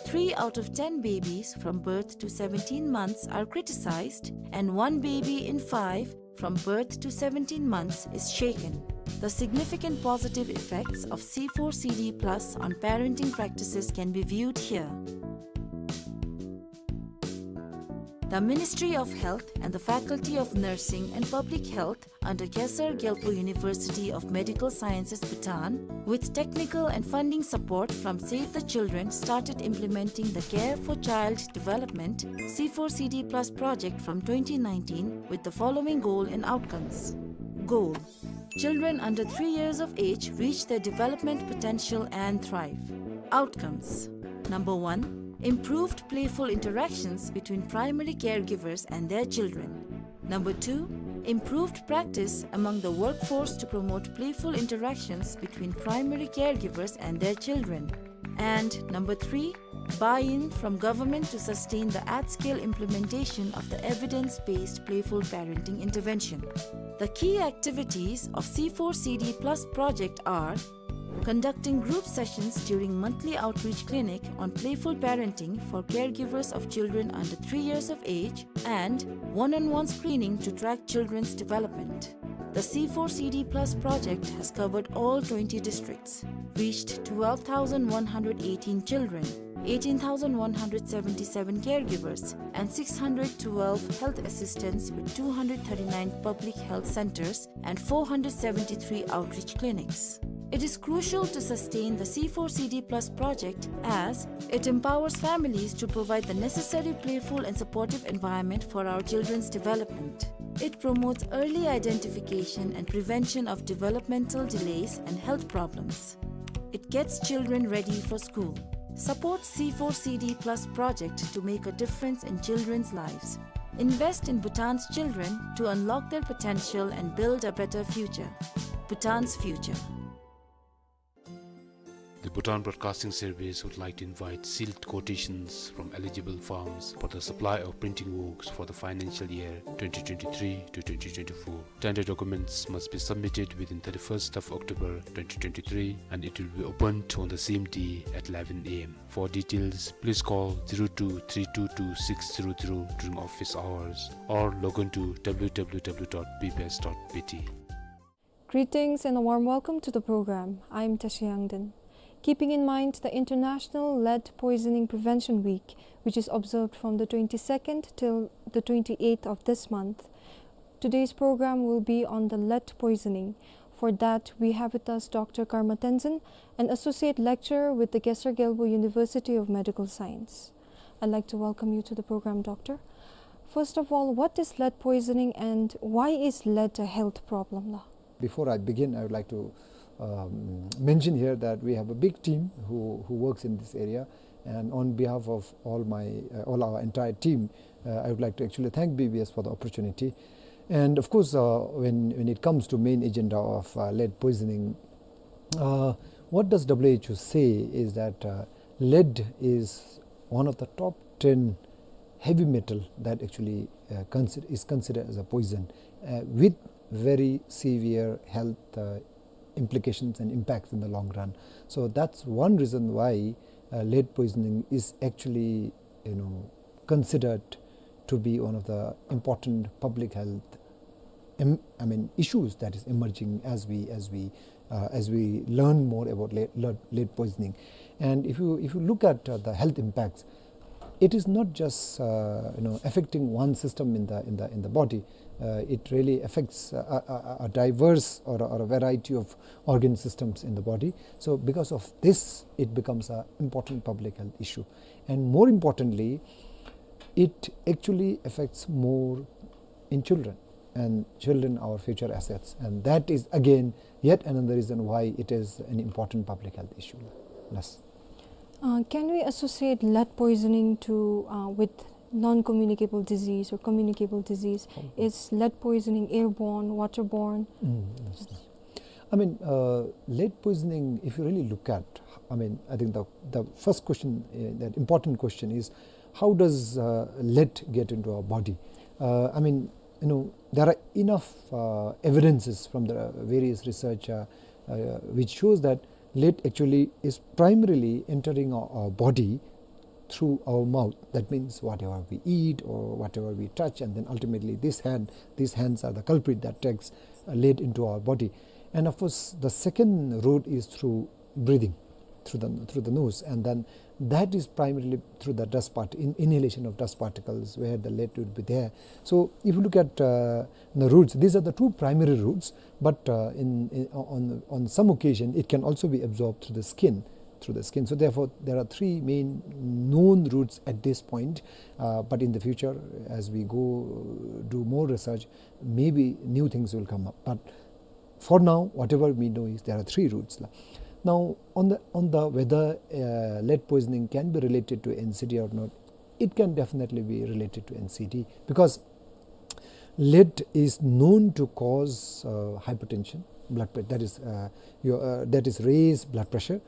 Three out of ten babies from birth to seventeen months are criticized, and one baby in five from birth to seventeen months is shaken. The significant positive effects of C four C D plus on parenting practices can be viewed here. The Ministry of Health and the Faculty of Nursing and Public Health under Khesar Gyalpo University of Medical Sciences, Bhutan, with technical and funding support from Save the Children, started implementing the Care for Child Development C four C D plus project from twenty nineteen with the following goal and outcomes. Goal: children under three years of age reach their development potential and thrive. Outcomes: number one, improved playful interactions between primary caregivers and their children. Number two, improved practice among the workforce to promote playful interactions between primary caregivers and their children. And number three, buy-in from government to sustain the at-scale implementation of the evidence-based playful parenting intervention. The key activities of C four C D plus project are conducting group sessions during monthly outreach clinic on playful parenting for caregivers of children under three years of age and one-on-one screening to track children's development. The C four C D plus project has covered all twenty districts, reached twelve thousand one hundred eighteen children, eighteen thousand one hundred seventy-seven caregivers, and six hundred twelve health assistants with two hundred thirty-nine public health centers and four hundred seventy-three outreach clinics. It is crucial to sustain the C four C D plus project as it empowers families to provide the necessary playful and supportive environment for our children's development. It promotes early identification and prevention of developmental delays and health problems. It gets children ready for school. Support C four C D plus project to make a difference in children's lives. Invest in Bhutan's children to unlock their potential and build a better future. Bhutan's future. The Bhutan Broadcasting Service would like to invite sealed quotations from eligible firms for the supply of printing works for the financial year twenty twenty-three to twenty twenty-four. Tender documents must be submitted within thirty-first of October twenty twenty-three, and it will be opened on the same day at eleven A M. For details, please call zero two three two two six zero zero during office hours or log on to W W W dot B B S dot B T. Greetings and a warm welcome to the program. I'm Tashi Yangden. Keeping in mind the International Lead Poisoning Prevention Week, which is observed from the twenty-second till the twenty-eighth of this month, today's program will be on the lead poisoning. For that, we have with us Doctor Karma Tenzin, an associate lecturer with the Gesar Gelbor University of Medical Science. I'd like to welcome you to the program, Doctor. First of all, what is lead poisoning and why is lead a health problem, la? Before I begin, I would like to, um, mention here that we have a big team who, who works in this area, and on behalf of all my, uh, all our entire team, uh, I would like to actually thank B B S for the opportunity. And of course, uh, when, when it comes to main agenda of, uh, lead poisoning, uh, what does W H O say is that, uh, lead is one of the top ten heavy metal that actually, uh, consider, is considered as a poison, uh, with very severe health, uh, implications and impacts in the long run. So that's one reason why, uh, lead poisoning is actually, you know, considered to be one of the important public health, em-, I mean, issues that is emerging as we, as we, uh, as we learn more about lead, lead, lead poisoning. And if you, if you look at, uh, the health impacts, it is not just, uh, you know, affecting one system in the, in the, in the body. Uh, it really affects, uh, a, a, a diverse or a, or a variety of organ systems in the body. So because of this, it becomes an important public health issue. And more importantly, it actually affects more in children, and children are our future assets, and that is again yet another reason why it is an important public health issue. Yes. Uh, can we associate lead poisoning to, uh, with non-communicable disease or communicable disease? Okay. Is lead poisoning airborne, waterborne? Mm, yes. I mean, uh, lead poisoning, if you really look at, I mean, I think the, the first question, uh, that important question is, how does, uh, lead get into our body? Uh, I mean, you know, there are enough, uh, evidences from the various research, uh, uh, which shows that lead actually is primarily entering our, our body through our mouth. That means whatever we eat or whatever we touch, and then ultimately this hand, these hands are the culprit that takes, uh, lead into our body. And of course, the second route is through breathing, through the, through the nose, and then that is primarily through the dust part-, in-, inhalation of dust particles where the lead would be there. So if you look at, uh, the routes, these are the two primary routes, but, uh, in, in, on, on some occasion, it can also be absorbed through the skin, through the skin. So therefore, there are three main known routes at this point, uh, but in the future, as we go, uh, do more research, maybe new things will come up. But for now, whatever we know is there are three routes, la. Now, on the, on the whether, uh, lead poisoning can be related to N C D or not, it can definitely be related to N C D, because lead is known to cause, uh, hypertension, blood pressure, that is, uh, your, uh, that is raised blood pressure.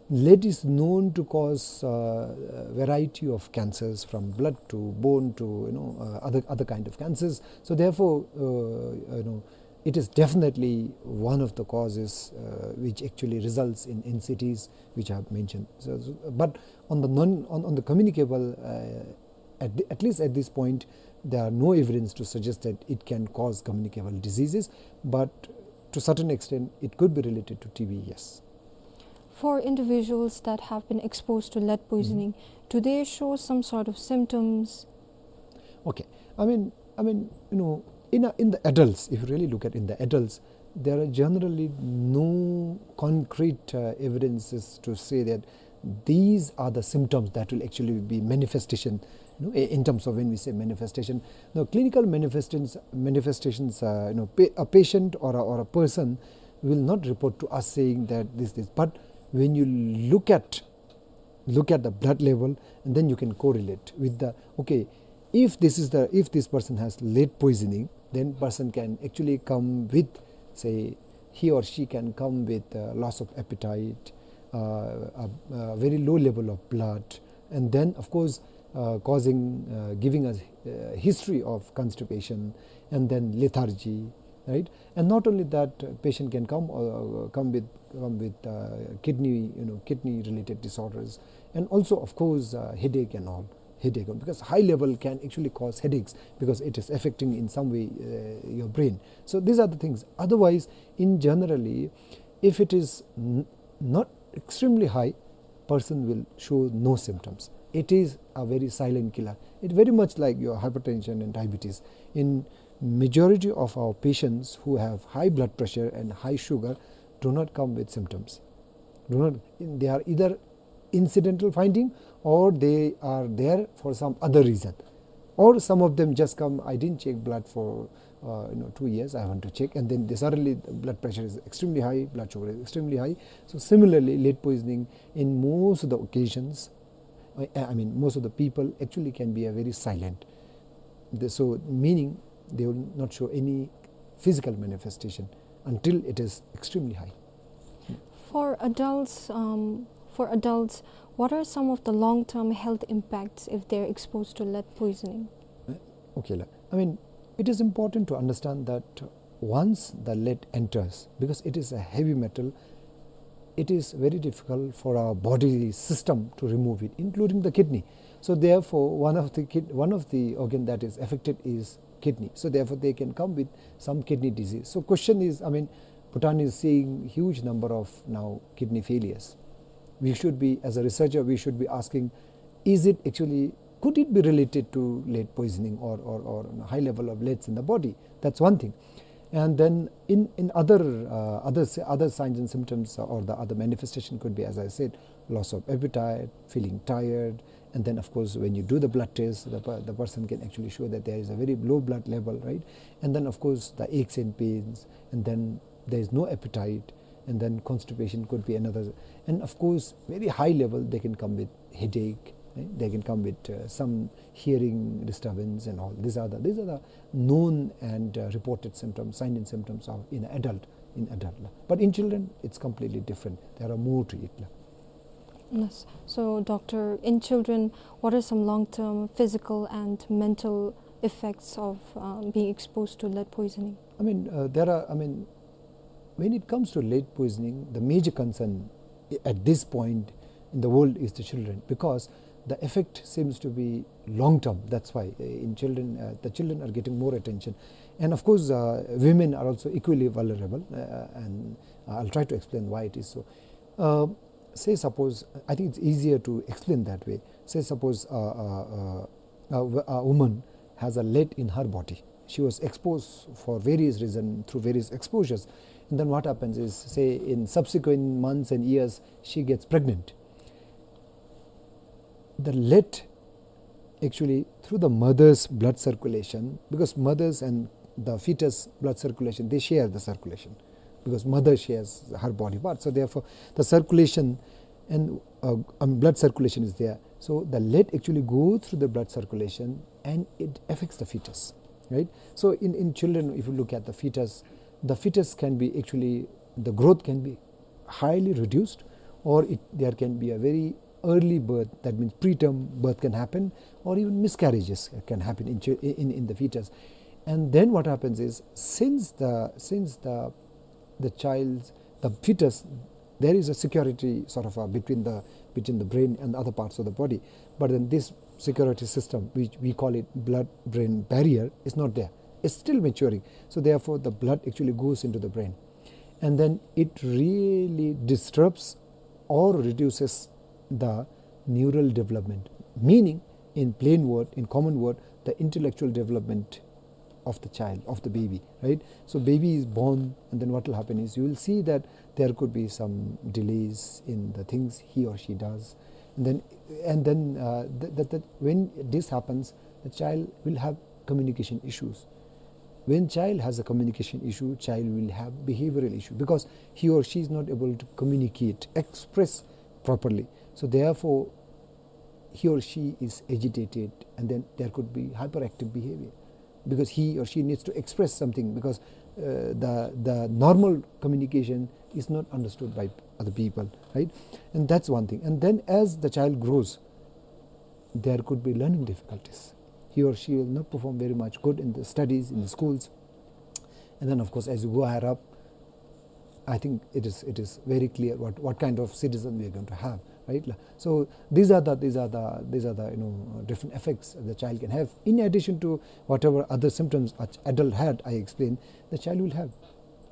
Lead is known to cause, uh, a variety of cancers, from blood to bone to, you know, uh, other, other kind of cancers. So therefore, uh, you know, it is definitely one of the causes, uh, which actually results in N C Ds, which I have mentioned. So, so, but on the non-, on, on the communicable, uh, at the, at least at this point, there are no evidence to suggest that it can cause communicable diseases, but to certain extent, it could be related to T B, yes. For individuals that have been exposed to lead poisoning, mm-hmm, do they show some sort of symptoms? Okay. I mean, I mean, you know, in a, in the adults, if you really look at in the adults, There are generally no concrete uh, evidences to say that these are the symptoms that will actually be manifestation, you know, in terms of when we say manifestation. Now, clinical manifestations, manifestations, uh, you know, pa- a patient or a, or a person will not report to us saying that this, this. But when you look at look at the blood level, and then you can correlate with the, okay, if this is the, if this person has lead poisoning, then person can actually come with, say, he or she can come with uh, loss of appetite, uh, a, a very low level of blood, and then, of course, uh, causing, uh, giving a uh, history of constipation, and then lethargy, right? And not only that, uh, patient can come uh, come with come with uh, kidney, you know, kidney related disorders, and also, of course, uh, headache and all, headache, because high level can actually cause headaches because it is affecting in some way uh, your brain. So these are the things. Otherwise, in generally, if it is n- not extremely high, person will show no symptoms. It is a very silent killer. It very much like your hypertension and diabetes. In majority of our patients who have high blood pressure and high sugar do not come with symptoms. Do not, they are either incidental finding or they are there for some other reason. Or some of them just come, "I didn't check blood for uh, you know, two years, I want to check," and then they suddenly the blood pressure is extremely high, blood sugar is extremely high. So similarly, lead poisoning in most of the occasions, I, I mean, most of the people actually can be a very silent. The, so meaning they will not show any physical manifestation until it is extremely high. For adults, um, for adults, what are some of the long-term health impacts if they're exposed to lead poisoning? Okay, la. I mean, it is important to understand that once the lead enters, because it is a heavy metal, it is very difficult for our body system to remove it, including the kidney. So therefore, one of the kid, one of the organ that is affected is kidney. So therefore, they can come with some kidney disease. So question is, I mean, Bhutan is seeing huge number of now kidney failures. We should be, as a researcher, we should be asking, is it actually, could it be related to lead poisoning or, or, or high level of leads in the body? That's one thing. And then in, in other, uh, other, other signs and symptoms or the other manifestation could be, as I said, loss of appetite, feeling tired, and then, of course, when you do the blood test, the, the person can actually show that there is a very low blood level, right? And then, of course, the aches and pains, and then there is no appetite, and then constipation could be another. And of course, very high level, they can come with headache, right? They can come with uh, some hearing disturbance and all. These are the, these are the known and uh, reported symptoms, signs and symptoms of in adult, in adult. But in children, it's completely different. There are more to it. Yes. So, doctor, in children, what are some long-term physical and mental effects of uh, being exposed to lead poisoning? I mean, uh, there are, I mean, when it comes to lead poisoning, the major concern at this point in the world is the children, because the effect seems to be long term. That's why uh, in children, uh, the children are getting more attention. And of course, uh, women are also equally vulnerable, uh, and I'll try to explain why it is so. Uh, say suppose, I think it's easier to explain that way. Say suppose uh, uh, uh, a, w- a woman has a lead in her body. She was exposed for various reasons, through various exposures. And then what happens is, say, in subsequent months and years, she gets pregnant. The lead actually through the mother's blood circulation, because mothers and the fetus blood circulation, they share the circulation, because mother shares her body part. So therefore, the circulation and uh, um, blood circulation is there. So the lead actually goes through the blood circulation and it affects the fetus, right? So in, in children, if you look at the fetus, the fetus can be actually, the growth can be highly reduced, or it, there can be a very early birth, that means preterm birth can happen, or even miscarriages can happen in, chi- in, in the fetus. And then what happens is, since the, since the, the child's, the fetus, there is a security sort of uh, between the, between the brain and the other parts of the body. But then this security system, which we call it blood-brain barrier, is not there. It's still maturing. So therefore, the blood actually goes into the brain, and then it really disrupts or reduces the neural development. Meaning, in plain word, in common word, the intellectual development of the child, of the baby, right? So baby is born, and then what will happen is you will see that there could be some delays in the things he or she does. And then, and then, uh, th-, that, that when this happens, the child will have communication issues. When child has a communication issue, child will have behavioral issue because he or she is not able to communicate, express properly. So therefore, he or she is agitated, and then there could be hyperactive behavior because he or she needs to express something because, uh, the, the normal communication is not understood by other people, right? And that's one thing. And then as the child grows, there could be learning difficulties. He or she will not perform very much good in the studies, in the schools. And then, of course, as you go higher up, I think it is, it is very clear what, what kind of citizen we are going to have, right? So these are the, these are the, these are the, you know, different effects the child can have. In addition to whatever other symptoms a ch-, adult had, I explained, the child will have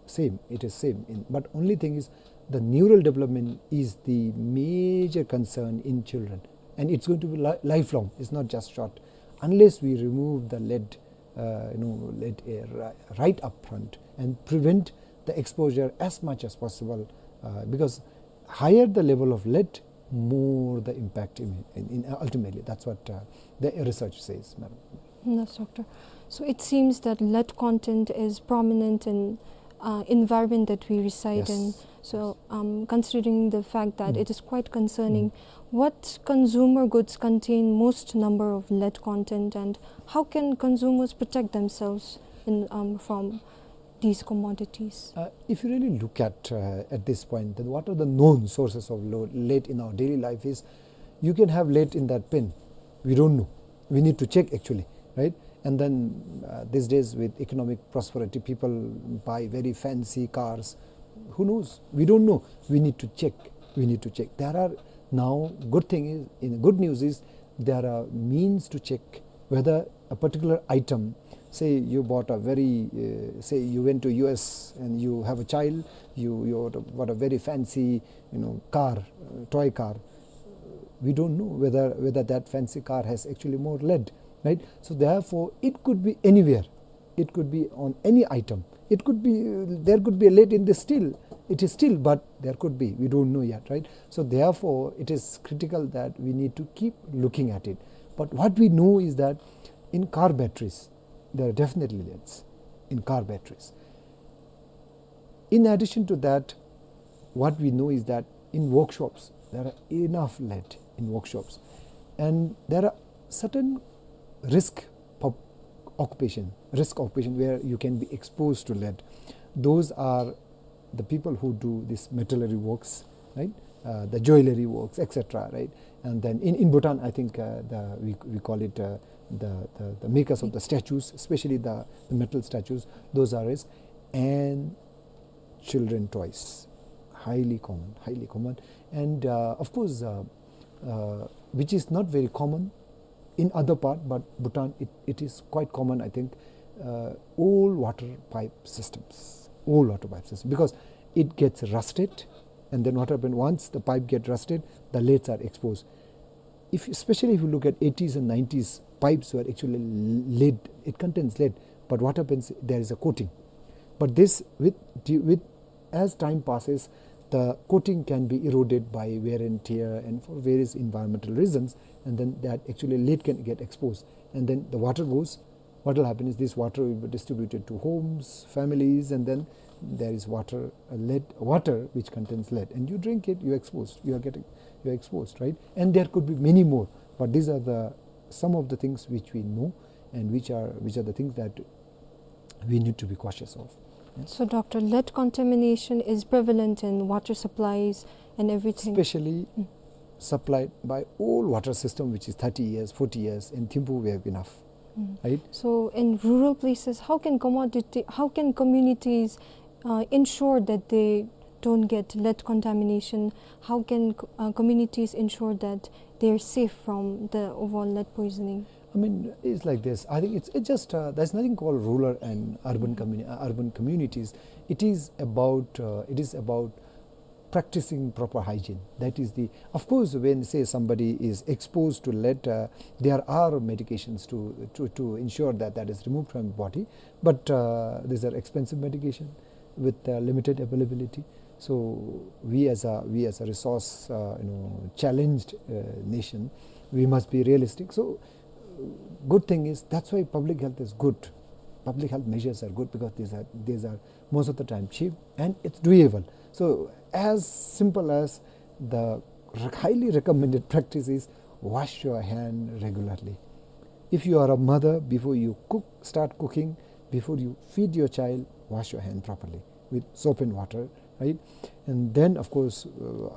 same, it is same. In, but only thing is, the neural development is the major concern in children, and it's going to be li-, lifelong. It's not just short, unless we remove the lead, uh, you know, lead, uh, ri-, right up front and prevent the exposure as much as possible, uh, because higher the level of lead, more the impact in, in, in ultimately. That's what, uh, the research says, madam. Yes, doctor. So it seems that lead content is prominent in, uh, environment that we reside in. Yes. So, um, considering the fact that, mm, it is quite concerning, mm, what consumer goods contain most number of lead content, and how can consumers protect themselves in, um, from these commodities? Uh, if you really look at, uh, at this point, then what are the known sources of lo-, lead in our daily life is, you can have lead in that pen. We don't know. We need to check actually, right? And then, uh, these days with economic prosperity, people buy very fancy cars. Who knows? We don't know. We need to check. We need to check. There are now, good thing is, in good news is, there are means to check whether a particular item, say you bought a very, uh, say you went to U S and you have a child, you, you bought a, bought a very fancy, you know, car, uh, toy car. We don't know whether, whether that fancy car has actually more lead, right? So therefore, it could be anywhere. It could be on any item. It could be, uh, there could be a lead in the steel. It is steel, but there could be. We don't know yet, right? So therefore, it is critical that we need to keep looking at it. But what we know is that in car batteries, there are definitely leads in car batteries. In addition to that, what we know is that in workshops, there are enough lead in workshops. And there are certain risk pop-, occupation, risk occupation where you can be exposed to lead. Those are the people who do this metallurgy works, right? Uh, the jewelry works, et cetera, right? And then in, in Bhutan, I think, uh, the, we, we call it, uh, the, the, the makers of the statues, especially the, the metal statues, those are risk. And children toys, highly common, highly common. And, uh, of course, uh, uh, which is not very common in other part, but Bhutan, it, it is quite common, I think, uh, old water pipe systems, old water pipe system, because it gets rusted, and then what happened, once the pipe get rusted, the leads are exposed. If, especially if you look at eighties and nineties, pipes were actually lead, it contains lead, but what happens, there is a coating. But this, with, with, as time passes, the coating can be eroded by wear and tear and for various environmental reasons, and then that actually lead can get exposed, and then the water goes. What will happen is this water will be distributed to homes, families, and then there is water, uh, lead, water which contains lead, and you drink it, you're exposed, you are getting, you're exposed, right? And there could be many more, but these are the, some of the things which we know and which are, which are the things that we need to be cautious of. Yeah. So, doctor, lead contamination is prevalent in water supplies and everything. Especially, mm, supplied by old water system, which is thirty years, forty years. In Thimphu, we have enough, mm, right? So, in rural places, how can commodity, how can communities, uh, ensure that they don't get lead contamination? How can, uh, communities ensure that they're safe from the overall lead poisoning? I mean, it's like this. I think it's, it's just, uh, there's nothing called rural and urban, mm-hmm, communi-, uh, urban communities. It is about, uh, it is about practicing proper hygiene. That is the, of course, when, say, somebody is exposed to lead, uh, there are medications to, to, to ensure that that is removed from the body, but, uh, these are expensive medication with, uh, limited availability. So we as a, we as a resource, uh, you know, challenged, uh, nation, we must be realistic. So, uh, good thing is, that's why public health is good. Public health measures are good because these are, these are most of the time cheap and it's doable. So as simple as the re-, highly recommended practice is wash your hand regularly. If you are a mother, before you cook, start cooking, before you feed your child, wash your hand properly with soap and water, right? And then, of course, uh,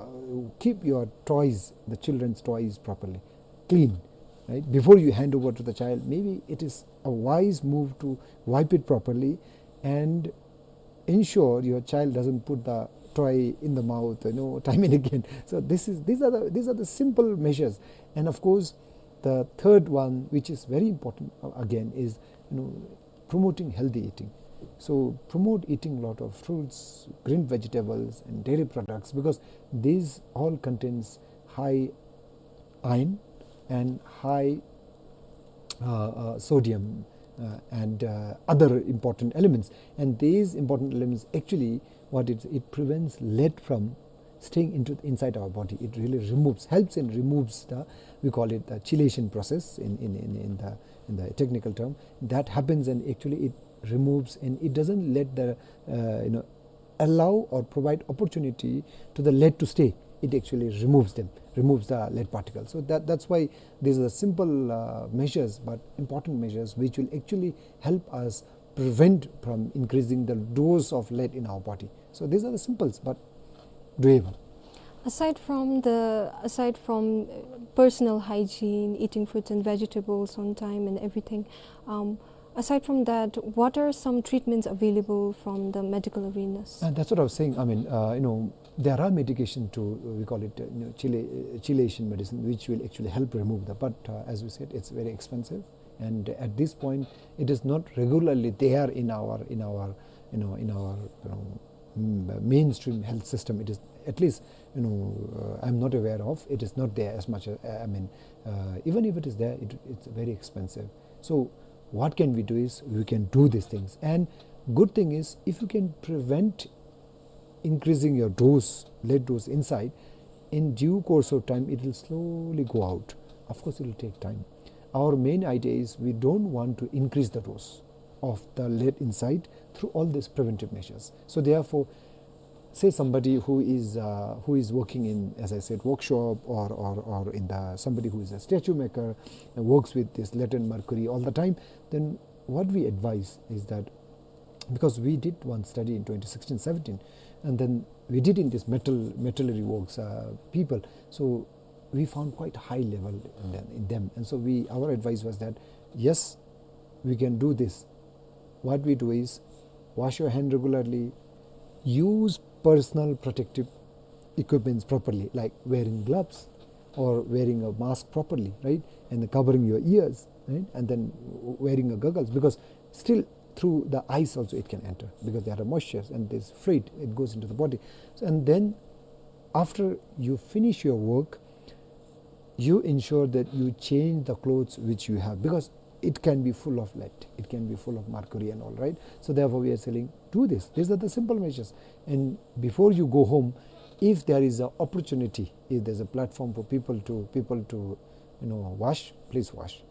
keep your toys, the children's toys, properly clean, right? Before you hand over to the child, maybe it is a wise move to wipe it properly and ensure your child doesn't put the toy in the mouth, you know, time and again. So this is, these are the, these are the simple measures. And of course, the third one, which is very important, uh, again, is, you know, promoting healthy eating. So promote eating lot of fruits, green vegetables, and dairy products, because these all contains high iron and high, uh, uh, sodium, uh, and, uh, other important elements. And these important elements, actually, what it, it prevents lead from staying into, inside our body. It really removes, helps and removes the, we call it the chelation process in, in, in, in the, in the technical term. That happens and actually it removes and it doesn't let the, uh, you know, allow or provide opportunity to the lead to stay. It actually removes them, removes the lead particles. So that, that's why these are simple, uh, measures, but important measures, which will actually help us prevent from increasing the dose of lead in our body. So these are the simples, but doable. Aside from the, aside from, uh, personal hygiene, eating fruits and vegetables on time and everything, um, aside from that, what are some treatments available from the medical arenas? And that's what I was saying. I mean, uh, you know, there are medication to, uh, we call it, uh, you know, chela-, uh, chelation medicine, which will actually help remove the. But, uh, as we said, it's very expensive, and at this point, it is not regularly there in our, in our, you know, in our, you know, mm, mainstream health system. It is, at least, you know, uh, I'm not aware of. It is not there as much. Uh, I mean, uh, even if it is there, it, it's very expensive. So what can we do is we can do these things. And good thing is, if you can prevent increasing your dose, lead dose inside, in due course of time, it will slowly go out. Of course, it will take time. Our main idea is we don't want to increase the dose of the lead inside through all these preventive measures. So therefore, say somebody who is, uh, who is working in, as I said, workshop or, or, or in the, somebody who is a statue maker and works with this lead and mercury all the time, then what we advise is that, because we did one study in twenty sixteen seventeen, and then we did in this metal, metallurgy works, uh, people. So we found quite high level in them, in them. And so we, our advice was that, yes, we can do this. What we do is wash your hand regularly, use personal protective equipments properly, like wearing gloves or wearing a mask properly, right? And then covering your ears, right? And then w-, wearing a goggles, because still through the eyes also it can enter, because there are moistures and there's fluid, it goes into the body. So, and then after you finish your work, you ensure that you change the clothes which you have, because it can be full of lead, it can be full of mercury and all, right? So therefore we are saying, do this. These are the simple measures. And before you go home, if there is an opportunity, if there's a platform for people to, people to, you know, wash, please wash.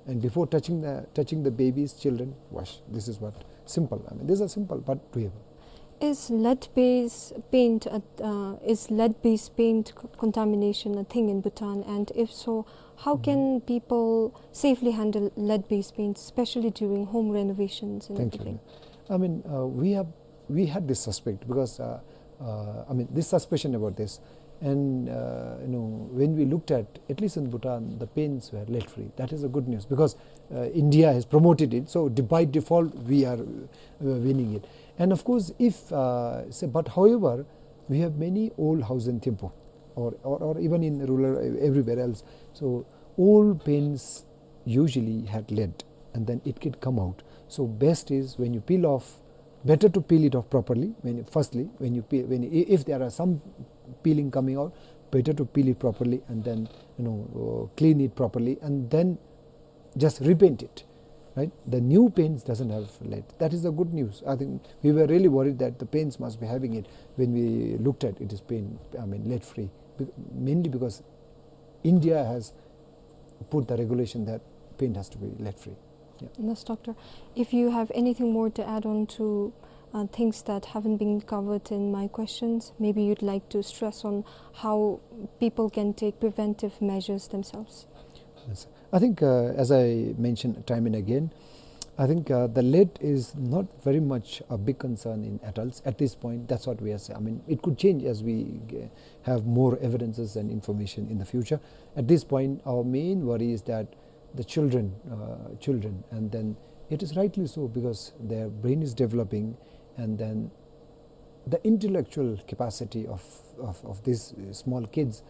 And before touching the, touching the babies, children, wash. This is what, simple. I mean, these are simple but doable. Is lead-based paint, a, uh, is lead-based paint c-, contamination a thing in Bhutan? And if so, how can people safely handle lead-based paints, especially during home renovations and everything? Thank you. I mean, uh, we have, we had this suspect because, uh, uh, I mean, this suspicion about this. And, uh, you know, when we looked at, at least in Bhutan, the paints were lead-free. That is a good news because, uh, India has promoted it. So de-, by default, we are, uh, winning it. And of course, if, uh, say, but however, we have many old house in Thimphu or, or, or even in rural, uh, everywhere else. So old paints usually had lead and then it can come out. So best is when you peel off better to peel it off properly. When you, firstly, when you peel, when, i-, if there are some peeling coming out, better to peel it properly and then, you know, uh, clean it properly and then just repaint it, right? The new paints doesn't have lead. That is the good news. I think we were really worried that the paints must be having it when we looked at it is paint, I mean, lead free, be-, mainly because India has put the regulation that paint has to be lead free. Yeah. Yes, Doctor. If you have anything more to add on to, uh, things that haven't been covered in my questions, maybe you'd like to stress on how people can take preventive measures themselves. Yes. I think, uh, as I mentioned time and again, I think, uh, the lead is not very much a big concern in adults at this point. That's what we are saying. I mean, it could change as we, uh, have more evidences and information in the future. At this point, our main worry is that the children, uh, children, and then it is rightly so because their brain is developing, and then the intellectual capacity of, of, of these, uh, small kids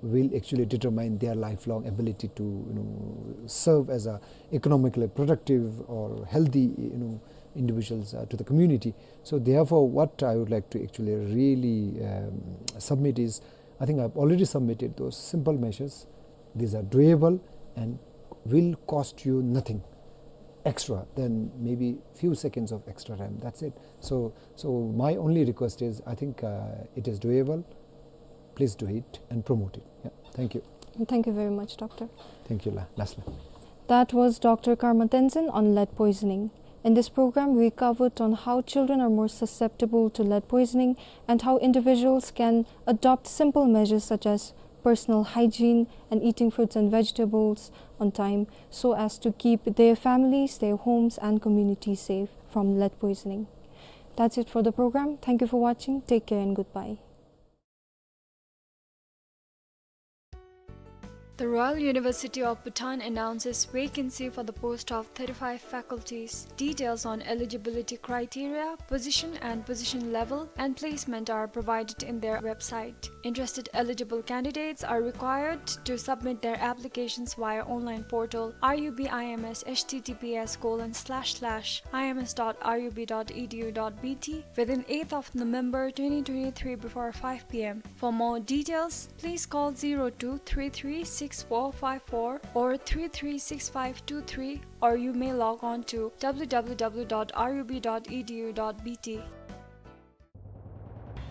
will actually determine their lifelong ability to, you know, serve as a economically productive or healthy, you know, individuals, uh, to the community. So therefore, what I would like to actually really, um, submit is, I think I've already submitted those simple measures. These are doable and will cost you nothing extra than maybe few seconds of extra time. That's it. So, so my only request is, I think, uh, it is doable. Please do it and promote it. Yeah. Thank you. And thank you very much, Doctor. Thank you, la-, last la. That was Doctor Karma Tenzin on lead poisoning. In this program, we covered on how children are more susceptible to lead poisoning and how individuals can adopt simple measures such as personal hygiene and eating fruits and vegetables on time so as to keep their families, their homes, and communities safe from lead poisoning. That's it for the program. Thank you for watching. Take care and goodbye. The Royal University of Bhutan announces vacancy for the post of thirty-five faculties. Details on eligibility criteria, position and position level, and placement are provided in their website. Interested eligible candidates are required to submit their applications via online portal R U B I M S H T T P S colon slash slash I M S dot R U B dot E D U dot B T within eighth of November twenty twenty-three before five P M. For more details, please call zero two three three six four five four or three three six five two three, or you may log on to W W W dot R U B dot E D U dot B T.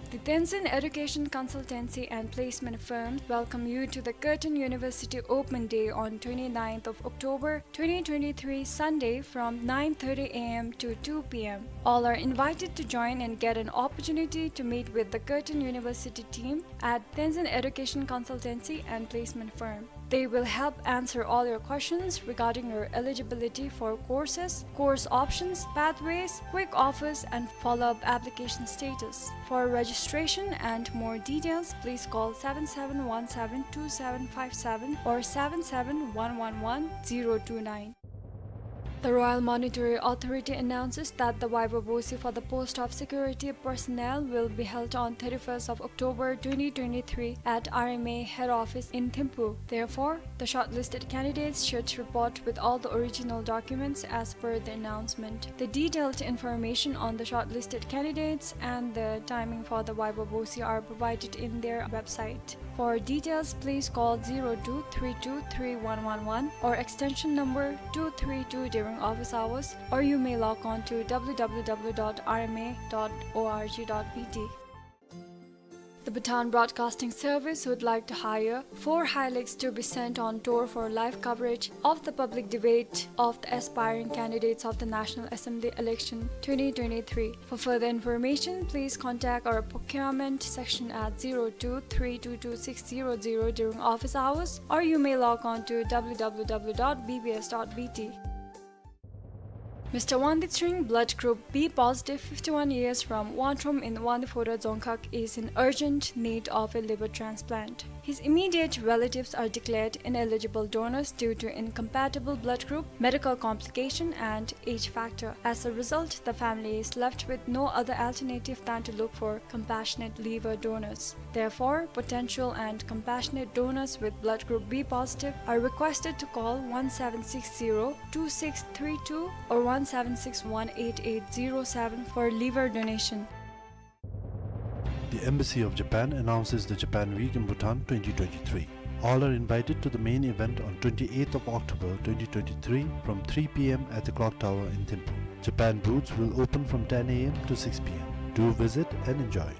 The Tenzin Education Consultancy and Placement Firm welcome you to the Curtin University Open Day on twenty-ninth of October twenty twenty-three, Sunday, from nine thirty A M to two P M. All are invited to join and get an opportunity to meet with the Curtin University team at Tenzin Education Consultancy and Placement Firm. They will help answer all your questions regarding your eligibility for courses, course options, pathways, quick offers, and follow-up application status. For registration and more details, please call seven seven one seven two seven five seven or seven seven one one one zero two nine. The Royal Monetary Authority announces that the Viva Voce for the post of security personnel will be held on thirty-first of October twenty twenty-three at R M A head office in Thimphu. Therefore, the shortlisted candidates should report with all the original documents as per the announcement. The detailed information on the shortlisted candidates and the timing for the Viva Voce are provided in their website. For details, please call zero two three two three one one one or extension number two three two during office hours, or you may log on to W W W dot R M A dot O R G dot B T. The Bhutan Broadcasting Service would like to hire four Hilux to be sent on tour for live coverage of the public debate of the aspiring candidates of the National Assembly election twenty twenty-three. For further information, please contact our procurement section at zero two three two two six zero zero during office hours, or you may log on to W W W dot B B S dot B T. Mister Wangdi Tsering, blood group B positive, fifty-one years, from Wangtrom in Wangdi Phodrang Dzongkhag, is in urgent need of a liver transplant. His immediate relatives are declared ineligible donors due to incompatible blood group, medical complication, and age factor. As a result, the family is left with no other alternative than to look for compassionate liver donors. Therefore, potential and compassionate donors with blood group B positive are requested to call one seven six zero two six three two or one seven six one eight eight zero seven for liver donation. The Embassy of Japan announces the Japan Week in Bhutan twenty twenty-three. All are invited to the main event on twenty-eighth of October twenty twenty-three from three p m at the Clock Tower in Thimphu. Japan booths will open from ten a m to six p m. Do visit and enjoy.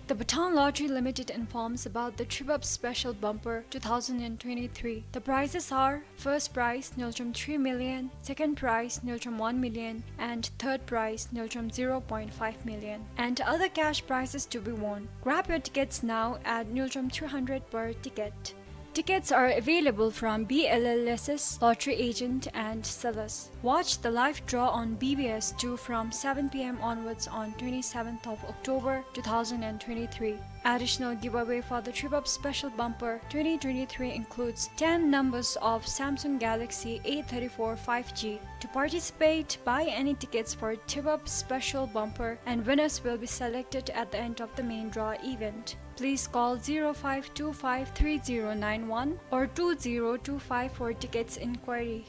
The Bhutan Lottery Limited informs about the Trip Up Special Bumper two thousand and twenty-three. The prizes are: first prize, Ngultrum three million, second prize, Ngultrum one million, and third prize, Ngultrum zero point five million, and other cash prizes to be won. Grab your tickets now at Ngultrum three hundred per ticket. Tickets are available from B L L S's lottery agent and sellers. Watch the live draw on B B S two from seven p m onwards on twenty-seventh of October two thousand and twenty-three. Additional giveaway for the Trip Up Special Bumper twenty twenty-three includes ten numbers of Samsung Galaxy A thirty-four five G. To participate, buy any tickets for Trip Up Special Bumper, and winners will be selected at the end of the main draw event. Please call zero five two five three zero nine one or two zero two five for tickets inquiry.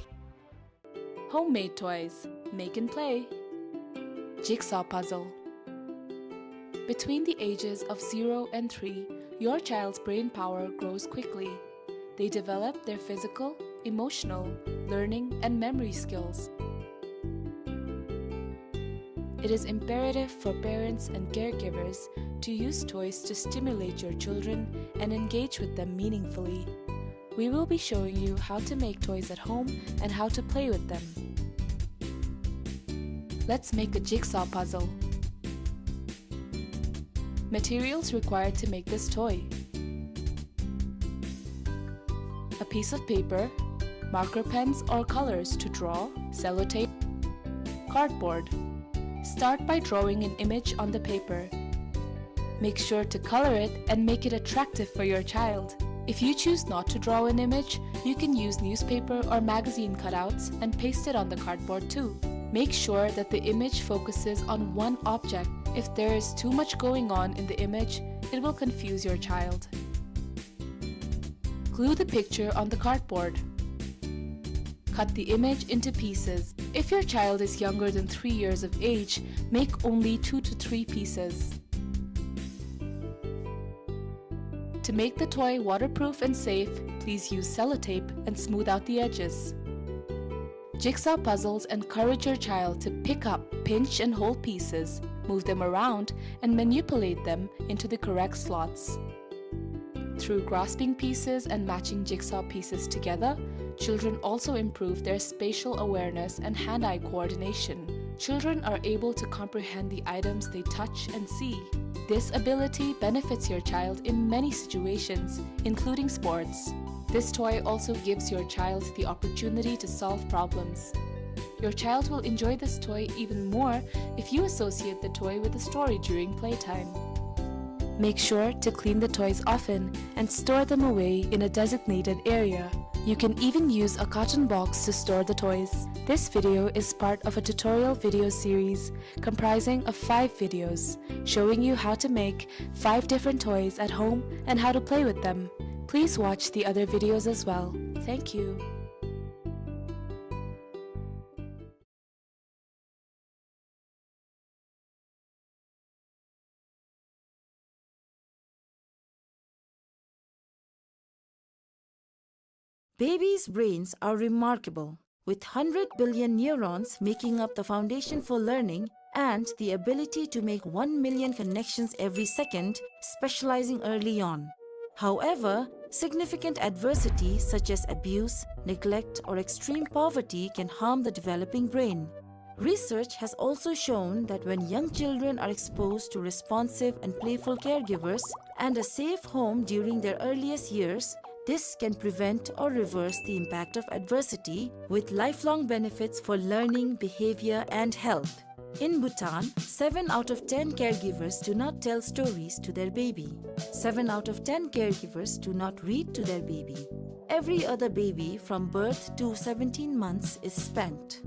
Homemade toys. Make and play. Jigsaw puzzle. Between the ages of zero and three, your child's brain power grows quickly. They develop their physical, emotional, learning, and memory skills. It is imperative for parents and caregivers to use toys to stimulate your children and engage with them meaningfully. We will be showing you how to make toys at home and how to play with them. Let's make a jigsaw puzzle. Materials required to make this toy: a piece of paper, marker pens or colors to draw, sellotape, cardboard. Start by drawing an image on the paper. Make sure to color it and make it attractive for your child. If you choose not to draw an image, you can use newspaper or magazine cutouts and paste it on the cardboard too. Make sure that the image focuses on one object. If there is too much going on in the image, it will confuse your child. Glue the picture on the cardboard. Cut the image into pieces. If your child is younger than three years of age, make only two to three pieces. To make the toy waterproof and safe, please use sellotape and smooth out the edges. Jigsaw puzzles encourage your child to pick up, pinch, and hold pieces, move them around, and manipulate them into the correct slots. Through grasping pieces and matching jigsaw pieces together, children also improve their spatial awareness and hand-eye coordination. Children are able to comprehend the items they touch and see. This ability benefits your child in many situations, including sports. This toy also gives your child the opportunity to solve problems. Your child will enjoy this toy even more if you associate the toy with a story during playtime. Make sure to clean the toys often and store them away in a designated area. You can even use a carton box to store the toys. This video is part of a tutorial video series comprising of five videos showing you how to make five different toys at home and how to play with them. Please watch the other videos as well. Thank you. Babies' brains are remarkable, with hundred billion neurons making up the foundation for learning and the ability to make one million connections every second, specializing early on. However, significant adversity such as abuse, neglect, or extreme poverty can harm the developing brain. Research has also shown that when young children are exposed to responsive and playful caregivers and a safe home during their earliest years, this can prevent or reverse the impact of adversity, with lifelong benefits for learning, behavior, and health. In Bhutan, seven out of ten caregivers do not tell stories to their baby. Seven out of ten caregivers do not read to their baby. Every other baby from birth to seventeen months is spanked.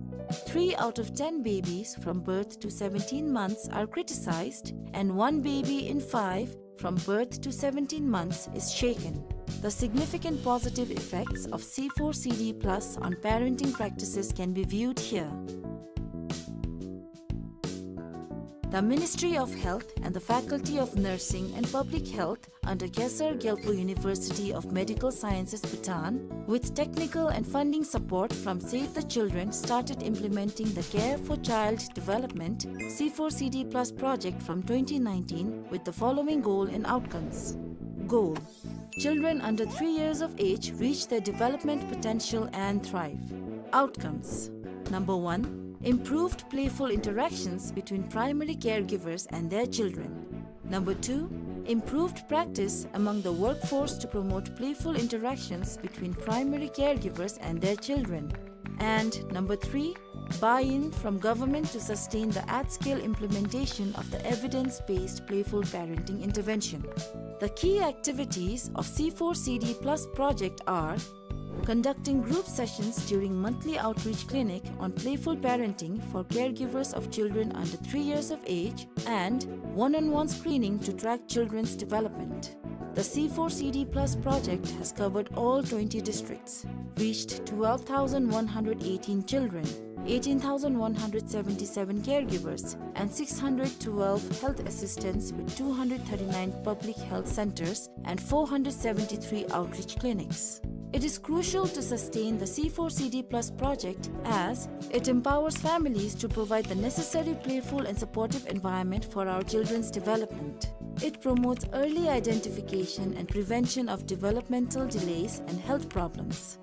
Three out of ten babies from birth to seventeen months are criticized, and one baby in five from birth to seventeen months is shaken. The significant positive effects of C four C D plus on parenting practices can be viewed here. The Ministry of Health and the Faculty of Nursing and Public Health under Khesar Gyalpo University of Medical Sciences, Bhutan, with technical and funding support from Save the Children, started implementing the Care for Child Development C four C D plus project from twenty nineteen with the following goal and outcomes. Goal: children under three years of age reach their development potential and thrive. Outcomes: number one, improved playful interactions between primary caregivers and their children. Number two, improved practice among the workforce to promote playful interactions between primary caregivers and their children. And number three, buy-in from government to sustain the at-scale implementation of the evidence-based playful parenting intervention. The key activities of C four C D plus project are conducting group sessions during monthly outreach clinic on playful parenting for caregivers of children under three years of age, and one-on-one screening to track children's development. The C four C D plus project has covered all twenty districts, reached twelve thousand one hundred eighteen children, eighteen thousand one hundred seventy-seven caregivers, and six hundred twelve health assistants with two hundred thirty-nine public health centers and four hundred seventy-three outreach clinics. It is crucial to sustain the C four C D plus project as it empowers families to provide the necessary playful and supportive environment for our children's development. It promotes early identification and prevention of developmental delays and health problems.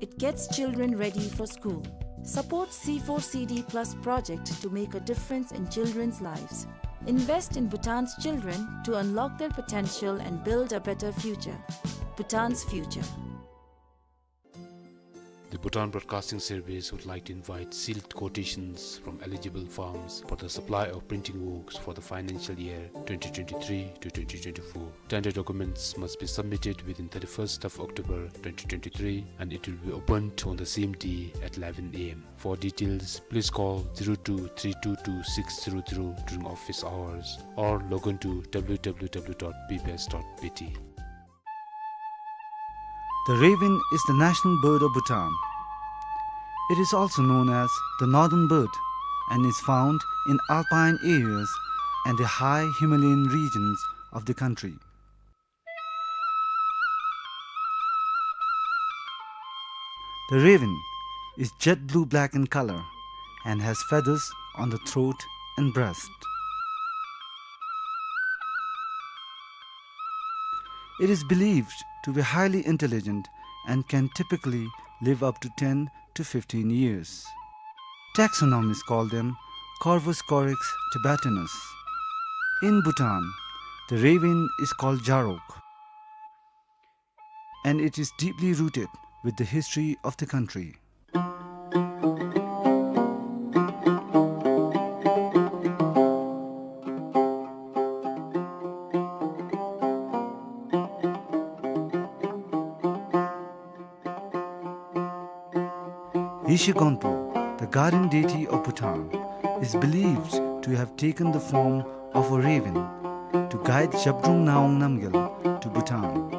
It gets children ready for school. Support C four C D plus project to make a difference in children's lives. Invest in Bhutan's children to unlock their potential and build a better future. Bhutan's future. The Bhutan Broadcasting Service would like to invite sealed quotations from eligible firms for the supply of printing works for the financial year twenty twenty-three to twenty twenty-four. Tender documents must be submitted within thirty-first of October twenty twenty-three, and it will be opened on the same day at eleven A M. For details, please call zero two three two two six zero zero during office hours or log on to W W W dot B B S dot B T. The raven is the national bird of Bhutan. It is also known as the northern bird and is found in alpine areas and the high Himalayan regions of the country. The raven is jet blue-black in color and has feathers on the throat and breast. It is believed to be highly intelligent and can typically live up to ten to fifteen years. Taxonomists call them Corvus corax tibetanus. In Bhutan, the raven is called Jarok, and it is deeply rooted with the history of the country. Yeshe Gonpo, the guardian deity of Bhutan, is believed to have taken the form of a raven to guide Zhabdrung Ngawang Namgyal to Bhutan.